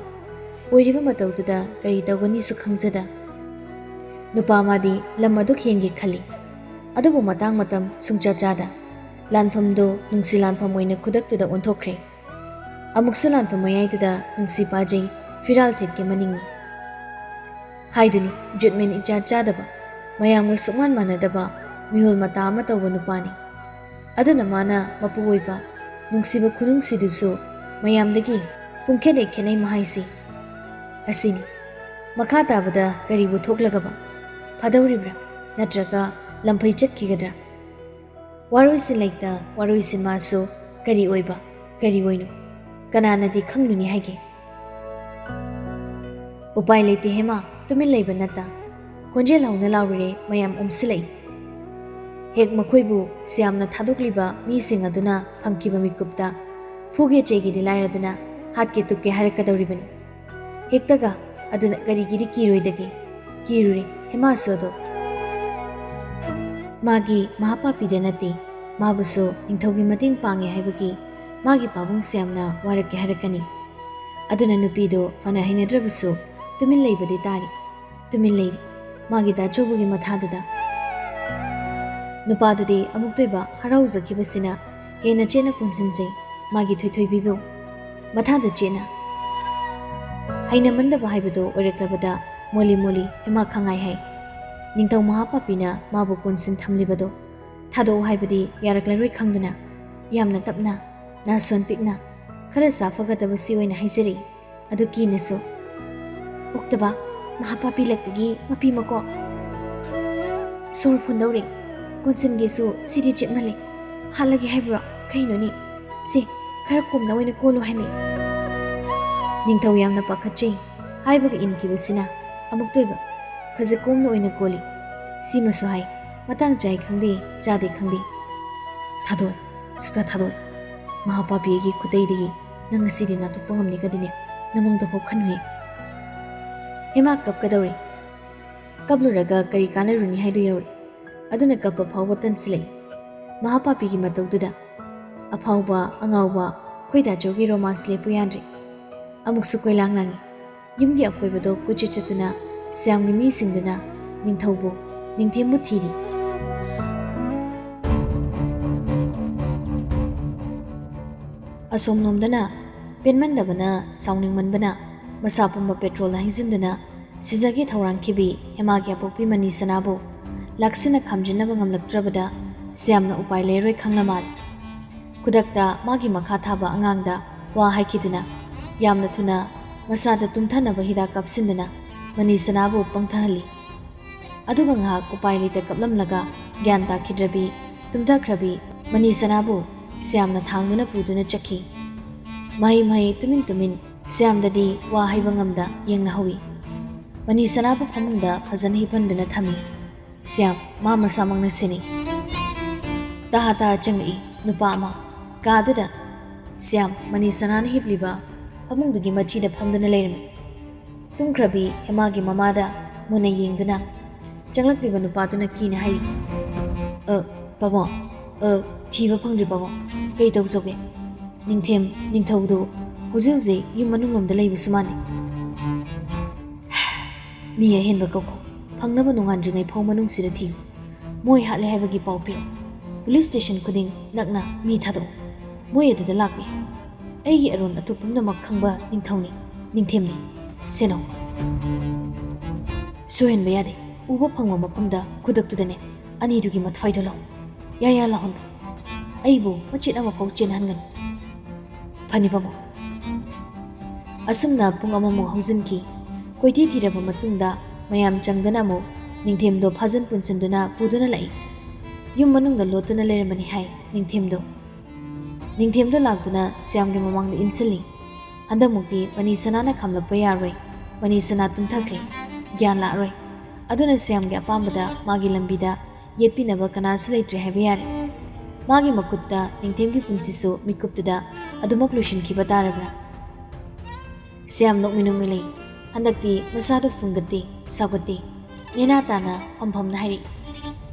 ꯑꯣꯏꯔꯤꯕ ꯃꯇꯧꯗꯨꯗ ꯀꯔꯤ ꯇꯧꯒꯅꯤꯁꯨ ꯈꯪꯖꯗ꯫ ꯅꯨꯄꯥ ꯃꯥꯗꯤ ꯂꯝ ꯑꯗꯨ ꯍꯦꯟꯒꯦ ꯈꯜꯂꯤ, ꯑꯗꯨꯕꯨ ꯃꯇꯥꯡ ꯃꯇꯝ ꯁꯨꯡꯆꯥ ꯆꯥꯗ꯫ ꯂꯥꯟꯐꯝꯗꯨ ꯅꯨꯡꯁꯤ ꯂꯥꯟꯐꯝ ꯑꯣꯏꯅ ꯈꯨꯗꯛꯇꯨꯗ ꯑꯣꯟꯊꯣꯛꯈ꯭ꯔꯦ꯫ ꯑꯃꯨꯛꯁꯨ ꯂꯥꯟꯐꯝ ꯃꯌꯥꯏꯗꯨꯗ ꯅꯨꯡꯁꯤ ꯄꯥꯖꯩ, ꯐꯤꯔꯥꯜ ꯊꯦꯠꯀꯦ ꯃꯅꯤꯡꯏ꯫ ꯍꯥꯏꯗꯨꯅꯤ, ꯖꯨꯠꯃꯦꯟ ꯏꯆꯥ ꯆꯥꯗꯕ, ꯃꯌꯥꯝꯒ ꯁꯨꯛꯃꯥꯟ ꯃꯥꯟꯅꯗꯕ, ꯃꯤꯍꯨꯜ ꯃꯇꯥ ꯑꯃ ꯇꯧꯕ ꯅꯨꯄꯥꯅꯤ꯫ ꯑꯗꯨꯅ ꯃꯥꯅ ꯃꯄꯨ ꯑꯣꯏꯕ ꯅꯨꯡꯁꯤꯕ ꯈꯨꯅꯨꯡꯁꯤꯗꯨꯁꯨ ꯃꯌꯥꯝꯗꯒꯤ ꯄꯨꯡꯈꯦꯠ ꯍꯦꯛ ꯈꯦꯠꯅꯩ ꯃꯍꯥꯏꯁꯤ꯫ ꯑꯁꯤꯅꯤ꯫ ꯃꯈꯥ ꯇꯥꯕꯗ ꯀꯔꯤꯕꯨ ꯊꯣꯛꯂꯒꯕ? ꯐꯥꯗꯧꯔꯤꯕ꯭ꯔꯥ? ꯅꯠꯇ꯭ꯔꯒ ꯂꯝꯐꯩ ꯆꯠꯈꯤꯒꯗ꯭ꯔꯥ? ꯋꯥꯔꯣꯏꯁꯤꯟ ꯂꯩꯇ ꯋꯥꯔꯣꯏꯁꯤꯟ ꯃꯥꯁꯨ ꯀꯔꯤ ꯑꯣꯏꯕ, ꯀꯔꯤ ꯑꯣꯏꯅꯣ? ꯀꯅꯥꯅꯗꯤ ꯈꯪꯂꯨꯅꯤ ꯍꯥꯏꯒꯦ? ꯎꯄꯥꯏ ꯂꯩꯇꯦ ꯍꯦꯃꯥ, ꯇꯨꯃꯤꯟ ꯂꯩꯕ ꯅꯠꯇ꯫ ꯈꯣꯟꯖꯦꯜ ꯍꯧꯅ ꯂꯥꯎꯔꯨꯔꯦ, ꯃꯌꯥꯝ ꯎꯝꯁꯤꯜꯂꯛꯏ꯫ ꯍꯦꯛ ꯃꯈꯣꯏꯕꯨ ꯁꯤꯌꯥꯝꯅ ꯊꯥꯗꯣꯛꯂꯤꯕ ꯃꯤꯁꯤꯡ ꯑꯗꯨꯅ ꯐꯪꯈꯤꯕ ꯃꯤꯀꯨꯞꯇ ꯐꯨꯒꯦ ꯆꯩꯒꯦꯗꯤ ꯂꯥꯏꯔꯗꯅ ꯍꯥꯠꯀꯦ ꯇꯨꯞꯀꯦ ꯍꯥꯏꯔꯛꯀꯗꯧꯔꯤꯕꯅꯤ꯫ ꯍꯦꯛꯇꯒ ꯑꯗꯨꯅ ꯀꯔꯤꯒꯤꯗꯤ ꯀꯤꯔꯣꯏꯗꯒꯦ? ꯀꯤꯔꯨꯔꯦ ꯍꯦꯃꯥꯁꯨ ꯑꯗꯣ꯫ ꯃꯥꯒꯤ ꯃꯍꯥꯄꯥꯄꯤꯗ ꯅꯠꯇꯦ, ꯃꯥꯕꯨꯁꯨ ꯅꯤꯡꯊꯧꯒꯤ ꯃꯇꯦꯡ ꯄꯥꯡꯉꯦ ꯍꯥꯏꯕꯒꯤ ꯃꯥꯒꯤ ꯄꯥꯕꯨꯡꯁꯦ ꯌꯥꯝꯅ ꯋꯥꯔꯛꯀꯦ ꯍꯥꯏꯔꯛꯀꯅꯤ꯫ ꯑꯗꯨꯅ ꯅꯨꯄꯤꯗꯣ ꯐꯅ ꯍꯩꯅꯗ꯭ꯔꯕꯁꯨ ꯇꯨꯃꯤꯟ ꯂꯩꯕꯗꯤ ꯇꯥꯔꯤ꯫ ꯇꯨꯃꯤꯟ ꯂꯩꯔꯤ꯫ ꯃꯥꯒꯤ ꯗꯥꯆꯧꯕꯒꯤ ꯃꯊꯥꯗꯨꯗ꯫ ꯅꯨꯄꯥꯗꯨꯗꯤ ꯑꯃꯨꯛꯇꯣꯏꯕ ꯍꯔꯥꯎꯖꯈꯤꯕꯁꯤꯅ ꯍꯦꯟꯅ ꯆꯦꯠꯅ ꯀꯣꯟꯁꯤꯟꯖꯩ ꯃꯥꯒꯤ ꯊꯣꯏꯊꯣꯏꯕꯤꯕꯨ꯫ ꯃꯊꯥꯗ ꯆꯦꯠꯅ꯫ ꯍꯩꯅꯃꯟꯗꯕ ꯍꯥꯏꯕꯗꯨ ꯑꯣꯏꯔꯛꯂꯕꯗ ꯃꯣꯂꯤ ꯃꯣꯂꯤ ꯍꯦꯃꯥ ꯈꯪꯉꯥꯏ ꯍꯥꯏ꯫ ꯅꯤꯡꯊꯧ ꯃꯍꯥꯄꯥꯄꯤꯅ ꯃꯥꯕꯨ ꯀꯣꯟꯁꯤꯟ ꯊꯝꯂꯤꯕꯗꯣ ꯊꯥꯗꯣꯛꯎ ꯍꯥꯏꯕꯗꯤ ꯌꯥꯔꯛꯂꯔꯣꯏ ꯈꯪꯗꯨꯅ ꯌꯥꯝꯅ ꯇꯞꯅ, ꯅꯥꯁꯣꯟ ꯄꯤꯛꯅ, ꯈꯔ ꯁꯥꯐꯒꯗꯕꯁꯤ ꯑꯣꯏꯅ ꯍꯥꯏꯖꯔꯛꯏ꯫ ꯑꯗꯨ ꯀꯤꯅꯁꯨ꯫ ꯑꯣꯛꯇꯕ, ꯃꯍꯥꯄꯥꯄꯤ ꯂꯛꯇꯒꯤ ꯃꯄꯤ ꯃꯀꯣꯛ꯫ ꯁꯣꯔ ꯐꯨꯟꯗꯧꯔꯦ꯫ ꯀꯣꯟꯁꯤꯟꯒꯦꯁꯨ ꯁꯤꯗꯤ ꯆꯤꯠꯃꯜꯂꯦ꯫ ꯍꯥꯠꯂꯒꯦ ꯍꯥꯏꯕ꯭ꯔꯣ? ꯀꯩꯅꯣꯅꯦ? ꯁꯦ, ꯈꯔ ꯀꯣꯝꯅ ꯑꯣꯏꯅ ꯀꯣꯜꯂꯣ ꯍꯥꯏꯃꯤ꯫ ꯅꯤꯡꯊꯧ ꯌꯥꯝꯅ ꯄꯥꯈꯠꯆꯩ ꯍꯥꯏꯕꯒ ꯏꯟꯈꯤꯕꯁꯤꯅ ꯑꯃꯨꯛꯇ ꯑꯣꯏꯕ ꯈꯖꯤꯛ ꯀꯣꯝꯅ ꯑꯣꯏꯅ ꯀꯣꯜꯂꯤ꯫ ꯁꯤꯃꯁꯨ ꯍꯥꯏ, ꯃꯇꯥꯡ ꯆꯥꯏ ꯈꯪꯗꯦ, ꯆꯥꯗꯦ ꯈꯪꯗꯦ꯫ ꯊꯥꯗꯣꯛ, ꯁꯨꯛꯊꯥ ꯊꯥꯗꯣꯛ꯫ ꯃꯍꯥꯄꯥꯄꯤ ꯑꯩꯒꯤ ꯈꯨꯗꯩꯗꯒꯤ ꯅꯪ ꯉꯁꯤꯗꯤ ꯅꯥꯟꯊꯣꯛꯄ ꯉꯝꯅꯤꯒꯗꯤꯅꯦ, ꯅꯃꯪꯗꯐꯥꯎ ꯈꯟꯅꯨꯍꯦ꯫ ꯍꯦꯃꯥ ꯀꯞꯀꯗꯧꯔꯦ꯫ ꯀꯞꯂꯨꯔꯒ ꯀꯔꯤ ꯀꯥꯟꯅꯔꯨꯅꯤ ꯍꯥꯏꯗꯨ ꯌꯧꯔꯦ꯫ ꯑꯗꯨꯅ ꯀꯞꯄ ꯐꯥꯎꯕ ꯇꯟꯁꯤꯜꯂꯛꯏ꯫ ꯃꯍꯥꯄꯥꯄꯤꯒꯤ ꯃꯇꯧꯗꯨꯗ ꯑꯐꯥꯎꯕ, ꯑꯉꯥꯎꯕ, ꯈꯣꯏꯗꯥꯖꯧꯒꯤ ꯔꯣꯃꯥꯟꯁ ꯂꯦꯞꯄꯨ ꯌꯥꯗ꯭ꯔꯦ꯫ ꯑꯃꯨꯛꯁꯨ ꯀꯣꯏꯂꯥꯡ ꯂꯥꯡꯉꯤ꯫ ꯌꯨꯝꯒꯤ ꯑꯀꯣꯏꯕꯗꯣ ꯀꯣꯏꯆꯠ ꯆꯠꯇꯨꯅ ꯁ꯭ꯌꯥꯝꯒꯤ ꯃꯤꯁꯤꯡꯗꯨꯅ ꯅꯤꯡꯊꯧꯕꯨ, ꯅꯤꯡꯊꯦꯝꯕꯨ ꯊꯤꯔꯤ꯫ ꯑꯁꯣꯝꯂꯣꯝꯗꯅ ꯄꯦꯟꯃꯟꯗꯕꯅ, ꯁꯥꯎꯅꯤꯡꯃꯟꯕꯅ ꯃꯁꯥ ꯄꯨꯝꯕ ꯄꯦꯇ꯭ꯔꯣꯜꯅ ꯍꯩꯖꯤꯟꯗꯨꯅ ꯁꯤꯖꯒꯦ ꯊꯧꯔꯥꯡꯈꯤꯕꯤ ꯍꯦꯃꯥꯒꯤ ꯑꯄꯣꯛꯄꯤ ꯃꯅꯤꯁꯅꯥꯕꯨ ꯂꯥꯛꯁꯤꯟꯅ ꯈꯥꯝꯖꯤꯟꯅꯕ ꯉꯝꯂꯛꯇ꯭ꯔꯕꯗ ꯁ꯭ꯌꯥꯝꯅ ꯎꯄꯥꯏ ꯂꯩꯔꯣꯏ ꯈꯪꯂ ꯃꯥꯜꯂꯦ꯫ ꯈꯨꯗꯛꯇ ꯃꯥꯒꯤ ꯃꯈꯥ ꯊꯥꯕ ꯑꯉꯥꯡꯗ ꯋꯥ ꯍꯥꯏꯈꯤꯗꯨꯅ ꯌꯥꯝꯅ ꯊꯨꯅ ꯃꯁꯥꯗ ꯇꯨꯝꯊꯅꯕ ꯍꯤꯗꯥꯛ ꯀꯥꯞꯁꯤꯟꯗꯨꯅ ꯃꯅꯤꯁꯅꯥꯕꯨ ꯄꯪꯊꯍꯜꯂꯤ꯫ ꯑꯗꯨꯒ ꯉꯥꯏꯍꯥꯛ ꯎꯄꯥꯏ ꯂꯩꯇ ꯀꯞꯂꯝꯂꯒ ꯒ꯭ꯌꯥꯟ ꯇꯥꯈꯤꯗ꯭ꯔꯕꯤ, ꯇꯨꯝꯊꯈ꯭ꯔꯕꯤ ꯃꯅꯤꯁꯅꯥꯕꯨ ꯁ꯭ꯌꯥꯝꯅ ꯊꯥꯡꯗꯨꯅ ꯄꯨꯗꯨꯅ ꯆꯠꯈꯤ꯫ ꯃꯍꯩ ꯃꯍꯩ ꯇꯨꯃꯤꯟ ꯇꯨꯃꯤꯟ ꯁ꯭ꯌꯥꯝꯗꯗꯤ ꯋꯥ ꯍꯥꯏꯕ ꯉꯝꯗ ꯌꯦꯡꯅꯍꯧꯏ꯫ ꯃꯅꯤꯁꯅꯥꯕꯨ ꯐꯃꯨꯡꯗ ꯐꯖꯅ ꯍꯤꯞꯍꯟꯗꯨꯅ ꯊꯝꯃꯤ꯫ ꯁ꯭ꯌꯥꯝ ꯃꯥ ꯃꯁꯥꯃꯛꯅ ꯁꯦꯟꯅꯩ꯫ ꯇꯍꯥ ꯇꯍꯥ ꯆꯪꯂꯛꯏ ꯅꯨꯄꯥ ꯑꯃ꯫ ꯀꯥꯗꯨꯗ ꯁ꯭ꯌꯥꯝ ꯃꯅꯤꯁꯅꯥꯅ ꯍꯤꯞꯂꯤꯕ ꯐꯃꯨꯡꯗꯨꯒꯤ ꯃꯆꯤꯗ ꯐꯝꯗꯨꯅ ꯂꯩꯔꯝꯃꯤ꯫ ꯇꯨꯝꯈ꯭ꯔꯕꯤ ꯍꯦꯃꯥꯒꯤ ꯃꯃꯥꯗ ꯃꯨꯟꯅ ꯌꯦꯡꯗꯨꯅ ꯆꯪꯂꯛꯂꯤꯕ ꯅꯨꯄꯥꯗꯨꯅ ꯀꯤꯅ ꯍꯥꯏꯔꯤ, "ꯑ, ꯄꯥꯕꯨꯡ, ꯑ, ꯊꯤꯕ ꯐꯪꯗ꯭ꯔꯤ ꯄꯥꯕꯨꯡ꯫ ꯀꯩ ꯇꯧꯖꯧꯒꯦ? ꯅꯤꯡꯊꯦꯝ, ꯅꯤꯡꯊꯧꯗꯨ ꯍꯧꯖꯤꯛ ꯍꯧꯖꯤꯛ ꯌꯨꯝ ꯃꯅꯨꯡꯂꯣꯝꯗ ꯂꯩꯕꯁꯨ ꯃꯥꯟꯅꯩ꯫ ꯃꯤ ꯑꯍꯦꯟꯕ ꯀꯧꯈꯣ꯫ ꯐꯪꯅꯕ ꯅꯣꯡꯉꯥꯟꯗ꯭ꯔꯤꯉꯩ ꯐꯥꯎ ꯃꯅꯨꯡꯁꯤꯗ ꯊꯤꯌꯨ꯫ ꯃꯣꯏ ꯍꯥꯠꯂꯦ ꯍꯥꯏꯕꯒꯤ ꯄꯥꯎ ꯄꯤꯔꯛꯎ꯫ ꯄꯨꯂꯤꯁ ꯁ꯭ꯇꯦꯁꯟ ꯈꯨꯗꯤꯡ ꯅꯛꯅ ꯃꯤ ꯊꯥꯗꯣꯛꯎ꯫ ꯃꯣꯏ ꯑꯗꯨꯗ ꯂꯥꯛꯄꯤ꯫ ꯑꯩꯒꯤ ꯑꯔꯣꯟ ꯑꯊꯨꯞ ꯄꯨꯝꯅꯃꯛ ꯈꯪꯕ ꯅꯤꯡꯊꯧꯅꯤ, ꯅꯤꯡꯊꯦꯝꯅꯤ꯫ ꯁꯦꯟꯅꯧ꯫" ꯁꯣꯏꯍꯟꯕ ꯌꯥꯗꯦ꯫ ꯎꯕ ꯐꯪꯕ ꯃꯐꯝꯗ ꯈꯨꯗꯛꯇꯨꯗꯅꯦ ꯑꯅꯤꯗꯨꯒꯤ ꯃꯊ꯭ꯋꯥꯏꯗꯣ ꯂꯧ꯫ ꯌꯥ ꯌꯥ ꯂꯥꯎꯍꯟꯒꯅꯨ꯫ ꯑꯩꯕꯨ ꯃꯆꯦꯠ ꯑꯃꯐꯥꯎ ꯆꯦꯟꯍꯟꯒꯅꯨ꯫ ꯐꯅꯤ ꯄꯥꯕꯨꯡ꯫ ꯑꯁꯨꯝꯅ ꯄꯨꯡ ꯑꯃꯃꯨꯛ ꯍꯧꯖꯤꯟꯈꯤ꯫ ꯀꯣꯏꯊꯤ ꯊꯤꯔꯕ ꯃꯇꯨꯡꯗ ꯃꯌꯥꯝ ꯆꯪꯗꯅ ꯑꯃꯨꯛ ꯅꯤꯡꯊꯦꯝꯗꯣ ꯐꯥꯖꯤꯟ ꯄꯨꯟꯁꯤꯟꯗꯨꯅ ꯄꯨꯗꯨꯅ ꯂꯥꯛꯏ꯫ ꯌꯨꯝ ꯃꯅꯨꯡꯗ ꯂꯣꯠꯇꯨꯅ ꯂꯩꯔꯝꯕꯅꯤ ꯍꯥꯏ ꯅꯤꯡꯊꯦꯝꯗꯣ꯫ ꯅꯤꯡꯊꯦꯝꯗꯣ ꯂꯥꯛꯇꯨꯅ ꯁ꯭ꯌꯥꯝꯒꯤ ꯃꯃꯥꯡꯗ ꯏꯟꯁꯤꯜꯂꯤ꯫ ꯍꯟꯗꯛꯃꯨꯛꯇꯤ ꯃꯅꯤ ꯁꯅꯥꯅ ꯈꯥꯝꯂꯛꯄ ꯌꯥꯔꯣꯏ꯫ ꯃꯅꯤ ꯁꯅꯥ ꯇꯨꯝꯊꯈ꯭ꯔꯦ꯫ ꯒ꯭ꯌꯥꯟ ꯂꯥꯛꯑꯔꯣꯏ꯫ ꯑꯗꯨꯅ ꯁ꯭ꯌꯥꯝꯒꯤ ꯑꯄꯥꯝꯕꯗ ꯃꯥꯒꯤ ꯂꯝꯕꯤꯗ ꯌꯦꯠꯄꯤꯅꯕ ꯀꯅꯥꯁꯨ ꯂꯩꯇ꯭ꯔꯦ ꯍꯥꯏꯕ ꯌꯥꯔꯦ꯫ ꯃꯥꯒꯤ ꯃꯈꯨꯠꯇ ꯅꯤꯡꯊꯦꯝꯒꯤ ꯄꯨꯟꯁꯤꯁꯨ ꯃꯤꯀꯨꯞꯇꯨꯗ ꯑꯗꯨꯃꯛ ꯂꯣꯏꯁꯤꯟꯈꯤꯕ ꯇꯥꯔꯕ꯭ꯔꯥ? ꯁ꯭ꯌꯥꯝ ꯅꯣꯛꯃꯤ ꯅꯣꯛꯃꯤ ꯂꯩ꯫ ꯍꯟꯗꯛꯇꯤ ꯃꯁꯥꯗꯣ ꯐꯨꯡꯒꯠꯇꯦ, ꯁꯥꯎꯒꯠꯇꯦ꯫ ꯅꯦꯅꯥ ꯇꯥꯅ ꯐꯝ ꯐꯝꯅ ꯍꯥꯏꯔꯛꯏ,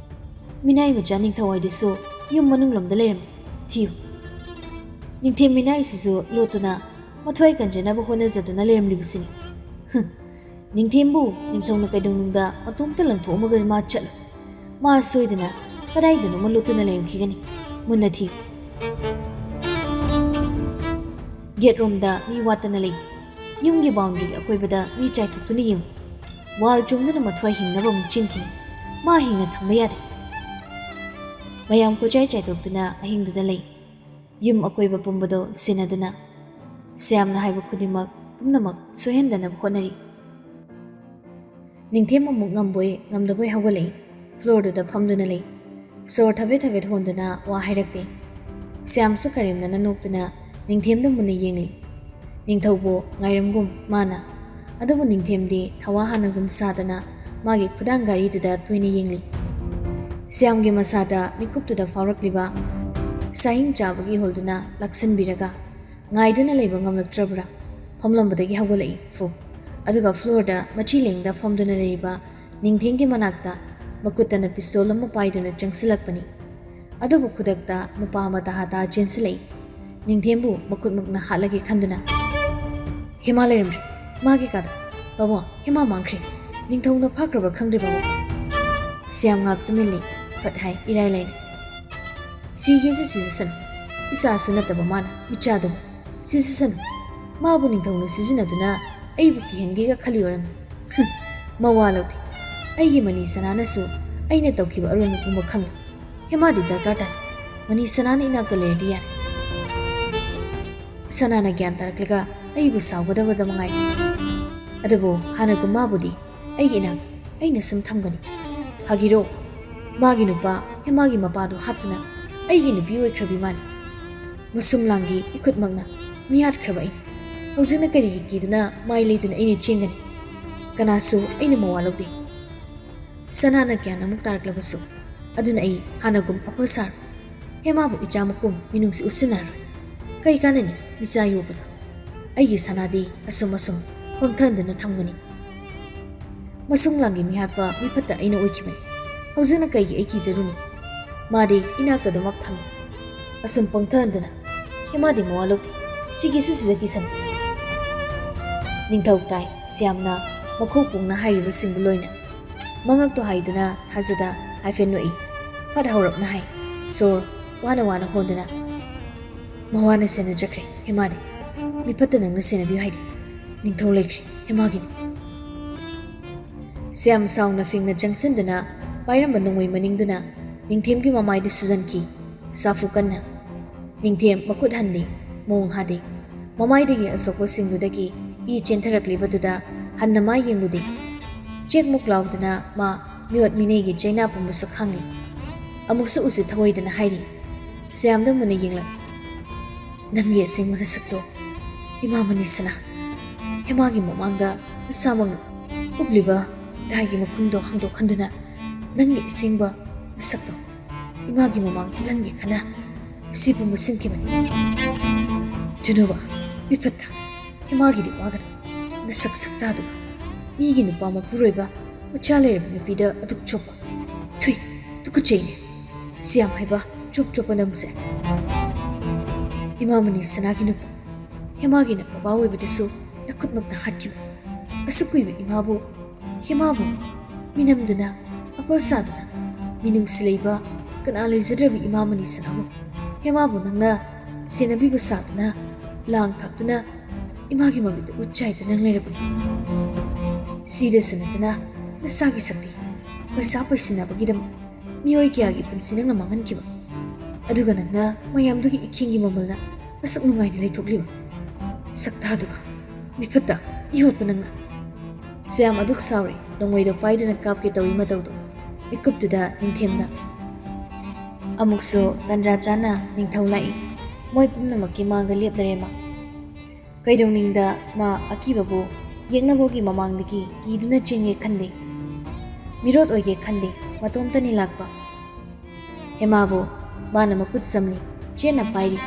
"ꯃꯤꯅꯥꯏ ꯃꯆꯥ ꯅꯤꯡꯊꯧ ꯍꯥꯏꯗꯨꯁꯨ ꯌꯨꯝ ꯃꯅꯨꯡ ꯂꯣꯝꯗ ꯂꯩꯔꯝꯃꯤ꯫ ꯊꯤꯌꯨ꯫ ꯅꯤꯡꯊꯦꯝ ꯃꯤꯅꯥꯏꯁꯤꯁꯨ ꯂꯣꯠꯇꯨꯅ ꯃꯊ꯭ꯋꯥꯏ ꯀꯟꯖꯅꯕ ꯍꯣꯠꯅꯖꯗꯨꯅ ꯂꯩꯔꯝꯂꯤꯕꯁꯤꯅꯤ꯫ ꯍꯨꯝ, ꯅꯤꯡꯊꯦꯝꯕꯨ ꯅꯤꯡꯊꯧꯅ ꯀꯩꯗꯧꯅꯨꯡꯗ ꯃꯇꯣꯝꯇ ꯂꯪꯊꯣꯛꯑꯝꯃꯒ ꯃꯥ ꯆꯠꯂꯣ꯫ ꯃꯥ ꯁꯣꯏꯗꯅ ꯀꯗꯥꯏꯗꯅꯣꯃ ꯂꯣꯠꯇꯨꯅ ꯂꯩꯔꯝꯈꯤꯒꯅꯤ꯫ ꯃꯨꯟꯅ ꯊꯤꯌꯨ꯫" ꯒꯦꯠ ꯔꯣꯝꯗ ꯃꯤ ꯋꯥꯠꯇꯅ ꯂꯩ꯫ ꯌꯨꯝꯒꯤ ꯕꯥꯎꯟꯗ꯭ꯔꯤ ꯑꯀꯣꯏꯕꯗ ꯃꯤ ꯆꯥꯏꯊꯣꯛꯇꯨꯅ ꯌꯦꯡꯉꯨ꯫ ꯋꯥꯜ ꯆꯣꯡꯗꯨꯅ ꯃꯊ꯭ꯋꯥꯏ ꯍꯤꯡꯅꯕ ꯑꯃꯨꯛ ꯆꯦꯟꯈꯤꯅꯤ꯫ ꯃꯥ ꯍꯤꯡꯅ ꯊꯝꯕ ꯌꯥꯗꯦ꯫ ꯃꯌꯥꯝ ꯀꯣꯏꯆꯥꯏ ꯆꯥꯏꯊꯣꯛꯇꯨꯅ ꯑꯍꯤꯡꯗꯨꯗ ꯂꯩ꯫ ꯌꯨꯝ ꯑꯀꯣꯏꯕ ꯄꯨꯝꯕꯗꯣ ꯁꯦꯟꯅꯗꯨꯅ ꯁ꯭ꯌꯥꯝꯅ ꯍꯥꯏꯕ ꯈꯨꯗꯤꯡꯃꯛ ꯄꯨꯝꯅꯃꯛ ꯁꯣꯏꯍꯟꯗꯅꯕ ꯍꯣꯠꯅꯔꯤ꯫ ꯅꯤꯡꯊꯦꯝ ꯑꯃꯨꯛ ꯉꯝꯕꯣꯏ ꯉꯝꯗꯕꯣꯏ ꯍꯧꯒꯠꯂꯛꯏ꯫ ꯐ꯭ꯂꯣꯔꯗꯨꯗ ꯐꯝꯗꯨꯅ ꯂꯩ꯫ ꯁꯣꯔ ꯊꯕꯦꯠ ꯊꯕꯦꯠ ꯍꯣꯟꯗꯨꯅ ꯋꯥ ꯍꯥꯏꯔꯛꯇꯦ꯫ ꯁ꯭ꯌꯥꯝꯁꯨ ꯀꯔꯦꯝꯅꯅ ꯅꯣꯛꯇꯨꯅ ꯅꯤꯡꯊꯦꯝꯗ ꯃꯨꯟꯅ ꯌꯦꯡꯂꯤ꯫ ꯅꯤꯡꯊꯧꯕꯨ ꯉꯥꯏꯔꯝꯒꯨꯝ ꯃꯥꯅ꯫ ꯑꯗꯨꯕꯨ ꯅꯤꯡꯊꯦꯝꯗꯤ ꯊꯋꯥ ꯍꯥꯟꯅꯒꯨꯝ ꯁꯥꯗꯅ ꯃꯥꯒꯤ ꯈꯨꯗꯥꯡ ꯘꯥꯔꯤꯗꯨꯗ ꯇꯣꯏꯅ ꯌꯦꯡꯂꯤ꯫ ꯁ꯭ꯌꯥꯝꯒꯤ ꯃꯁꯥꯗ ꯃꯤꯀꯨꯞꯇꯨꯗ ꯐꯥꯎꯔꯛꯂꯤꯕ ꯁꯥꯍꯤꯡ ꯆꯥꯕꯒꯤ ꯏꯍꯨꯜꯗꯨꯅ ꯂꯥꯛꯁꯤꯟꯕꯤꯔꯒ ꯉꯥꯏꯗꯨꯅ ꯂꯩꯕ ꯉꯝꯂꯛꯇ꯭ꯔꯕ꯭ꯔꯥ? ꯐꯝꯂꯝꯕꯗꯒꯤ ꯍꯧꯒꯠꯂꯛꯏ ꯐꯨ꯫ ꯑꯗꯨꯒ ꯐ꯭ꯂꯣꯔꯗ ꯃꯆꯤ ꯂꯦꯡꯗ ꯐꯝꯗꯨꯅ ꯂꯩꯔꯤꯕ ꯅꯤꯡꯊꯦꯝꯒꯤ ꯃꯅꯥꯛꯇ ꯃꯈꯨꯠꯇꯅ ꯄꯤꯁꯇꯣꯜ ꯑꯃ ꯄꯥꯏꯗꯨꯅ ꯆꯪꯁꯤꯜꯂꯛꯄꯅꯤ꯫ ꯑꯗꯨꯕꯨ ꯈꯨꯗꯛꯇ ꯅꯨꯄꯥ ꯑꯃ ꯇꯍꯥ ꯇꯍꯥ ꯆꯦꯟꯁꯤꯜꯂꯛꯏ꯫ ꯅꯤꯡꯊꯦꯝꯕꯨ ꯃꯈꯨꯠꯃꯛꯅ ꯍꯥꯠꯂꯒꯦ ꯈꯟꯗꯨꯅ, "ꯍꯦꯃꯥ ꯂꯩꯔꯝꯗ꯭ꯔꯦ꯫ ꯃꯥꯒꯤ ꯀꯥꯗ꯫ ꯕꯥꯕꯣ, ꯍꯦꯃꯥ ꯃꯥꯡꯈ꯭ꯔꯦ꯫ ꯅꯤꯡꯊꯧꯅ ꯐꯥꯈ꯭ꯔꯕ꯭ꯔꯥ ꯈꯪꯗ꯭ꯔꯦ ꯕꯥꯕꯣ꯫" ꯁ꯭ꯌꯥꯝ ꯉꯥꯛ ꯇꯨꯃꯤꯟ ꯂꯩ꯫ ꯐꯠ ꯍꯥꯏ ꯏꯔꯥꯏ ꯂꯥꯏꯅ, "ꯁꯤꯒꯦꯁꯨ ꯁꯤꯖꯁꯅꯨ꯫ ꯏꯆꯥꯁꯨ ꯅꯠꯇꯕ ꯃꯥꯅ, ꯃꯤꯆꯥꯗꯨꯕꯨ꯫ ꯁꯤꯖꯁꯅꯨ꯫ ꯃꯥꯕꯨ ꯅꯤꯡꯊꯧꯅ ꯁꯤꯖꯤꯟꯅꯗꯨꯅ ꯑꯩꯕꯨ ꯀꯤꯍꯟꯒꯦꯒ ꯈꯜꯂꯤ ꯑꯣꯏꯔꯝꯅꯤ꯫ ꯍꯨꯝ, ꯃꯋꯥ ꯂꯧꯗꯦ꯫ ꯑꯩꯒꯤ ꯃꯅꯤ ꯁꯅꯥꯅꯁꯨ ꯑꯩꯅ ꯇꯧꯈꯤꯕ ꯑꯔꯣꯟꯕ ꯄꯨꯝꯕ ꯈꯪꯂꯦ꯫ ꯍꯦꯃꯥꯗꯤ ꯗꯔꯀꯥꯔ ꯇꯥꯗꯦ꯫ ꯃꯅꯤ ꯁꯅꯥꯅ ꯏꯅꯥꯛꯇ ꯂꯩꯔꯗꯤ ꯌꯥꯔꯦ꯫" ꯁꯅꯥꯅ ꯒ꯭ꯌꯥꯟ ꯇꯥꯔꯛꯂꯒ ꯑꯩꯕꯨ ꯁꯥꯎꯒꯗꯕꯗ ꯃꯉꯥꯏ꯫ ꯑꯗꯨꯕꯨ ꯍꯥꯟꯅꯒꯨꯝ ꯃꯥꯕꯨꯗꯤ ꯑꯩꯒꯤ ꯏꯅꯥꯛ ꯑꯩꯅ ꯁꯨꯝ ꯊꯝꯒꯅꯤ꯫ ꯐꯥꯒꯤꯔꯣ? ꯃꯥꯒꯤ ꯅꯨꯄꯥ ꯍꯦꯃꯥꯒꯤ ꯃꯄꯥꯗꯨ ꯍꯥꯠꯇꯨꯅ ꯑꯩꯒꯤ ꯅꯨꯄꯤ ꯑꯣꯏꯈ꯭ꯔꯕꯤ ꯃꯥꯅꯤ꯫ ꯃꯁꯨꯝ ꯂꯥꯡꯒꯤ ꯏꯈꯨꯠꯃꯛꯅ ꯃꯤꯍꯥꯠꯈ꯭ꯔꯕ ꯑꯩꯅꯤ꯫ ꯍꯧꯖꯤꯛꯅ ꯀꯔꯤꯒꯤ ꯀꯤꯗꯨꯅ ꯃꯥꯏ ꯂꯩꯗꯨꯅ ꯑꯩꯅ ꯆꯦꯟꯒꯅꯤ? ꯀꯅꯥꯁꯨ ꯑꯩꯅ ꯃꯋꯥ ꯂꯧꯗꯦ꯫ ꯁꯅꯥꯅ ꯒ꯭ꯌꯥꯟ ꯑꯃꯨꯛ ꯇꯥꯔꯛꯂꯕꯁꯨ, ꯑꯗꯨꯅ ꯑꯩ ꯍꯥꯟꯅꯒꯨꯝ ꯑꯐ ꯁꯥꯔꯣꯏ꯫ ꯍꯦꯃꯥꯕꯨ ꯏꯆꯥ ꯃꯀꯨꯝ ꯃꯤꯅꯨꯡꯁꯤ ꯎꯠꯁꯤꯟꯅꯔꯣꯏ꯫ ꯀꯩ ꯀꯥꯟꯅꯅꯤ ꯃꯤꯆꯥ ꯌꯣꯛꯄꯗ? ꯑꯩꯒꯤ ꯁꯅꯥꯗꯤ ꯑꯁꯨꯝ ꯑꯁꯨꯝ ꯄꯪꯊꯍꯟꯗꯨꯅ ꯊꯝꯒꯅꯤ꯫ ꯃꯁꯨꯡ ꯂꯥꯡꯒꯤ ꯃꯤꯍꯥꯠꯄ ꯃꯤꯐꯠꯇ ꯑꯩꯅ ꯑꯣꯏꯈꯤꯕꯅꯤ꯫ ꯍꯧꯖꯤꯛꯅ ꯀꯩꯒꯤ ꯑꯩ ꯀꯤꯖꯔꯨꯅꯤ? ꯃꯥꯗꯤ ꯏꯅꯥꯛꯇ ꯑꯗꯨꯃꯛ ꯊꯝꯃꯤ꯫ ꯑꯁꯨꯝ ꯄꯪꯊꯍꯟꯗꯨꯅ ꯍꯦꯃꯥꯗꯤ ꯃꯋꯥ ꯂꯧꯗꯦ꯫ ꯁꯤꯒꯤꯁꯨ ꯁꯤꯖꯈꯤꯁꯅꯨ꯫ ꯅꯤꯡꯊꯧ ꯇꯥꯏ꯫ ꯁ꯭ꯌꯥꯝꯅ ꯃꯈꯧ ꯄꯨꯡꯅ ꯍꯥꯏꯔꯤꯕꯁꯤꯡꯗꯨ ꯂꯣꯏꯅ ꯃꯉꯛꯇꯣ ꯍꯥꯏꯗꯨꯅ ꯊꯥꯖꯗ ꯍꯥꯏꯐꯦꯠ ꯅꯣꯛꯏ꯫ ꯐꯠ ꯍꯧꯔꯞꯅ ꯍꯥꯏ, ꯁꯣꯔ ꯋꯥꯅ ꯋꯥꯅ ꯍꯣꯟꯗꯨꯅ, "ꯃꯋꯥꯅ ꯁꯦꯟꯅꯖꯈ꯭ꯔꯦ ꯍꯦꯃꯥꯗꯤ꯫ ꯃꯤꯐꯠꯇ ꯅꯪꯅ ꯁꯦꯟꯅꯕꯤꯌꯨ ꯍꯥꯏꯗꯤ ꯅꯤꯡꯊꯧ ꯂꯩꯈ꯭ꯔꯦ ꯍꯦꯃꯥꯒꯤꯅꯤ꯫" ꯁ꯭ꯌꯥꯝ ꯁꯥꯎꯅ ꯐꯤꯡꯅ ꯆꯪꯁꯤꯟꯗꯨꯅ ꯄꯥꯏꯔꯝꯕ ꯅꯣꯡꯃꯩ ꯃꯅꯤꯡꯗꯨꯅ ꯅꯤꯡꯊꯦꯝꯒꯤ ꯃꯃꯥꯏꯗꯨ ꯁꯨꯖꯟꯈꯤ꯫ ꯁꯥꯐꯨ ꯀꯟꯅ꯫ ꯅꯤꯡꯊꯦꯝ ꯃꯈꯨꯠ ꯍꯟꯗꯦ, ꯃꯣꯡ ꯍꯥꯗꯦ꯫ ꯃꯃꯥꯏꯗꯒꯤ ꯑꯁꯣꯛꯄꯁꯤꯡꯗꯨꯗꯒꯤ ꯏ ꯆꯦꯟꯊꯔꯛꯂꯤꯕꯗꯨꯗ ꯍꯟꯅ ꯃꯥꯏ ꯌꯦꯡꯂꯨꯗꯦ꯫ ꯆꯦꯛꯃꯨꯛ ꯂꯥꯎꯗꯅ ꯃꯥ ꯃꯤꯑꯣꯠ ꯃꯤꯅꯩꯒꯤ ꯆꯩꯅꯥ ꯄꯨꯝꯕꯁꯨ ꯈꯪꯂꯤ꯫ ꯑꯃꯨꯛꯁꯨ ꯎꯁꯤꯠ ꯊꯑꯣꯏꯗꯅ ꯍꯥꯏꯔꯤ꯫ ꯁ꯭ꯌꯥꯝꯗ ꯃꯨꯟꯅ ꯌꯦꯡꯂꯛ꯫ "ꯅꯪꯒꯤ ꯑꯁꯦꯡꯕ ꯅꯁꯛꯇꯣ ꯏꯃꯥ ꯃꯅꯤꯁꯅꯥ, ꯍꯦꯃꯥꯒꯤ ꯃꯃꯥꯡꯗ ꯅꯁꯥꯃꯛꯅ ꯎꯞꯂꯤꯕ ꯗꯥꯏꯒꯤ ꯃꯈꯨꯝꯗꯣ ꯍꯥꯡꯗꯣꯛꯍꯟꯗꯨꯅ ꯅꯪꯒꯤ ꯑꯁꯦꯡꯕ ꯅꯁꯛꯇꯣ ꯏꯃꯥꯒꯤ ꯃꯃꯥꯡ ꯎꯠꯍꯟꯒꯦ ꯈꯟꯅ ꯁꯤ ꯄꯨꯝꯕ ꯁꯤꯟꯈꯤꯕꯅꯤ꯫ ꯆꯨꯅꯨꯕ, ꯃꯤꯐꯠꯇ, ꯍꯦꯃꯥꯒꯤꯗꯤ ꯋꯥꯒꯅꯨ꯫ ꯅꯁꯛ ꯁꯛꯇꯥꯗꯨꯒ ꯃꯤꯒꯤ ꯅꯨꯄꯥ ꯃꯄꯨꯔꯣꯏꯕ, ꯃꯆꯥ ꯂꯩꯔꯕ ꯅꯨꯄꯤꯗ ꯑꯗꯨꯛ ꯆꯣꯞꯄ꯫ ꯊꯨꯏ, ꯇꯨꯀꯠꯆꯩꯅꯦ꯫ ꯁꯤ ꯌꯥꯝ ꯍꯩꯕ ꯆꯣꯞ ꯆꯣꯞꯄ ꯅꯪꯁꯦ꯫ ꯏꯃꯥ ꯃꯅꯤꯁꯅꯥꯒꯤ ꯅꯨꯄꯥ, ꯍꯦꯃꯥꯒꯤꯅ ꯕꯕꯥ ꯑꯣꯏꯕꯗꯨꯁꯨ ꯅꯈꯨꯠꯃꯛꯅ ꯍꯥꯠꯈꯤꯕ꯫ ꯑꯁꯨꯛ ꯀꯨꯏꯕ ꯏꯃꯥꯕꯨ, ꯍꯦꯃꯥꯕꯨ ꯃꯤꯅꯝꯗꯨꯅ, ꯑꯄꯜ ꯁꯥꯗꯨꯅ, ꯃꯤꯅꯨꯡꯁꯤ ꯂꯩꯕ ꯀꯅꯥ ꯂꯩꯖꯗ꯭ꯔꯕ ꯏꯃꯥ ꯃꯅꯤꯁꯅꯥꯕꯨ ꯍꯦꯃꯥꯕꯨ ꯅꯪꯅ ꯁꯦꯟꯅꯕꯤꯕ ꯁꯥꯗꯨꯅ, ꯂꯥꯡ ꯊꯥꯛꯇꯨꯅ, ꯏꯃꯥꯒꯤ ꯃꯃꯤꯠꯇ ꯎꯠ ꯆꯥꯏꯗꯨꯅ ꯅꯪ ꯂꯩꯔꯕꯅꯤ꯫ ꯁꯤꯗꯁꯨ ꯅꯠꯇꯅ ꯅꯁꯥꯒꯤ ꯁꯛꯇꯤ, ꯄꯩꯁꯥ ꯄꯩꯁꯤꯟꯅꯕꯒꯤꯗꯃꯛ ꯃꯤꯑꯣꯏ ꯀꯌꯥꯒꯤ ꯄꯨꯟꯁꯤ ꯅꯪꯅ ꯃꯥꯡꯍꯟꯈꯤꯕ꯫ ꯑꯗꯨꯒ ꯅꯪꯅ ꯃꯌꯥꯝꯗꯨꯒꯤ ꯏꯈꯤꯡꯒꯤ ꯃꯃꯜꯅ ꯑꯁꯨꯛ ꯅꯨꯡꯉꯥꯏꯅ ꯂꯩꯊꯣꯛꯂꯤꯕ꯫ ꯁꯛꯇꯥꯗꯨꯒ, ꯃꯤꯐꯠꯇ, ꯃꯤꯑꯣꯠꯄ ꯅꯪꯅ꯫ ꯁ꯭ꯌꯥꯝ ꯑꯗꯨꯛ ꯁꯥꯎꯔꯦ, ꯅꯣꯡꯃꯩꯗꯣ ꯄꯥꯏꯗꯨꯅ ꯀꯥꯞꯀꯦ ꯇꯧꯏ ꯃꯇꯧꯗꯣ꯫ ꯃꯤꯀꯨꯞꯇꯨꯗ ꯅꯤꯡꯊꯦꯝꯅ, ꯑꯃꯨꯛꯁꯨ ꯇꯟꯖꯥ ꯆꯥꯅ ꯅꯤꯡꯊꯧ ꯂꯥꯛꯏ꯫ ꯃꯣꯏ ꯄꯨꯝꯅꯃꯛꯀꯤ ꯃꯥꯡꯗ ꯂꯦꯞꯂꯔꯦ ꯃꯥ꯫ ꯀꯩꯗꯧꯅꯤꯡꯗ ꯃꯥ ꯑꯀꯤꯕꯕꯨ ꯌꯦꯛꯅꯕꯒꯤ ꯃꯃꯥꯡꯗꯒꯤ ꯀꯤꯗꯨꯅ ꯆꯦꯟꯒꯦ ꯈꯟꯗꯦ꯫ ꯃꯤꯔꯣꯠ ꯑꯣꯏꯒꯦ ꯈꯟꯗꯦ꯫ ꯃꯇꯣꯝꯇꯅꯤ ꯂꯥꯛꯄ꯫ ꯍꯦꯃꯥꯕꯨ ꯃꯥꯅ ꯃꯈꯨꯠ ꯁꯝꯂꯤ, ꯆꯦꯠꯅ ꯄꯥꯏꯔꯤ꯫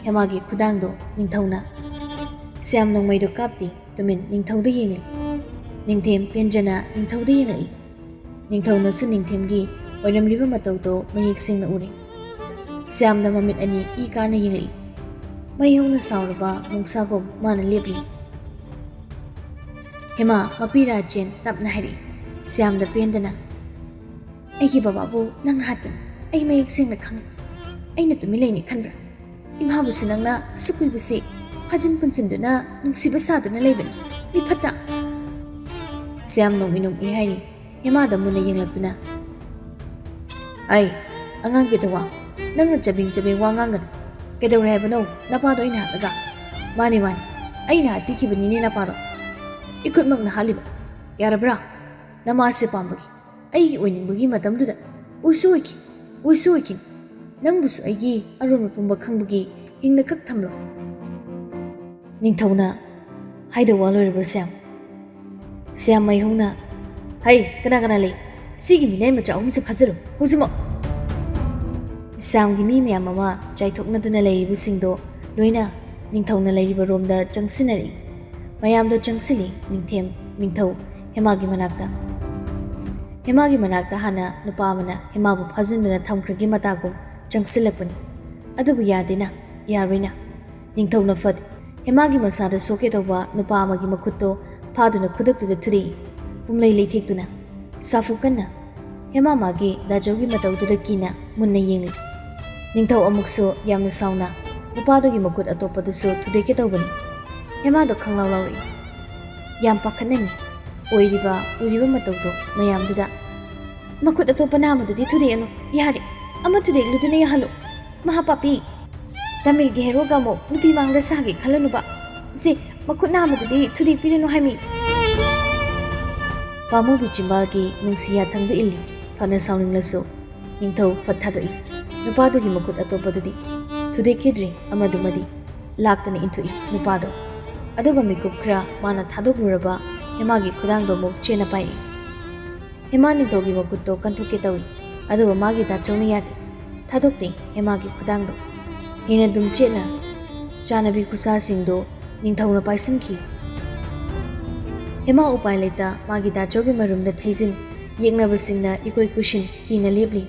ꯍꯦꯃꯥꯒꯤ ꯈꯨꯗꯥꯡꯗꯣ ꯅꯤꯡꯊꯧꯅ꯫ ꯁ꯭ꯌꯥꯝ ꯅꯣꯡꯃꯩꯗꯣ ꯀꯥꯞꯇꯦ꯫ ꯇꯨꯃꯤꯟ ꯅꯤꯡꯊꯧꯗ ꯌꯦꯡꯂꯤ꯫ ꯅꯤꯡꯊꯦꯝ ꯄꯦꯟꯖꯅ ꯅꯤꯡꯊꯧꯗ ꯌꯦꯡꯂꯛꯏ꯫ ꯅꯤꯡꯊꯧꯅꯁꯨ ꯅꯤꯡꯊꯦꯝꯒꯤ ꯑꯣꯏꯔꯝꯂꯤꯕ ꯃꯇꯧꯗꯣ ꯃꯌꯦꯛ ꯁꯦꯡꯅ ꯎꯔꯦ꯫ ꯁ꯭ꯌꯥꯝꯗ ꯃꯃꯤꯠ ꯑꯅꯤ ꯏ ꯀꯥꯅ ꯌꯦꯡꯂꯛꯏ꯫ ꯃꯩ ꯍꯧꯅ ꯁꯥꯎꯔꯕ ꯅꯨꯡꯁꯥꯒꯨꯝ ꯃꯥꯅ ꯂꯦꯞꯂꯤ꯫ ꯍꯦꯃꯥ, ꯃꯄꯤ ꯔꯥꯖꯦꯟ ꯇꯞꯅ ꯍꯥꯏꯔꯛꯏ꯫ ꯁ꯭ꯌꯥꯝꯗ ꯄꯦꯟꯗꯅ, "ꯑꯩꯒꯤ ꯕꯕꯥꯕꯨ ꯅꯪ ꯍꯥꯠꯄꯅꯤ꯫ ꯑꯩ ꯃꯌꯦꯛ ꯁꯦꯡꯅ ꯈꯪꯉꯤ꯫ ꯑꯩꯅ ꯇꯨꯃꯤꯟ ꯂꯩꯅꯤ ꯈꯟꯕ꯭ꯔꯥ? ꯏꯃꯥꯕꯨꯁꯨ ꯅꯪꯅ ꯑꯁꯨꯛ ꯀꯨꯏꯕꯁꯤ ꯐꯥꯖꯤꯟ ꯄꯨꯟꯁꯤꯟꯗꯨꯅ ꯅꯨꯡꯁꯤꯕ ꯁꯥꯗꯨꯅ ꯂꯩꯕꯅꯤ꯫ ꯃꯤ ꯐꯠꯇ!" ꯁ꯭ꯌꯥꯝ ꯅꯣꯡꯃꯤ ꯅꯣꯡꯃꯤ ꯍꯥꯏꯔꯤ꯫ ꯍꯦꯃꯥꯗ ꯃꯨꯟꯅ ꯌꯦꯡꯂꯛꯇꯨꯅ, "ꯑꯩ, ꯑꯉꯥꯡ ꯄꯦꯇꯋꯥ, ꯅꯪꯅ ꯆꯕꯦꯡ ꯆꯕꯦꯡ ꯋꯥ ꯉꯥꯡꯒꯅꯨ꯫ ꯀꯩꯗꯧꯔꯦ ꯍꯥꯏꯕꯅꯣ ꯅꯄꯥꯗꯣ ꯑꯩꯅ ꯍꯥꯠꯂꯒ?" "ꯃꯥꯅꯤ, ꯃꯥꯅꯤ, ꯑꯩꯅ ꯍꯥꯠꯄꯤꯈꯤꯕꯅꯤꯅꯦ ꯅꯄꯥꯗꯣ꯫ ꯏꯈꯨꯠꯃꯛꯅ ꯍꯥꯠꯂꯤꯕ꯫ ꯌꯥꯔꯕ꯭ꯔꯥ? ꯅꯃꯥꯁꯦ ꯄꯥꯝꯕꯒꯤ, ꯑꯩꯒꯤ ꯑꯣꯏꯅꯤꯡꯕꯒꯤ ꯃꯇꯝꯗꯨꯗ ꯑꯣꯏꯁꯨ ꯑꯣꯏꯈꯤ, ꯑꯣꯏꯁꯨ ꯑꯣꯏꯈꯤ꯫ ꯅꯪꯕꯨꯁꯨ ꯑꯩꯒꯤ ꯑꯔꯣꯟꯕ ꯄꯨꯝꯕ ꯈꯪꯕꯒꯤ ꯍꯤꯡꯅ ꯀꯛ ꯊꯝꯂꯣ꯫" ꯅꯤꯡꯊꯧꯅ, "ꯍꯥꯏꯗꯧ ꯋꯥ ꯂꯣꯏꯔꯕ꯭ꯔꯣ, ꯁ꯭ꯌꯥꯝ?" ꯁ꯭ꯌꯥꯝ ꯃꯩꯍꯧꯅ, "ꯍꯩ, ꯀꯅꯥ ꯀꯅꯥ ꯂꯩ? ꯁꯤꯒꯤ ꯃꯤꯅꯥꯏ ꯃꯆꯥ ꯑꯍꯨꯝꯁꯦ ꯐꯥꯖꯤꯜꯂꯨ, ꯍꯧꯖꯤꯛꯃꯛ!" ꯁ꯭ꯌꯥꯝꯒꯤ ꯃꯤ ꯃꯌꯥꯝ ꯑꯃ ꯆꯥꯏꯊꯣꯛꯅꯗꯨꯅ ꯂꯩꯔꯤꯕꯁꯤꯡꯗꯣ ꯂꯣꯏꯅ ꯅꯤꯡꯊꯧꯅ ꯂꯩꯔꯤꯕ ꯔꯣꯝꯗ ꯆꯪꯁꯤꯟꯅꯔꯛꯏ꯫ ꯃꯌꯥꯝꯗꯣ ꯆꯪꯁꯤꯜꯂꯤ, ꯅꯤꯡꯊꯦꯝ, ꯅꯤꯡꯊꯧ, ꯍꯦꯃꯥꯒꯤ ꯃꯅꯥꯛꯇ꯫ ꯍꯦꯃꯥꯒꯤ ꯃꯅꯥꯛꯇ ꯍꯥꯟꯅ ꯅꯨꯄꯥ ꯑꯃꯅ ꯍꯦꯃꯥꯕꯨ ꯐꯥꯖꯤꯟꯗꯨꯅ ꯊꯝꯈ꯭ꯔꯒꯤ ꯃꯇꯥꯒꯨꯝ ꯆꯪꯁꯤꯜꯂꯛꯄꯅꯤ꯫ ꯑꯗꯨꯕꯨ ꯌꯥꯗꯦꯅ, ꯌꯥꯔꯣꯏꯅ꯫ ꯅꯤꯡꯊꯧꯅ ꯐꯠ ꯍꯦꯃꯥꯒꯤ ꯃꯁꯥꯗ ꯁꯣꯛꯀꯦ ꯇꯧꯕ ꯅꯨꯄꯥ ꯑꯃꯒꯤ ꯃꯈꯨꯠꯇꯣ ꯐꯥꯗꯨꯅ ꯈꯨꯗꯛꯇꯨꯗ ꯊꯨꯗꯦꯛꯏ, ꯄꯨꯝꯂꯩ ꯂꯩꯊꯦꯛꯇꯨꯅ꯫ ꯁꯥꯐꯨ ꯀꯟꯅ ꯍꯦꯃꯥ ꯃꯥꯒꯤ ꯗꯥꯖꯧꯒꯤ ꯃꯇꯧꯗꯨꯗ ꯀꯤꯅ ꯃꯨꯟꯅ ꯌꯦꯡꯂꯤ꯫ ꯅꯤꯡꯊꯧ ꯑꯃꯨꯛꯁꯨ ꯌꯥꯝꯅ ꯁꯥꯎꯅ ꯅꯨꯄꯥꯗꯨꯒꯤ ꯃꯈꯨꯠ ꯑꯇꯣꯞꯄꯗꯨꯁꯨ ꯊꯨꯗꯦꯛꯀꯦ ꯇꯧꯕꯅꯤ꯫ ꯍꯦꯃꯥꯗꯣ ꯈꯪꯂꯥꯎ ꯂꯥꯎꯔꯛꯏ꯫ ꯌꯥꯝ ꯄꯥꯈꯠꯅꯅꯤ ꯑꯣꯏꯔꯤꯕ ꯎꯔꯤꯕ ꯃꯇꯧꯗꯣ ꯃꯌꯥꯝꯗꯨꯗ꯫ "ꯃꯈꯨꯠ ꯑꯇꯣꯞꯄ ꯅꯥꯝꯃꯗꯨꯗꯤ ꯊꯨꯗꯦꯛꯑꯅꯨ꯫ ꯌꯥꯔꯦ, ꯑꯃ ꯊꯨꯗꯦꯛꯂꯨꯗꯨꯅ ꯌꯥꯍꯜꯂꯨ꯫ ꯃꯍꯥ ꯄꯥꯄꯤ! ꯇꯥꯃꯤꯜꯒꯤ ꯍꯦꯔꯣꯒ ꯑꯃꯨꯛ ꯅꯨꯄꯤ ꯃꯥꯡꯗ ꯁꯥꯒꯦ ꯈꯜꯂꯅꯨꯕ꯫ ꯁꯦ, ꯃꯈꯨꯠ ꯅꯥꯝꯃꯗꯨꯗꯤ ꯊꯨꯗꯦꯛꯄꯤꯔꯅꯨ ꯍꯥꯏꯃꯤ꯫" ꯄꯥꯝꯃꯨꯕꯤ ꯆꯤꯝꯕꯥꯜꯒꯤ ꯅꯨꯡꯁꯤ ꯌꯥꯊꯪꯗꯨ ꯏꯜꯂꯤ꯫ ꯐꯅ ꯁꯥꯎꯅꯤꯡꯂꯁꯨ ꯅꯤꯡꯊꯧ ꯐꯠ ꯊꯥꯗꯣꯛꯏ꯫ ꯅꯨꯄꯥꯗꯨꯒꯤ ꯃꯈꯨꯠ ꯑꯇꯣꯞꯄꯗꯨꯗꯤ ꯊꯨꯗꯦꯛꯈꯤꯗ꯭ꯔꯤ, ꯑꯃꯗꯨꯃꯗꯤ ꯂꯥꯛꯇꯅ ꯏꯟꯊꯣꯛꯏ ꯅꯨꯄꯥꯗꯣ꯫ ꯑꯗꯨꯒ ꯃꯤꯀꯨꯞ ꯈꯔ ꯃꯥꯅ ꯊꯥꯗꯣꯛꯂꯨꯔꯕ ꯍꯦꯃꯥꯒꯤ ꯈꯨꯗꯥꯡꯗꯣ ꯑꯃꯨꯛ ꯆꯦꯟꯅ ꯄꯥꯏꯔꯛꯏ꯫ ꯍꯦꯃꯥ ꯅꯤꯡꯊꯧꯒꯤ ꯃꯈꯨꯠꯇꯣ ꯀꯟꯊꯣꯛꯀꯦ ꯇꯧꯏ, ꯑꯗꯨꯕꯨ ꯃꯥꯒꯤ ꯗꯥꯆꯧꯅ ꯌꯥꯗꯦ, ꯊꯥꯗꯣꯛꯇꯦ ꯍꯦꯃꯥꯒꯤ ꯈꯨꯗꯥꯡꯗꯣ꯫ ꯍꯦꯟꯅ ꯑꯗꯨꯝ ꯆꯦꯠꯅ ꯆꯥꯅꯕꯤ ꯈꯨꯠꯁꯥꯁꯤꯡꯗꯣ ꯅꯤꯡꯊꯧꯅ ꯄꯥꯏꯁꯤꯟꯈꯤ꯫ ꯍꯦꯃꯥ ꯎꯄꯥꯏ ꯂꯩꯇ ꯃꯥꯒꯤ ꯗꯥꯆꯧꯒꯤ ꯃꯔꯨꯝꯗ ꯊꯩꯖꯤꯟ ꯌꯦꯛꯅꯕꯁꯤꯡꯅ ꯏꯀꯣꯏ ꯀꯨꯏꯁꯤꯟ ꯀꯤꯅ ꯂꯦꯞꯂꯤ꯫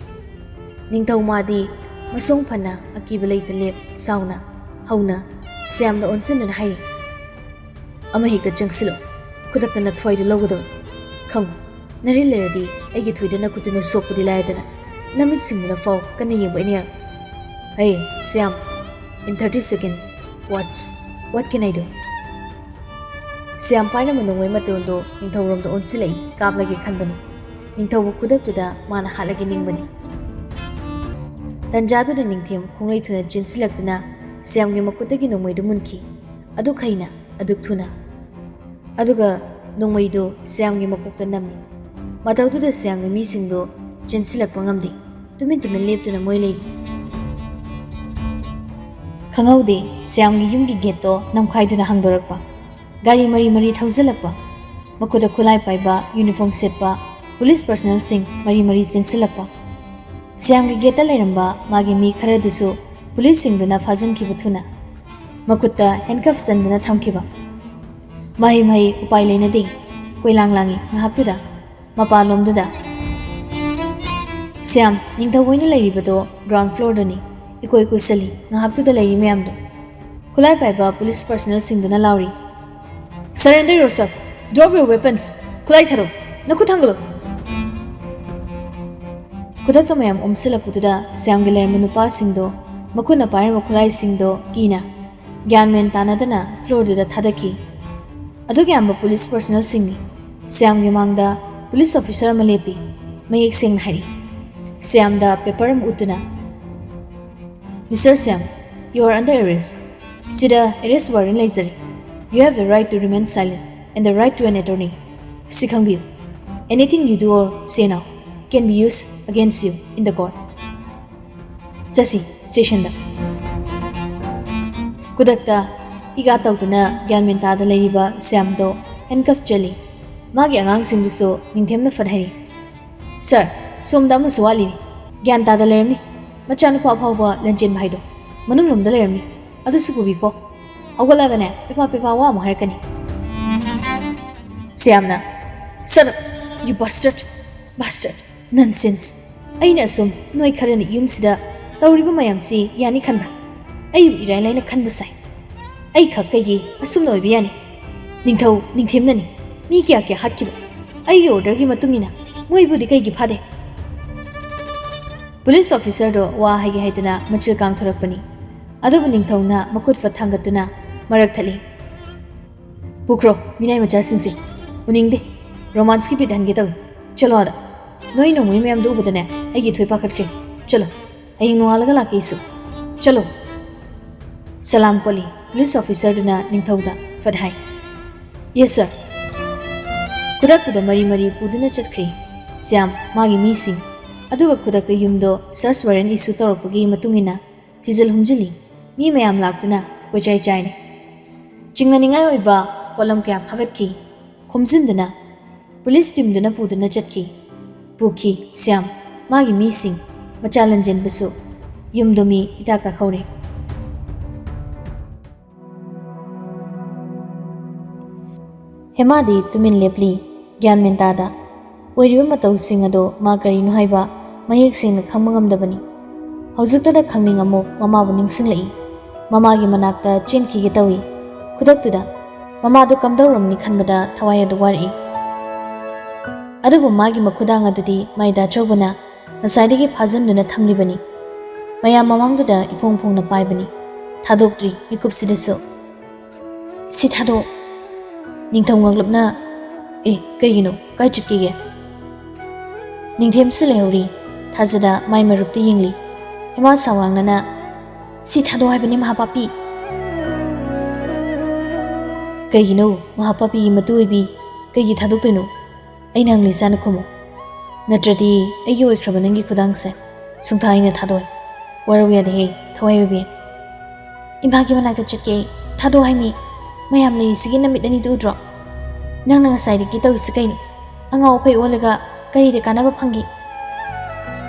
ꯅꯤꯡꯊꯧ ꯃꯥꯗꯤ ꯃꯁꯣꯡ ꯐꯅ ꯑꯀꯤꯕ ꯂꯩꯇ ꯂꯦꯞ ꯁꯥꯎꯅ ꯍꯧꯅ ꯁ꯭ꯌꯥꯝꯗ ꯑꯣꯟꯁꯤꯟꯗꯨꯅ ꯍꯥꯏꯔꯤ, "ꯑꯃ ꯍꯦꯛꯇ ꯆꯪꯁꯤꯜꯂꯨ, ꯈꯨꯗꯛꯇ ꯅꯊ꯭ꯋꯥꯏꯗꯨ ꯂꯧꯒꯗꯕ꯫ ꯈꯪꯉꯨ, ꯅꯔꯤꯜ ꯂꯩꯔꯗꯤ ꯑꯩꯒꯤ ꯊꯣꯏꯗ ꯅꯈꯨꯠꯇꯨꯅ ꯁꯣꯛꯄꯗꯤ ꯂꯥꯏꯔꯗꯅ ꯅꯃꯤꯠꯁꯤꯡꯗꯨꯅ ꯐꯥꯎ ꯀꯟꯅ ꯌꯦꯡꯕ ꯑꯩꯅ ꯌꯥꯔꯣꯏ꯫ ꯍꯦ, Shyam, in thirty second, what's, what can I do?" Shyam ꯄꯥꯏꯔꯝꯕ ꯅꯣꯡꯃꯩ ꯃꯇꯣꯟꯗꯣ ꯅꯤꯡꯊꯧꯔꯣꯝꯗ ꯑꯣꯟꯁꯤꯜꯂꯛꯏ, ꯀꯥꯞꯂꯒꯦ ꯈꯟꯕꯅꯤ꯫ ꯅꯤꯡꯊꯧꯕꯨ ꯈꯨꯗꯛꯇꯨꯗ ꯃꯥꯅ ꯍꯥꯠꯂꯒꯦ ꯅꯤꯡꯕꯅꯤ꯫ ꯇꯟꯖꯥꯗꯨꯗ ꯅꯤꯡꯊꯦꯝ ꯈꯣꯡꯂꯩ ꯊꯨꯅ ꯆꯦꯟꯁꯤꯜꯂꯛꯇꯨꯅ ꯁ꯭ꯌꯥꯝꯒꯤ ꯃꯈꯨꯠꯇꯒꯤ ꯅꯣꯡꯃꯩꯗꯨ ꯃꯨꯟꯈꯤ꯫ ꯑꯗꯨꯛ ꯍꯩꯅ, ꯑꯗꯨꯛ ꯊꯨꯅ꯫ ꯑꯗꯨꯒ ꯅꯣꯡꯃꯩꯗꯨ ꯁ꯭ꯌꯥꯝꯒꯤ ꯃꯀꯣꯛꯇ ꯅꯝꯃꯤ꯫ ꯃꯇꯧꯗꯨꯗ ꯁ꯭ꯌꯥꯝꯒꯤ ꯃꯤꯁꯤꯡꯗꯨ ꯆꯦꯟꯁꯤꯜꯂꯛꯄ ꯉꯝꯗꯦ꯫ ꯇꯨꯃꯤꯟ ꯇꯨꯃꯤꯟ ꯂꯦꯞꯇꯨꯅ ꯃꯣꯏ ꯂꯩꯔꯤ꯫ ꯈꯪꯍꯧꯗꯦ, ꯁ꯭ꯌꯥꯝꯒꯤ ꯌꯨꯝꯒꯤ ꯒꯦꯠꯇꯣ ꯅꯝꯈꯥꯏꯗꯨꯅ ꯍꯥꯡꯗꯣꯔꯛꯄ꯫ ꯒꯥꯔꯤ ꯃꯔꯤ ꯃꯔꯤ ꯊꯧꯖꯤꯜꯂꯛꯄ꯫ ꯃꯈꯨꯠꯇ ꯈꯨꯠꯂꯥꯏ ꯄꯥꯏꯕ, ꯌꯨꯅꯤꯐꯣꯔꯝ ꯁꯦꯠꯄ ꯄꯨꯂꯤꯁ ꯄꯔꯁꯅꯦꯜꯁꯤꯡ ꯃꯔꯤ ꯃꯔꯤ ꯆꯦꯟꯁꯤꯜꯂꯛꯄ꯫ ꯁ꯭ꯌꯥꯝꯒꯤ ꯒꯦꯠꯇ ꯂꯩꯔꯝꯕ ꯃꯥꯒꯤ ꯃꯤ ꯈꯔꯗꯨꯁꯨ ꯄꯨꯂꯤꯁꯁꯤꯡꯗꯨꯅ ꯐꯥꯖꯤꯟꯈꯤꯕ ꯊꯨꯅ꯫ ꯃꯈꯨꯠꯇ ꯍꯦꯟꯀꯐ ꯆꯟꯗꯨꯅ ꯊꯝꯈꯤꯕ꯫ ꯃꯍꯩ ꯃꯍꯩ ꯎꯄꯥꯏ ꯂꯩꯅꯗꯦ꯫ ꯀꯣꯏꯂꯥꯡ ꯂꯥꯡꯏ ꯉꯥꯏꯍꯥꯛꯇꯨꯗ꯫ ꯃꯄꯥꯟꯂꯣꯝꯗꯨꯗ꯫ "ꯁ꯭ꯌꯥꯝ, ꯅꯤꯡꯊꯧ ꯍꯣꯏꯅ ꯂꯩꯔꯤꯕꯗꯣ ꯒ꯭ꯔꯥꯎꯟ ꯐ꯭ꯂꯣꯔꯗꯅꯤ꯫ ꯏꯀꯣꯏ ꯀꯣꯏꯁꯜꯂꯤ ꯉꯥꯏꯍꯥꯛꯇꯨꯗ ꯂꯩꯔꯤ ꯃꯌꯥꯝꯗꯣ꯫" ꯈꯨꯠꯂꯥꯏ ꯄꯥꯏꯕ police ꯄꯔꯁꯅꯦꯜꯁꯤꯡꯗꯨꯅ ꯂꯥꯎꯔꯤ, "Surrender yourself! Drop your weapons! ꯈꯨꯠꯂꯥꯏ ꯊꯥꯗꯣꯛ! ꯅꯈꯨꯠ ꯊꯥꯡꯒꯠꯂꯨ!" ꯈꯨꯗꯛꯇ ꯃꯌꯥꯝ ꯑꯣꯝꯁꯤꯜꯂꯛꯄꯗꯨꯗ ꯁ꯭ꯌꯥꯝꯒꯤ ꯂꯩꯔꯝꯕ ꯅꯨꯄꯥꯁꯤꯡꯗꯣ ꯃꯈꯨꯠꯅ ꯄꯥꯏꯔꯝꯕ ꯈꯨꯠꯂꯥꯏꯁꯤꯡꯗꯣ ꯀꯤꯅ ꯒ꯭ꯌꯥꯟ ꯃꯦꯟ ꯇꯥꯅꯗꯅ ꯐ꯭ꯂꯣꯔꯗꯨꯗ ꯊꯥꯗꯈꯤ꯫ ꯑꯗꯨꯛ ꯌꯥꯝꯕ ꯄꯨꯂꯤꯁ ꯄꯔꯁꯅꯦꯜꯁꯤꯡꯅꯤ꯫ ꯁ꯭ꯌꯥꯝꯒꯤ ꯃꯥꯡꯗ ꯄꯨꯂꯤꯁ ꯑꯣꯐꯤꯁꯔ ꯑꯃ ꯂꯦꯞꯄꯤ꯫ ꯃꯌꯦꯛ ꯁꯦꯡꯅ ꯍꯥꯏꯔꯤ꯫ ꯁ꯭ꯌꯥꯝꯗ ꯄꯦꯄꯔ ꯑꯃ ꯎꯠꯇꯨꯅ, "Mister Shyam, you are under arrest. ꯁꯤꯗ ꯑꯦꯔꯦꯁ ꯋꯥꯔꯦꯟ ꯂꯩꯖꯔꯦ꯫ You have the right to remain silent and the right to an attorney. ꯁꯤ ꯈꯪꯕꯤꯌꯨ꯫ Anything you do or say now can be used against you in the court." ꯆꯠꯁꯤ, ꯁ꯭ꯇꯦꯁꯟꯗ꯫ ꯈꯨꯗꯛꯇ ꯏꯒꯥ ꯇꯧꯗꯨꯅ ꯒ꯭ꯌꯥꯟ ꯃꯦꯟ ꯇꯥꯗ ꯂꯩꯔꯤꯕ ꯁ꯭ꯌꯥꯝꯗꯣ ꯍꯦꯟꯀꯐ ꯆꯜꯂꯤ꯫ ꯃꯥꯒꯤ ꯑꯉꯥꯡꯁꯤꯡꯗꯨꯁꯨ ꯅꯤꯡꯊꯦꯝꯅ ꯐꯠ ꯍꯥꯏꯔꯤ, "ꯁꯥꯔ, ꯁꯣꯝꯗ ꯑꯃꯁꯨ ꯋꯥꯠꯂꯤꯅꯤ꯫ ꯒ꯭ꯌꯥꯟ ꯇꯥꯗ ꯂꯩꯔꯝꯅꯤ꯫ ꯃꯆꯥꯅꯨꯄꯥ ꯑꯐꯥꯎꯕ ꯂꯟꯆꯦꯟꯕ ꯍꯥꯏꯗꯣ ꯃꯅꯨꯡꯂꯣꯝꯗ ꯂꯩꯔꯝꯅꯤ꯫ ꯑꯗꯨꯁꯨ ꯄꯨꯕꯤꯈꯣ꯫ ꯍꯧꯒꯠꯂꯛꯑꯒꯅꯦ ꯄꯦꯄꯥ ꯄꯦꯄꯥ ꯋꯥ ꯑꯃꯨꯛ ꯍꯥꯏꯔꯛꯀꯅꯤ"꯫ ꯁ꯭ꯌꯥꯝꯅ, "Shut up, you bastard, bastard, nonsense꯫ ꯑꯩꯅ ꯑꯁꯨꯝ ꯅꯣꯏ ꯈꯔꯅ ꯌꯨꯝꯁꯤꯗ ꯇꯧꯔꯤꯕ ꯃꯌꯥꯝꯁꯤ ꯌꯥꯅꯤ ꯈꯟꯕ꯭ꯔꯥ? ꯑꯩꯕꯨ ꯏꯔꯥꯏ ꯂꯥꯏꯅ ꯈꯟꯕ ꯁꯥꯏ꯫ ꯑꯩꯈꯛ ꯀꯩꯒꯤ ꯑꯁꯨꯝꯅ ꯑꯣꯏꯕ ꯌꯥꯅꯤ? ꯅꯤꯡꯊꯧ ꯅꯤꯡꯊꯦꯝꯅꯅꯤ꯫ ꯃꯤ ꯀꯌꯥ ꯀꯌꯥ ꯍꯥꯠꯈꯤꯕ? ꯑꯩꯒꯤ ꯑꯣꯔꯗꯔꯒꯤ ꯃꯇꯨꯡ ꯏꯟꯅ ꯃꯣꯏꯕꯨꯗꯤ ꯀꯩꯒꯤ ꯐꯥꯗꯦ?" ꯄꯨꯂꯤꯁ ꯑꯣꯐꯤꯁꯔꯗꯣ ꯋꯥ ꯍꯥꯏꯒꯦ ꯍꯥꯏꯗꯅ ꯃꯆꯤꯜ ꯀꯥꯡꯊꯣꯔꯛꯄꯅꯤ꯫ ꯑꯗꯨꯕꯨ ꯅꯤꯡꯊꯧꯅ ꯃꯈꯨꯠ ꯐꯠ ꯊꯥꯡꯒꯠꯇꯨꯅ ꯃꯔꯛ ꯊꯠꯂꯤ꯫ "ꯄꯨꯈ꯭ꯔꯣ, ꯃꯤꯅꯥꯏ ꯃꯆꯥꯁꯤꯡꯁꯦ꯫ ꯎꯅꯤꯡꯗꯦ꯫ ꯔꯣꯃꯥꯟꯁꯀꯤ ꯕꯤꯠ ꯍꯟꯒꯦ ꯇꯧꯏ꯫ ꯆꯠꯂꯣ ꯑꯥꯗ꯫ ꯅꯣꯏ ꯅꯣꯡꯃꯩ ꯃꯌꯥꯝꯗꯨ ꯎꯕꯗꯅꯦ ꯑꯩꯒꯤ ꯊꯣꯏ ꯄꯥꯈꯠꯈ꯭ꯔꯦ꯫ ꯆꯠꯂꯣ꯫ ꯍꯌꯦꯡ ꯅꯣꯡꯉꯥꯜꯂꯒ ꯂꯥꯛꯀꯦ ꯑꯩꯁꯨ꯫ ꯆꯠꯂꯣ"꯫ ꯁꯂꯥꯝ ꯀꯣꯂꯤ ꯄꯨꯂꯤꯁ ꯑꯣꯐꯤꯁꯔꯗꯨꯅ ꯅꯤꯡꯊꯧꯗ ꯐꯠ ꯍꯥꯏ꯫ "Yes, sir"꯫ ꯈꯨꯗꯛꯇꯨꯗ ꯃꯔꯤ ꯃꯔꯤ ꯄꯨꯗꯨꯅ ꯆꯠꯈ꯭ꯔꯤ꯫ ꯁ꯭ꯌꯥꯝ, ꯃꯥꯒꯤ ꯃꯤꯁꯤꯡ, ꯑꯗꯨꯒ ꯈꯨꯗꯛꯇ ꯌꯨꯝꯗꯣ search warrant issue ꯇꯧꯔꯛꯄꯒꯤ ꯃꯇꯨꯡ ꯏꯟꯅ ꯊꯤꯖꯤꯜ ꯍꯨꯝꯖꯤꯜꯂꯤ꯫ ꯃꯤ ꯃꯌꯥꯝ ꯂꯥꯛꯇꯨꯅ ꯀꯣꯏꯆꯥꯏ ꯆꯥꯏꯔꯦ꯫ ꯆꯤꯡꯅꯅꯤꯡꯉꯥꯏ ꯑꯣꯏꯕ ꯄꯣꯠꯂꯝ ꯀꯌꯥ ꯐꯥꯒꯠꯈꯤ꯫ ꯈꯣꯝꯖꯤꯟꯗꯨꯅ ꯄꯨꯂꯤꯁ ꯇꯤꯝꯗꯨꯅ ꯄꯨꯗꯨꯅ ꯆꯠꯈꯤ꯫ ꯄꯨꯈꯤ ꯁ꯭ꯌꯥꯝ, ꯃꯥꯒꯤ ꯃꯤꯁꯤꯡ, ꯃꯆꯥ ꯂꯟꯖꯦꯟꯕꯁꯨ꯫ ꯌꯨꯝꯗꯣ ꯃꯤ ꯏꯇꯥꯛ ꯇꯥꯛꯍꯧꯔꯦ꯫ ꯍꯦꯃꯥꯗꯤ ꯇꯨꯃꯤꯟ ꯂꯦꯞꯂꯤ꯫ ꯒ꯭ꯌꯥꯟ ꯃꯦꯟ ꯇꯥꯗ꯫ ꯑꯣꯏꯔꯤꯕ ꯃꯇꯧꯁꯤꯡ ꯑꯗꯣ ꯃꯥ ꯀꯔꯤꯅꯣ ꯍꯥꯏꯕ ꯃꯌꯦꯛ ꯁꯦꯡꯅ ꯈꯪꯕ ꯉꯝꯗꯕꯅꯤ꯫ ꯍꯧꯖꯤꯛꯇꯗ ꯈꯪꯅꯤꯡ ꯑꯃꯨꯛ ꯃꯃꯥꯕꯨ ꯅꯤꯡꯁꯤꯡꯂꯛꯏ꯫ ꯃꯃꯥꯒꯤ ꯃꯅꯥꯛꯇ ꯆꯦꯟꯈꯤꯒꯦ ꯇꯧꯏ꯫ ꯈꯨꯗꯛꯇꯨꯗ ꯃꯃꯥꯗꯨ ꯀꯝꯗꯧꯔꯝꯅꯤ ꯈꯟꯕꯗ ꯊꯋꯥꯏ ꯑꯗꯨ ꯋꯥꯔꯛꯏ꯫ ꯑꯗꯨꯕꯨ ꯃꯥꯒꯤ ꯃꯈꯨꯗꯥꯡ ꯑꯗꯨꯗꯤ ꯃꯥꯏꯗꯥ ꯑꯆꯧꯕꯅ ꯉꯁꯥꯏꯗꯒꯤ ꯐꯥꯖꯤꯟꯗꯨꯅ ꯊꯝꯂꯤꯕꯅꯤ꯫ ꯃꯌꯥꯝ ꯃꯃꯥꯡꯗꯨꯗ ꯏꯐꯣꯡ ꯐꯣꯡꯅ ꯄꯥꯏꯕꯅꯤ꯫ ꯊꯥꯗꯣꯛꯇ꯭ꯔꯤ ꯃꯤꯀꯨꯞꯁꯤꯗꯁꯨ꯫ "ꯁꯤ ꯊꯥꯗꯣꯛ"꯫ ꯅꯤꯡꯊꯧ ꯉꯛꯂꯞꯅ, "ꯑꯦ, ꯀꯩꯒꯤꯅꯣ? ꯀꯥꯏ ꯆꯠꯀꯦꯒꯦ?" ꯅꯤꯡꯊꯦꯝꯁꯨ ꯂꯩꯍꯧꯔꯤ꯫ ꯊꯥꯖꯗ ꯃꯥꯏ ꯃꯔꯨꯞꯇ ꯌꯦꯡꯂꯤ꯫ ꯍꯦꯃꯥ ꯁꯥꯎꯔꯥꯡꯅꯅ, "ꯁꯤ ꯊꯥꯗꯣꯛ ꯍꯥꯏꯕꯅꯤ, ꯃꯍꯥꯄꯥꯄꯤ!" "ꯀꯩꯒꯤꯅꯣ, ꯃꯍꯥꯄꯥꯄꯤꯒꯤ ꯃꯇꯨ ꯑꯣꯏꯕꯤ? ꯀꯩꯒꯤ ꯊꯥꯗꯣꯛꯇꯣꯏꯅꯣ? ꯑꯩꯅ ꯍꯪꯂꯤ ꯆꯥꯅ ꯈꯨꯝꯃꯨ꯫ ꯅꯠꯇ꯭ꯔꯗꯤ ꯑꯩꯒꯤ ꯑꯣꯏꯈ꯭ꯔꯕ ꯅꯪꯒꯤ ꯈꯨꯗꯥꯡꯁꯦ ꯁꯨꯡꯊꯥ ꯑꯩꯅ ꯊꯥꯗꯣꯛꯑꯣꯏ"꯫ ꯋꯥꯔꯧ ꯌꯥꯗꯦꯍꯦ, ꯊꯋꯥꯏ ꯑꯣꯏꯕꯤ꯫ ꯏꯃꯥꯒꯤ ꯃꯅꯥꯛꯇ ꯆꯠꯀꯦ ꯑꯩ꯫ ꯊꯥꯗꯣꯛꯑꯣ ꯍꯥꯏꯃꯤ꯫ ꯃꯌꯥꯝ ꯂꯩꯔꯤꯁꯤꯒꯤ ꯅꯃꯤꯠ ꯑꯅꯤꯗꯨ ꯎꯗ꯭ꯔꯣ? ꯅꯪꯅ ꯉꯁꯥꯏꯗꯒꯤ ꯇꯧꯔꯤꯁꯤ ꯀꯩꯅꯣ? ꯑꯉꯥꯎ ꯑꯐꯩ ꯑꯣꯜꯂꯒ ꯀꯔꯤꯗ ꯀꯥꯟꯅꯕ ꯐꯪꯒꯦ?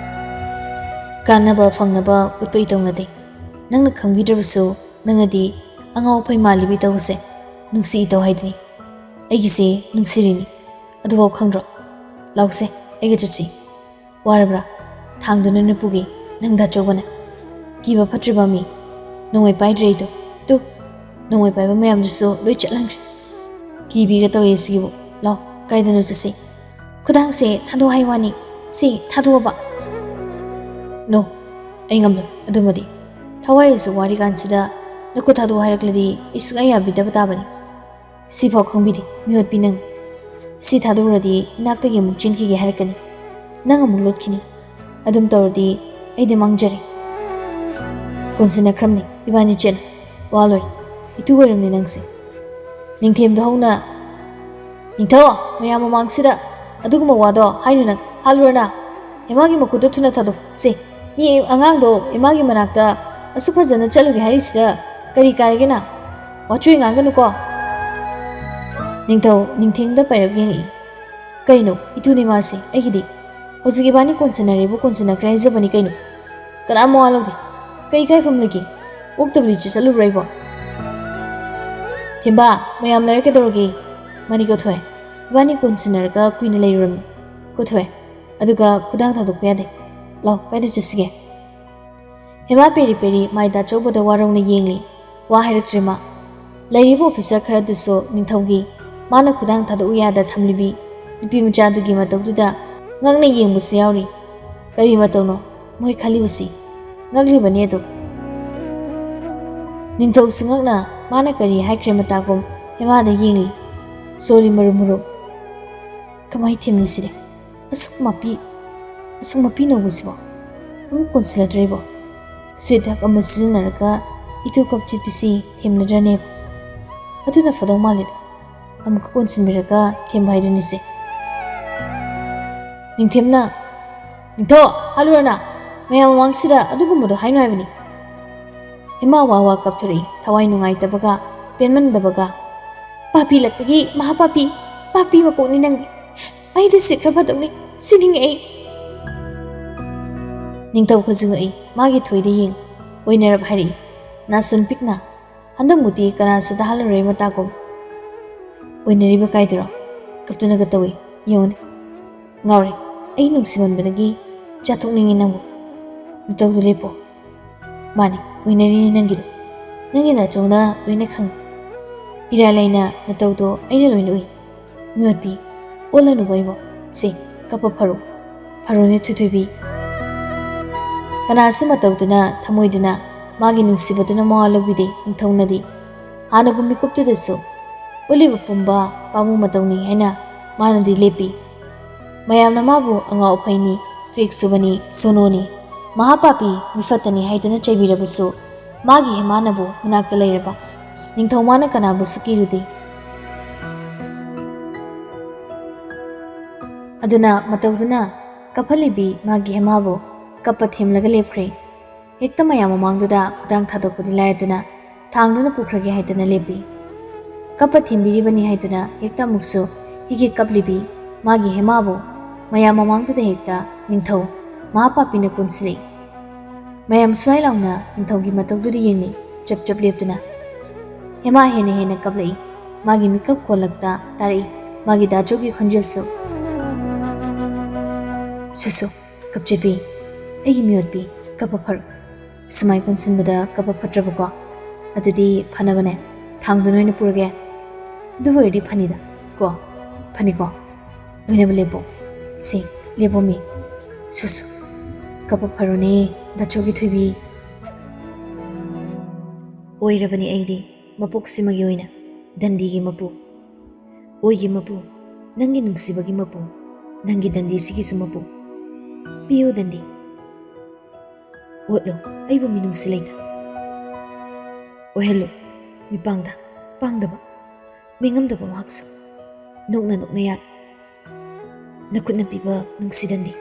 ꯀꯥꯟꯅꯕ ꯐꯪꯅꯕ ꯎꯠꯄ ꯏꯇꯧ ꯅꯠꯇꯦ꯫ ꯅꯪꯅ ꯈꯪꯕꯤꯗ꯭ꯔꯕꯁꯨ ꯅꯪꯅꯗꯤ ꯑꯉꯥꯎ ꯑꯐꯩ ꯃꯥꯜꯂꯤꯕꯤ ꯇꯧꯕꯁꯦ ꯅꯨꯡꯁꯤ ꯏꯇꯧ ꯍꯥꯏꯗꯨꯅꯤ꯫ ꯑꯩꯒꯤꯁꯦ ꯅꯨꯡꯁꯤꯔꯤꯅꯤ꯫ ꯑꯗꯨꯐꯥꯎ ꯈꯪꯗ꯭ꯔꯣ? ꯂꯥꯎꯁꯦ, ꯑꯩꯒ ꯆꯠꯁꯤ꯫ ꯋꯥꯔꯕ꯭ꯔꯥ? ꯊꯥꯡꯗꯨꯅ ꯅꯄꯨꯒꯤ ꯅꯪ ꯗꯥꯆꯧꯕꯅ꯫ ꯀꯤꯕ ꯐꯠꯇ꯭ꯔꯤꯕ ꯃꯤ꯫ ꯅꯣꯡꯃꯩ ꯄꯥꯏꯗ꯭ꯔꯦ ꯑꯩꯗꯣ꯫ ꯇꯨ, ꯅꯣꯡꯃꯩ ꯄꯥꯏꯕ ꯃꯌꯥꯝꯗꯨꯁꯨ ꯂꯣꯏ ꯆꯠꯍꯟꯈ꯭ꯔꯦ꯫ ꯀꯤꯕꯤꯒ ꯇꯧꯋꯦ ꯁꯤꯒꯤꯕꯨ꯫ ꯂꯥꯎ, ꯀꯥꯏꯗꯅꯣ ꯆꯠꯁꯤ꯫ ꯈꯨꯗꯥꯡꯁꯦ ꯊꯥꯗꯣꯛ ꯍꯥꯏ ꯋꯥꯅꯤ꯫ ꯁꯤ ꯊꯥꯗꯣꯛꯑꯕ꯫ ꯅꯣ, ꯑꯩ ꯉꯝꯂꯣꯏ ꯑꯗꯨꯃꯗꯤ꯫ ꯊꯋꯥꯏ ꯑꯁꯨꯛ ꯋꯥꯔꯤꯀꯥꯟꯁꯤꯗ ꯅꯈꯨꯠ ꯊꯥꯗꯣꯛ ꯍꯥꯏꯔꯛꯂꯗꯤ ꯑꯩ ꯁꯨꯡꯌꯥ ꯌꯥꯕꯤꯗꯕ ꯇꯥꯕꯅꯤ꯫ ꯁꯤꯐꯥꯎ ꯈꯪꯕꯤꯗꯦ ꯃꯤꯑꯣꯠꯄꯤ ꯅꯪ꯫ ꯁꯤ ꯊꯥꯗꯣꯛꯎꯔꯗꯤ ꯏꯅꯥꯛꯇꯒꯤ ꯑꯃꯨꯛ ꯆꯦꯟꯈꯤꯒꯦ ꯍꯥꯏꯔꯛꯀꯅꯤ꯫ ꯅꯪ ꯑꯃꯨꯛ ꯂꯣꯠꯈꯤꯅꯤ꯫ ꯑꯗꯨꯝ ꯇꯧꯔꯗꯤ ꯑꯩꯗꯤ ꯃꯥꯡꯖꯔꯦ꯫ ꯀꯣꯟꯁꯤꯟꯅꯈ꯭ꯔꯝꯅꯤ ꯏꯕꯥꯅꯤ ꯆꯦꯟ꯫ ꯋꯥ ꯂꯣꯏꯔꯦ꯫ ꯏꯇꯨ ꯑꯣꯏꯔꯝꯅꯤ ꯅꯪꯁꯦ꯫ ꯅꯤꯡꯊꯦꯝꯗꯣ ꯍꯧꯅ, "ꯅꯤꯡꯊꯧ, ꯃꯌꯥꯝ ꯃꯃꯥꯡꯁꯤꯗ ꯑꯗꯨꯒꯨꯝꯕ ꯋꯥꯗꯣ ꯍꯥꯏꯅꯨ ꯅꯪ꯫ ꯍꯥꯠꯂꯨꯔꯅ꯫ ꯏꯃꯥꯒꯤ ꯃꯈꯨꯠꯇꯣ ꯊꯨꯅ ꯊꯥꯗꯣꯛ꯫ ꯁꯦ, ꯃꯤ ꯑꯉꯥꯡꯗꯣ ꯏꯃꯥꯒꯤ ꯃꯅꯥꯛꯇ ꯑꯁꯨꯛ ꯐꯖꯅ ꯆꯠꯂꯨꯒꯦ ꯍꯥꯏꯔꯤꯁꯤꯗ ꯀꯔꯤ ꯀꯥꯏꯔꯒꯦꯅ? ꯋꯥꯆꯣꯏ ꯉꯥꯡꯒꯅꯨꯀꯣ꯫" ꯅꯤꯡꯊꯧ ꯅꯤꯡꯊꯦꯝꯗ ꯄꯥꯏꯔꯞ ꯌꯦꯡꯉꯛꯏ꯫ "ꯀꯩꯅꯣ, ꯏꯇꯨꯅꯦ ꯃꯥꯁꯦ ꯑꯩꯒꯤꯗꯤ꯫ ꯍꯧꯖꯤꯛ ꯏꯕꯥꯅꯤ ꯀꯣꯟꯁꯤꯟꯅꯔꯦꯕꯨ ꯀꯣꯟꯁꯤꯟꯅꯈ꯭ꯔꯦ ꯍꯥꯏꯖꯕꯅꯤ ꯀꯩꯅꯣ꯫ ꯀꯅꯥꯝ ꯃꯋꯥ ꯂꯧꯗꯦ꯫ ꯀꯩ ꯏꯀꯥꯏꯐꯝ ꯂꯩꯒꯦ? ꯑꯣꯛꯇꯕ ꯂꯤꯆꯠ ꯆꯠꯂꯨꯕ꯭ꯔꯥ ꯑꯩꯕꯣ?" "ꯊꯦꯝꯕ, ꯃꯌꯥꯝ ꯂꯩꯔꯦ ꯀꯩꯗꯧꯔꯒꯦ? ꯃꯅꯤ ꯀꯣꯊꯣꯏ, ꯏꯕꯥꯅꯤ ꯀꯣꯟꯁꯤꯟꯅꯔꯒ ꯀꯨꯏꯅ ꯂꯩꯔꯨꯔꯝꯅꯤ꯫ ꯀꯣꯊꯣꯏ, ꯑꯗꯨꯒ ꯈꯨꯗꯥꯡ ꯊꯥꯗꯣꯛꯄ ꯌꯥꯗꯦ꯫ ꯂꯥꯎ, ꯀꯥꯏꯗ ꯆꯠꯁꯤꯒꯦ?" ꯍꯦꯃꯥ ꯄꯦꯔꯤ ꯄꯦꯔꯤ ꯃꯥꯏ ꯗꯥꯆꯧꯕꯗ ꯋꯥꯔꯧꯅ ꯌꯦꯡꯂꯤ꯫ ꯋꯥ ꯍꯥꯏꯔꯛꯇ꯭ꯔꯦ ꯃꯥ꯫ ꯂꯩꯔꯤꯕ ꯑꯣꯐꯤꯁꯔ ꯈꯔꯗꯨꯁꯨ ꯅꯤꯡꯊꯧꯒꯤ ꯃꯥꯅ ꯈꯨꯗꯥꯡ ꯊꯥꯗꯣꯛꯎ ꯌꯥꯗ ꯊꯝꯂꯤꯕꯤ ꯅꯨꯄꯤ ꯃꯆꯥꯗꯨꯒꯤ ꯃꯇꯧꯗꯨꯗ ꯉꯛꯅ ꯌꯦꯡꯕꯁꯨ ꯌꯥꯎꯔꯤ꯫ ꯀꯔꯤ ꯃꯇꯧꯅꯣ ꯃꯣꯏ ꯈꯜꯂꯤꯕꯁꯤ? ꯉꯛꯂꯤꯕꯅꯤ ꯑꯗꯨ꯫ ꯅꯤꯡꯊꯧꯁꯨ ꯉꯛꯅ ꯃꯥꯅ ꯀꯔꯤ ꯍꯥꯏꯈ꯭ꯔꯦ ꯃꯇꯥꯒꯨꯝ ꯍꯦꯃꯥꯗ ꯌꯦꯡꯂꯤ꯫ ꯁꯣꯔꯤ ꯃꯔꯨꯞ ꯃꯔꯨꯞ꯫ ꯀꯃꯥꯏ ꯊꯦꯝꯅꯤꯁꯤꯗꯤ? ꯑꯁꯨꯛ ꯃꯄꯤ, ꯑꯁꯨꯛ ꯃꯄꯤ ꯅꯧꯕꯁꯤꯕꯣ? ꯑꯃꯨꯛ ꯀꯣꯟꯁꯤꯜꯂꯗ꯭ꯔꯦꯕꯣ? ꯁ꯭ꯋꯤꯠ ꯍꯛ ꯑꯃ ꯁꯤꯖꯤꯟꯅꯔꯒ ꯏꯇꯨ ꯀꯞ ꯆꯤꯠꯄꯤꯁꯤ ꯊꯦꯝꯅꯗ꯭ꯔꯅꯦꯕ? ꯑꯗꯨꯅ ꯐꯗꯧ ꯃꯥꯜꯂꯤꯗ꯫ ꯑꯃꯨꯛꯀ ꯀꯣꯟꯁꯤꯟꯕꯤꯔꯒ ꯊꯦꯝꯕ ꯍꯥꯏꯗꯨꯅꯤꯁꯦ꯫ ꯅꯤꯡꯊꯦꯝꯅ, "ꯅꯤꯡꯊꯧ, ꯍꯥꯠꯂꯨꯔꯅ?" ꯃꯌꯥꯝ ꯃꯃꯥꯡꯁꯤꯗ ꯑꯗꯨꯒꯨꯝꯕꯗꯣ ꯍꯥꯏꯅꯨ ꯍꯥꯏꯕꯅꯤ꯫ ꯍꯦꯃꯥ ꯋꯥ ꯋꯥ ꯀꯞꯊꯣꯔꯛꯏ, ꯊꯋꯥꯏ ꯅꯨꯡꯉꯥꯏꯇꯕꯒ ꯄꯦꯟꯃꯟꯗꯕꯒ꯫ "ꯄꯥꯄꯤ ꯂꯛꯇꯒꯤ ꯃꯍꯥꯄꯥꯄꯤ, ꯄꯥꯄꯤ ꯃꯀꯣꯛꯅꯤ ꯅꯪꯗꯤ꯫ ꯑꯩꯗꯤ ꯁꯤꯈ꯭ꯔ ꯐꯗꯧꯅꯤ, ꯁꯤꯅꯤꯡꯉꯦ ꯑꯩ꯫" ꯅꯤꯡꯊꯧ ꯈꯨꯖꯤꯡꯉꯛꯏ, ꯃꯥꯒꯤ ꯊꯣꯏꯗ ꯌꯦꯡ꯫ ꯑꯣꯏꯅꯔꯞ ꯍꯥꯏꯔꯛꯏ, ꯅꯥꯁꯨꯟ ꯄꯤꯛꯅ꯫ ꯍꯟꯗꯛꯃꯨꯛꯇꯤ ꯀꯅꯥꯁꯨ ꯇꯥꯍꯜꯂꯔꯣꯏ ꯃꯇꯥꯒꯨꯝ꯫ "ꯑꯣꯏꯅꯔꯤꯕ ꯀꯥꯏꯗꯨꯔꯣ?" ꯀꯞꯇꯨꯅꯒ ꯇꯧꯏ꯫ "ꯌꯦꯡꯉꯨꯅꯦ, ꯉꯥꯎꯔꯦ꯫ ꯑꯩ ꯅꯨꯡꯁꯤꯃꯟꯕꯗꯒꯤ ꯆꯥꯊꯣꯛꯅꯤꯡꯉꯤ ꯅꯪꯕꯨ꯫" "ꯅꯇꯧꯗꯣ ꯂꯦꯞꯄꯣ꯫" "ꯃꯥꯅꯤ, ꯑꯣꯏꯅꯔꯤꯅꯤ ꯅꯪꯒꯤꯗꯣ꯫ ꯅꯪꯒꯤ ꯅꯥꯆꯧꯅ ꯂꯣꯏꯅ ꯈꯪꯏ꯫ ꯏꯔꯥꯏ ꯂꯥꯏꯅ ꯅꯇꯧꯗꯣ ꯑꯩꯅ ꯂꯣꯏꯅ ꯎꯏ꯫" "ꯃꯤꯑꯣꯠꯄꯤ, ꯑꯣꯜꯂꯅꯨꯕ ꯑꯩꯕꯨ꯫ ꯁꯦ, ꯀꯞꯄ ꯐꯔꯣ꯫ ꯐꯔꯣꯅꯦ ꯊꯣꯏꯊꯣꯏꯕꯤ꯫" ꯀꯅꯥꯁꯨ ꯃꯇꯧꯗꯨꯅ, ꯊꯃꯣꯏꯗꯨꯅ, ꯃꯥꯒꯤ ꯅꯨꯡꯁꯤꯕꯗꯨꯅ ꯃꯋꯥ ꯂꯧꯕꯤꯗꯦ ꯅꯤꯡꯊꯧꯅꯗꯤ꯫ ꯍꯥꯟꯅꯒꯨꯝ ꯃꯤꯀꯨꯞꯇꯨꯗꯁꯨ ꯎꯠꯂꯤꯕ ꯄꯨꯝꯕ ꯄꯥꯃꯨ ꯃꯇꯧꯅꯤ ꯍꯥꯏꯅ ꯃꯥꯅꯗꯤ ꯂꯦꯞꯄꯤ꯫ ꯃꯌꯥꯝꯅ ꯃꯥꯕꯨ ꯑꯉꯥꯎ ꯑꯐꯩꯅꯤ, ꯀ꯭ꯔꯦꯛ ꯁꯨꯕꯅꯤ, ꯁꯣꯅꯣꯅꯤ, ꯃꯍꯥꯄꯥꯄꯤ, ꯃꯤꯐꯠꯇꯅꯤ ꯍꯥꯏꯗꯨꯅ ꯆꯩꯕꯤꯔꯕꯁꯨ, ꯃꯥꯒꯤ ꯍꯦꯃꯥꯅꯕꯨ ꯃꯅꯥꯛꯇ ꯂꯩꯔꯕ ꯅꯤꯡꯊꯧ ꯃꯥꯅ ꯀꯅꯥꯕꯨꯁꯨ ꯀꯤꯔꯨꯗꯦ꯫ ꯑꯗꯨꯅ ꯃꯇꯧꯗꯨꯅ ꯀꯞꯍꯜꯂꯤꯕꯤ ꯃꯥꯒꯤ ꯍꯦꯃꯥꯕꯨ ꯀꯞꯄ ꯊꯦꯝꯂꯒ ꯂꯦꯞꯈ꯭ꯔꯦ꯫ ꯍꯦꯛꯇ ꯃꯌꯥꯝ ꯃꯃꯥꯡꯗꯨꯗ ꯈꯨꯗꯥꯡ ꯊꯥꯗꯣꯛꯄꯗꯤ ꯂꯥꯏꯔꯗꯅ, ꯊꯥꯡꯗꯨꯅ ꯄꯨꯈ꯭ꯔꯒꯦ ꯍꯥꯏꯗꯅ ꯂꯦꯞꯄꯤ꯫ ꯀꯞꯄ ꯊꯦꯝꯕꯤꯔꯤꯕꯅꯤ ꯍꯥꯏꯗꯨꯅ ꯍꯦꯛꯇ ꯑꯃꯨꯛꯁꯨ ꯍꯤꯒꯦ ꯀꯞꯂꯤꯕꯤ ꯃꯥꯒꯤ ꯍꯦꯃꯥꯕꯨ ꯃꯌꯥꯝ ꯃꯃꯥꯡꯗꯨꯗ ꯍꯦꯛꯇ ꯅꯤꯡꯊꯧ ꯃꯍꯥꯄꯥꯄꯤꯅ ꯀꯣꯟꯁꯤꯜꯂꯛꯏ꯫ ꯃꯌꯥꯝ ꯁ꯭ꯋꯥꯏ ꯂꯥꯎꯅ ꯅꯤꯡꯊꯧꯒꯤ ꯃꯇꯧꯗꯨꯗ ꯌꯦꯡꯂꯤ, ꯆꯞ ꯆꯞ ꯂꯦꯞꯇꯨꯅ꯫ ꯍꯦꯃꯥ ꯍꯦꯟꯅ ꯍꯦꯟꯅ ꯀꯞꯂꯛꯏ꯫ ꯃꯥꯒꯤ ꯃꯤꯀꯞ ꯈꯣꯜꯂꯛꯇ ꯇꯥꯔꯛꯏ ꯃꯥꯒꯤ ꯗꯥꯆꯧꯒꯤ ꯈꯣꯟꯖꯦꯜꯁꯨ꯫ "ꯁꯨꯁꯨ, ꯀꯞꯆꯦꯠꯄꯤ, ꯑꯩꯒꯤ ꯃꯤꯑꯣꯠꯄꯤ, ꯀꯞꯄ ꯐꯔꯣ꯫ ꯁꯨꯃꯥꯏ ꯀꯣꯟꯁꯤꯟꯕꯗ ꯀꯞꯄ ꯐꯠꯇ꯭ꯔꯕꯀꯣ? ꯑꯗꯨꯗꯤ ꯐꯅꯕꯅꯦ, ꯊꯥꯡꯗꯨꯅ ꯑꯣꯏꯅ ꯄꯨꯔꯒꯦ꯫ ꯑꯗꯨꯕꯨ ꯑꯣꯏꯔꯗꯤ ꯐꯅꯤꯗ, ꯀꯣ? ꯐꯅꯤꯀꯣ? ꯂꯣꯏꯅꯕ ꯂꯦꯞꯄꯣ꯫ ꯁꯤ, ꯂꯦꯞꯄꯣꯃꯤ꯫ ꯁꯨꯁꯨ, ꯀꯞꯄ ꯐꯔꯣꯅꯦ, ꯗꯥꯆꯧꯒꯤ ꯊꯣꯏꯕꯤ꯫" ꯑꯣꯏꯔꯕꯅꯤ ꯑꯩꯗꯤ ꯃꯄꯣꯛꯁꯤꯃꯒꯤ ꯑꯣꯏꯅ ꯗꯟꯗꯤꯒꯤ ꯃꯄꯨ꯫ ꯑꯣꯏꯒꯤ ꯃꯄꯨ, ꯅꯪꯒꯤ ꯅꯨꯡꯁꯤꯕꯒꯤ ꯃꯄꯨ, ꯅꯪꯒꯤ ꯗꯟꯗꯤꯁꯤꯒꯤꯁꯨ ꯃꯄꯨ꯫ ꯄꯤꯌꯨ ꯗꯟꯗꯤ꯫ ꯑꯣꯠꯂꯨ ꯑꯩꯕꯨ ꯃꯤꯅꯨꯡꯁꯤ ꯂꯩꯇ꯫ ꯑꯣꯏꯍꯜꯂꯨ ꯃꯤꯄꯥꯡꯗ ꯄꯥꯡꯗꯕ, ꯃꯤꯉꯝꯗꯕ ꯃꯍꯥꯛꯁꯨ꯫ ꯅꯣꯛꯅ ꯅꯣꯛꯅ ꯌꯥꯠ꯫ ꯅꯈꯨꯠꯅ ꯄꯤꯕ ꯅꯨꯡꯁꯤ ꯗꯟꯗꯤ꯫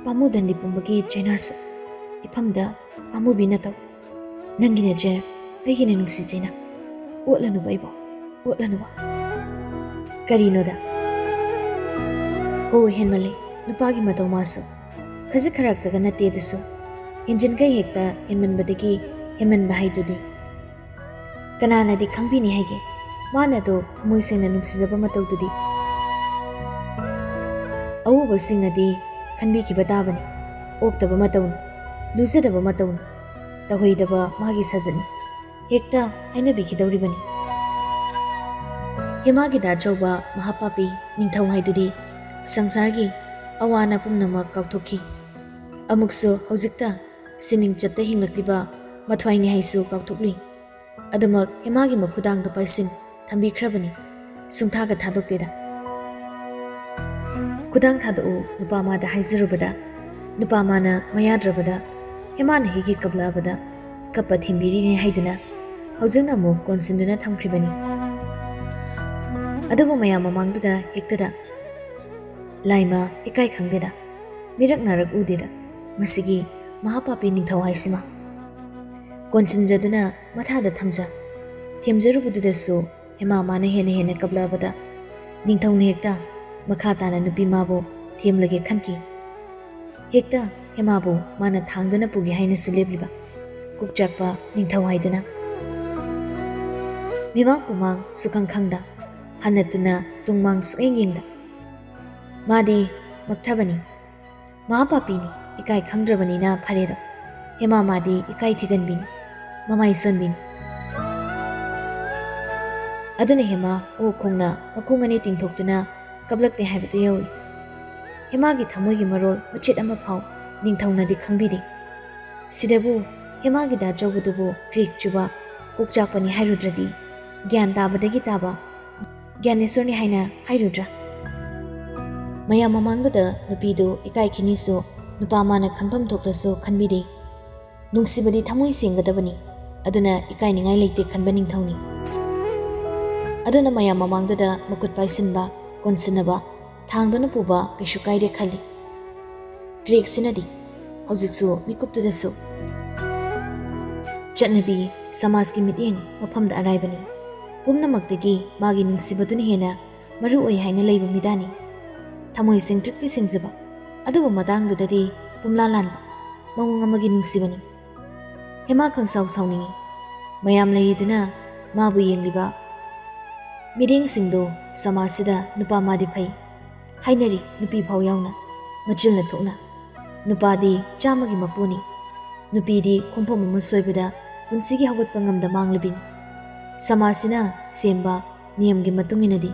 ꯄꯥꯝꯃꯨ ꯗꯟꯗꯤ ꯄꯨꯝꯕꯒꯤ ꯆꯩꯅꯥꯁꯨ ꯏꯐꯝꯗ ꯄꯥꯝꯃꯨꯕꯤ ꯅꯇꯧ꯫ ꯅꯪꯒꯤꯅ ꯖꯦ, ꯑꯩꯒꯤꯅ ꯅꯨꯡꯁꯤ ꯆꯩꯅꯥ꯫ ꯑꯣꯠꯂꯅꯨꯕ ꯑꯩꯕꯨ, ꯑꯣꯠꯂꯅꯨꯕ꯫ ꯀꯔꯤꯅꯣꯗ? ꯍꯣ, ꯍꯦꯟꯃꯜꯂꯦ ꯅꯨꯄꯥꯒꯤ ꯃꯇꯧ ꯃꯥꯁꯨ꯫ ꯈꯖꯤꯛ ꯈꯔꯥꯛꯇꯒ ꯅꯠꯇꯦ ꯑꯗꯨꯁꯨ꯫ ꯍꯦꯟꯖꯤꯟꯈꯩ ꯍꯦꯛꯇ ꯍꯦꯟꯃꯟꯕꯗꯒꯤ ꯍꯦꯟꯃꯟꯕ ꯍꯥꯏꯗꯨꯗꯤ꯫ ꯀꯅꯥꯅꯗꯤ ꯈꯪꯕꯤꯅꯤ ꯍꯥꯏꯒꯦ ꯃꯥꯅ ꯑꯗꯣ ꯊꯃꯣꯏ ꯁꯦꯡꯅ ꯅꯨꯡꯁꯤꯖꯕ ꯃꯇꯧꯗꯨꯗꯤ? ꯑꯎꯕꯁꯤꯡꯅꯗꯤ ꯈꯟꯕꯤꯈꯤꯕ ꯇꯥꯕꯅꯤ꯫ ꯑꯣꯛꯇꯕ ꯃꯇꯧꯅꯤ, ꯂꯨꯖꯗꯕ ꯃꯇꯧꯅꯤ, ꯇꯧꯍꯩꯗꯕ ꯃꯥꯒꯤ ꯁꯥꯖꯠꯅꯤ ꯍꯦꯛꯇ ꯍꯥꯏꯅꯕꯤꯈꯤꯗꯧꯔꯤꯕꯅꯤ꯫ ꯍꯦꯃꯥꯒꯤ ꯗꯥꯆꯧꯕ ꯃꯍꯥꯄꯥꯄꯤ ꯅꯤꯡꯊꯧ ꯍꯥꯏꯗꯨꯗꯤ ꯁꯪꯁꯥꯔꯒꯤ ꯑꯋꯥ ꯑꯅꯥ ꯄꯨꯝꯅꯃꯛ ꯀꯥꯎꯊꯣꯛꯈꯤ꯫ ꯑꯃꯨꯛꯁꯨ ꯍꯧꯖꯤꯛꯇ ꯁꯤꯅꯤꯡꯆꯠꯇ ꯍꯤꯡꯂꯛꯂꯤꯕ ꯃꯊ꯭ꯋꯥꯏꯅꯤ ꯍꯥꯏꯁꯨ ꯀꯥꯎꯊꯣꯛꯂꯨꯏ꯫ ꯑꯗꯨꯃꯛ ꯍꯦꯃꯥꯒꯤ ꯃꯈꯨꯗꯥꯡꯗ ꯄꯥꯏꯁꯤꯟ ꯊꯝꯕꯤꯈ꯭ꯔꯕꯅꯤ꯫ ꯁꯨꯡꯊꯥꯒ ꯊꯥꯗꯣꯛꯇꯦꯗ꯫ "ꯈꯨꯗꯥꯡ ꯊꯥꯗꯣꯛꯎ" ꯅꯨꯄꯥ ꯑꯃꯗ ꯍꯥꯏꯖꯔꯨꯕꯗ, ꯅꯨꯄꯥ ꯑꯃꯅ ꯃꯌꯥꯗ꯭ꯔꯕꯗ, ꯍꯦꯃꯥꯅ ꯍꯦꯛ ꯍꯦꯛ ꯀꯞꯂꯛꯑꯕꯗ ꯀꯞꯄ ꯊꯦꯝꯕꯤꯔꯤꯅꯦ ꯍꯥꯏꯗꯨꯅ ꯍꯧꯖꯤꯛꯅ ꯑꯃꯨꯛ ꯀꯣꯟꯁꯤꯟꯗꯨꯅ ꯊꯝꯈ꯭ꯔꯤꯕꯅꯤ꯫ ꯑꯗꯨꯕꯨ ꯃꯌꯥꯝ ꯃꯃꯥꯡꯗꯨꯗ ꯍꯦꯛꯇꯗ ꯂꯥꯏꯃ ꯏꯀꯥꯏ ꯈꯪꯗꯦꯗ, ꯃꯤꯔꯛ ꯅꯥꯔꯛ ꯎꯗꯦꯗ ꯃꯁꯤꯒꯤ ꯃꯍꯥꯄꯥꯄꯤ ꯅꯤꯡꯊꯧ ꯍꯥꯏꯁꯤꯃ꯫ ꯀꯣꯟꯁꯤꯟꯖꯗꯨꯅ ꯃꯊꯥꯗ ꯊꯝꯖ ꯊꯦꯝꯖꯔꯨꯕꯗꯨꯗꯁꯨ ꯍꯦꯃꯥ ꯃꯥꯅ ꯍꯦꯟꯅ ꯍꯦꯟꯅ ꯀꯞꯂꯛꯑꯕꯗ ꯅꯤꯡꯊꯧꯅ ꯍꯦꯛꯇ ꯃꯈꯥ ꯇꯥꯅ ꯅꯨꯄꯤ ꯃꯥꯕꯨ ꯊꯦꯝꯂꯒꯦ ꯈꯟꯈꯤ꯫ ꯍꯦꯛꯇ ꯍꯦꯃꯥꯕꯨ ꯃꯥꯅ ꯊꯥꯡꯗꯨꯅ ꯄꯨꯒꯦ ꯍꯥꯏꯅꯁꯨ ꯂꯦꯞꯂꯤꯕ ꯀꯣꯛꯆꯥꯛꯄ ꯅꯤꯡꯊꯧ ꯍꯥꯏꯗꯨꯅ꯫ ꯃꯤꯃꯥꯡ ꯄꯨꯃꯥꯡ ꯁꯨꯈꯪ ꯈꯪꯗ ꯍꯟꯅ ꯇꯨꯅ ꯇꯨꯡꯃꯥꯡ ꯁꯨꯛꯌꯦꯡ ꯌꯦꯡꯗ꯫ ꯃꯥꯗꯤ ꯃꯛꯊꯕꯅꯤ, ꯃꯍꯥꯄꯥꯄꯤꯅꯤ, ꯏꯀꯥꯏ ꯈꯪꯗ꯭ꯔꯕꯅꯤꯅ ꯐꯔꯦꯗꯣ꯫ ꯍꯦꯃꯥ ꯃꯥꯗꯤ ꯏꯀꯥꯏ ꯊꯤꯒꯟꯕꯤꯅꯤ, ꯃꯃꯥꯏ ꯁꯣꯟꯕꯤꯅꯤ꯫ ꯑꯗꯨꯅ ꯍꯦꯃꯥ ꯑꯣꯛ ꯈꯣꯡꯅ ꯃꯈꯣꯡ ꯑꯅꯤ ꯇꯤꯡꯊꯣꯛꯇꯨꯅ ꯀꯞꯂꯛꯇꯦ ꯍꯥꯏꯕꯗꯨ ꯌꯧꯏ꯫ ꯍꯦꯃꯥꯒꯤ ꯊꯃꯣꯏꯒꯤ ꯃꯔꯣꯜ ꯃꯆꯦꯠ ꯑꯃ ꯐꯥꯎ ꯅꯤꯡꯊꯧꯅꯗꯤ ꯈꯪꯕꯤꯗꯦ꯫ ꯁꯤꯗꯕꯨ ꯍꯦꯃꯥꯒꯤ ꯗꯥꯆꯧꯕꯗꯨꯕꯨ ꯀ꯭ꯔꯤꯛ ꯆꯨꯕ ꯀꯣꯛꯆꯥꯛꯄꯅꯤ ꯍꯥꯏꯔꯨꯗ꯭ꯔꯗꯤ ꯒ꯭ꯌꯥꯟ ꯇꯥꯕꯗꯒꯤ ꯇꯥꯕ ꯒ꯭ꯌꯥꯅꯦꯁꯣꯔꯅꯤ ꯍꯥꯏꯅ ꯍꯥꯏꯔꯨꯗ꯭ꯔꯥ? ꯃꯌꯥꯝ ꯃꯃꯥꯡꯗꯨꯗ ꯅꯨꯄꯤꯗꯨ ꯏꯀꯥꯏꯈꯤꯅꯤꯁꯨ ꯅꯨꯄꯥ ꯃꯥꯅ ꯈꯟꯐꯝ ꯊꯣꯛꯂꯁꯨ ꯈꯟꯕꯤꯗꯦ꯫ ꯅꯨꯡꯁꯤꯕꯗꯤ ꯊꯃꯣꯏ ꯁꯦꯡꯒꯗꯕꯅꯤ, ꯑꯗꯨꯅ ꯏꯀꯥꯏꯅꯤꯡꯉꯥꯏ ꯂꯩꯇꯦ ꯈꯟꯕ ꯅꯤꯡꯊꯧꯅꯤ꯫ ꯑꯗꯨꯅ ꯃꯌꯥꯝ ꯃꯃꯥꯡꯗꯨꯗ ꯃꯈꯨꯠ ꯄꯥꯏꯁꯤꯟꯕ, ꯀꯣꯟꯁꯤꯟꯅꯕ, ꯊꯥꯡꯗꯨꯅ ꯄꯨꯕ ꯀꯩꯁꯨ ꯀꯥꯏꯗꯦ ꯈꯜꯂꯤ꯫ ꯒ꯭ꯔꯦꯛꯁꯤꯅꯗꯤ ꯍꯧꯖꯤꯛꯁꯨ ꯃꯤꯀꯨꯞꯇꯨꯗꯁꯨ ꯆꯠꯅꯕꯤ, ꯁꯃꯥꯖꯀꯤ ꯃꯤꯠꯌꯦꯡ ꯃꯐꯝꯗ ꯑꯔꯥꯏꯕꯅꯤ꯫ ꯄꯨꯝꯅꯃꯛꯇꯒꯤ ꯃꯥꯒꯤ ꯅꯨꯡꯁꯤꯕꯗꯨꯅ ꯍꯦꯟꯅ ꯃꯔꯨ ꯑꯣꯏ ꯍꯥꯏꯅ ꯂꯩꯕ ꯃꯤꯗꯥꯅꯤ꯫ ꯊꯃꯣꯏ ꯁꯦꯡꯇ꯭ꯔꯤꯛꯇꯤ ꯁꯦꯡꯖꯕ, ꯑꯗꯨꯕꯨ ꯃꯇꯥꯡꯗꯨꯗꯗꯤ ꯄꯨꯝꯂꯥ ꯂꯥꯟꯕ ꯃꯑꯣꯡ ꯑꯃꯒꯤ ꯅꯨꯡꯁꯤꯕꯅꯤ꯫ ꯍꯦꯃꯥ ꯈꯪꯁꯥꯎ ꯁꯥꯎꯅꯤꯡꯏ꯫ ꯃꯌꯥꯝ ꯂꯩꯔꯤꯗꯨꯅ ꯃꯥꯕꯨ ꯌꯦꯡꯂꯤꯕ ꯃꯤꯠꯌꯦꯡꯁꯤꯡꯗꯨ ꯁꯃꯥꯖꯁꯤꯗ ꯅꯨꯄꯥ ꯃꯥꯗꯤ ꯐꯩ ꯍꯥꯏꯅꯔꯤ, ꯅꯨꯄꯤ ꯐꯥꯎ ꯌꯥꯎꯅ, ꯃꯆꯤꯜꯅ ꯊꯣꯛꯅ꯫ ꯅꯨꯄꯥꯗꯤ ꯆꯥꯝꯃꯒꯤ ꯃꯄꯨꯅꯤ꯫ ꯅꯨꯄꯤꯗꯤ ꯈꯣꯡꯐꯝ ꯑꯃ ꯁꯣꯏꯕꯗ ꯄꯨꯟꯁꯤꯒꯤ ꯍꯧꯒꯠꯄ ꯉꯝꯗ ꯃꯥꯡꯂꯕꯤꯅꯤ꯫ ꯁꯃꯥꯖꯁꯤꯅ ꯁꯦꯝꯕ ꯅꯤꯌꯝꯒꯤ ꯃꯇꯨꯡ ꯏꯟꯅꯗꯤ꯫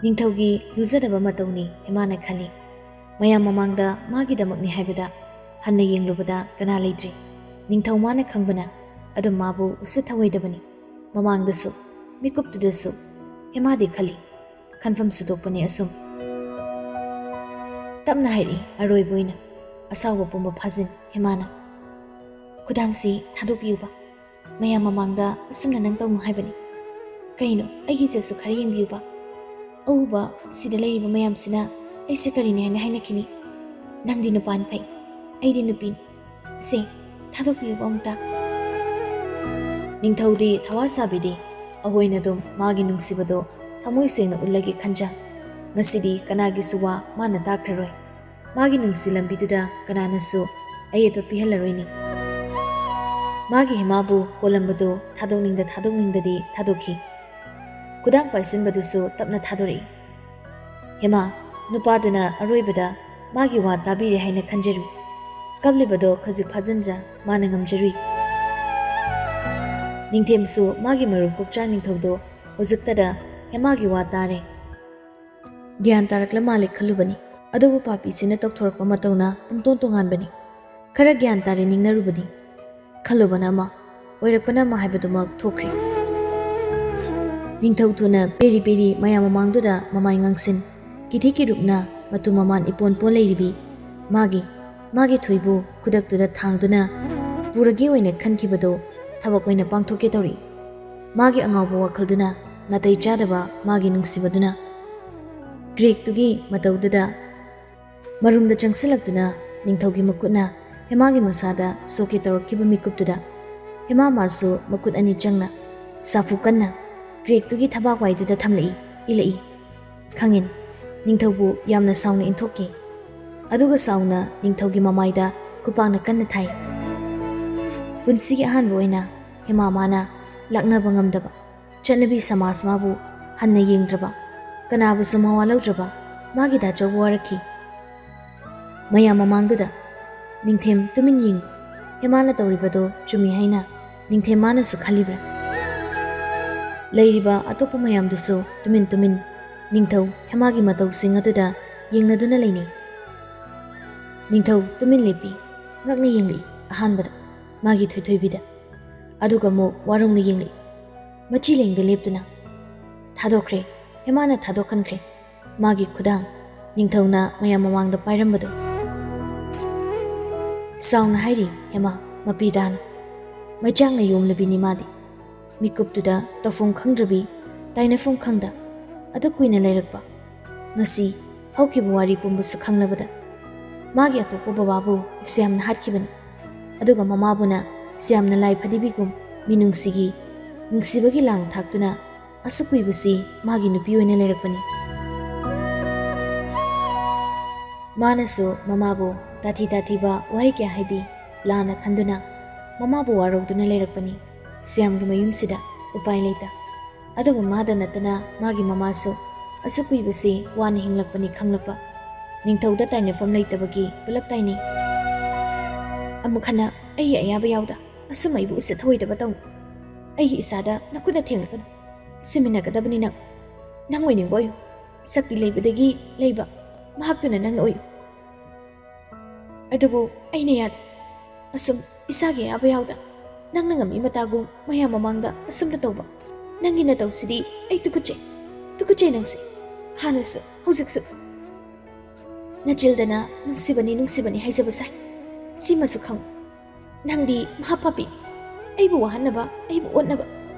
ꯅꯤꯡꯊꯧꯒꯤ ꯂꯨꯖꯗꯕ ꯃꯇꯧꯅꯤ ꯍꯦꯃꯥꯅ ꯈꯜꯂꯤ꯫ ꯃꯌꯥꯝ ꯃꯃꯥꯡꯗ ꯃꯥꯒꯤꯗꯃꯛꯅꯤ ꯍꯥꯏꯕꯗ ꯍꯟꯅ ꯌꯦꯡꯂꯨꯕꯗ ꯀꯅꯥ ꯂꯩꯇ꯭ꯔꯤ꯫ ꯅꯤꯡꯊꯧ ꯃꯥꯅ ꯈꯪꯕꯅ ꯑꯗꯨꯝ ꯃꯥꯕꯨ ꯎꯁꯤꯠ ꯊꯧꯑꯣꯏꯗꯕꯅꯤ꯫ ꯃꯃꯥꯡꯗꯁꯨ, ꯃꯤꯀꯨꯞꯇꯨꯗꯁꯨ ꯍꯦꯃꯥꯗꯤ ꯈꯜꯂꯤ꯫ ꯈꯟꯐꯝ ꯁꯨꯗꯣꯛꯄꯅꯤ ꯑꯁꯨꯝ꯫ ꯇꯞꯅ ꯍꯥꯏꯔꯛꯏ ꯑꯔꯣꯏꯕ ꯑꯣꯏꯅ ꯑꯁꯥꯎꯕ ꯄꯨꯝꯕ ꯐꯥꯖꯤꯟ ꯍꯦꯃꯥꯅ꯫ "ꯈꯨꯗꯥꯡꯁꯤ ꯊꯥꯗꯣꯛꯄꯤꯌꯨꯕ꯫ ꯃꯌꯥꯝ ꯃꯃꯥꯡꯗ ꯑꯁꯨꯝꯅ ꯅꯪ ꯇꯧꯅꯨ ꯍꯥꯏꯕꯅꯤ꯫ ꯀꯩꯅꯣ, ꯑꯩꯒꯤ ꯏꯖꯠꯁꯨ ꯈꯔ ꯌꯦꯡꯕꯤꯌꯨꯕ꯫ ꯑꯎꯕ ꯁꯤꯗ ꯂꯩꯔꯤꯕ ꯃꯌꯥꯝꯁꯤꯅ ꯑꯩꯁꯦ ꯀꯔꯤꯅꯤ ꯍꯥꯏꯅ ꯍꯥꯏꯅꯈꯤꯅꯤ? ꯅꯪꯗꯤ ꯅꯨꯄꯥꯅꯤ ꯐꯩ, ꯑꯩꯗꯤ ꯅꯨꯄꯤꯅꯤ꯫ ꯁꯦ, ꯊꯥꯗꯣꯛꯄꯤꯌꯨꯕ ꯑꯃꯨꯛꯇ꯫" ꯅꯤꯡꯊꯧꯗꯤ ꯊꯋꯥ ꯁꯥꯕꯤꯗꯦ꯫ ꯑꯍꯣꯏꯅ ꯑꯗꯨꯝ ꯃꯥꯒꯤ ꯅꯨꯡꯁꯤꯕꯗꯣ ꯊꯃꯣꯏ ꯁꯦꯡꯅ ꯎꯠꯂꯒꯦ ꯈꯟꯖ꯫ ꯉꯁꯤꯗꯤ ꯀꯅꯥꯒꯤꯁꯨ ꯋꯥ ꯃꯥꯅ ꯇꯥꯈ꯭ꯔꯔꯣꯏ꯫ ꯃꯥꯒꯤ ꯅꯨꯡꯁꯤ ꯂꯝꯕꯤꯗꯨꯗ ꯀꯅꯥꯅꯁꯨ ꯑꯌꯦꯠꯄ ꯄꯤꯍꯜꯂꯔꯣꯏꯅꯤ꯫ ꯃꯥꯒꯤ ꯍꯦꯃꯥꯕꯨ ꯀꯣꯜꯂꯝꯕꯗꯨ ꯊꯥꯗꯣꯛꯅꯤꯡꯗ ꯊꯥꯗꯣꯛꯅꯤꯡꯗꯗꯤ ꯊꯥꯗꯣꯛꯈꯤ꯫ ꯈꯨꯗꯥꯡ ꯄꯥꯏꯁꯤꯟꯕꯗꯨꯁꯨ ꯇꯞꯅ ꯊꯥꯗꯣꯔꯛꯏ꯫ ꯍꯦꯃꯥ, ꯅꯨꯄꯥꯗꯨꯅ ꯑꯔꯣꯏꯕꯗ ꯃꯥꯒꯤ ꯋꯥ ꯇꯥꯕꯤꯔꯦ ꯍꯥꯏꯅ ꯈꯟꯖꯔꯨꯏ꯫ ꯀꯞꯂꯤꯕꯗꯣ ꯈꯖꯤꯛ ꯐꯥꯖꯤꯟꯖ ꯃꯥꯅ ꯉꯝꯖꯔꯨꯏ꯫ ꯅꯤꯡꯊꯦꯝꯁꯨ ꯃꯥꯒꯤ ꯃꯔꯨꯞ ꯀꯣꯛꯆꯥ ꯅꯤꯡꯊꯧꯗꯣ ꯍꯧꯖꯤꯛꯇꯗ ꯍꯦꯃꯥꯒꯤ ꯋꯥ ꯇꯥꯔꯦ꯫ ꯒ꯭ꯌꯥꯟ ꯇꯥꯔꯛꯂ ꯃꯥꯜꯂꯦ ꯈꯜꯂꯨꯕꯅꯤ, ꯑꯗꯨꯕꯨ ꯄꯥꯄꯤꯁꯤꯅ ꯇꯧꯊꯣꯔꯛꯄ ꯃꯇꯧꯅ ꯄꯨꯡꯇꯣꯟ ꯇꯣꯉꯥꯟꯕꯅꯤ꯫ ꯈꯔ ꯒ꯭ꯌꯥꯟ ꯇꯥꯔꯦ ꯅꯤꯡꯅꯔꯨꯕꯅꯤ꯫ ꯈꯜꯂꯨꯕꯅ ꯑꯃ, ꯑꯣꯏꯔꯛꯄꯅ ꯑꯃ ꯍꯥꯏꯕꯗꯨꯃꯛ ꯊꯣꯛꯈ꯭ꯔꯦ꯫ ꯅꯤꯡꯊꯧ ꯊꯨꯅ ꯄꯦꯔꯤ ꯄꯦꯔꯤ ꯃꯌꯥꯝ ꯃꯃꯥꯡꯗꯨꯗ ꯃꯃꯥꯏ ꯉꯥꯡꯁꯤꯟ, ꯀꯤꯊꯤ ꯀꯤꯔꯨꯞꯅ ꯃꯇꯨ ꯃꯃꯥꯟ ꯏꯄꯣꯟ ꯄꯣꯟ ꯂꯩꯔꯤꯕꯤ ꯃꯥꯒꯤ, ꯃꯥꯒꯤ ꯊꯣꯏꯕꯨ ꯈꯨꯗꯛꯇꯨꯗ ꯊꯥꯡꯗꯨꯅ ꯄꯨꯔꯒꯦ ꯑꯣꯏꯅ ꯈꯟꯈꯤꯕꯗꯨ ꯊꯕꯛ ꯑꯣꯏꯅ ꯄꯥꯡꯊꯣꯛꯀꯦ ꯇꯧꯔꯤ꯫ ꯃꯥꯒꯤ ꯑꯉꯥꯎꯕ ꯋꯥꯈꯜꯗꯨꯅ, ꯅꯥꯇꯩ ꯆꯥꯗꯕ ꯃꯥꯒꯤ ꯅꯨꯡꯁꯤꯕꯗꯨꯅ꯫ ꯒ꯭ꯔꯦꯛꯇꯨꯒꯤ ꯃꯇꯧꯗꯨꯗ ꯃꯔꯨꯝꯗ ꯆꯪꯁꯤꯜꯂꯛꯇꯨꯅ ꯅꯤꯡꯊꯧꯒꯤ ꯃꯈꯨꯠꯅ ꯍꯦꯃꯥꯒꯤ ꯃꯁꯥꯗ ꯁꯣꯛꯀꯦ ꯇꯧꯔꯛꯈꯤꯕ ꯃꯤꯀꯨꯞꯇꯨꯗ ꯍꯦꯃꯥ ꯃꯥꯁꯨ ꯃꯈꯨꯠ ꯑꯅꯤ ꯆꯪꯅ ꯁꯥꯐꯨ ꯀꯟꯅ ꯀ꯭ꯔꯦꯛꯇꯨꯒꯤ ꯊꯕꯥꯛ ꯋꯥꯏꯗꯨꯗ ꯊꯝꯂꯛꯏ, ꯏꯜꯂꯛꯏ꯫ ꯈꯪꯉꯤꯟ, ꯅꯤꯡꯊꯧꯕꯨ ꯌꯥꯝꯅ ꯁꯥꯎꯅ ꯏꯟꯊꯣꯛꯈꯤ꯫ ꯑꯗꯨꯒ ꯁꯥꯎꯅ ꯅꯤꯡꯊꯧꯒꯤ ꯃꯃꯥꯏꯗ ꯈꯨꯄꯥꯛꯅ ꯀꯟꯅ ꯊꯥꯏ꯫ ꯄꯨꯟꯁꯤꯒꯤ ꯑꯍꯥꯟꯕ ꯑꯣꯏꯅ ꯍꯦꯃꯥ ꯃꯥꯅ ꯂꯥꯛꯅꯕ ꯉꯝꯗꯕ, ꯆꯠꯅꯕꯤ ꯁꯃꯥꯖ ꯃꯥꯕꯨ ꯍꯟꯅ ꯌꯦꯡꯗ꯭ꯔꯕ, ꯀꯅꯥꯕꯨꯁꯨ ꯃꯋꯥ ꯂꯧꯗ꯭ꯔꯕ ꯃꯥꯒꯤ ꯗꯥꯆꯧꯕꯨ ꯋꯥꯔꯛꯈꯤ꯫ ꯃꯌꯥꯝ ꯃꯃꯥꯡꯗꯨꯗ ꯅꯤꯡꯊꯦꯝ ꯇꯨꯃꯤꯟ ꯌꯦꯡꯉꯤ꯫ ꯍꯦꯃꯥꯅ ꯇꯧꯔꯤꯕꯗꯣ ꯆꯨꯝꯃꯤ ꯍꯥꯏꯅ ꯅꯤꯡꯊꯦꯝ ꯃꯥꯅꯁꯨ ꯈꯜꯂꯤꯕ꯭ꯔꯥ? ꯂꯩꯔꯤꯕ ꯑꯇꯣꯞꯄ ꯃꯌꯥꯝꯗꯨꯁꯨ ꯇꯨꯃꯤꯟ ꯇꯨꯃꯤꯟ ꯅꯤꯡꯊꯧ ꯍꯦꯃꯥꯒꯤ ꯃꯇꯧꯁꯤꯡ ꯑꯗꯨꯗ ꯌꯦꯡꯅꯗꯨꯅ ꯂꯩꯅꯩ꯫ ꯅꯤꯡꯊꯧ ꯇꯨꯃꯤꯟ ꯂꯦꯞꯄꯤ, ꯉꯛꯅ ꯌꯦꯡꯂꯛꯏ꯫ ꯑꯍꯥꯟꯕꯗ ꯃꯥꯒꯤ ꯊꯣꯏꯊꯣꯏꯕꯤꯗ, ꯑꯗꯨꯒ ꯑꯃꯨꯛ ꯋꯥꯔꯧꯅ ꯌꯦꯡꯂꯛꯏ꯫ ꯃꯆꯤ ꯂꯦꯡꯗ ꯂꯦꯞꯇꯨꯅ, "ꯊꯥꯗꯣꯛꯈ꯭ꯔꯦ, ꯍꯦꯃꯥꯅ ꯊꯥꯗꯣꯛꯍꯟꯈ꯭ꯔꯦ ꯃꯥꯒꯤ ꯈꯨꯗꯥꯡ", ꯅꯤꯡꯊꯧꯅ ꯃꯌꯥꯝ ꯃꯃꯥꯡꯗ ꯄꯥꯏꯔꯝꯕꯗꯣ꯫ ꯁꯥꯎꯅ ꯍꯥꯏꯔꯤ ꯍꯦꯃꯥ, ꯃꯄꯤ ꯇꯥꯅ꯫ ꯃꯩꯆꯥꯛꯅ ꯌꯣꯝꯂꯕꯤꯅꯤ ꯃꯥꯗꯤ꯫ ꯃꯤꯀꯨꯞꯇꯨꯗ ꯇꯧꯐꯝ ꯈꯪꯗ꯭ꯔꯕꯤ, ꯇꯥꯏꯅꯐꯝ ꯈꯪꯗ, ꯑꯗꯨꯛ ꯀꯨꯏꯅ ꯂꯩꯔꯛꯄ, ꯉꯁꯤ ꯍꯧꯈꯤꯕ ꯋꯥꯔꯤ ꯄꯨꯝꯕꯁꯨ ꯈꯪꯂꯕꯗ, ꯃꯥꯒꯤ ꯑꯄꯣꯛꯄ ꯕꯕꯥꯕꯨ ꯁ꯭ꯌꯥꯝꯅ ꯍꯥꯠꯈꯤꯕꯅꯤ꯫ ꯑꯗꯨꯒ ꯃꯃꯥꯕꯨꯅ ꯁ꯭ꯌꯥꯝꯅ ꯂꯥꯏ ꯐꯗꯤꯕꯤꯒꯨꯝ ꯃꯤꯅꯨꯡꯁꯤꯒꯤ, ꯅꯨꯡꯁꯤꯕꯒꯤ ꯂꯥꯡ ꯊꯥꯛꯇꯨꯅ ꯑꯁꯨꯛ ꯀꯨꯏꯕꯁꯤ ꯃꯥꯒꯤ ꯅꯨꯄꯤ ꯑꯣꯏꯅ ꯂꯩꯔꯛꯄꯅꯤ꯫ ꯃꯥꯅꯁꯨ ꯃꯃꯥꯕꯨ ꯇꯥꯊꯤ ꯇꯥꯊꯤꯕ ꯋꯥꯍꯩ ꯀꯌꯥ ꯍꯥꯏꯕꯤ, ꯂꯥꯟꯅ ꯈꯟꯗꯨꯅ ꯃꯃꯥꯕꯨ ꯋꯥꯔꯧꯗꯨꯅ ꯂꯩꯔꯛꯄꯅꯤ꯫ ꯁ꯭ꯌꯥꯝꯒꯤ ꯃꯌꯨꯝꯁꯤꯗ ꯎꯄꯥꯏ ꯂꯩꯇ꯫ ꯑꯗꯨꯕꯨ ꯃꯥꯗ ꯅꯠꯇꯅ ꯃꯥꯒꯤ ꯃꯃꯥꯁꯨ ꯑꯁꯨꯛ ꯀꯨꯏꯕꯁꯤ ꯋꯥꯅ ꯍꯤꯡꯂꯛꯄꯅꯤ ꯈꯪꯂꯛꯄ꯫ ꯅꯤꯡꯊꯧꯗ ꯇꯥꯏꯅꯐꯝ ꯂꯩꯇꯕꯒꯤ ꯄꯨꯂꯞ ꯇꯥꯏꯅꯩ꯫ ꯑꯃꯨꯛ ꯍꯟꯅ ꯑꯩꯒꯤ ꯑꯌꯥꯕ ꯌꯥꯎꯗ ꯑꯁꯨꯝ ꯑꯩꯕꯨ ꯎꯁꯤꯠ ꯊꯑꯣꯏꯗꯕ ꯇꯧꯅꯨ꯫ ꯑꯩꯒꯤ ꯏꯆꯥꯗ ꯅꯈꯨꯠꯅ ꯊꯦꯡꯂꯛꯀꯅꯨ꯫ ꯁꯤꯃꯤꯟꯅꯒꯗꯕꯅꯤ ꯅꯪ꯫ ꯅꯪ ꯑꯣꯏꯅꯤꯡꯕ ꯑꯣꯏꯌꯨ꯫ ꯁꯛꯇꯤ ꯂꯩꯕꯗꯒꯤ ꯂꯩꯕ ꯃꯍꯥꯛꯇꯨꯅ ꯅꯪꯅ ꯑꯣꯏꯌꯨ꯫ ꯑꯗꯨꯕꯨ ꯑꯩꯅ ꯌꯥꯗꯦ꯫ ꯑꯁꯨꯝ ꯏꯁꯥꯒꯤ ꯑꯌꯥꯕ ꯌꯥꯎꯗ ꯅꯪꯅ ꯉꯝꯃꯤ ꯃꯇꯥꯒꯨꯝ ꯃꯌꯥꯝ ꯃꯃꯥꯡꯗ ꯑꯁꯨꯝꯅ ꯇꯧꯕ ꯅꯪꯒꯤ ꯅꯇꯧꯁꯤꯗꯤ ꯑꯩ ꯇꯨꯀꯠꯆꯩ꯫ ꯇꯨꯀꯠꯆꯩ ꯅꯪꯁꯦ꯫ ꯍꯥꯟꯅꯁꯨ ꯍꯧꯖꯤꯛꯁꯨ꯫ ꯅꯆꯤꯜꯗꯅ ꯅꯨꯡꯁꯤꯕꯅꯤ, ꯅꯨꯡꯁꯤꯕꯅꯤ ꯍꯥꯏꯖꯕ ꯁꯥꯏ꯫ ꯁꯤꯃꯁꯨ ꯈꯪꯉꯨ꯫ ꯅꯪꯗꯤ ꯃꯍꯥ ꯄꯥꯄꯤꯅꯤ꯫ ꯑꯩꯕꯨ ꯋꯥꯍꯟꯅꯕ, ꯑꯩꯕꯨ ꯑꯣꯠꯅꯕ,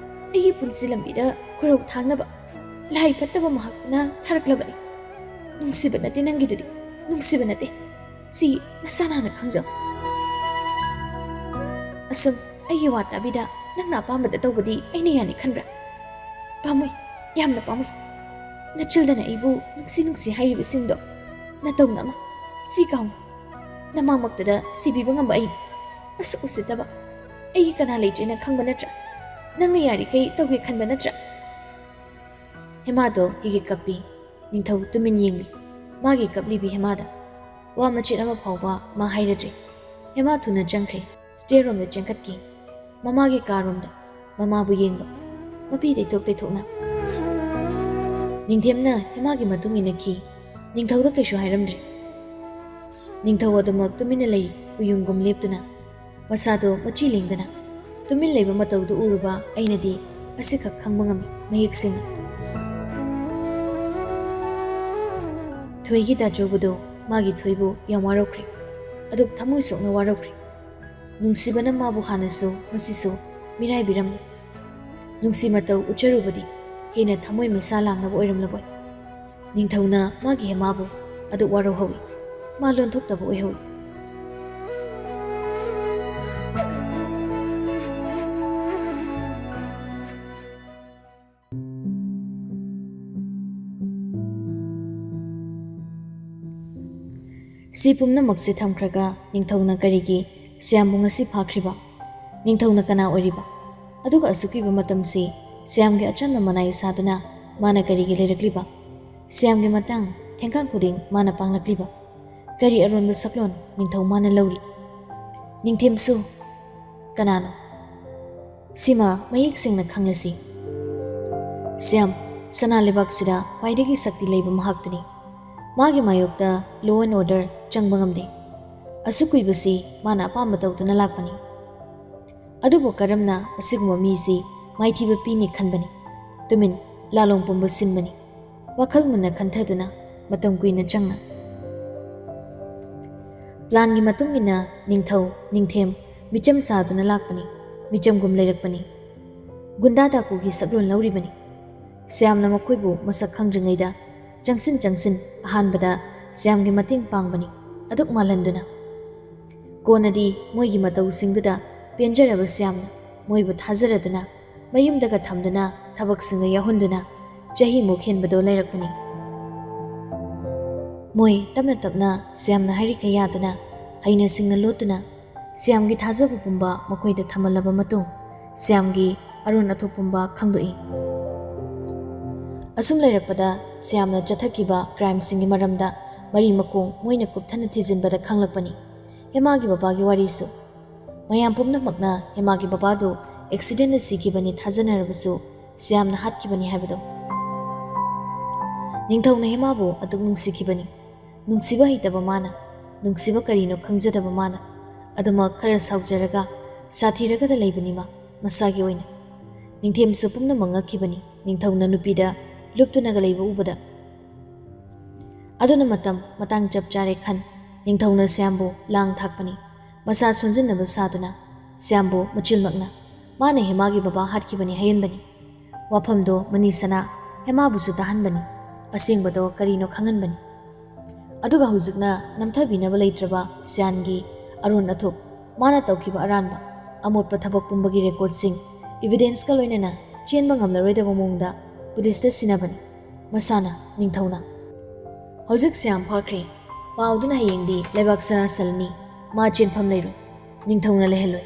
ꯑꯩꯒꯤ ꯄꯨꯟꯁꯤ ꯂꯝꯕꯤꯗ ꯈꯨꯔꯧ ꯊꯥꯡꯅꯕ ꯂꯥꯏ ꯐꯠꯇꯕ ꯃꯍꯥꯛꯇꯨꯅ ꯊꯥꯔꯛꯂꯕꯅꯤ꯫ ꯅꯨꯡꯁꯤꯕ ꯅꯠꯇꯦ ꯅꯪꯒꯤꯗꯨꯗꯤ꯫ ꯅꯨꯡꯁꯤꯕ ꯅꯠꯇꯦ꯫ ꯁꯤ ꯅꯁꯥꯅ ꯍꯥꯟꯅ ꯈꯪꯖꯧ꯫ ꯑꯁꯨꯝ ꯑꯩꯒꯤ ꯋꯥ ꯇꯥꯕꯤꯗ ꯅꯪꯅ ꯑꯄꯥꯝꯕꯗ ꯇꯧꯕꯗꯤ ꯑꯩꯅ ꯌꯥꯅꯤ ꯈꯟꯕ꯭ꯔꯥ? ꯄꯥꯝꯃꯨꯏ, ꯌꯥꯝꯅ ꯄꯥꯝꯃꯨꯏ꯫ ꯅꯆꯤꯜꯗꯅ ꯑꯩꯕꯨ ꯅꯨꯡꯁꯤ ꯅꯨꯡꯁꯤ ꯍꯥꯏꯔꯤꯕꯁꯤꯡꯗꯣ ꯅꯇꯧꯅ ꯑꯃ꯫ ꯁꯤ ꯀꯥꯎꯅ꯫ ꯅꯃꯥꯡꯃꯛꯇꯗ ꯁꯤꯕꯤꯕ ꯉꯝꯕ ꯑꯩ꯫ ꯑꯁꯨꯛ ꯎꯁꯤꯠꯇꯕ꯫ ꯑꯩꯒꯤ ꯀꯅꯥ ꯂꯩꯇ꯭ꯔꯦꯅ ꯈꯪꯕ ꯅꯠꯇ꯭ꯔꯥ? ꯅꯪꯅ ꯌꯥꯔꯤꯈꯩ ꯇꯧꯒꯦ ꯈꯟꯕ ꯅꯠꯇ꯭ꯔꯥ? ꯍꯦꯃꯥꯗꯣ ꯍꯤꯒꯤ ꯀꯞꯄꯤ꯫ ꯅꯤꯡꯊꯧ ꯇꯨꯃꯤꯟ ꯌꯦꯡꯂꯤ꯫ ꯃꯥꯒꯤ ꯀꯞꯂꯤꯕꯤ ꯍꯦꯃꯥꯗ꯫ ꯋꯥ ꯃꯆꯦꯠ ꯑꯃ ꯐꯥꯎꯕ ꯃꯥ ꯍꯥꯏꯔꯗ꯭ꯔꯦ꯫ ꯍꯦꯃꯥ ꯊꯨꯅ ꯆꯪꯈ꯭ꯔꯦ꯫ ꯁ꯭ꯇꯦꯔ ꯔꯣꯝꯗ ꯆꯦꯟꯈꯠꯈꯤ꯫ ꯃꯃꯥꯒꯤ ꯀꯥ ꯔꯣꯝꯗ꯫ ꯃꯃꯥꯕꯨ ꯌꯦꯡꯕ꯫ ꯃꯄꯤ ꯇꯩꯊꯣꯛ ꯇꯩꯊꯣꯛꯅ꯫ ꯅꯤꯡꯊꯦꯝꯅ ꯍꯦꯃꯥꯒꯤ ꯃꯇꯨꯡ ꯏꯟꯅꯈꯤ꯫ ꯅꯤꯡꯊꯧꯗ ꯀꯩꯁꯨ ꯍꯥꯏꯔꯝꯗ꯭ꯔꯦ꯫ ꯅꯤꯡꯊꯧ ꯑꯗꯨꯃꯛ ꯇꯨꯃꯤꯟꯅ ꯂꯩꯔꯤ, ꯎꯌꯨꯡꯒꯨꯝ ꯂꯦꯞꯇꯨꯅ꯫ ꯃꯁꯥꯗꯣ ꯃꯆꯤ ꯂꯦꯡꯗꯅ꯫ ꯇꯨꯃꯤꯟ ꯂꯩꯕ ꯃꯇꯧꯗꯨ ꯎꯔꯨꯕ ꯑꯩꯅꯗꯤ ꯑꯁꯤꯈꯛ ꯈꯪꯕ ꯉꯝꯃꯤ ꯃꯌꯦꯛ ꯁꯦꯡꯅ꯫ ꯊꯣꯏꯒꯤ ꯗꯥꯖꯧꯕꯗꯣ ꯃꯥꯒꯤ ꯊꯣꯏꯕꯨ ꯌꯥꯝ ꯋꯥꯔꯧꯈ꯭ꯔꯦ꯫ ꯑꯗꯨꯛ ꯊꯃꯣꯏ ꯁꯣꯛꯅ ꯋꯥꯔꯧꯈ꯭ꯔꯦ꯫ ꯅꯨꯡꯁꯤꯕꯅ ꯃꯥꯕꯨ ꯍꯥꯟꯅꯁꯨ ꯉꯁꯤꯁꯨ ꯃꯤꯔꯥꯏꯕꯤꯔꯝꯃꯤ꯫ ꯅꯨꯡꯁꯤ ꯃꯇꯧ ꯎꯠꯆꯔꯨꯕꯗꯤ ꯍꯦꯟꯅ ꯊꯃꯣꯏ ꯃꯩꯁꯥ ꯂꯥꯡꯅꯕ ꯑꯣꯏꯔꯝꯂꯕꯣꯏ꯫ ꯅꯤꯡꯊꯧꯅ ꯃꯥꯒꯤ ꯍꯦꯃꯥꯕꯨ ꯑꯗꯨꯛ ꯋꯥꯔꯧꯍꯧꯏ꯫ ꯃꯥ ꯂꯣꯟꯊꯣꯛꯇꯕ ꯑꯣꯏꯍꯧꯏ꯫ ꯁꯤ ꯄꯨꯝꯅꯃꯛꯁꯦ ꯊꯝꯈ꯭ꯔꯒ ꯅꯤꯡꯊꯧꯅ ꯀꯔꯤꯒꯤ ꯁ꯭ꯌꯥꯝꯕꯨ ꯉꯁꯤ ꯐꯥꯈ꯭ꯔꯤꯕ? ꯅꯤꯡꯊꯧꯅ ꯀꯅꯥ ꯑꯣꯏꯔꯤꯕ? ꯑꯗꯨꯒ ꯑꯁꯨꯛ ꯀꯨꯏꯕ ꯃꯇꯝꯁꯤ ꯁ꯭ꯌꯥꯝꯒꯤ ꯑꯆꯝꯕ ꯃꯅꯥꯏ ꯁꯥꯗꯨꯅ ꯃꯥꯅ ꯀꯔꯤꯒꯤ ꯂꯩꯔꯛꯂꯤꯕ? ꯁ꯭ꯌꯥꯝꯒꯤ ꯃꯇꯥꯡ ꯊꯦꯡꯀꯥꯡ ꯈꯨꯗꯤꯡ ꯃꯥꯅ ꯄꯥꯡꯂꯛꯂꯤꯕ? ꯀꯔꯤ ꯑꯔꯣꯟꯕ ꯁꯛꯂꯣꯟ ꯅꯤꯡꯊꯧ ꯃꯥꯅ ꯂꯧꯔꯤ? ꯅꯤꯡꯊꯦꯝꯁꯨ ꯀꯅꯥꯅꯣ? ꯁꯤꯃ ꯃꯌꯦꯛ ꯁꯦꯡꯅ ꯈꯪꯂꯁꯤ꯫ ꯁ꯭ꯌꯥꯝ, ꯁꯅꯥ ꯂꯩꯕꯥꯛꯁꯤꯗ ꯈ꯭ꯋꯥꯏꯗꯒꯤ ꯁꯛꯇꯤ ꯂꯩꯕ ꯃꯍꯥꯛꯇꯨꯅꯤ꯫ ꯃꯥꯒꯤ ꯃꯥꯌꯣꯛꯇ law and order ꯆꯪꯕ ꯉꯝꯗꯦ꯫ ꯑꯁꯨꯛ ꯀꯨꯏꯕꯁꯤ ꯃꯥꯅ ꯑꯄꯥꯝꯕ ꯇꯧꯗꯨꯅ ꯂꯥꯛꯄꯅꯤ꯫ ꯑꯗꯨꯕꯨ ꯀꯔꯝꯅ ꯑꯁꯤꯒꯨꯝꯕ ꯃꯤꯁꯤ ꯃꯥꯏꯊꯤꯕ ꯄꯤꯅꯤ ꯈꯟꯕꯅꯤ꯫ ꯇꯨꯃꯤꯟ ꯂꯥꯂꯣꯡ ꯄꯨꯝꯕ ꯁꯤꯟꯕꯅꯤ꯫ ꯋꯥꯈꯜ ꯃꯨꯟꯅ ꯈꯟꯊꯗꯨꯅ ꯃꯇꯝ ꯀꯨꯏꯅ ꯆꯪꯅ꯫ ꯄ꯭ꯂꯥꯟꯒꯤ ꯃꯇꯨꯡ ꯏꯟꯅ ꯅꯤꯡꯊꯧ, ꯅꯤꯡꯊꯦꯝ ꯃꯤꯆꯝ ꯁꯥꯗꯨꯅ ꯂꯥꯛꯄꯅꯤ, ꯃꯤꯆꯝꯒꯨꯝ ꯂꯩꯔꯛꯄꯅꯤ꯫ ꯒꯨꯟꯗꯥ ꯗꯥꯀꯨꯒꯤ ꯁꯛꯂꯣꯟ ꯂꯧꯔꯤꯕꯅꯤ꯫ ꯁ꯭ꯌꯥꯝꯅ ꯃꯈꯣꯏꯕꯨ ꯃꯁꯛ ꯈꯪꯗ꯭ꯔꯤꯉꯩꯗ ꯆꯪꯁꯤꯟ ꯆꯪꯁꯤꯟ ꯑꯍꯥꯟꯕꯗ ꯁ꯭ꯌꯥꯝꯒꯤ ꯃꯇꯦꯡ ꯄꯥꯡꯕꯅꯤ, ꯑꯗꯨꯛ ꯃꯥꯜꯍꯟꯗꯨꯅ꯫ ꯀꯣꯟꯅꯗꯤ ꯃꯣꯏꯒꯤ ꯃꯇꯧꯁꯤꯡꯗꯨꯗ ꯄꯦꯟꯖꯔꯕ ꯁ꯭ꯌꯥꯝꯅ ꯃꯣꯏꯕꯨ ꯊꯥꯖꯔꯗꯨꯅ ꯃꯌꯨꯝꯗꯒ ꯊꯝꯗꯨꯅ ꯊꯕꯛꯁꯤꯡꯗ ꯌꯥꯎꯍꯟꯗꯨꯅ ꯆꯍꯤꯃꯨꯛ ꯍꯦꯟꯕꯗꯣ ꯂꯩꯔꯛꯄꯅꯤ꯫ ꯃꯣꯏ ꯇꯞꯅ ꯇꯞꯅ ꯁ꯭ꯌꯥꯝꯅ ꯍꯥꯏꯔꯤꯈꯩ ꯌꯥꯗꯨꯅ ꯍꯩꯅ ꯁꯤꯡꯅ ꯂꯣꯠꯇꯨꯅ ꯁ꯭ꯌꯥꯝꯒꯤ ꯊꯥꯖꯕ ꯄꯨꯝꯕ ꯃꯈꯣꯏꯗ ꯊꯝꯍꯜꯂꯕ ꯃꯇꯨꯡ ꯁ꯭ꯌꯥꯝꯒꯤ ꯑꯔꯣꯟ ꯑꯊꯨꯞ ꯄꯨꯝꯕ ꯈꯪꯗꯣꯛꯏ꯫ ꯑꯁꯨꯝ ꯂꯩꯔꯛꯄꯗ ꯁ꯭ꯌꯥꯝꯅ ꯆꯠꯊꯈꯤꯕ ꯀ꯭ꯔꯥꯏꯝꯁꯤꯡꯒꯤ ꯃꯔꯝꯗ ꯃꯔꯤ ꯃꯈꯣꯡ ꯃꯣꯏꯅ ꯀꯨꯞꯊꯅ ꯊꯤꯖꯤꯟꯕꯗ ꯈꯪꯂꯛꯄꯅꯤ ꯍꯦꯃꯥꯒꯤ ꯕꯕꯥꯒꯤ ꯋꯥꯔꯤꯁꯨ꯫ ꯃꯌꯥꯝ ꯄꯨꯝꯅꯃꯛꯅ ꯍꯦꯃꯥꯒꯤ ꯕꯕꯥꯗꯨ ꯑꯦꯛꯁꯤꯗꯦꯟꯗ ꯁꯤꯈꯤꯕꯅꯤ ꯊꯥꯖꯅꯔꯕꯁꯨ ꯁ꯭ꯌꯥꯝꯅ ꯍꯥꯠꯈꯤꯕꯅꯤ ꯍꯥꯏꯕꯗꯣ꯫ ꯅꯤꯡꯊꯧꯅ ꯍꯦꯃꯥꯕꯨ ꯑꯗꯨꯛ ꯅꯨꯡꯁꯤꯈꯤꯕꯅꯤ꯫ ꯅꯨꯡꯁꯤꯕ ꯍꯩꯇꯕ ꯃꯥꯅ, ꯅꯨꯡꯁꯤꯕ ꯀꯔꯤꯅꯣ ꯈꯪꯖꯗꯕ ꯃꯥꯅ, ꯑꯗꯨꯃꯛ ꯈꯔ ꯁꯥꯎꯖꯔꯒ ꯁꯥꯊꯤꯔꯒꯗ ꯂꯩꯕꯅꯤ ꯃꯥ, ꯃꯁꯥꯒꯤ ꯑꯣꯏꯅ꯫ ꯅꯤꯡꯊꯦꯝꯁꯨ ꯄꯨꯝꯅꯃꯛ ꯉꯛꯈꯤꯕꯅꯤ, ꯅꯤꯡꯊꯧꯅ ꯅꯨꯄꯤꯗ ꯂꯨꯞꯇꯨꯅꯒ ꯂꯩꯕ ꯎꯕꯗ꯫ ꯑꯗꯨꯅ ꯃꯇꯝ ꯃꯇꯥꯡ ꯆꯞ ꯆꯥꯔꯦ ꯈꯟ, ꯅꯤꯡꯊꯧꯅ ꯁ꯭ꯌꯥꯝꯕꯨ ꯂꯥꯡ ꯊꯥꯛꯄꯅꯤ꯫ ꯃꯁꯥ ꯁꯣꯟꯖꯤꯟꯅꯕ ꯁꯥꯗꯨꯅ ꯁ꯭ꯌꯥꯝꯕꯨ ꯃꯆꯤꯜꯃꯛꯅ ꯃꯥꯅ ꯍꯦꯃꯥꯒꯤ ꯕꯕꯥ ꯍꯥꯠꯈꯤꯕꯅꯤ ꯍꯥꯏꯍꯟꯕꯅꯤ꯫ ꯋꯥꯐꯝꯗꯣ ꯃꯅꯤ ꯁꯅꯥ ꯍꯦꯃꯥꯕꯨꯁꯨ ꯇꯥꯍꯟꯕꯅꯤ꯫ ꯑꯁꯦꯡꯕꯗꯣ ꯀꯔꯤꯅꯣ ꯈꯪꯍꯟꯕꯅꯤ꯫ ꯑꯗꯨꯒ ꯍꯧꯖꯤꯛꯅ ꯅꯝꯊꯕꯤꯅꯕ ꯂꯩꯇ꯭ꯔꯕ ꯁ꯭ꯌꯥꯝꯒꯤ ꯑꯔꯣꯟ ꯑꯊꯨꯞ, ꯃꯥꯅ ꯇꯧꯈꯤꯕ ꯑꯔꯥꯟꯕ, ꯑꯃꯣꯠꯄ ꯊꯕꯛ ꯄꯨꯝꯕꯒꯤ ꯔꯦꯀꯣꯔꯗꯁꯤꯡ, ꯏꯚꯤꯗꯦꯟꯁꯀ ꯂꯣꯏꯅꯅ ꯆꯦꯟꯕ ꯉꯝꯂꯔꯣꯏꯗꯕ ꯃꯑꯣꯡꯗ ꯄꯨꯂꯤꯁꯇ ꯁꯤꯟꯅꯕꯅꯤ꯫ ꯃꯁꯥꯅ, ꯅꯤꯡꯊꯧꯅ꯫ ꯍꯧꯖꯤꯛ ꯁ꯭ꯌꯥꯝ ꯐꯥꯈ꯭ꯔꯦ꯫ ꯄꯥꯎꯗꯨꯅ ꯍꯌꯦꯡꯗꯤ ꯂꯩꯕꯥꯛ ꯁꯅꯥ ꯁꯜꯂꯅꯤ꯫ ꯃꯥ ꯆꯦꯟꯐꯝ ꯂꯩꯔꯣꯏ꯫ ꯅꯤꯡꯊꯧꯅ ꯂꯩꯍꯜꯂꯣꯏ꯫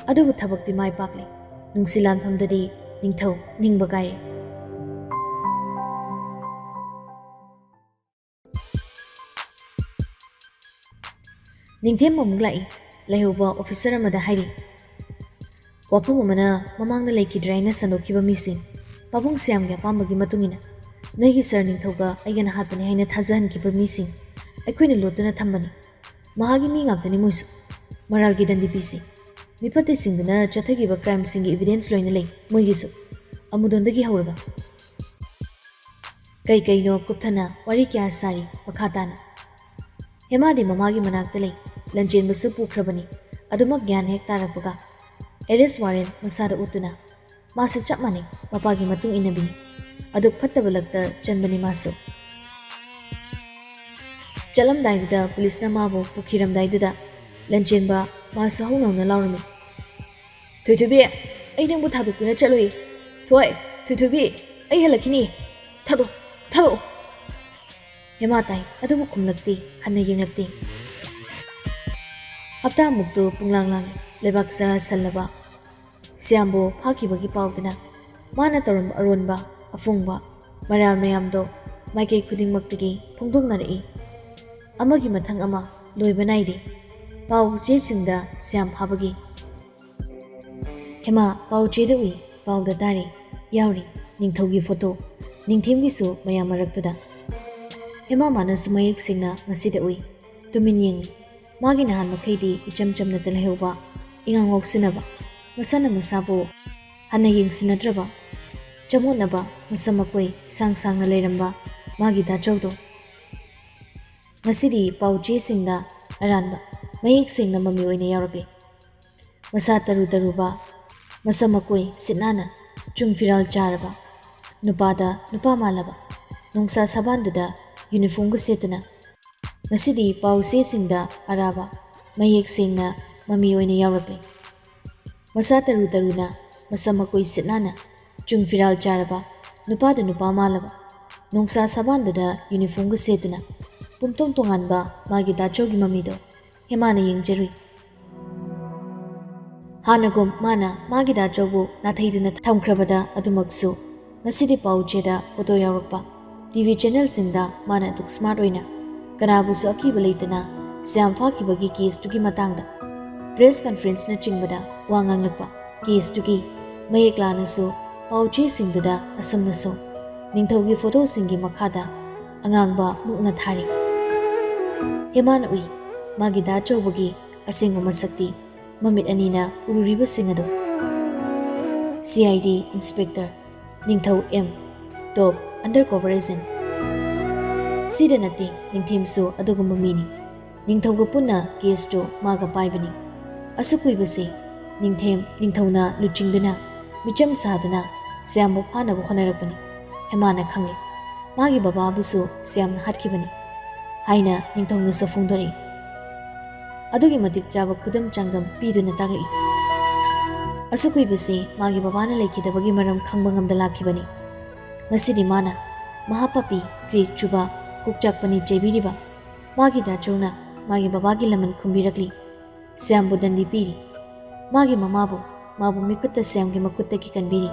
ꯑꯗꯨꯕꯨ ꯊꯕꯛꯇꯤ ꯃꯥꯏ ꯄꯥꯛꯂꯦ꯫ ꯅꯨꯡꯁꯤ ꯂꯥꯟꯐꯝꯗꯗꯤ ꯅꯤꯡꯊꯧ ꯅꯤꯡꯕ ꯀꯥꯏꯔꯦ꯫ ꯅꯤꯡꯊꯦꯝ ꯑꯃꯨꯛ ꯂꯥꯛꯏ꯫ ꯂꯩꯍꯧꯕ ꯑꯣꯐꯤꯁꯔ ꯑꯃꯗ ꯍꯥꯏꯔꯤ, "ꯋꯥꯐꯝ ꯑꯃꯅ ꯃꯃꯥꯡꯗ ꯂꯩꯈꯤꯗ꯭ꯔꯦ ꯍꯥꯏꯅ ꯁꯟꯗꯣꯛꯈꯤꯕ ꯃꯤꯁꯤꯡ, ꯄꯥꯕꯨꯡ ꯁ꯭ꯌꯥꯝꯒꯤ ꯑꯄꯥꯝꯕꯒꯤ ꯃꯇꯨꯡ ꯏꯟꯅ ꯅꯣꯏꯒꯤ ꯁꯥꯔ ꯅꯤꯡꯊꯧꯒ ꯑꯩꯒꯅ ꯍꯥꯠꯄꯅꯤ ꯍꯥꯏꯅ ꯊꯥꯖꯍꯟꯈꯤꯕ ꯃꯤꯁꯤꯡ ꯑꯩꯈꯣꯏꯅ ꯂꯣꯠꯇꯨꯅ ꯊꯝꯕꯅꯤ꯫ ꯃꯍꯥꯛꯀꯤ ꯃꯤ ꯉꯥꯛꯇꯅꯤ ꯃꯣꯏꯁꯨ꯫ ꯃꯔꯥꯜꯒꯤ ꯗꯟꯗꯤ ꯄꯤꯁꯤ꯫ ꯃꯤꯐꯠꯇꯁꯤꯡꯗꯨꯅ ꯆꯠꯊꯈꯤꯕ ꯀ꯭ꯔꯥꯏꯝꯁꯤꯡꯒꯤ ꯏꯚꯤꯗꯦꯟꯁ ꯂꯣꯏꯅ ꯂꯩ ꯃꯣꯏꯒꯤꯁꯨ꯫ ꯑꯃꯨꯗꯣꯟꯗꯒꯤ ꯍꯧꯔꯒ ꯀꯩ ꯀꯩꯅꯣ ꯀꯨꯞꯊꯅ ꯋꯥꯔꯤ ꯀꯌꯥ ꯁꯥꯔꯤ ꯃꯈꯥ ꯇꯥꯅ꯫ ꯍꯦꯃꯥꯗꯤ ꯃꯃꯥꯒꯤ ꯃꯅꯥꯛꯇ ꯂꯩ꯫ ꯂꯟꯆꯦꯟꯕꯁꯨ ꯄꯨꯈ꯭ꯔꯕꯅꯤ꯫ ꯑꯗꯨꯃꯛ ꯒ꯭ꯌꯥꯟ ꯍꯦꯛ ꯇꯥꯔꯛꯄꯒ ꯑꯦꯔꯦꯁ ꯋꯥꯔꯦꯟ ꯃꯁꯥꯗ ꯎꯠꯇꯨꯅ ꯃꯥꯁꯨ ꯆꯞ ꯃꯥꯟꯅꯩ, ꯃꯄꯥꯒꯤ ꯃꯇꯨꯡ ꯏꯟꯅꯕꯤꯅꯤ꯫ ꯑꯗꯨꯛ ꯐꯠꯇꯕ ꯂꯛꯇ ꯆꯟꯕꯅꯤ ꯃꯥꯁꯨ꯫ ꯆꯠꯂꯝꯗꯥꯏꯗꯨꯗ ꯄꯨꯂꯤꯁꯅ ꯃꯥꯕꯨ ꯄꯨꯈꯤꯔꯝꯗꯥꯏꯗꯨꯗ ꯂꯟꯆꯦꯟꯕ ꯃꯥꯁꯨ ꯍꯧꯅꯧꯅ ꯂꯥꯎꯔꯝꯃꯤ꯫ "ꯊꯣꯏꯊꯣꯏꯕꯤ, ꯑꯩ ꯅꯪꯕꯨ ꯊꯥꯗꯣꯛꯇꯨꯅ ꯆꯠꯂꯨꯏ꯫ ꯊꯣꯏ, ꯊꯣꯏꯊꯣꯏꯕꯤ, ꯑꯩ ꯍꯜꯂꯛꯈꯤꯅꯤ꯫ ꯊꯥꯗꯣꯛ, ꯊꯥꯗꯣꯛꯑꯣ!" ꯍꯦꯃꯥ ꯇꯥꯏ, ꯑꯗꯨꯕꯨ ꯈꯨꯝꯂꯛꯇꯦ, ꯍꯟꯅ ꯌꯦꯡꯂꯛꯇꯦ꯫ ꯍꯞꯇꯥꯃꯨꯛꯇꯨ ꯄꯨꯡꯂꯥꯡ ꯂꯥꯡꯏ꯫ ꯂꯩꯕꯥꯛ ꯆꯔꯥ ꯁꯜꯂꯕ ꯁ꯭ꯌꯥꯝꯕꯨ ꯐꯥꯈꯤꯕꯒꯤ ꯄꯥꯎꯗꯨꯅ ꯃꯥꯅ ꯇꯧꯔꯝꯕ ꯑꯔꯣꯟꯕ, ꯑꯐꯨꯡꯕ, ꯃꯔꯥꯜ ꯃꯌꯥꯝꯗꯣ ꯃꯥꯏꯀꯩ ꯈꯨꯗꯤꯡꯃꯛꯇꯒꯤ ꯐꯣꯡꯗꯣꯛꯅꯔꯛꯏ꯫ ꯑꯃꯒꯤ ꯃꯊꯪ ꯑꯃ ꯂꯣꯏꯕ ꯅꯥꯏꯗꯦ꯫ ꯄꯥꯎ ꯆꯦꯁꯤꯡꯗ ꯁ꯭ꯌꯥꯝ ꯐꯥꯕꯒꯤ꯫ ꯍꯦꯃꯥ ꯄꯥꯎ ꯆꯦꯗ ꯎꯏ, ꯄꯥꯎꯗ ꯇꯥꯔꯤ, ꯌꯥꯎꯔꯤ, ꯅꯤꯡꯊꯧꯒꯤ ꯐꯣꯇꯣ, ꯅꯤꯡꯊꯦꯝꯒꯤꯁꯨ ꯃꯌꯥꯝ ꯃꯔꯛꯇꯨꯗ꯫ ꯍꯦꯃꯥ ꯃꯥꯅꯁꯨ ꯃꯌꯦꯛ ꯁꯦꯡꯅ ꯉꯁꯤꯗ ꯎꯏ꯫ ꯇꯨꯃꯤꯟ ꯌꯦꯡꯂꯤ꯫ ꯃꯥꯒꯤ ꯅꯍꯥꯟ ꯃꯈꯩꯗꯤ ꯏꯆꯝ ꯆꯝꯅꯇ ꯂꯩꯍꯧꯕ, ꯏꯉꯥꯎ ꯉꯥꯎꯁꯤꯟꯅꯕ, ꯃꯁꯥꯅ ꯃꯁꯥꯕꯨ ꯍꯟꯅ ꯌꯦꯡꯁꯤꯟꯅꯗ꯭ꯔꯕ, ꯆꯃꯣꯠꯅꯕ, ꯃꯁꯝ ꯃꯀꯣꯏ ꯏꯁꯥꯡ ꯁꯥꯡꯅ ꯂꯩꯔꯝꯕ ꯃꯥꯒꯤ ꯗꯥꯆꯧꯗꯣ ꯉꯁꯤꯗꯤ ꯄꯥꯎ ꯆꯦꯁꯤꯡꯗ ꯑꯔꯥꯟꯕ, ꯃꯌꯦꯛ ꯁꯦꯡꯅ ꯃꯃꯤ ꯑꯣꯏꯅ ꯌꯥꯎꯔꯛꯂꯤ꯫ ꯃꯁꯥ ꯇꯔꯨ ꯇꯔꯨꯕ, ꯃꯁꯝ ꯃꯀꯣꯏ ꯁꯤꯠ ꯅꯥꯟꯅ, ꯆꯨꯡ ꯐꯤꯔꯥꯜ ꯆꯥꯔꯕ ꯅꯨꯄꯥꯗ ꯅꯨꯄꯥ ꯃꯥꯜꯂꯕ, ꯅꯨꯡꯁꯥ ꯁꯥꯕꯥꯟꯗꯨꯗ ꯌꯨꯅꯤꯐꯣꯔꯝꯒ ꯁꯦꯠꯇꯨꯅ ꯉꯁꯤꯗꯤ ꯄꯥꯎ ꯆꯦꯁꯤꯡꯗ ꯑꯔꯥꯕ, ꯃꯌꯦꯛ ꯁꯦꯡꯅ ꯃꯃꯤ ꯑꯣꯏꯅ ꯌꯥꯎꯔꯛꯂꯤ꯫ ꯃꯁꯥ ꯇꯔꯨ ꯇꯔꯨꯅ, ꯃꯁꯝ ꯃꯀꯣꯏ ꯁꯤꯠ ꯅꯥꯟꯅ, ꯆꯨꯡ ꯐꯤꯔꯥꯜ ꯆꯥꯔꯕ, ꯅꯨꯄꯥꯗꯨ ꯅꯨꯄꯥ ꯃꯥꯜꯂꯕ, ꯅꯨꯡꯁꯥ ꯁꯥꯕꯥꯟꯗꯨꯗ ꯌꯨꯅꯤꯐꯣꯔꯝꯒ ꯁꯦꯠꯇꯨꯅ, ꯄꯨꯝꯇꯣꯡ ꯇꯣꯉꯥꯟꯕ ꯃꯥꯒꯤ ꯗꯥꯆꯧꯒꯤ ꯃꯃꯤꯗꯣ ꯍꯦꯃꯥꯅ ꯌꯦꯡꯖꯔꯨꯏ꯫ ꯍꯥꯟꯅꯒꯨꯝ ꯃꯥꯅ ꯃꯥꯒꯤ ꯗꯥꯆꯧꯕꯨ ꯅꯥꯊꯩꯗꯨꯅ ꯊꯝꯈ꯭ꯔꯕꯗ ꯑꯗꯨꯃꯛꯁꯨ ꯉꯁꯤꯗꯤ ꯄꯥꯎ ꯆꯦꯗ ꯐꯣꯇꯣ ꯌꯥꯎꯔꯛꯄ, ꯇꯤ ꯚꯤ ꯆꯦꯅꯦꯜꯁꯤꯡꯗ ꯃꯥꯅ ꯑꯗꯨꯛ ꯁ꯭ꯃꯥꯔꯠ ꯑꯣꯏꯅ, ꯀꯅꯥꯕꯨꯁꯨ ꯑꯀꯤꯕ ꯂꯩꯇꯅ ꯁ꯭ꯌꯥꯝ ꯐꯥꯈꯤꯕꯒꯤꯕꯒꯤ ꯀꯦꯁꯇꯨꯒꯤ ꯃꯇꯥꯡꯗ ꯄ꯭ꯔꯦꯁ ꯀꯟꯐꯔꯦꯟꯁꯅꯆꯤꯡꯕꯗ ꯋꯥ ꯉꯥꯡꯂꯛꯄ, ꯀꯦꯁꯇꯨꯒꯤ ꯃꯌꯦꯛ ꯂꯥꯅꯁꯨ ꯄꯥꯎ ꯆꯦꯁꯤꯡꯗꯨꯗ ꯑꯁꯨꯝꯅꯁꯨ ꯅꯤꯡꯊꯧꯒꯤ ꯐꯣꯇꯣꯁꯤꯡꯒꯤ ꯃꯈꯥꯗ ꯑꯉꯥꯡꯕ ꯃꯨꯛꯅ ꯊꯥꯔꯤ꯫ ꯍꯦꯃꯥꯅ ꯎꯏ, ꯃꯥꯒꯤ ꯗꯥꯆꯧꯕꯒꯤ ꯑꯁꯦꯡꯕ ꯃꯁꯛꯇꯤ ꯃꯃꯤꯠ ꯑꯅꯤꯅ ꯎꯔꯨꯔꯤꯕꯁꯤꯡ ꯑꯗꯨ꯫ ꯁꯤ ꯑꯥꯏ ꯗꯤ ꯏꯟꯁꯄꯦꯛꯇꯔ ꯅꯤꯡꯊꯧ ꯑꯦꯝ, ꯇꯣꯞ ꯑꯟꯗꯔ ꯀꯣꯚꯔ ꯑꯦꯖꯦꯟ꯫ ꯁꯤꯗ ꯅꯠꯇꯦ, ꯅꯤꯡꯊꯦꯝꯁꯨ ꯑꯗꯨꯒꯨꯝꯕ ꯃꯤꯅꯤ꯫ ꯅꯤꯡꯊꯧꯒ ꯄꯨꯟꯅ ꯀꯦꯁꯇꯨ ꯃꯥꯒ ꯄꯥꯏꯕꯅꯤ꯫ ꯑꯁꯨꯛ ꯀꯨꯏꯕꯁꯤ ꯅꯤꯡꯊꯦꯝ, ꯅꯤꯡꯊꯧꯅ ꯂꯨꯆꯤꯡꯗꯨꯅ, ꯃꯤꯆꯝ ꯁꯥꯗꯨꯅ ꯁ꯭ꯌꯥꯝꯕꯨ ꯐꯥꯅꯕ ꯍꯣꯠꯅꯔꯛꯄꯅꯤ꯫ ꯍꯦꯃꯥꯅ ꯈꯪꯂꯤ꯫ ꯃꯥꯒꯤ ꯕꯕꯥꯕꯨꯁꯨ ꯁ꯭ꯌꯥꯝꯅ ꯍꯥꯠꯈꯤꯕꯅꯤ꯫ ꯍꯥꯏꯅ ꯅꯤꯡꯊꯧꯅꯁꯨ ꯐꯣꯡꯗꯣꯔꯛꯏ꯫ ꯑꯗꯨꯒꯤ ꯃꯇꯤꯛ ꯆꯥꯕ ꯈꯨꯗꯝ ꯆꯥꯡꯗꯝ ꯄꯤꯗꯨꯅ ꯇꯥꯛꯂꯛꯏ꯫ ꯑꯁꯨꯛ ꯀꯨꯏꯕꯁꯤ ꯃꯥꯒꯤ ꯕꯕꯥꯅ ꯂꯩꯈꯤꯗꯕꯒꯤ ꯃꯔꯝ ꯈꯪꯕ ꯉꯝꯗ ꯂꯥꯛꯈꯤꯕꯅꯤ꯫ ꯉꯁꯤꯗꯤ ꯃꯥꯅ ꯃꯍꯥꯄꯥꯄꯤ, ꯀ꯭ꯔꯦꯛ ꯆꯨꯕ, ꯀꯣꯛꯆꯥꯛꯄꯅꯤ ꯆꯩꯕꯤꯔꯤꯕ ꯃꯥꯒꯤ ꯗꯥꯆꯧꯅ ꯃꯥꯒꯤ ꯕꯕꯥꯒꯤ ꯂꯃꯟ ꯈꯨꯝꯕꯤꯔꯛꯂꯤ꯫ ꯁ꯭ꯌꯥꯝꯕꯨ ꯗꯟꯗꯤ ꯄꯤꯔꯤ꯫ ꯃꯥꯒꯤ ꯃꯃꯥꯕꯨ, ꯃꯥꯕꯨ ꯃꯤꯐꯠꯇ ꯁ꯭ꯌꯥꯝꯒꯤ ꯃꯈꯨꯠꯇꯒꯤ ꯀꯟꯕꯤꯔꯤ꯫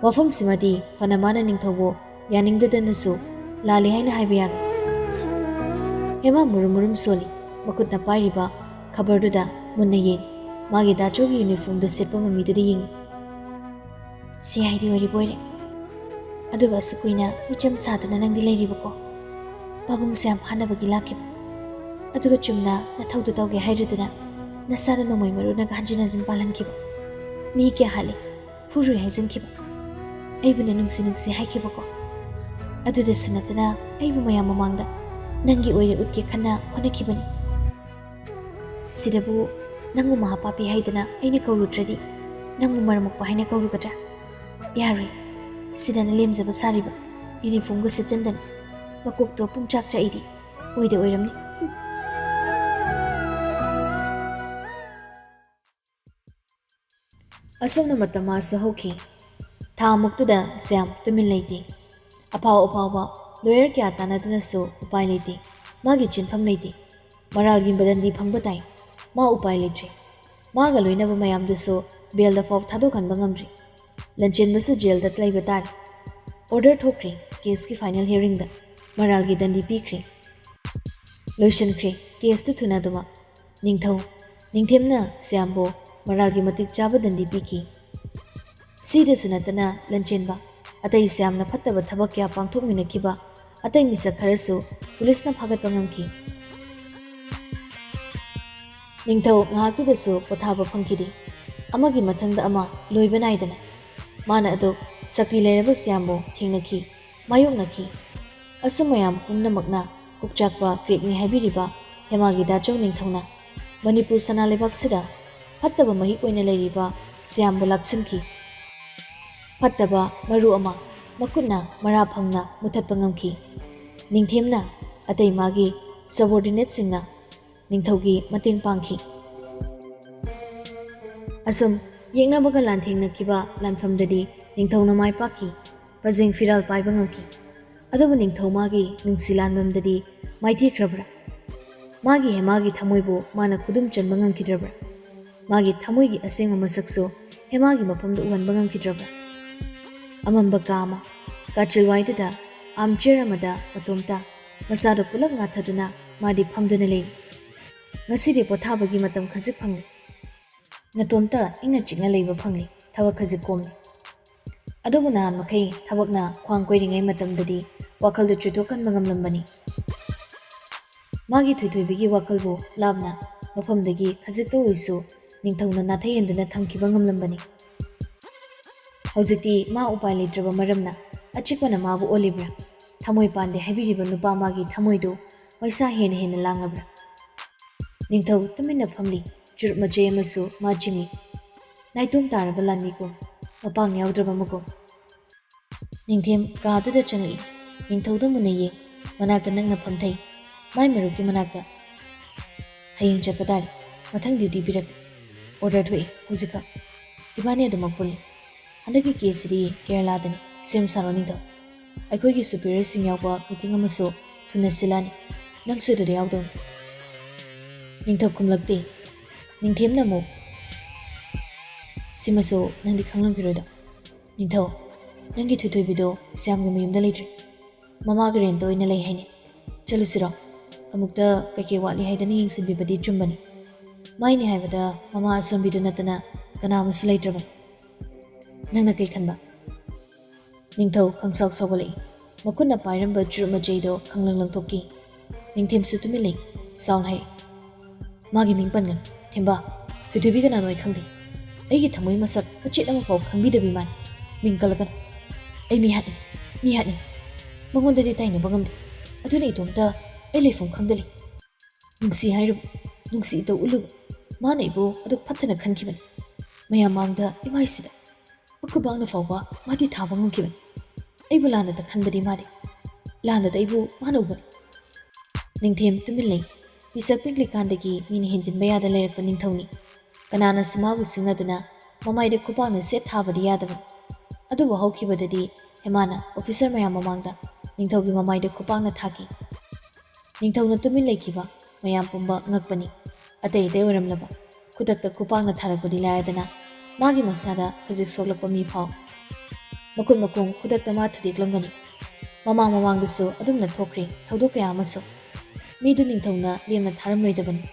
ꯋꯥꯐꯝꯁꯤꯃꯗꯤ ꯐꯅ ꯃꯥꯅ ꯅꯤꯡꯊꯧꯕꯨ ꯌꯥꯅꯤꯡꯗꯗꯅꯁꯨ ꯂꯥꯜꯂꯤ ꯍꯥꯏꯅ ꯍꯥꯏꯕ ꯌꯥꯔꯣꯏ꯫ ꯍꯦꯃꯥ ꯃꯨꯔꯨꯝ ꯃꯨꯔꯨꯝ ꯁꯣꯜꯂꯤ꯫ ꯃꯈꯨꯠꯅ ꯄꯥꯏꯔꯤꯕ ꯈꯕꯔꯗꯨꯗ ꯃꯨꯟꯅ ꯌꯦꯡ, ꯃꯥꯒꯤ ꯗꯥꯆꯧꯒꯤ ꯌꯨꯅꯤꯐꯣꯔꯝꯗꯨ ꯁꯦꯠꯄ ꯃꯃꯤꯗꯨꯗ ꯌꯦꯡꯏ꯫ "ꯁꯤ ꯑꯥꯏ ꯗꯤ ꯑꯣꯏꯔꯤꯕ ꯑꯣꯏꯔꯦ꯫ ꯑꯗꯨꯒ ꯑꯁꯨꯛ ꯀꯨꯏꯅ ꯃꯤꯆꯝ ꯁꯥꯗꯨꯅ ꯅꯪꯗꯤ ꯂꯩꯔꯤꯕꯀꯣ? ꯄꯥꯕꯨꯡꯁꯦ ꯌꯥꯝ ꯐꯥꯅꯕꯒꯤ ꯂꯥꯛꯈꯤꯕ꯫ ꯑꯗꯨꯒ ꯆꯨꯝꯅ ꯅꯊꯧꯗꯨ ꯇꯧꯒꯦ ꯍꯥꯏꯔꯗꯨꯅ ꯅꯁꯥꯗ ꯅꯣꯡꯃꯩ ꯃꯔꯨꯅꯒ ꯍꯟꯖꯤꯟ ꯍꯟꯖꯤꯟ ꯄꯥꯜꯍꯟꯈꯤꯕ꯫ ꯃꯤ ꯀꯌꯥ ꯍꯥꯠꯂꯤ, ꯐꯨꯔꯨꯏ ꯍꯥꯏꯖꯤꯟꯈꯤꯕ꯫ ꯑꯩꯕꯨꯅ ꯅꯨꯡꯁꯤ ꯅꯨꯡꯁꯤ ꯍꯥꯏꯈꯤꯕꯀꯣ꯫ ꯑꯗꯨꯗꯁꯨ ꯅꯠꯇꯅ ꯑꯩꯕꯨ ꯃꯌꯥꯝ ꯃꯃꯥꯡꯗ ꯅꯪꯒꯤ ꯑꯣꯏꯅ ꯎꯠꯀꯦ ꯈꯟꯅ ꯍꯣꯠꯅꯈꯤꯕꯅꯤ꯫ ꯁꯤꯗꯕꯨ ꯅꯪꯕꯨ ꯃꯍꯥꯄꯥꯄꯤ ꯍꯥꯏꯗꯅ ꯑꯩꯅ ꯀꯧꯔꯨꯗ꯭ꯔꯗꯤ ꯅꯪꯕꯨ ꯃꯔꯝ ꯃꯣꯛꯄ ꯍꯥꯏꯅ ꯀꯧꯔꯨꯒꯗ꯭ꯔꯥ? ꯌꯥꯔꯣꯏ꯫ ꯁꯤꯗꯅ ꯂꯦꯝꯖꯕ ꯁꯥꯔꯤꯕ ꯌꯨꯅꯤꯐꯣꯔꯝꯒ ꯁꯦꯠꯆꯟꯗꯅ ꯃꯀꯣꯛꯇꯣ ꯄꯨꯡꯆꯥꯛ ꯆꯥꯛꯏꯗꯤ ꯑꯣꯏꯗ ꯑꯣꯏꯔꯝꯅꯤ꯫ ꯑꯁꯨꯝꯅ ꯃꯇꯝ ꯃꯥꯁꯨ ꯍꯧꯈꯤ꯫ ꯊꯥ ꯃꯨꯛꯇꯨꯗ ꯁ꯭ꯌꯥꯝ ꯇꯨꯃꯤꯟ ꯂꯩꯇꯦ꯫ ꯑꯐꯥꯎ ꯑꯐꯥꯎꯕ ꯂꯣꯌꯔ ꯀꯌꯥ ꯇꯥꯟꯅꯗꯨꯅꯁꯨ ꯎꯄꯥꯏ ꯂꯩꯇꯦ꯫ ꯃꯥꯒꯤ ꯆꯦꯟꯐꯝ ꯂꯩꯇꯦ꯫ ꯃꯔꯥꯜꯒꯤ ꯕꯗꯟꯗꯤ ꯐꯪꯕ ꯇꯥꯏ꯫ ꯃꯥ ꯎꯄꯥꯏ ꯂꯩꯇ꯭ꯔꯦ꯫ ꯃꯥꯒ ꯂꯣꯏꯅꯕ ꯃꯌꯥꯝꯗꯨꯁꯨ ꯕꯦꯜꯗ ꯐꯥꯎ ꯊꯥꯗꯣꯛꯍꯟꯕ ꯉꯝꯗ꯭ꯔꯤ꯫ ꯂꯟꯆꯦꯟꯕꯁꯨ ꯖꯦꯜꯗ ꯂꯩꯕ ꯇꯥꯔꯦ꯫ ꯑꯣꯔꯗꯔ ꯊꯣꯛꯈ꯭ꯔꯦ꯫ ꯀꯦꯁꯀꯤ ꯐꯥꯏꯅꯦꯜ ꯍꯤꯌꯔꯤꯡꯗ ꯃꯔꯥꯜꯒꯤ ꯗꯟꯗꯤ ꯄꯤꯈ꯭ꯔꯦ꯫ ꯂꯣꯏꯁꯤꯟꯈ꯭ꯔꯦ ꯀꯦꯁꯇꯨ ꯊꯨꯅ ꯑꯗꯨꯃꯛ꯫ ꯅꯤꯡꯊꯧ, ꯅꯤꯡꯊꯦꯝꯅ ꯁ꯭ꯌꯥꯝꯕꯨ ꯃꯔꯥꯜꯒꯤ ꯃꯇꯤꯛ ꯆꯥꯕ ꯗꯟꯗꯤ ꯄꯤꯈꯤ꯫ ꯁꯤꯗꯁꯨ ꯅꯠꯇꯅ ꯂꯟꯆꯦꯟꯕ ꯑꯇꯩ ꯁ꯭ꯌꯥꯝꯅ ꯐꯠꯇꯕ ꯊꯕꯛ ꯀꯌꯥ ꯄꯥꯡꯊꯣꯛꯃꯤꯟꯅꯈꯤꯕ ꯑꯇꯩ ꯃꯤꯁꯛ ꯈꯔꯁꯨ ꯄꯨꯂꯤꯁꯅ ꯐꯥꯒꯠꯄ ꯉꯝꯈꯤ꯫ ꯅꯤꯡꯊꯧ ꯉꯥꯏꯍꯥꯛꯇꯨꯗꯁꯨ ꯄꯣꯊꯥꯕ ꯐꯪꯈꯤꯗꯦ꯫ ꯑꯃꯒꯤ ꯃꯊꯪꯗ ꯑꯃ ꯂꯣꯏꯕ ꯅꯥꯏꯗꯅ ꯃꯥꯅ ꯑꯗꯨ ꯁꯛꯇꯤ ꯂꯩꯔꯕ ꯁ꯭ꯌꯥꯝꯕꯨ ꯊꯦꯡꯅꯈꯤ, ꯃꯥꯌꯣꯛꯅꯈꯤ꯫ ꯑꯁꯨꯝ ꯃꯌꯥꯝ ꯄꯨꯝꯅꯃꯛꯅ ꯀꯣꯛꯆꯥꯛꯄ ꯀ꯭ꯔꯦꯛꯅꯤ ꯍꯥꯏꯕꯤꯔꯤꯕ ꯍꯦꯃꯥꯒꯤ ꯗꯥꯆꯧ ꯅꯤꯡꯊꯧꯅ ꯃꯅꯤꯄꯨꯔ ꯁꯅꯥ ꯂꯩꯕꯥꯛꯁꯤꯗ ꯐꯠꯇꯕ ꯃꯍꯤꯛ ꯑꯣꯏꯅ ꯂꯩꯔꯤꯕ ꯁ꯭ꯌꯥꯝꯕꯨ ꯂꯥꯛꯁꯤꯟꯈꯤ꯫ ꯐꯠꯇꯕ ꯃꯔꯨ ꯑꯃ ꯃꯈꯨꯠꯅ ꯃꯔꯥ ꯐꯪꯅ ꯃꯨꯊꯠꯄ ꯉꯝꯈꯤ꯫ ꯅꯤꯡꯊꯦꯝꯅ ꯑꯇꯩ ꯃꯥꯒꯤ subordinateꯁꯤꯡꯅ ꯅꯤꯡꯊꯧꯒꯤ ꯃꯇꯦꯡ ꯄꯥꯡꯈꯤ꯫ ꯑꯁꯨꯝ ꯌꯦꯛꯅꯕꯒ ꯂꯥꯟꯊꯦꯡꯅꯈꯤꯕ ꯂꯥꯟꯐꯝꯗꯗꯤ ꯅꯤꯡꯊꯧꯅ ꯃꯥꯏ ꯄꯥꯛꯈꯤ, ꯄꯖꯦꯡ ꯐꯤꯔꯥꯜ ꯄꯥꯏꯕ ꯉꯝꯈꯤ꯫ ꯑꯗꯨꯕꯨ ꯅꯤꯡꯊꯧ ꯃꯥꯒꯤ ꯅꯨꯡꯁꯤ ꯂꯥꯟꯕꯝꯗꯗꯤ ꯃꯥꯏꯊꯤꯈ꯭ꯔꯕ꯭ꯔꯥ? ꯃꯥꯒꯤ ꯍꯦꯃꯥꯒꯤ ꯊꯃꯣꯏꯕꯨ ꯃꯥꯅ ꯈꯨꯗꯨꯝ ꯆꯟꯕ ꯉꯝꯈꯤꯗ꯭ꯔꯕ꯭ꯔꯥ? ꯃꯥꯒꯤ ꯊꯃꯣꯏꯒꯤ ꯑꯁꯦꯡꯕ ꯃꯁꯛꯁꯨ ꯍꯦꯃꯥꯒꯤ ꯃꯐꯝꯗ ꯎꯍꯟꯕ ꯉꯝꯈꯤꯗ꯭ꯔꯕ꯭ꯔꯥ? ꯑꯃꯝꯕ ꯀꯥ ꯑꯃ, ꯀꯥꯆꯤꯜꯋꯥꯏꯗꯨꯗ armchair ꯑꯃꯗ ꯃꯇꯣꯝꯇ ꯃꯁꯥꯗꯣ ꯄꯨꯂꯞ ꯉꯥꯊꯗꯨꯅ ꯃꯥꯗꯤ ꯐꯝꯗꯨꯅ ꯂꯩꯔꯤ꯫ ꯉꯁꯤꯗꯤ ꯄꯣꯊꯥꯕꯒꯤ ꯃꯇꯝ ꯈꯖꯤꯛ ꯐꯪꯂꯦ꯫ ꯅꯇꯣꯝꯇ ꯏꯪꯅ ꯆꯤꯛꯅ ꯂꯩꯕ ꯐꯪꯂꯦ꯫ ꯊꯕꯛ ꯈꯖꯤꯛ ꯀꯣꯝꯂꯦ꯫ ꯑꯗꯨꯕꯨ ꯅꯍꯥꯟ ꯃꯈꯩ ꯊꯕꯛꯅ ꯈ꯭ꯋꯥꯡ ꯀꯣꯏꯔꯤꯉꯩ ꯃꯇꯝꯗꯗꯤ ꯋꯥꯈꯜꯗꯨ ꯆꯨꯊꯣꯛꯍꯟꯕ ꯉꯝꯂꯝꯕꯅꯤ꯫ ꯃꯥꯒꯤ ꯊꯣꯏꯊꯣꯏꯕꯤꯒꯤ ꯋꯥꯈꯜꯕꯨ ꯂꯥꯞꯅ ꯃꯐꯝꯗꯒꯤ ꯈꯖꯤꯛꯇ ꯑꯣꯏꯁꯨ ꯅꯤꯡꯊꯧꯅ ꯅꯥꯊꯩꯍꯟꯗꯨꯅ ꯊꯝꯈꯤꯕ ꯉꯝꯂꯝꯕꯅꯤ꯫ ꯍꯧꯖꯤꯛꯇꯤ ꯃꯥ ꯎꯄꯥꯏ ꯂꯩꯇ꯭ꯔꯕ ꯃꯔꯝꯅ ꯑꯆꯤꯛꯄꯅ ꯃꯥꯕꯨ ꯑꯣꯜꯂꯤꯕ꯭ꯔꯥ? ꯊꯃꯣꯏ ꯄꯥꯟꯗꯦ ꯍꯥꯏꯕꯤꯔꯤꯕ ꯅꯨꯄꯥ ꯃꯥꯒꯤ ꯊꯃꯣꯏꯗꯨ ꯃꯩꯁꯥ ꯍꯦꯟꯅ ꯍꯦꯟꯅ ꯂꯥꯡꯂꯕ꯭ꯔꯥ? ꯅꯤꯡꯊꯧ ꯇꯨꯃꯤꯟꯅ ꯐꯝꯂꯤ꯫ ꯆꯨꯔꯨꯞ ꯃꯆꯩ ꯑꯃꯁꯨ ꯃꯥ ꯆꯤꯡꯂꯤ꯫ ꯅꯥꯏꯇꯣꯝ ꯇꯥꯔꯕ ꯂꯥꯟꯃꯤꯒꯨꯝ, ꯃꯄꯥꯡ ꯌꯥꯎꯗ꯭ꯔꯕ ꯃꯒꯨꯝ꯫ ꯅꯤꯡꯊꯦꯝ ꯀꯥꯗꯨꯗ ꯆꯪꯂꯛꯏ꯫ ꯅꯤꯡꯊꯧꯗ ꯃꯨꯟꯅ ꯌꯦꯡ, ꯃꯅꯥꯛꯇ ꯅꯛꯅ ꯐꯝꯊꯩ꯫ ꯃꯥꯏ ꯃꯔꯨꯞꯀꯤ ꯃꯅꯥꯛꯇ꯫ "ꯍꯌꯦꯡ ꯆꯠꯄ ꯇꯥꯔꯦ꯫ ꯃꯊꯪ duty ꯄꯤꯔꯛꯀꯦ꯫ Order ꯊꯣꯛꯏ ꯍꯧꯖꯤꯛꯈꯛ꯫ ꯏꯕꯥꯅꯤ ꯑꯗꯨꯃꯛ ꯄꯨꯜꯂꯤ꯫ ꯍꯟꯗꯛꯀꯤ caseꯁꯤꯗꯤ ꯀꯦꯔꯂꯥꯗꯅꯤ꯫ ꯁꯦꯝ ꯁꯥꯔꯣ ꯅꯤꯡꯊꯧ꯫ ꯑꯩꯈꯣꯏꯒꯤ superiorꯁꯤꯡ ꯌꯥꯎꯕ meeting ꯑꯃꯁꯨ ꯊꯨꯅ ꯁꯤꯜꯂꯅꯤ꯫ ꯅꯪꯁꯨ ꯑꯗꯨꯗ ꯌꯥꯎꯗꯧꯅꯤ꯫" ꯅꯤꯡꯊꯧ ꯈꯨꯝꯂꯛꯇꯦ꯫ ꯅꯤꯡꯊꯦꯝꯅ ꯑꯃꯨꯛ, "ꯁꯤꯃꯁꯨ ꯅꯪꯗꯤ ꯈꯪꯂꯝꯈꯤꯔꯣꯏꯗꯣ꯫ ꯅꯤꯡꯊꯧ, ꯅꯪꯒꯤ ꯊꯣꯏꯊꯣꯏꯕꯤꯗꯣ ꯁ꯭ꯌꯥꯝꯒꯤ ꯃꯌꯨꯝꯗ ꯂꯩꯇ꯭ꯔꯦ꯫ ꯃꯃꯥꯒꯤ rentꯇ ꯑꯣꯏꯅ ꯂꯩ ꯍꯥꯏꯅꯦ꯫ ꯆꯠꯂꯨꯁꯤꯔꯣ? ꯑꯃꯨꯛꯇ ꯀꯩꯀꯩ ꯋꯥꯠꯂꯤ ꯍꯥꯏꯗꯅ ꯌꯦꯡꯁꯤꯟꯕꯤꯕꯗꯤ ꯆꯨꯝꯕꯅꯤ꯫ ꯃꯥꯏꯅꯦ ꯍꯥꯏꯕꯗ ꯃꯃꯥ ꯑꯁꯣꯝꯕꯤꯗꯨ ꯅꯠꯇꯅ ꯀꯅꯥ ꯑꯃꯁꯨ ꯂꯩꯇ꯭ꯔꯕꯅꯤ꯫ ꯅꯪꯅ ꯀꯩ ꯈꯟꯕ?" ꯅꯤꯡꯊꯧ ꯈꯪꯁꯥꯎ ꯁꯥꯎꯒꯠꯂꯛꯏ꯫ ꯃꯈꯨꯠꯅ ꯄꯥꯏꯔꯝꯕ ꯆꯨꯔꯨꯞ ꯃꯆꯩꯗꯣ ꯈꯪꯂꯪ ꯂꯪꯊꯣꯛꯈꯤ꯫ ꯅꯤꯡꯊꯦꯝꯁꯨ ꯇꯨꯃꯤꯟ ꯂꯩ꯫ ꯁꯥꯎꯅ ꯍꯥꯏ, "ꯃꯥꯒꯤ ꯃꯤꯡ ꯄꯟꯒꯅꯨ꯫ ꯊꯦꯝꯕ, ꯊꯣꯏꯊꯣꯏꯕꯤ ꯀꯅꯥꯅꯣ ꯑꯩ ꯈꯪꯗꯦ꯫ ꯑꯩꯒꯤ ꯊꯃꯣꯏ ꯃꯁꯛ ꯃꯆꯦꯠ ꯑꯃꯐꯥꯎ ꯈꯪꯕꯤꯗꯕꯤ ꯃꯥꯅꯤ꯫ ꯃꯤꯡ ꯀꯜꯂꯛꯀꯅꯨ꯫ ꯑꯩ ꯃꯤ ꯍꯥꯠꯅꯤ, ꯃꯤ ꯍꯥꯠꯅꯤ꯫ ꯃꯉꯣꯟꯗꯗꯤ ꯇꯥꯏꯅꯕ ꯉꯝꯗꯦ꯫ ꯑꯗꯨꯅ ꯏꯇꯣꯝꯇ ꯑꯩ ꯂꯩꯐꯝ ꯈꯪꯗ ꯂꯩ꯫ ꯅꯨꯡꯁꯤ ꯍꯥꯏꯔꯨꯕ, ꯅꯨꯡꯁꯤ ꯏꯇꯧ ꯎꯠꯂꯨꯕ, ꯃꯥꯅ ꯑꯩꯕꯨ ꯑꯗꯨꯛ ꯐꯠꯇꯅ ꯈꯟꯈꯤꯕꯅꯤ꯫ ꯃꯌꯥꯝ ꯃꯥꯡꯗ ꯏꯃꯥꯏꯁꯤꯗ ꯃꯈꯨꯕꯥꯛꯅ ꯐꯥꯎꯕ ꯃꯥꯗꯤ ꯊꯥꯕ ꯉꯝꯈꯤꯕꯅꯤ꯫ ꯑꯩꯕꯨ ꯂꯥꯟꯅꯗ ꯈꯟꯕꯗꯤ ꯃꯥꯗꯤ, ꯂꯥꯟꯅꯗ ꯑꯩꯕꯨ ꯃꯥꯅ ꯎꯕꯅꯤ꯫ ꯅꯤꯡꯊꯦꯝ ꯇꯨꯃꯤꯟ ꯂꯩ꯫ ꯄꯤꯁꯛ ꯄꯤꯛꯂꯤꯀꯥꯟꯗꯒꯤ ꯃꯤꯅ ꯍꯦꯟꯖꯤꯟꯕ ꯌꯥꯗ ꯂꯩꯔꯛꯄ ꯅꯤꯡꯊꯧꯅꯤ꯫ ꯀꯅꯥꯅꯁꯨ ꯃꯥꯕꯨ ꯁꯤꯡꯅꯗꯨꯅ ꯃꯃꯥꯏꯗ ꯈꯨꯄꯥꯛꯅ ꯁꯦꯠ ꯊꯥꯕꯗꯤ ꯌꯥꯗꯕꯅꯤ꯫ ꯑꯗꯨꯕꯨ ꯍꯧꯈꯤꯕꯗꯗꯤ ꯍꯦꯃꯥꯅ ꯑꯣꯐꯤꯁꯔ ꯃꯌꯥꯝ ꯃꯃꯥꯡꯗ ꯅꯤꯡꯊꯧꯒꯤ ꯃꯃꯥꯏꯗ ꯈꯨꯄꯥꯛꯅ ꯊꯥꯈꯤ꯫ ꯅꯤꯡꯊꯧꯅ ꯇꯨꯃꯤꯟ ꯂꯩꯈꯤꯕ ꯃꯌꯥꯝ ꯄꯨꯝꯕ ꯉꯛꯄꯅꯤ꯫ ꯑꯇꯩ ꯑꯇꯩ ꯑꯣꯏꯔꯝꯂꯕ ꯈꯨꯗꯛꯇ ꯈꯨꯄꯥꯛꯅ ꯊꯥꯔꯛꯄꯗꯤ ꯂꯥꯏꯔꯗꯅ ꯃꯥꯒꯤ ꯃꯁꯥꯗ ꯈꯖꯤꯛ ꯁꯣꯛꯂꯛꯄ ꯃꯤ ꯐꯥꯎ꯫ ꯃꯈꯨꯠ ꯃꯈꯣꯡ ꯈꯨꯗꯛꯇ ꯃꯥ ꯊꯨꯗꯦꯛꯂꯝꯒꯅꯤ꯫ ꯃꯃꯥꯡ ꯃꯃꯥꯡꯗꯁꯨ ꯑꯗꯨꯝꯅ ꯊꯣꯛꯈ꯭ꯔꯦ ꯊꯧꯗꯣꯛ ꯀꯌꯥ ꯑꯃꯁꯨ꯫ ꯃꯤꯗꯨ ꯅꯤꯡꯊꯧꯅ ꯂꯦꯝꯅ ꯊꯥꯔꯝꯂꯣꯏꯗꯕꯅꯤ꯫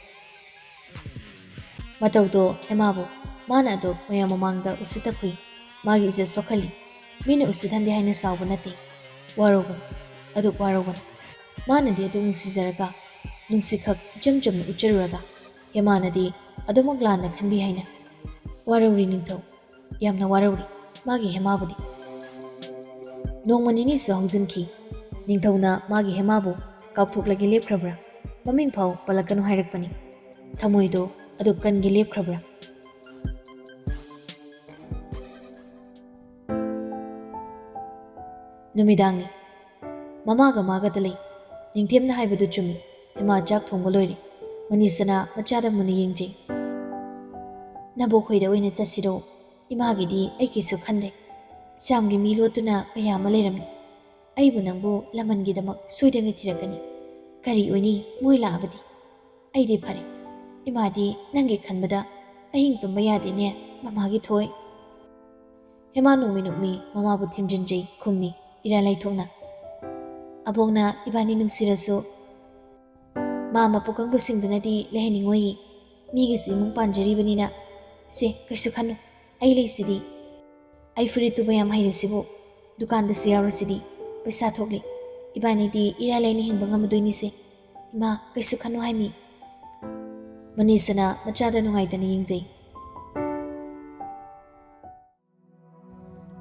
ꯃꯇꯧꯗꯣ ꯍꯦꯃꯥꯕꯨ ꯃꯥꯅ ꯑꯗꯨ ꯃꯌꯥꯝ ꯃꯃꯥꯡꯗ ꯎꯁꯤꯠꯇ ꯐꯨꯏ꯫ ꯃꯥꯒꯤ ꯏꯖꯠ ꯁꯣꯛꯍꯜꯂꯤ꯫ ꯃꯤꯅ ꯎꯁꯤꯠꯍꯟꯗꯦ ꯍꯥꯏꯅ ꯁꯥꯎꯕ ꯅꯠꯇꯦ꯫ ꯋꯥꯔꯧꯕꯅꯤ꯫ ꯑꯗꯨꯛ ꯋꯥꯔꯧꯕꯅꯤ꯫ ꯃꯥꯅꯗꯤ ꯑꯗꯨꯛ ꯅꯨꯡꯁꯤꯖꯔꯒ, ꯅꯨꯡꯁꯤꯈꯛ ꯏꯆꯝ ꯆꯝꯅ ꯎꯠꯆꯔꯨꯔꯒ, ꯍꯦꯃꯥꯅꯗꯤ ꯑꯗꯨꯃꯛ ꯂꯥꯟꯅ ꯈꯟꯕꯤ ꯍꯥꯏꯅ꯫ ꯋꯥꯔꯧꯔꯤ ꯅꯤꯡꯊꯧ꯫ ꯌꯥꯝꯅ ꯋꯥꯔꯧꯔꯤ ꯃꯥꯒꯤ ꯍꯦꯃꯥꯕꯨꯗꯤ꯫ ꯅꯣꯡꯃ ꯅꯤꯅꯤꯁꯨ ꯍꯧꯖꯤꯟꯈꯤ꯫ ꯅꯤꯡꯊꯧꯅ ꯃꯥꯒꯤ ꯍꯦꯃꯥꯕꯨ ꯀꯥꯎꯊꯣꯛꯂꯒꯦ ꯂꯦꯞꯈ꯭ꯔꯕ꯭ꯔꯥ? ꯃꯃꯤꯡ ꯐꯥꯎ ꯄꯜꯂꯛꯀꯅꯨ ꯍꯥꯏꯔꯛꯄꯅꯤ꯫ ꯊꯃꯣꯏꯗꯣ ꯑꯗꯨꯛ ꯀꯟꯒꯦ ꯂꯦꯞꯈ꯭ꯔꯕ꯭ꯔꯥ? ꯅꯨꯃꯤꯗꯥꯡꯅꯤ꯫ ꯃꯃꯥꯒ ꯃꯥꯒꯗ ꯂꯩ꯫ ꯅꯤꯡꯊꯦꯝꯅ ꯍꯥꯏꯕꯗꯨ ꯆꯨꯝꯃꯤ꯫ ꯍꯦꯃꯥ ꯆꯥꯛ ꯊꯣꯡꯕ ꯂꯣꯏꯔꯦ꯫ ꯃꯅꯤꯁꯅꯥ ꯃꯆꯥꯗ ꯃꯨꯟꯅ ꯌꯦꯡꯖꯩ꯫ "ꯅꯕꯣꯛꯈꯣꯏꯗ ꯑꯣꯏꯅ ꯆꯠꯁꯤꯔꯣ? ꯏꯃꯥꯒꯤꯗꯤ ꯑꯩꯒꯤꯁꯨ ꯈꯟꯗꯦ꯫ ꯁ꯭ꯌꯥꯝꯒꯤ ꯃꯤ ꯂꯣꯠꯇꯨꯅ ꯀꯌꯥ ꯑꯃ ꯂꯩꯔꯝꯃꯤ꯫ ꯑꯩꯕꯨ ꯅꯪꯕꯨ ꯂꯃꯟꯒꯤꯗꯃꯛ ꯁꯣꯏꯗꯅ ꯊꯤꯔꯛꯀꯅꯤ꯫ ꯀꯔꯤ ꯑꯣꯏꯅꯤ ꯃꯣꯏ ꯂꯥꯛꯑꯕꯗꯤ? ꯑꯩꯗꯤ ꯐꯔꯦ꯫ ꯏꯃꯥꯗꯤ ꯅꯪꯒꯤ ꯈꯟꯕꯗ ꯑꯍꯤꯡ ꯇꯨꯝꯕ ꯌꯥꯗꯦꯅꯦ, ꯃꯃꯥꯒꯤ ꯊꯣꯏ꯫" ꯍꯦꯃꯥ ꯅꯣꯛꯃꯤ ꯅꯣꯛꯃꯤ ꯃꯃꯥꯕꯨ ꯊꯤꯟꯖꯤꯟꯖꯩ, ꯈꯨꯝꯃꯤ ꯏꯔꯥ ꯂꯩꯊꯣꯛꯅ꯫ "ꯑꯕꯣꯛꯅ ꯏꯕꯥꯅꯤ ꯅꯨꯡꯁꯤꯔꯁꯨ ꯃꯥ ꯃꯄꯨ ꯀꯥꯡꯕꯨꯁꯤꯡꯗꯨꯅꯗꯤ ꯂꯩꯍꯟꯅꯤꯡꯉꯣꯏꯌꯦ꯫ ꯃꯤꯒꯤꯁꯨ ꯏꯃꯨꯡ ꯄꯥꯟꯖꯔꯤꯕꯅꯤꯅ꯫ ꯁꯦ, ꯀꯩꯁꯨ ꯈꯟꯅꯨ, ꯑꯩ ꯂꯩꯁꯤꯗꯤ꯫ ꯑꯩ ꯐꯨꯔꯤꯠ ꯇꯨꯕ ꯌꯥꯝ ꯍꯩꯔꯁꯤꯕꯨ, ꯗꯨꯀꯥꯟꯗꯁꯨ ꯌꯥꯎꯔꯁꯤꯗꯤ, ꯄꯩꯁꯥ ꯊꯣꯛꯂꯤ꯫ ꯏꯕꯥꯅꯤꯗꯤ ꯏꯔꯥꯏ ꯂꯥꯏꯅ ꯍꯤꯡꯕ ꯉꯝꯃꯗꯣꯏꯅꯤꯁꯦ꯫ ꯏꯃꯥ, ꯀꯩꯁꯨ ꯈꯟꯅꯨ ꯍꯥꯏꯃꯤ꯫" ꯃꯅꯤꯁꯅꯥ ꯃꯆꯥꯗ ꯅꯨꯡꯉꯥꯏꯇꯅ ꯌꯦꯡꯖꯩ꯫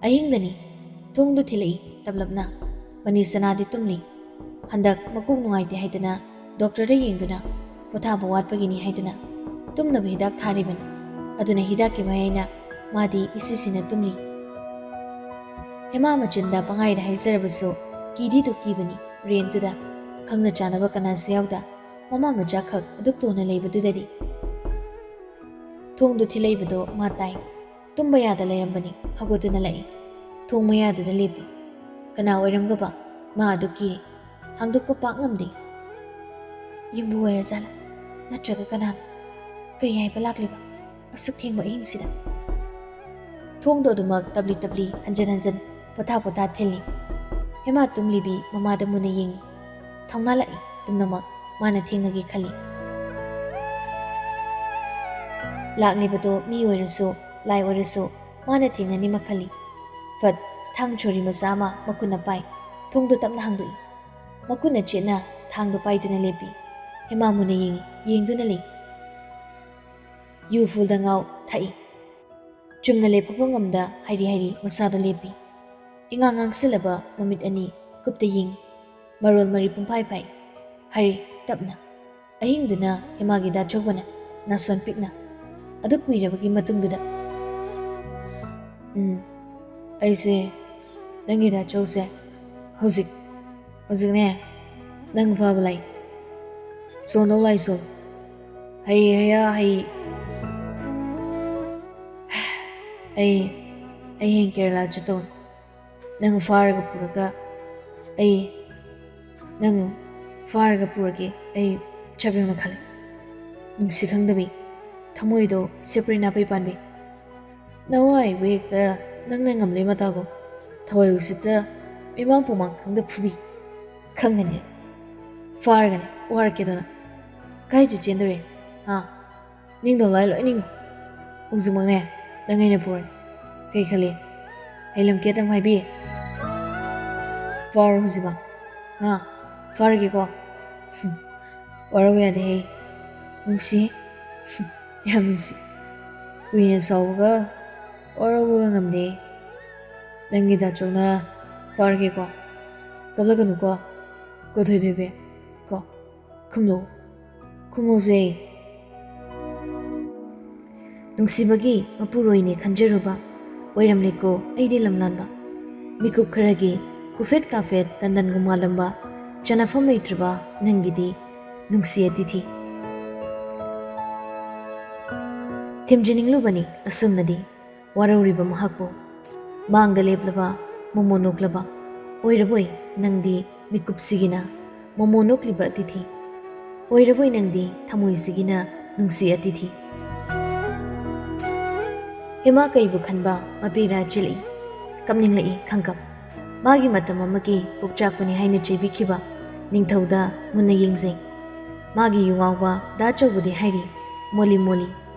ꯑꯍꯤꯡꯗꯅꯤ꯫ ꯊꯣꯡꯗꯨ ꯊꯤꯜꯂꯛꯏ ꯇꯞꯂꯞꯅ꯫ ꯃꯅꯤꯁꯅꯥꯗꯤ ꯇꯨꯝꯂꯤ꯫ ꯍꯟꯗꯛ ꯃꯀꯣꯛ ꯅꯨꯡꯉꯥꯏꯇꯦ ꯍꯥꯏꯗꯅ ꯗꯣꯛꯇꯔꯗ ꯌꯦꯡꯗꯨꯅ ꯄꯣꯊꯥꯕ ꯋꯥꯠꯄꯒꯤꯅꯤ ꯍꯥꯏꯗꯨꯅ ꯇꯨꯝꯅꯕ ꯍꯤꯗꯥꯛ ꯊꯥꯔꯤꯕꯅꯤ꯫ ꯑꯗꯨꯅ ꯍꯤꯗꯥꯛꯀꯤ ꯃꯌꯥꯏꯅ ꯃꯥꯗꯤ ꯏꯁꯤꯁꯤꯅ ꯇꯨꯝꯂꯤ꯫ ꯍꯦꯃꯥ ꯃꯆꯤꯟꯗ ꯄꯪꯍꯥꯏꯗ ꯍꯥꯏꯖꯔꯕꯁꯨ ꯀꯤꯗꯤꯗꯨ ꯀꯤꯕꯅꯤ ꯔꯦꯟꯇꯨꯗ꯫ ꯈꯪꯅ ꯆꯥꯟꯅꯕ ꯀꯅꯥꯁꯨ ꯌꯥꯎꯗ, ꯃꯃꯥ ꯃꯆꯥꯈꯛ ꯑꯗꯨꯛ ꯇꯣꯟꯅ ꯂꯩꯕꯗꯨꯗꯗꯤ꯫ ꯊꯣꯡꯗꯨ ꯊꯤꯜꯂꯛꯏꯕꯗꯣ ꯃꯥ ꯇꯥꯏ꯫ ꯇꯨꯝꯕ ꯌꯥꯗ ꯂꯩꯔꯝꯕꯅꯤ, ꯍꯧꯒꯠꯇꯨꯅ ꯂꯥꯛꯏ꯫ ꯊꯣꯡ ꯃꯌꯥꯗꯨꯗ ꯂꯦꯞꯄꯤ꯫ ꯀꯅꯥ ꯑꯣꯏꯔꯝꯒꯕ? ꯃꯥ ꯑꯗꯨ ꯀꯤꯔꯤ꯫ ꯍꯥꯡꯗꯣꯛꯄ ꯄꯥꯛ ꯉꯝꯗꯦ꯫ ꯌꯨꯝꯕꯨ ꯑꯣꯏꯔꯖꯥꯠꯂꯥ? ꯅꯠꯇ꯭ꯔꯒ ꯀꯅꯥꯅꯣ? ꯀꯩ ꯍꯥꯏꯕ ꯂꯥꯛꯂꯤꯕ? ꯑꯁꯨꯛ ꯊꯦꯡꯕ ꯑꯍꯤꯡꯁꯤꯗ? ꯊꯣꯡꯗꯣ ꯑꯗꯨꯃꯛ ꯇꯞꯂꯤ ꯇꯞꯂꯤ, ꯍꯟꯖꯟ ꯍꯟꯖꯟ, ꯄꯣꯊꯥ ꯄꯣꯊꯥ ꯊꯤꯜꯂꯤ꯫ ꯍꯦꯃꯥ ꯇꯨꯝꯂꯤꯕꯤ ꯃꯃꯥꯗ ꯃꯨꯟꯅ ꯌꯦꯡꯉꯤ꯫ ꯊꯧꯅꯥ ꯂꯥꯛꯏ ꯄꯨꯝꯅꯃꯛ ꯃꯥꯅ ꯊꯦꯡꯅꯒꯦ ꯈꯜꯂꯤ꯫ ꯂꯥꯛꯂꯤꯕꯗꯣ ꯃꯤ ꯑꯣꯏꯔꯁꯨ, ꯂꯥꯏ ꯑꯣꯏꯔꯁꯨ, ꯃꯥꯅ ꯊꯦꯡꯅꯅꯤꯃꯛ ꯈꯜꯂꯤ꯫ ꯐꯠ, ꯊꯥꯡ ꯁꯣꯔꯤ ꯃꯆꯥ ꯑꯃ ꯃꯈꯨꯠꯅ ꯄꯥꯏ꯫ ꯊꯣꯡꯗꯣ ꯇꯞꯅ ꯍꯥꯡꯗꯣꯛꯏ꯫ ꯃꯈꯨꯠꯅ ꯆꯦꯠꯅ ꯊꯥꯡꯗꯣ ꯄꯥꯏꯗꯨꯅ ꯂꯦꯞꯄꯤ꯫ ꯍꯦꯃꯥ ꯃꯨꯟꯅ ꯌꯦꯡꯉꯤ, ꯌꯦꯡꯗꯨꯅ ꯂꯩ꯫ ꯌꯨ ꯐꯨꯜꯗ ꯉꯥꯎ ꯊꯛꯏ꯫ ꯆꯨꯝꯅ ꯂꯦꯞꯄ ꯉꯝꯗ ꯍꯥꯏꯔꯤ ꯍꯥꯏꯔꯤ ꯃꯁꯥꯗ ꯂꯦꯞꯄꯤ꯫ ꯏꯉꯥꯡ ꯉꯥꯡꯁꯤꯜꯂꯕ ꯃꯃꯤꯠ ꯑꯅꯤ ꯀꯨꯞꯇ ꯌꯦꯡꯉꯤ꯫ ꯃꯔꯣꯜ ꯃꯔꯤ ꯄꯨꯡꯐꯥꯏ ꯐꯥꯏ꯫ ꯍꯥꯏꯔꯤ ꯇꯞꯅ꯫ ꯑꯍꯤꯡꯗꯨꯅ ꯍꯦꯃꯥꯒꯤ ꯗꯥꯆꯧꯕꯅ ꯅꯥꯁꯣꯟ ꯄꯤꯛꯅ꯫ ꯑꯗꯨ ꯀꯨꯏꯔꯕꯒꯤ ꯃꯇꯨꯡꯗꯨꯗ, "ꯎꯝ, ꯑꯩꯁꯦ ꯅꯪꯒꯤ ꯗꯥꯆꯧꯁꯦ ꯍꯧꯖꯤꯛ, ꯍꯧꯖꯤꯛꯅꯦ ꯅꯪ ꯐꯕ ꯂꯩ꯫ ꯁꯣꯟꯗꯧ ꯂꯥꯏ ꯁꯣꯜ꯫ ꯍꯩ ꯍꯩꯌꯥ ꯍꯩ꯫ ꯑꯩ, ꯑꯩ ꯍꯌꯦꯡ ꯀꯦꯔꯂꯥ ꯆꯠꯇꯧꯅꯤ꯫ ꯅꯪ ꯐꯥꯔꯒ ꯄꯨꯔꯒ ꯑꯩ, ꯅꯪ ꯐꯥꯔꯒ ꯄꯨꯔꯒꯦ ꯑꯩ ꯆꯠꯄ ꯈꯜꯂꯦ꯫ ꯅꯨꯡꯁꯤ ꯈꯪꯗꯕꯤ, ꯊꯃꯣꯏꯗꯣ ꯁꯦꯄꯔꯦꯠ ꯅꯥꯄꯩ ꯄꯥꯟꯕꯤ꯫ ꯅꯋꯥꯏꯕꯨ ꯍꯦꯛꯇ ꯅꯪꯅ ꯉꯝꯂꯦ ꯃꯇꯥꯒꯨꯝ꯫ ꯊꯋꯥꯏ ꯎꯁꯤꯠꯇ ꯃꯤꯃꯥꯡ ꯄꯨꯃꯥꯡ ꯈꯪꯗ ꯐꯨꯕꯤ꯫ ꯈꯪꯒꯅꯤ꯫ ꯐꯥꯔꯒꯅꯤ ꯋꯥꯔꯛꯀꯦꯗꯣ ꯅꯪ꯫ ꯀꯥꯏ ꯆꯦꯟꯗꯣꯔꯦ? ꯍꯥ? ꯅꯤꯡꯗꯧ ꯂꯥꯏ ꯂꯣꯏ ꯅꯤꯡꯉꯨ꯫ ꯍꯧꯖꯤꯛꯃꯛꯅꯦ ꯅꯪ ꯑꯩꯅ ꯄꯨꯔꯅꯤ꯫ ꯀꯩ ꯈꯜꯂꯤ? ꯑꯩ ꯂꯝꯀꯦꯠ ꯑꯃ ꯍꯥꯏꯕꯤ꯫ ꯐꯥꯔꯣ ꯍꯧꯖꯤꯛꯃꯛ꯫ ꯍꯥ? ꯐꯥꯔꯒꯦꯀꯣ꯫ ꯍꯨꯝ꯫ ꯋꯥꯔꯧ ꯌꯥꯗꯦꯍꯦ꯫ ꯅꯨꯡꯁꯤ꯫ ꯍꯨꯝ꯫ ꯌꯥꯝ ꯅꯨꯡꯁꯤ꯫ ꯀꯨꯏꯅ ꯁꯥꯎꯕꯒ ꯋꯥꯔꯧꯕꯒ ꯉꯝꯗꯦ꯫ ꯅꯪꯒꯤ ꯗꯥꯆꯧꯅ ꯐꯥꯔꯒꯦꯀꯣ꯫ ꯀꯞꯂꯛꯀꯅꯨꯀꯣ꯫ ꯀꯣꯊꯣꯏ ꯊꯣꯏꯕꯤ꯫ ꯀꯣ꯫ ꯈꯨꯝꯂꯣ꯫ ꯈꯨꯝꯃꯣꯁꯦ꯫ ꯅꯨꯡꯁꯤꯕꯒꯤ ꯃꯄꯨꯔꯣꯏꯅꯦ ꯈꯟꯖꯔꯨꯕ ꯑꯣꯏꯔꯝꯂꯦꯀꯣ ꯑꯩꯗꯤ ꯂꯝꯂꯥꯟꯕ꯫ ꯃꯤꯀꯨꯞ ꯈꯔꯒꯤ ꯀꯨꯐꯦꯠ ꯀꯥꯐꯦꯠ ꯇꯟꯗꯟꯒꯨꯝ ꯉꯥꯜꯂꯝꯕ ꯆꯅꯐꯝ ꯂꯩꯇ꯭ꯔꯕ ꯅꯪꯒꯤꯗꯤ ꯅꯨꯡꯁꯤ ꯑꯇꯤꯊꯤ꯫ ꯊꯦꯝꯖꯤꯟꯅꯤꯡꯂꯨꯕꯅꯤ ꯑꯁꯨꯝꯅꯗꯤ ꯋꯥꯔꯧꯔꯤꯕ ꯃꯍꯥꯛꯄꯨ꯫ ꯃꯥꯡꯗ ꯂꯦꯞꯂꯕ, ꯃꯣꯃꯣ ꯅꯣꯛꯂꯕ ꯑꯣꯏꯔꯕꯣꯏ ꯅꯪꯗꯤ ꯃꯤꯀꯨꯞꯁꯤꯒꯤꯅ ꯃꯣꯃꯣ ꯅꯣꯛꯂꯤꯕ ꯑꯇꯤꯊꯤ꯫ ꯑꯣꯏꯔꯕꯣꯏ ꯅꯪꯗꯤ ꯊꯃꯣꯏꯁꯤꯒꯤꯅ ꯅꯨꯡꯁꯤ ꯑꯇꯤꯊꯤ꯫ ꯍꯦꯃꯥ ꯀꯩꯕꯨ ꯈꯟꯕ ꯃꯄꯤ ꯔꯥ ꯆꯦꯜꯂꯛꯏ꯫ ꯀꯞꯅꯤꯡꯂꯛꯏ ꯈꯪꯀꯞ꯫ ꯃꯥꯒꯤ ꯃꯇꯝ ꯑꯃꯒꯤ ꯄꯣꯛꯆꯥꯛꯄꯅꯤ ꯍꯥꯏꯅ ꯆꯩꯕꯤꯈꯤꯕ ꯅꯤꯡꯊꯧꯗ ꯃꯨꯟꯅ ꯌꯦꯡꯖꯩ꯫ ꯃꯥꯒꯤ ꯌꯨꯉꯥꯎꯕ ꯗꯥ ꯆꯧꯕꯗꯤ ꯍꯥꯏꯔꯤ, ꯃꯣꯂꯤ ꯃꯣꯂꯤ꯫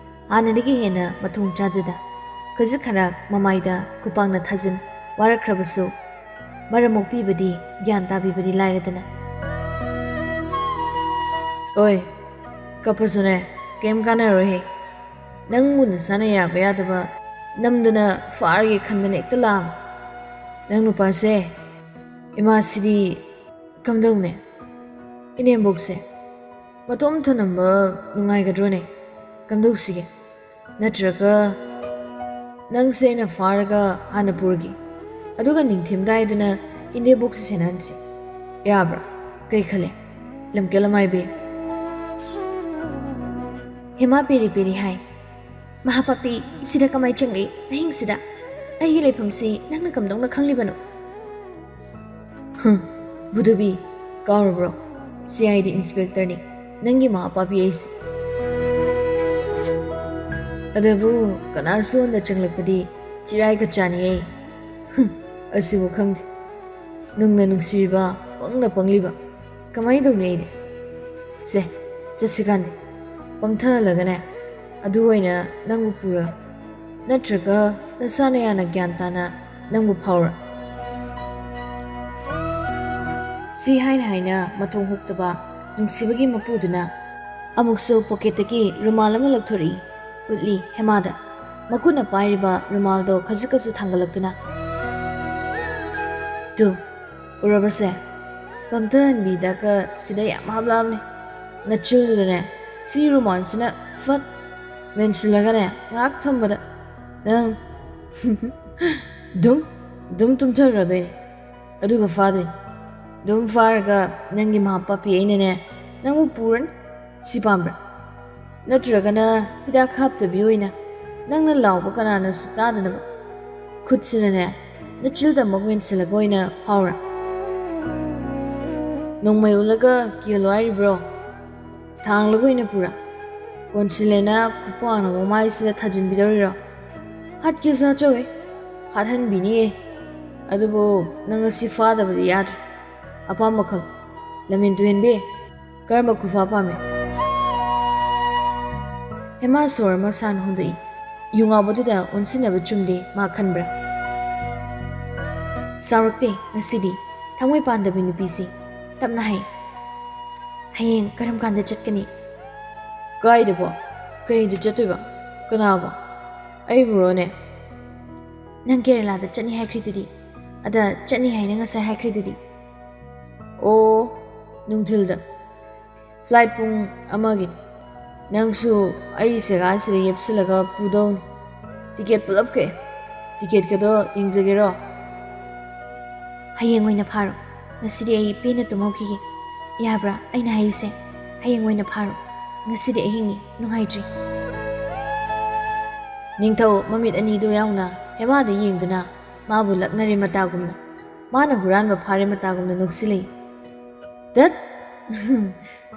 ꯍꯥꯟꯅꯗꯒꯤ ꯍꯦꯟꯅ ꯃꯊꯣꯡ ꯆꯥꯖꯗ꯫ ꯈꯖꯤꯛ ꯈꯔꯥꯛ ꯃꯃꯥꯏꯗ ꯈꯨꯄꯥꯛꯅ ꯊꯥꯖꯤꯟ ꯋꯥꯔꯛꯈ꯭ꯔꯕꯁꯨ ꯃꯔꯝ ꯃꯣꯛꯄꯤꯕꯗꯤ ꯒ꯭ꯌꯥꯟ ꯇꯥꯕꯤꯕꯗꯤ ꯂꯥꯏꯔꯗꯅ꯫ ꯑꯣꯏ, ꯀꯞꯄꯁꯨꯅꯦ, ꯀꯩꯝ ꯀꯥꯟꯅꯔꯣꯏꯍꯦ꯫ ꯅꯪꯕꯨ ꯅꯁꯥꯅ ꯌꯥꯕ ꯌꯥꯗꯕ ꯅꯝꯗꯅ ꯐꯥꯔꯒꯦ ꯈꯟꯗꯅ ꯍꯦꯛꯇ ꯂꯥꯛꯑꯕ꯫ ꯅꯪ ꯅꯨꯄꯥꯁꯦ, ꯏꯃꯥꯁꯤꯗꯤ ꯀꯝꯗꯧꯅꯦ? ꯏꯅꯦꯝꯕꯣꯛꯁꯦ ꯃꯇꯣꯝ ꯊꯅꯝꯕ ꯅꯨꯡꯉꯥꯏꯒꯗ꯭ꯔꯣꯅꯦ? ꯀꯝꯗꯧꯁꯤꯒꯦ? ꯅꯠꯇ꯭ꯔꯒ ꯅꯪꯁꯦ ꯑꯩꯅ ꯐꯥꯔꯒ ꯍꯥꯟꯅ ꯄꯨꯔꯒꯦ, ꯑꯗꯨꯒ ꯅꯤꯡꯊꯦꯝꯗꯥꯏꯗꯨꯅ ꯏꯅꯦꯝꯕꯣꯛꯁꯦ ꯁꯦꯟꯅꯍꯟꯁꯦ꯫ ꯌꯥꯕ꯭ꯔꯥ? ꯀꯩ ꯈꯜꯂꯦ? ꯂꯝꯀꯦꯜ ꯑꯃꯥꯏꯕꯤ꯫ ꯍꯦꯃꯥ ꯄꯦꯔꯤ ꯄꯦꯔꯤ ꯍꯥꯏ, "ꯃꯍꯥꯄꯥꯄꯤ, ꯁꯤꯗ ꯀꯃꯥꯏ ꯆꯪꯂꯛꯏ ꯑꯍꯤꯡꯁꯤꯗ? ꯑꯩꯒꯤ ꯂꯩꯐꯝꯁꯤ ꯅꯪꯅ ꯀꯝꯗꯧꯅ ꯈꯪꯂꯤꯕꯅꯣ?" "ꯍꯨꯝ, ꯕꯨꯗꯨꯕꯤ, ꯀꯥꯎꯔꯕ꯭ꯔꯣ? ꯁꯤ ꯑꯥꯏ ꯗꯤ ꯏꯟꯁꯄꯦꯛꯇꯔꯅꯤ, ꯅꯪꯒꯤ ꯃꯍꯥꯄꯥꯄꯤ ꯑꯩꯁꯦ꯫ ꯑꯗꯨꯕꯨ ꯀꯅꯥꯁꯨ ꯍꯟꯗ ꯆꯪꯂꯛꯄꯗꯤ ꯆꯤꯔꯥꯏ ꯀꯆꯥꯅꯤ ꯑꯩ꯫ ꯍꯨꯝ, ꯑꯁꯤꯕꯨ ꯈꯪꯗꯦ꯫ ꯅꯨꯡꯅ ꯅꯨꯡꯁꯤꯔꯤꯕ, ꯄꯪꯅ ꯄꯪꯂꯤꯕ꯫ ꯀꯃꯥꯏꯅ ꯇꯧꯅꯤ ꯑꯩꯗꯤ? ꯁꯦ, ꯆꯠꯁꯤ ꯀꯥꯟꯗꯦ꯫ ꯄꯪꯊꯍꯜꯂꯒꯅꯦ, ꯑꯗꯨ ꯑꯣꯏꯅ ꯅꯪꯕꯨ ꯄꯨꯔꯒ꯫ ꯅꯠꯇ꯭ꯔꯒ ꯅꯁꯥꯅ ꯌꯥꯅ ꯒ꯭ꯌꯥꯟ ꯇꯥꯅ ꯅꯪꯕꯨ ꯐꯥꯎꯔ?" ꯁꯤ ꯍꯥꯏꯅ ꯍꯥꯏꯅ ꯃꯊꯣꯡ ꯍꯨꯛꯇꯕ ꯅꯨꯡꯁꯤꯕꯒꯤ ꯃꯄꯨꯗꯨꯅ ꯑꯃꯨꯛꯁꯨ ꯄꯣꯀꯦꯠꯇꯒꯤ ꯔꯨꯃꯥꯜ ꯑꯃ ꯂꯧꯊꯣꯔꯛꯏ, ꯎꯠꯂꯤ ꯍꯦꯃꯥꯗ꯫ ꯃꯈꯨꯠꯅ ꯄꯥꯏꯔꯤꯕ ꯔꯨꯃꯥꯜꯗꯣ ꯈꯖꯤꯛ ꯈꯖꯤꯛ ꯊꯥꯡꯒꯠꯂꯛꯇꯨꯅ꯫ "ꯇꯨ, ꯎꯔꯕꯁꯦ? ꯄꯪꯊꯍꯟꯕꯤꯗꯒ ꯁꯤꯗ ꯌꯥꯝ ꯍꯥꯞꯂꯛꯑꯕꯅꯦ꯫ ꯅꯆꯤꯜꯗꯨꯗꯅꯦ, ꯁꯤ ꯔꯨꯃꯥꯜꯁꯤꯅ ꯐꯠ ꯃꯦꯟꯁꯤꯜꯂꯒꯅꯦ, ꯉꯥꯏꯍꯥꯛ ꯊꯝꯕꯗ ꯅꯪ ꯗꯨꯝ, ꯗꯨꯝ ꯇꯨꯝꯊꯈ꯭ꯔꯗꯣꯏꯅꯦ꯫ ꯑꯗꯨꯒ ꯐꯥꯗꯣꯏꯅꯦ꯫ ꯑꯗꯨꯝ ꯐꯥꯔꯒ ꯅꯪꯒꯤ ꯃꯍꯥ ꯄꯥꯄꯤ ꯑꯩꯅꯅꯦ ꯅꯪꯕꯨ ꯄꯨꯔꯅꯤ꯫ ꯁꯤ ꯄꯥꯝꯕ꯭ꯔꯥ? ꯅꯠꯇ꯭ꯔꯒꯅ ꯍꯤꯗꯥꯛ ꯍꯥꯞꯇꯕꯤ ꯑꯣꯏꯅ ꯅꯪꯅ ꯂꯥꯎꯕ ꯀꯅꯥꯅꯁꯨ ꯇꯥꯗꯅꯕ ꯈꯨꯠꯁꯤꯅꯅꯦ ꯅꯆꯤꯜꯗ ꯑꯃꯨꯛ ꯃꯦꯟꯁꯤꯜꯂꯒ ꯑꯣꯏꯅ ꯐꯥꯎꯔꯥ? ꯅꯣꯡꯃꯩ ꯎꯠꯂꯒ ꯀꯦꯜꯂꯣ ꯍꯥꯏꯔꯤꯕ꯭ꯔꯣ? ꯊꯥꯡꯂꯒ ꯑꯣꯏꯅ ꯄꯨꯔꯥ? ꯀꯣꯟꯁꯤꯜꯂꯦꯅ ꯈꯨꯄꯥꯡꯅ ꯃꯃꯥꯏꯁꯤꯗ ꯊꯥꯖꯤꯟꯕꯤꯗꯧꯔꯤꯔꯣ? ꯍꯥꯠꯀꯦꯁꯨ ꯍꯥꯠꯆꯧꯋꯦ, ꯍꯥꯠꯍꯟꯕꯤꯅꯤꯌꯦ꯫ ꯑꯗꯨꯕꯨ ꯅꯪ ꯉꯁꯤ ꯐꯥꯗꯕꯗꯤ ꯌꯥꯗ꯭ꯔꯦ꯫ ꯑꯄꯥꯝꯕ ꯈꯜ꯫ ꯂꯃꯦꯟ ꯇꯨꯍꯦꯟꯕꯤ, ꯀꯔꯝꯕ ꯈꯨꯐꯥ ꯄꯥꯝꯃꯤ? ꯍꯦꯃꯥ ꯁꯣꯔ ꯑꯃ ꯁꯥꯡꯅ ꯍꯣꯟꯗꯣꯛꯏ꯫ ꯌꯨ ꯉꯥꯎꯕꯗꯨꯗ ꯑꯣꯟꯁꯤꯟꯅꯕ ꯆꯨꯝꯗꯦ ꯃꯥ ꯈꯟꯕ꯭ꯔꯥ? ꯁꯥꯎꯔꯛꯇꯦ ꯉꯁꯤꯗꯤ ꯊꯃꯣꯏ ꯄꯥꯟꯗꯕꯤ ꯅꯨꯄꯤꯁꯤ꯫ ꯇꯞꯅ ꯍꯥꯏ, "ꯍꯌꯦꯡ ꯀꯔꯝ ꯀꯥꯟꯗ ꯆꯠꯀꯅꯤ?" "ꯀꯥꯏꯗꯕꯣ? ꯀꯩꯗ ꯆꯠꯇꯣꯏꯕ? ꯀꯅꯥꯕꯣ? ꯑꯩꯕꯨꯔꯣꯅꯦ?" "ꯅꯪ ꯀꯦꯔꯦꯂꯥꯗ ꯆꯠꯅꯤ ꯍꯥꯏꯈ꯭ꯔꯤꯗꯨꯗꯤ, ꯑꯗ ꯆꯠꯅꯤ ꯍꯥꯏꯅ ꯉꯁꯥꯏ ꯍꯥꯏꯈ꯭ꯔꯤꯗꯨꯗꯤ?" "ꯑꯣ, ꯅꯨꯡꯊꯤꯜꯗ꯫ Flight ꯄꯨꯡ ꯑꯃꯒꯤꯅꯤ꯫ ꯅꯪꯁꯨ ꯑꯩ ꯁꯦꯒꯥꯁꯤꯗ ꯌꯦꯞꯁꯤꯜꯂꯒ ꯄꯨꯗꯧꯅꯤ꯫ ꯇꯤꯀꯦꯠ ꯄꯨꯂꯞ ꯀꯛꯑꯦ꯫ ꯇꯤꯀꯦꯠꯀꯗꯣ ꯌꯦꯡꯖꯒꯦꯔꯣ?" "ꯍꯌꯦꯡ ꯑꯣꯏꯅ ꯐꯥꯔꯣ꯫ ꯉꯁꯤꯗꯤ ꯑꯩ ꯄꯦꯟꯅ ꯇꯨꯝꯍꯧꯈꯤꯒꯦ꯫ ꯌꯥꯕ꯭ꯔꯥ ꯑꯩꯅ ꯍꯥꯏꯔꯤꯁꯦ? ꯍꯌꯦꯡ ꯑꯣꯏꯅ ꯐꯥꯔꯣ꯫ ꯉꯁꯤꯗꯤ ꯑꯍꯤꯡꯅꯤ, ꯅꯨꯡꯉꯥꯏꯇ꯭ꯔꯤ꯫" ꯅꯤꯡꯊꯧ ꯃꯃꯤꯠ ꯑꯅꯤꯗꯨ ꯌꯥꯎꯅ ꯍꯦꯃꯥꯗ ꯌꯦꯡꯗꯨꯅ ꯃꯥꯕꯨ ꯂꯛꯅꯔꯦ ꯃꯇꯥꯒꯨꯝꯅ, ꯃꯥꯅ ꯍꯨꯔꯥꯟꯕ ꯐꯥꯔꯦ ꯃꯇꯥꯒꯨꯝꯅ ꯅꯣꯛꯁꯤꯜꯂꯤ꯫ "ꯇꯠ!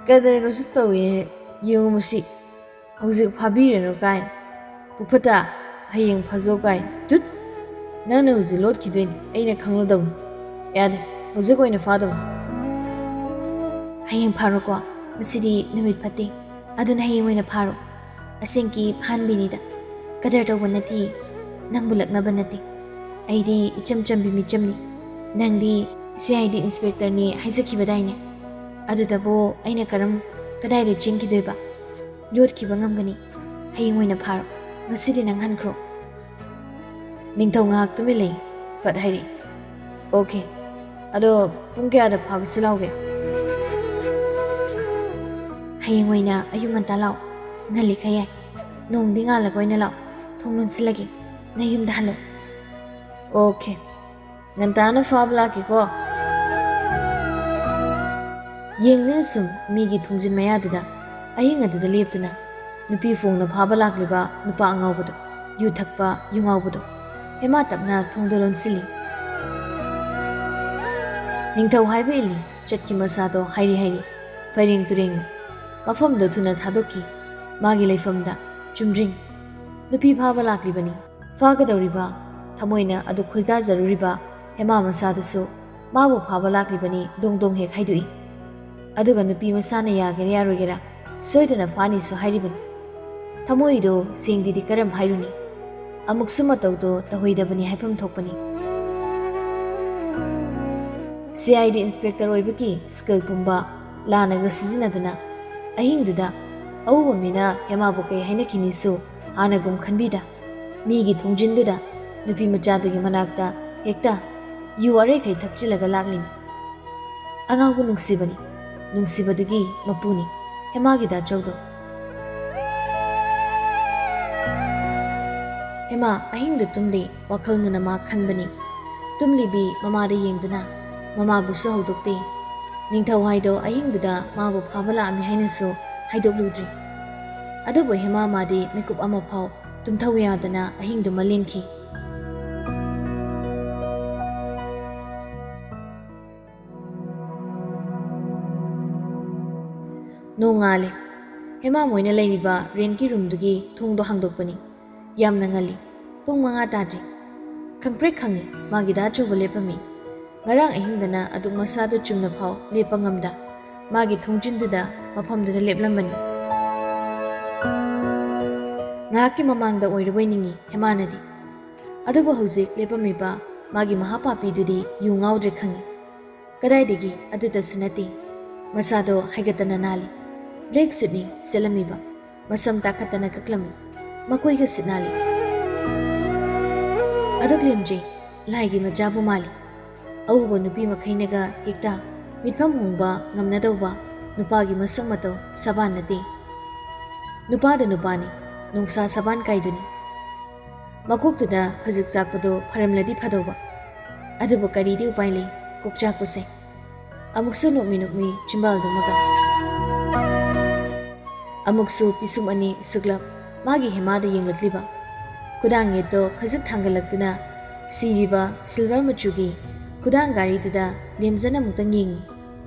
ꯀꯗꯔꯒꯁꯨ ꯇꯧꯏꯍꯦ꯫ ꯌꯦꯡꯉꯨ ꯃꯁꯤ, ꯍꯧꯖꯤꯛ ꯐꯥꯕꯤꯔꯅꯨ ꯀꯥꯏꯅ꯫ ꯄꯨꯐꯇ, ꯍꯌꯦꯡ ꯐꯥꯖꯧ ꯀꯥꯏꯅ꯫ ꯇꯨꯠ! ꯅꯪꯅ ꯍꯧꯖꯤꯛ ꯂꯣꯠꯈꯤꯗꯣꯏꯅꯤ, ꯑꯩꯅ ꯈꯪꯂꯗꯧꯅꯤ꯫ ꯌꯥꯗꯦ, ꯍꯧꯖꯤꯛ ꯑꯣꯏꯅ ꯐꯥꯗꯧꯅꯤ꯫" "ꯍꯌꯦꯡ ꯐꯥꯔꯣꯀꯣ, ꯉꯁꯤꯗꯤ ꯅꯨꯃꯤꯠ ꯐꯠꯇꯦ, ꯑꯗꯨꯅ ꯍꯌꯦꯡ ꯑꯣꯏꯅ ꯐꯥꯔꯣ꯫ ꯑꯁꯦꯡꯀꯤ ꯐꯥꯍꯟꯕꯤꯅꯤꯗ꯫ ꯀꯗꯔ ꯇꯧꯕ ꯅꯠꯇꯦ, ꯅꯪꯕꯨ ꯂꯛꯅꯕ ꯅꯠꯇꯦ꯫ ꯑꯩꯗꯤ ꯏꯆꯝ ꯆꯝꯕꯤ ꯃꯤꯆꯝꯅꯤ꯫ ꯅꯪꯗꯤ C I D inspectorꯅꯤ ꯍꯥꯏꯖꯈꯤꯕꯗꯥꯏꯅꯦ? ꯑꯗꯨꯗꯕꯨ ꯑꯩꯅ ꯀꯔꯝ, ꯀꯗꯥꯏꯗ ꯆꯦꯟꯈꯤꯗꯣꯏꯕ? ꯌꯣꯠꯈꯤꯕ ꯉꯝꯒꯅꯤ꯫ ꯍꯌꯦꯡ ꯑꯣꯏꯅ ꯐꯥꯔꯣ꯫ ꯉꯁꯤꯗꯤ ꯅꯪ ꯍꯟꯈ꯭ꯔꯣ꯫" ꯅꯤꯡꯊꯧ ꯉꯥꯏꯍꯥꯛ ꯇꯨꯃꯤꯟ ꯂꯩ꯫ ꯐꯠ ꯍꯥꯏꯔꯛꯏ, "ꯑꯣꯀꯦ, ꯑꯗꯣ ꯄꯨꯡ ꯀꯌꯥꯗ ꯐꯥꯕꯁꯤ ꯂꯥꯎꯒꯦ?" "ꯍꯌꯦꯡ ꯑꯣꯏꯅ ꯑꯌꯨꯛ ꯉꯟꯇꯥ ꯂꯥꯛꯑꯣ꯫ ꯉꯜꯂꯤꯈꯩ ꯌꯥꯏ꯫ ꯅꯣꯡꯗꯤ ꯉꯥꯜꯂꯒ ꯑꯣꯏꯅ ꯂꯥꯛꯑꯣ꯫ ꯊꯣꯡ ꯂꯣꯟꯁꯤꯜꯂꯒꯦ꯫ ꯅꯌꯨꯝꯗ ꯍꯜꯂꯣ꯫" "ꯑꯣꯀꯦ, ꯉꯟꯇꯥꯅ ꯐꯥꯕ ꯂꯥꯛꯀꯦꯀꯣ꯫" ꯌꯦꯡꯗꯨꯅ ꯁꯨꯝ ꯃꯤꯒꯤ ꯊꯣꯡꯖꯤꯟ ꯃꯌꯥꯗꯨꯗ ꯑꯍꯤꯡ ꯑꯗꯨꯗ ꯂꯦꯞꯇꯨꯅ ꯅꯨꯄꯤ ꯐꯣꯡꯅ ꯐꯥꯕ ꯂꯥꯛꯂꯤꯕ ꯅꯨꯄꯥ ꯑꯉꯥꯎꯕꯗꯣ, ꯌꯨ ꯊꯛꯄ ꯌꯨ ꯉꯥꯎꯕꯗꯣ, ꯍꯦꯃꯥ ꯇꯞꯅ ꯊꯣꯡꯗꯣ ꯂꯣꯟꯁꯤꯜꯂꯤ꯫ ꯅꯤꯡꯊꯧ ꯍꯥꯏꯕ ꯏꯜꯂꯤ꯫ ꯆꯠꯈꯤ ꯃꯁꯥꯗꯣ ꯍꯥꯏꯔꯤ ꯍꯥꯏꯔꯤ, ꯐꯩꯔꯦꯡ ꯇꯨꯔꯦꯡꯅ꯫ ꯃꯐꯝꯗꯣ ꯊꯨꯅ ꯊꯥꯗꯣꯛꯈꯤ꯫ ꯃꯥꯒꯤ ꯂꯩꯐꯝꯗ ꯆꯨꯝꯗ꯭ꯔꯤꯡ꯫ ꯅꯨꯄꯤ ꯐꯥꯕ ꯂꯥꯛꯂꯤꯕꯅꯤ꯫ ꯐꯥꯒꯗꯧꯔꯤꯕ, ꯊꯃꯣꯏꯅ ꯑꯗꯨ ꯈꯣꯏꯗꯥꯖꯔꯨꯔꯤꯕ ꯍꯦꯃꯥ ꯃꯁꯥꯗꯨꯁꯨ ꯃꯥꯕꯨ ꯐꯥꯕ ꯂꯥꯛꯂꯤꯕꯅꯤ ꯗꯣꯡ ꯗꯣꯡ ꯍꯦꯛ ꯍꯥꯏꯗꯣꯛꯏ꯫ ꯑꯗꯨꯒ ꯅꯨꯄꯤ ꯃꯁꯥꯅ ꯌꯥꯒꯦꯔꯥ ꯌꯥꯔꯣꯏꯒꯦꯔꯥ ꯁꯣꯏꯗꯅ ꯐꯥꯅꯤꯁꯨ ꯍꯥꯏꯔꯤꯕꯅꯤ꯫ ꯊꯃꯣꯏꯗꯣ ꯁꯦꯡꯗꯦꯗꯤ ꯀꯔꯝ ꯍꯥꯏꯔꯨꯅꯤ? ꯑꯃꯨꯛꯁꯨ ꯃꯇꯧꯗꯣ ꯇꯧꯍꯩꯗꯕꯅꯤ ꯍꯥꯏꯐꯝ ꯊꯣꯛꯄꯅꯤ꯫ ꯁꯤ ꯑꯥꯏ ꯗꯤ ꯏꯟꯁꯄꯦꯛꯇꯔ ꯑꯣꯏꯕꯒꯤ ꯁ꯭ꯀꯤꯜ ꯄꯨꯝꯕ ꯂꯥꯟꯅꯒ ꯁꯤꯖꯤꯟꯅꯗꯨꯅ ꯑꯍꯤꯡꯗꯨꯗ ꯑꯎꯕ ꯃꯤꯅ ꯍꯦꯃꯥꯕꯨ ꯀꯩ ꯍꯥꯏꯅꯈꯤꯅꯤꯁꯨ ꯍꯥꯟꯅꯒꯨꯝ ꯈꯟꯕꯤꯗ ꯃꯤꯒꯤ ꯊꯣꯡꯖꯤꯟꯗꯨꯗ ꯅꯨꯄꯤ ꯃꯆꯥꯗꯨꯒꯤ ꯃꯅꯥꯛꯇ ꯍꯦꯛꯇ ꯌꯨ ꯑꯔꯩꯈꯩ ꯊꯛꯆꯤꯜꯂꯒ ꯂꯥꯛꯂꯤꯅꯤ꯫ ꯑꯉꯥꯎꯕ ꯅꯨꯡꯁꯤꯕꯅꯤ, ꯅꯨꯡꯁꯤꯕꯗꯨꯒꯤ ꯃꯄꯨꯅꯤ ꯍꯦꯃꯥꯒꯤ ꯗꯥꯆꯧꯗꯣ꯫ ꯍꯦꯃꯥ ꯑꯍꯤꯡꯗꯨ ꯇꯨꯝꯗꯦ, ꯋꯥꯈꯜ ꯃꯨꯟꯅ ꯃꯥ ꯈꯟꯕꯅꯤ꯫ ꯇꯨꯝꯂꯤꯕꯤ ꯃꯃꯥꯗ ꯌꯦꯡꯗꯨꯅ ꯃꯃꯥꯕꯨꯁꯨ ꯍꯧꯗꯣꯛꯇꯦ꯫ ꯅꯤꯡꯊꯧ ꯍꯥꯏꯗꯣ ꯑꯍꯤꯡꯗꯨꯗ ꯃꯥꯕꯨ ꯐꯥꯕ ꯂꯥꯛꯑꯝꯃꯤ ꯍꯥꯏꯅꯁꯨ ꯍꯥꯏꯗꯣꯛꯂꯨꯗ꯭ꯔꯤ꯫ ꯑꯗꯨꯕꯨ ꯍꯦꯃꯥ ꯃꯥꯗꯤ ꯃꯤꯀꯨꯞ ꯑꯃ ꯐꯥꯎ ꯇꯨꯝꯊꯧ ꯌꯥꯗꯅ ꯑꯍꯤꯡꯗꯨꯃ ꯂꯦꯟꯈꯤ꯫ ꯅꯣꯡꯉꯥꯜꯂꯦ꯫ ꯍꯦꯃꯥ ꯃꯣꯏꯅ ꯂꯩꯔꯤꯕ ꯔꯦꯟꯠꯀꯤ ꯔꯨꯝꯗꯨꯒꯤ ꯊꯣꯡꯗꯣ ꯍꯥꯡꯗꯣꯛꯄꯅꯤ꯫ ꯌꯥꯝꯅ ꯉꯜꯂꯤ꯫ ꯄꯨꯡ ꯃꯉꯥ ꯇꯥꯗ꯭ꯔꯤ꯫ ꯈꯪꯄ꯭ꯔꯦꯛ ꯈꯪꯉꯤ, ꯃꯥꯒꯤ ꯗꯥ ꯆꯧꯕ ꯂꯦꯞꯄꯝꯃꯤ꯫ ꯉꯔꯥꯡ ꯑꯍꯤꯡꯗꯅ ꯑꯗꯨꯛ ꯃꯁꯥꯗꯨ ꯆꯨꯝꯅ ꯐꯥꯎ ꯂꯦꯞꯄ ꯉꯝꯗ ꯃꯥꯒꯤ ꯊꯣꯡꯖꯤꯟꯗꯨꯗ ꯃꯐꯝꯗꯨꯗ ꯂꯦꯞꯂꯝꯕꯅꯤ꯫ ꯉꯥꯏꯍꯥꯛꯀꯤ ꯃꯃꯥꯡꯗ ꯑꯣꯏꯔꯕꯣꯏ ꯅꯤꯡꯉꯤ ꯍꯦꯃꯥꯅꯗꯤ꯫ ꯑꯗꯨꯕꯨ ꯍꯧꯖꯤꯛ ꯂꯦꯞꯄꯝꯃꯤꯕ ꯃꯥꯒꯤ ꯃꯍꯥꯄꯥꯄꯤꯗꯨꯗꯤ ꯌꯨ ꯉꯥꯎꯗ꯭ꯔꯦ ꯈꯪꯉꯤ꯫ ꯀꯗꯥꯏꯗꯒꯤ ꯑꯗꯨꯇꯁꯨ ꯅꯠꯇꯦ, ꯃꯁꯥꯗꯣ ꯍꯥꯏꯒꯠꯇꯅ ꯅꯥꯜꯂꯤ꯫ ꯕ꯭ꯂꯦꯛ ꯁꯨꯠꯅꯤ ꯁꯦꯠꯂꯝꯃꯤꯕ, ꯃꯁꯝ ꯇꯥꯈꯠꯇꯅ ꯀꯛꯂꯝꯃꯤ, ꯃꯀꯣꯏꯒ ꯁꯤꯠ ꯅꯥꯜꯂꯤ꯫ ꯑꯗꯨꯛ ꯂꯦꯝꯖꯩ, ꯂꯥꯏꯒꯤ ꯃꯆꯥꯕꯨ ꯃꯥꯜꯂꯤ꯫ ꯑꯎꯕ ꯅꯨꯄꯤ ꯃꯈꯩꯅꯒ ꯍꯦꯛꯇ ꯃꯤꯠꯐꯝ ꯍꯣꯡꯕ ꯉꯝꯅꯗꯧꯕ ꯅꯨꯄꯥꯒꯤ ꯃꯁꯛ ꯃꯇꯧ ꯁꯕꯥꯟ ꯅꯠꯇꯦ꯫ ꯅꯨꯄꯥꯗ ꯅꯨꯄꯥꯅꯤ, ꯅꯨꯡꯁꯥ ꯁꯕꯥꯟ ꯀꯥꯏꯗꯨꯅꯤ꯫ ꯃꯀꯣꯛꯇꯨꯗ ꯈꯖꯤꯛ ꯆꯥꯛꯄꯗꯣ ꯐꯔꯝꯂꯗꯤ ꯐꯗꯧꯕ꯫ ꯑꯗꯨꯕꯨ ꯀꯔꯤꯗꯤ ꯎꯄꯥꯏ ꯂꯩ, ꯀꯣꯛꯆꯥꯛꯄꯁꯦ꯫ ꯑꯃꯨꯛꯁꯨ ꯅꯣꯛꯃꯤ ꯅꯣꯛꯃꯤ ꯆꯤꯝꯕꯥꯜꯗꯨꯃꯒ꯫ ꯑꯃꯨꯛꯁꯨ ꯄꯤꯁꯨꯝ ꯑꯅꯤ ꯁꯨꯛꯂꯞ ꯃꯥꯒꯤ ꯍꯦꯃꯥꯗ ꯌꯦꯡꯂꯛꯂꯤꯕ꯫ ꯈꯨꯗꯥꯡ ꯌꯦꯠꯇꯣ ꯈꯖꯤꯛ ꯊꯥꯡꯒꯠꯂꯛꯇꯨꯅ ꯁꯤꯔꯤꯕ silver ꯃꯆꯨꯒꯤ ꯈꯨꯗꯥꯡ ꯘꯥꯔꯤꯗꯨꯗ ꯂꯦꯝꯖꯅ ꯑꯃꯨꯛꯇꯪ ꯌꯦꯡꯏ꯫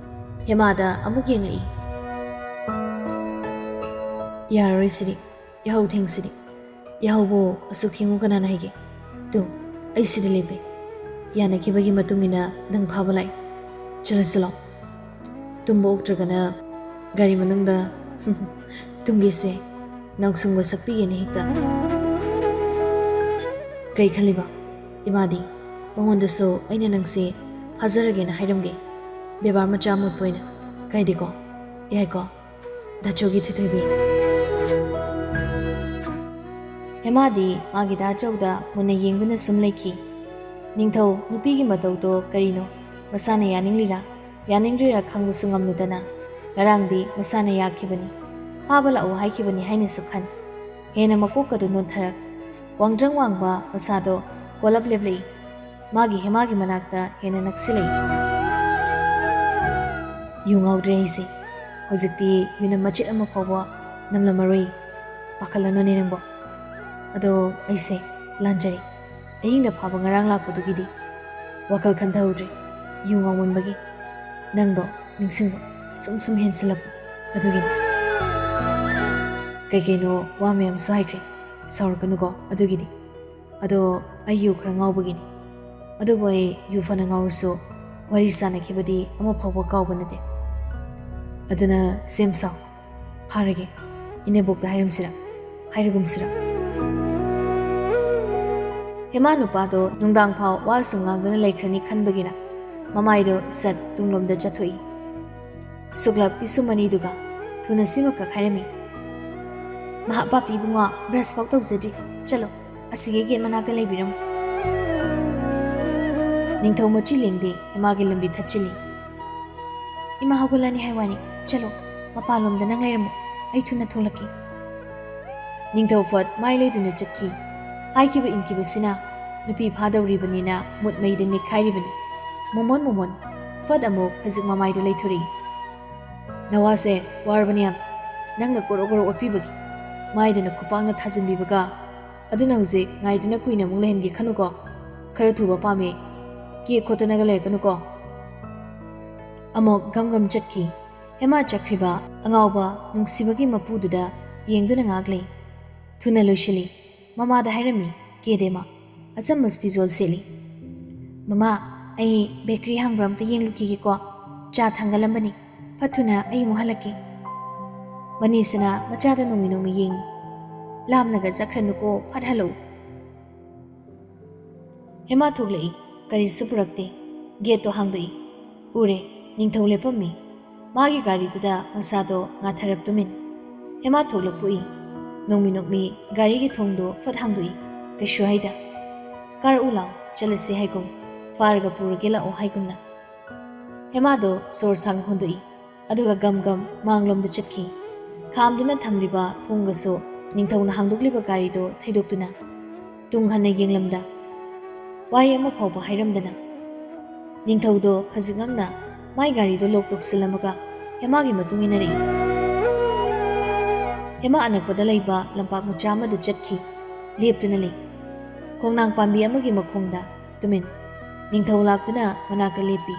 ꯍꯦꯃꯥꯗ ꯑꯃꯨꯛ ꯌꯦꯡꯂꯛꯏ꯫ "ꯌꯥꯔꯔꯣꯏ ꯁꯤꯗꯤ, ꯌꯥꯍꯧ ꯊꯦꯡꯁꯤꯗꯤ꯫ ꯌꯥꯍꯧꯕꯨ ꯑꯁꯨꯛ ꯊꯦꯡꯉꯨ ꯀꯅꯥꯅ ꯍꯩꯒꯦ? ꯇꯨ, ꯑꯩ ꯁꯤꯗ ꯂꯦꯞꯄꯦ꯫ ꯌꯥꯅꯈꯤꯕꯒꯤ ꯃꯇꯨꯡ ꯏꯟꯅ ꯅꯪ ꯐꯥꯕ ꯂꯥꯛꯏ꯫ ꯆꯠꯂꯁꯤ ꯂꯥꯛꯑꯣ꯫ ꯇꯨꯝꯕ ꯑꯣꯛꯇ꯭ꯔꯒꯅ ꯒꯥꯔꯤ ꯃꯅꯨꯡꯗ ꯇꯨꯝꯒꯦꯁꯦ, ꯅꯥꯎꯁꯨꯡꯕ ꯁꯛꯄꯤꯒꯦꯅꯦ ꯍꯦꯛꯇ꯫" "ꯀꯩ ꯈꯜꯂꯤꯕ? ꯏꯃꯥꯗꯤ, ꯃꯉꯣꯟꯗꯁꯨ ꯑꯩꯅ ꯅꯪꯁꯦ ꯐꯥꯖꯔꯒꯦꯅ ꯍꯥꯏꯔꯝꯒꯦ꯫ ꯕꯦꯕꯥꯔ ꯃꯆꯥ ꯑꯃ ꯎꯠꯄ ꯑꯣꯏꯅ꯫ ꯀꯥꯏꯗꯦꯀꯣ? ꯌꯥꯏꯀꯣ? ꯗꯥꯆꯧꯒꯤ ꯊꯣꯏꯊꯣꯏꯕꯤ꯫" ꯍꯦꯃꯥꯗꯤ ꯃꯥꯒꯤ ꯗꯥꯆꯧꯗ ꯃꯨꯟꯅ ꯌꯦꯡꯗꯨꯅ ꯁꯨꯝ ꯂꯩꯈꯤ꯫ ꯅꯤꯡꯊꯧ ꯅꯨꯄꯤꯒꯤ ꯃꯇꯧꯗꯣ ꯀꯔꯤꯅꯣ? ꯃꯁꯥꯅ ꯌꯥꯅꯤꯡꯂꯤꯔꯥ? ꯌꯥꯅꯤꯡꯗ꯭ꯔꯤꯔꯥ ꯈꯪꯕꯁꯨ ꯉꯝꯂꯨꯗꯅ, ꯉꯔꯥꯡꯗꯤ ꯃꯁꯥꯅ ꯌꯥꯈꯤꯕꯅꯤ, ꯐꯥꯕ ꯂꯥꯛꯎ ꯍꯥꯏꯈꯤꯕꯅꯤ ꯍꯥꯏꯅꯁꯨ ꯈꯟ꯫ ꯍꯦꯟꯅ ꯃꯀꯣꯛꯀꯗꯨ ꯅꯣꯟꯊꯔꯛ꯫ ꯋꯥꯡꯗ꯭ꯔꯪ ꯋꯥꯡꯕ ꯃꯁꯥꯗꯣ ꯀꯣꯜꯂꯞ ꯂꯦꯞꯂꯛꯏ꯫ ꯃꯥꯒꯤ ꯍꯦꯃꯥꯒꯤ ꯃꯅꯥꯛꯇ ꯍꯦꯟꯅ ꯅꯛꯁꯤꯜꯂꯛꯏ꯫ "ꯌꯨ ꯉꯥꯎꯗ꯭ꯔꯦ ꯑꯩꯁꯦ꯫ ꯍꯧꯖꯤꯛꯇꯤ ꯌꯨꯅꯝ ꯃꯆꯦꯠ ꯑꯃ ꯐꯥꯎꯕ ꯅꯝꯂꯝꯃꯔꯣꯏ꯫ ꯄꯥꯈꯠꯂꯅꯨꯅꯦ ꯅꯪꯕꯣ꯫ ꯑꯗꯣ ꯑꯩꯁꯦ ꯂꯥꯟꯖꯔꯦ꯫ ꯑꯍꯤꯡꯗ ꯐꯥꯕ ꯉꯔꯥꯡ ꯂꯥꯛꯄꯗꯨꯒꯤꯗꯤ ꯋꯥꯈꯜ ꯈꯟꯊꯍꯧꯗ꯭ꯔꯦ꯫ ꯌꯨ ꯉꯥꯎꯃꯟꯕꯒꯤ꯫ ꯅꯪꯗꯣ ꯅꯤꯡꯁꯤꯡꯕ ꯁꯨꯝ ꯁꯨꯝ ꯍꯦꯟꯁꯤꯜꯂꯛꯄ ꯑꯗꯨꯒꯤꯅꯤ꯫ ꯀꯩ ꯀꯩꯅꯣ ꯋꯥ ꯃꯌꯥꯝꯁꯨ ꯍꯥꯏꯈ꯭ꯔꯦ꯫ ꯁꯥꯎꯔꯛꯀꯅꯨꯀꯣ ꯑꯗꯨꯒꯤꯗꯤ꯫ ꯑꯗꯣ ꯑꯩ ꯌꯨ ꯈꯔ ꯉꯥꯎꯕꯒꯤꯅꯤ꯫ ꯑꯗꯨꯕꯨ ꯑꯩ ꯌꯨ ꯐꯅ ꯉꯥꯎꯔꯁꯨ ꯋꯥꯔꯤ ꯁꯥꯟꯅꯈꯤꯕꯗꯤ ꯑꯃ ꯐꯥꯎꯕ ꯀꯥꯎꯕ ꯅꯠꯇꯦ꯫ ꯑꯗꯨꯅ ꯁꯦꯝ ꯁꯥꯎ꯫ ꯐꯥꯔꯒꯦ꯫ ꯏꯅꯦꯕꯣꯛꯇ ꯍꯥꯏꯔꯝꯁꯤꯔ? ꯍꯥꯏꯔꯒꯨꯝꯁꯤꯔ?" ꯍꯦꯃꯥ ꯅꯨꯄꯥꯗꯣ ꯅꯨꯡꯗꯥꯡ ꯐꯥꯎ ꯋꯥ ꯁꯨꯝ ꯉꯥꯡꯗꯨꯅ ꯂꯩꯈ꯭ꯔꯅꯤ ꯈꯟꯕꯒꯤꯔ, ꯃꯃꯥꯏꯗꯣ ꯁꯠ ꯇꯨꯡꯂꯣꯝꯗ ꯆꯠꯊꯣꯛꯏ꯫ ꯁꯨꯛꯂꯞ ꯄꯤꯁꯨꯝ ꯑꯅꯤꯗꯨꯒ ꯊꯨꯅ ꯁꯤꯃꯈꯛ ꯍꯥꯏꯔꯝꯃꯤ꯫ "ꯃꯍꯥ ꯄꯥꯄꯤ ꯏꯕꯨꯡꯉꯣ, brush ꯐꯥꯎ ꯇꯧꯖꯗ꯭ꯔꯤ꯫ ꯆꯠꯂꯣ, ꯑꯁꯤꯒꯤ gate ꯃꯅꯥꯛꯇ ꯂꯩꯕꯤꯔꯝꯃꯨ꯫" ꯅꯤꯡꯊꯧ ꯃꯆꯤ ꯂꯦꯡꯗꯦ ꯍꯦꯃꯥꯒꯤ ꯂꯝꯕꯤ ꯊꯠꯆꯤꯜꯂꯤ꯫ "ꯏꯃꯥ ꯍꯧꯒꯠꯂꯅꯤ ꯍꯥꯏ ꯋꯥꯅꯤ꯫ ꯆꯠꯂꯣ, ꯃꯄꯥꯟꯂꯣꯝꯗ ꯅꯪ ꯂꯩꯔꯝꯃꯣ꯫ ꯑꯩ ꯊꯨꯅ ꯊꯣꯛꯂꯛꯀꯦ꯫" ꯅꯤꯡꯊꯧ ꯐꯠ ꯃꯥꯏ ꯂꯩꯗꯨꯅ ꯆꯠꯈꯤ꯫ ꯍꯥꯏꯈꯤꯕ ꯏꯟꯈꯤꯕꯁꯤꯅ ꯅꯨꯄꯤ ꯐꯥꯗꯧꯔꯤꯕꯅꯤꯅ ꯃꯨꯠ ꯃꯩꯗ ꯅꯤꯛꯈꯥꯏꯔꯤꯕꯅꯤ꯫ "ꯃꯣꯃꯣꯟ, ꯃꯣꯃꯣꯟ, ꯐꯠ ꯑꯃꯨꯛ ꯈꯖꯤꯛ ꯃꯃꯥꯏꯗꯨ ꯂꯩꯊꯣꯔꯛꯏ꯫ "ꯅꯋꯥꯁꯦ ꯋꯥꯔꯕꯅꯤ ꯌꯥꯝ꯫ ꯅꯪꯅ ꯀꯣꯔꯣꯛ ꯀꯣꯔꯣꯛ ꯑꯣꯠꯄꯤꯕꯒꯤ ꯃꯥꯏꯗꯅ ꯈꯨꯄꯥꯛꯅ ꯊꯥꯖꯤꯟꯕꯤꯕꯒ, ꯑꯗꯨꯅ ꯍꯧꯖꯤꯛ ꯉꯥꯏꯗꯨꯅ ꯀꯨꯏꯅ ꯑꯃꯨꯛ ꯂꯩꯍꯟꯒꯦ ꯈꯟꯅꯨꯀꯣ꯫ ꯈꯔ ꯊꯨꯕ ꯄꯥꯝꯃꯦ꯫ ꯀꯦ ꯈꯣꯠꯇꯅꯒ ꯂꯩꯔꯛꯀꯅꯨꯀꯣ꯫" ꯑꯃꯨꯛ ꯒꯝ ꯒꯝ ꯆꯠꯈꯤ꯫ ꯍꯦꯃꯥ ꯆꯠꯈ꯭ꯔꯤꯕ ꯑꯉꯥꯎꯕ ꯅꯨꯡꯁꯤꯕꯒꯤ ꯃꯄꯨꯗꯨꯗ ꯌꯦꯡꯗꯨꯅ ꯉꯥꯏꯍꯥꯛ ꯂꯩ꯫ ꯊꯨꯅ ꯂꯣꯏꯁꯤꯜꯂꯤ꯫ ꯃꯃꯥꯗ ꯍꯥꯏꯔꯝꯃꯤ ꯀꯦꯗꯦꯃ꯫ ꯑꯆꯝꯕ ꯐꯤꯖꯣꯜ ꯁꯦꯠꯂꯤ꯫ "ꯃꯃꯥ, ꯑꯩ ꯕꯦꯀꯔꯤ ꯍꯥꯡꯕ꯭ꯔꯥ ꯑꯝꯇ ꯌꯦꯡꯂꯨꯈꯤꯒꯦꯀꯣ꯫ ꯆꯥ ꯊꯥꯡꯒꯠꯂꯝꯕꯅꯤ꯫ ꯐꯠ ꯊꯨꯅ ꯑꯩ ꯑꯃꯨꯛ ꯍꯜꯂꯛꯀꯦ꯫" ꯃꯅꯤꯁꯅ ꯃꯆꯥꯗ ꯅꯣꯡꯃꯤ ꯅꯣꯡꯃꯤ ꯌꯦꯡꯉꯤ꯫ "ꯂꯥꯝꯅꯒ ꯆꯠꯈ꯭ꯔꯅꯨꯀꯣ, ꯐꯠ ꯍꯜꯂꯛꯎ꯫" ꯍꯦꯃꯥ ꯊꯣꯛꯂꯛꯏ꯫ ꯀꯔꯤꯁꯨ ꯄꯨꯔꯛꯇꯦ꯫ ꯒꯦꯠꯇꯣ ꯍꯥꯡꯗꯣꯛꯏ꯫ ꯎꯔꯦ, ꯅꯤꯡꯊꯧ ꯂꯦꯞꯄꯝꯃꯤ꯫ ꯃꯥꯒꯤ ꯒꯥꯔꯤꯗꯨꯗ ꯃꯁꯥꯗꯣ ꯉꯥꯊꯔꯞ ꯇꯨꯃꯤꯟ꯫ ꯍꯦꯃꯥ ꯊꯣꯛꯂꯛꯄ ꯎꯏ꯫ ꯅꯣꯡꯃꯤ ꯅꯣꯡꯃꯤ ꯒꯥꯔꯤꯒꯤ ꯊꯣꯡꯗꯣ ꯐꯠ ꯍꯥꯡꯗꯣꯛꯏ꯫ ꯀꯩꯁꯨ ꯍꯥꯏꯗ꯫ "ꯀꯥꯔꯛꯎ ꯂꯥꯎ, ꯆꯠꯂꯁꯤ" ꯍꯥꯏꯒꯨꯝ, ꯐꯥꯔꯒ ꯄꯨꯔꯒꯦ ꯂꯥꯛꯑꯣ ꯍꯥꯏꯒꯨꯝꯅ꯫ ꯍꯦꯃꯥꯗꯣ ꯁꯣꯔ ꯁꯥꯡꯅ ꯍꯣꯟꯗꯣꯛꯏ꯫ ꯑꯗꯨꯒ ꯒꯝ ꯒꯝ ꯃꯥꯡꯂꯣꯝꯗ ꯆꯠꯈꯤ꯫ ꯈꯥꯝꯗꯨꯅ ꯊꯝꯂꯤꯕ ꯊꯣꯡꯒꯁꯨ ꯅꯤꯡꯊꯧꯅ ꯍꯥꯡꯗꯣꯛꯂꯤꯕ ꯒꯥꯔꯤꯗꯣ ꯊꯩꯗꯣꯛꯇꯨꯅ ꯇꯨꯡ ꯍꯟꯅ ꯌꯦꯡꯂꯝꯗ ꯋꯥꯍꯩ ꯑꯃ ꯐꯥꯎꯕ ꯍꯥꯏꯔꯝꯗꯅ ꯅꯤꯡꯊꯧꯗꯣ ꯈꯖꯤꯛ ꯉꯛꯅ ꯃꯥꯏ ꯒꯥꯔꯤꯗꯣ ꯂꯣꯛ ꯇꯧꯁꯤꯜꯂꯝꯃꯒ ꯍꯦꯃꯥꯒꯤ ꯃꯇꯨꯡ ꯏꯟꯅꯔꯛꯏ꯫ ꯍꯦꯃꯥ ꯑꯅꯛꯄꯗ ꯂꯩꯕ ꯂꯝꯄꯥꯛ ꯃꯆꯥ ꯑꯃꯗ ꯆꯠꯈꯤ꯫ ꯂꯦꯞꯇꯨꯅ ꯂꯩ꯫ ꯈꯣꯡꯅꯥꯡ ꯄꯥꯝꯕꯤ ꯑꯃꯒꯤ ꯃꯈꯣꯡꯗ ꯇꯨꯃꯤꯟ꯫ ꯅꯤꯡꯊꯧ ꯂꯥꯛꯇꯨꯅ ꯃꯅꯥꯛꯇ ꯂꯦꯞꯄꯤ꯫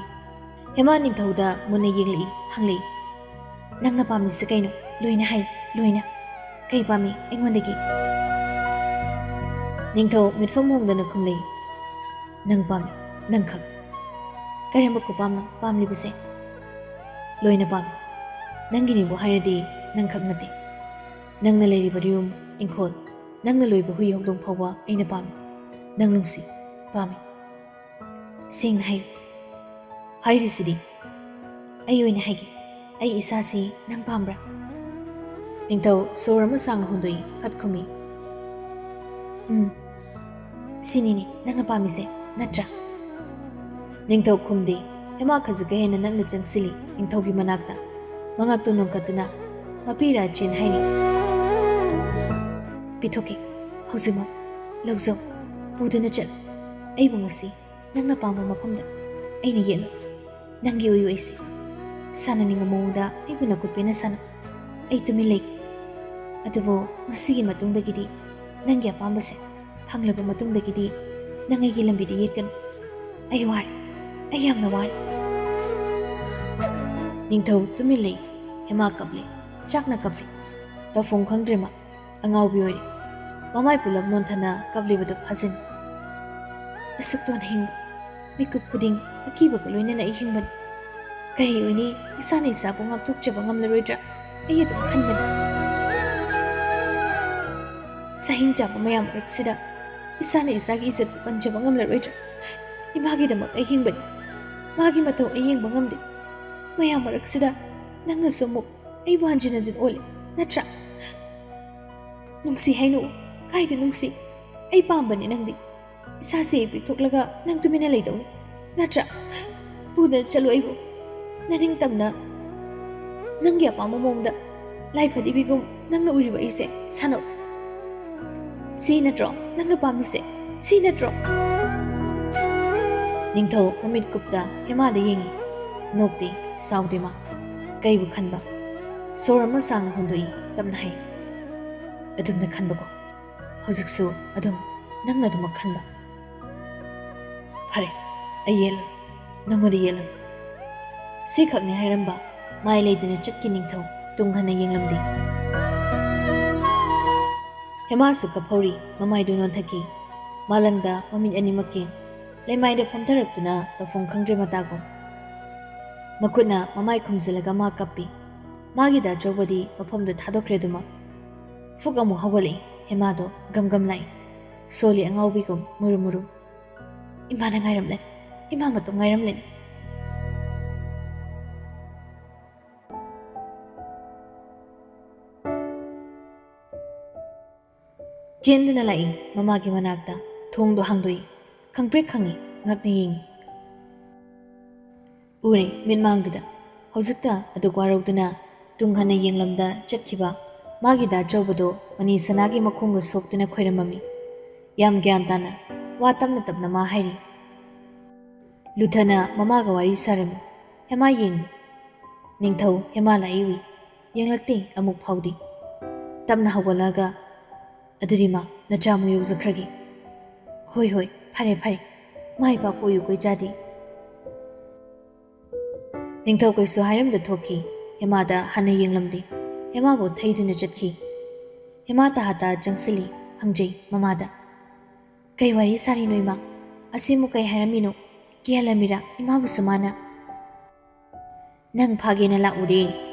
ꯍꯦꯃꯥ ꯅꯤꯡꯊꯧꯗ ꯃꯨꯟꯅ ꯌꯦꯡꯂꯛꯏ, ꯍꯪꯂꯛꯏ, "ꯅꯪꯅ ꯄꯥꯝꯃꯤꯁꯦ ꯀꯩꯅꯣ? ꯂꯣꯏꯅ ꯍꯥꯏ, ꯂꯣꯏꯅ꯫ ꯀꯩ ꯄꯥꯝꯃꯤ ꯑꯩꯉꯣꯟꯗꯒꯤ?" ꯅꯤꯡꯊꯧ ꯃꯤꯠꯐꯝ ꯍꯣꯡꯗꯅ ꯈꯨꯝꯂꯛꯏ, "ꯅꯪ ꯄꯥꯝꯃꯤ, ꯅꯪꯈꯛ꯫" "ꯀꯔꯝꯕ ꯈꯨꯄꯥꯝꯅꯣ ꯄꯥꯝꯂꯤꯕꯁꯦ?" "ꯂꯣꯏꯅ ꯄꯥꯝꯃꯤ꯫ ꯅꯪꯒꯤꯅꯤꯕꯨ ꯍꯥꯏꯔꯗꯤ ꯅꯪꯈꯛ ꯅꯠꯇꯦ꯫ ꯅꯪꯅ ꯂꯩꯔꯤꯕ ꯌꯨꯝ, ꯏꯪꯈꯣꯜ, ꯅꯪꯅ ꯂꯣꯏꯕ ꯍꯨꯏ ꯍꯧꯗꯣꯡ ꯐꯥꯎꯕ ꯑꯩꯅ ꯄꯥꯝꯃꯤ꯫ ꯅꯪ ꯅꯨꯡꯁꯤ, ꯄꯥꯝꯃꯤ꯫" "ꯁꯦꯡꯅ ꯍꯥꯏꯌꯨ꯫" "ꯍꯥꯏꯔꯤꯁꯤꯗꯤ꯫" "ꯑꯩ ꯑꯣꯏꯅ ꯍꯥꯏꯒꯦ, ꯑꯩ ꯏꯁꯥꯁꯤ ꯅꯪ ꯄꯥꯝꯕ꯭ꯔꯥ?" ꯅꯤꯡꯊꯧ ꯁꯣꯔ ꯑꯃ ꯁꯥꯡꯅ ꯍꯣꯟꯗꯣꯛꯏ, ꯐꯠ ꯈꯨꯝꯃꯤ, "ꯎꯝ, ꯁꯤꯅꯤꯅꯦ ꯅꯪꯅ ꯄꯥꯝꯃꯤꯁꯦ, ꯅꯠꯇ꯭ꯔꯥ?" ꯅꯤꯡꯊꯧ ꯈꯨꯝꯗꯦ꯫ ꯍꯦꯃꯥ ꯈꯖꯤꯛꯀ ꯍꯦꯟꯅ ꯅꯛꯅ ꯆꯪꯁꯤꯜꯂꯤ ꯅꯤꯡꯊꯧꯒꯤ ꯃꯅꯥꯛꯇ꯫ ꯃꯉꯛꯇꯨ ꯅꯣꯡꯈꯠꯇꯨꯅ, "ꯃꯄꯤ ꯔꯥꯖꯦꯟ ꯍꯥꯏꯔꯤ꯫" "ꯄꯤꯊꯣꯛꯀꯦ, ꯍꯧꯖꯤꯛꯃꯛ꯫ ꯂꯧꯖꯧ, ꯄꯨꯗꯨꯅ ꯆꯠꯂꯨ꯫ ꯑꯩꯕꯨ ꯉꯁꯤ ꯅꯪꯅ ꯄꯥꯝꯕ ꯃꯐꯝꯗ ꯑꯩꯅ ꯌꯦꯠꯂꯨ꯫" ꯅꯪꯒꯤ ꯑꯣꯏꯌꯨ ꯑꯩꯁꯦ꯫ ꯁꯥꯟꯅꯅꯤꯡꯕ ꯃꯑꯣꯡꯗ ꯑꯩꯕꯨ ꯅꯈꯨꯠ ꯄꯦꯟꯅ ꯁꯥꯟꯅꯧ꯫ ꯑꯩ ꯇꯨꯃꯤꯟ ꯂꯩꯒꯦ꯫ ꯑꯗꯨꯕꯨ ꯉꯁꯤꯒꯤ ꯃꯇꯨꯡꯗꯒꯤꯗꯤ ꯅꯪꯒꯤ ꯑꯄꯥꯝꯕꯁꯦ ꯐꯪꯂꯕ ꯃꯇꯨꯡꯗꯒꯤꯗꯤ ꯅꯪ ꯑꯩꯒꯤ ꯂꯝꯕꯤꯗ ꯌꯦꯠꯀꯅꯨ꯫ ꯑꯩ ꯋꯥꯔꯦ꯫ ꯑꯩ ꯌꯥꯝꯅ ꯋꯥꯔꯦ꯫ ꯅꯤꯡꯊꯧ ꯇꯨꯃꯤꯟ ꯂꯩ꯫ ꯍꯦꯃꯥ ꯀꯞꯂꯤ꯫ ꯆꯥꯛꯅ ꯀꯞꯂꯤ꯫ ꯇꯧꯐꯝ ꯈꯪꯗ꯭ꯔꯦ ꯃꯥ꯫ ꯑꯉꯥꯎꯕꯤ ꯑꯣꯏꯔꯦ꯫ ꯃꯃꯥꯏ ꯄꯨꯂꯞ ꯅꯣꯟꯊꯅ ꯀꯞꯂꯤꯕꯗꯨ ꯐꯥꯖꯤꯟ꯫ ꯑꯁꯨꯛ ꯇꯣꯟꯅ ꯍꯤꯡꯕ꯫ ꯃꯤꯀꯨꯞ ꯈꯨꯗꯤꯡ ꯑꯀꯤꯕꯒ ꯂꯣꯏꯅꯅ ꯑꯩ ꯍꯤꯡꯕꯅꯤ꯫ ꯀꯔꯤ ꯑꯣꯏꯅꯤ, ꯏꯁꯥꯅ ꯏꯁꯥꯕꯨ ꯉꯥꯛꯊꯣꯛꯆꯕ ꯉꯝꯂꯔꯣꯏꯗ꯭ꯔꯥ? ꯑꯩ ꯑꯗꯨꯝ ꯈꯟꯕꯅꯤ꯫ ꯁꯍꯤꯡ ꯆꯥꯕ ꯃꯌꯥꯝ ꯃꯔꯛꯁꯤꯗ ꯏꯁꯥꯅ ꯏꯁꯥꯒꯤ ꯏꯖꯠꯄꯨ ꯀꯟꯖꯕ ꯉꯝꯂꯔꯣꯏꯗ꯭ꯔꯥ? ꯏꯃꯥꯒꯤꯗꯃꯛ ꯑꯩ ꯍꯤꯡꯕꯅꯤ꯫ ꯃꯥꯒꯤ ꯃꯇꯧ ꯑꯩ ꯌꯦꯡꯕ ꯉꯝꯗꯦ꯫ ꯃꯌꯥꯝ ꯃꯔꯛꯁꯤꯗ ꯅꯪꯅꯁꯨ ꯑꯃꯨꯛ ꯑꯩꯕꯨ ꯍꯟꯖꯤꯟ ꯍꯟꯖꯤꯟ ꯑꯣꯜꯂꯤ, ꯅꯠꯇ꯭ꯔꯥ? ꯅꯨꯡꯁꯤ ꯍꯥꯏꯅꯨ, ꯀꯥꯏꯗ ꯅꯨꯡꯁꯤ? ꯑꯩ ꯄꯥꯝꯕꯅꯤ ꯅꯪꯗꯤ꯫ ꯏꯁꯥꯁꯦ ꯑꯩ ꯄꯤꯊꯣꯛꯂꯒ ꯅꯪ ꯇꯨꯃꯤꯟꯅ ꯂꯩꯗꯧꯅꯤ, ꯅꯠꯇ꯭ꯔꯥ? ꯄꯨꯗꯅ ꯆꯠꯂꯨ ꯑꯩꯕꯨ꯫ ꯅꯅꯤꯡꯇꯝꯅ, ꯅꯪꯒꯤ ꯑꯄꯥꯝꯕ ꯃꯑꯣꯡꯗ ꯂꯥꯏ ꯐꯗꯤꯕꯤꯒꯨꯝ ꯅꯪꯅ ꯎꯔꯤꯕ ꯑꯩꯁꯦ ꯁꯥꯟꯅꯧ꯫ ꯁꯤ ꯅꯠꯇ꯭ꯔꯣ ꯅꯪꯅ ꯄꯥꯝꯃꯤꯁꯦ? ꯁꯤ ꯅꯠꯇ꯭ꯔꯣ? ꯅꯤꯡꯊꯧ ꯃꯃꯤꯠ ꯀꯨꯞꯇ ꯍꯦꯃꯥꯗ ꯌꯦꯡꯉꯤ꯫ ꯅꯣꯛꯇꯦ, ꯁꯥꯎꯗꯦ ꯃꯥ꯫ ꯀꯩꯕꯨ ꯈꯟꯕ? ꯁꯣꯔ ꯑꯃ ꯁꯥꯡꯅ ꯍꯣꯟꯗꯣꯛꯏ, ꯇꯞꯅ ꯍꯥꯏ, "ꯑꯗꯨꯝꯅ ꯈꯟꯕꯀꯣ꯫ ꯍꯧꯖꯤꯛꯁꯨ ꯑꯗꯨꯝ ꯅꯪꯅ ꯑꯗꯨꯃꯛ ꯈꯟꯕ꯫ ꯐꯔꯦ, ꯑꯩ ꯌꯦꯜꯂꯨ, ꯅꯪꯉꯣꯟꯗ ꯌꯦꯜꯂꯨ꯫" ꯁꯤꯈꯛꯅꯤ ꯍꯥꯏꯔꯝꯕ, ꯃꯥꯏ ꯂꯩꯗꯨꯅ ꯆꯠꯈꯤ ꯅꯤꯡꯊꯧ, ꯇꯨꯡ ꯍꯟꯅ ꯌꯦꯡꯂꯝꯗꯦ꯫ ꯍꯦꯃꯥꯁꯨ ꯀꯞꯍꯧꯔꯤ, ꯃꯃꯥꯏꯗꯨ ꯅꯣꯟꯊꯈꯤ꯫ ꯃꯥꯂꯪꯗ ꯃꯃꯤꯠ ꯑꯅꯤꯃꯛ ꯌꯦꯡ, ꯂꯩꯃꯥꯏꯗ ꯐꯝꯊꯔꯛꯇꯨꯅ ꯇꯧꯐꯝ ꯈꯪꯗ꯭ꯔꯦ ꯃꯇꯥꯒꯨꯝ꯫ ꯃꯈꯨꯠꯅ ꯃꯃꯥꯏ ꯈꯨꯝꯖꯤꯜꯂꯒ ꯃꯥ ꯀꯞꯄꯤ꯫ ꯃꯥꯒꯤ ꯗꯥ ꯆꯧꯕꯗꯤ ꯃꯐꯝꯗꯨ ꯊꯥꯗꯣꯛꯈ꯭ꯔꯦ ꯑꯗꯨꯃꯛ꯫ ꯐꯨꯛ ꯑꯃꯨꯛ ꯍꯧꯒꯠꯂꯛꯏ, ꯍꯦꯃꯥꯗꯣ ꯒꯝ ꯒꯝ ꯂꯥꯛꯏ꯫ ꯁꯣꯜꯂꯤ ꯑꯉꯥꯎꯕꯤꯒꯨꯝ ꯃꯨꯔꯨꯝ ꯃꯨꯔꯨꯝ꯫ "ꯏꯃꯥꯅ ꯉꯥꯏꯔꯝꯂꯅꯤ, ꯏꯃꯥ ꯃꯇꯣꯝ ꯉꯥꯏꯔꯝꯂꯅꯤ꯫" ꯆꯦꯟꯗꯨꯅ ꯂꯥꯛꯏ ꯃꯃꯥꯒꯤ ꯃꯅꯥꯛꯇ, ꯊꯣꯡꯗꯣ ꯍꯥꯡꯗꯣꯛꯏ, ꯈꯪꯄ꯭ꯔꯦꯛ ꯈꯪꯉꯤ, ꯉꯛꯅ ꯌꯦꯡꯉꯤ꯫ ꯎꯔꯦ ꯃꯤꯠꯃꯥꯡꯗꯨꯗ꯫ ꯍꯧꯖꯤꯛꯇ ꯑꯗꯨꯛ ꯋꯥꯔꯧꯗꯨꯅ ꯇꯨꯡ ꯍꯟꯅ ꯌꯦꯡꯂꯝꯗ ꯆꯠꯈꯤꯕ ꯃꯥꯒꯤ ꯗꯥ ꯆꯧꯕꯗꯣ ꯃꯅꯤ ꯁꯅꯥꯒꯤ ꯃꯈꯣꯡꯒ ꯁꯣꯛꯇꯨꯅ ꯈꯣꯏꯔꯝꯃꯝꯃꯤ꯫ ꯌꯥꯝ ꯒ꯭ꯌꯥꯟ ꯇꯥꯅ, ꯋꯥ ꯇꯞꯅ ꯇꯞꯅ ꯃꯥ ꯍꯥꯏꯔꯤ꯫ ꯂꯨꯊꯅ ꯃꯃꯥꯒ ꯋꯥꯔꯤ ꯁꯥꯔꯝꯃꯤ꯫ "ꯍꯦꯃꯥ ꯌꯦꯡꯉꯨ꯫" ꯅꯤꯡꯊꯧ ꯍꯦꯃꯥ ꯂꯥꯛꯏ ꯎꯏ꯫ ꯌꯦꯡꯂꯛꯇꯦ ꯑꯃꯨꯛ ꯐꯥꯎꯗꯤ꯫ ꯇꯞꯅ ꯍꯧꯒꯠꯂꯛꯑꯒ, "ꯑꯗꯨꯗꯤ ꯃꯥ ꯅꯆꯥ ꯑꯃꯨꯛ ꯌꯧꯖꯈ꯭ꯔꯒꯦ꯫" "ꯍꯣꯏ, ꯍꯣꯏ, ꯐꯔꯦ, ꯐꯔꯦ꯫ ꯃꯥ ꯏꯄꯥ ꯄꯣꯛꯌꯨ ꯀꯣꯏ ꯆꯥꯗꯦ꯫" ꯅꯤꯡꯊꯧ ꯀꯩꯁꯨ ꯍꯥꯏꯔꯝꯗ ꯊꯣꯛꯈꯤ꯫ ꯍꯦꯃꯥꯗ ꯍꯟꯅ ꯌꯦꯡꯂꯝꯗꯦ꯫ ꯍꯦꯃꯥꯕꯨ ꯊꯩꯗꯨꯅ ꯆꯠꯈꯤ꯫ ꯍꯦꯃꯥ ꯇꯍꯥꯇꯥ ꯆꯪꯁꯤꯜꯂꯤ꯫ ꯍꯪꯖꯩ ꯃꯃꯥꯗ, "ꯀꯩ ꯋꯥꯔꯤ ꯁꯥꯔꯤꯅꯣ ꯏꯃꯥ? ꯑꯁꯤꯃꯨꯛ ꯀꯩ ꯍꯥꯏꯔꯝꯃꯤꯅꯣ? ꯀꯤꯍꯜꯂꯝꯃꯤꯔꯥ ꯏꯃꯥꯕꯨꯁꯨ ꯃꯥꯅ?" "ꯅꯪ ꯐꯥꯒꯦꯅ ꯂꯥꯛꯎꯔꯦ,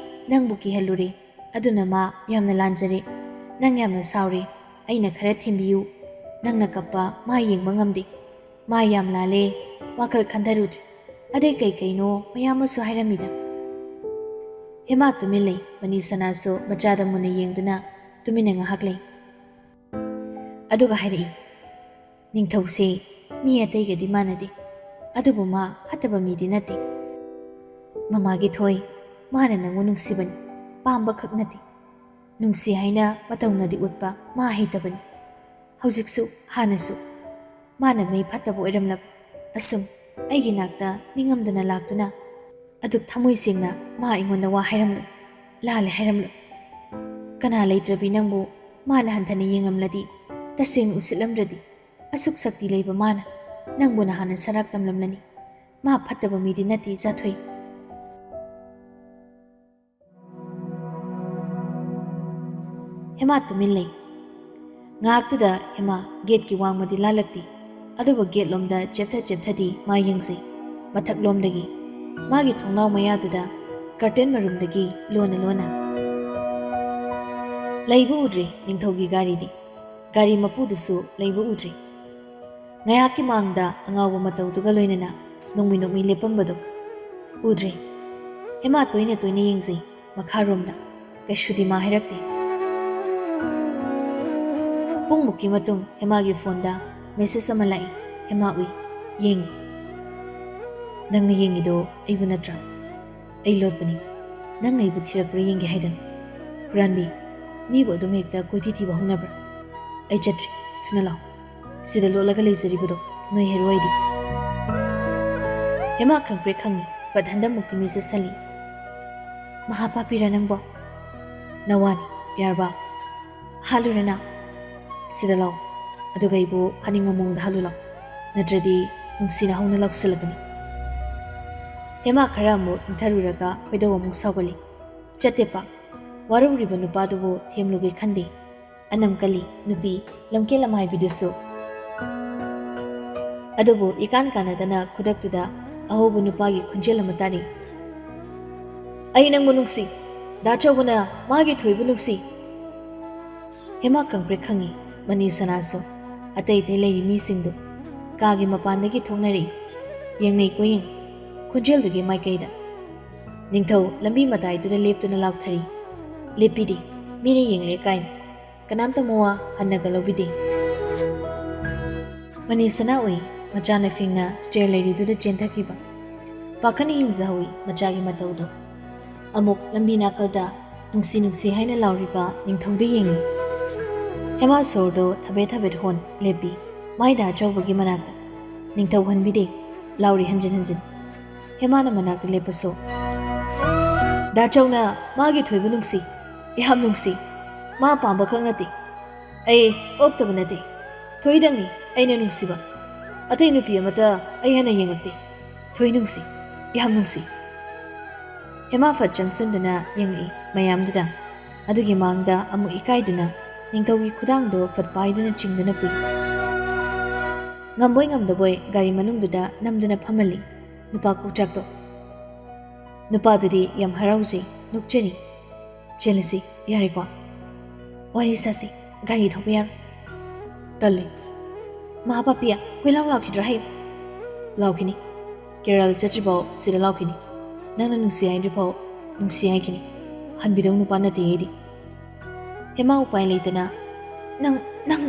ꯅꯪꯕꯨ ꯀꯤꯍꯜꯂꯨꯔꯦ, ꯑꯗꯨꯅ ꯃꯥ ꯌꯥꯝꯅ ꯂꯥꯟꯖꯔꯦ꯫ ꯅꯪ ꯌꯥꯝꯅ ꯁꯥꯎꯔꯦ, ꯑꯩꯅ ꯈꯔ ꯊꯦꯝꯕꯤꯌꯨ꯫ ꯅꯪꯅ ꯀꯞꯄ ꯃꯥ ꯌꯦꯡꯕ ꯉꯝꯗꯦ꯫ ꯃꯥ ꯌꯥꯝ ꯂꯥꯜꯂꯦ, ꯋꯥꯈꯜ ꯈꯟꯊꯔꯨꯗ꯭ꯔꯦ꯫ ꯑꯗꯩ ꯀꯩ ꯀꯩꯅꯣ ꯃꯌꯥꯝ ꯑꯃꯁꯨ ꯍꯥꯏꯔꯝꯃꯤꯗ꯫" ꯍꯦꯃꯥ ꯇꯨꯃꯤꯟ ꯂꯩ꯫ ꯃꯅꯤ ꯁꯅꯥꯁꯨ ꯃꯆꯥꯗ ꯃꯨꯟꯅ ꯌꯦꯡꯗꯨꯅ ꯇꯨꯃꯤꯟꯅ ꯉꯥꯏꯍꯥꯛ ꯂꯩ꯫ ꯑꯗꯨꯒ ꯍꯥꯏꯔꯛꯏ, "ꯅꯤꯡꯊꯧꯁꯦ ꯃꯤ ꯑꯇꯩꯒꯗꯤ ꯃꯥꯟꯅꯗꯦ, ꯑꯗꯨꯕꯨ ꯃꯥ ꯐꯠꯇꯕ ꯃꯤꯗꯤ ꯅꯠꯇꯦ꯫ ꯃꯃꯥꯒꯤ ꯊꯣꯏ, ꯃꯥꯅ ꯅꯪꯕꯨ ꯅꯨꯡꯁꯤꯕꯅꯤ, ꯄꯥꯝꯕꯈꯛ ꯅꯠꯇꯦ꯫ ꯅꯨꯡꯁꯤ ꯍꯥꯏꯅ ꯃꯇꯧꯅꯗꯤ ꯎꯠꯄ ꯃꯥ ꯍꯩꯇꯕꯅꯤ꯫ ꯍꯧꯖꯤꯛꯁꯨ, ꯍꯥꯟꯅꯁꯨ ꯃꯥꯅ ꯃꯤ ꯐꯠꯇꯕ ꯑꯣꯏꯔꯝꯂꯕ ꯑꯁꯨꯝ ꯑꯩꯒꯤ ꯅꯥꯛꯇ ꯅꯤꯡꯉꯝꯗꯅ ꯂꯥꯛꯇꯨꯅ ꯑꯗꯨꯛ ꯊꯃꯣꯏ ꯁꯦꯡꯅ ꯃꯥ ꯑꯩꯉꯣꯟꯗ ꯋꯥ ꯍꯥꯏꯔꯝꯂꯣꯏ, ꯂꯥꯜꯂꯦ ꯍꯥꯏꯔꯝꯂꯣꯏ꯫ ꯀꯅꯥ ꯂꯩꯇ꯭ꯔꯕꯤ ꯅꯪꯕꯨ ꯃꯥꯅ ꯍꯟꯊꯅ ꯌꯦꯡꯂꯝꯂꯗꯤ, ꯇꯁꯦꯡꯅ ꯎꯁꯤꯠꯂꯝꯗ꯭ꯔꯗꯤ, ꯑꯁꯨꯛ ꯁꯛꯇꯤ ꯂꯩꯕ ꯃꯥꯅ ꯅꯪꯕꯨ ꯅꯍꯥꯟꯅ ꯁꯔꯥꯛ ꯇꯝꯂꯝꯂꯅꯤ꯫ ꯃꯥ ꯐꯠꯇꯕ ꯃꯤꯗꯤ ꯅꯠꯇꯦ, ꯏꯆꯥꯊꯣꯏ꯫" ꯍꯦꯃꯥ ꯇꯨꯃꯤꯟ ꯂꯩ꯫ ꯉꯥꯏꯍꯥꯛꯇꯨꯗ ꯍꯦꯃꯥ ꯒꯦꯠꯀꯤ ꯋꯥꯡꯃꯗꯤ ꯂꯥꯜꯂꯛꯇꯦ, ꯑꯗꯨꯕꯨ ꯒꯦꯠꯂꯣꯝꯗ ꯆꯦꯞꯊ ꯆꯦꯞꯊꯗꯤ ꯃꯥ ꯌꯦꯡꯖꯩ꯫ ꯃꯊꯛꯂꯣꯝꯗꯒꯤ, ꯃꯥꯒꯤ ꯊꯣꯡꯅꯥꯎ ꯃꯌꯥꯗꯨꯗ, ꯀꯔꯇꯦꯟ ꯃꯔꯨꯝꯗꯒꯤ ꯂꯣꯟꯅ ꯂꯣꯟꯅ꯫ ꯂꯩꯕ ꯎꯗ꯭ꯔꯤ ꯅꯤꯡꯊꯧꯒꯤ ꯒꯥꯔꯤꯗꯤ꯫ ꯒꯥꯔꯤ ꯃꯄꯨꯗꯨꯁꯨ ꯂꯩꯕ ꯎꯗ꯭ꯔꯤ꯫ ꯉꯥꯏꯍꯥꯛꯀꯤ ꯃꯥꯡꯗ ꯑꯉꯥꯎꯕ ꯃꯇꯧꯗꯨꯒ ꯂꯣꯏꯅꯅ ꯅꯣꯡꯃꯩ ꯅꯣꯡꯃꯩ ꯂꯦꯞꯄꯝꯕꯗꯣ ꯎꯗ꯭ꯔꯦ꯫ ꯍꯦꯃꯥ ꯇꯣꯏꯅ ꯇꯣꯏꯅ ꯌꯦꯡꯖꯩ ꯃꯈꯥꯔꯣꯝꯗ꯫ ꯀꯩꯁꯨꯗꯤ ꯃꯥ ꯍꯥꯏꯔꯛꯇꯦ꯫ ꯄꯨꯡꯃꯨꯛꯀꯤ ꯃꯇꯨꯡ ꯍꯦꯃꯥꯒꯤ ꯐꯣꯟꯗ ꯃꯦꯁꯦꯖ ꯑꯃ ꯂꯥꯛꯏ꯫ ꯍꯦꯃꯥ ꯎꯏ꯫ ꯌꯦꯡꯉꯤ꯫ "ꯅꯪꯅ ꯌꯦꯡꯉꯤꯗꯣ ꯑꯩꯕꯨ ꯅꯠꯇ꯭ꯔꯥ? ꯑꯩ ꯂꯣꯠꯄꯅꯤ꯫ ꯅꯪꯅ ꯑꯩꯕꯨ ꯊꯤꯔꯛꯄ꯭ꯔꯥ ꯌꯦꯡꯒꯦ ꯍꯥꯏꯗꯅ꯫ ꯍꯨꯔꯥꯟꯕꯤ, ꯃꯤꯕꯨ ꯑꯗꯨꯝ ꯍꯦꯛꯇ ꯀꯣꯏꯊꯤ ꯊꯤꯕ ꯍꯧꯅꯕ꯭ꯔꯥ? ꯑꯩ ꯆꯠꯇ꯭ꯔꯤ꯫ ꯊꯨꯅ ꯂꯥꯛꯑꯣ꯫ ꯁꯤꯗ ꯂꯣꯠꯂꯒ ꯂꯩꯖꯔꯤꯕꯗꯣ ꯅꯣꯏ ꯍꯦꯔꯣ ꯑꯩꯗꯤ꯫" ꯍꯦꯃꯥ ꯈꯪꯄ꯭ꯔꯦꯛ ꯈꯪꯉꯤ꯫ ꯐꯠ ꯍꯟꯗꯛꯃꯨꯛꯇꯤ ꯃꯤꯠ ꯆꯠꯁꯜꯂꯤ꯫ "ꯃꯍꯥꯄꯥꯄꯤꯔ ꯅꯪꯕꯣ?" "ꯅꯋꯥꯅꯤ, ꯄꯤꯌꯥꯔꯕꯥ꯫ ꯍꯥꯜꯂꯨꯔꯅ? ꯁꯤꯗ ꯂꯥꯎ꯫ ꯑꯗꯨꯒ ꯑꯩꯕꯨ ꯍꯥꯅꯤꯡꯕ ꯃꯑꯣꯡꯗ ꯍꯥꯜꯂꯨ ꯂꯥꯎ꯫ ꯅꯠꯇ꯭ꯔꯗꯤ ꯅꯨꯡꯁꯤꯅ ꯍꯧꯅ ꯂꯥꯎꯁꯤꯜꯂꯛꯀꯅꯤ꯫" ꯍꯦꯃꯥ ꯈꯔ ꯑꯃꯨꯛ ꯏꯪꯊꯔꯨꯔꯒ ꯈꯣꯏꯗꯧ ꯑꯃꯨꯛ ꯁꯥꯎꯒꯠꯂꯤ꯫ "ꯆꯠꯇꯦ ꯄꯥꯛ꯫ ꯋꯥꯔꯧꯔꯤꯕ ꯅꯨꯄꯥꯗꯨꯕꯨ ꯊꯦꯝꯂꯨꯒꯦ ꯈꯟꯗꯦ꯫ ꯑꯅꯝ ꯀꯜꯂꯤ ꯅꯨꯄꯤ, ꯂꯝꯀꯦꯠ ꯂꯝꯍꯥꯏꯕꯤꯗꯨꯁꯨ꯫" ꯑꯗꯨꯕꯨ ꯏꯀꯥꯟ ꯀꯥꯟꯅꯗꯅ ꯈꯨꯗꯛꯇꯨꯗ ꯑꯍꯧꯕ ꯅꯨꯄꯥꯒꯤ ꯈꯣꯟꯖꯦꯜ ꯑꯃ ꯇꯥꯔꯤ꯫ "ꯑꯩ ꯅꯪꯕꯨ ꯅꯨꯡꯁꯤ꯫ ꯗꯥ ꯆꯧꯕꯅ ꯃꯥꯒꯤ ꯊꯣꯏꯕꯨ ꯅꯨꯡꯁꯤ꯫" ꯍꯦꯃꯥ ꯀꯪꯄ꯭ꯔꯦꯛ ꯈꯪꯉꯤ꯫ ꯃꯅꯤ ꯁꯅꯥꯁꯨ꯫ ꯑꯇꯩ ꯑꯇꯩ ꯂꯩꯔꯤ ꯃꯤꯁꯤꯡꯗꯨ ꯀꯥꯒꯤ ꯃꯄꯥꯟꯗꯒꯤ ꯊꯣꯛꯅꯔꯛꯏ꯫ ꯌꯦꯡꯅꯩ ꯀꯣꯌꯦꯡ ꯈꯣꯟꯖꯦꯜꯗꯨꯒꯤ ꯃꯥꯏꯀꯩꯗ꯫ ꯅꯤꯡꯊꯧ ꯂꯝꯕꯤ ꯃꯇꯥꯏꯗꯨꯗ ꯂꯦꯞꯇꯨꯅ ꯂꯥꯎꯊꯔꯤ꯫ "ꯂꯦꯞꯄꯤꯗꯦ, ꯃꯤꯅ ꯌꯦꯡꯂꯦ ꯀꯥꯏꯅ꯫ ꯀꯅꯥꯝꯇ ꯃꯋꯥ ꯍꯟꯅꯒ ꯂꯧꯕꯤꯗꯦ꯫" ꯃꯅꯤ ꯁꯅꯥ ꯎꯏ, ꯃꯆꯥꯅ ꯐꯤꯡꯅ ꯁ꯭ꯇꯦꯌꯔ ꯂꯩꯔꯤꯗꯨꯗ ꯆꯦꯟꯊꯈꯤꯕ꯫ ꯄꯥꯈꯠꯅ ꯌꯦꯡꯖꯍꯧꯏ ꯃꯆꯥꯒꯤ ꯃꯇꯧꯗꯣ꯫ ꯑꯃꯨꯛ ꯂꯝꯕꯤ ꯅꯥꯀꯜꯗ ꯅꯨꯡꯁꯤ ꯅꯨꯡꯁꯤ ꯍꯥꯏꯅ ꯂꯥꯎꯔꯤꯕ ꯅꯤꯡꯊꯧꯗ ꯌꯦꯡꯏ꯫ ꯍꯦꯃꯥ ꯁꯣꯔꯗꯣ ꯊꯕꯦꯠ ꯊꯕꯦꯠ ꯍꯣꯟ ꯂꯦꯞꯄꯤ꯫ ꯃꯥꯏꯗ ꯑꯆꯧꯕꯒꯤ ꯃꯅꯥꯛꯇ꯫ ꯅꯤꯡꯊꯧ ꯍꯟꯕꯤꯗꯦ꯫ ꯂꯥꯎꯔꯤ ꯍꯟꯖꯤꯟ ꯍꯟꯖꯤꯟ꯫ ꯍꯦꯃꯥꯅ ꯃꯅꯥꯛꯇ ꯂꯦꯞꯄꯁꯨ꯫ "ꯗꯥ ꯆꯧꯅ ꯃꯥꯒꯤ ꯊꯣꯏꯕꯨ ꯅꯨꯡꯁꯤ꯫ ꯌꯥꯝ ꯅꯨꯡꯁꯤ꯫ ꯃꯥ ꯄꯥꯝꯕꯈꯛ ꯅꯠꯇꯦ꯫ ꯑꯩ ꯑꯣꯛꯇꯕ ꯅꯠꯇꯦ꯫ ꯊꯣꯏꯗꯪꯅꯤ ꯑꯩꯅ ꯅꯨꯡꯁꯤꯕ꯫ ꯑꯇꯩ ꯅꯨꯄꯤ ꯑꯃꯠꯇ ꯑꯩ ꯍꯦꯟꯅ ꯌꯦꯡꯂꯛꯇꯦ꯫ ꯊꯣꯏ ꯅꯨꯡꯁꯤ꯫ ꯌꯥꯝ ꯅꯨꯡꯁꯤ꯫" ꯍꯦꯃꯥ ꯐꯠ ꯆꯪꯁꯤꯟꯗꯨꯅ ꯌꯦꯡꯂꯛꯏ ꯃꯌꯥꯝꯗꯨꯗ꯫ ꯑꯗꯨꯒꯤ ꯃꯥꯡꯗ ꯑꯃꯨꯛ ꯏꯀꯥꯏꯗꯨꯅ ꯅꯤꯡꯊꯧꯒꯤ ꯈꯨꯗꯥꯡꯗꯣ ꯐꯠ ꯄꯥꯏꯗꯨꯅ ꯆꯤꯡꯗꯨꯅ ꯄꯨꯏ꯫ ꯉꯝꯕꯣꯏ ꯉꯝꯗꯕꯣꯏ ꯒꯥꯔꯤ ꯃꯅꯨꯡꯗꯨꯗ ꯅꯝꯗꯨꯅ ꯐꯝꯍꯜꯂꯤ ꯅꯨꯄꯥ ꯀꯣꯛꯆꯥꯛꯇꯣ꯫ ꯅꯨꯄꯥꯗꯨꯗꯤ ꯌꯥꯝ ꯍꯔꯥꯎꯖꯩ, ꯅꯣꯛꯆꯔꯤ꯫ "ꯆꯦꯜꯂꯁꯤ, ꯌꯥꯔꯦꯀꯣ? ꯋꯥꯔꯤ ꯁꯥꯁꯤ, ꯒꯥꯔꯤ ꯊꯧꯕ ꯌꯥꯔꯣꯏ꯫" "ꯇꯜꯂꯤ꯫ ꯃꯍꯥꯄꯥꯄꯤꯌꯥ, ꯀꯣꯏꯂꯥꯎ ꯂꯥꯎꯈꯤꯗ꯭ꯔꯥ ꯍꯥꯏꯌꯨ꯫" "ꯂꯥꯎꯈꯤꯅꯤ꯫ ꯀꯦꯔꯜ ꯆꯠꯇ꯭ꯔꯤꯐꯥꯎ ꯁꯤꯗ ꯂꯥꯎꯈꯤꯅꯤ꯫ ꯅꯪꯅ ꯅꯨꯡꯁꯤ ꯍꯥꯏꯗ꯭ꯔꯤꯐꯥꯎ ꯅꯨꯡꯁꯤ ꯍꯥꯏꯈꯤꯅꯤ꯫ ꯍꯟꯕꯤꯗꯧ ꯅꯨꯄꯥ ꯅꯠꯇꯦ ꯑꯩꯗꯤ꯫" ꯍꯦꯃꯥ ꯎꯄꯥꯏ ꯂꯩꯇꯅ, "ꯅꯪ, ꯅꯪ!"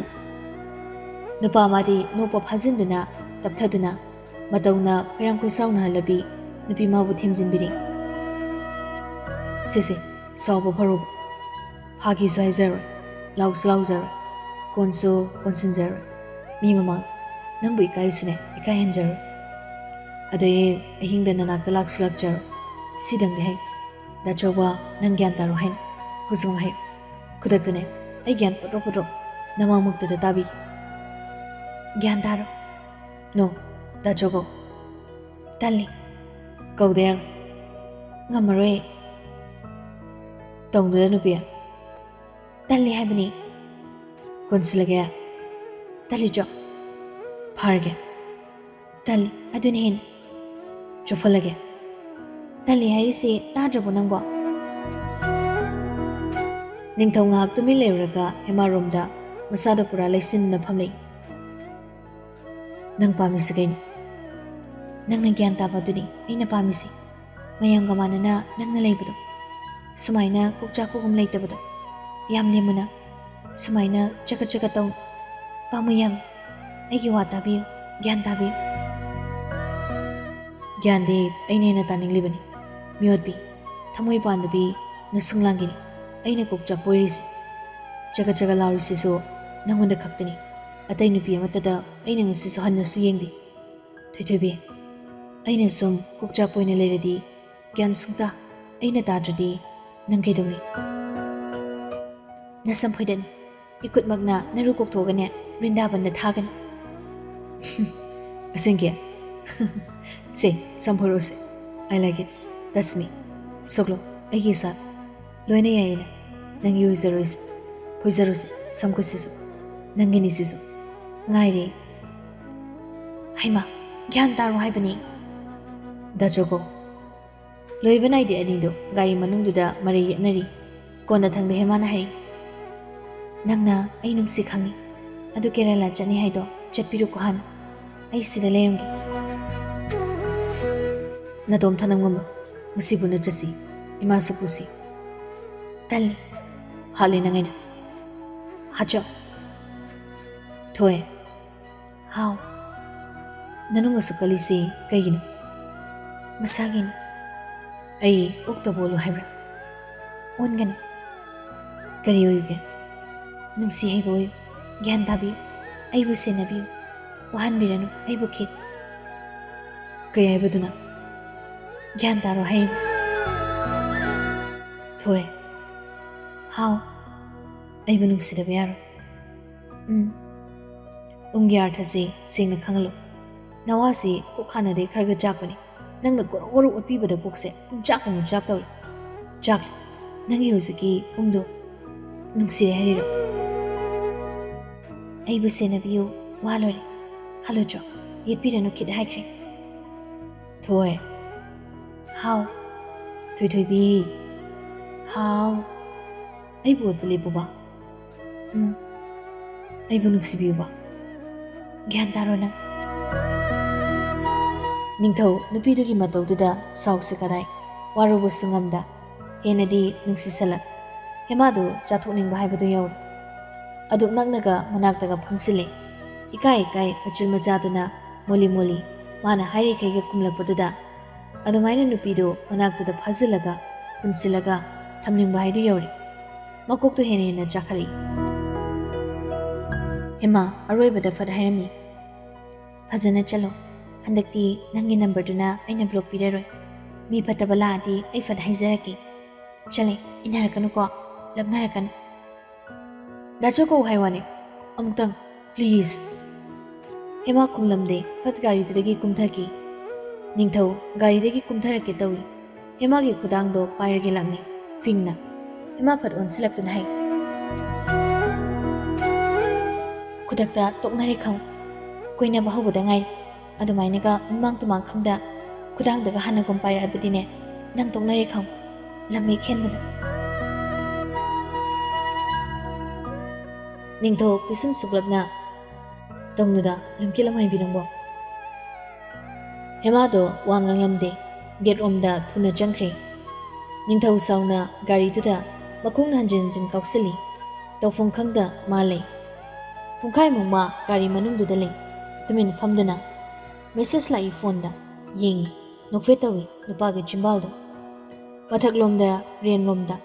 ꯅꯨꯄꯥ ꯃꯥꯗꯤ ꯅꯣꯛꯄ ꯐꯥꯖꯤꯟꯗꯨꯅ, ꯇꯞꯊꯗꯨꯅ, ꯃꯇꯧꯅ ꯈꯣꯏꯔꯥꯡ ꯈꯣꯏꯁꯥꯎꯅꯍꯜꯂꯕꯤ ꯅꯨꯄꯤ ꯃꯥꯕꯨ ꯊꯦꯝꯖꯤꯟꯕꯤꯔꯤ꯫ "ꯁꯦ ꯁꯦ, ꯁꯥꯎꯕ ꯐꯔꯨꯕ꯫ ꯐꯥꯒꯤꯁꯨ ꯍꯥꯏꯖꯔꯣꯏ, ꯂꯥꯎꯁꯨ ꯂꯥꯎꯖꯔꯣꯏ, ꯀꯣꯟꯁꯨ ꯀꯣꯟꯁꯤꯟꯖꯔꯣꯏ꯫ ꯃꯤ ꯃꯃꯥꯡ ꯅꯪꯕꯨ ꯏꯀꯥꯏꯁꯨꯅꯦ ꯏꯀꯥꯏꯍꯟꯖꯔꯣꯏ꯫" ꯑꯗꯩ ꯑꯍꯤꯡꯗ ꯅꯅꯥꯛꯇ ꯂꯥꯛꯁꯨ ꯂꯥꯛꯆꯔꯣ꯫ ꯁꯤꯗꯪꯗꯤ ꯍꯥꯏ꯫ ꯗꯥ ꯆꯧꯕ, ꯅꯪ ꯒ꯭ꯌꯥꯟ ꯇꯥꯔꯣ ꯍꯥꯏꯅ꯫ ꯍꯧꯖꯤꯛꯃꯛ ꯍꯥꯏ꯫ ꯈꯨꯗꯛꯇꯅꯦ ꯑꯩ ꯒ꯭ꯌꯥꯟ ꯄꯣꯠꯇ꯭ꯔꯣ ꯄꯣꯠꯇ꯭ꯔꯣ ꯅꯃꯥꯡꯃꯛꯇꯗ ꯇꯥꯕꯤꯒꯦ꯫ ꯒ꯭ꯌꯥꯟ ꯇꯥꯔꯣ꯫ ꯅꯣ, ꯗꯥ ꯆꯧꯕ꯫ ꯇꯜꯂꯤ꯫ ꯀꯧꯗ ꯌꯥꯔꯣꯏ꯫ ꯉꯝꯃꯔꯣꯏ ꯑꯩ꯫ ꯇꯧꯅꯨꯗ ꯅꯨꯄꯤ꯫ ꯇꯜꯂꯤ ꯍꯥꯏꯕꯅꯤ꯫ ꯀꯣꯟꯁꯤꯜꯂꯒꯦ꯫ ꯇꯜꯂꯤꯗ꯭ꯔꯣ? ꯐꯔꯒꯦ꯫ ꯇꯜꯂꯤ꯫ ꯑꯗꯨꯅ ꯍꯦꯟꯅ꯫ ꯆꯣꯞꯍꯜꯂꯒꯦ꯫ ꯇꯜꯂꯤ ꯍꯥꯏꯔꯤꯁꯤ ꯇꯥꯗ꯭ꯔꯕꯣ ꯅꯪꯕꯣ? ꯅꯤꯡꯊꯧ ꯉꯥꯏꯍꯥꯛ ꯇꯨꯃꯤꯟ ꯂꯩꯔꯨꯔꯒ ꯍꯦꯃꯥꯔꯣꯝꯗ ꯃꯁꯥꯗ ꯄꯨꯔꯥ ꯂꯩꯁꯤꯟꯅ ꯐꯝꯂꯛꯏ꯫ ꯅꯪ ꯄꯥꯝꯃꯤꯁꯤ ꯀꯩꯅꯣ? ꯅꯪꯅ ꯒ꯭ꯌꯥꯟ ꯇꯥꯕ ꯑꯗꯨꯅꯤ ꯑꯩꯅ ꯄꯥꯝꯃꯤꯁꯤ꯫ ꯃꯌꯥꯝꯒ ꯃꯥꯟꯅꯅ ꯅꯪꯅ ꯂꯩꯕꯗꯣ꯫ ꯁꯨꯃꯥꯏꯅ ꯀꯣꯛ ꯆꯥꯛꯄꯒꯨꯝ ꯂꯩꯇꯕꯗꯣ꯫ ꯌꯥꯝ ꯂꯦꯝꯃꯨꯅ꯫ ꯁꯨꯃꯥꯏꯅ ꯆꯒꯠ ꯆꯒꯠ ꯇꯧ꯫ ꯄꯥꯝꯃꯨ ꯌꯥꯝ꯫ ꯑꯩꯒꯤ ꯋꯥ ꯇꯥꯕꯤꯌꯨ, ꯒ꯭ꯌꯥꯟ ꯇꯥꯕꯤꯌꯨ꯫ ꯒ꯭ꯌꯥꯟꯗꯤ ꯑꯩꯅ ꯍꯦꯟꯅ ꯇꯥꯅꯤꯡꯂꯤꯕꯅꯤ꯫ ꯃꯤꯑꯣꯠꯄꯤ, ꯊꯃꯣꯏ ꯄꯥꯟꯗꯕꯤ ꯅꯁꯨꯡ ꯂꯥꯡꯒꯤꯅꯤ ꯑꯩꯅ ꯀꯣꯛ ꯆꯥꯛꯄ ꯑꯣꯏꯔꯤꯁꯦ꯫ ꯆꯒꯠ ꯆꯒꯠ ꯂꯥꯎꯔꯤꯁꯤꯁꯨ ꯅꯪꯉꯣꯟꯗ ꯈꯛꯇꯅꯤ꯫ ꯑꯇꯩ ꯅꯨꯄꯤ ꯑꯃꯠꯇꯗ ꯑꯩꯅ ꯉꯁꯤꯁꯨ ꯍꯟꯅꯁꯨ ꯌꯦꯡꯗꯦ꯫ ꯊꯣꯏꯊꯣꯏꯕꯤ, ꯑꯩꯅ ꯁꯨꯝ ꯀꯣꯛ ꯆꯥꯛꯄ ꯑꯣꯏꯅ ꯂꯩꯔꯗꯤ ꯒ꯭ꯌꯥꯟ ꯁꯨꯡꯇꯥ ꯑꯩꯅ ꯇꯥꯗ꯭ꯔꯗꯤ ꯅꯪ ꯀꯩꯗꯧꯅꯤ? ꯅꯁꯝ ꯐꯣꯏꯗꯠꯅꯤ꯫ ꯏꯈꯨꯠꯃꯛꯅ ꯅꯔꯨ ꯀꯣꯛꯊꯣꯛꯑꯒꯅꯦ ꯕ꯭ꯔꯤꯟꯗꯥꯕꯟꯗ ꯊꯥꯒꯅꯤ꯫ ꯑꯁꯦꯡꯀꯤ? ꯁꯦ, ꯁꯝ ꯐꯣꯏꯔꯛꯑꯣꯁꯦ꯫ I like it. Touch me. ꯁꯣꯛꯂꯣ, ꯑꯩꯒꯤ ꯏꯁꯥ꯫ ꯂꯣꯏꯅ ꯌꯥꯏꯌꯦꯅꯦ꯫ ꯅꯪꯒꯤ ꯑꯣꯏꯖꯔꯣꯏꯁꯦ꯫ ꯐꯣꯏꯖꯔꯣꯁꯦ, ꯁꯝꯈꯨꯠꯁꯤꯁꯨ꯫ ꯅꯪꯒꯤꯅꯤ ꯁꯤꯁꯨ꯫ ꯉꯥꯏꯔꯦ꯫ ꯍꯩꯃꯥ, ꯒ꯭ꯌꯥꯟ ꯇꯥꯔꯣ ꯍꯥꯏꯕꯅꯤ꯫ ꯗꯥ ꯖꯣꯒꯣ꯫ ꯂꯣꯏꯕ ꯅꯥꯏꯗꯦ ꯑꯅꯤꯗꯣ ꯒꯥꯔꯤ ꯃꯅꯨꯡꯗꯨꯗ ꯃꯔꯩ ꯌꯦꯠꯅꯔꯤ꯫ ꯀꯣꯟꯅꯊꯪꯗ ꯍꯦꯃꯥꯅ ꯍꯥꯏꯔꯤ, "ꯅꯪꯅ ꯑꯩ ꯅꯨꯡꯁꯤ ꯈꯪꯉꯤ꯫ ꯑꯗꯨ ꯀꯦꯔꯂꯥ ꯆꯠꯅꯤ ꯍꯥꯏꯗꯣ ꯆꯠꯄꯤꯔꯨꯀꯣ ꯍꯥꯟꯅ꯫ ꯑꯩ ꯁꯤꯗ ꯂꯩꯔꯝꯒꯦ꯫ ꯅꯇꯣꯝ ꯊꯅꯝ ꯉꯝꯃꯣ꯫ ꯉꯁꯤꯕꯨ ꯅꯠ ꯆꯠꯁꯤ꯫ ꯏꯃꯥꯁꯨ ꯄꯨꯁꯤ꯫" "ꯇꯜꯂꯤ꯫" "ꯍꯥꯠꯂꯦ ꯅꯪ ꯑꯩꯅ꯫ ꯍꯥꯠꯆꯧ꯫" "ꯊꯣꯏ꯫" "ꯍꯥꯎ꯫" "ꯅꯅꯨꯡ ꯑꯁꯨꯛ ꯀꯜꯂꯤꯁꯤ ꯀꯩꯒꯤꯅꯣ?" "ꯃꯁꯥꯒꯤꯅꯤ꯫" "ꯑꯩ ꯑꯣꯛꯇꯕ ꯑꯣꯜꯂꯨ ꯍꯥꯏꯕ꯭ꯔꯥ?" "ꯑꯣꯟꯒꯅꯤ꯫" "ꯀꯔꯤ ꯑꯣꯏꯌꯨꯒꯦ?" "ꯅꯨꯡꯁꯤ ꯍꯩꯕ ꯑꯣꯏꯌꯨ꯫ ꯒ꯭ꯌꯥꯟ ꯇꯥꯕꯤꯌꯨ꯫ ꯑꯩꯕꯨ ꯁꯦꯟꯅꯕꯤꯌꯨ꯫ ꯋꯥꯍꯟꯕꯤꯔꯅꯨ ꯑꯩꯕꯨ ꯈꯤꯠ꯫" ꯀꯩ ꯍꯥꯏꯕꯗꯨꯅ? ꯒ꯭ꯌꯥꯟ ꯇꯥꯔꯣ ꯍꯥꯏꯔꯤꯕ? ꯊꯣꯏ, ꯍꯥꯎ, ꯑꯩꯕꯨ ꯅꯨꯡꯁꯤꯗꯕ ꯌꯥꯔꯣꯏ꯫ ꯎꯝ, ꯎꯝꯒꯤ ꯑꯥꯔꯊꯁꯦ ꯁꯦꯡꯅ ꯈꯪꯍꯜꯂꯨ꯫ ꯅꯋꯥꯁꯤ ꯀꯣꯛ ꯍꯥꯟꯅꯗꯩ ꯈꯔꯒ ꯆꯥꯛꯄꯅꯤ꯫ ꯅꯪꯅ ꯒꯣꯔꯣ ꯒꯣꯔꯣ ꯑꯣꯠꯄꯤꯕꯗ ꯀꯣꯛꯁꯦ ꯄꯨꯝꯆꯥꯛ ꯄꯨꯝꯆꯥꯛ ꯇꯧꯔꯦ꯫ ꯆꯥꯛꯂꯦ꯫ ꯅꯪꯒꯤ ꯍꯧꯖꯤꯛꯀꯤ ꯎꯝꯗꯣ ꯅꯨꯡꯁꯤꯔꯦ ꯍꯥꯏꯔꯤꯔꯣ? ꯑꯩꯕꯨ ꯁꯦꯟꯅꯕꯤꯌꯨ, ꯋꯥ ꯂꯣꯏꯔꯦ꯫ ꯍꯜꯂꯨꯆꯣ, ꯌꯦꯠꯄꯤꯔꯅꯨ ꯈꯤꯠ ꯍꯥꯏꯈ꯭ꯔꯦ꯫ ꯊꯣꯏ꯫ ꯍꯥꯎ꯫ ꯊꯣꯏꯊꯣꯏꯕꯤ꯫ ꯍꯥꯎ꯫ ꯑꯩꯕꯨ ꯑꯣꯠꯄ ꯂꯦꯞꯄꯨꯕ꯫ ꯎꯝ꯫ ꯑꯩꯕꯨ ꯅꯨꯡꯁꯤꯕꯤꯌꯨꯕ꯫ ꯒ꯭ꯌꯥꯟ ꯇꯥꯔꯣ ꯅꯪ꯫ ꯅꯤꯡꯊꯧ ꯅꯨꯄꯤꯗꯨꯒꯤ ꯃꯇꯧꯗꯨꯗ ꯁꯥꯎꯁꯦ ꯀꯗꯥꯏ, ꯋꯥꯔꯧꯕꯁꯨ ꯉꯝꯗ, ꯍꯦꯟꯅꯗꯤ ꯅꯨꯡꯁꯤꯁꯜꯂꯛ꯫ ꯍꯦꯃꯥꯗꯨ ꯆꯥꯊꯣꯛꯅꯤꯡꯕ ꯍꯥꯏꯕꯗꯨ ꯌꯥꯎꯔꯦ꯫ ꯑꯗꯨꯛ ꯅꯛꯅꯒ ꯃꯅꯥꯛꯇꯒ ꯐꯝꯁꯤꯜꯂꯦ꯫ ꯏꯀꯥꯏ ꯏꯀꯥꯏ ꯃꯆꯤꯜ ꯃꯆꯥꯗꯨꯅ ꯃꯣꯂꯤ ꯃꯣꯂꯤ ꯃꯥꯅ ꯍꯥꯏꯔꯤꯈꯩꯒ ꯈꯨꯝꯂꯛꯄꯗꯨꯗ ꯑꯗꯨꯃꯥꯏꯅ ꯅꯨꯄꯤꯗꯨ ꯃꯅꯥꯛꯇꯨꯗ ꯐꯥꯖꯤꯜꯂꯒ ꯄꯨꯟꯁꯤꯜꯂꯒ ꯊꯝꯅꯤꯡꯕ ꯍꯥꯏꯗꯨ ꯌꯧꯔꯦ꯫ ꯃꯀꯣꯛꯇꯨ ꯍꯦꯟꯅ ꯍꯦꯟꯅ ꯆꯥꯈꯠꯂꯛꯏ꯫ ꯍꯦꯃꯥ ꯑꯔꯣꯏꯕꯗ ꯐꯠ ꯍꯥꯏꯔꯝꯃꯤ, "ꯐꯖꯅ ꯆꯠꯂꯣ꯫ ꯍꯟꯗꯛꯇꯤ ꯅꯪꯒꯤ ꯅꯝꯕꯔꯗꯨꯅ ꯑꯩꯅ ꯕ꯭ꯂꯣꯛ ꯄꯤꯔꯔꯣꯏ꯫ ꯃꯤ ꯐꯠꯇꯕ ꯂꯥꯛꯑꯗꯤ ꯑꯩ ꯐꯠ ꯍꯥꯏꯖꯔꯛꯀꯦ꯫ ꯆꯠꯂꯦ, ꯏꯟꯅꯔꯛꯀꯅꯨꯀꯣ, ꯂꯛꯅꯔꯛꯀꯅꯨ꯫ ꯗꯥ ꯆꯣ ꯀꯧ ꯍꯥꯏ ꯋꯥꯅꯤ, ꯑꯃꯨꯛꯇꯪ, ꯄ꯭ꯂꯤꯖ꯫" ꯍꯦꯃꯥ ꯈꯨꯝꯂꯝꯗꯦ, ꯐꯠ ꯒꯥꯔꯤꯗꯨꯗꯒꯤ ꯀꯨꯝꯊꯈꯤ꯫ ꯅꯤꯡꯊꯧ ꯒꯥꯔꯤꯗꯒꯤ ꯀꯨꯝꯊꯔꯛꯀꯦ ꯇꯧꯏ꯫ ꯍꯦꯃꯥꯒꯤ ꯈꯨꯗꯥꯡꯗꯣ ꯄꯥꯏꯔꯒꯦ ꯂꯥꯛꯅꯩ, ꯐꯤꯡꯅ꯫ ꯍꯦꯃꯥ ꯐꯠ ꯑꯣꯟꯁꯤꯜꯂꯛꯇꯨꯅ ꯍꯥꯏ, "ꯈꯨꯗꯛꯇ ꯇꯣꯛꯅꯔꯦ ꯈꯪꯉꯨ꯫ ꯀꯣꯏꯅꯕ ꯍꯧꯕꯗ ꯉꯥꯏꯔꯤ꯫ ꯑꯗꯨꯃꯥꯏꯅꯒ ꯃꯃꯥꯡ ꯇꯨꯃꯥꯡ ꯈꯪꯗ ꯈꯨꯗꯥꯡꯗꯒ ꯍꯥꯟꯅꯒꯨꯝ ꯄꯥꯏꯔꯛꯑꯕꯗꯤꯅꯦ, ꯅꯪ ꯇꯣꯛꯅꯔꯦ ꯈꯪꯉꯨ꯫ ꯂꯝ ꯍꯦꯛ ꯍꯦꯟꯕꯗ꯫" ꯅꯤꯡꯊꯧ ꯄꯤꯁꯨꯝ ꯁꯨꯛꯂꯞꯅ, "ꯇꯧꯅꯨꯗ, ꯂꯝꯀꯦꯠ ꯂꯝꯍꯥꯏꯕꯤ ꯅꯪꯕꯣ꯫" ꯍꯦꯃꯥꯗꯣ ꯋꯥ ꯉꯥꯡꯂꯝꯗꯦ, ꯒꯦꯠ ꯔꯣꯝꯗ ꯊꯨꯅ ꯆꯪꯈ꯭ꯔꯦ꯫ ꯅꯤꯡꯊꯧ ꯁꯥꯎꯅ ꯒꯥꯔꯤꯗꯨꯗ ꯃꯈꯣꯡꯅ ꯍꯟꯖꯤꯟ ꯍꯟꯖꯤꯟ ꯀꯥꯎꯁꯤꯜꯂꯤ꯫ ꯇꯧꯐꯝ ꯈꯪꯗ ꯃꯥ ꯂꯩ꯫ ꯄꯨꯡꯈꯥꯏꯃꯨꯛ ꯃꯥ ꯒꯥꯔꯤ ꯃꯅꯨꯡꯗꯨꯗ ꯂꯩ, ꯇꯨꯃꯤꯟ ꯐꯝꯗꯨꯅ꯫ ꯃꯦꯁꯦꯖ ꯂꯥꯛꯏ ꯐꯣꯟꯗ, ꯌꯦꯡꯉꯤ, ꯅꯣꯛꯐꯦꯠ ꯇꯧꯏ ꯅꯨꯄꯥꯒꯤ ꯆꯤꯝꯕꯥꯜꯗꯣ꯫ ꯃꯊꯛꯂꯣꯝꯗ, ꯔꯦꯟꯂꯣꯝꯗ,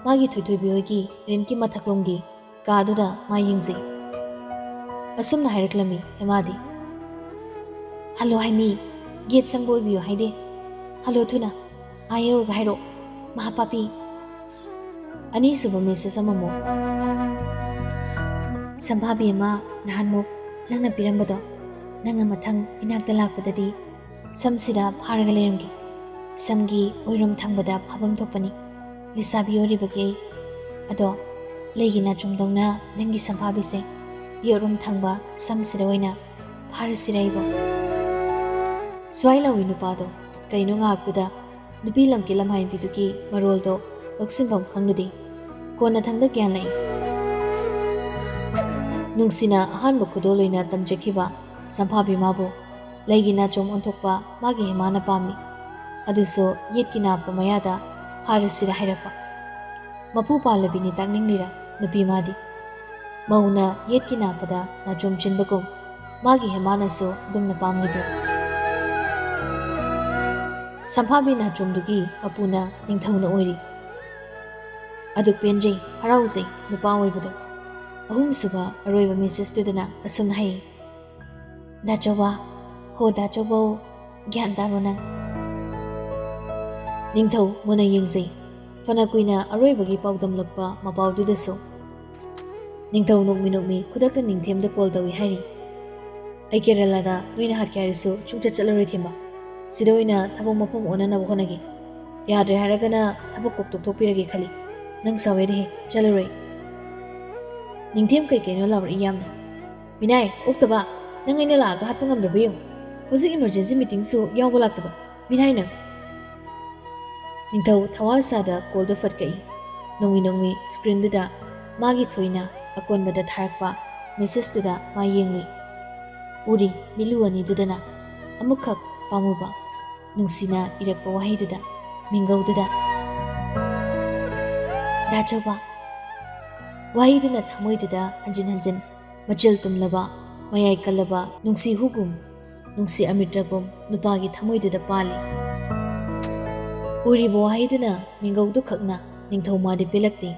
ꯃꯥꯒꯤ ꯊꯣꯏꯊꯣꯏꯕꯤ ꯍꯣꯏꯒꯤ ꯔꯦꯟꯀꯤ ꯃꯊꯛꯂꯣꯝꯒꯤ ꯀꯥꯗꯨꯗ ꯃꯥ ꯌꯦꯡꯖꯩ꯫ ꯑꯁꯨꯝꯅ ꯍꯥꯏꯔꯛꯂꯝꯃꯤ ꯍꯦꯃꯥꯗꯤ, "ꯍꯜꯂꯣ ꯍꯥꯏꯃꯤ, "ꯒꯦꯠ ꯁꯪꯕ ꯑꯣꯏꯕꯤꯌꯨ ꯍꯥꯏꯗꯦ꯫ ꯍꯜꯂꯣ ꯊꯨꯅ꯫ ꯑꯥ ꯌꯧꯔꯒ ꯍꯥꯏꯔꯛꯑꯣ꯫ ꯃꯍꯥ ꯄꯥꯄꯤ!" ꯑꯅꯤꯁꯨꯕ ꯃꯦꯁꯦꯖ ꯑꯃꯃꯨꯛ꯫ "ꯁꯝꯐꯥꯕꯤ ꯑꯃ ꯅꯍꯥꯟꯃꯨꯛ ꯅꯪꯅ ꯄꯤꯔꯝꯕꯗꯣ, ꯅꯪꯅ ꯃꯊꯪ ꯏꯅꯥꯛꯇ ꯂꯥꯛꯄꯗꯗꯤ ꯁꯝꯁꯤꯗ ꯐꯥꯔꯒ ꯂꯩꯔꯝꯒꯦ꯫ ꯁꯝꯒꯤ ꯑꯣꯏꯔꯣꯝ ꯊꯪꯕꯗ ꯐꯥꯐꯝ ꯊꯣꯛꯄꯅꯤ꯫ ꯂꯩꯁꯥꯕꯤ ꯑꯣꯏꯔꯤꯕꯒꯤ ꯑꯩ꯫ ꯑꯗꯣ ꯂꯩꯒꯤ ꯅꯥꯆꯣꯝꯗꯧꯅ ꯅꯪꯒꯤ ꯁꯝꯐꯥꯕꯤꯁꯦ ꯌꯦꯠꯔꯣꯝ ꯊꯪꯕ ꯁꯝꯁꯤꯗ ꯑꯣꯏꯅ ꯐꯥꯔꯁꯤꯔ ꯑꯩꯕꯣ?" ꯁ꯭ꯋꯥꯏ ꯂꯥꯎꯏ ꯅꯨꯄꯥꯗꯣ꯫ ꯀꯩꯅꯣ ꯉꯥꯏꯍꯥꯛꯇꯨꯗ ꯅꯨꯄꯤ ꯂꯝꯀꯤ ꯂꯝꯍꯥꯏꯕꯤꯗꯨꯒꯤ ꯃꯔꯣꯜꯗꯣ ꯂꯧꯁꯤꯟꯐꯝ ꯈꯪꯂꯨꯗꯦ꯫ ꯀꯣꯟꯅꯊꯪꯗ ꯒ꯭ꯌꯥꯟ ꯂꯥꯛꯏ꯫ ꯅꯨꯡꯁꯤꯅ ꯑꯍꯥꯟꯕ ꯈꯨꯗꯣꯜ ꯑꯣꯏꯅ ꯇꯝꯖꯈꯤꯕ ꯁꯝꯐꯥꯕꯤ ꯃꯥꯕꯨ ꯂꯩꯒꯤ ꯅꯥꯆꯣꯝ ꯑꯣꯟꯊꯣꯛꯄ ꯃꯥꯒꯤ ꯍꯦꯃꯥꯅ ꯄꯥꯝꯃꯤ꯫ ꯑꯗꯨꯁꯨ ꯌꯦꯠꯀꯤ ꯅꯥꯞꯄ ꯃꯌꯥꯗ ꯐꯥꯔꯁꯤꯔ ꯍꯥꯏꯔꯛꯄ꯫ ꯃꯄꯨ ꯄꯥꯜꯂꯕꯤꯅꯤ ꯇꯥꯛꯅꯤꯡꯂꯤꯔ ꯅꯨꯄꯤ ꯃꯥꯗꯤ? ꯃꯧꯅ ꯌꯦꯠꯀꯤ ꯅꯥꯞꯄꯗ ꯅꯥꯆꯣꯝ ꯆꯤꯟꯕꯒꯨꯝ ꯃꯥꯒꯤ ꯍꯦꯃꯥꯅꯁꯨ ꯑꯗꯨꯝꯅ ꯄꯥꯝꯂꯤꯕ꯭ꯔꯥ? ꯁꯝꯐꯥꯕꯤ ꯅꯥꯆꯣꯝꯗꯨꯒꯤ ꯃꯄꯨꯅ ꯅꯤꯡꯊꯧꯅ ꯑꯣꯏꯔꯤ꯫ ꯑꯗꯨꯛ ꯄꯦꯟꯖꯩ, ꯍꯔꯥꯎꯖꯩ ꯅꯨꯄꯥ ꯑꯣꯏꯕꯗꯣ꯫ ꯑꯍꯨꯝꯁꯨꯕ ꯑꯔꯣꯏꯕ ꯃꯦꯁꯦꯖꯇꯨꯗꯅ ꯑꯁꯨꯝꯅ ꯍꯥꯏ, "ꯗꯥꯆꯧꯕ, ꯍꯣ ꯗꯥꯆꯧꯕꯧ, ꯒ꯭ꯌꯥꯟ ꯇꯥꯔꯣ ꯅꯪ?" ꯅꯤꯡꯊꯧ ꯃꯨꯟꯅ ꯌꯦꯡꯖꯩ꯫ ꯐꯅ ꯀꯨꯏꯅ ꯑꯔꯣꯏꯕꯒꯤ ꯄꯥꯎꯗꯝꯂꯛꯄ ꯃꯄꯥꯎꯗꯨꯗꯁꯨ ꯅꯤꯡꯊꯧ ꯅꯣꯛꯃꯤ ꯅꯣꯛꯃꯤ ꯈꯨꯗꯛꯇ ꯅꯤꯡꯊꯦꯝꯗ ꯀꯣꯜ ꯇꯧꯏ ꯍꯥꯏꯔꯤ꯫ "ꯑꯩ ꯀꯦꯔꯂꯥꯗ ꯅꯣꯏꯅ ꯍꯥꯠꯀꯦ ꯍꯥꯏꯔꯁꯨ ꯁꯨꯡꯆꯠ ꯆꯠꯂꯔꯣꯏ ꯊꯦꯝꯕ꯫ ꯁꯤꯗ ꯑꯣꯏꯅ ꯊꯕꯛ ꯃꯐꯝ ꯑꯣꯟꯅꯅꯕ ꯍꯣꯠꯅꯒꯦ꯫ ꯌꯥꯗ꯭ꯔꯦ ꯍꯥꯏꯔꯒꯅ ꯊꯕꯛ ꯀꯣꯛ ꯇꯣꯛꯊꯣꯛꯄꯤꯔꯒꯦ ꯈꯜꯂꯤ꯫ ꯅꯪ ꯁꯥꯎꯋꯦꯗꯤ ꯍꯦ, ꯆꯠꯂꯔꯣꯏ꯫" ꯅꯤꯡꯊꯦꯝ ꯀꯩ ꯀꯩꯅꯣ ꯂꯥꯎꯔꯛꯏ ꯌꯥꯝꯅ꯫ "ꯃꯤꯅꯥꯏ, ꯑꯣꯛꯇꯕ, ꯅꯪ ꯑꯩꯅ ꯂꯥꯛꯑꯒ ꯍꯥꯠꯄ ꯉꯝꯗ꯭ꯔꯕ ꯌꯦꯡꯉꯨ꯫ ꯍꯧꯖꯤꯛ ꯏꯃꯔꯖꯦꯟꯁꯤ ꯃꯤꯇꯤꯡꯁꯨ ꯌꯥꯎꯕ ꯂꯥꯛꯇꯕ꯫ ꯃꯤꯅꯥꯏ ꯅꯪ!" ꯅꯤꯡꯊꯧ ꯊꯋꯥ ꯁꯥꯗ ꯀꯣꯜꯗꯨ ꯐꯠ ꯀꯛꯏ꯫ ꯅꯣꯡꯃꯤ ꯅꯣꯡꯃꯤ ꯁ꯭ꯀ꯭ꯔꯤꯟꯗꯨꯗ ꯃꯥꯒꯤ ꯊꯣꯏꯅ ꯑꯀꯣꯟꯕꯗ ꯊꯥꯔꯛꯄ ꯃꯦꯁꯦꯖꯇꯨꯗ ꯃꯥ ꯌꯦꯡꯂꯨꯏ꯫ ꯎꯔꯤ ꯃꯤꯠꯂꯨ ꯑꯅꯤꯗꯨꯗꯅ ꯑꯃꯨꯛꯈꯛ ꯄꯥꯝꯃꯨꯕ ꯅꯨꯡꯁꯤꯅ ꯏꯔꯛꯄ ꯋꯥꯍꯩꯗꯨꯗ, ꯃꯤꯡꯒꯧꯗꯨꯗ, "ꯗꯥꯆꯧꯕ!" ꯋꯥꯍꯩꯗꯨꯅ ꯊꯃꯣꯏꯗꯨꯗ ꯍꯟꯖꯤꯟ ꯍꯟꯖꯤꯟ ꯃꯆꯤꯜ ꯇꯨꯝꯂꯕ, ꯃꯌꯥꯏ ꯀꯜꯂꯕ ꯅꯨꯡꯁꯤ ꯍꯨꯒꯨꯝ, ꯅꯨꯡꯁꯤ ꯑꯃꯤꯇ꯭ꯔꯒꯨꯝ ꯅꯨꯄꯥꯒꯤ ꯊꯃꯣꯏꯗꯨꯗ ꯄꯥꯜꯂꯤ꯫ ꯎꯔꯤꯕ ꯋꯥꯍꯩꯗꯨꯅ ꯃꯤꯡꯒꯧꯗꯨ ꯈꯛꯅ ꯅꯤꯡꯊꯧ ꯃꯥꯗꯤ ꯄꯦꯜꯂꯛꯇꯦ꯫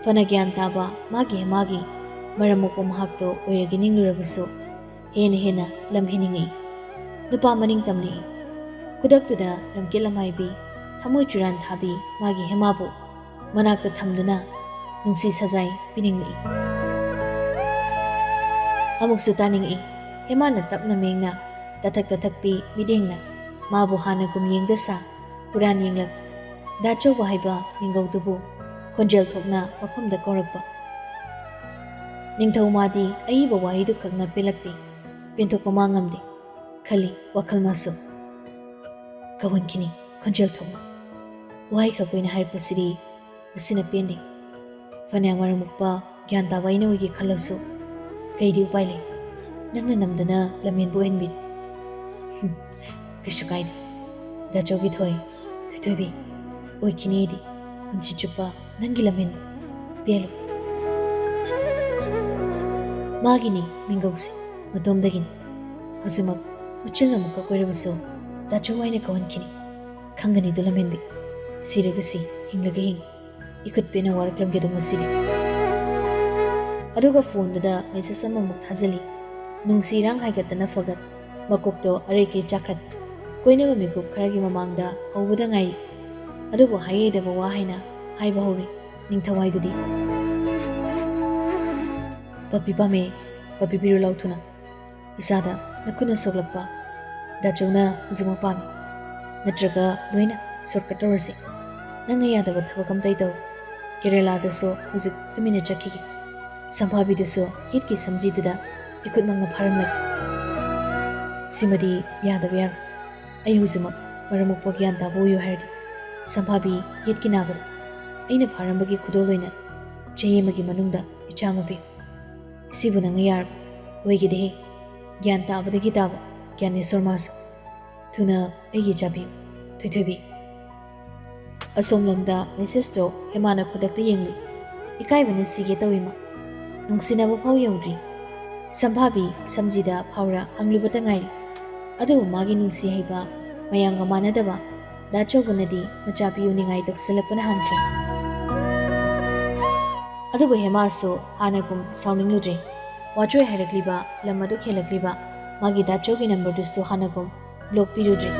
ꯐꯅ ꯒ꯭ꯌꯥꯟ ꯇꯥꯕ ꯃꯥꯒꯤ ꯍꯦꯃꯥꯒꯤ ꯃꯔꯝ ꯃꯣꯛꯄ ꯃꯍꯥꯛꯇꯣ ꯑꯣꯏꯔꯒꯦ ꯅꯤꯡꯂꯨꯔꯕꯁꯨ ꯍꯦꯟꯅ ꯍꯦꯟꯅ ꯂꯝ ꯍꯦꯟꯅꯤꯡꯉꯛꯏ꯫ ꯅꯨꯄꯥ ꯃꯅꯤꯡ ꯇꯝꯂꯛꯏ꯫ ꯈꯨꯗꯛꯇꯨꯗ ꯂꯝꯀꯦꯠ ꯂꯝꯍꯥꯏꯕꯤ, ꯊꯃꯣꯏ ꯆꯨꯔꯥꯟ ꯊꯥꯕꯤ ꯃꯥꯒꯤ ꯍꯦꯃꯥꯕꯨ ꯃꯅꯥꯛꯇ ꯊꯝꯗꯨꯅ ꯅꯨꯡꯁꯤ ꯁꯖꯥꯏ ꯄꯤꯅꯤꯡꯂꯛꯏ꯫ ꯑꯃꯨꯛꯁꯨ ꯇꯥꯅꯤꯡꯏ꯫ ꯍꯦꯃꯥꯅ ꯇꯞꯅ ꯃꯦꯡꯅ ꯇꯊꯛ ꯇꯊꯛꯄꯤ ꯃꯤꯠꯌꯦꯡꯅ ꯃꯥꯕꯨ ꯍꯥꯟꯅꯒꯨꯝ ꯌꯦꯡꯗ ꯁꯥ ꯍꯨꯔꯥꯟ ꯌꯦꯡꯂꯛ꯫ ꯗꯥ ꯆꯧꯕ ꯍꯥꯏꯕ ꯃꯤꯡꯒꯧꯗꯨꯕꯨ ꯈꯣꯟꯖꯦꯜ ꯊꯣꯛꯅ ꯃꯐꯝꯗ ꯀꯧꯔꯛꯄ꯫ ꯅꯤꯡꯊꯧ ꯃꯥꯗꯤ ꯑꯏꯕ ꯋꯥꯍꯩꯗꯨ ꯈꯛꯅ ꯄꯦꯜꯂꯛꯇꯦ, ꯄꯦꯟꯊꯣꯛꯄ ꯃꯥ ꯉꯝꯗꯦ꯫ ꯈꯜꯂꯤ ꯋꯥꯈꯜ ꯃꯥꯁꯨ꯫ "ꯀꯧꯍꯟꯈꯤꯅꯤ ꯈꯣꯟꯖꯦꯜ ꯊꯣꯛꯅ꯫ ꯋꯥꯍꯩ ꯈꯛ ꯑꯣꯏꯅ ꯍꯥꯏꯔꯛꯄꯁꯤꯗꯤ ꯃꯁꯤꯅ ꯄꯦꯟꯗꯦ꯫ ꯐꯅꯌꯥꯝ ꯃꯔꯝ ꯃꯣꯛꯄ ꯒ꯭ꯌꯥꯟ ꯇꯥꯕ ꯑꯩꯅ ꯑꯣꯏꯒꯦ ꯈꯜꯂꯁꯨ ꯀꯩꯗꯤ ꯎꯄꯥꯏ ꯂꯩ? ꯅꯪꯅ ꯅꯝꯗꯨꯅ ꯂꯝꯍꯦꯟꯕ ꯑꯣꯏꯍꯟꯕꯤꯔꯦ꯫" "ꯍꯨꯝ, ꯀꯩꯁꯨ ꯀꯥꯏꯗꯦ꯫ ꯗꯥ ꯆꯧꯒꯤ ꯊꯣꯏ, ꯊꯣꯏꯊꯣꯏꯕꯤ, ꯑꯣꯏꯈꯤꯅꯤ ꯑꯩꯗꯤ ꯄꯨꯟꯁꯤ ꯆꯨꯞꯄ ꯅꯪꯒꯤ ꯂꯝꯍꯦꯟꯕ꯫ ꯄꯦꯜꯂꯨ꯫" ꯃꯥꯒꯤꯅꯤ ꯃꯤꯡꯒꯧꯁꯦ, ꯃꯇꯣꯝꯗꯒꯤꯅꯤ꯫ ꯍꯧꯖꯤꯛꯃꯛ ꯎꯆꯤꯜꯅ ꯑꯃꯨꯛꯀ ꯀꯣꯏꯔꯕꯁꯨ ꯗꯥ ꯆꯧ ꯍꯥꯏꯅ ꯀꯧꯍꯟꯈꯤꯅꯤ꯫ ꯈꯪꯒꯅꯤꯗꯨ ꯂꯝꯍꯦꯟꯕꯤ꯫ ꯁꯤꯔꯒ ꯁꯤ, ꯍꯤꯡꯂꯒ ꯍꯤꯡ꯫ ꯏꯈꯨꯠ ꯄꯦꯟꯅ ꯋꯥꯔꯛꯂꯝꯒꯦꯗꯣ ꯉꯁꯤꯗꯤ꯫ ꯑꯗꯨꯒ ꯐꯣꯟꯗꯨꯗ ꯃꯦꯁꯦꯖ ꯑꯃꯃꯨꯛ ꯊꯥꯖꯤꯜꯂꯤ꯫ ꯅꯨꯡꯁꯤ ꯏꯔꯥꯡ ꯍꯥꯏꯒꯠꯇꯅ ꯐꯒꯠ, ꯃꯀꯣꯛꯇꯣ ꯑꯔꯩꯈꯩ ꯆꯥꯈꯠ, ꯀꯣꯏꯅꯕ ꯃꯤꯀꯨꯞ ꯈꯔꯒꯤ ꯃꯃꯥꯡꯗ ꯍꯧꯕꯗ ꯉꯥꯏꯔꯤ꯫ ꯑꯗꯨꯕꯨ ꯍꯥꯏꯌꯦꯗꯕ ꯋꯥ ꯍꯥꯏꯅ ꯍꯥꯏꯕ ꯍꯧꯔꯤ ꯅꯤꯡꯊꯧ ꯍꯥꯏꯗꯨꯗꯤ꯫ "ꯄꯥꯄꯤ ꯄꯥꯝꯃꯦ, ꯄꯥꯄꯤ ꯄꯤꯔꯨ ꯂꯥꯎ ꯊꯨꯅ꯫ ꯏꯆꯥꯗ ꯅꯈꯨꯠꯅ ꯁꯣꯛꯂꯛꯄ ꯗꯥꯆꯧꯅ ꯍꯧꯖꯤꯛꯃꯛ ꯄꯥꯝꯃꯤ꯫ ꯅꯠꯇ꯭ꯔꯒ ꯂꯣꯏꯅ ꯁꯣꯔꯠꯀꯠ ꯇꯧꯔꯁꯤ꯫ ꯅꯪꯅ ꯌꯥꯗꯕ ꯊꯕꯛ ꯑꯝꯇ ꯇꯧ꯫ ꯀꯦꯔꯦꯂꯥꯗꯁꯨ ꯍꯧꯖꯤꯛ ꯇꯨꯃꯤꯟꯅ ꯆꯠꯈꯤꯒꯦ꯫ ꯁꯝꯐꯥꯕꯤꯗꯨꯁꯨ ꯌꯦꯠꯀꯤ ꯁꯝꯖꯤꯗꯨꯗ ꯏꯈꯨꯠꯃꯛꯅ ꯐꯥꯔꯝꯂꯒꯦ꯫" "ꯁꯤꯃꯗꯤ ꯌꯥꯗꯕ ꯌꯥꯔꯣꯏ꯫ ꯑꯩ ꯍꯧꯖꯤꯛꯃꯛ ꯃꯔꯝ ꯃꯣꯛꯄ ꯒ꯭ꯌꯥꯟ ꯇꯥꯕ ꯑꯣꯏꯌꯨ ꯍꯥꯏꯔꯗꯤ ꯁꯝꯐꯥꯕꯤ ꯌꯦꯠꯀꯤ ꯅꯥꯕꯗ ꯑꯩꯅ ꯐꯥꯔꯝꯕꯒꯤ ꯈꯨꯗꯣꯜ ꯑꯣꯏꯅ ꯆꯍꯤ ꯑꯃꯒꯤ ꯃꯅꯨꯡꯗ ꯏꯆꯥ ꯑꯃ ꯄꯤꯌꯨ꯫ ꯁꯤꯕꯨ ꯅꯪꯅ ꯌꯥꯔꯕ? ꯑꯣꯏꯒꯦꯗꯦꯍꯦ꯫ ꯒ꯭ꯌꯥꯟ ꯇꯥꯕꯗꯒꯤ ꯇꯥꯕ ꯒ꯭ꯌꯥꯅꯦꯁꯣꯔ ꯃꯥꯁꯨ꯫ ꯊꯨꯅ ꯑꯩꯒꯤ ꯏꯆꯥ ꯄꯤꯌꯨ, ꯊꯣꯏꯊꯣꯏꯕꯤ꯫" ꯑꯁꯣꯝꯂꯣꯝꯗ ꯃꯦꯁꯦꯖꯇꯣ ꯍꯦꯃꯥꯅ ꯈꯨꯗꯛꯇ ꯌꯦꯡꯂꯨꯏ꯫ ꯏꯀꯥꯏꯕꯅ ꯁꯤꯒꯦ ꯇꯧꯏ ꯃꯥ꯫ ꯅꯨꯡꯁꯤꯅꯕ ꯐꯥꯎ ꯌꯧꯗ꯭ꯔꯤ꯫ ꯁꯝꯐꯥꯕꯤ ꯁꯝꯖꯤꯗ ꯐꯥꯎꯔ ꯍꯪꯂꯨꯕꯇ ꯉꯥꯏꯔꯤ꯫ ꯑꯗꯨꯕꯨ ꯃꯥꯒꯤ ꯅꯨꯡꯁꯤ ꯍꯩꯕ, ꯃꯌꯥꯝꯒ ꯃꯥꯟꯅꯗꯕ ꯗꯥ ꯆꯧꯕꯅꯗꯤ ꯃꯆꯥ ꯄꯤꯌꯨ ꯅꯤꯡꯉꯥꯏ ꯇꯧꯁꯤꯜꯂꯛꯄꯅ ꯍꯥꯟꯈ꯭ꯔꯦ꯫ ꯑꯗꯨꯕꯨ ꯍꯦꯃꯥꯁꯨ ꯍꯥꯟꯅꯒꯨꯝ ꯁꯥꯎꯅꯤꯡꯂꯨꯗ꯭ꯔꯦ꯫ ꯋꯥꯆꯣꯏ ꯍꯥꯏꯔꯛꯂꯤꯕ, ꯂꯝ ꯑꯗꯨ ꯍꯦꯜꯂꯛꯂꯤꯕ, ꯃꯥꯒꯤ ꯗꯥꯆꯧꯒꯤ ꯅꯝꯕꯔꯗꯨꯁꯨ ꯍꯥꯟꯅꯒꯨꯝ ꯕ꯭ꯂꯣꯛ ꯄꯤꯔꯨꯗ꯭ꯔꯦ꯫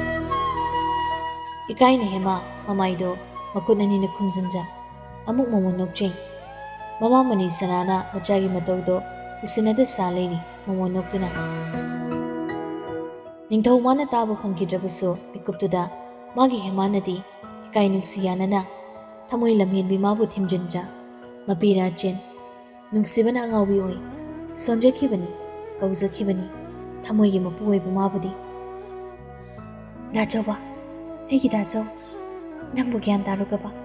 ꯏꯀꯥꯏꯅ ꯍꯦꯃꯥ ꯃꯃꯥꯏꯗꯣ ꯃꯈꯨꯠ ꯑꯅꯤꯅ ꯈꯨꯝꯖꯤꯟꯖ ꯑꯃꯨꯛ ꯃꯣꯃꯣꯟ ꯅꯣꯛꯆꯩ꯫ ꯃꯃꯥ ꯃꯅꯤ ꯁꯅꯥꯅ ꯃꯆꯥꯒꯤ ꯃꯇꯧꯗꯣ ꯎꯁꯤꯟꯅꯗ ꯁꯥ ꯂꯩꯔꯤ ꯃꯣꯃꯣꯟ ꯅꯣꯛꯇꯨꯅ꯫ ꯅꯤꯡꯊꯧ ꯃꯥꯅ ꯇꯥꯕ ꯐꯪꯈꯤꯗ꯭ꯔꯕꯁꯨ ꯃꯤꯀꯨꯞꯇꯨꯗ ꯃꯥꯒꯤ ꯍꯦꯃꯥꯅꯗꯤ ꯏꯀꯥꯏ ꯅꯨꯡꯁꯤ ꯌꯥꯅꯅ ꯊꯃꯣꯏ ꯂꯝꯍꯦꯟꯕꯤ ꯃꯥꯕꯨ ꯊꯤꯝꯖꯤꯟꯖ ꯃꯄꯤ ꯔꯥꯆꯦꯟ ꯅꯨꯡꯁꯤꯕꯅ ꯑꯉꯥꯎꯕꯤ ꯑꯣꯏ ꯁꯣꯟꯖꯈꯤꯕꯅꯤ, ꯀꯧꯖꯈꯤꯕꯅꯤ ꯊꯃꯣꯏꯒꯤ ꯃꯄꯨ ꯑꯣꯏꯕ ꯃꯥꯕꯨꯗꯤ꯫ "ꯗꯥꯆꯧꯕ, ꯑꯩꯒꯤ ꯗꯥꯆꯧ, ꯅꯪꯕꯨ ꯒ꯭ꯌꯥꯟ ꯇꯥꯔꯨꯒꯕ?"